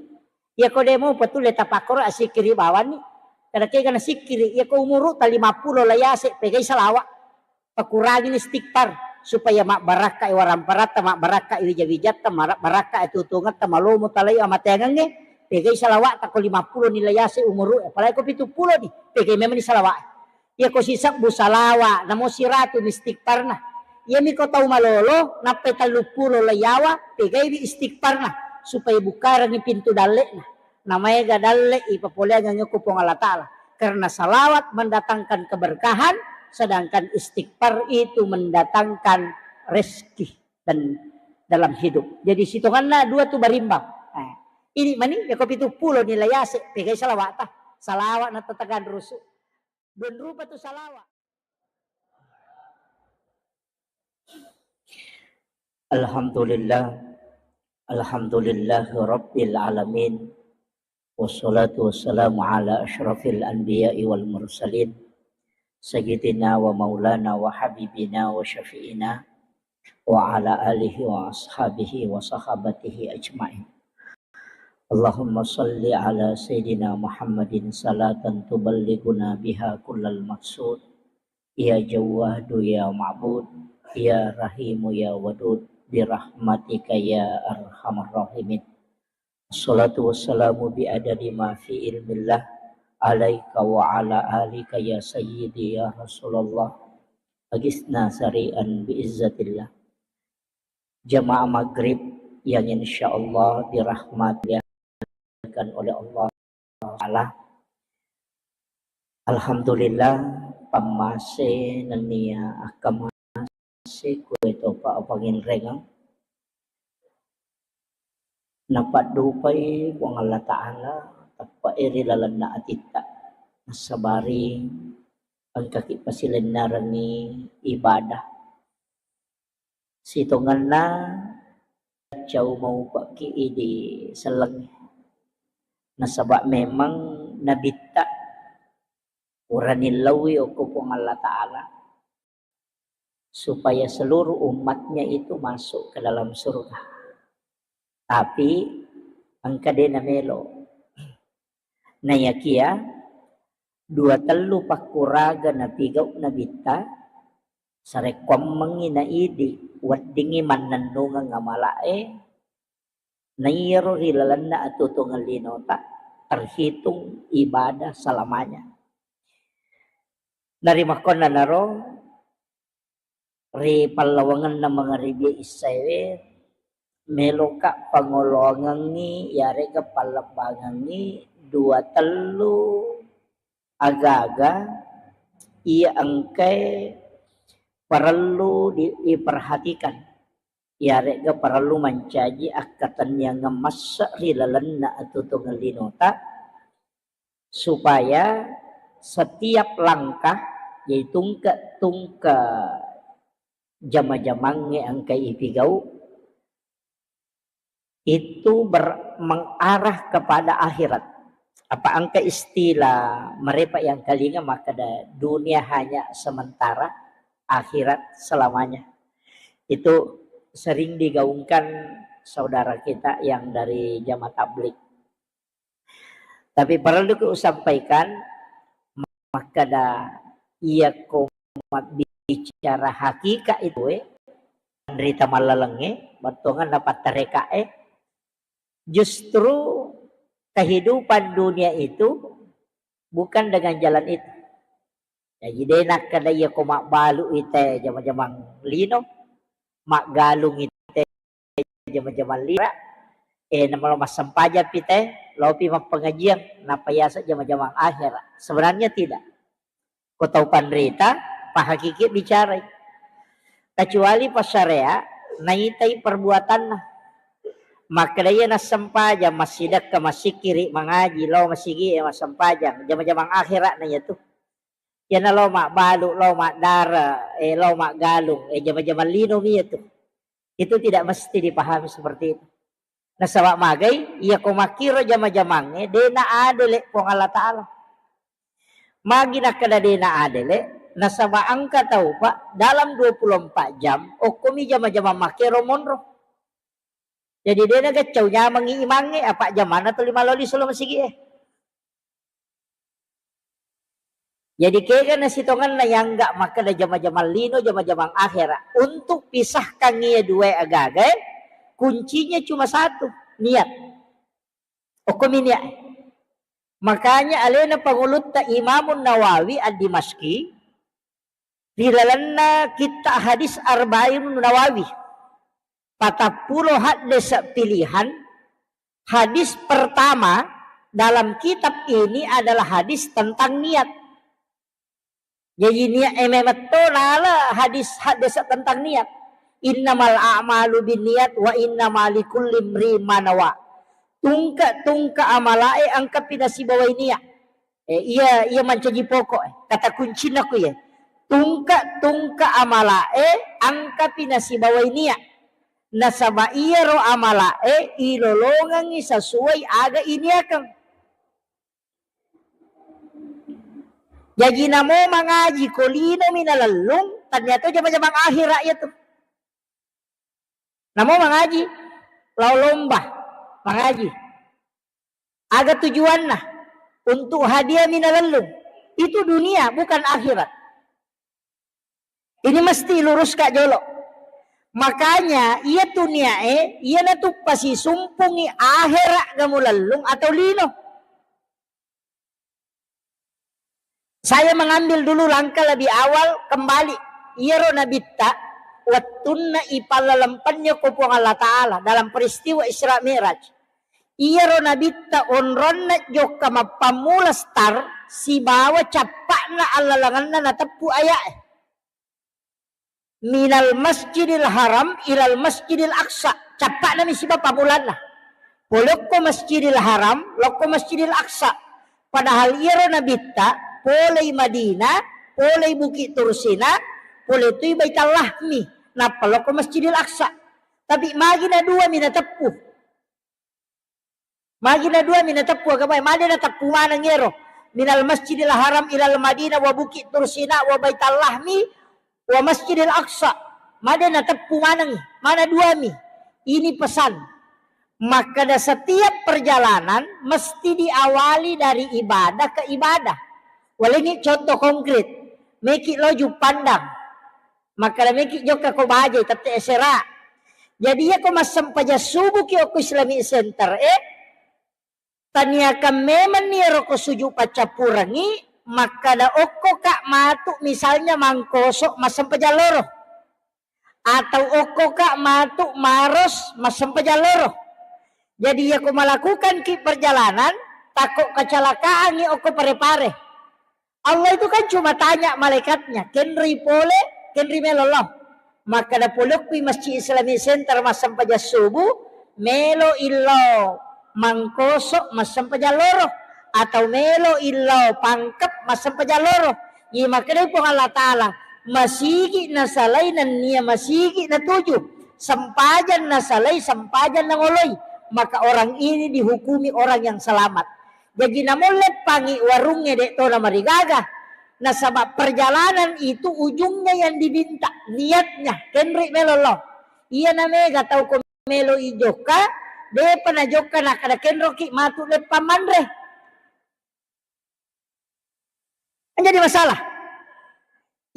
Iya, ko de mupa tulle tapakkoro assikkiri bawanni. Kada kega nasikkiri, iya ko umuru ta lima pulo la yase pegai salawa. Pakurangini istighfar supaya mabbarakka i waramparatta, mabbarakka i wija-wijatta, mara-, barakka i tutungetta, malomo talai amateangengnge, pegai salawa ta ko lima pulo ni la yase umuru, apalagi ko pitu pulo ni, pegai memang ni salawa. Iya ko sisebbu salawa, namo siratu mi istighfarna. Iyami ko tau malolo, nappai telluppulo laiyawa, pegaiwi istighfarna, supaya bukarengngi pintu dalle'na. Namaega dalle ipapoleangeng ko Puang Allah Ta'ala. Karena salawat mendatangkan keberkahan, sedangkan istighfar itu mendatangkan rezeki dan dalam hidup. Jadi sitonganna dua tu barimbang. Nah, ini mani, ya ko pitu pulo ni la yase, pegai salawata. Salawat na tatagan rusu. Dua rupa tu salawa. Alhamdulillah. Alhamdulillahi Rabbil Alamin. Wassalatu wassalamu ala asyrafil anbiya'i wal mursalin. Sayyidina wa maulana wa habibina wa syafi'ina wa ala alihi wa ashabihi wa sahabatihi ajma'in. Allahumma salli ala Sayyidina Muhammadin salatan tuballighuna biha kullal maqsud. Ya Jawwadu ya Ma'bud, ya Rahimu ya Wadud, birahmatika ya arhamar rahimin. Assalatu wassalamu bi adadi ma fi ilmillah alaika wa ala alika ya sayyidi ya Rasulullah. Agisna sari'an bi izzatillah. Jamaah maghrib yang insyaallah dirahmati oleh Allah Ta'ala. Alhamdulillah, pammase nennia akkamase kuetopa apanginrengeng. Napaddupai Puang Allah Ta'ala, teppe'e ri lalenna atitta. Nassabari engkaki pasilennerengngi ibadah. Sitongenna cau maupekki idi sellengnge. Nasaba memang nabitta urani laui okko Puang Allah Ta'ala supaya seluruh umatnya itu masuk ke dalam surga. Tapi engka de namelo. Nayakia dua tellu pakkuraga napigau nabitta, sarekkuammengngi na idi weddingngi mannennungeng amala'e, naiyaro ri lalenna atuo-tuongeng linota terhitung ibadah selamanya. Narimakkuannanaro ri pallawangenna mangaribie issaewe, meloka pangoloangengngi, iyare'ga pallebbangengngi dua tellu aga-aga iya engkae parellu di-, diperhatikan, iyare'ga parellu mancaji akkatenniangeng masse ri lalenna atuo-tuongeng linota, supaya setiap langkah, jadi tungke-tungke jama-jamangnge engka ipigau, itu ber-, mengarah kepada akhirat. Apa engka istilah merepa yang kalinga makkeda dunia hanya sementara, akhirat selamanya. Itu sering digaungkan saudara kita yang dari jamaah tabligh. Tapi parelluki usampaikan, makkeda iyako mabbicara hakikat itu, eh, panrita mallalengnge, battonganna pattarekae, justru kehidupan dunia itu bukan dengan jalan itu. Jaji de nakkeda iyako mabbalu ite jama-jamang lino, maggalung ite jama-jamang lino, eh, namalo massempajang pi te, lopi mappengajian, nappa yaseng jama-jamang akhera. Sebenarnya tidak. Ko tau panrita, pahakiki bicarai. Kecuali passarea, naitai perbuatanna. Makkeda iya nassempajang, massidekka, massikkiri, mangaji, lao masigi e massempajang, jama-jamang akhera na iyatu. Iyana lao mabbalu, lao maddare, eh, lao maggalung, eh, jama-jamang linomi iyatu. Itu tidak mesti dipahami seperti itu. Nasaba magai, iyako makkiro jama-jamangnge, de na adele Puang Allah Ta'ala. Magi nakkeda de na adele, Nasaba engka tau, Pak, dalam dua puluh empat jam, okkomi jama-jama makkero monro. Jadi, de' nageccau nyamengngi imangnge, apa jamanna tuli maloli solo masigi'e. Jadi, kega nasitongenna yangga makkeda jama-jamang lino, jama-jamang akhera. Untuk pisahkan iya dua agagae, kuncinya cuma satu, niat. Okkomi niat. Makanya alena pangulutta Imamun Nawawi Ad-Dimasyqi, ri lalenna kitta hadis Arba'in Nawawi, patappulo haddese pilihan, hadis pertama dalam kitab ini adalah hadis tentang niat. Jaji niat e memetto nala hadis, haddese tentang niat. Innamal a'malu binniyat wa innama likulli imri'in ma nawa. Tungke-tungke amalae engkapi nasibawai niat. Eh, iya, iya mancaji pokok, eh. Kata kuncinna ku iya. Tungke-tungke amalae engkapi nasibawai niat. Nasaba iyaro amalae ilolongengngi sesuai aga iniakeng. Jaji namo mangaji ko linomi nalellung, tannia to jama-jamang akhera iyatu. Namo mangaji, lao lomba, mangaji. Aga tujuanna? Untuk hadiah mi nalellung. Itu dunia, bukan akhirat. Ini mesti luruskan jolo. Makanya, iya tu niae, iya natu pasisumpungi akhera ga mulellung atau lino. Saya mengambil dulu langkah lebih awal kembali. Iyaro nabitta, wettunna ipallalempenni ko Puang Allah Ta'ala dalam peristiwa Isra Mi'raj. Iyaro nabitta onronna jokka mappammula star sibawa cappa'na allalengenna nateppu aya'e. Minal Masjidil Haram ilal Masjidil Aqsa. Cappa'nami siba pammulanna. Pole okko Masjidil Haram, lokko Masjidil Aqsa. Padahal iyaro nabitta, polei Madinah, polei Bukit Tursina, pole tui Baital Lahmi, nappa lokko Masjidil Aqsa. Tapi magi na dua mi nateppu. Magi na dua mi nateppu, aga bae, made nateppu maneng ero. Minal Masjidil Haram ilal Madinah wa Bukit Tursina wa Baital Lahmi wa Masjidil Aqsa. Made nateppu maneng, mana dua mi. Ini pesan. Makkeda setiap perjalanan mesti diawali dari ibadah ke ibadah. Walengi contoh konkret. Meki lo Juppandang. Makkeda meki jokka ko bajai, tette esera. Jadi, iya ko massempajang subuh ki okko Islamic Center, eh, taniakan memang ni ero ko suju paccappurengi, makkeda okko ka matu misalnya Mangkoso massempajang loro. Atau okko ka matu Maros massempajang loro. Jadi, iya ko melakukan ki perjalanan, takko kecelakaan ni okko Pare-Pare. Allah itu kan cuma tanya malaikatnya, "Kenri pole, kenri melo lo?" Makkeda, "Polokki Masjid Islamic Center massempajang subuh, melo illo Mangkoso massempajang loro, atau melo illo Pangkep massempajang loro." Iya makkedai Puang Allah Ta'ala, masigi nasalai nennia masigi natuju, sempajang nasalai, sempajang nangoloi, maka orang ini dihukumi orang yang selamat. Jaji, namo leppangi warungnge, de' to namarigaga. Nasaba perjalanan itu ujungnya yang diminta, niatnya. Kenri melo lo. Iya namega tau ko melo i jokka, de'pa najokka nakkeda kenroki matu leppang manre. Jadi masalah.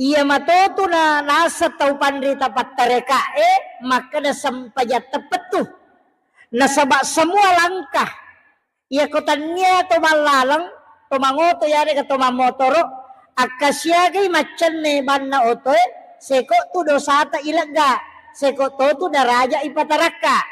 Iya matotu na naseng tau panrita pattarekae, makkeda sempajang teppettu. Nasaba semua langkah, iya ko tannia to mallaleng, to mangoto yarega to mammotoro, akkasiagai maccenne banna otoe, seko tu dosata ilegga, seko totu daraja ipatarakka.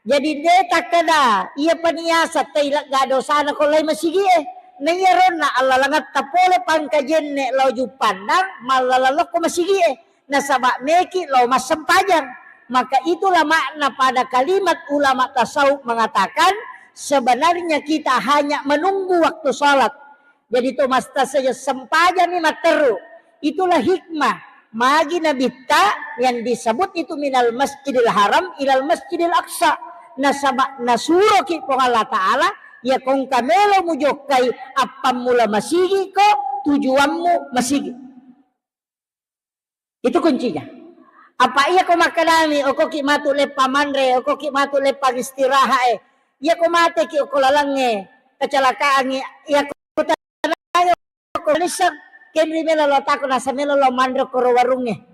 Jadi, de takkeda, iya paniasa tailegga dosana ko lai masigie. Na iya ronna allalengetta pole Pangkajenne lao Juppandang, mallaleng lokko masigie. Nasaba meki lao massempajang. Maka itulah makna pada kalimat ulama tasawuf mengatakan, sebenarnya kita hanya menunggu waktu sholat. Jadi to masta saja sempajami matteru. Itulah hikmah. Magi nabitta yang disebut itu minal Masjidil Haram ilal Masjidil Aqsa. Nasaba nasuroki Puang Allah Ta'ala, ya kongka melo mujokkai appammula masigi ko tujuanmu masigi. Itu kuncinya. Apa iya ko makkedami, okoki matu leppa manre, okoki matu leppa istirahat e. Iya ko mateki oko lalengnge, kecelakaangngi, iya ko tanayo ko lisseng, kenri melo lo tako nasa melo lo manre koro warungnge.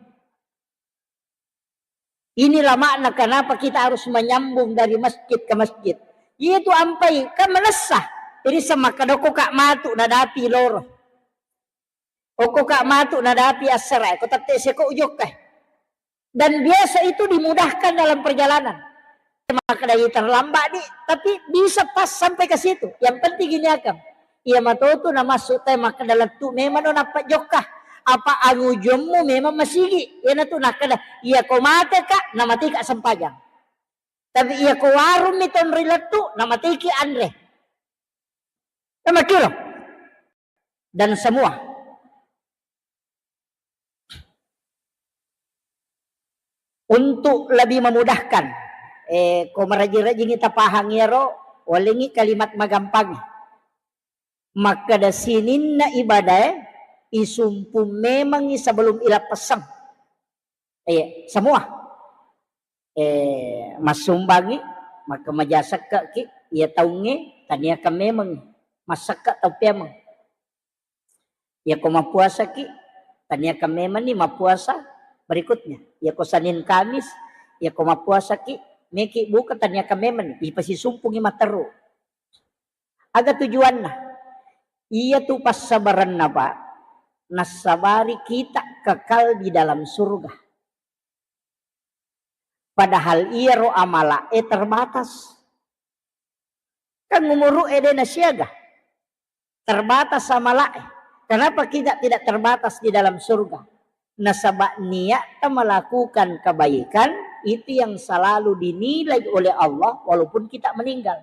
Inilah makna kenapa kita harus menyambung dari masjid ke masjid. Itu ampai, kan melessa. Jadi semakkeda ko ka matu nadapi loro. Okko ka matu nadapi assara, ko tette seko ujokka. Dan biasa itu dimudahkan dalam perjalanan. Makkedai terlambat di, tapi bisa pas sampai ke situ. Yang penting gini akan. Iya matotu na masuk te makkeda lettu memang no nappa jokka. Apa angujummu memang masigi. Iya natu nakkeda, iya ko mate ka, na mati ka sempajang. Tapi iya ko warung mi tonri lettu, na matiki anre. Sama kilo. Dan semua. Untuk lebih memudahkan, eh, ko maraji-rajingi tapahang iyaro, walengi kalimat magampang. Makkeda sininna ibadae, isumpu memangi sebelum ilappessang. Eh, semua. Eh, massumbangi, makkamaja sekka ki, iya taungnge, taniakan memang, massekka tau pemeng. Iya ko mappuasa ki, taniakan memang ni mappuasa berikutnya. Iya ko Senin Kamis, iya ko mappuasa ki, meki buka taniakan memang ni, ipasisumpungi matteru. Aga tujuanna? Iya tu passabaranna, Pak. Nassabari kita kekal di dalam surga. Padahal iyaro amala'e terbatas. Kan umuru'e de nasiaga. Terbatas amala'e. Kenapa kita tidak terbatas di dalam surga? Nasaba niatta melakukan kebaikan itu yang selalu dinilai oleh Allah walaupun kita meninggal.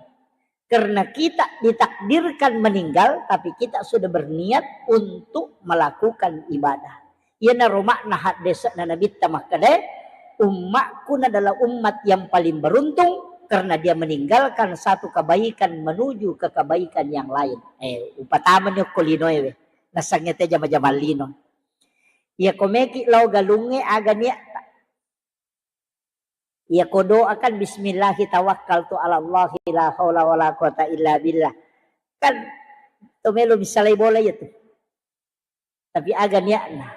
Karena kita ditakdirkan meninggal, tapi kita sudah berniat untuk melakukan ibadah. Iyanaro makna haddese'na Nabitta makkeda, "Ummakku adalah umat yang paling beruntung karena dia meninggalkan satu kebaikan menuju ke kebaikan yang lain." Eh, upatamani okko linoe we. Nasangnge te jama-jamang lino. Iya ko meki lao galungnge aga niatta. Iya ko doa kan, "Bismillahi tawakkaltu ala Allahi la haula wala quwata illa billah." Kan to melo misalai bola iya tu. Tapi aga niatna.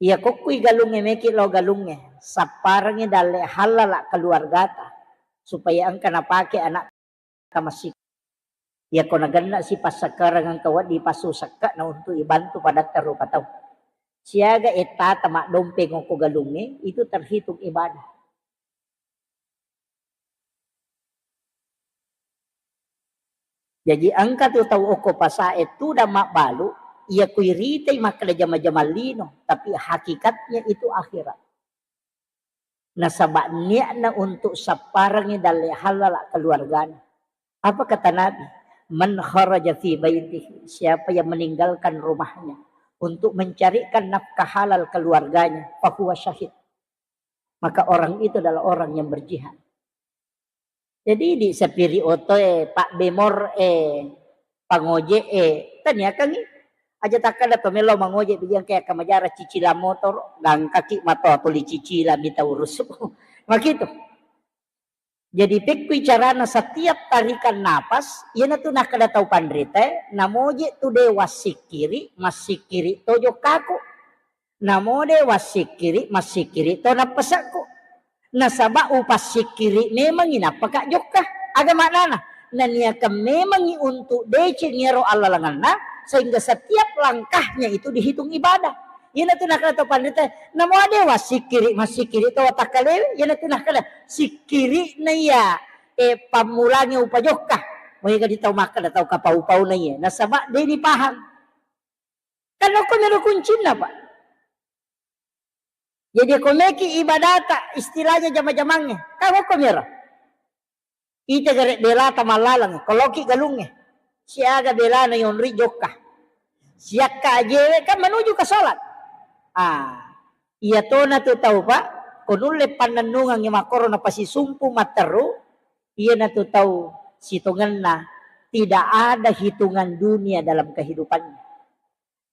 Iya kokkui galungnge meki lao galungnge, sapparengngi dalle hallala keluargata supaya engka napake anak ka masik. Iya ko nagenna si passakkareng engka wedding passu sekka na untuk ibantu padatta rupa tau. Siaga ettata maddompeng okko galungnge, itu terhitung ibadah. Jaji engka tu tau okko pasae tudang mabbalu, iya kuiritai makkeda jama-jamang lino, tapi hakikatnya itu akhirat. Nasaba niatna untuk sapparengngi dalle hallala keluargana. Apa kata Nabi? "Man kharaja fi baitihi," siapa yang meninggalkan rumahnya untuk mencarikan nafkah halal keluarganya, fahuwa syahid. Maka orang itu adalah orang yang berjihad. Jadi di sapiri oto e, Pak Bemor e, pangoje e, taniakangi aja takkada to melo mangoje bijang kayak kamajara cicilan motor, gangkaki mato tuli cicilan mita urus. Makitu. Jadi pekkui carana setiap tarikan napas, iyanatu nakkada tau panrita e, namoje tu de wassikkiri, massikkiri to jokkaku. Namo de wassikkiri, massikkiri to nappasekku. Nasaba upassikkiri memangi nappaka jokka. Aga maknana? Naniakan memangi untuk deceng iyaro allalenganna, sehingga setiap langkahnya itu dihitung ibadah. Iyanatu nakkada to panrita, namo de wassikkiri, massikkiri to watakkalewe, iyanatu nakkada sikkiri na iya, eh, pammulangi upajokka. Maega di tau makkada tau kapau-pau na iya. Nasaba de ni paham. Kan okko mero kuncinna, Pak. Jadi ko meki ibadata istilahnya jama-jamangnge, kan okko mero. Ita gare belata mallaleng, koloki galungnge. Siaga belana yonri jokka. Siakka ajewe kan menuju ke sholat. Ah, iya tona tu tau, Pak, ko nulle pannennungangngi makkoro napasisumpu matteru, iyanatu tau sitongenna tidak ada hitungan dunia dalam kehidupannya.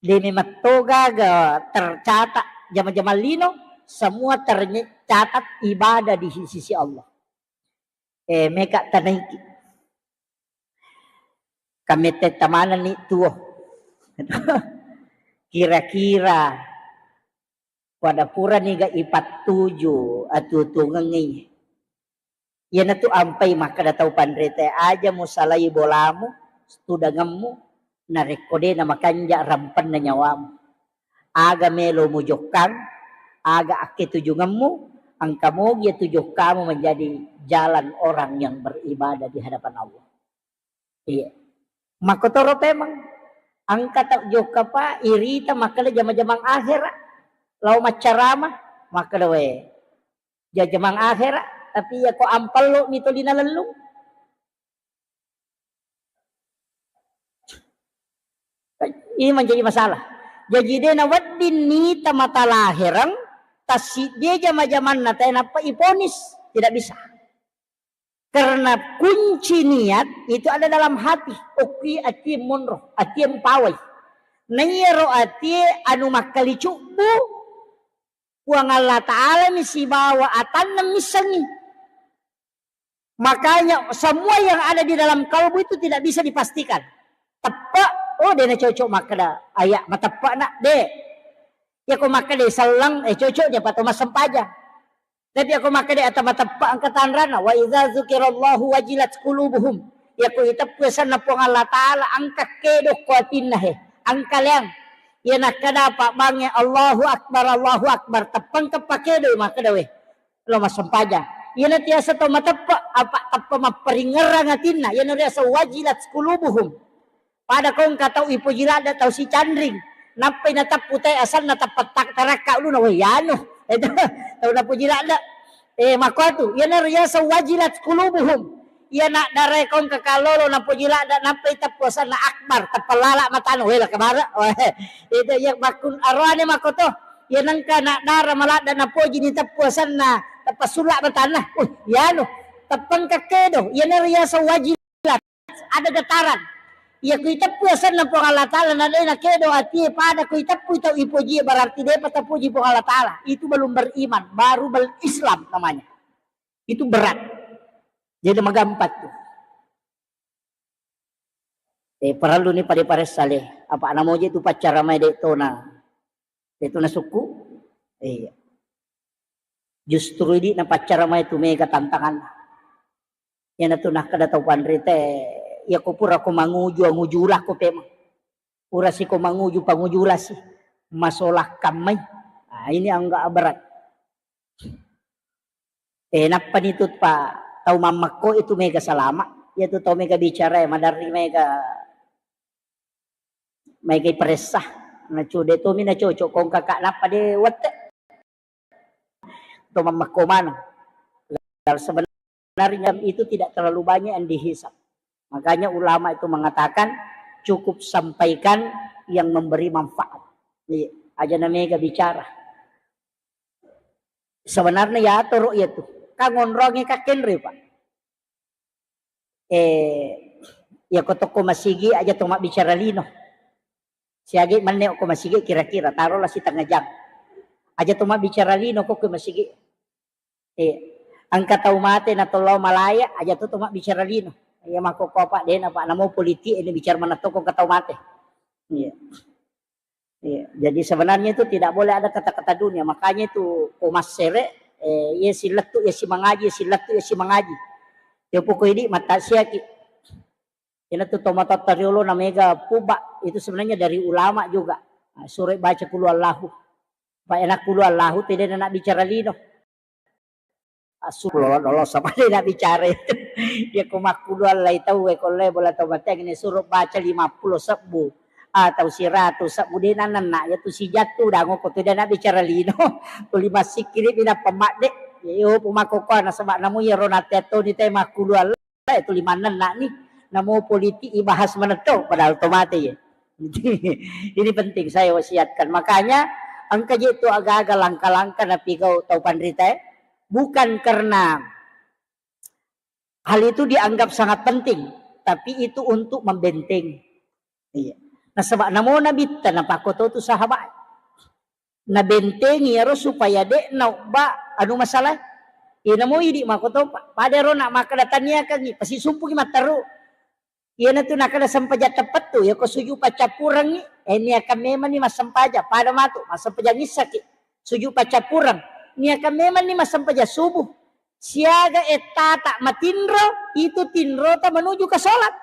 De memang to gaga tercatat jama-jamang lino, semua tercatat ibadah di sisi Allah. Eh, meka tanaiki. Kamette tamanenni tuo. Kira-kira pada purani ga ipattuju atuo-tuongengngi. Iyanatu ampai makkeda tau panrita, aja musalai bolamu, tudangemmu, narekko de namakanja rampenna nyawamu. Aga melo mujokkang, aga akketujungemmu, engka mogi atu jokkamu menjadi jalan orang yang beribadah di hadapan Allah. Iya. Makkotoro pemeng. Engka tau jokka pa irita makkeda jama-jamang akhera. Lao maccarama, makkeda we. Jama-jamang akhera, tapi iya ko ampello mi toli nalellung. Ini menjadi masalah. Jadi de nawedding nita mata lahereng, tassiddi jama-jamanna tae nappa iponis. Tidak bisa. Karena kunci niat itu ada dalam hati. Okki atie monro, atie mpawai. Naiyaro atie anu makkalicubbu, Puang Allah Ta'ala mi sibawa atanna missengi. Makanya semua yang ada di dalam kalbu itu tidak bisa dipastikan. Teppe, oh, de nacocok makkeda aya mateppe na, de. Yako makkeda selleng, eh, cocok je pato massempajang. Tapi yako makkeda ata mateppe engka tanrana, wa idza dzukirallahu wajilat qulubuhum. Yako iteppu asenna Puang Allah Ta'ala engka kedo ko atinna he, engka leang. Iya nakkeda apa bangnge Allahu Akbar, Allahu Akbar, teppeng ke pakedo makkeda we. Lo massempajang. Iyana tiasa tau mateppe, apa teppe mapparingerrang atinna. Iyana riasa wajilat qulubuhum. Pada ko engka tau ipoji ladde tau sicanring. Nappai nateppu te asenna teppe tak tarakka uluna. Weh, yanu. Itu tau napoji ladde. Eh, makkuatu. Iyana riasa wajilat qulubuhum. Iya nak darai ko engka kallolo napoji ladde nappai teppu asenna akbar. Teppe lala matana. Weh, la kabara. Weh, itu iya makkun aroane makkoto. Iya nengka nak dara maladde napoji ni teppu asenna, teppa sulla matanna. Uh, yanu, teppeng kakkedo, iyana riasa wajilat, ada getaran. Iya ku iteppu asenna Puang Allah Ta'ala na de nakedo atie pada ku iteppu tau ipoji, berarti depa tapoji Puang Allah Ta'ala. Itu belum beriman, baru berislam namanya. Itu berat. Jadi magampang tuh. Eh, parellu ni pada paressa le. Apa namoje tu paccara mai de tona. De tona sukku. Iya. Justru idi na paccara mai tu mega tantangan. Iyana tu nakkeda tau panrita, iya ko pura ko manguju, anguju ulah ko pemeng. Pura si ko manguju, panguju ulah si. Masolah kammai. Nah, ini agak berat. Eh, nappani tu pa tau mammekko itu mega salama. Iya tu tau mega bicara, eh, maderri mega, mega iperessa. Nacu de tomi nacocok kong kakak nappa de wette. Tau mammekko maneng. Dal sebenarnya itu tidak terlalu banyak yang dihisap. Makanya ulama itu mengatakan cukup sampaikan yang memberi manfaat. Iya, aja na mega bicara. Sebenarnya ya atoro iya tu. Kan ngonrongi kakkenre, Pak. Eh, iya ko tokko masigi aja to mabbicara lino. Siagi menne ko masigi kira-kira tarolah setengah jam. Aja to mabbicara lino ko ke masigi. Eh, engka tau mate na tollo malaya aja to to mabbicara lino. Iya mako ko apa dena Pak namo politik ini bicara mana toko ke tau mate. Iya. Iya, jadi sebenarnya itu tidak boleh ada kata-kata dunia. Makanya itu ko massere, eh, iya silettu iya simangaji, iya silettu iya simangaji. Iya poko idi mattasiaki. Ina tu tomatotta riolo na mega puba itu sebenarnya dari ulama juga. Nah, suruh baca kulu Allahu. Pak enak kulu Allahu tidak nak bicara lino. Asu lolo lolo sama de na bicara itu. Ya ko makkulu allai tau e ko le bola tau mateng ni suruh baca lima puluh sebbu atau siratu sebbu de na nenna ya tu sijatu dango ko tu de na bicara lino. Tuli massikkiri bina pemadde. Ya yo pumako ko na sebab namu ya ro nate toni te makkulu allai tuli mannenna ni. Namo politik ibahas manetto padahal to mate ya. Ini penting saya wasiatkan. Makanya engka je tu aga-aga langkah-langkah napigau tau panrita e. Bukan karena hal itu dianggap sangat penting, tapi itu untuk membentengi. Iya. Nasaba namo nabitta napakkoto tu sahabat. Nabentengi iyaro supaya de' naobba anu masalah. Iyana mo idi' makoto, pa-, pada ro na makkeda taniakangngi, pasisumpungngi matteru. Iyanatu nakkeda sempajang teppettu, yako suju paccappurengngi, eh, niakan memanni massempajang, pada matu, massempajang issaki, suju paccappureng, niakan memanni massempajang subuh, siaga ettata matinro, itu tinrota menuju ke sholat.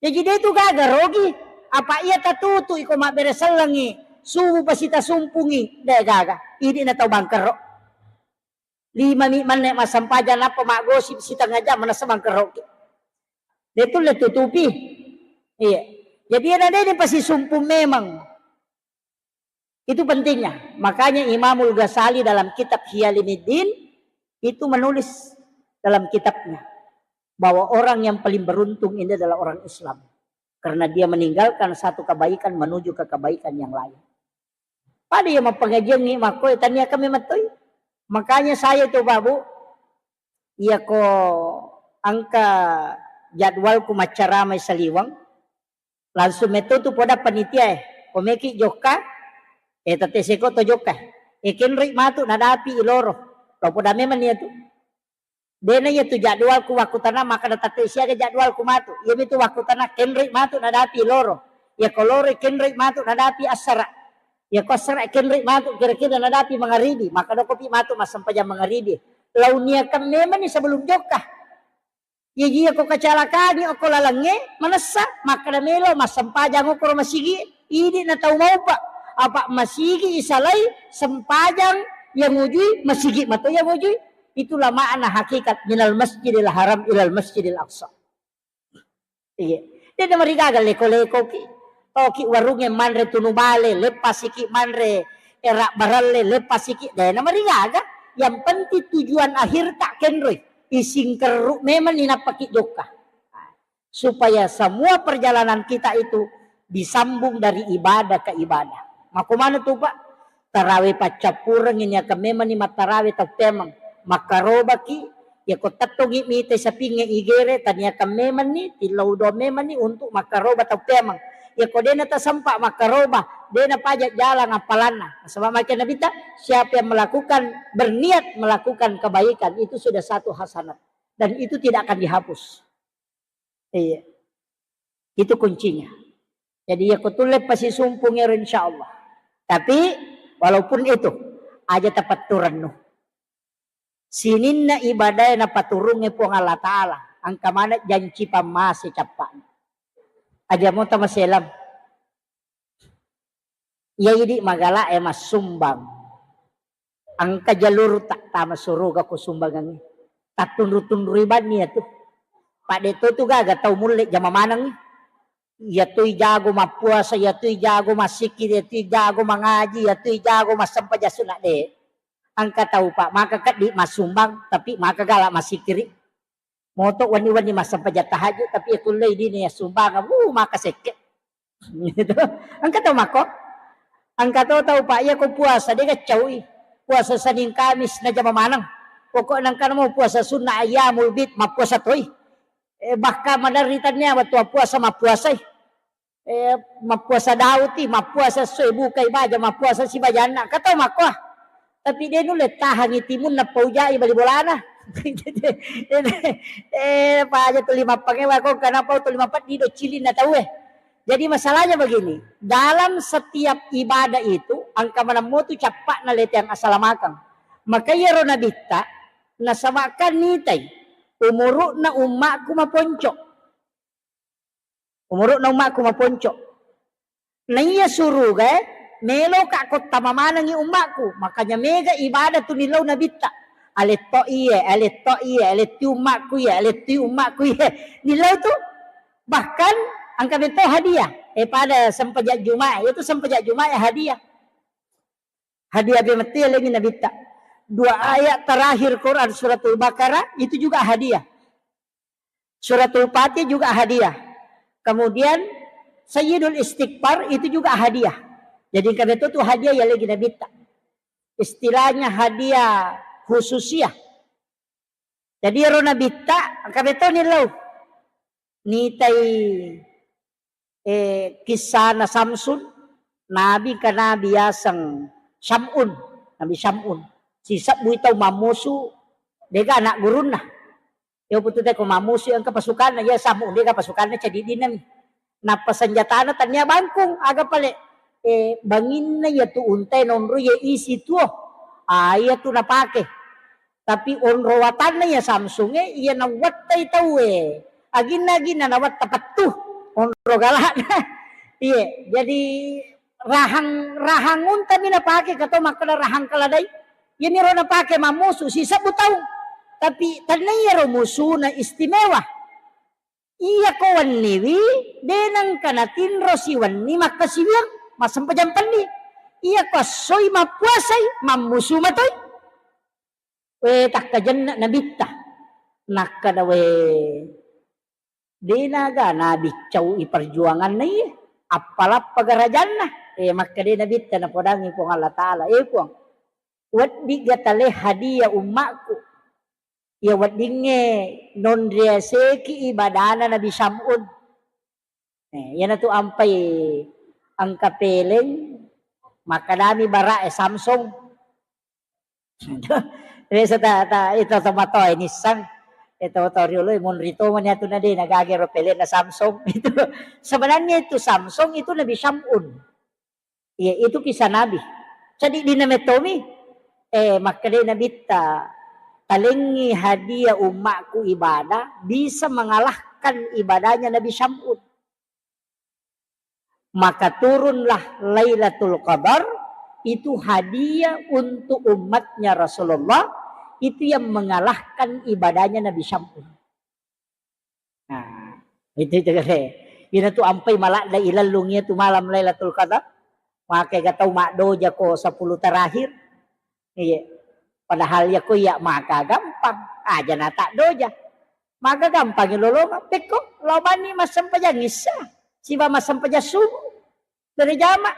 Jaji de' tu gaga rogi, apa iya tatutu iko mabbere sellengngi, subuh pasi tasumpungngi, de' gaga, idi' na tau bangkero. Lima mi manne massempajang nappa maggosip sitengnga jam manessa bangkeroki. De' tulle tutupi. Iya. Jadi iyana de' ni pasisumpung memang. Itu pentingnya. Makanya Imamul Ghazali dalam kitab Ihya Ulumuddin itu menulis dalam kitabnya bahwa orang yang paling beruntung ini adalah orang Islam. Karena dia meninggalkan satu kebaikan menuju ke kebaikan yang lain. Pada iya mappangajiangngi makko, eh, taniakan memettoi. Makanya saya coba, Bu, iyako engka jadwalku maccarama saliweng, langsung metto tu poda panitia, eh, ko meki jokka, eh, tette seko to jokka, eh, kenroi matu nadapi iloro. Lo poda memang nia tu. De'na iya tu jadwalku wakkutana makkeda tette siaga jadwalku matu. Iyami tu wakkutana kenroi matu nadapi loro. Iyako loroi kenroi matu nadapi assara. Iyako assara kenroi matu kira-kira nadapi mangaribi. Makkeda kopi matu massempajang mangaribi. Lau niakan memanni sebelum jokka. Iyaji iyako kecelakaan okko lalengnge manessa, makkeda melo massempajang okkoro masigi, idi' na tau maobba. Apa masigi isalai sempajang yang ujui, masigi mato yang ujui. Itulah makna hakikat minal masjidil haram ilal masjidil aqsa. Iya. De' namarigaga leko-lekoki. Toki warungnge manre tunu bale, leppasiki manre era baralle, leppasiki. De' namarigaga. Yang penting tujuan akhir tak kenroi. Isingkerru memang ninappaki jokka. Supaya semua perjalanan kita itu disambung dari ibadah ke ibadah. Makko maneng tu, Pak? Tarawe paccappurengngi niakan memanni mattarawe tau pemeng. Makkarobaki, iyako tettongi mite sapingnge igere, taniakan memanni, tillau doang memanni untuk makkaroba tau pemeng. Iyako de'na tasempa makkaroba, de'na paja jalang appalanna. Nasaba makkeda Nabitta, siapa yang melakukan, berniat melakukan kebaikan, itu sudah satu hasanat. Dan itu tidak akan dihapus. Iya. Itu kuncinya. Jadi, iyako tulle pasisumpung ero, insya Allah. Tapi, walaupun itu, aja tapettu rennu. Sininna ibadae napaturungnge Puang Allah Ta'ala. Engka maneng janci pammase cappa'na. Aja mo tamaselang. Iya idi' magala'e massumbang. Engka jalurta tama suruga ko sumbangengnge. Tattunru-tunrui banni iyatu. Padde to tu gaga tau mulle jama manengngi. Iyatui jago mappuasa, iyatui jago massikiri, iyatui jago mangaji, iyatui jago massempajang sunna de'. Engka tau, Pak, maka keddi massumbang, tapi maka gala massikiri. Moto wenni-wenni massempajang tahajud, tapi iya kullei dini iya sumbangeng, wuh, maka sekke. Gitu. Engka to mako. Engka to tau, Pak, iya ko puasa, de' gaccaui. Puasa Senin Kamis najama maneng. Pokokna engka namo puasa sunnah ayyamul bid, mappuasa toi. Eh, bahkan maderri tania wettu puasa mappuasai. Eh, mappuasa Daud i, mappuasa esso e, bukai baja, mappuasa sibajanna. Engka tau makko. Tapi de' nulle tahangi timunna paujai bali bolana. Eh, paja tuli mappangewa ko, kenapa tuli mapeddi do cilinna tau e. Jadi masalahnya begini, dalam setiap ibadah itu engka maneng motu cappa'na leteang asalamakeng. Maka iyaro Nabitta nasaba'kan nitai umuru'na ummakku maponco. Umuru'na ummakku maponco. Naiya surugae, meloka ko tama manengngi ummakku. Makanya mega ibadah tu nillau Nabitta. Aletto iye, aletto iye, aletti ummakku iye, aletti ummakku iye. Nillau tu, bahkan engka metto hadiah. Eh, pada sempajang Jumat, itu sempajang Jumat ya hadiah. Hadiah be metto ya lengi Nabitta. Dua ayat terakhir Quran Suratul Baqarah itu juga hadiah. Suratul Fatih juga hadiah. Kemudian Sayyidul Istighfar itu juga hadiah. Jadi engka betul tu hadiah ya lagi Nabitta. Istilahnya hadiah khususiah. Jadi ero Nabitta engka betul ni lau. Nitai, eh, kisahna Samsun. Nabi ka nabi yaseng Syam'un, Nabi Syam'un. Sisebbui tau mammusu, dega anak gurunna. Iya putu te ko mammusu engka pasukanna, iya Syam'un dega pasukanna cedidinna mi. Nappa senjatana tania bangkung, aga pale, eh, banginna iya tu untae nonro iya isi tuo. Ah, iya tu napake. Tapi onro watanna iya Samsung e, iya nawattai tau e. Aginna-aginna nawatta pettu. Onro galakna. Iya, jadi rahang, rahang unta mi napake, kato makkeda rahang keledai. Iya miro napake mammusu sisebbu tau. Tapi tania iyaro musuna istimewa. Iya ko wenniwi, de nengka natinro siwenni makkasiwiang, massempajang penni. Iya ko essoi mappuasai, mammusu matoi. We, takkajenna nabitta. Nakkeda, we, de naga nabiccau i perjuanganna iye. Appalappa garajanna. Eh, makkeda nabitta napodangi Puang Allah Ta'ala. Eh, Puang, weddigga tale hadiah ummakku. Iya weddingnge nonriaseki ibadana Nabi Syam'un. Eh, iyanatu ampai engka peleng, makkedami bara'e Samsung. Biasa ta, ta, itu tomatoa nissang. Itu to riolo munri to mani atu nade nagage ro pelenna Samsung. Itu sebenarnya itu Samsung itu Nabi Syam'un. Iya, itu kisah Nabi. Jadi dina metomi, eh, makkeda Nabitta, talengi hadiah ummakku ibadah bisa mengalahkan ibadahnya Nabi Syam'un. Maka turunlah Lailatul Qadar, itu hadiah untuk umatnya Rasulullah, itu yang mengalahkan ibadahnya Nabi Syam'un. Nah, itu, itu kare. Ina tu ampai maladda ilellung iya tu malam Lailatul Qadar. Maka ga tau maddoja ko sepuluh terakhir. Iya. Padahal ya ko iya maka gampang. Aja na tak doja. Maka gampang lolongang. Pekko, lo mani massempajang Isya. Siba massempajang subuh. Berjamaah.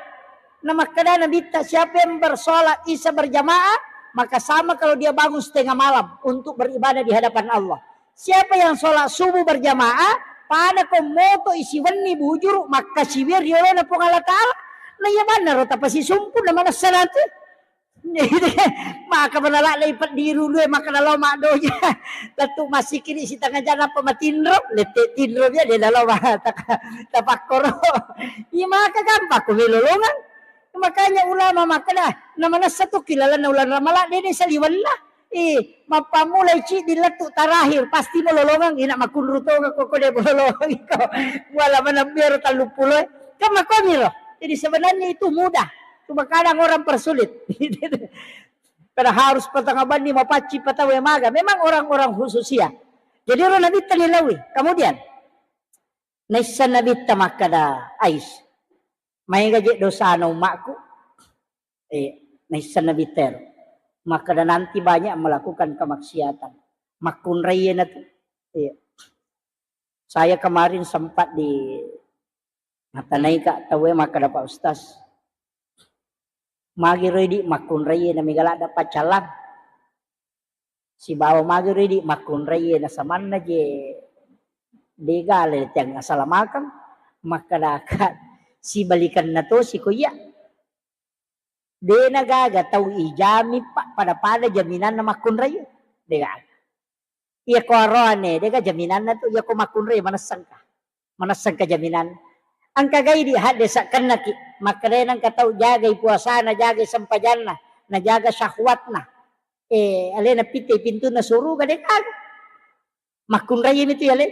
Nah, makkeda Nabitta, siapa yang bersolat Isya berjamaah, maka sama kalau dia bangun setengah malam untuk beribadah di hadapan Allah. Siapa yang sholat subuh berjamaah, pada ko moto isi wenni bujuru, makkasiwiang riolona Puang Allah Ta'ala. Nah, iya manna ro tapasisumpu na manessa nanti. Maka manala lei peddiru lue, maka nalo maddoja. Lettu massikiri sitengah jam apa matinro, lette tinro dia dia nalo ma-, tak-, tapakkoro. Iya maka gampang ko melolongang. Makanya ulama makkeda, na manessa tu kilalanna ulana Ramalang, dede saliwenna. Eh, mappammulai ciddi lettu terakhir, pasti melolongang, ina makunru tonga ko, ko de melolongang ko. Wala manambiaro talluppulo. Kan makomiro. Jadi sebenarnya itu mudah. Cuma kadang orang persulit. Karena harus patanga banni mapacci patawe maga. Memang orang-orang khusus ya. Jadi ro Nabitta nilaui. Kemudian, naissa Nabitta makkeda, Ais, maega je dosana ummakku. Eh, naissa Nabitta ero. Makkeda nanti banyak melakukan kemaksiatan. Makkunrai na tu. Iya. Saya kemarin sempat di Matanaika tauwe makkeda, Pak Ustaz, magi ro idi makkunraie na mega ladda paccallang. Sibawa magi ro idi makkunraie na samanna je dega le tiang asalamakeng, makkedaka sibalikanna tosi ko iya. Dena gaga tau ijami pa-, pada-pada jaminanna makkunrai. Dega. Iya ko aroane, dega jaminanna tu, iya ko makkunrai manessengka. Manessengka jaminan. Engka gai di hadde sakkennaki. Makkedai nengka tau jagai puasana, jagai sempajanna, najaga syahwatna. Eh, alena pitte pintunna suruga dega. Makkunrai mitu yale.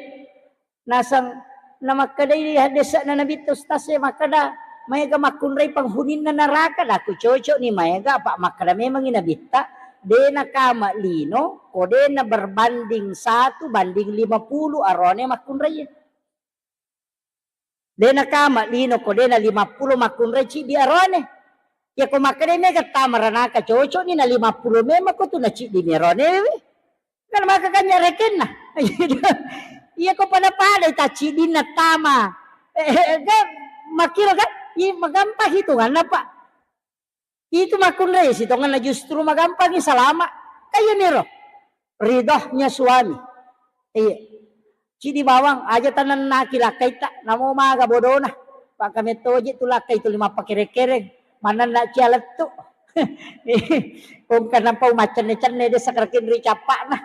Naseng namakkedai haddese'na Nabitta Ustaz e makkeda, maega makkunrai penghuni'na neraka, daku cocok ni maega, apa makkeda memangi Nabitta, de nakama lino, ko de na berbanding satu banding lima puluh arone makkunrai. De nakama lino ko de na lima puluh makkunrai ciddi arone. Iya ko makkeda mega tama ranaka cocok ni na lima puluh memang ko tu na ciddi mi arone we. Kan maka kan nyarekenna. Iya ko pada-pada ta ciddinna tama. Eh, eh, kan makkiro kan? Iya magampang hitunganna, Pak. Itu makkunrai sitongenna justru magampangi salama. Kaya miro. Ridhonya suami. Iya. Cidi bawang aja tanennaki lakkaitta, namo maga bodona. Pakkamettoje tu lakkai tuli mappakere-kere, manenna cia lettu. Engka napau maccenne-cenne de sakra kinri cappa'na.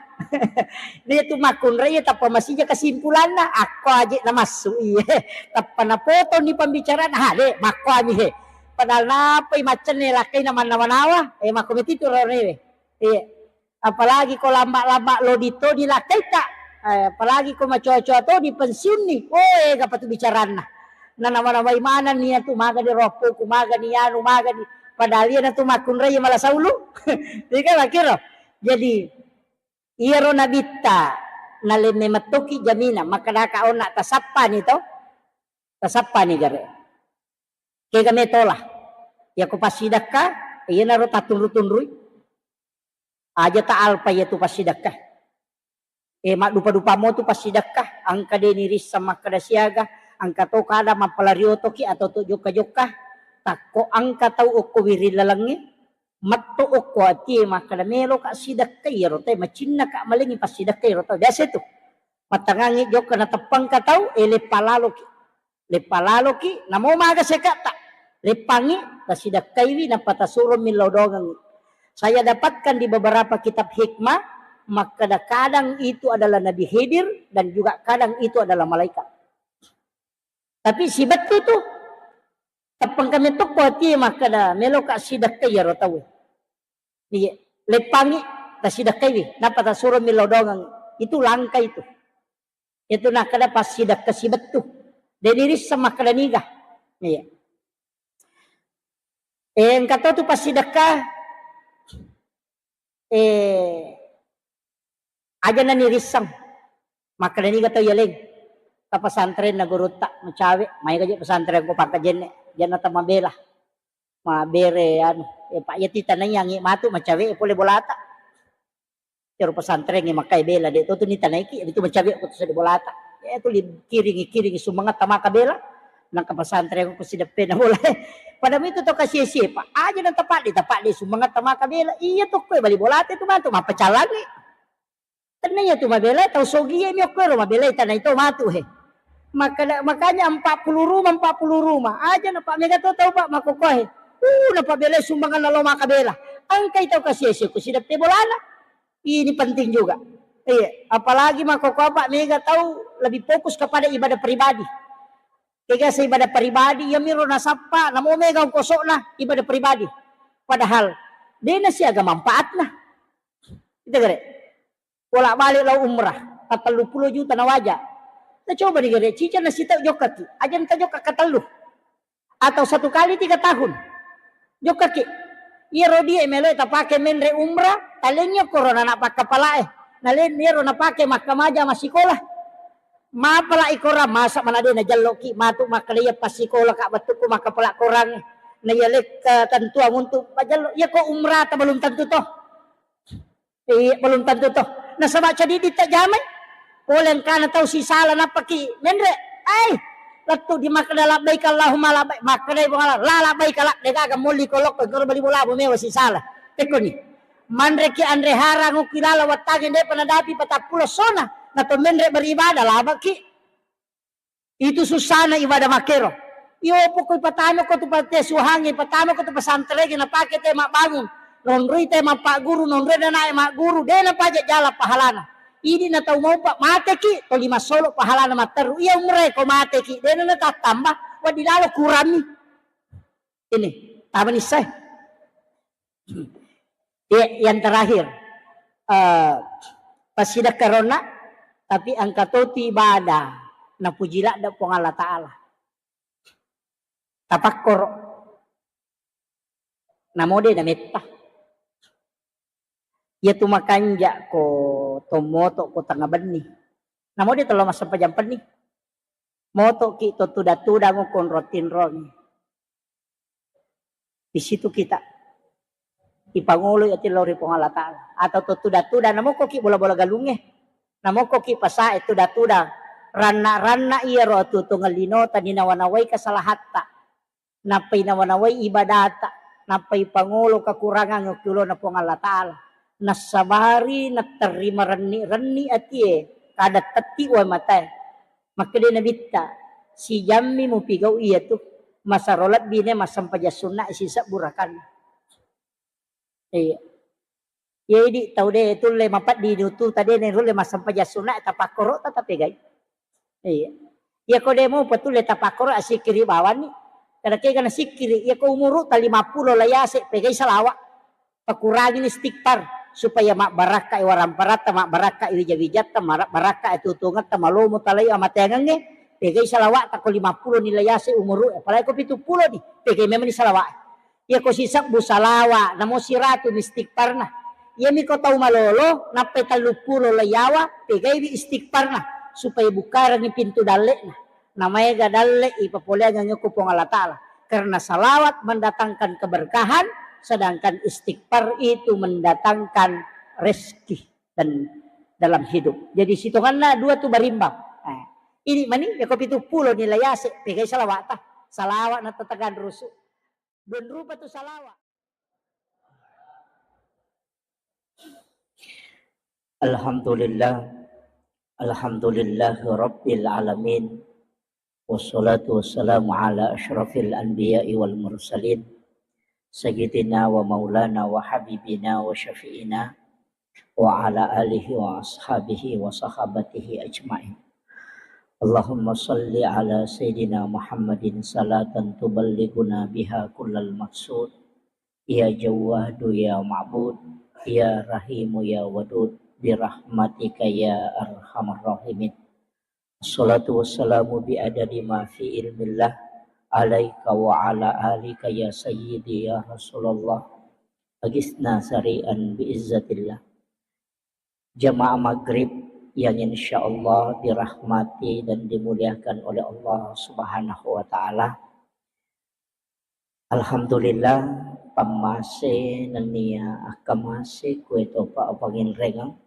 Dia tu makkunrai tappa masija kesimpulanna, akko aje namassu iye. Tappa napotoni pembicaraan, ha de makkoami he. Padahal napai maccenne lakkai na mannawa-nawa, eh makko metitu ronewe. Iya. Apalagi ko lamba-lamba lodi toni lakkaita, eh, apalagi ko macoa-coa toni pensiunni, oh ega patu bicaranna. Nanawa-nawai manenni iyatu, magani roppoku, magani anu, magani, padahal iyana tu makkunrai mala saulu. Iya kan, makkiro. Jadi iyaro nabitta nalemme mettoki jamina, makkedaka onna tasappani to, tasappani gare. Kega metola. Yako passidekka, iyanaro tatunru-tunrui. Aja ta alpa iyatu passidekka. Eh, maddupa-dupa mo tu passidekka, engka de nirisseng makkeda siaga, engka to kada mappalari otoki atau to jokka-jokka, takko engka tau okko wiring lalengnge, metto okko atie makkeda meloka sidekka iyaro tau, macinnaka malengi passidekka iyaro tau. Biasa itu. Mattangangi jokka nateppengka tau, eh, leppa laloki. Leppa laloki, namo maga seka'ta. Leppangi, tasidekkaiwi, nappa tasuro millau dongengi. Saya dapatkan di beberapa kitab hikmah, makkeda kadang itu adalah Nabi Khidir dan juga kadang itu adalah malaikat. Tapi sibettu tu, teppengka metto ko atie makkeda, meloka sidekkai iyaro tau. Iya, leppangi, tasidekkaiwi, nappa tasuro millau dongengi. Itu langka itu. Itu nakkeda passidekka sibettu. De nirisseng makkeda niga. Iya. Eh, engka to tu passidekka, eh, aja na nirisseng. Makkeda niga tau yaleng. Ka pesantren na gurutta, macawe, maega je pesantren ko Pangkajenne, janna tamabela. Mabere anu, eh, Pak, iya titanai angi matu macawe pole bolata. Ero pesantren e makkai bela, de to tu nitanaiki, itu macawe ko tu sede bolata. Eh, tu li-, kiringi, kiringi sumangatta maka bela. Nangka pesantren ko sideppena bola. Pada itu to kasie-sie, Pak. Aja nang tapadde, tapadde sumangatta maka bela. Iya to koe bali bolata itu matu, mappacalangi. Tenna iya tu mabela, tau sogie mi okko ero mabela, tanai to matu he. Maka-, makanya empat puluh rumah, empat puluh rumah. Aja na Pak mega to tau Pak makokoe. Uh, na Pak bela sumbangan lo maka bela. Angkai tau kasie-sie ku sideppe bolana. Ini penting juga. Iya, apalagi makkokkoe Pak mega tau lebih fokus kepada ibadah pribadi. Kegasa ibadah pribadi, iya miro nasappa, namo mega ongkosokna ibadah pribadi. Padahal, dena siaga manfaatna. Itu gare. Bolak-balik lao umrah, pattellu pulo juta nawaja. Nah, coba ni gare, ciceng nasitau jokkaki. Aja nta jokka katellu. Atau satu kali tiga tahun. Jokkaki. Iyaro die meloe tapake menre umrah, talengngi korona na pakkapalae. Nalen iyaro napake makkamaja massikola. Mapala ikorang masa mana de najelloki matu makkeda iya passikola ka bettukku makkapala korang. Na iya lekka tentuang untuk majello. Iya ko umrah ta belum tentu toh. Iya, belum tentu toh. Nasaba cadidi tajamai. Pole engkana tau sisala nappaki menre. Ai, lettu di makkeda labbaik Allahumma labbaik. Makkedai Puang Allah, la labbaik la, degaga molli kolokko, engkaro bali bola mewa sisala. Tekkoni. Manreki anre harang ukki lala wattange depa nadapi patappulo sona. Nato menre beribadah labaki. Itu susana ibadah makkero. Iyo pokok ipatama ko tu pate suhange, ipatama ko tu pesantren napake te mabbangun. Nonroi te mappaguru, nonroi nanae magguru, de napaja jala pahalana. Idi na tau maupa mateki, toli massolo pahalana matteru. Iya umre ko mateki, de na natattamba, waddi lalo kuranni. Ini, tama nissai. Iya, yang terakhir, eh, passidekkaronna, tapi engka totu ibadah napuji ladde Puang Allah Ta'ala. Tapakkoro. Namode nametta. Iya tu makanja ko tommoto ko tengnga benni. Namode tello massempajang penni. Motoki to tuda-tudang ko onrong tinrong. Di situ kita ipangoloi ati lao ri Puang Allah Ta'ala. Atau to tuda-tuda, namokkoki bola-bola galungnge. Namokkoki pasae tuda-tuda. Ranna-ranna iyaro atuo-tuongeng linota ninawa-nawai kesalahatta. Nappai nawa-nawai ibadata. Nappai pangolo kekurangang okkiolona Puang Allah Ta'ala. Nassabari natterri marenni-renni atie. Kada tetti wae matae. Makkeda Nabitta, Sijammi mupigau iyatu, masaro lebbi ne massempajang sunna sisebbu rakanna. Iya. Iya, idi tau de tulle mapeddi di utu tadi ne rulle massempajang sunna tapakkoro ta tapegai. Iya. Iya ko de mupa tulle tapakkoro asikkiri bawanni. Kada kega nasikkiri, iya ko umuru ta lima puluh la yase pegai salawa. Pakurangini istighfar supaya mabbarakka i waramparatta, mabbarakka i wija-wijatta, mara-, barakka i tutungetta, malomo talai amateangengnge, pegai salawatta ko lima puluh ni la yase umuru, apalagi ko pitu puluh ni, pegai memang ni salawa. Iya ko sisebbu salawa, namo siratu ni istighfarna. Iyami ko tau malolo, nappai telluppulo la yawa, pegaiwi istighfarna, supaya bukarangi pintu dalle'na. Namaega dalle ipapoleangeng ko Puang Allah Ta'ala. Karena salawat mendatangkan keberkahan, sedangkan istighfar itu mendatangkan rezeki dan dalam hidup. Jadi sitonganna dua tu berimbang. Nah, ini mani ya ko pitu puluh ni la yase, pegai salawata. Salawat na tatagan rusu. Dua rupa tu salawa. Alhamdulillah. Alhamdulillahirabbil alamin. Wassalatu wassalamu ala asyrafil anbiya'i wal mursalin. Sayyidina wa maulana wa habibina wa syafi'ina wa ala alihi wa ashabihi wa sahabatihi ajma'in. Allahumma salli ala Sayyidina Muhammadin salatan tuballighuna biha kullal maqsud. Ya Jawwadu ya Ma'bud, ya Rahimu ya Wadud, birahmatika ya arhamar rahimin. Assalatu wassalamu bi adadi ma fi ilmillah alaika wa ala alika ya sayyidi ya Rasulullah. Agisna sari'an bi izzatillah. Jamaah maghrib yang insya Allah dirahmati dan dimuliakan oleh Allah Subhanahu wa Ta'ala. Alhamdulillah, pammase nennia akkamase kue topa apanginrengeng.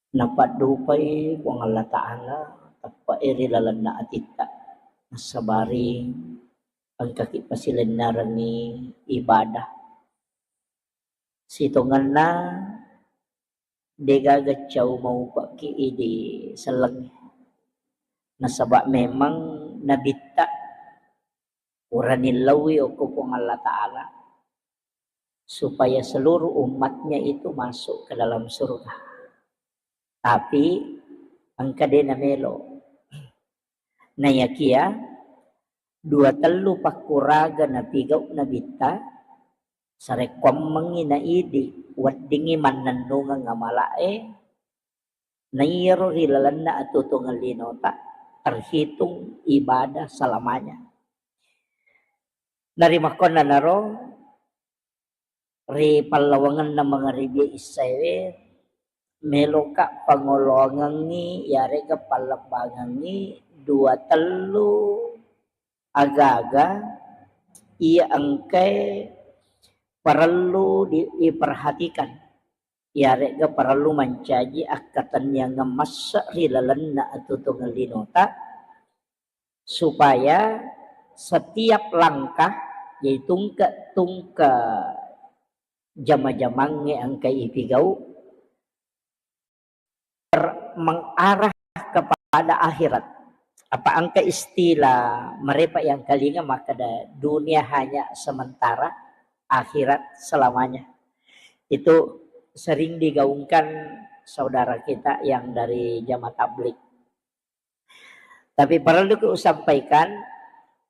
Napaddupai Puang Allah Ta'ala, teppe'e ri lalenna atitta, nassabari engkaki pasilennerengngi ibadah. Sitongenna degaga cau maupekki idi sellengnge. Nasaba memang nabitta urani laui okko Puang Allah Ta'ala supaya seluruh umatnya itu masuk ke dalam surga. Tapi engka de namelo. Nayakia dua tellu pakkuraga napigau nabitta, sarekkuammengngi na idi weddingngi mannennungeng amala'e, naiyaro ri lalenna atuo-tuongeng linota terhitung ibadah selamanya. Narimakkuannanaro ri pallawangenna mangaribi issaewe, meloka pangoloangengngi yarega pallembangengngi dua tellu aga-aga iya engkae parellu di-, diperhatikan. Yarega parellu mancaji akkatenniangeng masse ri lalenna atuo-tuongeng linota, supaya setiap langkah, jadi tungke-tungke jama-jamangnge engka ipigau, ter-, mengarah kepada akhirat. Apa engka istilah merepa yang kalinga makkeda dunia hanya sementara, akhirat selamanya. Itu sering digaungkan saudara kita yang dari jamaah tabligh. Tapi parelluki usampaikan,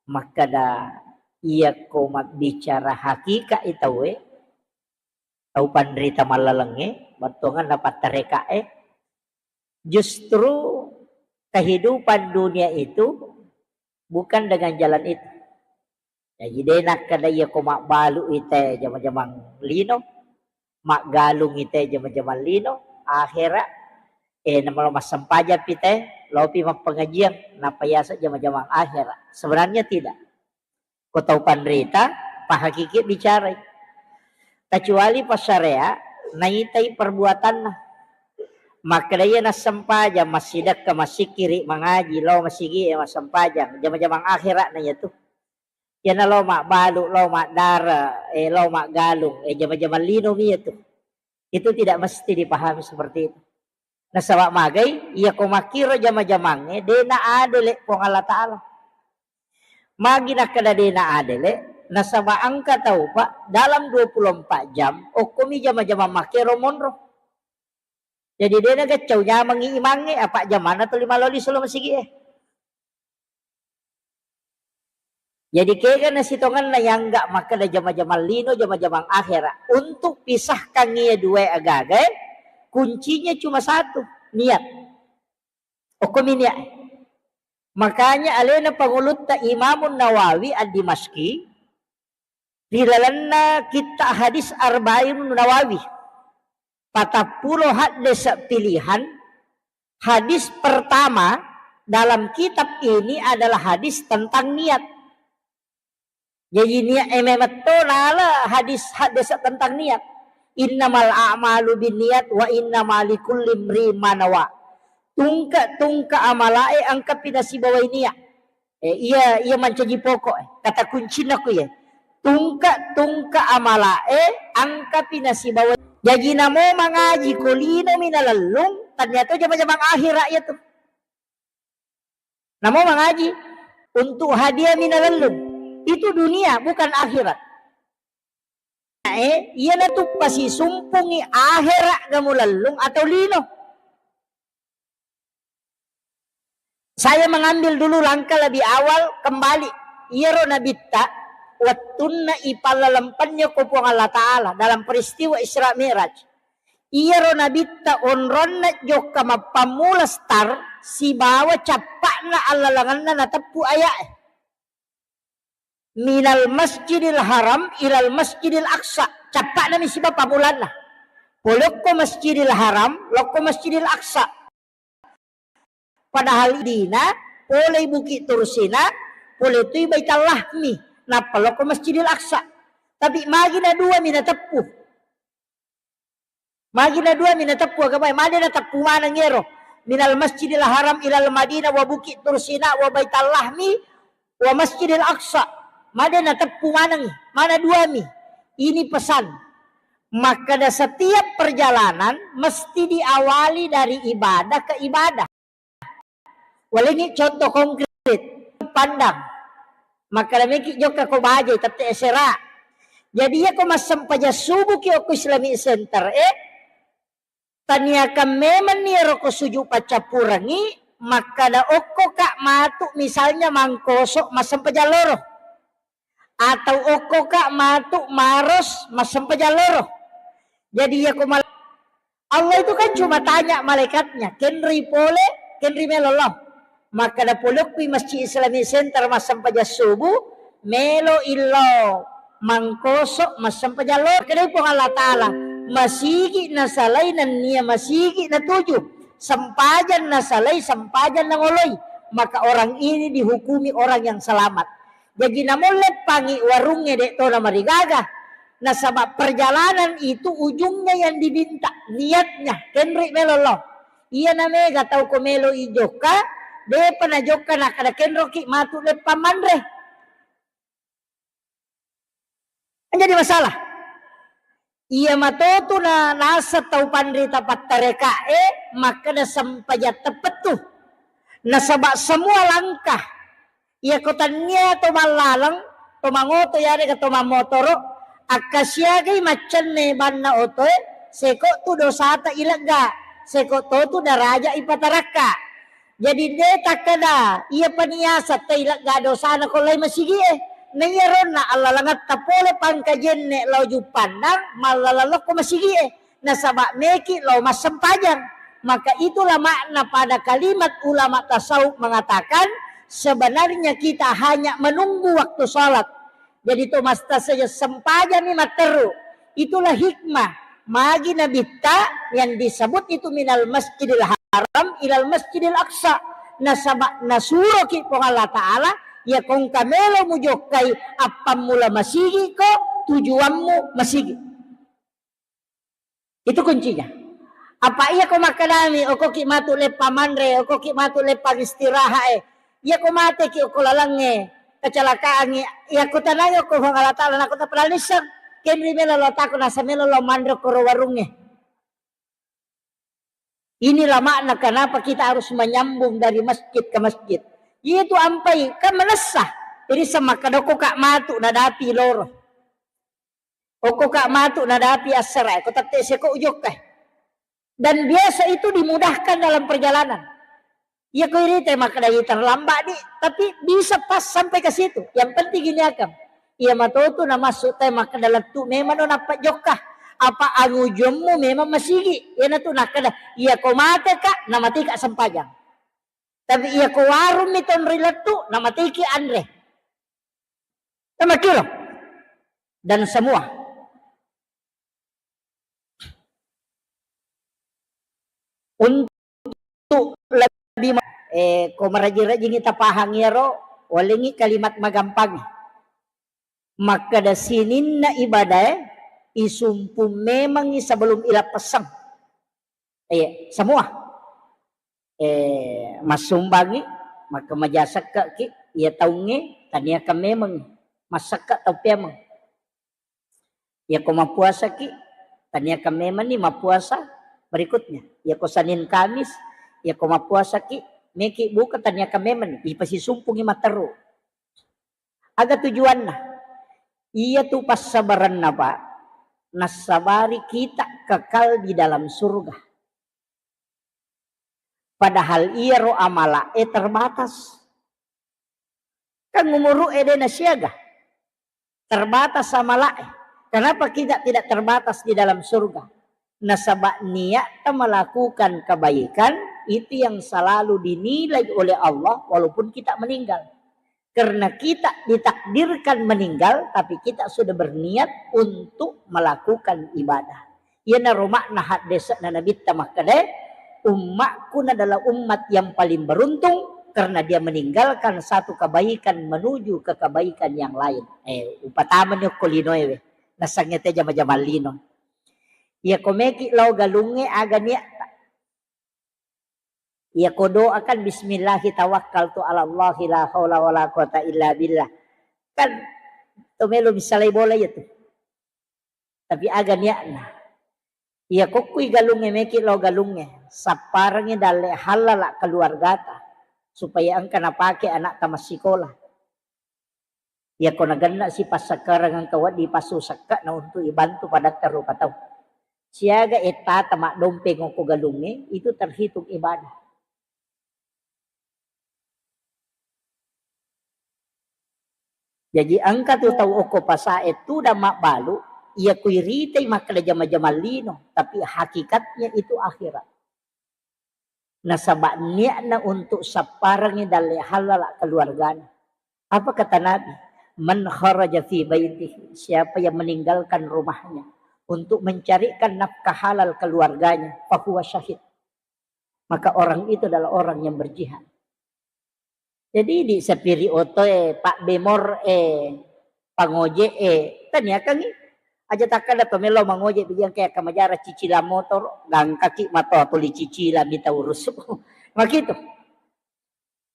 makkeda iyakko mabbicara hakikat i tauwe, tau panrita mallalengnge, battongenna pattarekae, justru kehidupan dunia itu bukan dengan jalan itu. Jaji de nakkeda iyako mabbalu ite jama-jamang lino, maggalung ite jama-jamang lino, akhera, eh, namalo massempajang pi te, lopi mappengajiang, nappa yaseng jama-jamang akhera. Sebenarnya tidak. Ko tau panrita, pahakiki bicarai. Kecuali passarea, naitai perbuatanna. Makkeda iya nassempajang, massidekka, massikkiri, mangaji, lao masigi, eh, massempajang, jama-jamang akhera na iyatu. Iyana lao mabbalu, lao maddara, eh, lao maggalung, eh, jama-jamang lino mi iyatu. Itu tidak mesti dipahami seperti itu. Nasaba magai, iyako makkiro jama-jamangnge, de' naadele' Puang Allah Ta'ala. Magi nakkeda de' naadele', nasaba engka tau, Pak, dalam dua puluh empat jam, okkomi jama-jamang makkero monro. Jadi de' nageccau nyamangngi imangnge, apa' jamanna tuli maloli solo masigi'e. Jadi kega nasitongenna yangga makkeda jama-jamang lino, jama-jamang akhera. Untuk pisahkan iya dua agaga, kuncinya cuma satu, niat. Okkomi niat. Makanya alena pangulutta Imamun Nawawi Ad-Dimashqi, ri lalenna kitta hadis Arba'in Nawawi, patappulo haddese' pilihan, hadis pertama dalam kitab ini adalah hadis tentang niat. Jaji niat e memetto nala hadis, haddese' tentang niat. Innamal a'malu binniyat wa innama likulli imri'in ma nawa. Tungke-tungke amalae engkapi nasibawai niat. Eh, iya, iya mancaji pokok, eh. Kata kuncinna ku iya. Tungke-tungke amalae engkapi nasibawai. Jaji namo mangaji ko linomi nalellung, tannia to jama-jamang akhera iya tu. Namo mangaji untuk hadiah minalellung. Itu dunia, bukan akhirat. Eh, iyanatu pasisumpungi akhera ga mulellung atau lino. Saya mengambil dulu langkah lebih awal kembali. Iyaro nabitta, wettunna ipallalempenni ko Puang Allah Ta'ala dalam peristiwa Isra Mi'raj. Iyaro nabitta onronna jokka mappammula star sibawa cappa'na allalengenna nateppu aya'e. Minal Masjidil Haram ilal Masjidil Aqsa. Cappa'nami siba pammulanna. Polokko Masjidil Haram, lokko Masjidil Aqsa. Padahal dina, polei Bukit Tursina, pole tui Baitallahmi, nappa lokko Masjidil Aqsa. Tapi magi na duami nateppu. Magi na duami nateppu, aga bae, made nateppu maneng ero. Minal Masjidil Haram ilal Madinah wa Bukit Tursina wa Baitallahmi wa Masjidil Aqsa. Made nateppu maneng, mana duami. Ini pesan. Makkeda setiap perjalanan mesti diawali dari ibadah ke ibadah. Walengngi contoh konkret, pandang. Makkeda meki jokka ko Baja, tette Esera. Jadi iya ko massempajang subuh ki okko Islamic Center, eh, taniakan memang ni ero ko suju paccappurengi, makkeda okko ka matu misalnya Mangkoso massempajang loro. Atau okko ka matu Maros massempajang loro. Jadi iya ko mal-, Allah itu kan cuma tanya malaikatnya, "Kenri pole, kenri melo lo?" Makkeda, "Polokki Masjid Islamic Center massempajang subuh, melo illo Mangkoso massempajang loro." Kedai Puang Allah Ta'ala, masigi nasalai nennia masigi natuju, sempajang nasalai, sempajang nangoloi, maka orang ini dihukumi orang yang selamat. Jaji namo leppangi warungnge de' to namarigaga. Nasaba perjalanan itu ujungnya yang diminta, niatnya, kenri melo lo. Iya na mega tau ko melo i jokka, de'pa na jokka nakkeda kenroki matu leppang manre. Jadi masalah. Iya matotu na naseng tau panrita pattarekae makkeda sempajang teppettu. Nasaba semua langkah, iya ko tannia to mallaleng, to mangoto yarega to mammotoro, akkasiagai maccenne banna otoe, seko tu dosata ilegga, seko to tu daraja ipatarakka. Jadi de takkeda iya paniasa tei legga dosana ko lai masigie. Na iyaronna allalengetta pole pangkajenne lao Juppandang, mallaleng lokko masigie. Nasaba meki lao massempajang. Maka itulah makna pada kalimat ulama tasawuf mengatakan, sebenarnya kita hanya menunggu waktu salat. Jadi to masta saja sempajang ni matteru. Itulah hikmah. Magi nabitta yang disebut itu minal Masjidil Haram ilal Masjidil Aqsa. Nasaba nasuroki Puang Allah Ta'ala, ya kongka melo mujokkai appammula masigi ko tujuanmu masigi. Itu kuncinya. Apa iya ko makkedami, "Okoki matu leppa manre, okoki matu leppa istirahat e." Iya ko mateki okko lalengnge, kecelakaan e, iya ko tanai okko Puang Allah Ta'ala, nako tapalalisseng, kenri melo lo tako nasa melo lo manre okko ro warungnge. Inilah makna kenapa kita harus menyambung dari masjid ke masjid. Itu ampai, kan melessa. Jadi semakkeda okko ka matu nadapi loro. Okko ka matu nadapi assara, ko tette seko ujokka. Dan biasa itu dimudahkan dalam perjalanan. Iya ko irita makkeda terlambat di, tapi bisa pas sampai ke situ. Yang penting gini akang. Iya matotu na masuk te makkeda lettu memang no nappa jokka. Apa angujummu memang masigi. Iya natu nakkeda, iya ko mate ka, na mati ka sempajang. Tapi iya ko warung mi tonri lettu, na mati ki anre. Sama kilo. Dan semua. Untuk lebih ma-, eh, ko maraji-rajingi tapahang iyaro, walengi kalimat magampangi. Makkeda sininna ibadae, isumpu memangi sebelum ilappessang. Iya, semua. Eh, massumbangi, makkamaja sekka ki, iya taungnge, taniakan memang massekka tau pemeng. Iya ko mappuasa ki, taniakan memang ni mappuasa berikutnya. Iya ko Senin Kamis, iya ko mappuasa ki, meki buka taniakan memang ni, ipasisumpungi matteru. Aga tujuanna? Iya tu passabaranna, Pak, nassabari kita kekal di dalam surga. Padahal iyaro amala e terbatas. Kan umuru e de nasiaga. Terbatas amala e. Kenapa kita tidak terbatas di dalam surga? Nasaba niat melakukan kebaikan itu yang selalu dinilai oleh Allah walaupun kita meninggal. Karena kita ditakdirkan meninggal, tapi kita sudah berniat untuk melakukan ibadah. Iyanaro makna haddese'na Nabitta makkeda, "Ummakku adalah umat yang paling beruntung karena dia meninggalkan satu kebaikan menuju ke kebaikan yang lain." Eh, upatamani okko linoe we, nasangnge te jama-jamang lino. Iya ko meki lao galungnge aga niatta. Iya ko doa kan, "Bismillahi tawakkaltu ala Allahi la haula wala quwata illa billah." Kan to melo misalai bola iya tu. Tapi aga niatna. Iya kokkui galungnge meki lao galungnge, sapparengngi dalle hallala keluargata supaya engka napake anakta massikola. Iya ko nagenna si passakkareng engka wedding passusekkana untuk ibantu padatta rupa tau. Siaga ettata maddompeng okko galungnge, itu terhitung ibadah. Jaji engka tu tau okko pasae tudang mabbalu, iya kuiritai makkeda jama-jamang lino, tapi hakikatnya itu akhirat. Nasaba niatna untuk sapparengngi dalle hallala keluargana. Apa kata Nabi? "Man kharaja fi baitihi," siapa yang meninggalkan rumahnya untuk mencarikan nafkah halal keluarganya, fahuwa syahid. Maka orang itu adalah orang yang berjihad. Jadi di sapiri oto e, Pak Bemor e, pangoje e, taniakangi. Aja takkada to melo mangoje, bilang kayak kamajara cicilan motor, gangkaki mato tuli cicilan mita urus. Makitu.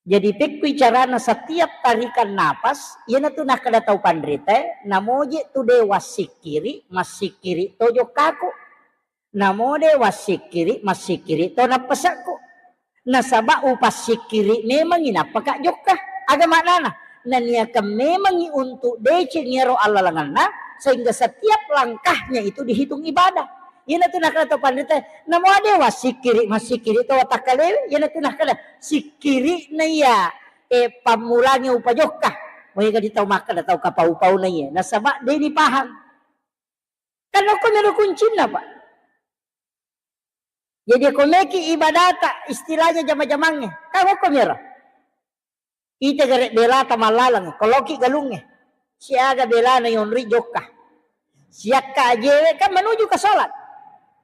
Jadi pekkui carana setiap tarikan napas, iyanatu nakkeda tau panrita e, namoje tu de wassikkiri, massikkiri to jokkaku. Namo de wassikkiri, massikkiri to nappasekku. Nasaba upassikkiri memangi nappaka jokka. Aga maknana? Naniakan memangi untuk deceng iyaro allalengenna, sehingga setiap langkahnya itu dihitung ibadah. Iyanatu nakkeda to panrita e, namo de wassikkiri, massikkiri to watakkalewe, iyanatu nakkeda sikkiri na iya, eh, pammulangi upajokka. Moega di tau makkeda tau kapau-pau na iya. Nasaba de dipahang. Kan okko mero kuncinna, Pak. Jadi ko meki ibadata istilahnya jama-jamangnge. Kan okko mero. Ita gare belata mallaleng, koloki galungnge. Siaga belana yonri jokka. Siakka ajewe kan menuju ke salat.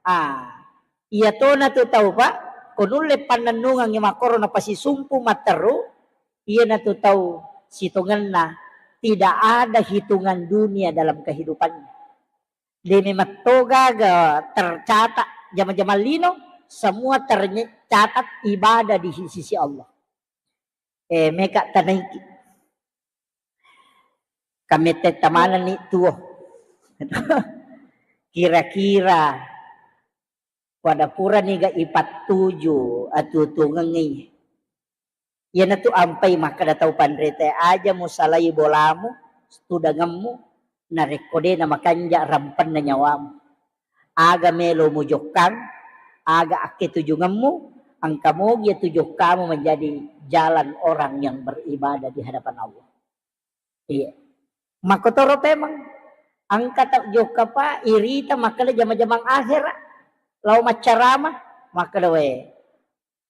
Ah, iya tona tu tau, Pak, ko nulle pannennungangngi makkoro napasisumpu matteru, iyanatu tau sitongenna tidak ada hitungan dunia dalam kehidupannya. De memang togaga tercatat jama-jamang lino, semua tercatat ibadah di sisi Allah. Eh, meka tanaiki. Kamette tamanenni tuo. Kira-kira Pada puraniga ipattuju atuo-tuongengngi. Iyanatu ampai makkeda tau panrita, aja musalai bolamu, tudangemmu, narekko de namakanja rampenna nyawamu. Aga melo mujokkang, aga akketujungemmu, engka mogi atu jokkamu menjadi jalan orang yang beribadah di hadapan Allah. Iya. Makkotoro pemeng. Engka tau jokka pa irita makkeda jama-jamang akhera. Lao maccarama, makkeda we.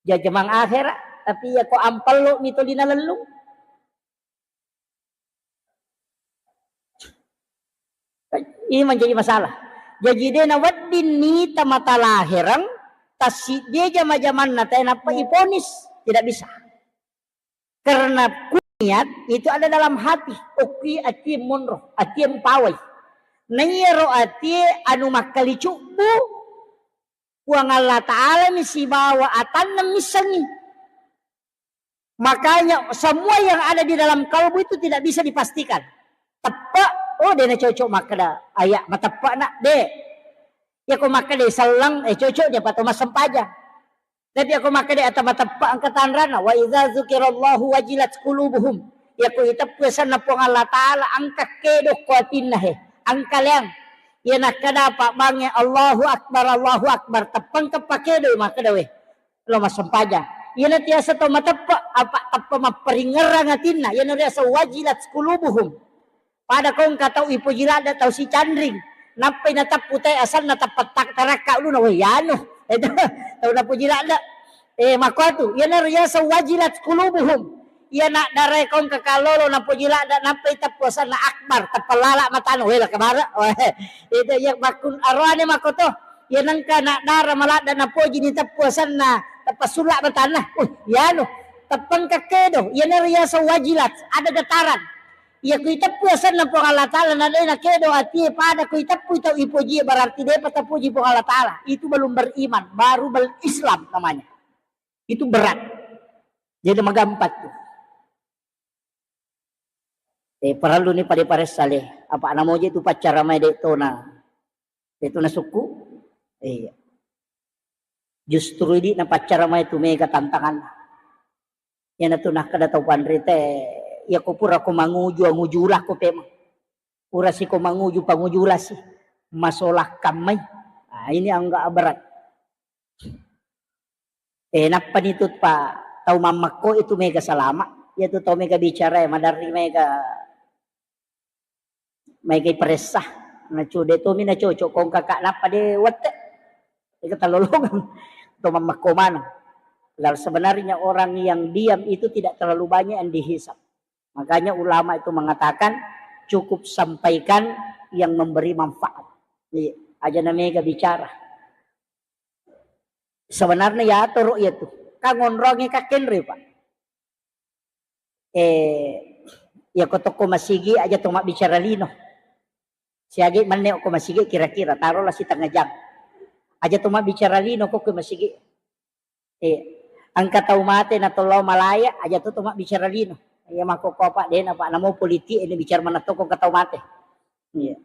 Jama-jamang akhera, tapi iya ko ampello mi toli nalellung. Ini menjadi masalah. Jadi de nawedding nita mata lahereng, tassiddi jama-jamanna tae nappa iponis, tidak bisa. Karena niat itu ada dalam hati. Okki atie monro, atie mpawai. Naiyaro atie anu makkali cubbu, Puang Allah Ta'ala mi sibawa atanna missengi. Makanya semua yang ada di dalam kalbu itu tidak bisa dipastikan. Teppe, oh de nacocok makkeda aya mateppe na, de. Yako makkeda selleng, eh cocok dia pato massempajang. Tapi ako makkeda ata mateppe engka tanrana, wa idza dzukirallahu wajilat qulubuhum. Yako iteppu asenna Puang Allah Ta'ala engka kedo ko atinna he, engka leang. Iya nakkeda pabbangnge Allahu Akbar, Allahu Akbar, teppengka pakedo makkeda we. Lo massempajang. Iyana tiasa tau mateppe, apa teppe mapparingerrang atinna, iyana riaseng wajilat qulubuhum. Pada ko engka tau ipoji ladde tau sicanring, nappai nateppu tae asenna teppe tak tarakka uluna, weh yanu. Itu tau napoji ladde. Eh, makkuatu, iyana riaseng wajilat qulubuhum. Iya naddarae ko engka kallolo napoji ladde nappai teppu asenna akbar, teppe lala matana, weh la kabara. Weh, itu iya makkun aroane makkoto. Iya nengka naddara maladde napoji ni teppu asenna, teppe sulla matana. Uh, yanu, teppengka kedo, iyana riaseng wajilat, ada getaran. Iya ku iteppu asenna Puang Allah Ta'ala na de nakedo atie pada ku iteppu tau ipoji, berarti depa tapoji Puang Allah Ta'ala. Itu belum beriman, baru berislam namanya. Itu berat. Jadi magampang tuh. Eh, parellu ni pada paressa le. Apa namoje tu paccara mai de tona. De tona sukku. Iya. Justru idi na paccara mai tu mega tantangan. Iyanatu nakkeda tau panrita, iyako pura ko manguju, anguju ulakko pemeng. Pura siko manguju, panguju ulasi. Masola kammai. Ah, ini agak berat. Eh, nappani tu pa tau mammekko itu mega salama. Iyatu tau mega bicara, maderri mega Maega iparessa, nacu-, de tomi nacocok kong kakak nappa de wette. Ega talolongang to mammakko maneng. Lalu sebenarnya orang yang diam itu tidak terlalu banyak yang dihisap. Makanya ulama itu mengatakan cukup sampaikan yang memberi manfaat. Iya, aja na mega bicara. Sebenarnya ya toro iya tu. Kan ngonrongi kakkenre, Pak. Eh, iya ko tokko masigi aja to mabbicara lino. Siagi menne ko masigi kira-kira tarolah setengah jam. Aja to mabbicara lino ko ke masigi. Eh, engka tau mate na tolao malaya aja to to mabbicara lino. Iya makkokko apa dena Pak namo politik ini bicara mana toko ke tau mate. Iya.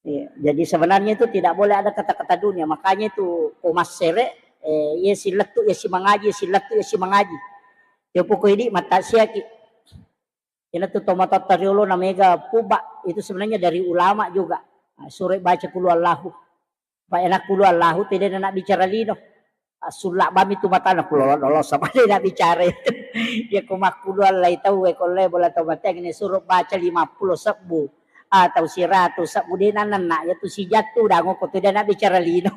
Iya, jadi sebenarnya itu tidak boleh ada kata-kata dunia. Makanya itu ko massere, eh, iya silettu, iya simangaji, iya silettu, iya simangaji. Iya poko idi mattasiaki. Ina tu tomatotta riolo na mega puba, itu sebenarnya dari ulama juga. Nah, suruh baca kulu Allahu. Pak enak kulu Allahu tidak nak bicara lino. Assulla bami tu matana ku lolo-, lolo sama de na bicara itu. Iya ko makkulu allai tau e ko le bola tau mateng ni suruh baca lima puluh sebbu atau siratu sebbu de na nenna iya tu sijattu dango ko tu de na bicara lino.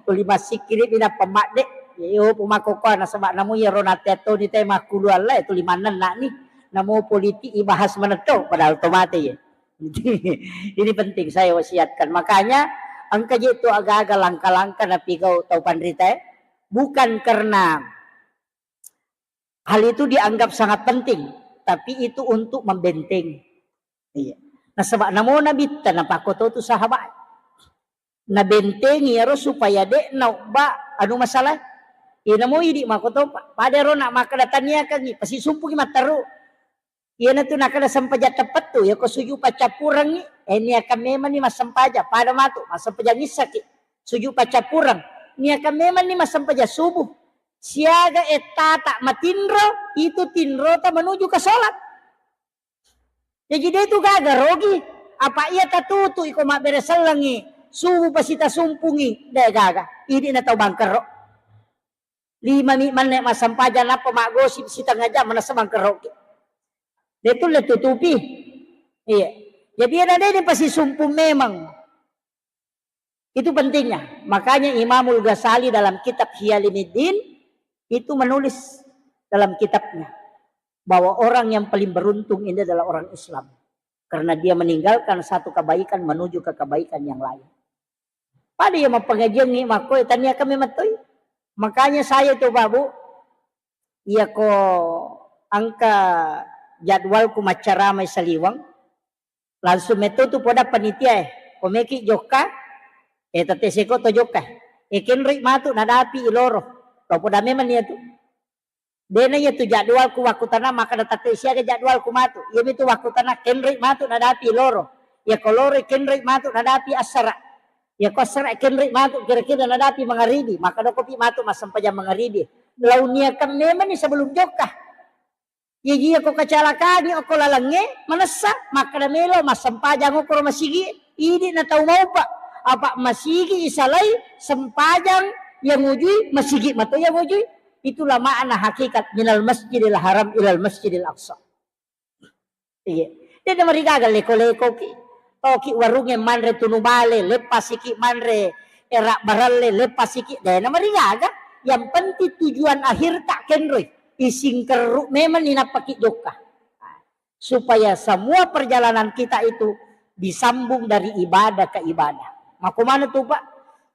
Tuli massikkiri bina pemadde. Iya, iyo, pumakoko nasaba namu iya ro nate toni te makkulu allai tuli mannenna ni. Namo politik ibahas menetto padahal to mate ya. Ini penting saya wasiatkan. Makanya engka je tu aga-aga langkah-langkah napigau tau panrita, eh. Bukan karena hal itu dianggap sangat penting, tapi itu untuk membentengi. Iya. Nasaba namo nabitta napakkoto tu sahabat. Nabentengi ero supaya de naobba anu masalah. Iya namo idi makkoto pa-, pada ero nak makkeda taniakangi, pasisumpuki matteru. Iyanatu nakkeda sempajang teppettu, yako suju paccappurengngi, eh, niakan memang ni massempajang, pada matu, massempajang issaki, suju paccappureng, Niakan memang ni massempajang subuh. Siaga ettata matinro, itu tinrota menuju ke sholat. Jaji de tu gaga rogi, apa iya tatutu iko mabbere sellengi, subuh pasi tasumpungi, de gaga. Idi na tau bangkero. Lima mi manne massempajang nappa maggosip setengah jam manessa bangkeroki. De tulle tutupi. Iya. Jadi ada de pasi sumpung memang. Itu pentingnya. Makanya Imamul Ghazali dalam kitab Ihya Ulumuddin itu menulis dalam kitabnya bahwa orang yang paling beruntung ini adalah orang Islam. Karena dia meninggalkan satu kebaikan menuju ke kebaikan yang lain. Pada iya mappengajiangngi makko, tania kami matoi. Makanya saya itu, Pak, Bu, iya ko angka jadwalku maccaramai saliweng, langsung metto tu poda panitia e, ko meki jokka, eh, tette seko to jokka. Eh, kenroi matu nadapi iloro. Lo poda memang iya tu. Dena iya tu jadwalku wakkutana makkeda tette siaga jadwalku matu. Iya mi tu wakkutana kenroi matu nadapi iloro. Iya ko loro kenroi matu nadapi assara. Iya ko assara kenroi matu kira-kira nadapi mangaribi. Maka dokopi matu massempajang mangaribi. Lau niakan memang ni sebelum jokka. Jaji iyako kacalakani okko lalengnge manessa, makkeda melo massempajang okko ro masigi, idi na tau maupa. Apa masigi isalai sempajang yang ujui, masigi mato yang ujui. Itulah makna hakikat minal masjidil haram ilal masjidil aqsa. Iya. Dena marigaga leko-lekoki. Toki warungnge manre tunu bale, leppasiki manre era baralle, leppasiki. Dena marigaga. Yang penting tujuan akhir tak kenroi. Isingkerru memang ninappaki jokka. Supaya semua perjalanan kita itu disambung dari ibadah ke ibadah. Mako mana tu, Pak?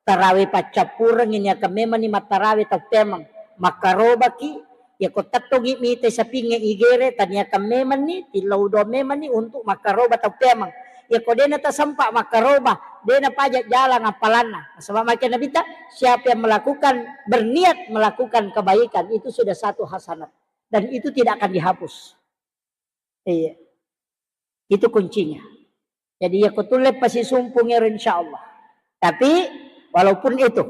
Tarawe paccappureng ini akan memang ni mattarawe tau pemeng. Makkarobaki, ya ko tettongi mite sapinge igere, taniakan memang ni, tillau doang memang ni untuk makkaroba tau pemeng. Ya ko dena tasempa makkaroba, dena pajak jalan apalanna. Sebab makin Nabi ta, siapa yang melakukan, berniat melakukan kebaikan, itu sudah satu hasanat. Dan itu tidak akan dihapus. Iya. Itu kuncinya. Jadi ya kutulle pasisumpung ero insyaallah. Tapi walaupun itu,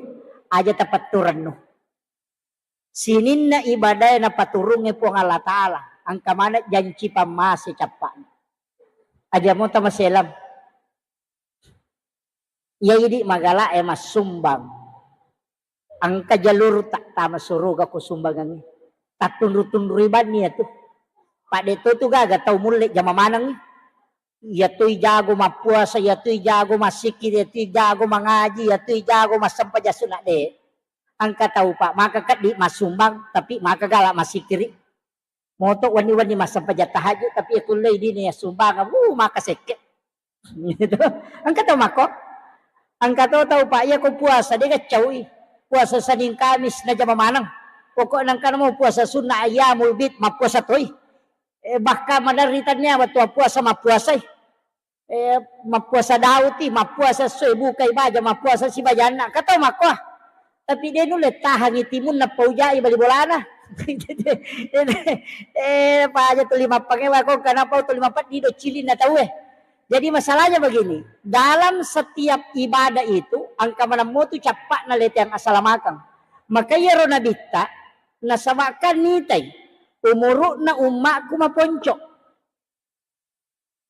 aja tapatturennu. Sininna ibadah napaturungnge Puang Allah Ta'ala. Angka mana janci pammase cappa'na. Aja mo tamaselam. Iya idi magala'e massumbang. Engka jalur tak tama suruga ko sumbangangnge. Tattunru-tunrui banni iyatu. Padde to tu gaga tau mulle jama manengngi. Iyatui jago mappuasa, iyatui jago massikkiri, iyatui jago mangaji, iyatui jago massempajang sunna de. Engka tau pa maka keddi massumbang tapi maka gala massikkiri. Moto wenni-wenni massempajang tahajud, tapi ya kullei dini ya sumbangeng, wuh, maka sekke. Gitu. Engka tau mako. Engka to tau, Pak, iya ko puasa, de gaccaui. Puasa Senin Kamis na jama maneng. Pokokna engka namo puasa sunnah ayyamul bid, mappuasa toi. Eh, bahkan maderri tania wettu puasa mappuasai. Eh, mappuasa Daud i, mappuasa esso e bukai baja, mappuasa sibajanna. Engka tau makko. Tapi de nulle tahangi timunna paujai bali bolana. Eh, paja tuli mappangewa ko, kenapa tuli mapeddi do cilinna tau e. Jadi masalahnya begini, dalam setiap ibadah itu engka maneng motu cappa'na leteang asalamakeng. Maka iyaro nabitta nasabakkan nitai umuru'na ummakku maponco.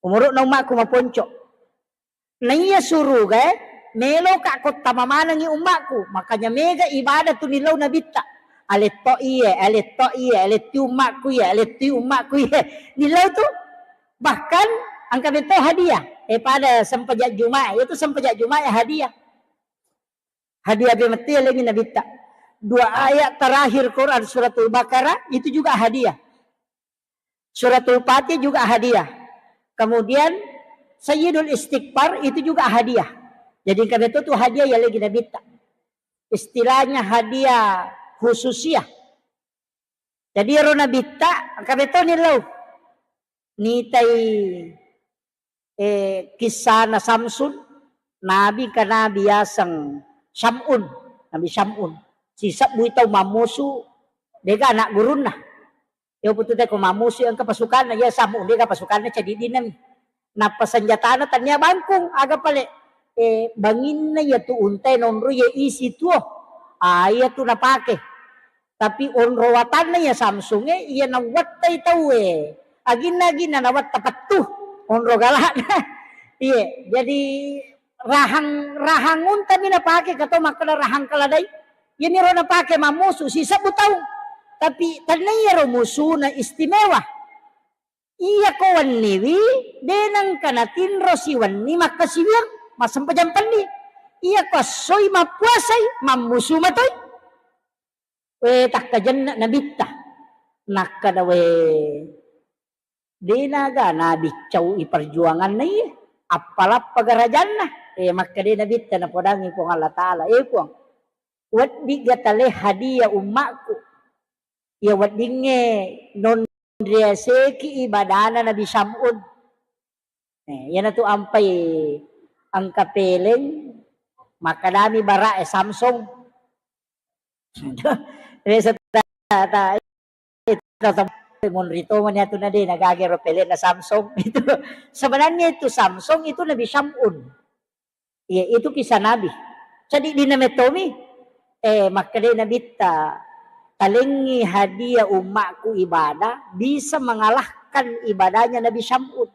Umuru'na ummakku maponco. Naiya surugae, meloka ko tama manengngi ummakku. Makanya mega ibadah tu nillau nabitta. Aletto iye, aletto iye, aletti ummakku iye, aletti ummakku iye. Nillau tu. Bahkan engka metto hadiah. Eh, pada sempajak Jumat, itu sempajak Jumat ya hadiah. Hadiah be metto ya lengi nabitta. Dua ayat terakhir Quran suratul Baqarah itu juga hadiah. Suratul Fatih juga hadiah. Kemudian Sayyidul Istighfar itu juga hadiah. Jadi engka metto tu hadiah ya lagi nabitta. Istilahnya hadiah khususiah. Jadi ero nabitta engka metto nillau. Nitai eh, kissana Samsun, nabi engka nabi yaseng Syam'un, Nabi Syam'un. Sisebbui tau mammusu, dega anak gurunna. Iya putu te ko mammusu engka pasukanna, iya Syam'un dega pasukanna cadiddinna mi. Nappa senjatana tania bangkung, aga pale, eh, banginna iya tu untai nonro iya isi tuo. Ah, iya tu napake. Tapi onro watanna iya Samsung e, iya nawattai tauwe. Aginna-aginna nawatta pettu, onro galakna. Iya, jadi rahang, rahang untami napake, kato makkeda rahang keledai. Iyaniro napake mammusu sisebbu taung. Tapi tenniyaro musuna istimewa. Iyako wenniwi, de nengka natinro siwenni makkasiwiang, massempajang penni. Iyako essoi mappuasai, mammusu matoi. We, takkajenna nabitta. Nakkeda, we, de naga nabiccau i perjuanganna iye. Appalappa garajanna. Eh, makkeda nabitta, napodangi Puang Allah Ta'ala, eh, Puang, weddigga tale hadiah ummakku. Iya weddingnge nonriaseki ibadana Nabi Syam'un. Eh, iyanatu ampai engka peleng, makkedami bara'e Samsung. Eh, seta-, ta-, ta-, monri tomani atu na de nagaga ro pelenna Samsung. Itu sebenarnya itu Samsung itu Nabi Syam'un. Iya, itu kisah Nabi. Jadi dina metomi, eh, makkeda Nabitta, talengi hadiah ummakku ibadah bisa mengalahkan ibadahnya Nabi Syam'un.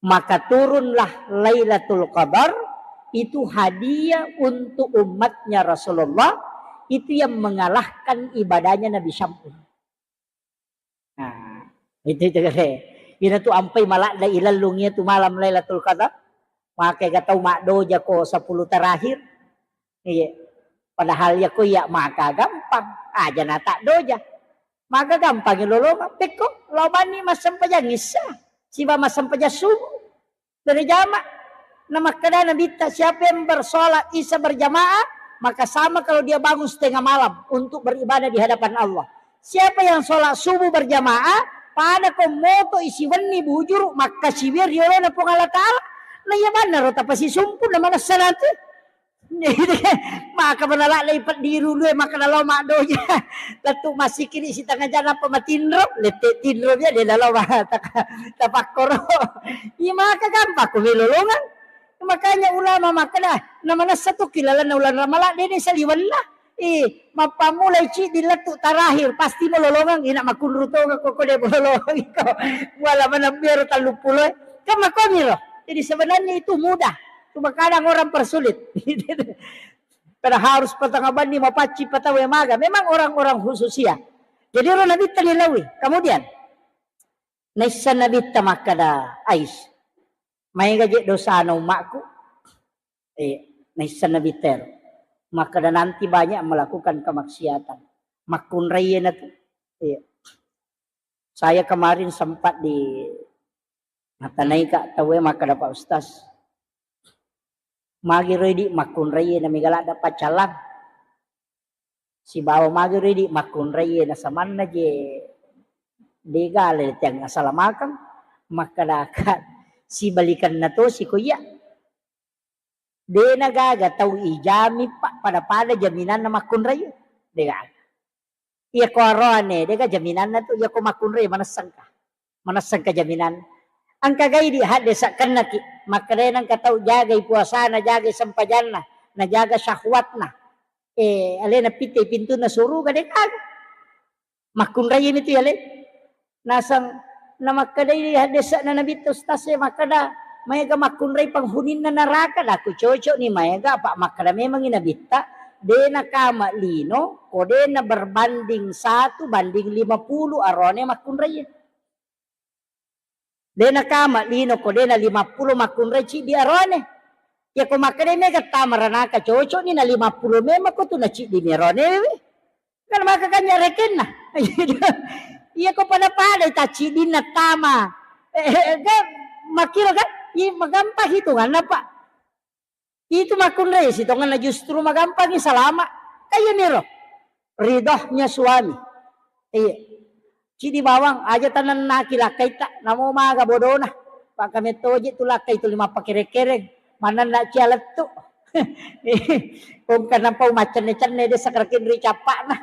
Maka turunlah Lailatul Qadar, itu hadiah untuk umatnya Rasulullah, itu yang mengalahkan ibadahnya Nabi Syam'un. Nah, itu, itu kare. Ina tu ampai maladda ilellung iya tu malam Lailatul Qadar. Maka ga tau maddoja ko sepuluh terakhir. Iya. Padahal ya ko iya maka gampang. Aja na tak doja. Maka gampang lolongang. Pekko, lao mani massempajang Isya. Siba massempajang subuh. Berjamaah. Nah, makkeda Nabitta, siapa yang bersolat Isya berjamaah, maka sama kalau dia bangun setengah malam untuk beribadah di hadapan Allah. Siapa yang sholat subuh berjamaah, pada ko moto isi wenni bujuru, makkasiwiang riolona Puang Allah Ta'ala. Nah, iya manna ro tapasisumpu na manessa nanti. Maka manala lei peddi rulu, maka nalo maddoja. Lettu massikiri sitengah jam apa matinro, lette tinro dia de nalo ma-, tak-, tapakkoro. Iya maka gampang ko melolongang. Makanya ulama makkeda, na manessa tu kilalanna ulana Ramalang, de ni saliwenna. Eh, mappamulai ciddi lettu terakhir, pasti melolongang, ina makunru tonga ko, ko de melolongang ko. Wala manabbiaro talluppulo. Kan makomiro. Jadi sebenarnya itu mudah. Cuma kadang orang persulit. Karena harus patanga banni mapacci patawe maga. Memang orang-orang khusus ya. Jadi ro Nabitta lilaui. Kemudian, naissa Nabitta makkeda, Ais, maega je dosana ummakku. Eh, naissa Nabitta ero. Makkeda nanti banyak melakukan kemaksiatan. Makkunrai na tu. Iya. Saya kemarin sempat di Natanaika tauwe makkeda, Pak Ustaz, magi ro idi makkunraie na mega ladda paccalang. Sibawa magi ro idi makkunraie na samanna je dega le tiang asalamakeng, makkedaka sibalikanna tosi ko iya. Dena gaga tau ijami, Pak, pada-pada jaminanna makkunrai. Dega. Iya ko aroane, dega jaminanna tu, iya ko makkunrai manessengka. Manessengka jaminan. Engka gai di hadde sakkennaki. Makkedai engka tau jagai puasana, jagai sempajanna, najaga syahwatna. Eh, alena pitte pintunna suruga, dega. Makkunrai mitu yale. Naseng namakkedai haddese'na Nabitta Ustaz e makkeda, maega makkunrai penghuni'na neraka, daku cocok ni maega, apa makkeda memangi Nabitta, de nakama lino, ko de na berbanding satu banding lima puluh arone makkunrai. De nakama lino ko de na lima puluh makkunrai ciddi arone. Iya ko makkeda mega tama ranaka cocok ni na lima puluh memang ko tu na ciddi mi arone we. Kan maka kan nyarekenna. Iya ko pada-pada ta ciddinna tama. Eh, eh, kan makkiro kan? Iya magampang hitunganna, Pak. Itu makkunrai sitongenna justru magampangi salama. Kaya niro. Ridhonya suami. Iya. Cidi bawang aja tanennaki lakkaitta, namo maga bodona. Pak kamettoji tu lakkai tuli mappakere-kereng. Manenna cia lettu. Kongka napau maccenne-cenne de sakarakin ri cappa'na.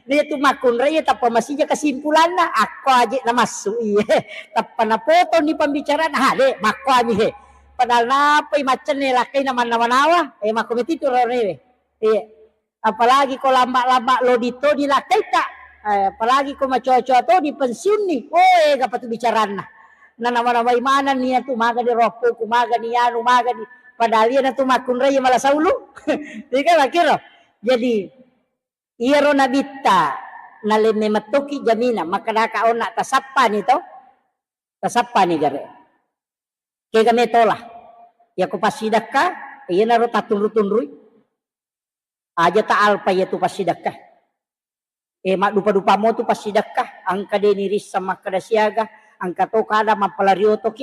Dia tu makkunrai tappa masija kesimpulanna. Akko aje namassu iye. Tappa napotong ni pembicaraan. Ha, de, makko ami he. Padahal napai maccenne lakkaina mannawa-nawa, eh, makko metitu ro rewe. Iya. Apalagi ko lamba-lamba lodi to di lakkaita. Eh, apalagi ko macoa-coa to di pensiunni. Oh, ega patu bicaranna. Na nama-namai manenni atu, magani roppoku, magani anu, magani. Padahal iya natu makkunrai mala saulu. Iya kan, makkiro. Jadi, iyaro nabitta nalemme mettoki jaminan, makkedaka onna tasappani to. Tasappani gare. Kega metola. Yako passidekka, iyanaro tatunru-tunrui. Aja ta alpa iyatu passidekka. Eh, maddupa-dupa mo tu passidekka, engka de nirisseng makkeda siaga, engka to kada mappalari otoki,